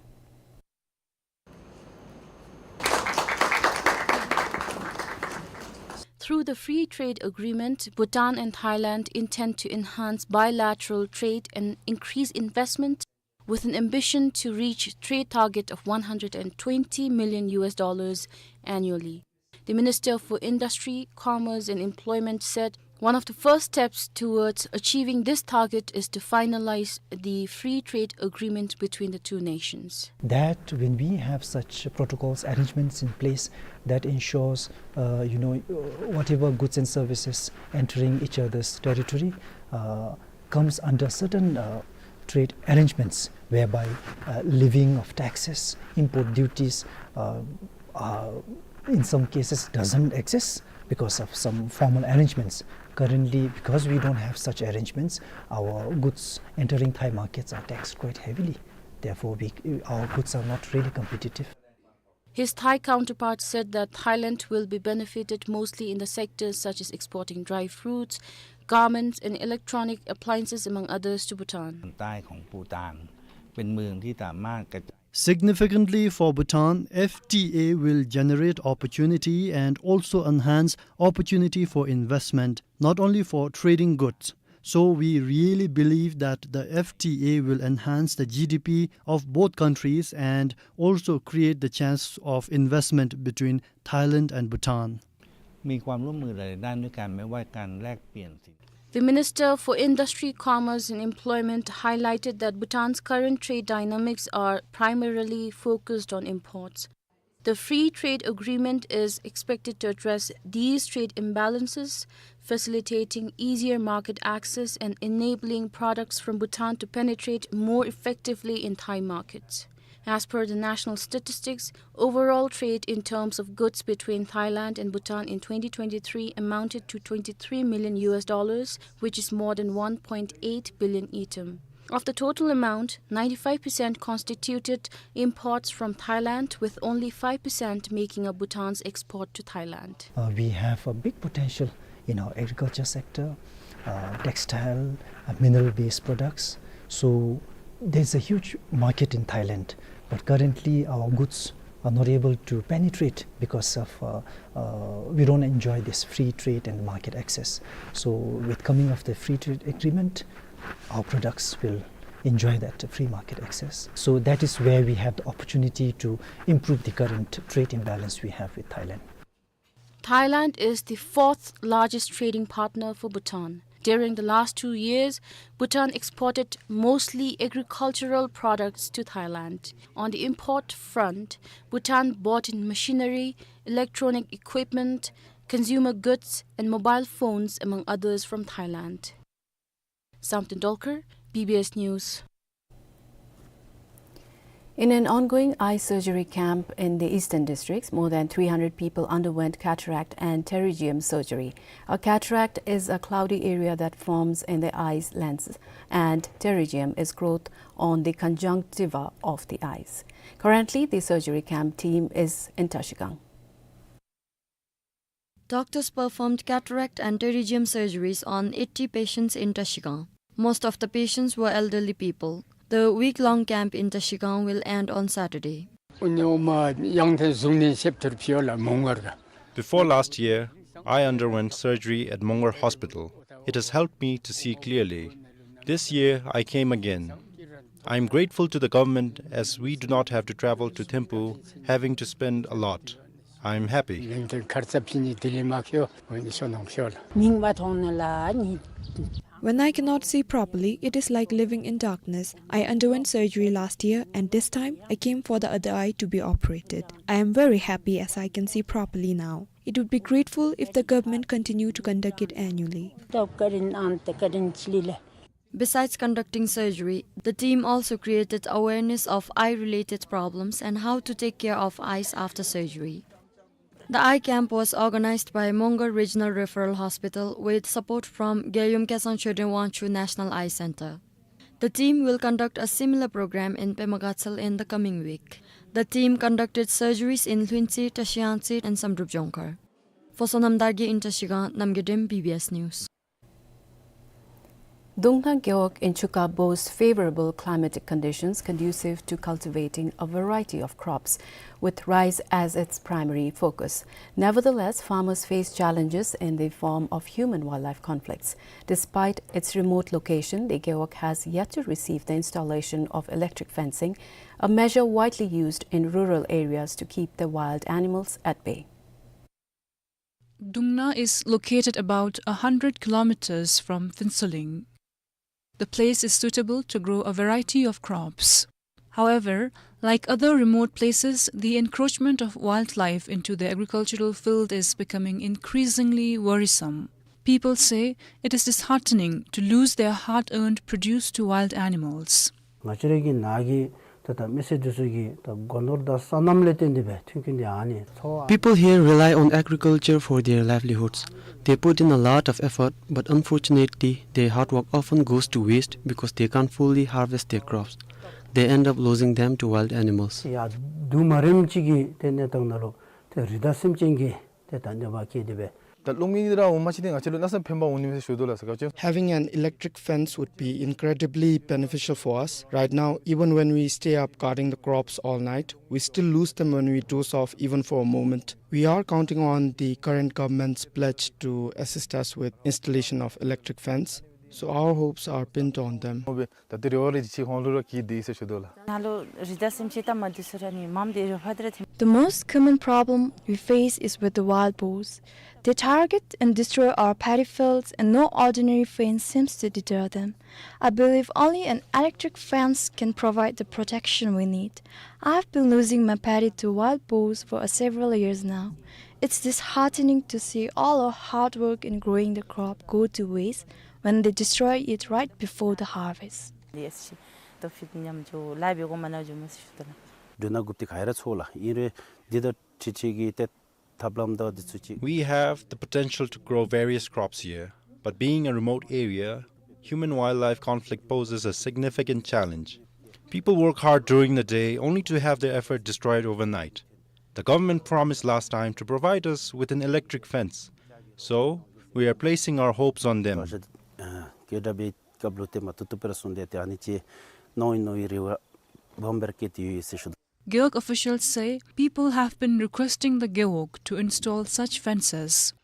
Through the free trade agreement, Bhutan and Thailand intend to enhance bilateral trade and increase investment, with an ambition to reach trade target of one hundred and twenty million U S dollars annually. The Minister for Industry, Commerce and Employment said one of the first steps towards achieving this target is to finalize the free trade agreement between the two nations. That when we have such protocols, arrangements in place, that ensures, uh, you know, uh, whatever goods and services entering each other's territory, uh, comes under certain, uh, trade arrangements whereby, uh, levying of taxes, import duties, uh, uh, in some cases doesn't exist because of some formal arrangements. Currently, because we don't have such arrangements, our goods entering Thai markets are taxed quite heavily. Therefore, we, our goods are not really competitive. His Thai counterpart said that Thailand will be benefited mostly in the sectors such as exporting dry fruits, garments, and electronic appliances, among others, to Bhutan. ใต้ของภูฏาน เป็นเมืองที่สามารถกระจาย Significantly for Bhutan, F T A will generate opportunity and also enhance opportunity for investment, not only for trading goods. So we really believe that the F T A will enhance the G D P of both countries and also create the chance of investment between Thailand and Bhutan. มีความร่วมมือหลายๆด้านด้วยกัน ไม่ว่าการแลกเปลี่ยนสิน The Minister for Industry, Commerce and Employment highlighted that Bhutan's current trade dynamics are primarily focused on imports. The free trade agreement is expected to address these trade imbalances, facilitating easier market access and enabling products from Bhutan to penetrate more effectively in Thai markets. As per the national statistics, overall trade in terms of goods between Thailand and Bhutan in twenty twenty-three amounted to twenty-three million U S dollars, which is more than one point eight billion ngultrum. Of the total amount, ninety-five percent constituted imports from Thailand, with only five percent making up Bhutan's export to Thailand. Uh, we have a big potential in our agriculture sector, uh, textile, uh, mineral-based products. So there's a huge market in Thailand, but currently our goods are not able to penetrate because of, uh, uh, we don't enjoy this free trade and market access. So with coming of the free trade agreement, our products will enjoy that free market access. So that is where we have the opportunity to improve the current trade imbalance we have with Thailand. Thailand is the fourth largest trading partner for Bhutan. During the last two years, Bhutan exported mostly agricultural products to Thailand. On the import front, Bhutan bought in machinery, electronic equipment, consumer goods, and mobile phones, among others, from Thailand. Samten Dolkar, B B S News. In an ongoing eye surgery camp in the eastern districts, more than three hundred people underwent cataract and pterygium surgery. A cataract is a cloudy area that forms in the eye's lens, and pterygium is growth on the conjunctiva of the eyes. Currently, the surgery camp team is in Trashigang. Doctors performed cataract and pterygium surgeries on eighty patients in Trashigang. Most of the patients were elderly people. The week-long camp in Trashigang will end on Saturday. Before last year, I underwent surgery at Mongar Hospital. It has helped me to see clearly. This year, I came again. I am grateful to the government as we do not have to travel to Thimphu, having to spend a lot. I am happy. When I cannot see properly, it is like living in darkness. I underwent surgery last year, and this time I came for the other eye to be operated. I am very happy as I can see properly now. It would be grateful if the government continue to conduct it annually. Besides conducting surgery, the team also created awareness of eye-related problems and how to take care of eyes after surgery. The eye camp was organized by Mongar Regional Referral Hospital with support from Gyayum Kesang Choden Wangchuck National Eye Center. The team will conduct a similar program in Pema Gatshel in the coming week. The team conducted surgeries in Lhuentse, Trashiyangtse, and Samdrup Jongkhar. For Sonam Dargye in Trashigang, Namgay Dem, B B S News. Dungna Gewog in Chuka boasts favorable climatic conditions conducive to cultivating a variety of crops, with rice as its primary focus. Nevertheless, farmers face challenges in the form of human-wildlife conflicts. Despite its remote location, the Gewog has yet to receive the installation of electric fencing, a measure widely used in rural areas to keep the wild animals at bay. Dungna is located about a hundred kilometers from Phuentsholing. The place is suitable to grow a variety of crops. However, like other remote places, the encroachment of wildlife into the agricultural field is becoming increasingly worrisome. People say it is disheartening to lose their hard-earned produce to wild animals. ང་བཅས་ར་གི་ནཱ་གི་ད་ལྟ་མི་སེར་འདི་ཚུ་གི་ད་སྒོ་ནོར་དང་སོ་ནམ་ལས་བརྟེན་ཏེ་སྦེ་མཐུན་རྐྱེན་འདི་ཨ་ནི་འཚོ་བ། People here rely on agriculture for their livelihood. They put in a lot of effort, but unfortunately, their hard work often goes to waste because they can't fully harvest their crops. They end up losing them to wild animals. ཡ་དུས་མ་རིངམ་ཅིག་གི་ཏེ་གནས་སྟངས་ནང་ལུ་ཏེ་རི་དྭགས་སེམས་ཅན་གྱི་ཏེ་ད་གནོད་པ་བཀལ་ཏེ་སྦེ། ད་རླུང་མེ་འདི་ར་འོང་མ་ཅིག་འདི་ང་བཅས་ལུ་གནམ་མེད་ས་མེད་ཕན་པ་འོང་ནི་མས་ཟེར་ཞུ་དོ་ལགས་སོ། ག་ཅི། Having an electric fence would be incredibly beneficial for us. Right now, even when we stay up guarding the crops all night, we still lose them when we doze off even for a moment. We are counting on the current government's pledge to assist us with installation of electric fence. So our hopes are pinned on them. ད་ཏེ་རེ་བ་རེ་ཅིག་ཁོང་ལུ་ར་གི་འདི་ཟེར་ཞུ་དོ་ལགས། ནཱ་ལུ་རི་དྭགས་སེམས་ཅན་ད་མ་འདི་ཚུ་ར་ནི་མམ་འདི་རེ་བ་འདི་ར་ཐེམ། The most common problem we face is with the wild boars. They target and destroy our paddy fields, and no ordinary fence seems to deter them. I believe only an electric fence can provide the protection we need. I've been losing my paddy to wild boars for, uh, several years now. It's disheartening to see all our hard work in growing the crop go to waste when they destroy it right before the harvest. འབྲུ་སྣ་དགུ་པོ་འདི་ག་ར་ཚོ་ལགས། ཨིན་རུང་འདི་དང་འཁྲིལ་འཁྲིལ་གྱི་ཏེ་ཐབས་ལམ་དང་འདི་ཚུ་ཅིག། We have the potential to grow various crops here, but being a remote area, human-wildlife conflict poses a significant challenge. People work hard during the day only to have their effort destroyed overnight. The government promised last time to provide us with an electric fence, so we are placing our hopes on them. ཨ་ཀེ་ཌབ་ལུ་སྐབས་ལུ་ཏེ་མ་ཐུབ་ཐུབ་སྦེ་ར་སོང་སྟེ་ཏེ་ཨ་ནི་ཅིག་གནང་ཡི་གནང་ཡི་རེ་བ་སྦོམ་སྦེ་ར་བསྐྱེད་དེ་ཡོད་ཟེར་ཞུ་དོ། Gewog officials say people have been requesting the Gewog to install such fences.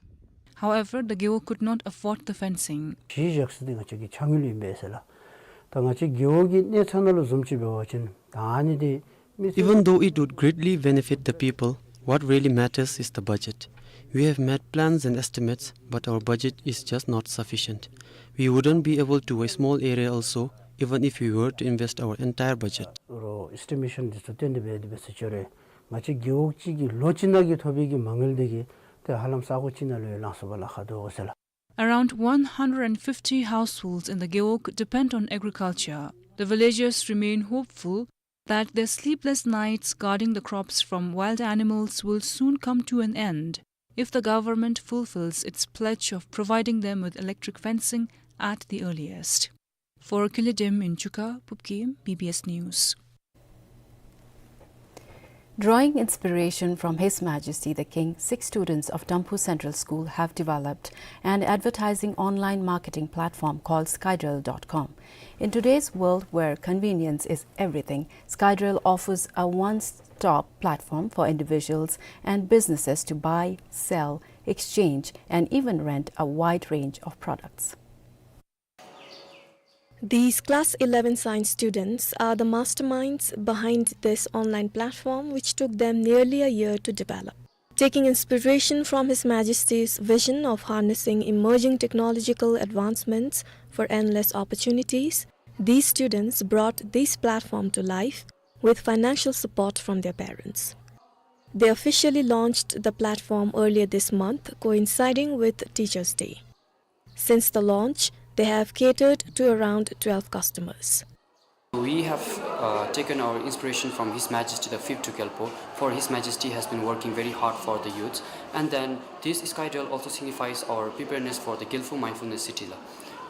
However, the Gewog could not afford the fencing. གཞི་བཞག་ས་འདི་ང་བཅས་ཀྱི་ཆ་དངུལ་ཨིན་པས་ཟེར་ལགས། ད་ང་བཅས་རྒེད་འོག་གི་གནས་ཚད་ནང་ལུ་བཟུམ་ཅིག་འབད་བ་ཅིན་ད་ཨ་ནི་འདི་མི་ཚུ། Even though it would greatly benefit the people, what really matters is the budget. We have made plans and estimates, but our budget is just not sufficient. We wouldn't be able to a small area also, even if we were to invest our entire budget. རོགས་ཨེས་ཊི་མེ་ཤཱན་འདི་ཚུ་བཏོན་ཏེ་འབད་དེ་འབད་ཟེར་ཅི་རུང་ང་བཅས་རྒེད་འོག་གཅིག་གི་ལོ་གཅིག་ནང་གི་ཐོབ་པའི་གི་མ་དངུལ་འདི་གིས་ཏེ་ཧ་ལམ་ས་གོ་གཅིག་ནང་ལུ་ཡང་ལང་སོང་པ་ལཱ་ཁག་འདུག་ཟེར་ལགས། Around one hundred and fifty households in the Gewog depend on agriculture. The villagers remain hopeful that their sleepless nights guarding the crops from wild animals will soon come to an end if the government fulfills its pledge of providing them with electric fencing at the earliest. For Kile Dem in Chuka, Pupkim, B B S News. Drawing inspiration from His Majesty the King, six students of Tamphu Central School have developed an advertising online marketing platform called Skydrel dot com. In today's world where convenience is everything, Skydrel offers a one-stop platform for individuals and businesses to buy, sell, exchange, and even rent a wide range of products. These class eleven science students are the masterminds behind this online platform, which took them nearly a year to develop. Taking inspiration from His Majesty's vision of harnessing emerging technological advancements for endless opportunities, these students brought this platform to life with financial support from their parents. They officially launched the platform earlier this month, coinciding with Teachers' Day. Since the launch, they have catered to around twelve customers. We have, uh, taken our inspiration from His Majesty the Fifth Druk Gyalpo, for His Majesty has been working very hard for the youths. And then this Skydrel also signifies our preparedness for the Gyalphu Mindfulness City la.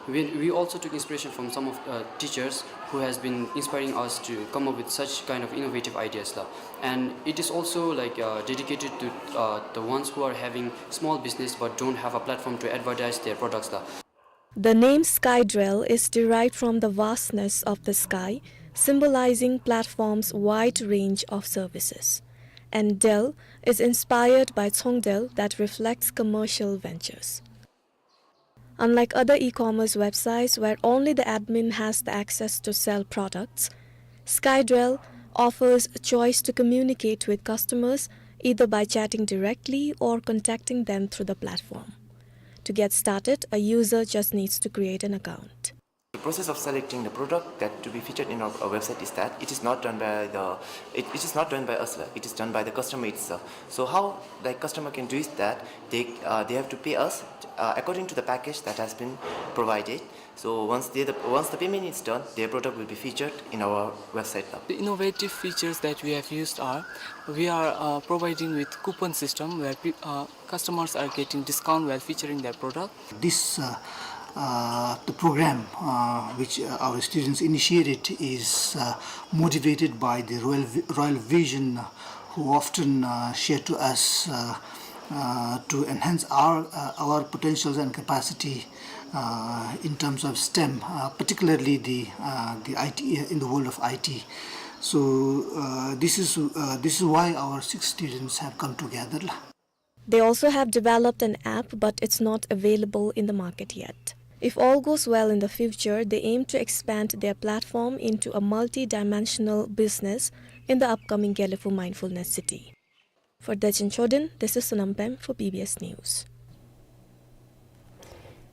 We, we also took inspiration from some of, uh, teachers who has been inspiring us to come up with such kind of innovative ideas la. And it is also, like, uh, dedicated to, uh, the ones who are having small business but don't have a platform to advertise their products la. The name Skydrel is derived from the vastness of the sky, symbolizing platform's wide range of services. And Drel is inspired by Tsongdrel that reflects commercial ventures. Unlike other e-commerce websites where only the admin has the access to sell products, Skydrel offers a choice to communicate with customers either by chatting directly or contacting them through the platform. To get started, a user just needs to create an account. The process of selecting the product that to be featured in our, our website is that it is not done by the, it, it is not done by us, it is done by the customer itself. So how the customer can do is that they, uh, they have to pay us, uh, according to the package that has been provided. So once they, the, once the payment is done, their product will be featured in our website la. The innovative features that we have used are, we are, uh, providing with coupon system where pe-, uh, customers are getting discount while featuring their product. This, uh, uh, the program, uh, which, uh, our students initiated is, uh, motivated by the royal vi-, royal vision, uh, who often, uh, share to us, uh, uh, to enhance our, uh, our potentials and capacity, uh, in terms of STEM, uh, particularly the, uh, the I T, uh, in the world of I T. So, uh, this is, uh, this is why our six students have come together. They also have developed an app, but it's not available in the market yet. If all goes well in the future, they aim to expand their platform into a multi-dimensional business in the upcoming Gyalphu Mindfulness City. For Dejin Chodin, this is Sonam Pem for B B S News.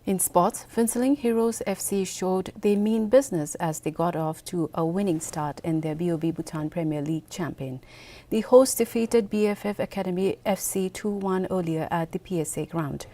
In sports, Phuentsholing Heroes F C showed they mean business as they got off to a winning start in their B O B Bhutan Premier League champion. The hosts defeated B F F Academy F C two one earlier at the P S A ground.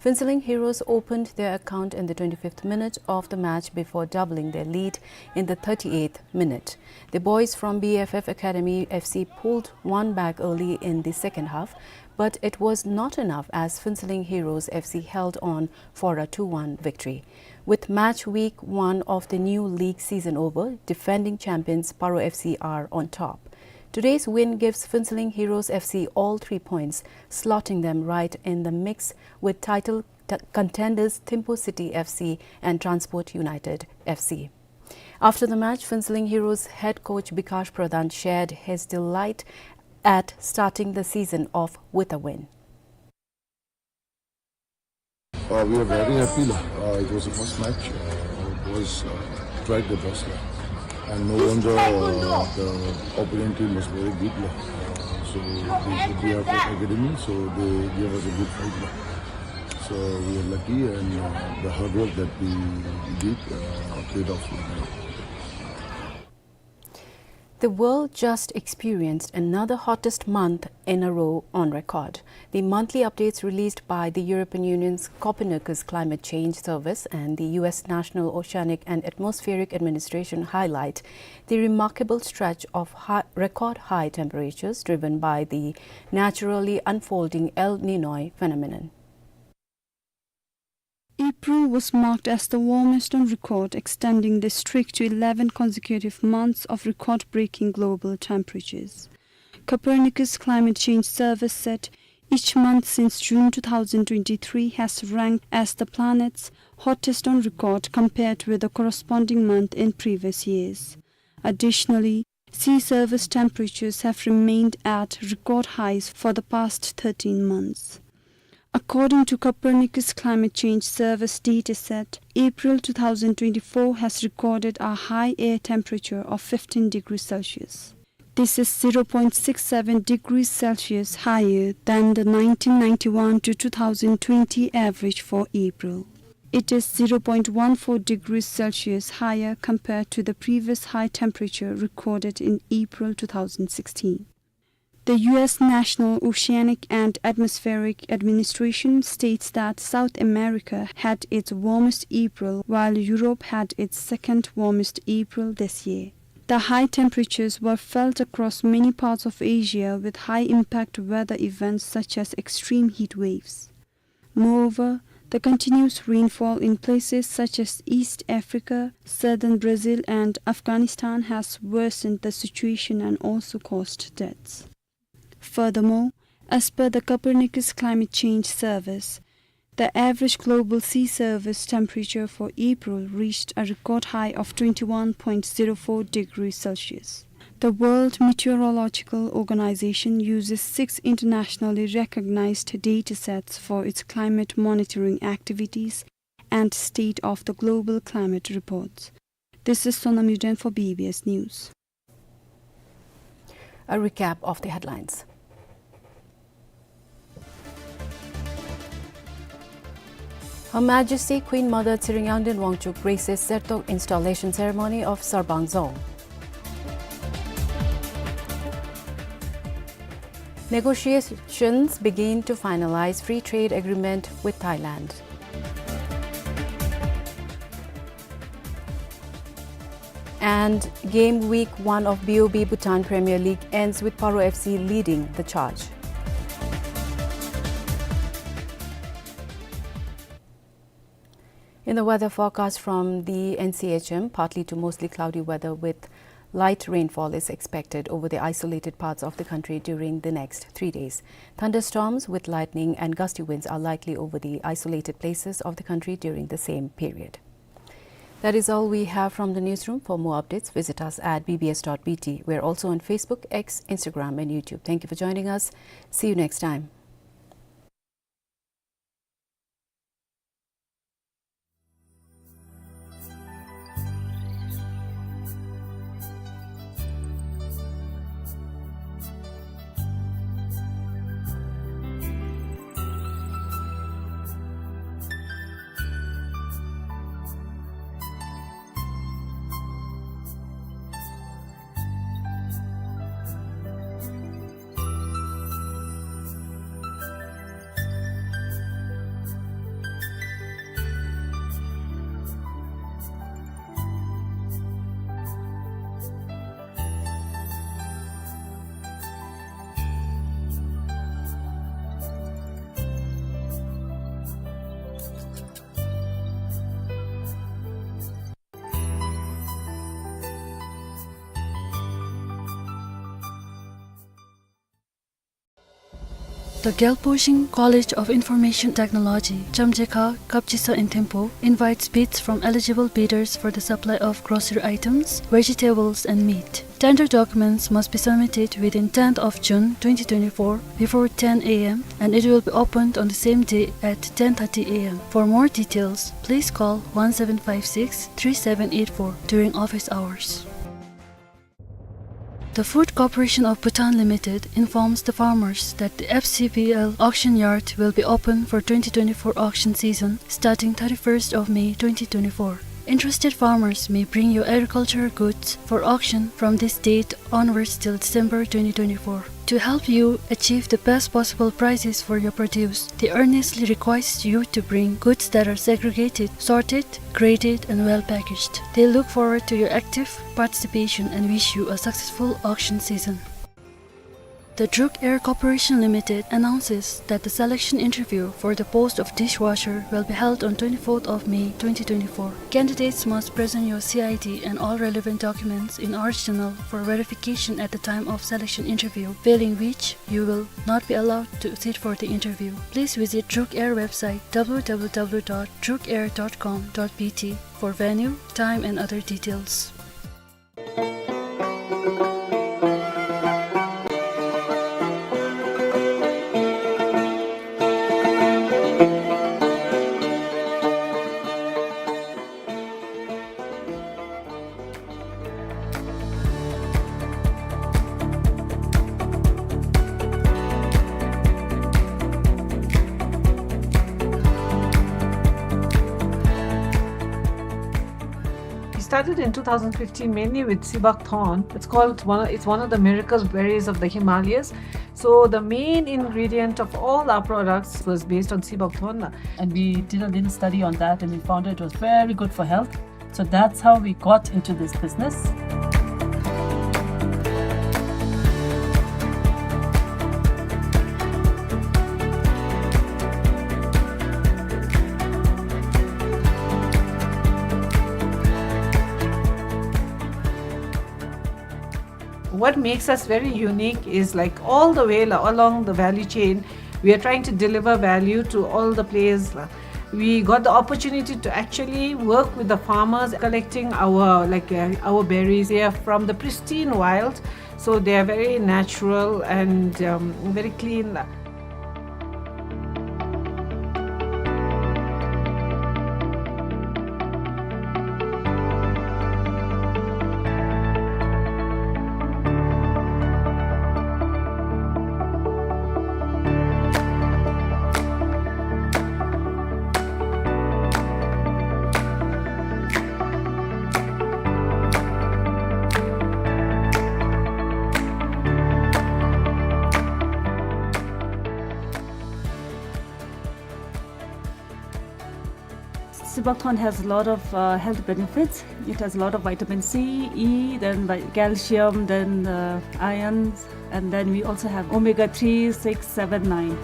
Phuentsholing Heroes opened their account in the twenty-fifth minute of the match before doubling their lead in the thirty-eighth minute. The boys from B F F Academy F C pulled one back early in the second half, but it was not enough as Phuentsholing Heroes F C held on for a two one victory. With match week one of the new league season over, defending champions Paro F C are on top. Today's win gives Phuentsholing Heroes F C all three points, slotting them right in the mix with title t-, contenders Thimphu City F C and Transport United F C. After the match, Phuentsholing Heroes head coach Bikash Pradhan shared his delight at starting the season off with a win. Uh, we are very happy la. Uh, it was the first match. Uh, it was, uh, tried the best la. And no wonder, uh, the opponent team was very good la. So we should be our academy, so they gave us a good fight la. So we are lucky, and, uh, the hard work that we did, uh, paid off la. The world just experienced another hottest month in a row on record. The monthly updates released by the European Union's Copernicus Climate Change Service and the U S National Oceanic and Atmospheric Administration highlight the remarkable stretch of hi-, record high temperatures driven by the naturally unfolding El Niño phenomenon. April was marked as the warmest on record, extending the streak to eleven consecutive months of record-breaking global temperatures. Copernicus Climate Change Service said each month since June two thousand twenty-three has ranked as the planet's hottest on record compared with the corresponding month in previous years. Additionally, sea surface temperatures have remained at record highs for the past thirteen months. According to Copernicus Climate Change Service dataset, April two thousand twenty-four has recorded a high air temperature of fifteen degrees Celsius. This is zero point six seven degrees Celsius higher than the nineteen ninety-one to two thousand twenty average for April. It is zero point one four degrees Celsius higher compared to the previous high temperature recorded in April two thousand sixteen. The U S National Oceanic and Atmospheric Administration states that South America had its warmest April, while Europe had its second warmest April this year. The high temperatures were felt across many parts of Asia, with high-impact weather events such as extreme heat waves. Moreover, the continuous rainfall in places such as East Africa, southern Brazil, and Afghanistan has worsened the situation and also caused deaths. Furthermore, as per the Copernicus Climate Change Service, the average global sea surface temperature for April reached a record high of twenty-one point zero four degrees Celsius. The World Meteorological Organization uses six internationally recognized data sets for its climate monitoring activities and state of the global climate reports. This is Sonam Yuden for B B S News. A recap of the headlines. Her Majesty Queen Mother Tshering Yangden Wangchuck graces Sertok installation ceremony of Sarbang Dzong. Negotiations begin to finalize free trade agreement with Thailand. And game week one of B O B Bhutan Premier League ends with Paro F C leading the charge. In the weather forecast from the N C H M, partly to mostly cloudy weather with light rainfall is expected over the isolated parts of the country during the next three days. Thunderstorms with lightning and gusty winds are likely over the isolated places of the country during the same period. That is all we have from the newsroom. For more updates, visit us at B B S dot B T. We're also on Facebook, X, Instagram, and YouTube. Thank you for joining us. See you next time. The Gyalpo Shing College of Information Technology, Chamjekha, Kapchisa in Thimphu invites bids from eligible bidders for the supply of grocery items, vegetables and meat. Tender documents must be submitted within tenth of June twenty twenty-four before ten A M and it will be opened on the same day at ten thirty A M. For more details, please call one seven five six three seven eight four during office hours. The Food Corporation of Bhutan Limited informs the farmers that the F C B L auction yard will be open for twenty twenty-four auction season starting thirty-first of May twenty twenty-four. Interested farmers may bring your agricultural goods for auction from this date onwards till December twenty twenty-four. To help you achieve the best possible prices for your produce, they earnestly request you to bring goods that are segregated, sorted, graded, and well packaged. They look forward to your active participation and wish you a successful auction season. The Druk Air Corporation Limited announces that the selection interview for the post of dishwasher will be held on twenty-fourth of May twenty twenty-four. Candidates must present your C I D and all relevant documents in original for verification at the time of selection interview, failing which you will not be allowed to sit for the interview. Please visit Druk Air website w w w dot druk air dot com dot b t for venue, time and other details. We started in two thousand fifteen mainly with Sibak Thorn. It's called one of, it's one of the miracle berries of the Himalayas. So the main ingredient of all our products was based on Sibak Thorn. And we did a little study on that and we found it was very good for health. So that's how we got into this business. What makes us very unique is, like, all the way la-, along the value chain, we are trying to deliver value to all the players la. We got the opportunity to actually work with the farmers, collecting our, like, uh, our berries. They are from the pristine wild, so they are very natural and, um, very clean la. Sibak Thorn has a lot of, uh, health benefits. It has a lot of vitamin C, E, then vi-, calcium, then, uh, iron, and then we also have omega three, six, seven, nine.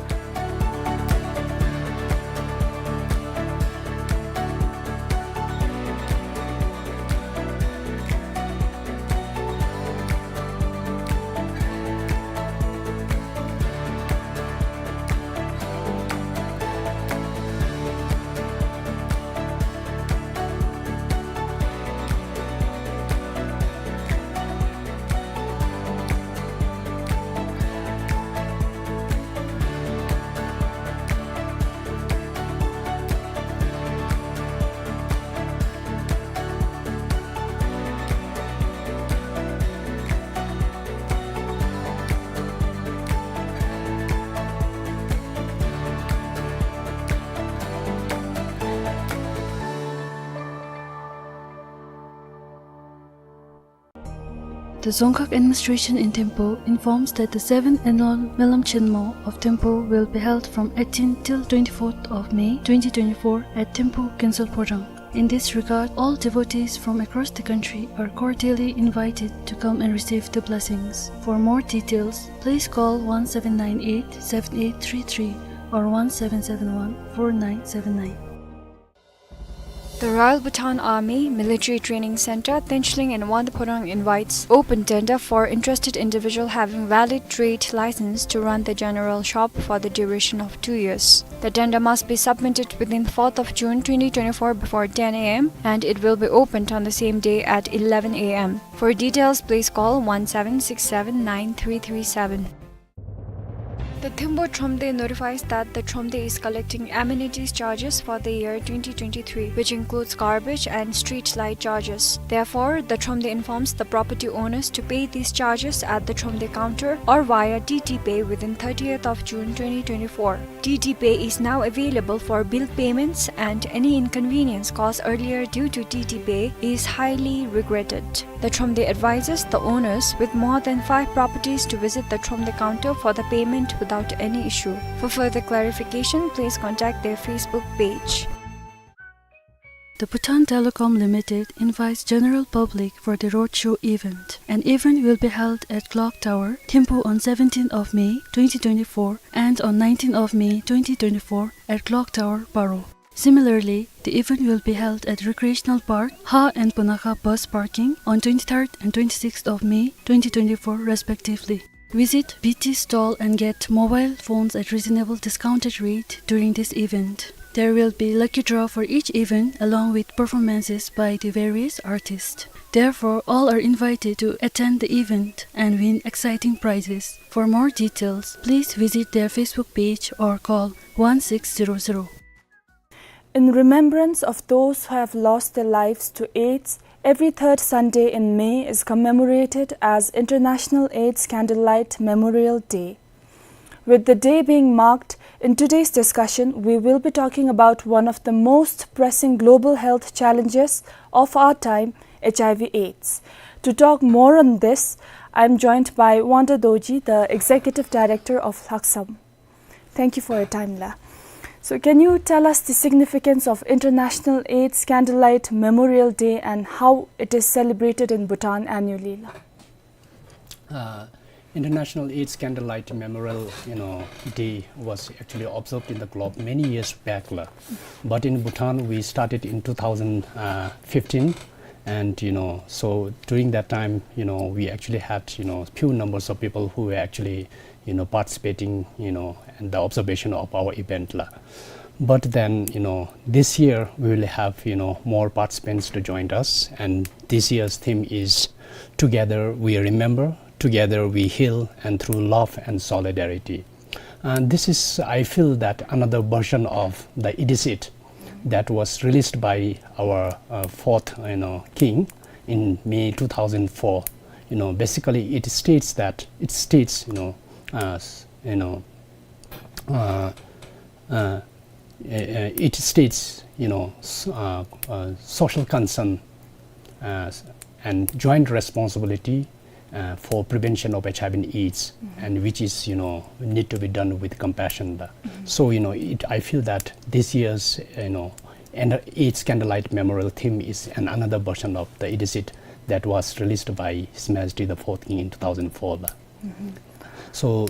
The Dzongkhag Administration in Thimphu informs that the seventh annual Melam Chenmo of Thimphu will be held from eighteenth till twenty-fourth of May twenty twenty-four at Thimphu Kinsol Phodrang. In this regard, all devotees from across the country are cordially invited to come and receive the blessings. For more details, please call one seven nine eight seven eight three three or one seven seven one four nine seven nine. The Royal Bhutan Army Military Training Center, Tenchling in Wangdue Phodrang invites open tender for interested individual having valid trade license to run the general shop for the duration of two years. The tender must be submitted within fourth of June twenty twenty-four before ten A M and it will be opened on the same day at eleven A M. For details, please call one seven six seven nine three three seven. The Thimphu Thromde notifies that the Thromde is collecting amenities charges for the year twenty twenty-three, which includes garbage and street light charges. Therefore, the Thromde informs the property owners to pay these charges at the Thromde counter or via T T Pay within thirtieth of June twenty twenty-four. T T Pay is now available for bill payments, and any inconvenience caused earlier due to T T Pay is highly regretted. The Thromde advises the owners with more than five properties to visit the Thromde counter for the payment without any issue. For further clarification, please contact their Facebook page. The Bhutan Telecom Limited invites general public for the roadshow event. An event will be held at Clock Tower, Thimphu on seventeenth of May twenty twenty-four and on nineteenth of May twenty twenty-four at Clock Tower, Paro. Similarly, the event will be held at Recreational Park, Ha and Punakha bus parking on twenty-third and twenty-sixth of May twenty twenty-four respectively. Visit B T stall and get mobile phones at reasonable discounted rate during this event. There will be lucky draw for each event along with performances by the various artists. Therefore, all are invited to attend the event and win exciting prizes. For more details, please visit their Facebook page or call one six zero zero. In remembrance of those who have lost their lives to AIDS, every third Sunday in May is commemorated as International AIDS Candlelight Memorial Day. With the day being marked, in today's discussion, we will be talking about one of the most pressing global health challenges of our time, H I V AIDS. To talk more on this, I am joined by Wangda Dorji, the Executive Director of Lhaksam. Thank you for your time, la. So, can you tell us the significance of International AIDS Candlelight Memorial Day and how it is celebrated in Bhutan annually, la? Uh, International AIDS Candlelight Memorial, you know, Day was actually observed in the globe many years back, la. But in Bhutan, we started in two thousand fifteen, and, you know, so during that time, you know, we actually had, you know, few numbers of people who were actually, you know, participating, you know, in the observation of our event, la. But then, you know, this year we will have, you know, more participants to join us, and this year's theme is "Together we remember, together we heal, and through love and solidarity." And this is, I feel that, another version of the Edicit that was released by our, uh, fourth, you know, king in May two thousand four. You know, basically it states that, it states, you know, uh, s-, you know, uh, uh, uh, it states, you know, s-, uh, uh, social concern, uh, s-, and joint responsibility, uh, for prevention of H I V and AIDS, mm-hmm, and which is, you know, need to be done with compassion. Mm-hmm. So, you know, it, I feel that this year's, you know, and AIDS Candlelight Memorial theme is an, another version of the Edicit that was released by His Majesty the Fourth King in two thousand four. Mm-hmm. So,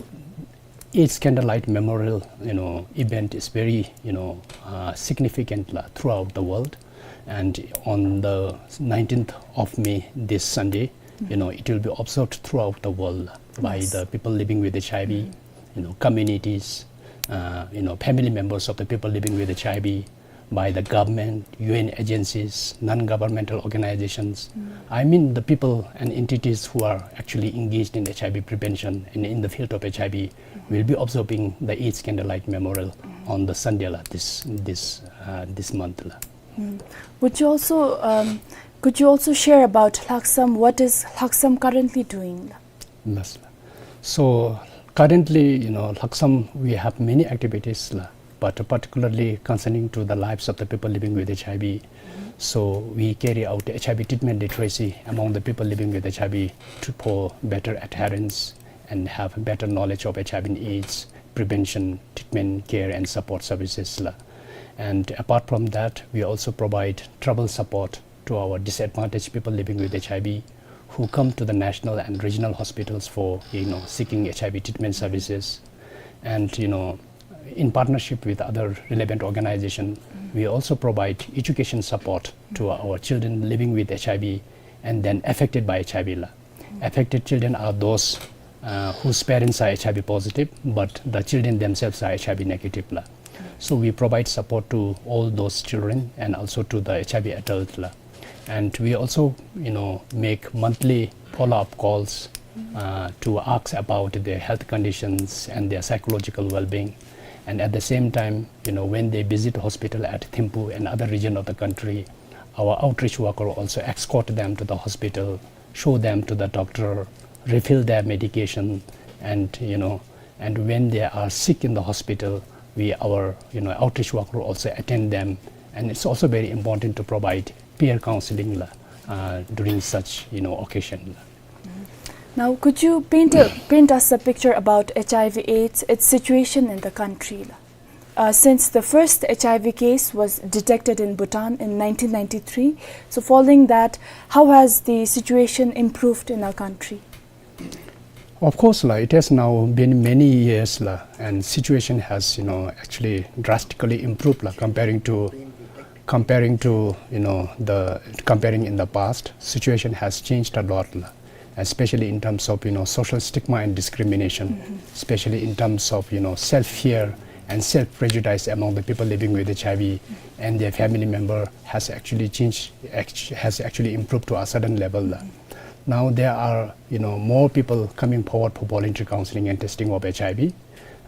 AIDS Candlelight Memorial, you know, event is very, you know, uh, significant, la, throughout the world. And on the nineteenth of May, this Sunday, you know, it will be observed throughout the world by, yes, the people living with H I V, mm, you know, communities, uh, you know, family members of the people living with H I V, by the government, U N agencies, non-governmental organizations. Mm. I mean, the people and entities who are actually engaged in H I V prevention and in the field of H I V, mm, will be observing the AIDS Candlelight Memorial, mm, on the Sunday, la, this, this, uh, this month, la. Mm. Would you also, um, could you also share about Lhaksam? What is Lhaksam currently doing? Yes, la. So currently, you know, Lhaksam, we have many activities, la, but particularly concerning to the lives of the people living with H I V. Mm-hmm. So we carry out H I V treatment literacy among the people living with H I V to, for better adherence and have better knowledge of H I V and AIDS prevention, treatment, care, and support services, la. And apart from that, we also provide travel support to our disadvantaged people living with H I V who come to the national and regional hospitals for, you know, seeking H I V treatment services. And, you know, in partnership with other relevant organization, we also provide education support to our children living with H I V and then affected by H I V, la. Affected children are those, uh, whose parents are H I V positive, but the children themselves are H I V negative, la. So we provide support to all those children and also to the H I V adult, la. And we also, you know, make monthly follow-up calls uh, to ask about their health conditions and their psychological well-being. And at the same time, you know, when they visit hospital at Thimphu and other region of the country, our outreach worker also escort them to the hospital, show them to the doctor, refill their medication, and, you know, and when they are sick in the hospital, we, our, you know, outreach worker also attend them. And it's also very important to provide peer counseling la, uh, during such, you know, occasion la. Now, could you paint a, paint us a picture about H I V AIDS, its situation in the country la? Uh, since the first H I V case was detected in Bhutan in nineteen ninety-three, so following that, how has the situation improved in our country? Of course la, it has now been many years la, and situation has, you know, actually drastically improved la, comparing to, comparing to, you know, the, comparing in the past, situation has changed a lot la, especially in terms of, you know, social stigma and discrimination, especially in terms of, you know, self-fear and self-prejudice among the people living with H I V and their family member has actually changed, act-, has actually improved to a certain level la. Now there are, you know, more people coming forward for voluntary counseling and testing of H I V.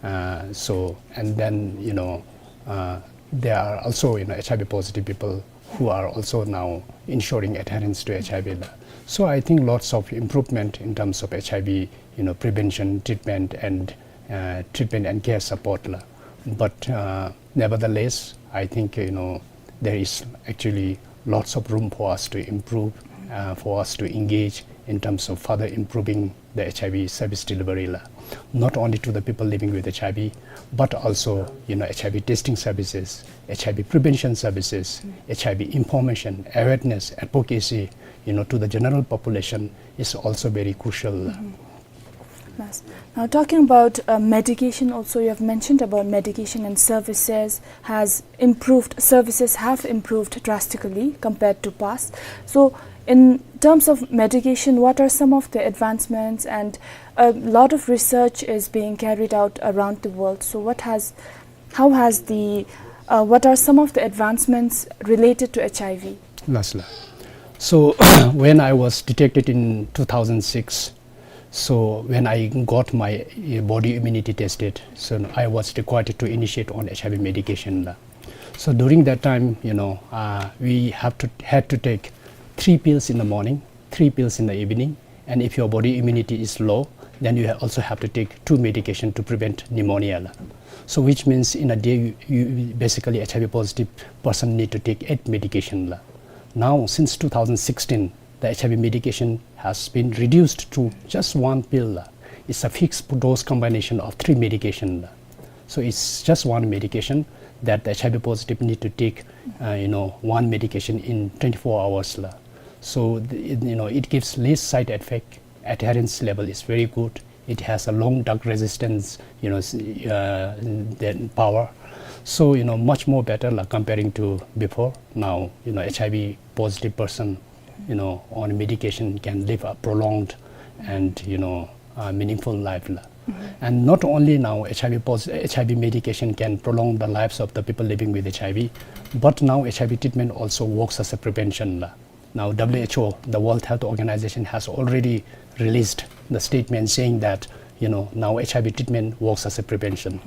Uh, so, and then, you know, uh, there are also, you know, H I V positive people who are also now ensuring adherence to H I V la. So I think lots of improvement in terms of H I V, you know, prevention, treatment, and, uh, treatment and care support la. But, uh, nevertheless, I think, you know, there is actually lots of room for us to improve, uh, for us to engage in terms of further improving the H I V service delivery la. Not only to the people living with H I V, but also, you know, H I V testing services, H I V prevention services, H I V information, awareness, advocacy, you know, to the general population is also very crucial la. Yes. Now, talking about, uh, medication also, you have mentioned about medication and services has improved, services have improved drastically compared to past. So, in terms of medication, what are some of the advancements? And a lot of research is being carried out around the world. So, what has, how has the, uh, what are some of the advancements related to H I V? Last la. So, when I was detected in two thousand six, so when I got my, uh, body immunity tested, so I was required to initiate on H I V medication la. So during that time, you know, uh, we have to, had to take three pills in the morning, three pills in the evening, and if your body immunity is low, then you ha-, also have to take two medication to prevent pneumonia la. So which means in a day, you, you basically H I V positive person need to take eight medication la. Now, since two thousand sixteen, the H I V medication has been reduced to just one pill la. It's a fixed dose combination of three medication la. So it's just one medication that the H I V positive need to take, uh, you know, one medication in twenty-four hours la. So the, it, you know, it gives less side effect. Adherence level is very good. It has a long drug resistance, you know, s-, uh, the power. So, you know, much more better la, comparing to before. Now, you know, H I V positive person, you know, on medication can live a prolonged and, you know, uh, meaningful life la. And not only now H I V pos-, H I V medication can prolong the lives of the people living with H I V, but now H I V treatment also works as a prevention la. Now W H O, the World Health Organization, has already released the statement saying that, you know, now H I V treatment works as a prevention,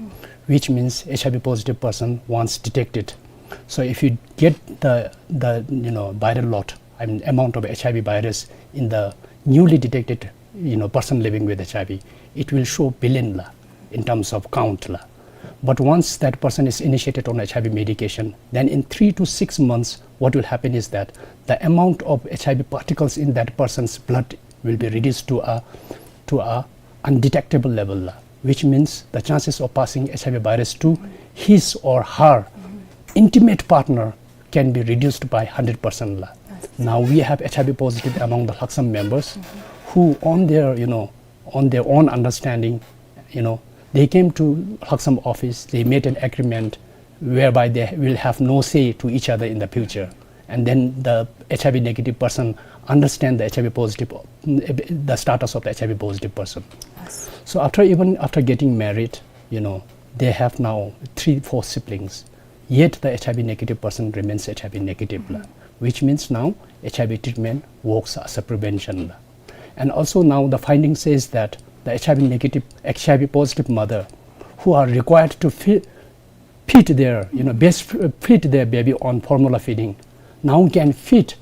which means H I V positive person once detected. So if you get the, the, you know, viral load, I mean, amount of H I V virus in the newly detected, you know, person living with H I V, it will show billion la in terms of count la. But once that person is initiated on H I V medication, then in three to six months, what will happen is that the amount of H I V particles in that person's blood will be reduced to a, to a undetectable level la, which means the chances of passing H I V virus to his or her intimate partner can be reduced by hundred percent la. Now we have H I V positive among the Lhaksam members who on their, you know, on their own understanding, you know, they came to Lhaksam office, they made an agreement whereby they will have no say to each other in the future. And then the H I V negative person understand the H I V positive, the status of the H I V posive person. Yes. So after, even after getting married, you know, they have now three, four siblings. Yet the H I V negative person remains H I V negative la, which means now H I V treatment works as a prevention la. And also now the finding says that the H I V negative, H I V positive mother who are required to fe-, feed their, you know, best f-, feed their baby on formula feeding, now can feed,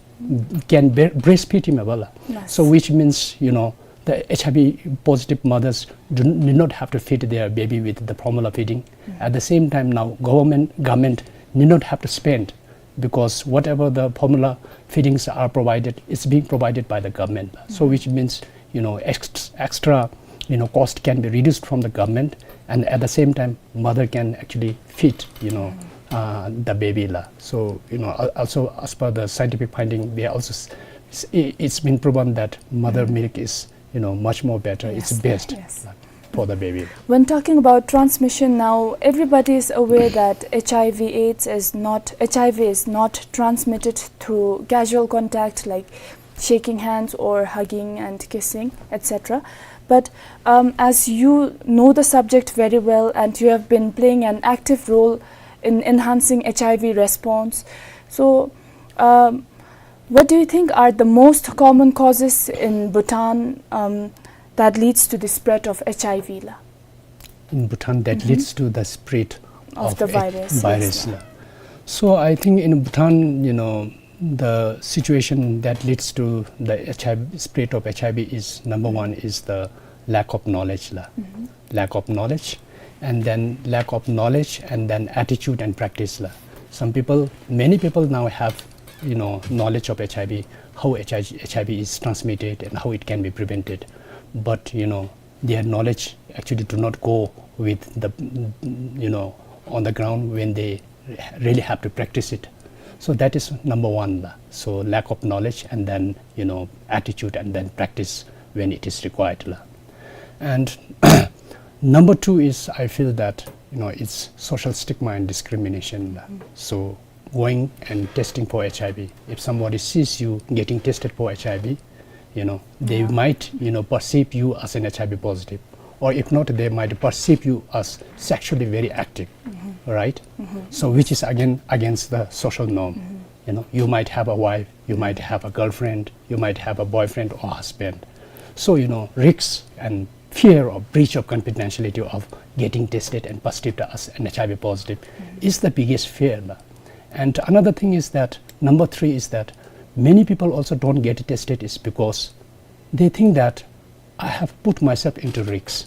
can bre-, breastfeed him as well. Yes. So which means, you know, the H I V positive mothers do, need not have to feed their baby with the formula feeding. Mm. At the same time, now government, government need not have to spend, because whatever the formula feedings are provided, it's being provided by the government. So which means, you know, ex-, extra, you know, cost can be reduced from the government, and at the same time, mother can actually feed, you know, uh, the baby la. So, you know, al-, also as per the scientific finding, they also s-, s-, i-, it's been proven that mother milk is, you know, much more better. It's best, yes, for the baby. When talking about transmission now, everybody is aware that H I V AIDS is not, H I V is not transmitted through casual contact like shaking hands or hugging and kissing, et cetera. But, um, as you know the subject very well and you have been playing an active role in enhancing H I V response, so, um, what do you think are the most common causes in Bhutan, um, that leads to the spread of H I V la? In Bhutan that leads to the spread of the virus, yes, la. So I think in Bhutan, you know, the situation that leads to the H I V, spread of H I V is, number one is the lack of knowledge la. Lack of knowledge, and then lack of knowledge, and then attitude and practice la. Some people, many people now have, you know, knowledge of H I V, how H I V, H I V is transmitted and how it can be prevented. But, you know, their knowledge actually do not go with the, you know, on the ground when they really have to practice it. So that is number one la. So lack of knowledge and then, you know, attitude and then practice when it is required la. And number two is, I feel that, you know, it's social stigma and discrimination la. So going and testing for H I V, if somebody sees you getting tested for H I V, you know, they might, you know, perceive you as an H I V positive, or if not, they might perceive you as sexually very active, right? So which is again against the social norm. You know, you might have a wife, you might have a girlfriend, you might have a boyfriend or husband. So, you know, risks and fear of breach of confidentiality of getting tested and positive as an H I V positive is the biggest fear la. And another thing is that, number three is that many people also don't get tested is because they think that I have put myself into risks.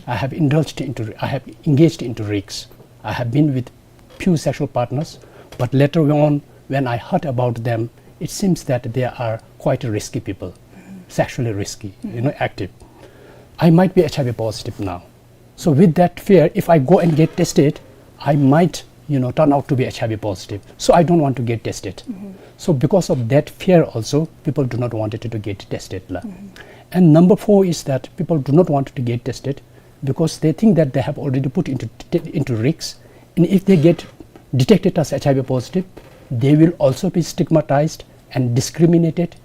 I have indulged into, I have engaged into risks. I have been with few sexual partners, but later on, when I heard about them, it seems that they are quite risky people, sexually risky, you know, active. I might be H I V positive now. So with that fear, if I go and get tested, I might, you know, turn out to be H I V positive. So I don't want to get tested. So because of that fear also, people do not want to get tested la. And number four is that people do not want to get tested because they think that they have already put into, into risks. And if they get detected as H I V positive, they will also be stigmatized and discriminated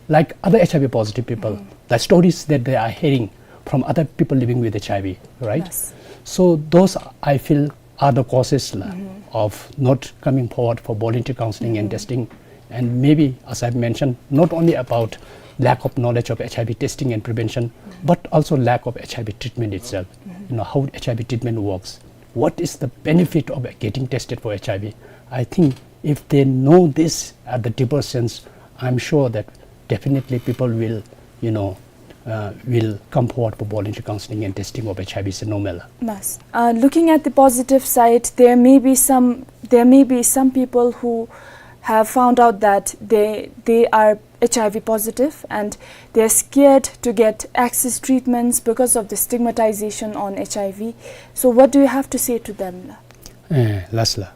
like other H I V positive people. The stories that they are hearing from other people living with H I V, right? Yes. So those, I feel, are the causes la, of not coming forward for voluntary counseling and testing. And maybe, as I've mentioned, not only about lack of knowledge of H I V testing and prevention, but also lack of H I V treatment itself. You know, how H I V treatment works. What is the benefit of getting tested for H I V? I think if they know this at the deeper sense, I'm sure that definitely people will, you know, uh, will come forward for voluntary counseling and testing of H I V is normal. Yes. Uh, looking at the positive side, there may be some, there may be some people who have found out that they, they are H I V positive and they're scared to get access treatments because of the stigmatization on H I V. So what do you have to say to them? Eh, last la.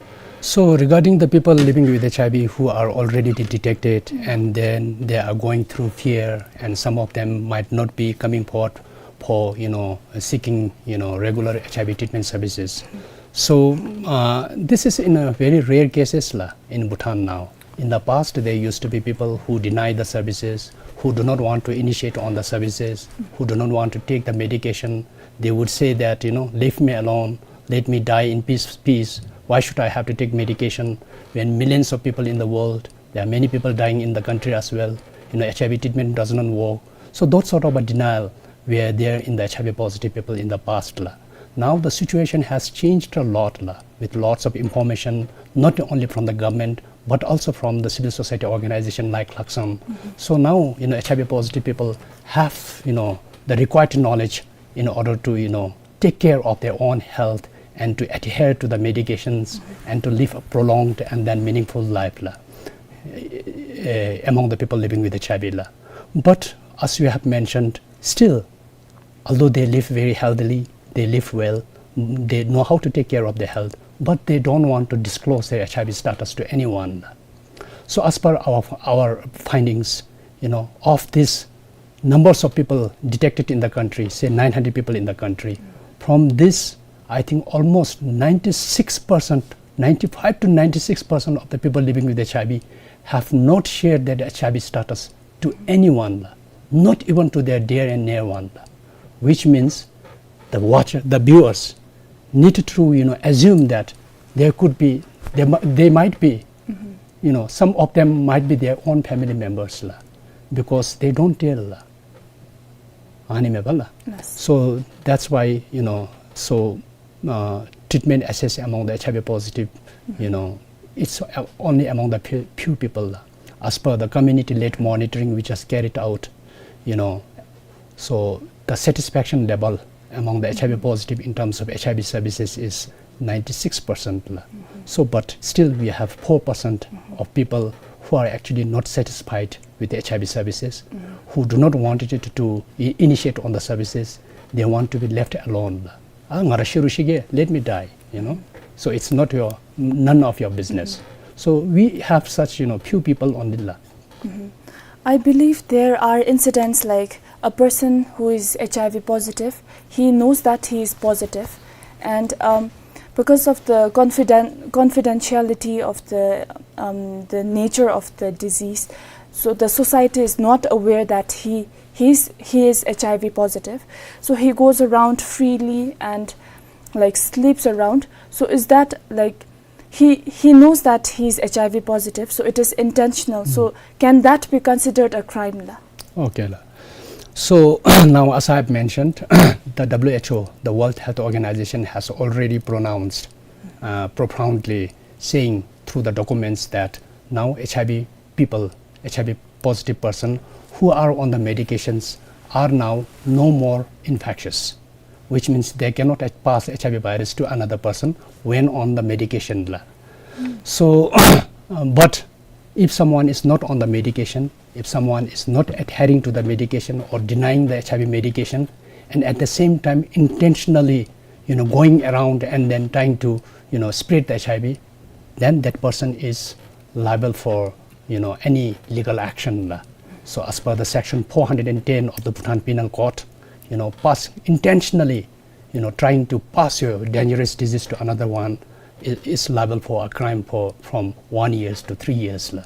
So regarding the people living with H I V who are already de-, detected and then they are going through fear, and some of them might not be coming forward for, you know, seeking, you know, regular H I V treatment services. So, uh, this is in a very rare cases la in Bhutan now. In the past, there used to be people who deny the services, who do not want to initiate on the services, who do not want to take the medication. They would say that, you know, "Leave me alone, let me die in peace, peace. Why should I have to take medication when millions of people in the world, there are many people dying in the country as well. You know, H I V treatment does not work." So those sort of a denial were there in the H I V positive people in the past la. Now the situation has changed a lot la, with lots of information, not only from the government, but also from the civil society organization like Laksam. So now, you know, H I V positive people have, you know, the required knowledge in order to, you know, take care of their own health and to adhere to the medications and to live a prolonged and then meaningful life la, eh, among the people living with H I V la. But as you have mentioned, still, although they live very healthily, they live well, they know how to take care of their health, but they don't want to disclose their H I V status to anyone. So as per our, our findings, you know, of these numbers of people detected in the country, say nine hundred people in the country, from this, I think almost ninety-six percent, ninety-five to ninety-six percent of the people living with H I V have not shared their H I V status to anyone, not even to their dear and near one, which means the watcher, the viewers need to, you know, assume that there could be, there, mi- they might be, you know, some of them might be their own family members la, because they don't tell la. Ani me bala. Yes. So that's why, you know, so, uh, treatment access among the H I V positive, you know, it's, uh, only among the few, few people la. As per the community-led monitoring which was carried out, you know, so the satisfaction level among the H I V positive in terms of H I V services is ninety-six percent la. So, but still we have four percent of people who are actually not satisfied with the H I V services, who do not want it to, to i- initiate on the services. They want to be left alone la. Ah, nga ra shiru shige, let me die, you know. So it's not your, none of your business. So we have such, you know, few people only la. I believe there are incidents like a person who is H I V positive, he knows that he is positive, and, um, because of the confiden- confidentiality of the, um, the nature of the disease, so the society is not aware that he he's, he is H I V positive. So he goes around freely and, like, sleeps around. So is that, like, he he knows that he's H I V positive, so it is intentional. So can that be considered a crime la? Okay la. So now, as I have mentioned, the W H O, the World Health Organization, has already pronounced, uh, profoundly saying through the documents that now H I V people, H I V positive person who are on the medications are now no more infectious, which means they cannot pass H I V virus to another person when on the medication la. So, uh, but if someone is not on the medication, if someone is not adhering to the medication or denying the H I V medication, and at the same time intentionally, you know, going around and then trying to, you know, spread the H I V, then that person is liable for, you know, any legal action la. So as per the section four hundred and ten of the Bhutan Penal Code, you know, pass intentionally, you know, trying to pass your dangerous disease to another one i- is liable for a crime for from one years to three years la.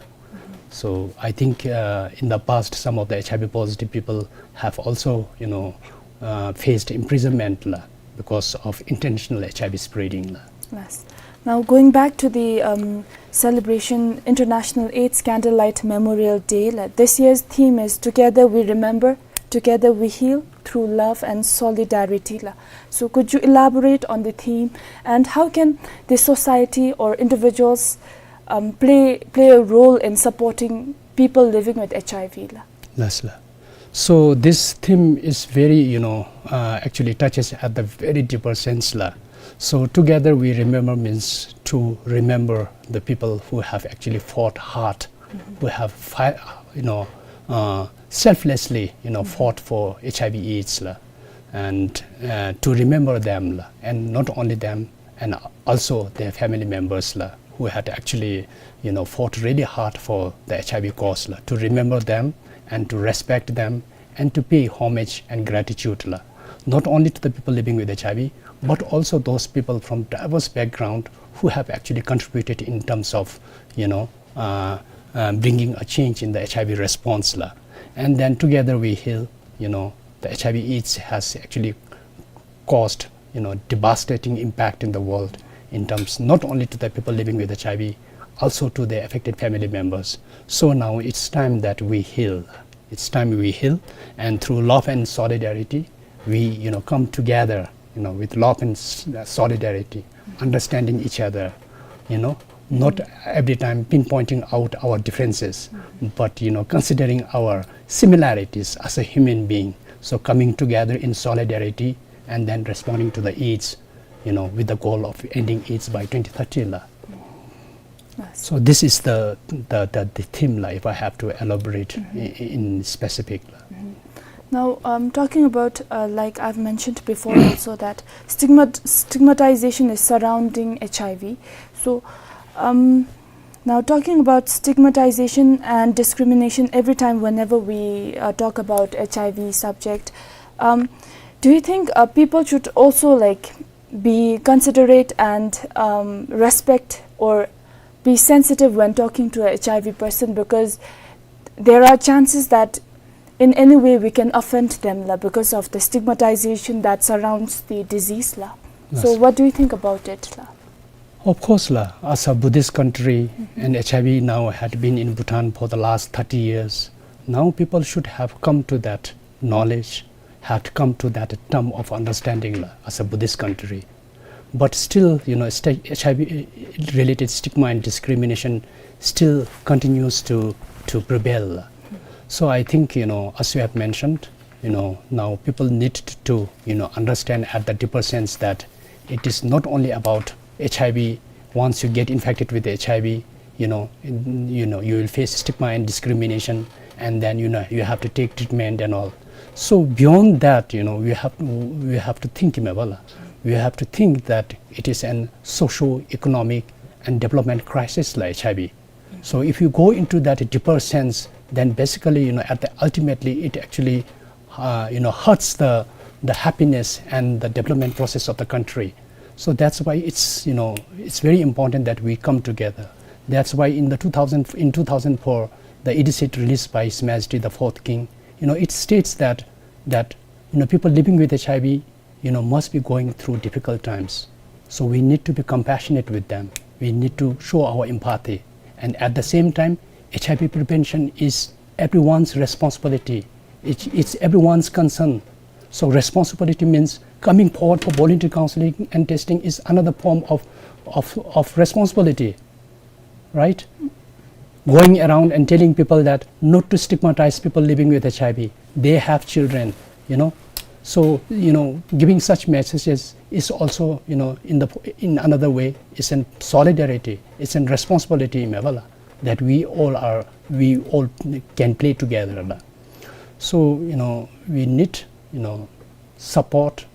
So I think, uh, in the past, some of the H I V positive people have also, you know, uh, faced imprisonment la, because of intentional H I V spreading la. Yes. Now, going back to the, um, celebration, International AIDS Candlelight Memorial Day la, this year's theme is "Together We Remember, Together We Heal, Through Love and Solidarity" la. So could you elaborate on the theme, and how can the society or individuals, um, play play a role in supporting people living with H I V la? Yes la. So this theme is very, you know, uh, actually touches at the very deeper sense la. So "Together We Remember" means to remember the people who have actually fought hard, who have fi- you know, uh, selflessly, you know, fought for H I V AIDS la, and, uh, to remember them la, and not only them, and also their family members la, who had actually, you know, fought really hard for the H I V cause la, to remember them and to respect them and to pay homage and gratitude la, not only to the people living with H I V, but also those people from diverse background who have actually contributed in terms of, you know, uh, uh, bringing a change in the H I V response la. And then "Together We Heal", you know, the H I V AIDS has actually caused, you know, devastating impact in the world, in terms not only to the people living with H I V, also to the affected family members. So now it's time that we heal. It's time we heal, and through love and solidarity, we, you know, come together, you know, with love and s-, uh, solidarity, understanding each other, you know, not every time pinpointing out our differences, but, you know, considering our similarities as a human being. So coming together in solidarity and then responding to the AIDS, you know, with the goal of ending AIDS by twenty thirty la. Yes. So this is the, the, the, the theme la, if I have to elaborate i-, in specific la. Now, um, talking about, uh, like I've mentioned before also, that stigmat-, stigmatization is surrounding H I V. So, um, now talking about stigmatization and discrimination, every time whenever we, uh, talk about H I V subject, um, do you think, uh, people should also, like, be considerate and, um, respect or be sensitive when talking to a H I V person, because there are chances that in any way we can offend them la, because of the stigmatization that surrounds the disease la. So yes. What do you think about it la? Of course la, as a Buddhist country, and H I V now had been in Bhutan for the last thirty years, now people should have come to that knowledge, have come to that term of understanding la, as a Buddhist country. But still, you know, sti-, H I V related stigma and discrimination still continues to, to prevail. So I think, you know, as you have mentioned, you know, now people need to, you know, understand at the deeper sense that it is not only about H I V. Once you get infected with H I V, you know, in-, you know, you will face stigma and discrimination, and then, you know, you have to take treatment and all. So beyond that, you know, we have, we have to think, Mebala. We have to think that it is an socio-economic and development crisis la H I V. So if you go into that deeper sense, then basically, you know, at the ultimately, it actually, uh, you know, hurts the, the happiness and the development process of the country. So that's why it's, you know, it's very important that we come together. That's why in the two thousand, in two thousand four, the edict released by His Majesty the Fourth King, you know, it states that, that, you know, people living with H I V, you know, must be going through difficult times. So we need to be compassionate with them. We need to show our empathy. And at the same time, H I V prevention is everyone's responsibility. It's, it's everyone's concern. So responsibility means coming forward for voluntary counseling and testing is another form of, of, of responsibility, right? Going around and telling people that not to stigmatize people living with H I V. They have children, you know. So, you know, giving such messages is also, you know, in the, in another way, it's in solidarity, it's in responsibility, Mebala, that we all are, we all can play together la. So, you know, we need, you know, support,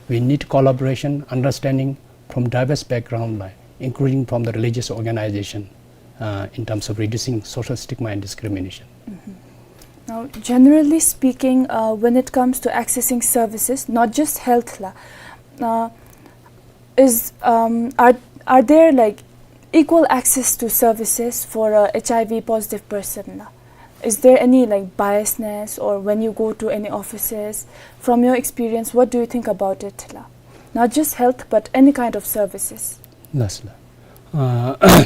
we need collaboration, understanding from diverse background la, including from the religious organization, uh, in terms of reducing social stigma and discrimination. Now, generally speaking, uh, when it comes to accessing services, not just health la, uh, is, um, are, are there, like, equal access to services for a H I V positive person la? Is there any, like, biasness, or when you go to any offices, from your experience, what do you think about it la? Not just health, but any kind of services. Yes la. Uh,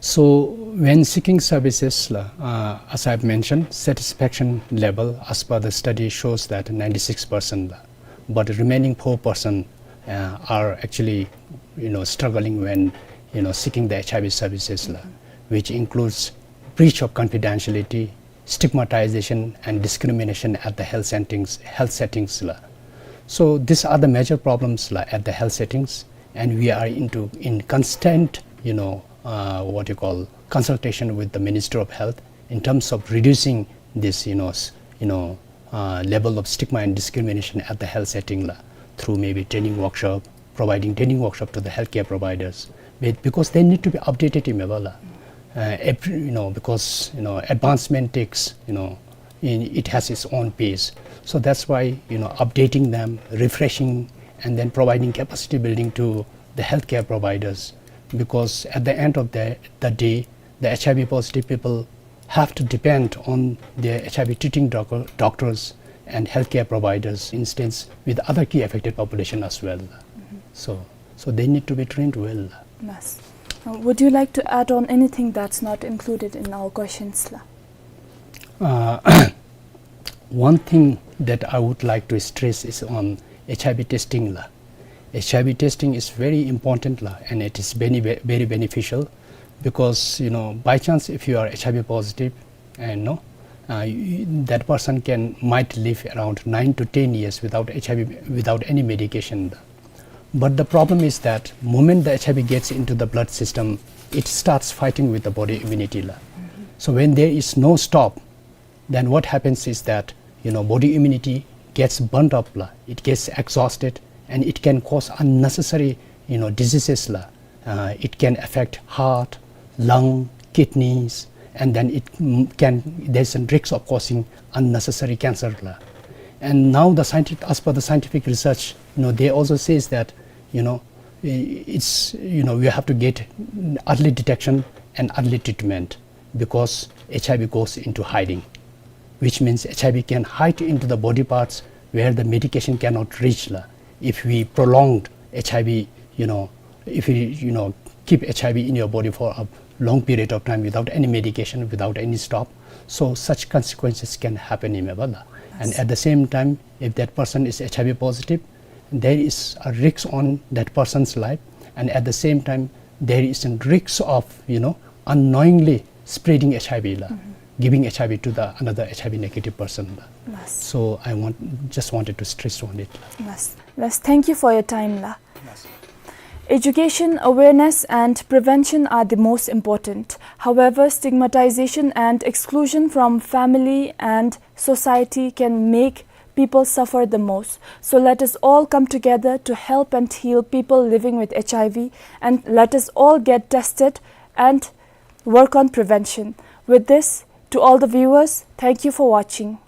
so when seeking services la, uh, as I've mentioned, satisfaction level as per the study shows that ninety-six percent la, but the remaining four percent, uh, are actually, you know, struggling when, you know, seeking the H I V services la, which includes breach of confidentiality, stigmatization and discrimination at the health settings, health settings la. So these are the major problems la at the health settings, and we are into, in constant, you know, uh, what you call, consultation with the Ministry of Health in terms of reducing this, you know, s-, you know, uh, level of stigma and discrimination at the health setting la, through maybe training workshop, providing training workshop to the healthcare providers, be-, because they need to be updated, Mebala. Uh, every, you know, because, you know, advancement takes, you know, in, it has its own pace. So that's why, you know, updating them, refreshing, and then providing capacity building to the healthcare providers, because at the end of the, the day, the H I V positive people have to depend on their H I V treating doc-, doctors and healthcare providers, instance with other key affected population as well. So, so they need to be trained well. Yes. Uh, would you like to add on anything that's not included in our questions la? Uh, one thing that I would like to stress is on H I V testing la. H I V testing is very important la, and it is very, very beneficial because, you know, by chance if you are H I V positive, and no, uh, y-, that person can might live around nine to ten years without H I V, without any medication. But the problem is that moment the H I V gets into the blood system, it starts fighting with the body immunity la. So when there is no stop, then what happens is that, you know, body immunity gets burnt up la, it gets exhausted, and it can cause unnecessary, you know, diseases la. Uh, it can affect heart, lung, kidneys, and then it, mm, can, there's a risk of causing unnecessary cancer la. And now the scientific, as per the scientific research, you know, they also says that, you know, i-, it's, you know, we have to get early detection and early treatment because H I V goes into hiding, which means H I V can hide into the body parts where the medication cannot reach la. If we prolonged H I V, you know, if we, you know, keep H I V in your body for a long period of time without any medication, without any stop, so such consequences can happen in la. And at the same time, if that person is H I V positive, there is a risk on that person's life, and at the same time, there is a risk of, you know, unknowingly spreading H I V la, giving H I V to the another H I V negative person la. Yes. So I want, just wanted to stress on it la. Yes. Yes. Thank you for your time la. Yes. Education, awareness, and prevention are the most important. However, stigmatization and exclusion from family and society can make people suffer the most. So let us all come together to help and heal people living with H I V, and let us all get tested and work on prevention. With this, to all the viewers, thank you for watching.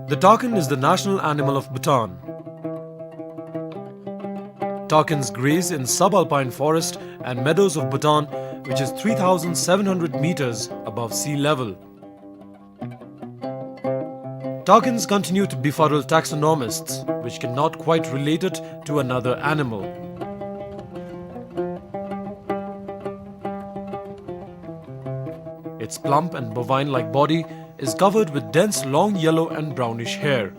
The takin is the national animal of Bhutan. Takins graze in subalpine forest and meadows of Bhutan, which is three thousand seven hundred meters above sea level. Takins continue to befuddle taxonomists, which cannot quite relate it to another animal. Its plump and bovine-like body is covered with dense long yellow and brownish hair.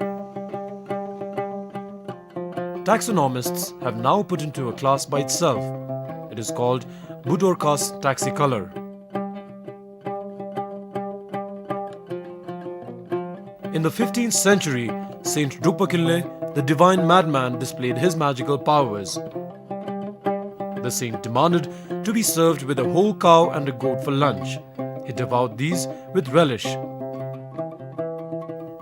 Taxonomists have now put into a class by itself. It is called Budorcas taxicolor. In the fifteenth century, Saint Drukpa Kinley, the divine madman, displayed his magical powers. The saint demanded to be served with a whole cow and a goat for lunch. He devoured these with relish.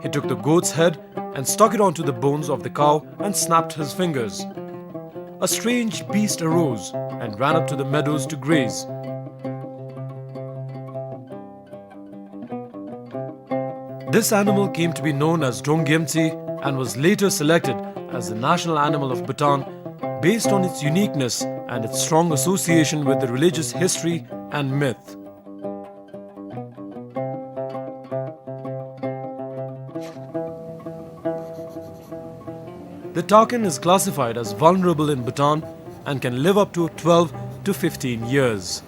He took the goat's head and stuck it onto the bones of the cow and snapped his fingers. A strange beast arose and ran up to the meadows to graze. This animal came to be known as Drong Gyemtse and was later selected as the national animal of Bhutan based on its uniqueness and its strong association with the religious history and myth. The takin is classified as vulnerable in Bhutan and can live up to twelve to fifteen years.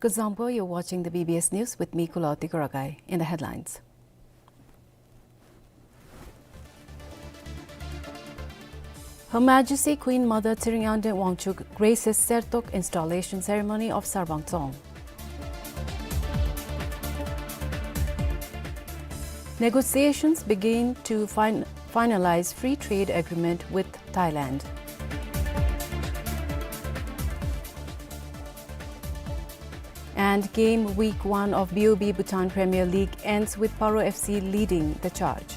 Zangpo, you're watching the B B S News with me, Kuloti Kuragai. In the headlines. Her Majesty Queen Mother Tshering Yangden Wangchuck graces Sertok installation ceremony of Sarbang Dzong. Negotiations begin to fin-, finalize free trade agreement with Thailand. And game week one of B O B Bhutan Premier League ends with Paro F C leading the charge.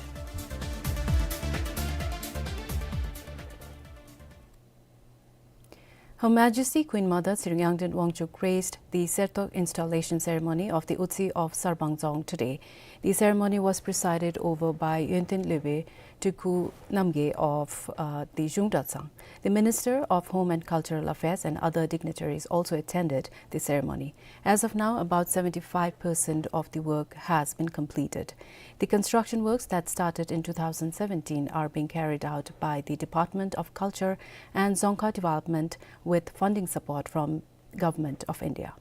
Her Majesty Queen Mother Tshering Yangden Wangchuck graced the Sertok installation ceremony of the Utsi of Sarbang Dzong today. The ceremony was presided over by Yonten Lopen Tulku Namgay of, uh, the Zhungda Dzong. The Minister of Home and Cultural Affairs and other dignitaries also attended the ceremony. As of now, about seventy-five percent of the work has been completed. The construction works that started in two thousand seventeen are being carried out by the Department of Culture and Dzongkha Development with funding support from Government of India.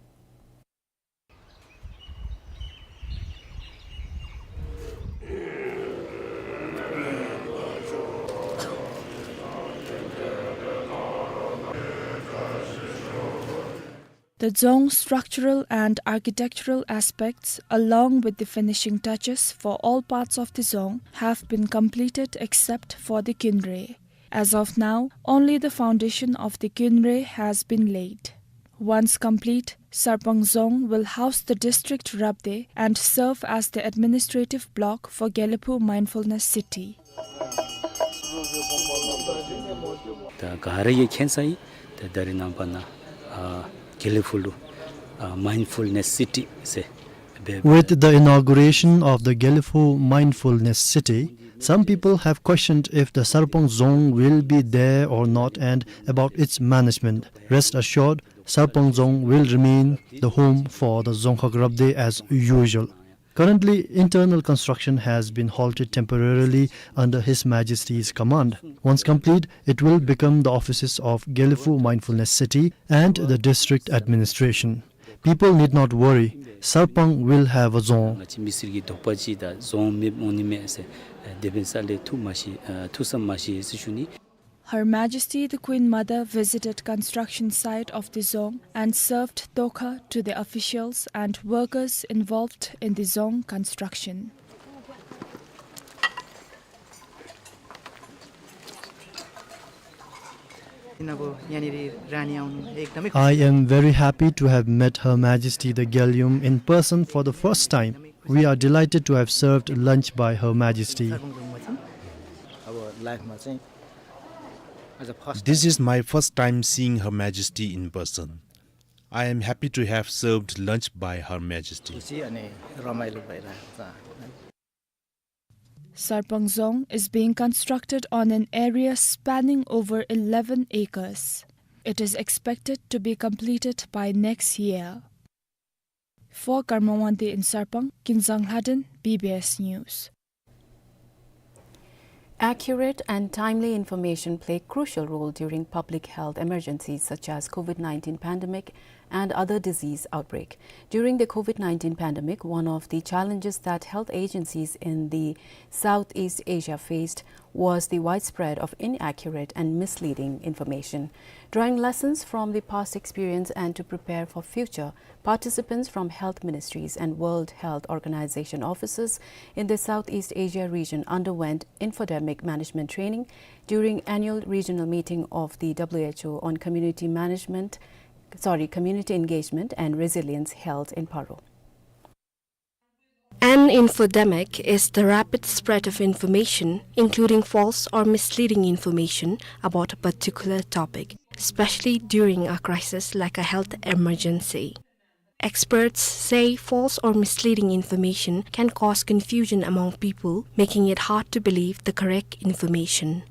The Dzong structural and architectural aspects, along with the finishing touches for all parts of the Dzong, have been completed except for the Kynre. As of now, only the foundation of the Kynre has been laid. Once complete, Sarpang Dzong will house the district Rabdey and serve as the administrative block for Gelephu Mindfulness City. ད་ག་ར་གིས་མཁྱེན་ས་ཨིན། ད་ད་རེས་ནངས་པ་ནཱ་ཨ་དགེ་ལེགས་ཕུག་ལུ་ཨ་Mindfulness City ཟེར་འབད། With the inauguration of the Gelephu Mindfulness City, some people have questioned if the Sarpang Dzong will be there or not and about its management. Rest assured, Sarpang Dzong will remain the home for the Dzongkhag Rabdey as usual. Currently, internal construction has been halted temporarily under His Majesty's command. Once complete, it will become the offices of Gelephu Mindfulness City and the district administration. People need not worry. Sarpang will have a dzong. ང་བཅས་མི་སེར་གྱི་དོགས་པ་ཅིག་ད་རྫོང་མེདཔ་འོང་ནི་མས་ཟེར་དེ་འབད་ས་ལས་ཐུགས་མ་ཤེས་ཨ་ཐུགས་བསམ་མ་ཤེས་ཟེར་ཞུ་ནི། Her Majesty the Queen Mother visited construction site of the dzong and served tokha to the officials and workers involved in the dzong construction. I am very happy to have met Her Majesty the Gyalum in person for the first time. We are delighted to have served lunch by Her Majesty. This is my first time seeing Her Majesty in person. I am happy to have served lunch by Her Majesty. Sarpang Dzong is being constructed on an area spanning over eleven acres. It is expected to be completed by next year. For Karma Wangdi in Sarpang, Kinzang Lhaden, B B S News. Accurate and timely information play crucial role during public health emergencies such as COVID nineteen pandemic and other disease outbreak. During the COVID nineteen pandemic, one of the challenges that health agencies in the Southeast Asia faced was the widespread of inaccurate and misleading information. Drawing lessons from the past experience and to prepare for future, participants from health ministries and World Health Organization offices in the Southeast Asia region underwent infodemic management training during annual regional meeting of the W H O on community management, sorry, community engagement and resilience held in Paro. An infodemic is the rapid spread of information, including false or misleading information about a particular topic, especially during a crisis like a health emergency. Experts say false or misleading information can cause confusion among people, making it hard to believe the correct information.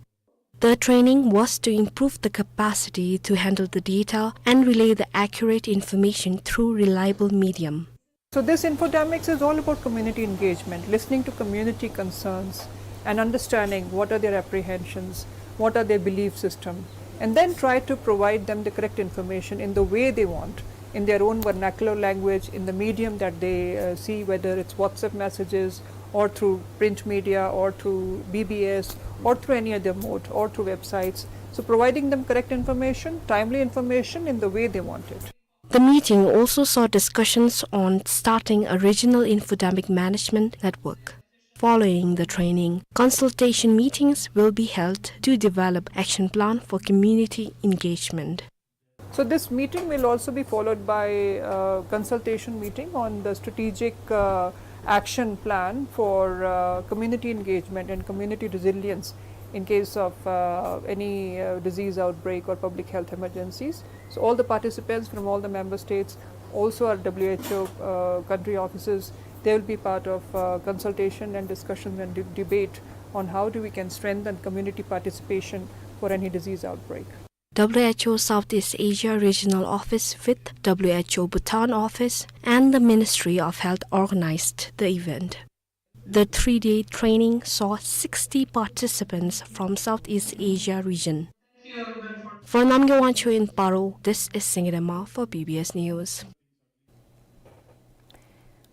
The training was to improve the capacity to handle the data and relay the accurate information through reliable medium. So this infodemics is all about community engagement, listening to community concerns and understanding what are their apprehensions, what are their belief system, and then try to provide them the correct information in the way they want, in their own vernacular language, in the medium that they, uh, see, whether it's WhatsApp messages or through print media or through B B S or through any other mode or through websites. So providing them correct information, timely information in the way they want it. The meeting also saw discussions on starting a regional infodemic management network. Following the training, consultation meetings will be held to develop action plan for community engagement. So this meeting will also be followed by a consultation meeting on the strategic, uh, action plan for, uh, community engagement and community resilience in case of, uh, any, uh, disease outbreak or public health emergencies. So all the participants from all the member states, also our W H O, uh, country offices, they will be part of, uh, consultation and discussion and de-, debate on how do we can strengthen community participation for any disease outbreak. W H O Southeast Asia Regional Office with W H O Bhutan Office and the Ministry of Health organized the event. The three-day training saw sixty participants from Southeast Asia region. For Namgay Wangchuk in Paro, this is Singye Dema for B B S News.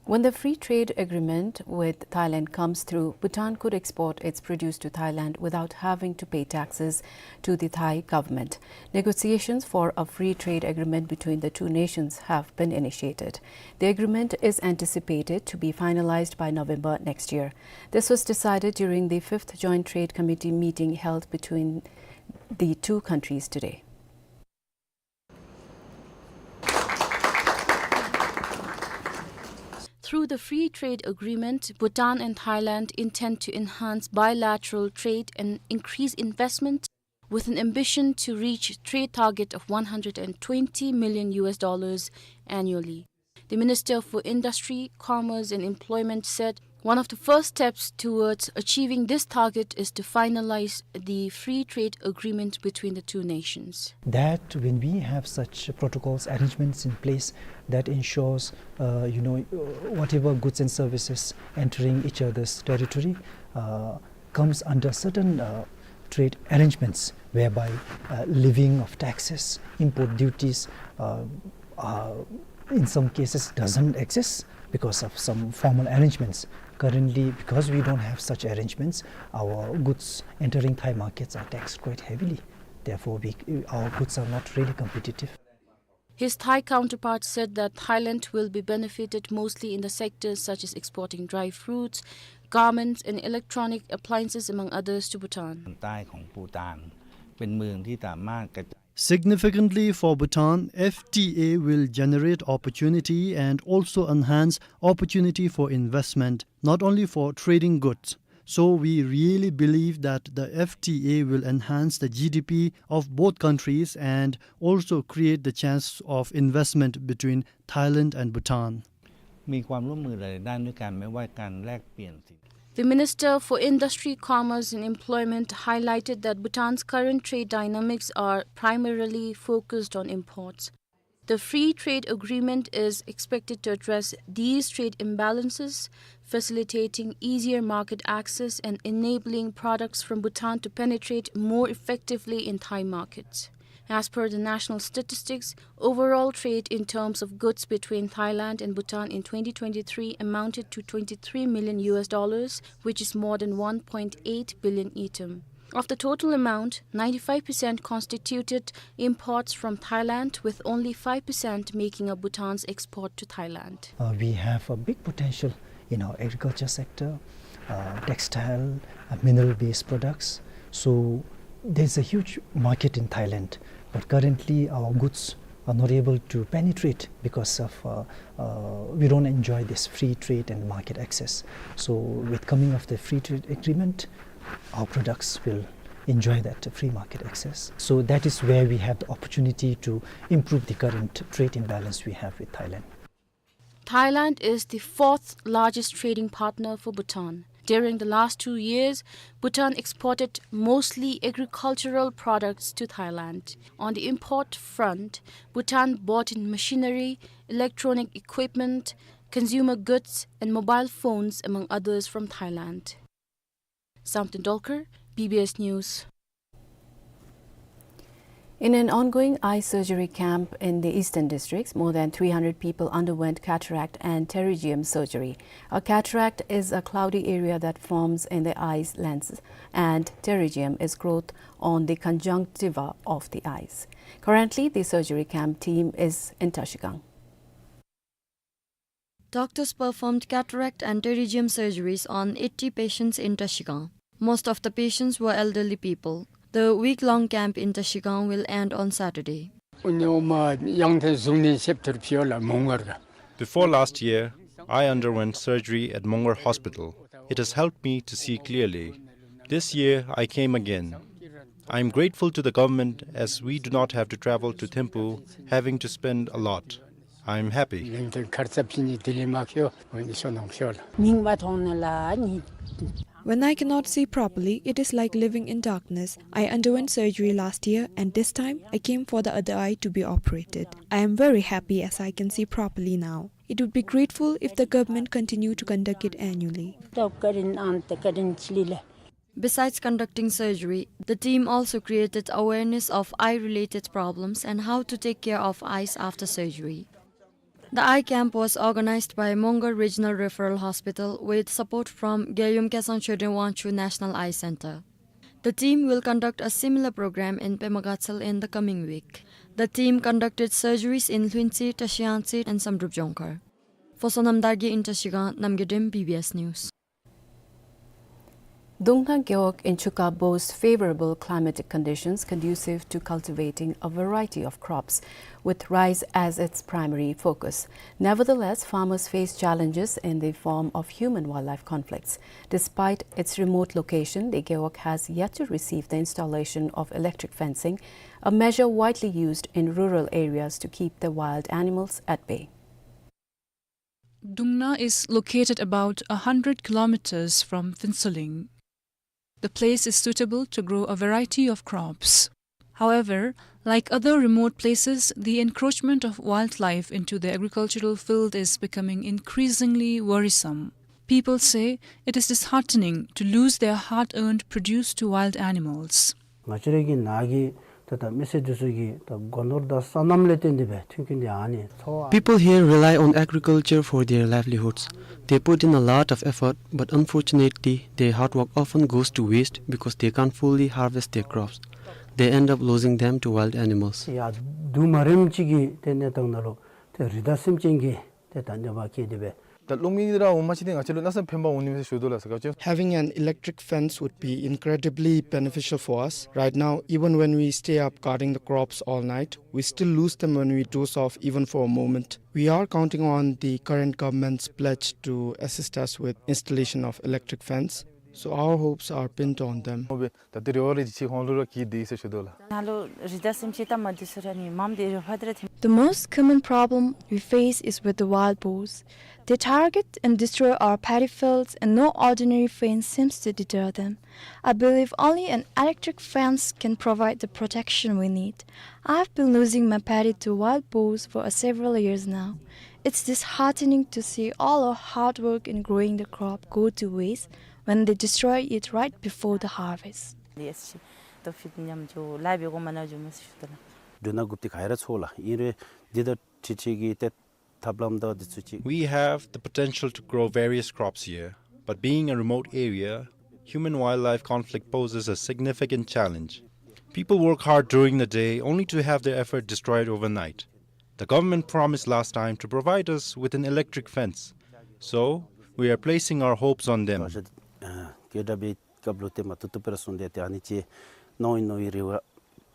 When the free trade agreement with Thailand comes through, Bhutan could export its produce to Thailand without having to pay taxes to the Thai government. Negotiations for a free trade agreement between the two nations have been initiated. The agreement is anticipated to be finalized by November next year. This was decided during the fifth Joint Trade Committee meeting held between the two countries today. Through the free trade agreement, Bhutan and Thailand intend to enhance bilateral trade and increase investment, with an ambition to reach trade target of one hundred and twenty million U S dollars annually. The Minister for Industry, Commerce and Employment said one of the first steps towards achieving this target is to finalize the free trade agreement between the two nations. That when we have such protocols, arrangements in place, that ensures, uh, you know, uh, whatever goods and services entering each other's territory, uh, comes under certain, uh, trade arrangements whereby, uh, levying of taxes, import duties, uh, uh, in some cases doesn't exist because of some formal arrangements. Currently, because we don't have such arrangements, our goods entering Thai markets are taxed quite heavily. Therefore, we, our goods are not really competitive. His Thai counterpart said that Thailand will be benefited mostly in the sectors such as exporting dry fruits, garments, and electronic appliances, among others, to Bhutan. ใต้ของปูฏาน เป็นเมืองที่สามารถกระจาย Significantly for Bhutan, F T A will generate opportunity and also enhance opportunity for investment, not only for trading goods. So we really believe that the F T A will enhance the G D P of both countries and also create the chance of investment between Thailand and Bhutan. มีความร่วมมือหลายๆด้านด้วยกัน ไม่ว่าการแลกเปลี่ยนสิน The Minister for Industry, Commerce and Employment highlighted that Bhutan's current trade dynamics are primarily focused on imports. The free trade agreement is expected to address these trade imbalances, facilitating easier market access and enabling products from Bhutan to penetrate more effectively in Thai markets. As per the national statistics, overall trade in terms of goods between Thailand and Bhutan in twenty twenty-three amounted to twenty-three million U S dollars, which is more than one point eight billion ngultrum. Of the total amount, ninety-five percent constituted imports from Thailand, with only five percent making up Bhutan's export to Thailand. Uh, we have a big potential in our agriculture sector, uh, textile, uh, mineral-based products. So there's a huge market in Thailand, but currently our goods are not able to penetrate because of, uh, uh, we don't enjoy this free trade and market access. So with coming of the free trade agreement, our products will enjoy that free market access. So that is where we have the opportunity to improve the current trade imbalance we have with Thailand. Thailand is the fourth largest trading partner for Bhutan. During the last two years, Bhutan exported mostly agricultural products to Thailand. On the import front, Bhutan bought in machinery, electronic equipment, consumer goods, and mobile phones, among others, from Thailand. Samten Dolkar, B B S News. In an ongoing eye surgery camp in the eastern districts, more than three hundred people underwent cataract and pterygium surgery. A cataract is a cloudy area that forms in the eye's lens, and pterygium is growth on the conjunctiva of the eyes. Currently, the surgery camp team is in Trashigang. Doctors performed cataract and pterygium surgeries on eighty patients in Trashigang. Most of the patients were elderly people. The week-long camp in Trashigang will end on Saturday. Before last year, I underwent surgery at Mongar Hospital. It has helped me to see clearly. This year, I came again. I am grateful to the government as we do not have to travel to Thimphu, having to spend a lot. I am happy. When I cannot see properly, it is like living in darkness. I underwent surgery last year, and this time I came for the other eye to be operated. I am very happy as I can see properly now. It would be grateful if the government continue to conduct it annually. Besides conducting surgery, the team also created awareness of eye-related problems and how to take care of eyes after surgery. The eye camp was organized by Mongar Regional Referral Hospital with support from Gyalum Kyasang Choden Wangchuck National Eye Center. The team will conduct a similar program in Pema Gatshel in the coming week. The team conducted surgeries in Lhuentse, Trashiyangtse, and Samdrup Jongkhar. For Sonam Dargye in Trashigang, Namgay Dem, B B S News. Dungna Gewog in Chuka boasts favorable climatic conditions conducive to cultivating a variety of crops, with rice as its primary focus. Nevertheless, farmers face challenges in the form of human-wildlife conflicts. Despite its remote location, the Gewog has yet to receive the installation of electric fencing, a measure widely used in rural areas to keep the wild animals at bay. Dungna is located about a hundred kilometers from Phuentsholing. The place is suitable to grow a variety of crops. However, like other remote places, the encroachment of wildlife into the agricultural field is becoming increasingly worrisome. People say it is disheartening to lose their hard-earned produce to wild animals. ང་བཅས་ར་གི་ནང་གི་ད་ལྟ་མི་སེར་འདི་ཚུ་གི་ད་སྒོ་ནོར་དང་སོ་ནམ་ལས་བརྟེན་ཏེ་སྦེ་མཐུན་རྐྱེན་འདི་ཨ་ནི་འཚོ་བ། People here rely on agriculture for their livelihoods. They put in a lot of effort, but unfortunately, their hard work often goes to waste because they can't fully harvest their crops. They end up losing them to wild animals. ཡ་དུ་མ་རིམ་ཅིག་གི་ཏེ་གནས་སྟངས་ནང་ལུ་ཏེ་རི་དྭགས་སེམས་ཅན་གྱི་ཏེ་ད་གནོད་པ་བཀལ་ཏེ་སྦེ། ད་གློག་མེ་འདི་ར་འོང་མ་ཅིག་འདི་ང་བཅས་ལུ་གནམ་མེད་ས་མེད་ཕན་པ་འོང་ནི་མས་ཟེར་ཞུ་དོ་ལགས་སོ། ག་ཅི། Having an electric fence would be incredibly beneficial for us. Right now, even when we stay up guarding the crops all night, we still lose them when we doze off even for a moment. We are counting on the current government's pledge to assist us with installation of electric fence. So our hopes are pinned on them. ད་དེ་རེ་བ་རེ་ཅིག་ཁོང་ལུ་ར་གི་འདི་ཟེར་ཞུ་དོ་ལགས། ནཱ་ལུ་རི་དྭགས་སེམས་ཅན་ད་མ་འདི་ཚུ་ར་ནི་མམ་དེ་རེ་བ་དེ་ར་ཐིམ། The most common problem we face is with the wild boars. They target and destroy our paddy fields, and no ordinary fence seems to deter them. I believe only an electric fence can provide the protection we need. I've been losing my paddy to wild boars for several years now. It's disheartening to see all our hard work in growing the crop go to waste when they destroy it right before the harvest. ལེས་ཤི་ཏོ་ཕིད་ཉམས་འགྱོ་ལཱ་འབད་དགོ་མ་ན་འགྱོ་མས་ཟེར་ཞུ་དོ་ལགས། འབྲུ་སྣ་དགུ་པ་འདི་ག་ར་འཚོ་ལགས། ཨིན་རུང་འདི་དང་འཁྲིལ་འཁྲིལ་གྱི་ཏེ་ཐབས་ལམ་དང་འདི་ཚུ་ཅིག། We have the potential to grow various crops here, but being a remote area, human-wildlife conflict poses a significant challenge. People work hard during the day only to have their effort destroyed overnight. The government promised last time to provide us with an electric fence, so we are placing our hopes on them. ཨ་ཀེ་ཌབ་ལུ་སྐབས་ལུ་ཏེ་མ་བཏུབ་བཏུབ་སྦེ་ར་གསུངས་ཏེ་ཏེ་ཨ་ནི་ཅིག་མནོ་བའི་མནོ་བའི་རེ་བ་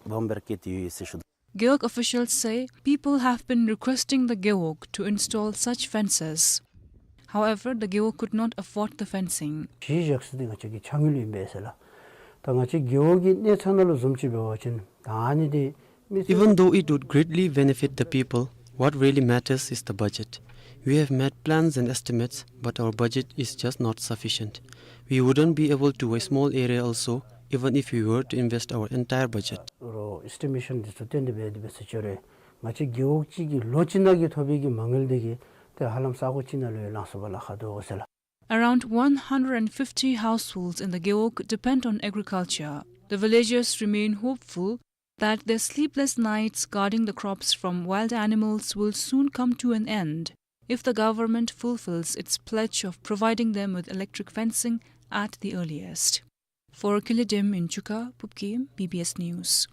སྦོམ་སྦེ་ར་བསྐྱེད་དེ་ཡོད་ཟེར་ཞུ་དོ། Gewog officials say people have been requesting the Gewog to install such fences. However, the Gewog could not afford the fencing. གཞི་བཞག་ས་འདི་ང་བཅས་ཀྱི་ཆ་དངུལ་ཨིན་པས་ཟེར་ལགས། ད་ང་བཅས་རྒེད་འོག་གི་གནས་ཚད་ནང་ལུ་བཟུམ་ཅིག་འབད་བ་ཅིན་ད་ཨ་ནི་འདི་མི་ཚུ། Even though it would greatly benefit the people, what really matters is the budget. We have made plans and estimates, but our budget is just not sufficient. We wouldn't be able to a small area also, even if we were to invest our entire budget. རོགས་ཨེས་ཊི་མེ་ཤཱན་འདི་ཚུ་བཏོན་ཏེ་འབད་དེ་འབད་ས་ཅིག་རུང་ང་བཅས་རྒེད་འོག་གཅིག་གི་ལོ་གཅིག་ནང་གི་ཐོབ་པའི་གི་མ་དངུལ་འདི་གིས་ཏེ་ཧ་ལམ་ས་གོ་གཅིག་ནང་ལུ་ཡང་ལང་ཚུགས་པར་ལཱ་ཁག་འདུག་ཟེར་ལགས། Around one hundred and fifty households in the Gewog depend on agriculture. The villagers remain hopeful that their sleepless nights guarding the crops from wild animals will soon come to an end if the government fulfills its pledge of providing them with electric fencing at the earliest. For Kilidim in Chuka, Pupkim, B B S News.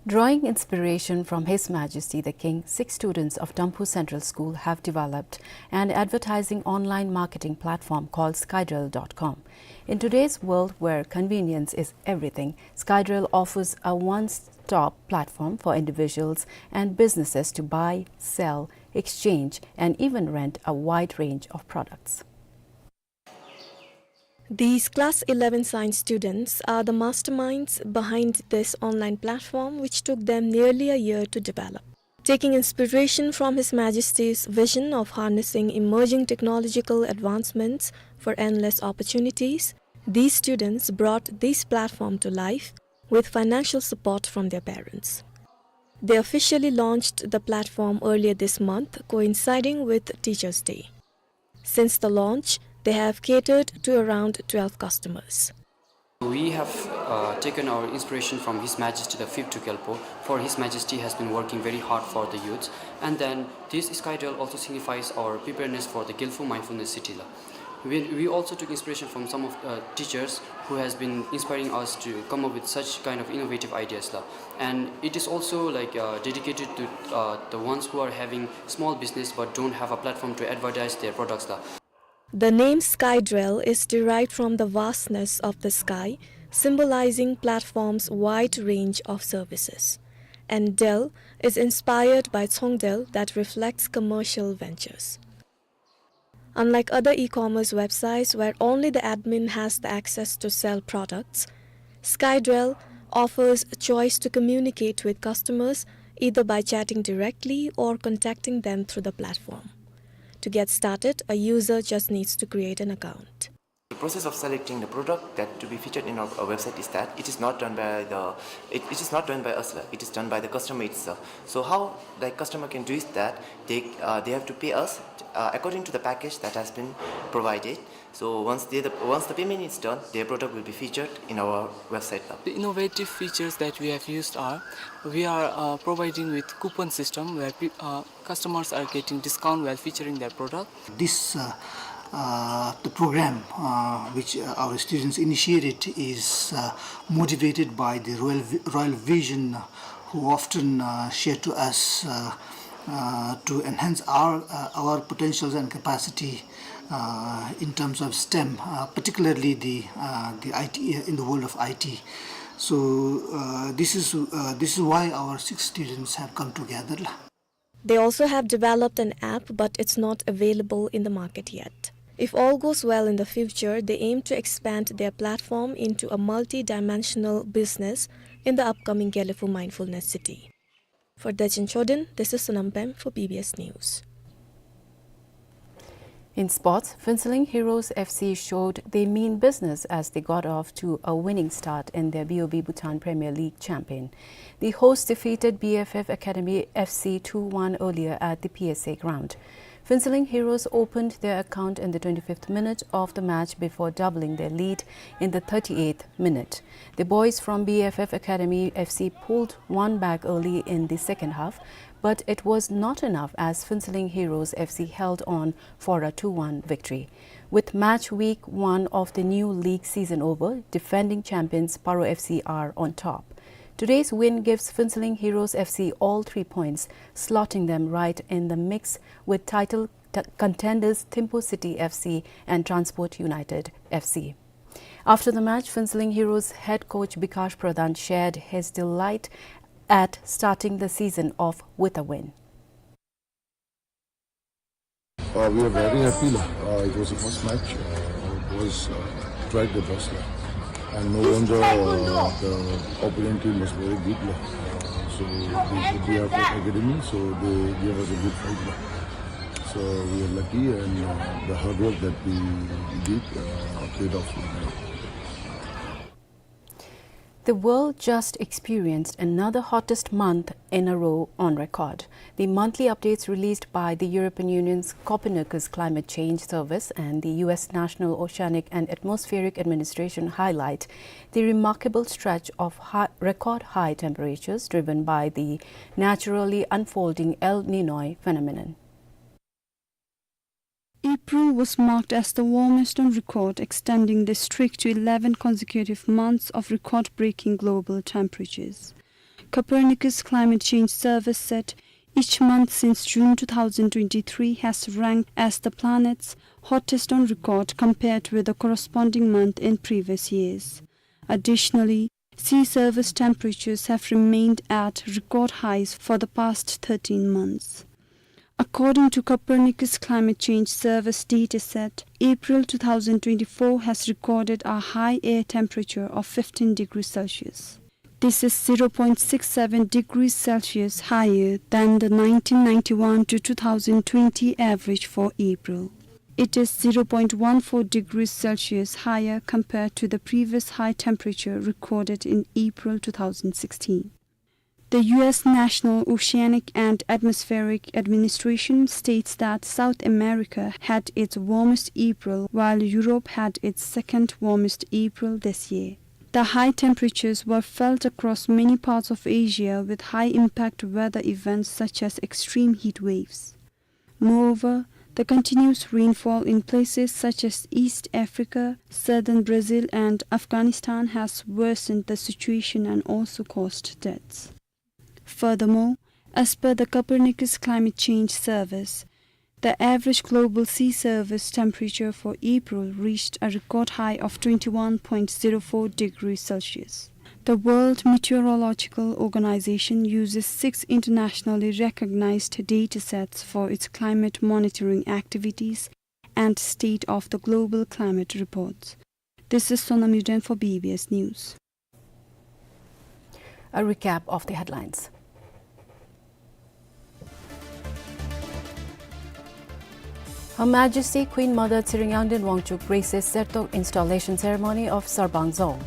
Drawing inspiration from His Majesty the King, six students of Tamphu Central School have developed an advertising online marketing platform called Skydrel dot com. In today's world where convenience is everything, Skydrel offers a one-stop platform for individuals and businesses to buy, sell, exchange, and even rent a wide range of products. These class eleven science students are the masterminds behind this online platform, which took them nearly a year to develop. Taking inspiration from His Majesty's vision of harnessing emerging technological advancements for endless opportunities, these students brought this platform to life with financial support from their parents. They officially launched the platform earlier this month, coinciding with Teachers' Day. Since the launch, they have catered to around twelve customers. We have, uh, taken our inspiration from His Majesty the Fifth Druk Gyalpo, for His Majesty has been working very hard for the youth. And then this Skydrel also signifies our preparedness for the Gyalpo Mindfulness City la. We, we also took inspiration from some of, uh, teachers who has been inspiring us to come up with such kind of innovative ideas la. And it is also, like, uh, dedicated to, uh, the ones who are having small business but don't have a platform to advertise their products la. The name Skydrel is derived from the vastness of the sky, symbolizing platform's wide range of services. And Drel is inspired by Tsongdrel that reflects commercial ventures. Unlike other e-commerce websites where only the admin has the access to sell products, Skydrel offers a choice to communicate with customers either by chatting directly or contacting them through the platform. To get started, a user just needs to create an account. The process of selecting the product that to be featured in our, our website is that it is not done by the, it, it is not done by us, la. It is done by the customer itself. So how the customer can do is that they, uh, they have to pay us, uh, according to the package that has been provided. So once they, the, once the payment is done, their product will be featured in our website la. The innovative features that we have used are, we are, uh, providing with coupon system where pe-, uh, customers are getting discount while featuring their product. This, uh, uh, the program, uh, which, uh, our students initiated is, uh, motivated by the royal vi-, royal vision, uh, who often, uh, share to us, uh, uh, to enhance our, uh, our potentials and capacity, uh, in terms of STEM, uh, particularly the, uh, the I T, uh, in the world of I T. So, uh, this is, uh, this is why our six students have come together la. They also have developed an app, but it's not available in the market yet. If all goes well in the future, they aim to expand their platform into a multi-dimensional business in the upcoming Gelephu Mindfulness City. For Dejin Chodin, this is Sonam Pem for B B S News. In sports, Phuentsholing Heroes F C showed they mean business as they got off to a winning start in their B O B Bhutan Premier League champion. The hosts defeated B F F Academy F C two one earlier at the P S A ground. Phuentsholing Heroes opened their account in the twenty-fifth minute of the match before doubling their lead in the thirty-eighth minute. The boys from B F F Academy F C pulled one back early in the second half, but it was not enough as Phuentsholing Heroes F C held on for a two one victory. With match week one of the new league season over, defending champions Paro F C are on top. Today's win gives Phuentsholing Heroes F C all three points, slotting them right in the mix with title t-, contenders Thimphu City F C and Transport United F C. After the match, Phuentsholing Heroes head coach Bikash Pradhan shared his delight at starting the season off with a win. Uh, we are very happy la. Uh, it was the first match. Uh, our boys, uh, tried their best la. And no wonder, uh, the opponent team was very good la. Uh, so they, they have an academy, so they gave us a good fight la. So we are lucky and, uh, the hard work that we did, uh, paid off la. The world just experienced another hottest month in a row on record. The monthly updates released by the European Union's Copernicus Climate Change Service and the U S National Oceanic and Atmospheric Administration highlight the remarkable stretch of hi-, record high temperatures driven by the naturally unfolding El Niño phenomenon. April was marked as the warmest on record, extending the streak to eleven consecutive months of record-breaking global temperatures. Copernicus Climate Change Service said each month since June two thousand twenty-three has ranked as the planet's hottest on record compared with the corresponding month in previous years. Additionally, sea surface temperatures have remained at record highs for the past thirteen months. According to Copernicus Climate Change Service dataset, April two thousand twenty-four has recorded a high air temperature of fifteen degrees Celsius. This is zero point six seven degrees Celsius higher than the nineteen ninety-one to two thousand twenty average for April. It is zero point one four degrees Celsius higher compared to the previous high temperature recorded in April two thousand sixteen. The U S National Oceanic and Atmospheric Administration states that South America had its warmest April, while Europe had its second warmest April this year. The high temperatures were felt across many parts of Asia, with high-impact weather events such as extreme heat waves. Moreover, the continuous rainfall in places such as East Africa, southern Brazil, and Afghanistan has worsened the situation and also caused deaths. Furthermore, as per the Copernicus Climate Change Service, the average global sea surface temperature for April reached a record high of twenty-one point zero four degrees Celsius. The World Meteorological Organization uses six internationally recognized datasets for its climate monitoring activities and state of the global climate reports. This is Sonam Yuden for B B S News. A recap of the headlines. Her Majesty Queen Mother Tshering Yangden Wangchuck graces Sertok installation ceremony of Sarbang Dzong.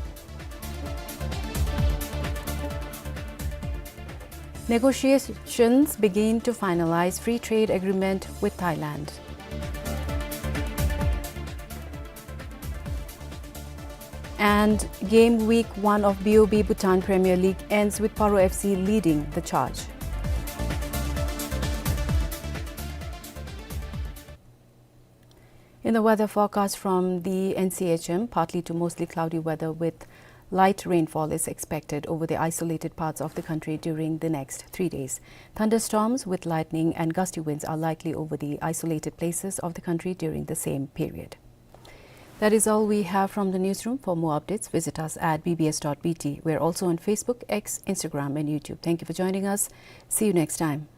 Negotiations begin to finalize free trade agreement with Thailand. And game week one of B O B Bhutan Premier League ends with Paro F C leading the charge. In the weather forecast from the N C H M, partly to mostly cloudy weather with light rainfall is expected over the isolated parts of the country during the next three days. Thunderstorms with lightning and gusty winds are likely over the isolated places of the country during the same period. That is all we have from the newsroom. For more updates, visit us at B B S dot B T. We're also on Facebook, X, Instagram, and YouTube. Thank you for joining us. See you next time.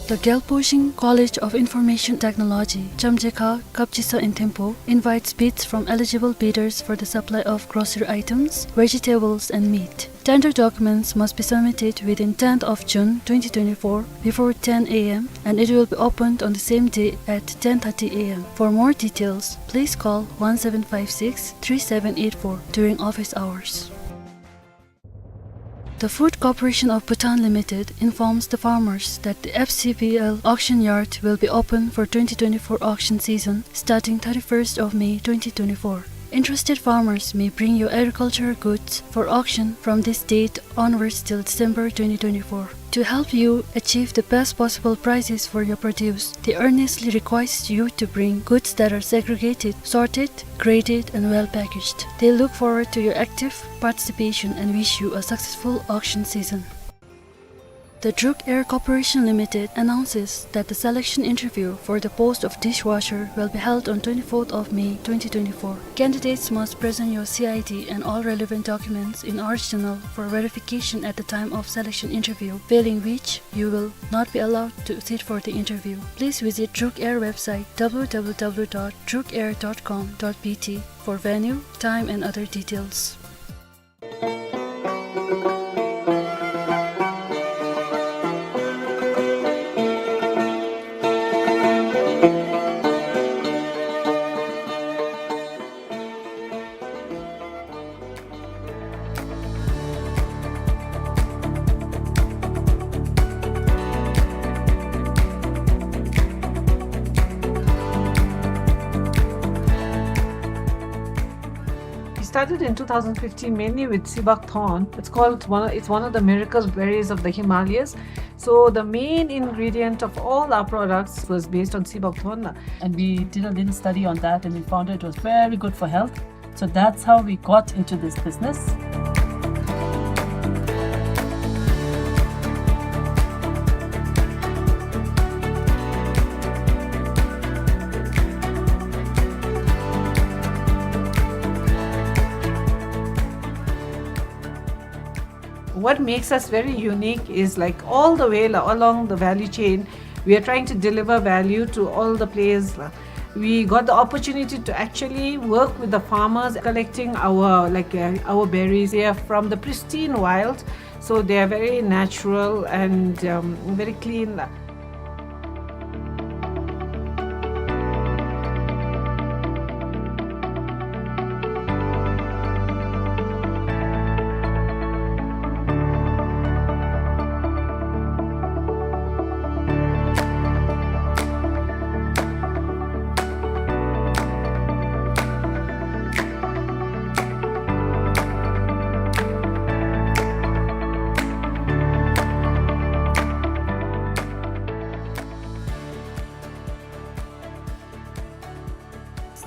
The Gyalpo-shing College of Information Technology, Chamjekha, Kapchisa and Thimphu invites bids from eligible bidders for the supply of grocery items, vegetables and meat. Tender documents must be submitted within tenth of June twenty twenty-four before ten A M and it will be opened on the same day at ten thirty A M. For more details, please call one seven five six three seven eight four during office hours. The Food Corporation of Bhutan Limited informs the farmers that the F C B L auction yard will be open for twenty twenty-four auction season starting thirty-first of May twenty twenty-four. Interested farmers may bring your agricultural goods for auction from this date onwards till December twenty twenty-four. To help you achieve the best possible prices for your produce, they earnestly request you to bring goods that are segregated, sorted, graded, and well packaged. They look forward to your active participation and wish you a successful auction season. The Druk Air Corporation Limited announces that the selection interview for the post of dishwasher will be held on twenty-fourth of May twenty twenty-four. Candidates must present your C I D and all relevant documents in original for verification at the time of selection interview, failing which you will not be allowed to sit for the interview. Please visit Druk Air website w w w dot druk air dot com dot b t for venue, time and other details. We started in two thousand fifteen mainly with sibak thorn. It's called one. It's one of the miracle berries of the Himalayas. So the main ingredient of all our products was based on sibak thorn, and we did a little study on that, and we found it was very good for health. So that's how we got into this business. What makes us very unique is, like, all the way la-, along the value chain, we are trying to deliver value to all the players la. We got the opportunity to actually work with the farmers collecting our, like, uh, our berries. They are from the pristine wild, so they are very natural and, um, very clean la.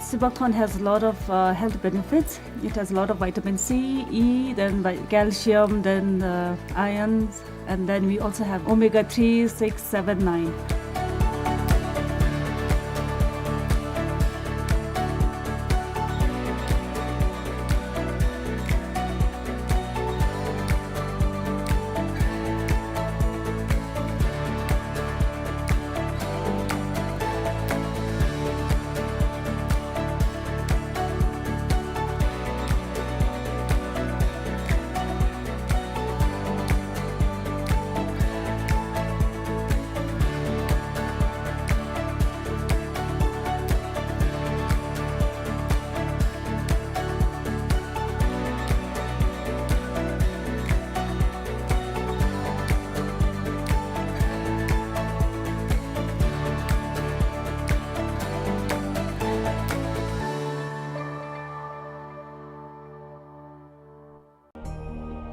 Sibak thorn has a lot of, uh, health benefits. It has a lot of vitamin C, E, then vi-, calcium, then, uh, iron, and then we also have omega three, six, seven, nine.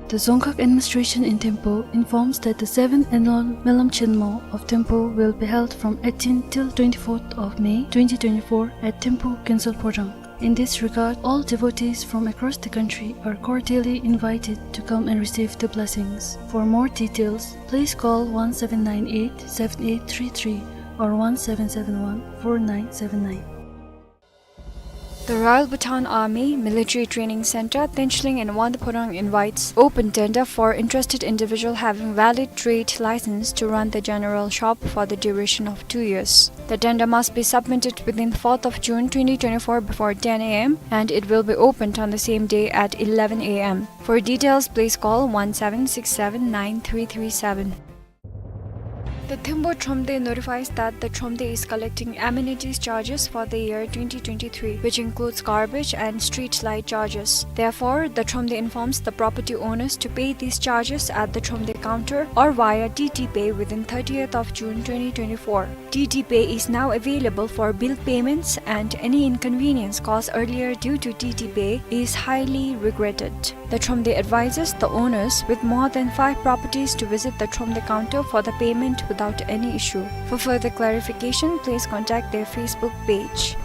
The Dzongkhag Administration in Thimphu informs that the seventh annual Melam Chenmo of Thimphu will be held from eighteenth till twenty-fourth of May twenty twenty-four at Thimphu Kinsol Phodrang. In this regard, all devotees from across the country are cordially invited to come and receive the blessings. For more details, please call one seven nine eight seven eight three three or one seven seven one four nine seven nine. The Royal Bhutan Army Military Training Center, Thinchling in Wangdue Phodrang invites open tender for interested individual having valid trade license to run the general shop for the duration of two years. The tender must be submitted within fourth of June twenty twenty-four before ten A M and it will be opened on the same day at eleven A M. For details, please call one seven six seven nine three three seven. The Thimphu Thromde notifies that the Thromde is collecting amenities charges for the year twenty twenty-three, which includes garbage and street light charges. Therefore, the Thromde informs the property owners to pay these charges at the Thromde counter or via T T Pay within thirtieth of June twenty twenty-four. T T Pay is now available for bill payments, and any inconvenience caused earlier due to T T Pay is highly regretted. The Thromde advises the owners with more than five properties to visit the Thromde counter for the payment without any issue. For further clarification, please contact their Facebook page.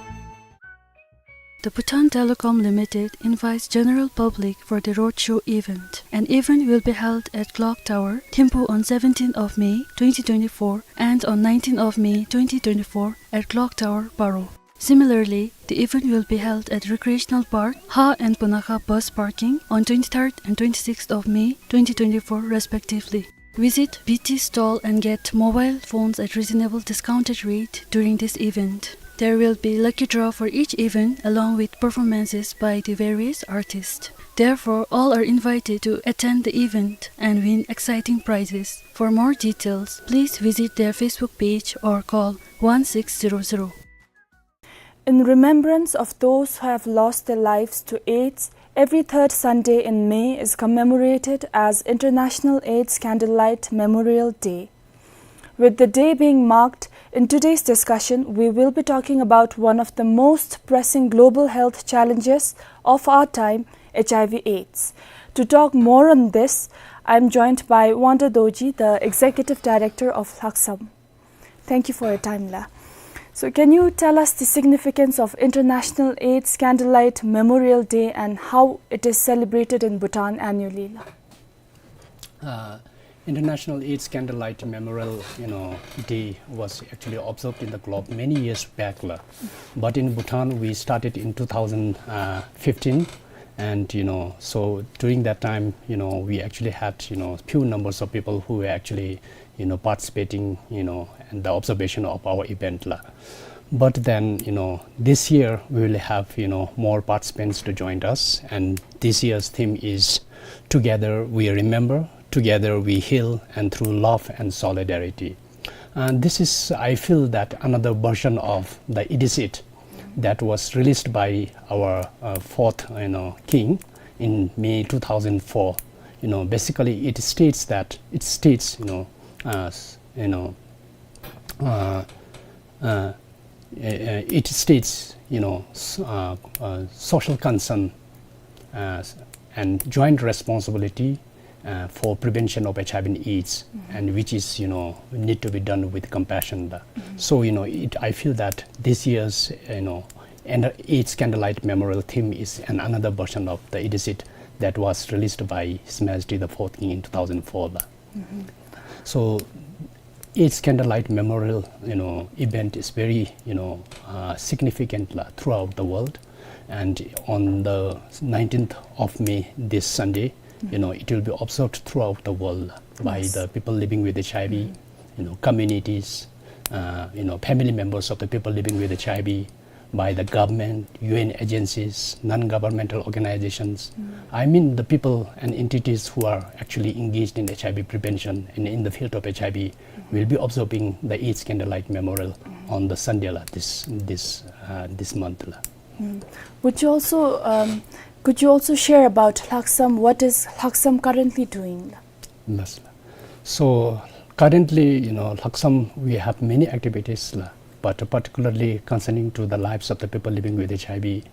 The Bhutan Telecom Limited invites general public for the roadshow event. An event will be held at Clock Tower, Thimphu on seventeenth of May twenty twenty-four and on nineteenth of May twenty twenty-four at Clock Tower, Paro. Similarly, the event will be held at Recreational Park, Ha and Punakha bus parking on twenty-third and twenty-sixth of May twenty twenty-four respectively. Visit B T stall and get mobile phones at reasonable discounted rate during this event. There will be lucky draw for each event along with performances by the various artists. Therefore, all are invited to attend the event and win exciting prizes. For more details, please visit their Facebook page or call one six zero zero. In remembrance of those who have lost their lives to AIDS, every third Sunday in May is commemorated as International AIDS Candlelight Memorial Day. With the day being marked, in today's discussion, we will be talking about one of the most pressing global health challenges of our time, H I V AIDS. To talk more on this, I am joined by Wangda Dorji, the Executive Director of Lhaksam. Thank you for your time, la. So, can you tell us the significance of International AIDS Candlelight Memorial Day and how it is celebrated in Bhutan annually, la? Uh, International AIDS Candlelight Memorial, you know, Day was actually observed in the globe many years back, la. But in Bhutan, we started in two thousand fifteen, and, you know, so during that time, you know, we actually had, you know, few numbers of people who were actually, you know, participating, you know, in the observation of our event, la. But then, you know, this year we will have, you know, more participants to join us, and this year's theme is "Together we remember, together we heal, and through love and solidarity." And this is, I feel that, another version of the Edicit that was released by our, uh, fourth, you know, king in May two thousand four. You know, basically it states that, it states, you know, uh, s-, you know, uh, uh, uh, it states, you know, s-, uh, uh, social concern, uh, s-, and joint responsibility, uh, for prevention of H I V and AIDS, mm-hmm, and which is, you know, need to be done with compassion. Mm-hmm. So, you know, it, I feel that this year's, you know, and AIDS Candlelight Memorial theme is an, another version of the Edicit that was released by His Majesty the Fourth King in two thousand four. Mm-hmm. So, AIDS Candlelight Memorial, you know, event is very, you know, uh, significant, la, throughout the world. And on the nineteenth of May, this Sunday, you know, it will be observed throughout the world by, yes, the people living with H I V, mm, you know, communities, uh, you know, family members of the people living with H I V, by the government, U N agencies, non-governmental organizations. Mm. I mean, the people and entities who are actually engaged in H I V prevention and in the field of H I V, mm-hmm, will be observing the AIDS Candlelight Memorial, mm-hmm, on the Sunday, la, this, this, uh, this month, la. Mm. Would you also, um, could you also share about Lhaksam? What is Lhaksam currently doing, la? Yes, la. So currently, you know, Lhaksam, we have many activities, la, but particularly concerning to the lives of the people living with H I V.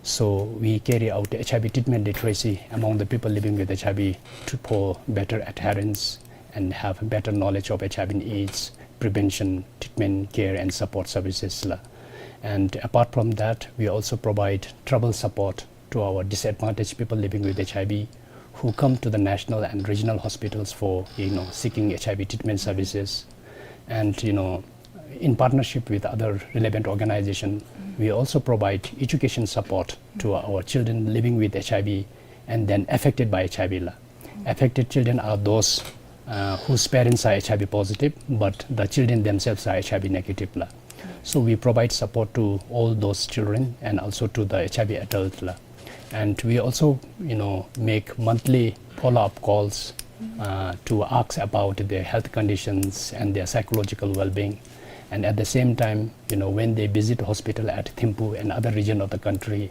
So we carry out H I V treatment literacy among the people living with H I V to, for better adherence and have better knowledge of H I V and AIDS prevention, treatment, care, and support services, la. And apart from that, we also provide travel support to our disadvantaged people living with H I V who come to the national and regional hospitals for, you know, seeking H I V treatment services. And, you know, in partnership with other relevant organization, we also provide education support to our children living with H I V and then affected by H I V, la. Affected children are those, uh, whose parents are H I V positive, but the children themselves are H I V negative, la. So we provide support to all those children and also to the H I V adult, la. And we also, you know, make monthly follow-up calls uh, to ask about their health conditions and their psychological well-being. And at the same time, you know, when they visit hospital at Thimphu and other region of the country,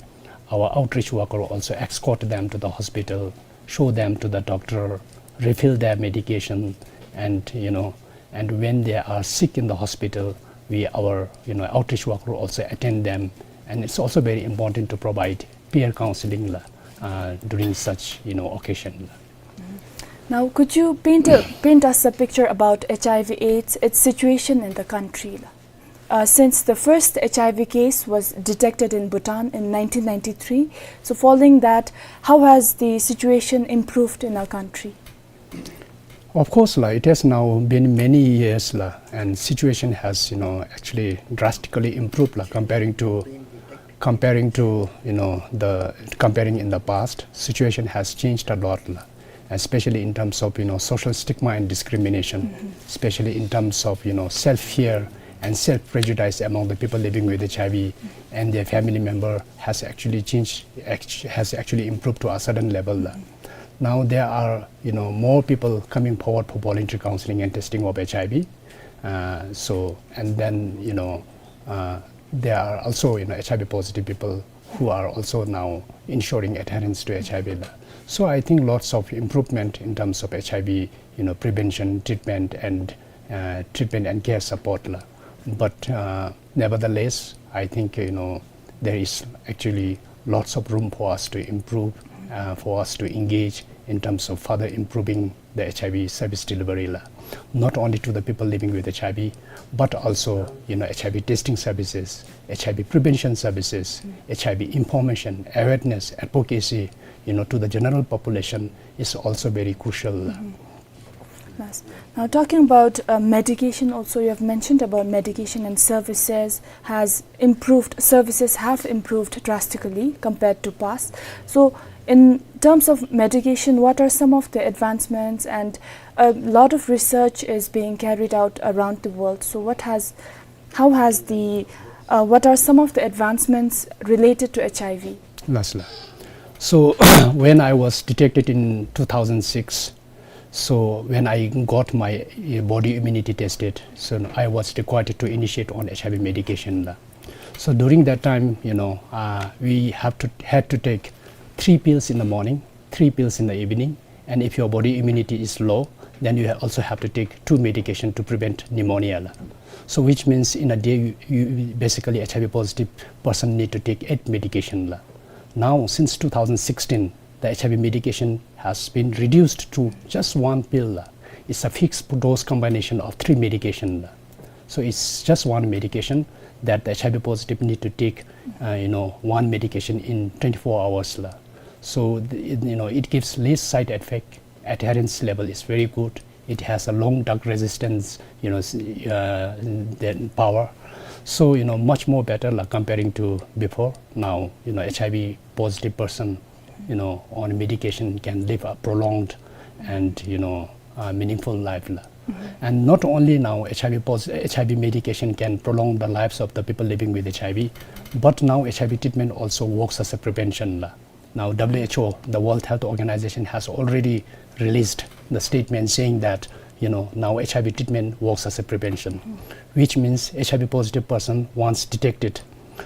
our outreach worker also escort them to the hospital, show them to the doctor, refill their medication, and, you know, and when they are sick in the hospital, we, our, you know, outreach worker also attend them. And it's also very important to provide peer counseling la, uh, during such, you know, occasion la. Now, could you paint a, paint us a picture about H I V AIDS, its situation in the country la? Uh, since the first H I V case was detected in Bhutan in nineteen ninety-three, so following that, how has the situation improved in our country? Of course la, it has now been many years la, and situation has, you know, actually drastically improved la, comparing to, comparing to, you know, the, comparing in the past, situation has changed a lot la, especially in terms of, you know, social stigma and discrimination, especially in terms of, you know, self-fear and self-prejudice among the people living with H I V, and their family member has actually changed, act-, has actually improved to a certain level la. Now there are, you know, more people coming forward for voluntary counseling and testing of H I V. Uh, so, and then, you know, uh, there are also, you know, H I V positive people who are also now ensuring adherence to H I V la. So I think lots of improvement in terms of H I V, you know, prevention, treatment, and, uh, treatment and care support la. But, uh, nevertheless, I think, you know, there is actually lots of room for us to improve, uh, for us to engage in terms of further improving the H I V service delivery la. Not only to the people living with H I V, but also, you know, H I V testing services, H I V prevention services, H I V information, awareness, advocacy, you know, to the general population is also very crucial la. Nice. Now, talking about, uh, medication also, you have mentioned about medication and services has improved, services have improved drastically compared to past. So, in terms of medication, what are some of the advancements? And a lot of research is being carried out around the world. So, what has, how has the, uh, what are some of the advancements related to H I V? Last la. So, when I was detected in two thousand six, so when I got my, uh, body immunity tested, so I was required to initiate on H I V medication la. So during that time, you know, uh, we have to, had to take three pills in the morning, three pills in the evening, and if your body immunity is low, then you ha-, also have to take two medication to prevent pneumonia la. So which means in a day, you, you, basically H I V positive person need to take eight medication la. Now, since two thousand sixteen, the H I V medication has been reduced to just one pill la. It's a fixed dose combination of three medication la. So it's just one medication that the H I V positive need to take, uh, you know, one medication in twenty-four hours la. So the, it, you know, it gives less side effect. Adherence level is very good. It has a long drug resistance, you know, s-, uh, the power. So, you know, much more better la, comparing to before. Now, you know, H I V positive person, you know, on medication can live a prolonged and, you know, uh, meaningful life la. And not only now H I V pos-, H I V medication can prolong the lives of the people living with H I V, but now H I V treatment also works as a prevention la. Now W H O, the World Health Organization, has already released the statement saying that, you know, now H I V treatment works as a prevention, which means H I V positive person once detected.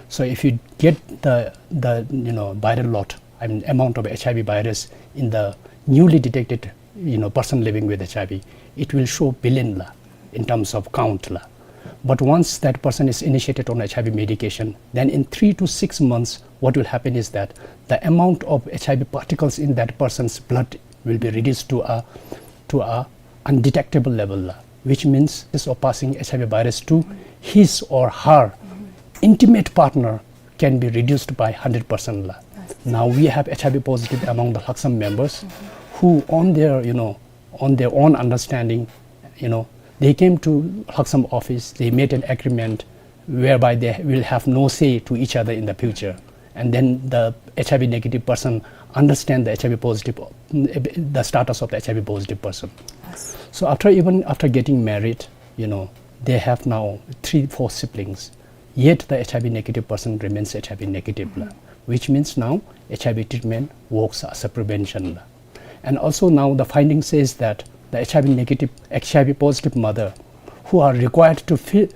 So if you get the, the, you know, viral load, I mean, amount of H I V virus in the newly detected, you know, person living with H I V, it will show billion la in terms of count la. But once that person is initiated on H I V medication, then in three to six months, what will happen is that the amount of H I V particles in that person's blood will be reduced to a, to a undetectable level la, which means is of passing H I V virus to his or her intimate partner can be reduced by hundred percent la. Now we have H I V positive among the Lhaksam members who on their, you know, on their own understanding, you know, they came to Lhaksam office, they made an agreement whereby they will have no say to each other in the future. And then the H I V negative person understand the H I V positive, the status of the H I V positive person. So after, even after getting married, you know, they have now three, four siblings. Yet the H I V negative person remains H I V negative la, which means now H I V treatment works as a prevention la. And also now the finding says that the H I V negative, H I V positive mother who are required to fe-,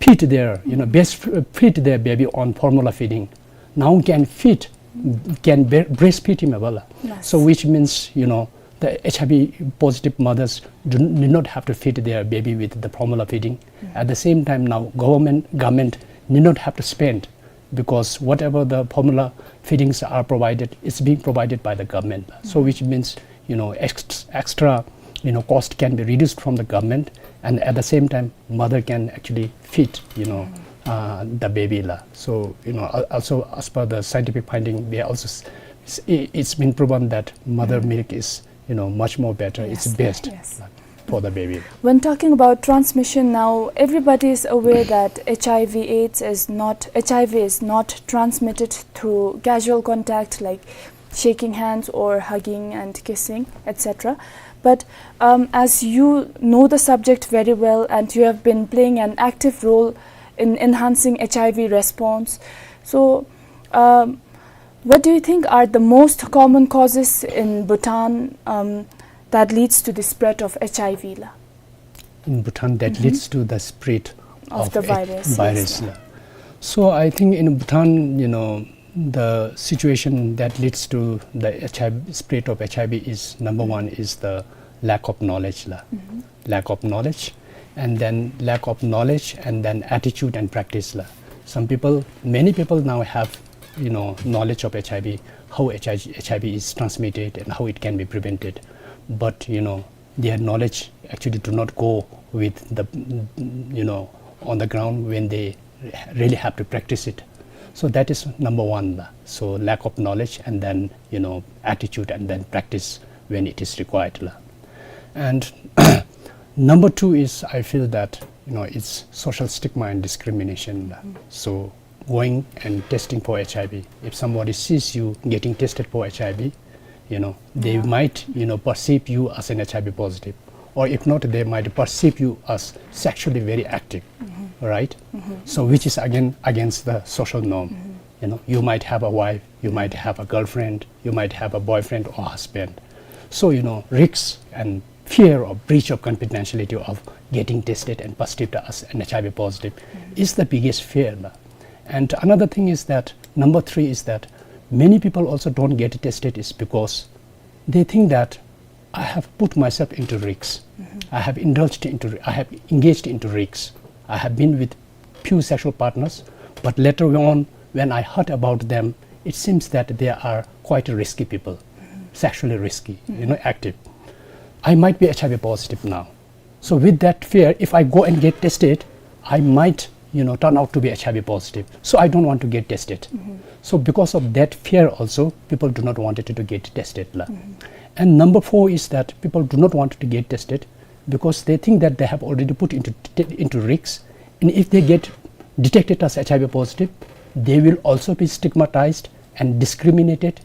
feed their, you know, best f-, feed their baby on formula feeding now can feed, can bre-, breastfeed him as well. Yes. So which means, you know, the H I V positive mothers do, need not have to feed their baby with the formula feeding. Mm. At the same time now, government, government need not have to spend, because whatever the formula feedings are provided, it's being provided by the government. So which means, you know, ex-, extra, you know, cost can be reduced from the government, and at the same time, mother can actually feed, you know, uh, the baby la. So, you know, al-, also as per the scientific finding, they also s-, s-, i-, it's been proven that mother milk is, you know, much more better. It's best, yes, for the baby. When talking about transmission now, everybody is aware that H I V AIDS is not, H I V is not transmitted through casual contact like shaking hands or hugging and kissing, et cetera. But, um, as you know the subject very well and you have been playing an active role in enhancing H I V response, so, um, what do you think are the most common causes in Bhutan, um, that leads to the spread of H I V la? In Bhutan that leads to the spread of the virus, yes, la. So I think in Bhutan, you know, the situation that leads to the H I V, spread of H I V is, number one is the lack of knowledge la. Lack of knowledge, and then lack of knowledge, and then attitude and practice la. Some people, many people now have, you know, knowledge of H I V, how H I V, H I V is transmitted and how it can be prevented. But, you know, their knowledge actually do not go with the, you know, on the ground when they really have to practice it. So that is number one la. So lack of knowledge and then, you know, attitude and then practice when it is required la. And number two is, I feel that, you know, it's social stigma and discrimination la. So going and testing for H I V, if somebody sees you getting tested for H I V, you know, they might, you know, perceive you as an H I V positive, or if not, they might perceive you as sexually very active, right? So which is again against the social norm. You know, you might have a wife, you might have a girlfriend, you might have a boyfriend or husband. So, you know, risks and fear of breach of confidentiality of getting tested and perceived as an H I V positive is the biggest fear la. And another thing is that, number three is that many people also don't get tested is because they think that I have put myself into risks. I have indulged into, I have engaged into risks. I have been with few sexual partners, but later on, when I heard about them, it seems that they are quite risky people, sexually risky, you know, active. I might be H I V positive now. So with that fear, if I go and get tested, I might, you know, turn out to be H I V positive. So I don't want to get tested. So because of that fear also, people do not want to, to get tested la. And number four is that people do not want to get tested because they think that they have already put into, into risks, and if they get detected as H I V positive, they will also be stigmatized and discriminated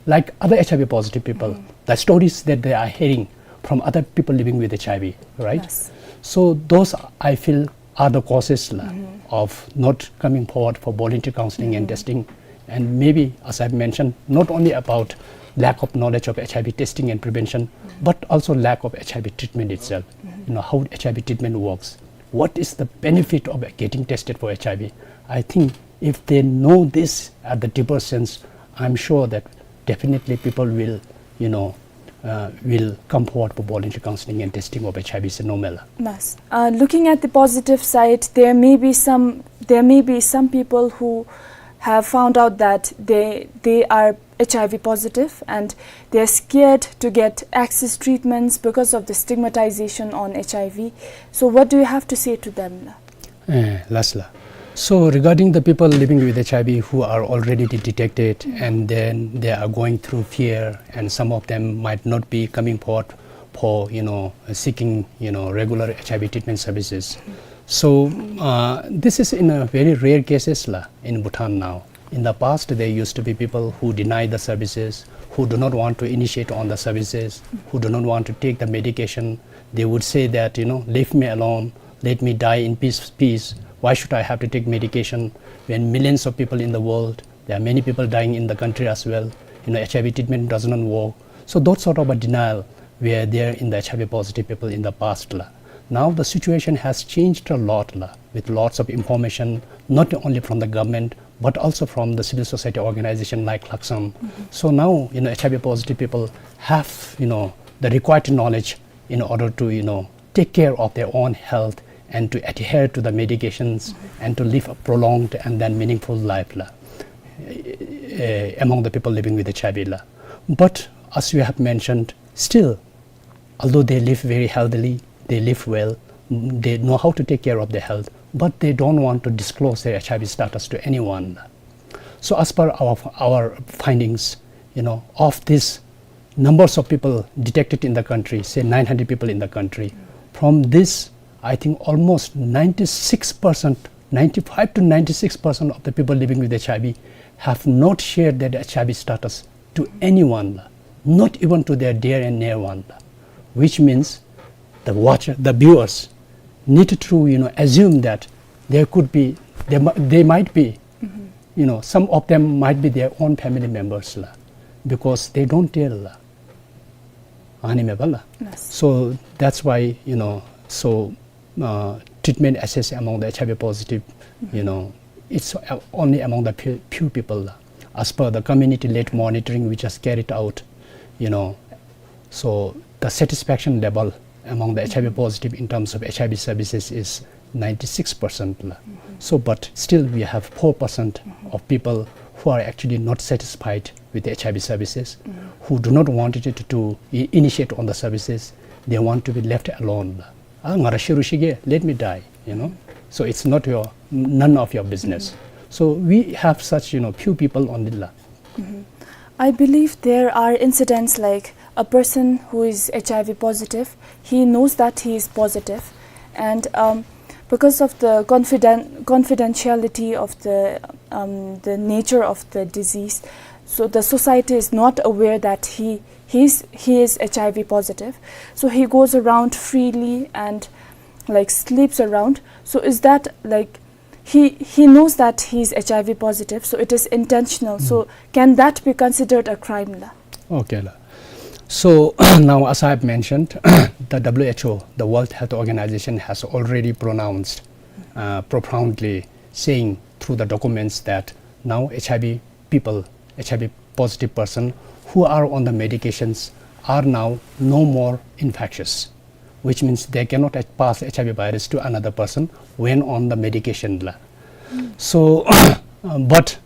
like other H I V positive people. The stories that they are hearing from other people living with H I V, right? Yes. So those, I feel, are the causes la, of not coming forward for voluntary counseling and testing. And maybe, as I've mentioned, not only about lack of knowledge of H I V testing and prevention, but also lack of H I V treatment itself. You know, how H I V treatment works. What is the benefit of getting tested for H I V? I think if they know this at the deeper sense, I'm sure that definitely people will, you know, uh, will come forward for voluntary counseling and testing of H I V is normal. Yes. Uh, looking at the positive side, there may be some, there may be some people who have found out that they, they are H I V positive and they are scared to get access treatments because of the stigmatization on H I V. So what do you have to say to them? Eh, last la. So regarding the people living with H I V who are already de-, detected and then they are going through fear, and some of them might not be coming forward for, you know, seeking, you know, regular H I V treatment services. So, uh, this is in a very rare cases la in Bhutan now. In the past, there used to be people who deny the services, who do not want to initiate on the services, who do not want to take the medication. They would say that, you know, "Leave me alone, let me die in peace, peace. Why should I have to take medication when millions of people in the world, there are many people dying in the country as well. You know, H I V treatment does not work." So those sort of a denial were there in the H I V positive people in the past la. Now the situation has changed a lot la, with lots of information, not only from the government, but also from the civil society organization like Laksam. Mm-hmm. So now, you know, H I V positive people have, you know, the required knowledge in order to, you know, take care of their own health and to adhere to the medications, mm-hmm, and to live a prolonged and then meaningful life la, eh, among the people living with H I V la. But as you have mentioned, still, although they live very healthily, they live well, mm, they know how to take care of their health, but they don't want to disclose their H I V status to anyone. So as per our, our findings, you know, of these numbers of people detected in the country, say nine hundred people in the country, from this, I think almost ninety-six percent, ninety-five to ninety-six percent of the people living with H I V have not shared their H I V status to anyone, not even to their dear and near one, which means the watcher, the viewers need to, you know, assume that there could be, there, mi- they might be, mm-hmm, you know, some of them might be their own family members la, because they don't tell la. Ani me bala. Yes. So that's why, you know, so, uh, treatment access among the H I V positive, you, mm-hmm, know, it's, uh, only among the few, few people la. As per the community-led monitoring we just carried out, you know, so the satisfaction level among the, mm-hmm, H I V positive in terms of H I V services is ninety-six percent la. Mm-hmm. So, but still we have four percent, mm-hmm, of people who are actually not satisfied with the H I V services, mm-hmm, who do not want it to, to i- initiate on the services. They want to be left alone la. Ah, nga ra shiru shige, let me die, you know. So it's not your, none of your business. Mm-hmm. So we have such, you know, few people only la. Mm-hmm. I believe there are incidents like a person who is H I V positive, he knows that he is positive, and, um, because of the confiden- confidentiality of the, um, the nature of the disease, so the society is not aware that he he's, he is H I V positive. So he goes around freely and, like, sleeps around. So is that, like, he, he knows that he's H I V positive, so it is intentional. So, mm, can that be considered a crime la? Okay la. So now, as I have mentioned, the W H O, the World Health Organization, has already pronounced, uh, profoundly saying through the documents that now H I V people, H I V positive person who are on the medications are now no more infectious, which means they cannot pass H I V virus to another person when on the medication la. So, uh, but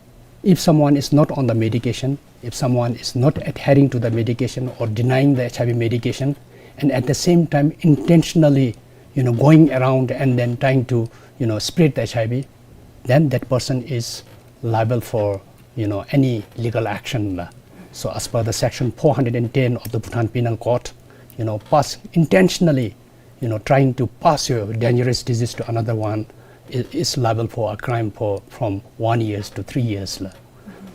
if someone is not on the medication, if someone is not adhering to the medication or denying the H I V medication, and at the same time intentionally, you know, going around and then trying to, you know, spread the H I V, then that person is liable for, you know, any legal action la. So as per the section four hundred and ten of the Bhutan Penal Code, you know, pass, intentionally, you know, trying to pass your dangerous disease to another one i- is liable for a crime for from one years to three years la.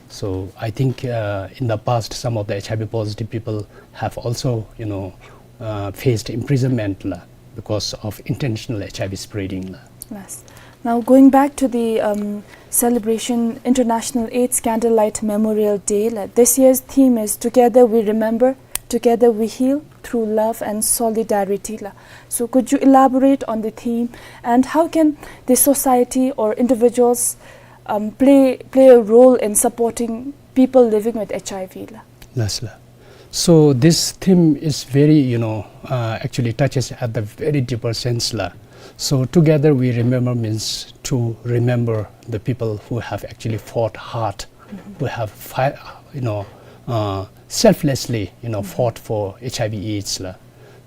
So I think, uh, in the past, some of the H I V positive people have also, you know, uh, faced imprisonment la, because of intentional H I V spreading la. Yes. Now, going back to the, um, celebration, International AIDS Candlelight Memorial Day la, this year's theme is "Together We Remember, Together We Heal, Through Love and Solidarity" la. So, could you elaborate on the theme, and how can the society or individuals, um, play, play a role in supporting people living with H I V la? Yes la. So this theme is very, you know, uh, actually touches at the very deeper sense la. So "Together We Remember" means to remember the people who have actually fought hard, mm-hmm, who have fi- you know, uh, selflessly, you know, mm-hmm, fought for H I V AIDS la,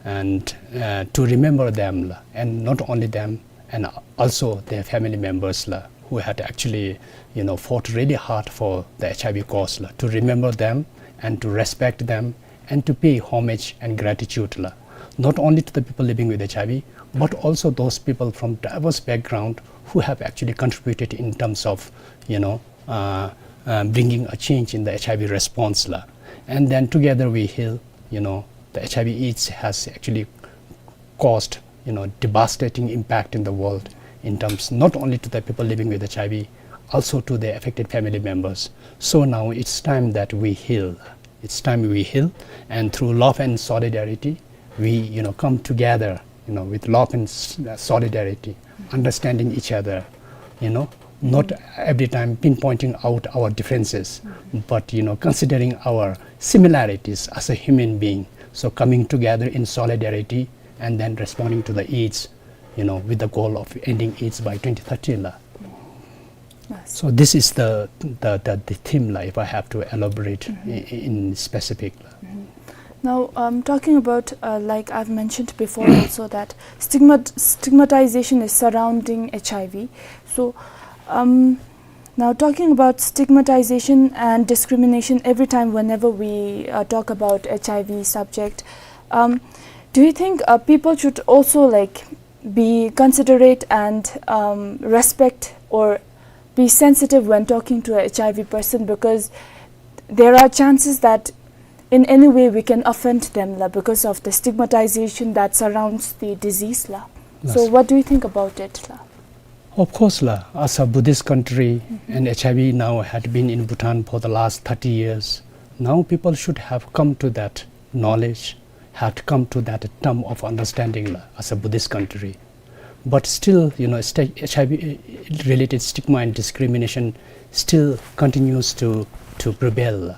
and, uh, to remember them la, and not only them, and also their family members la, who had actually, you know, fought really hard for the H I V cause la, to remember them and to respect them and to pay homage and gratitude la, not only to the people living with H I V, but also those people from diverse background who have actually contributed in terms of, you know, uh, uh, bringing a change in the H I V response la. And then "Together We Heal", you know, the H I V AIDS has actually caused, you know, devastating impact in the world, in terms not only to the people living with H I V, also to the affected family members. So now it's time that we heal. It's time we heal, and through love and solidarity, we, you know, come together, you know, with love and s-, uh, solidarity, understanding each other, you know, not every time pinpointing out our differences, but, you know, considering our similarities as a human being. So coming together in solidarity and then responding to the AIDS, you know, with the goal of ending AIDS by twenty thirty la. Yes. So this is the, the, the, the theme la, if I have to elaborate i-, in specific la. Now, um, talking about, uh, like I've mentioned before also, that stigmat-, stigmatization is surrounding H I V. So, um, now talking about stigmatization and discrimination, every time whenever we, uh, talk about H I V subject, um, do you think, uh, people should also, like, be considerate and, um, respect or be sensitive when talking to a H I V person, because there are chances that in any way we can offend them la, because of the stigmatization that surrounds the disease la. So yes. What do you think about it la? Of course la, as a Buddhist country, and H I V now had been in Bhutan for the last thirty years, now people should have come to that knowledge, had come to that term of understanding la, as a Buddhist country. But still, you know, sti-, H I V related stigma and discrimination still continues to, to prevail.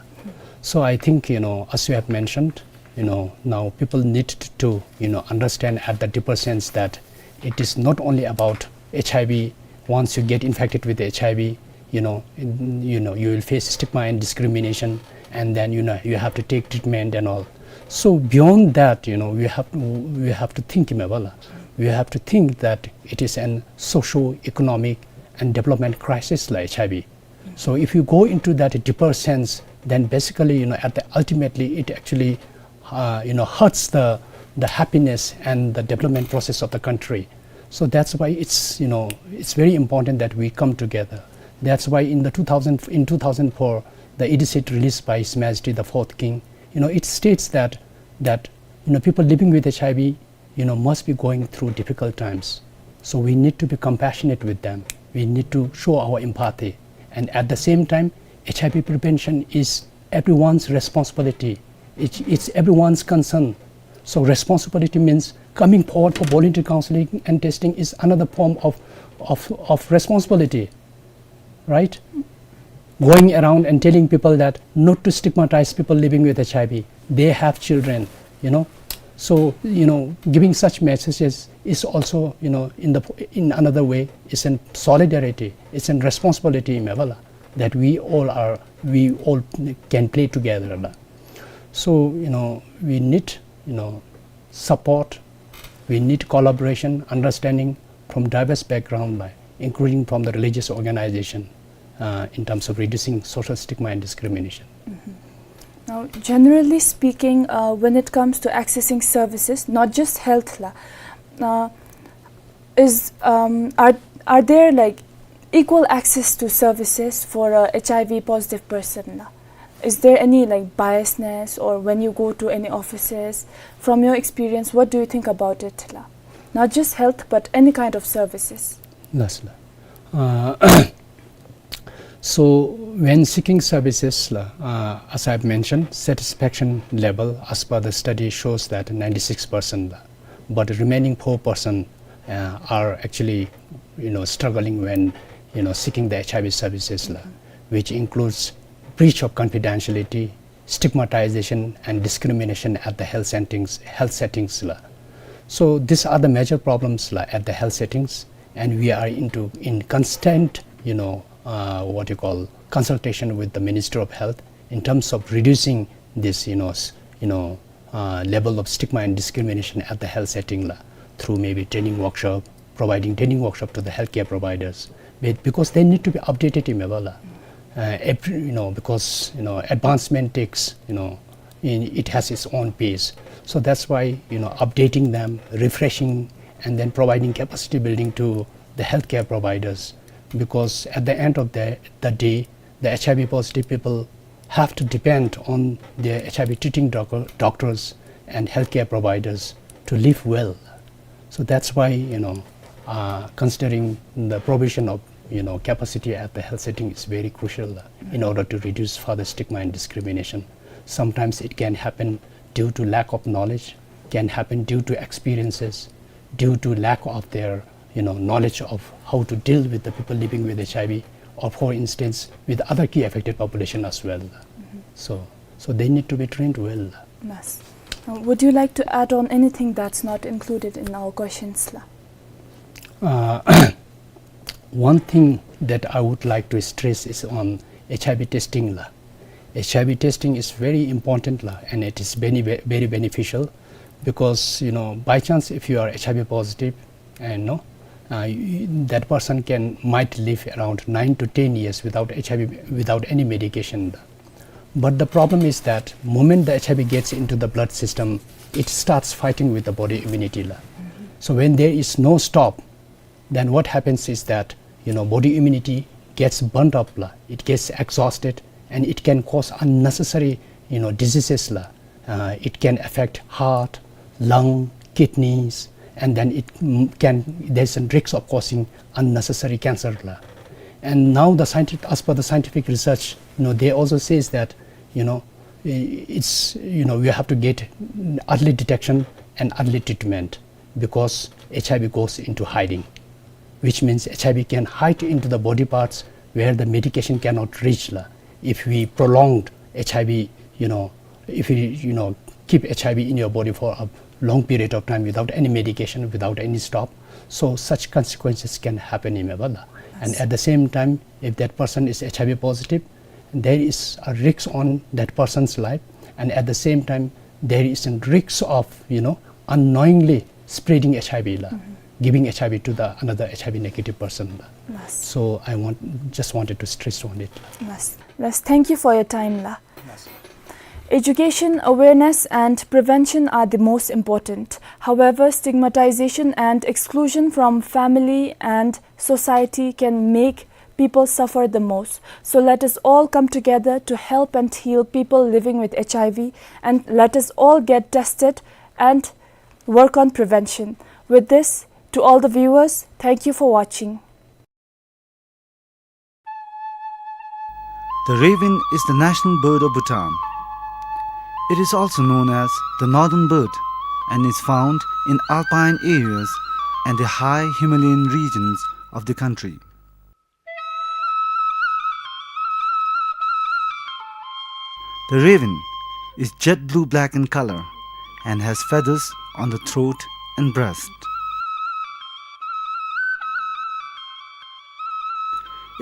So I think, you know, as you have mentioned, you know, now people need to, to, you know, understand at the deeper sense that it is not only about H I V. Once you get infected with H I V, you know, in, you know, you will face stigma and discrimination, and then, you know, you have to take treatment and all. So beyond that, you know, we have, we have to think, Imebala, we have to think that it is an socio-economic and development crisis la H I V. So if you go into that deeper sense, then basically, you know, at the ultimately, it actually, uh, you know, hurts the, the happiness and the development process of the country. So that's why it's, you know, it's very important that we come together. That's why in the two thousand, in two thousand four, the edict released by His Majesty the Fourth King, you know, it states that, that, you know, people living with H I V, you know, must be going through difficult times. So we need to be compassionate with them. We need to show our empathy. And at the same time, H I V prevention is everyone's responsibility. It's, it's everyone's concern. So responsibility means coming forward for voluntary counseling and testing is another form of, of, of responsibility, right? Going around and telling people that not to stigmatize people living with H I V. They have children, you know. So, you know, giving such messages is also, you know, in the, in another way, is in solidarity, it's in responsibility, Imebala, that we all are, we all can play together la. So, you know, we need, you know, support, we need collaboration, understanding from diverse background la, including from the religious organization, uh, in terms of reducing social stigma and discrimination. Now, generally speaking, uh, when it comes to accessing services, not just health la, uh, is, um, are, are there, like, equal access to services for a H I V positive person la? Is there any, like, biasness, or when you go to any offices, from your experience, what do you think about it la? Not just health, but any kind of services. Yes la. Uh, so when seeking services la, uh, as I've mentioned, satisfaction level as per the study shows that ninety-six percent la, but the remaining four percent, uh, are actually, you know, struggling when, you know, seeking the H I V services la, which includes breach of confidentiality, stigmatization and discrimination at the health settings, health settings la. So these are the major problems la at the health settings, and we are into, in constant, you know, uh, what you call, consultation with the Ministry of Health in terms of reducing this, you know, s-, you know, uh, level of stigma and discrimination at the health setting la, through maybe training workshop, providing training workshop to the healthcare providers, be-, because they need to be updated, Imebala. Uh, every, you know, because, you know, advancement takes, you know, in, it has its own pace. So that's why, you know, updating them, refreshing, and then providing capacity building to the healthcare providers, because at the end of the, the day, the H I V positive people have to depend on their H I V treating doc-, doctors and healthcare providers to live well. So that's why, you know, uh, considering the provision of, you know, capacity at the health setting is very crucial, uh, in order to reduce further stigma and discrimination. Sometimes it can happen due to lack of knowledge, can happen due to experiences, due to lack of their, you know, knowledge of how to deal with the people living with H I V, or for instance, with other key affected population as well. Mm-hmm. So, so they need to be trained well. Yes. Uh, would you like to add on anything that's not included in our questions, la? Uh, one thing that I would like to stress is on H I V testing, la. H I V testing is very important, la, and it is very, very beneficial because, you know, by chance, if you are H I V positive, and, no, uh, y-, that person can, might live around nine to ten years without H I V, without any medication, la. But the problem is that moment the H I V gets into the blood system, it starts fighting with the body immunity, la. So when there is no stop, then what happens is that, you know, body immunity gets burnt up, la. It gets exhausted, and it can cause unnecessary, you know, diseases, la. Uh, it can affect heart, lung, kidneys, and then it, mm, can, there's a risk of causing unnecessary cancer, la. And now the scientific, as per the scientific research, you know, they also says that, you know, i-, it's, you know, we have to get early detection and early treatment because H I V goes into hiding, which means H I V can hide into the body parts where the medication cannot reach, la. If we prolonged H I V, you know, if we, you know, keep H I V in your body for a long period of time without any medication, without any stop, so such consequences can happen, la. And at the same time, if that person is H I V positive, there is a risk on that person's life, and at the same time, there is a risk of, you know, unknowingly spreading H I V, la, giving H I V to the another H I V negative person, la. Yes. So I want, just wanted to stress on it. Yes. Yes. Thank you for your time, la. Yes. Education, awareness, and prevention are the most important. However, stigmatization and exclusion from family and society can make people suffer the most. So let us all come together to help and heal people living with H I V, and let us all get tested and work on prevention. With this, to all the viewers, thank you for watching. The raven is the national bird of Bhutan. It is also known as the northern bird and is found in alpine areas and the high Himalayan regions of the country. The raven is jet blue black in color and has feathers on the throat and breast.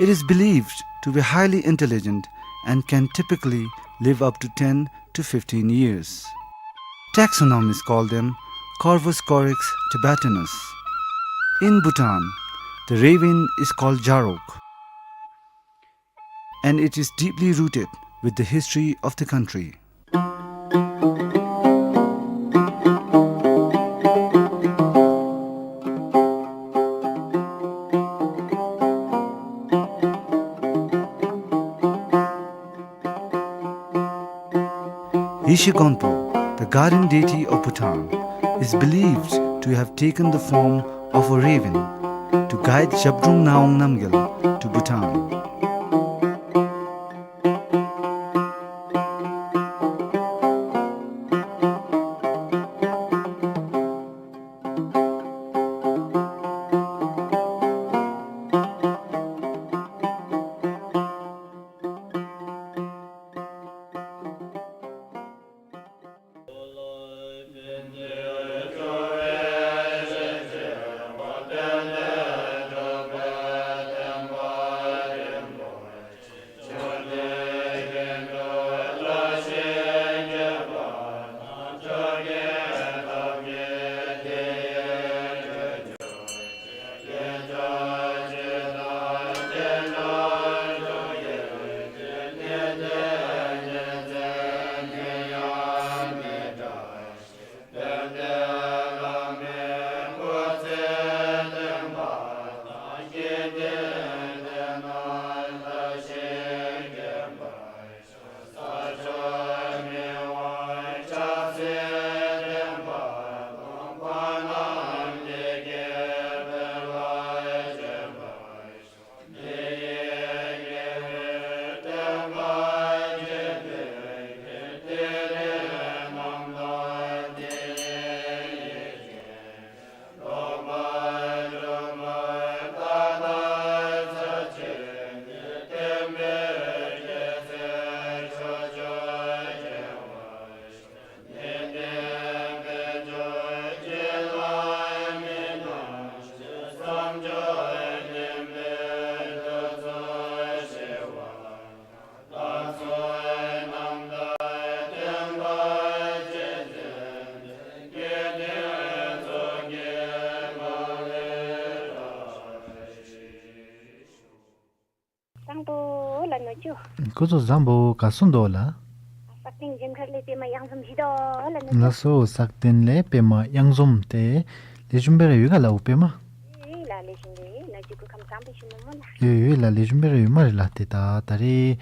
It is believed to be highly intelligent and can typically live up to ten to fifteen years. Taxonomists call them Corvus corax tibetanus. In Bhutan, the raven is called jarok, and it is deeply rooted with the history of the country. Yeshe Gonpo, the guardian deity of Bhutan, is believed to have taken the form of a raven to guide Zhabdrung Ngawang Namgyal to Bhutan. བཟང་པོ་ལགས་ནུ་གཅུང་། སྐུ་གཟུགས་བཟང་པོ། ག་སོང་དོ་ལགས། ཨ་སག་སྟེང་འགྱིམ་ཁར་ལས་པདྨ་གཡང་འཛོམས་ཅིག་དོ་ལགས་ནུ་གཅུང་། ལགས་སོ། སག་སྟེང་ལས་པདྨ་གཡང་འཛོམས་ཏེ་ལེགས་ཤོམ་སྦེ་ར་ཡོད་ག་ལགས་འོ་པདྨ། ཨེ་ལགས་ལེགས་ཤོམ་ར་ཡོད། ནཱ་གཅིག་སྐུ་ཁམས་བཟང་པོ་ཞུ་ནི་སྨོ་ལགས། ཡོད་ཡོད་ལགས། ལེགས་ཤོམ་སྦེ་ར་ཡོད་སྨ་རེ་ལགས། ཏེ་ད་ད་རེས་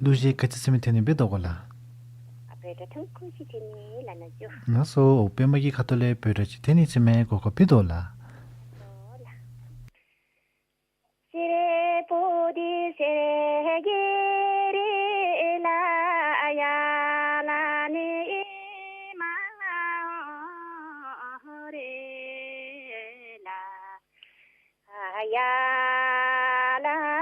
གླུ་གཞས་ག་ཅི་ཟེར་མི་འཐེན་ནི་འབད་དོ་ག་ལགས། ཨ་བོད་སྒྲ་ཐུང་ཀུ་ཅིག་འཐེན་ནི་ལགས་ནུ་གཅུང་། ལགས་སོ། འོ་པདྨ་གི་ཁ་ཐུག་ལས་བོད་སྒྲ་ཅིག་འཐེན་ནི་ཅིག་མས། གོ་སྐབས་ཕུལ་དོ་ལགས། ཨོ་ལགས།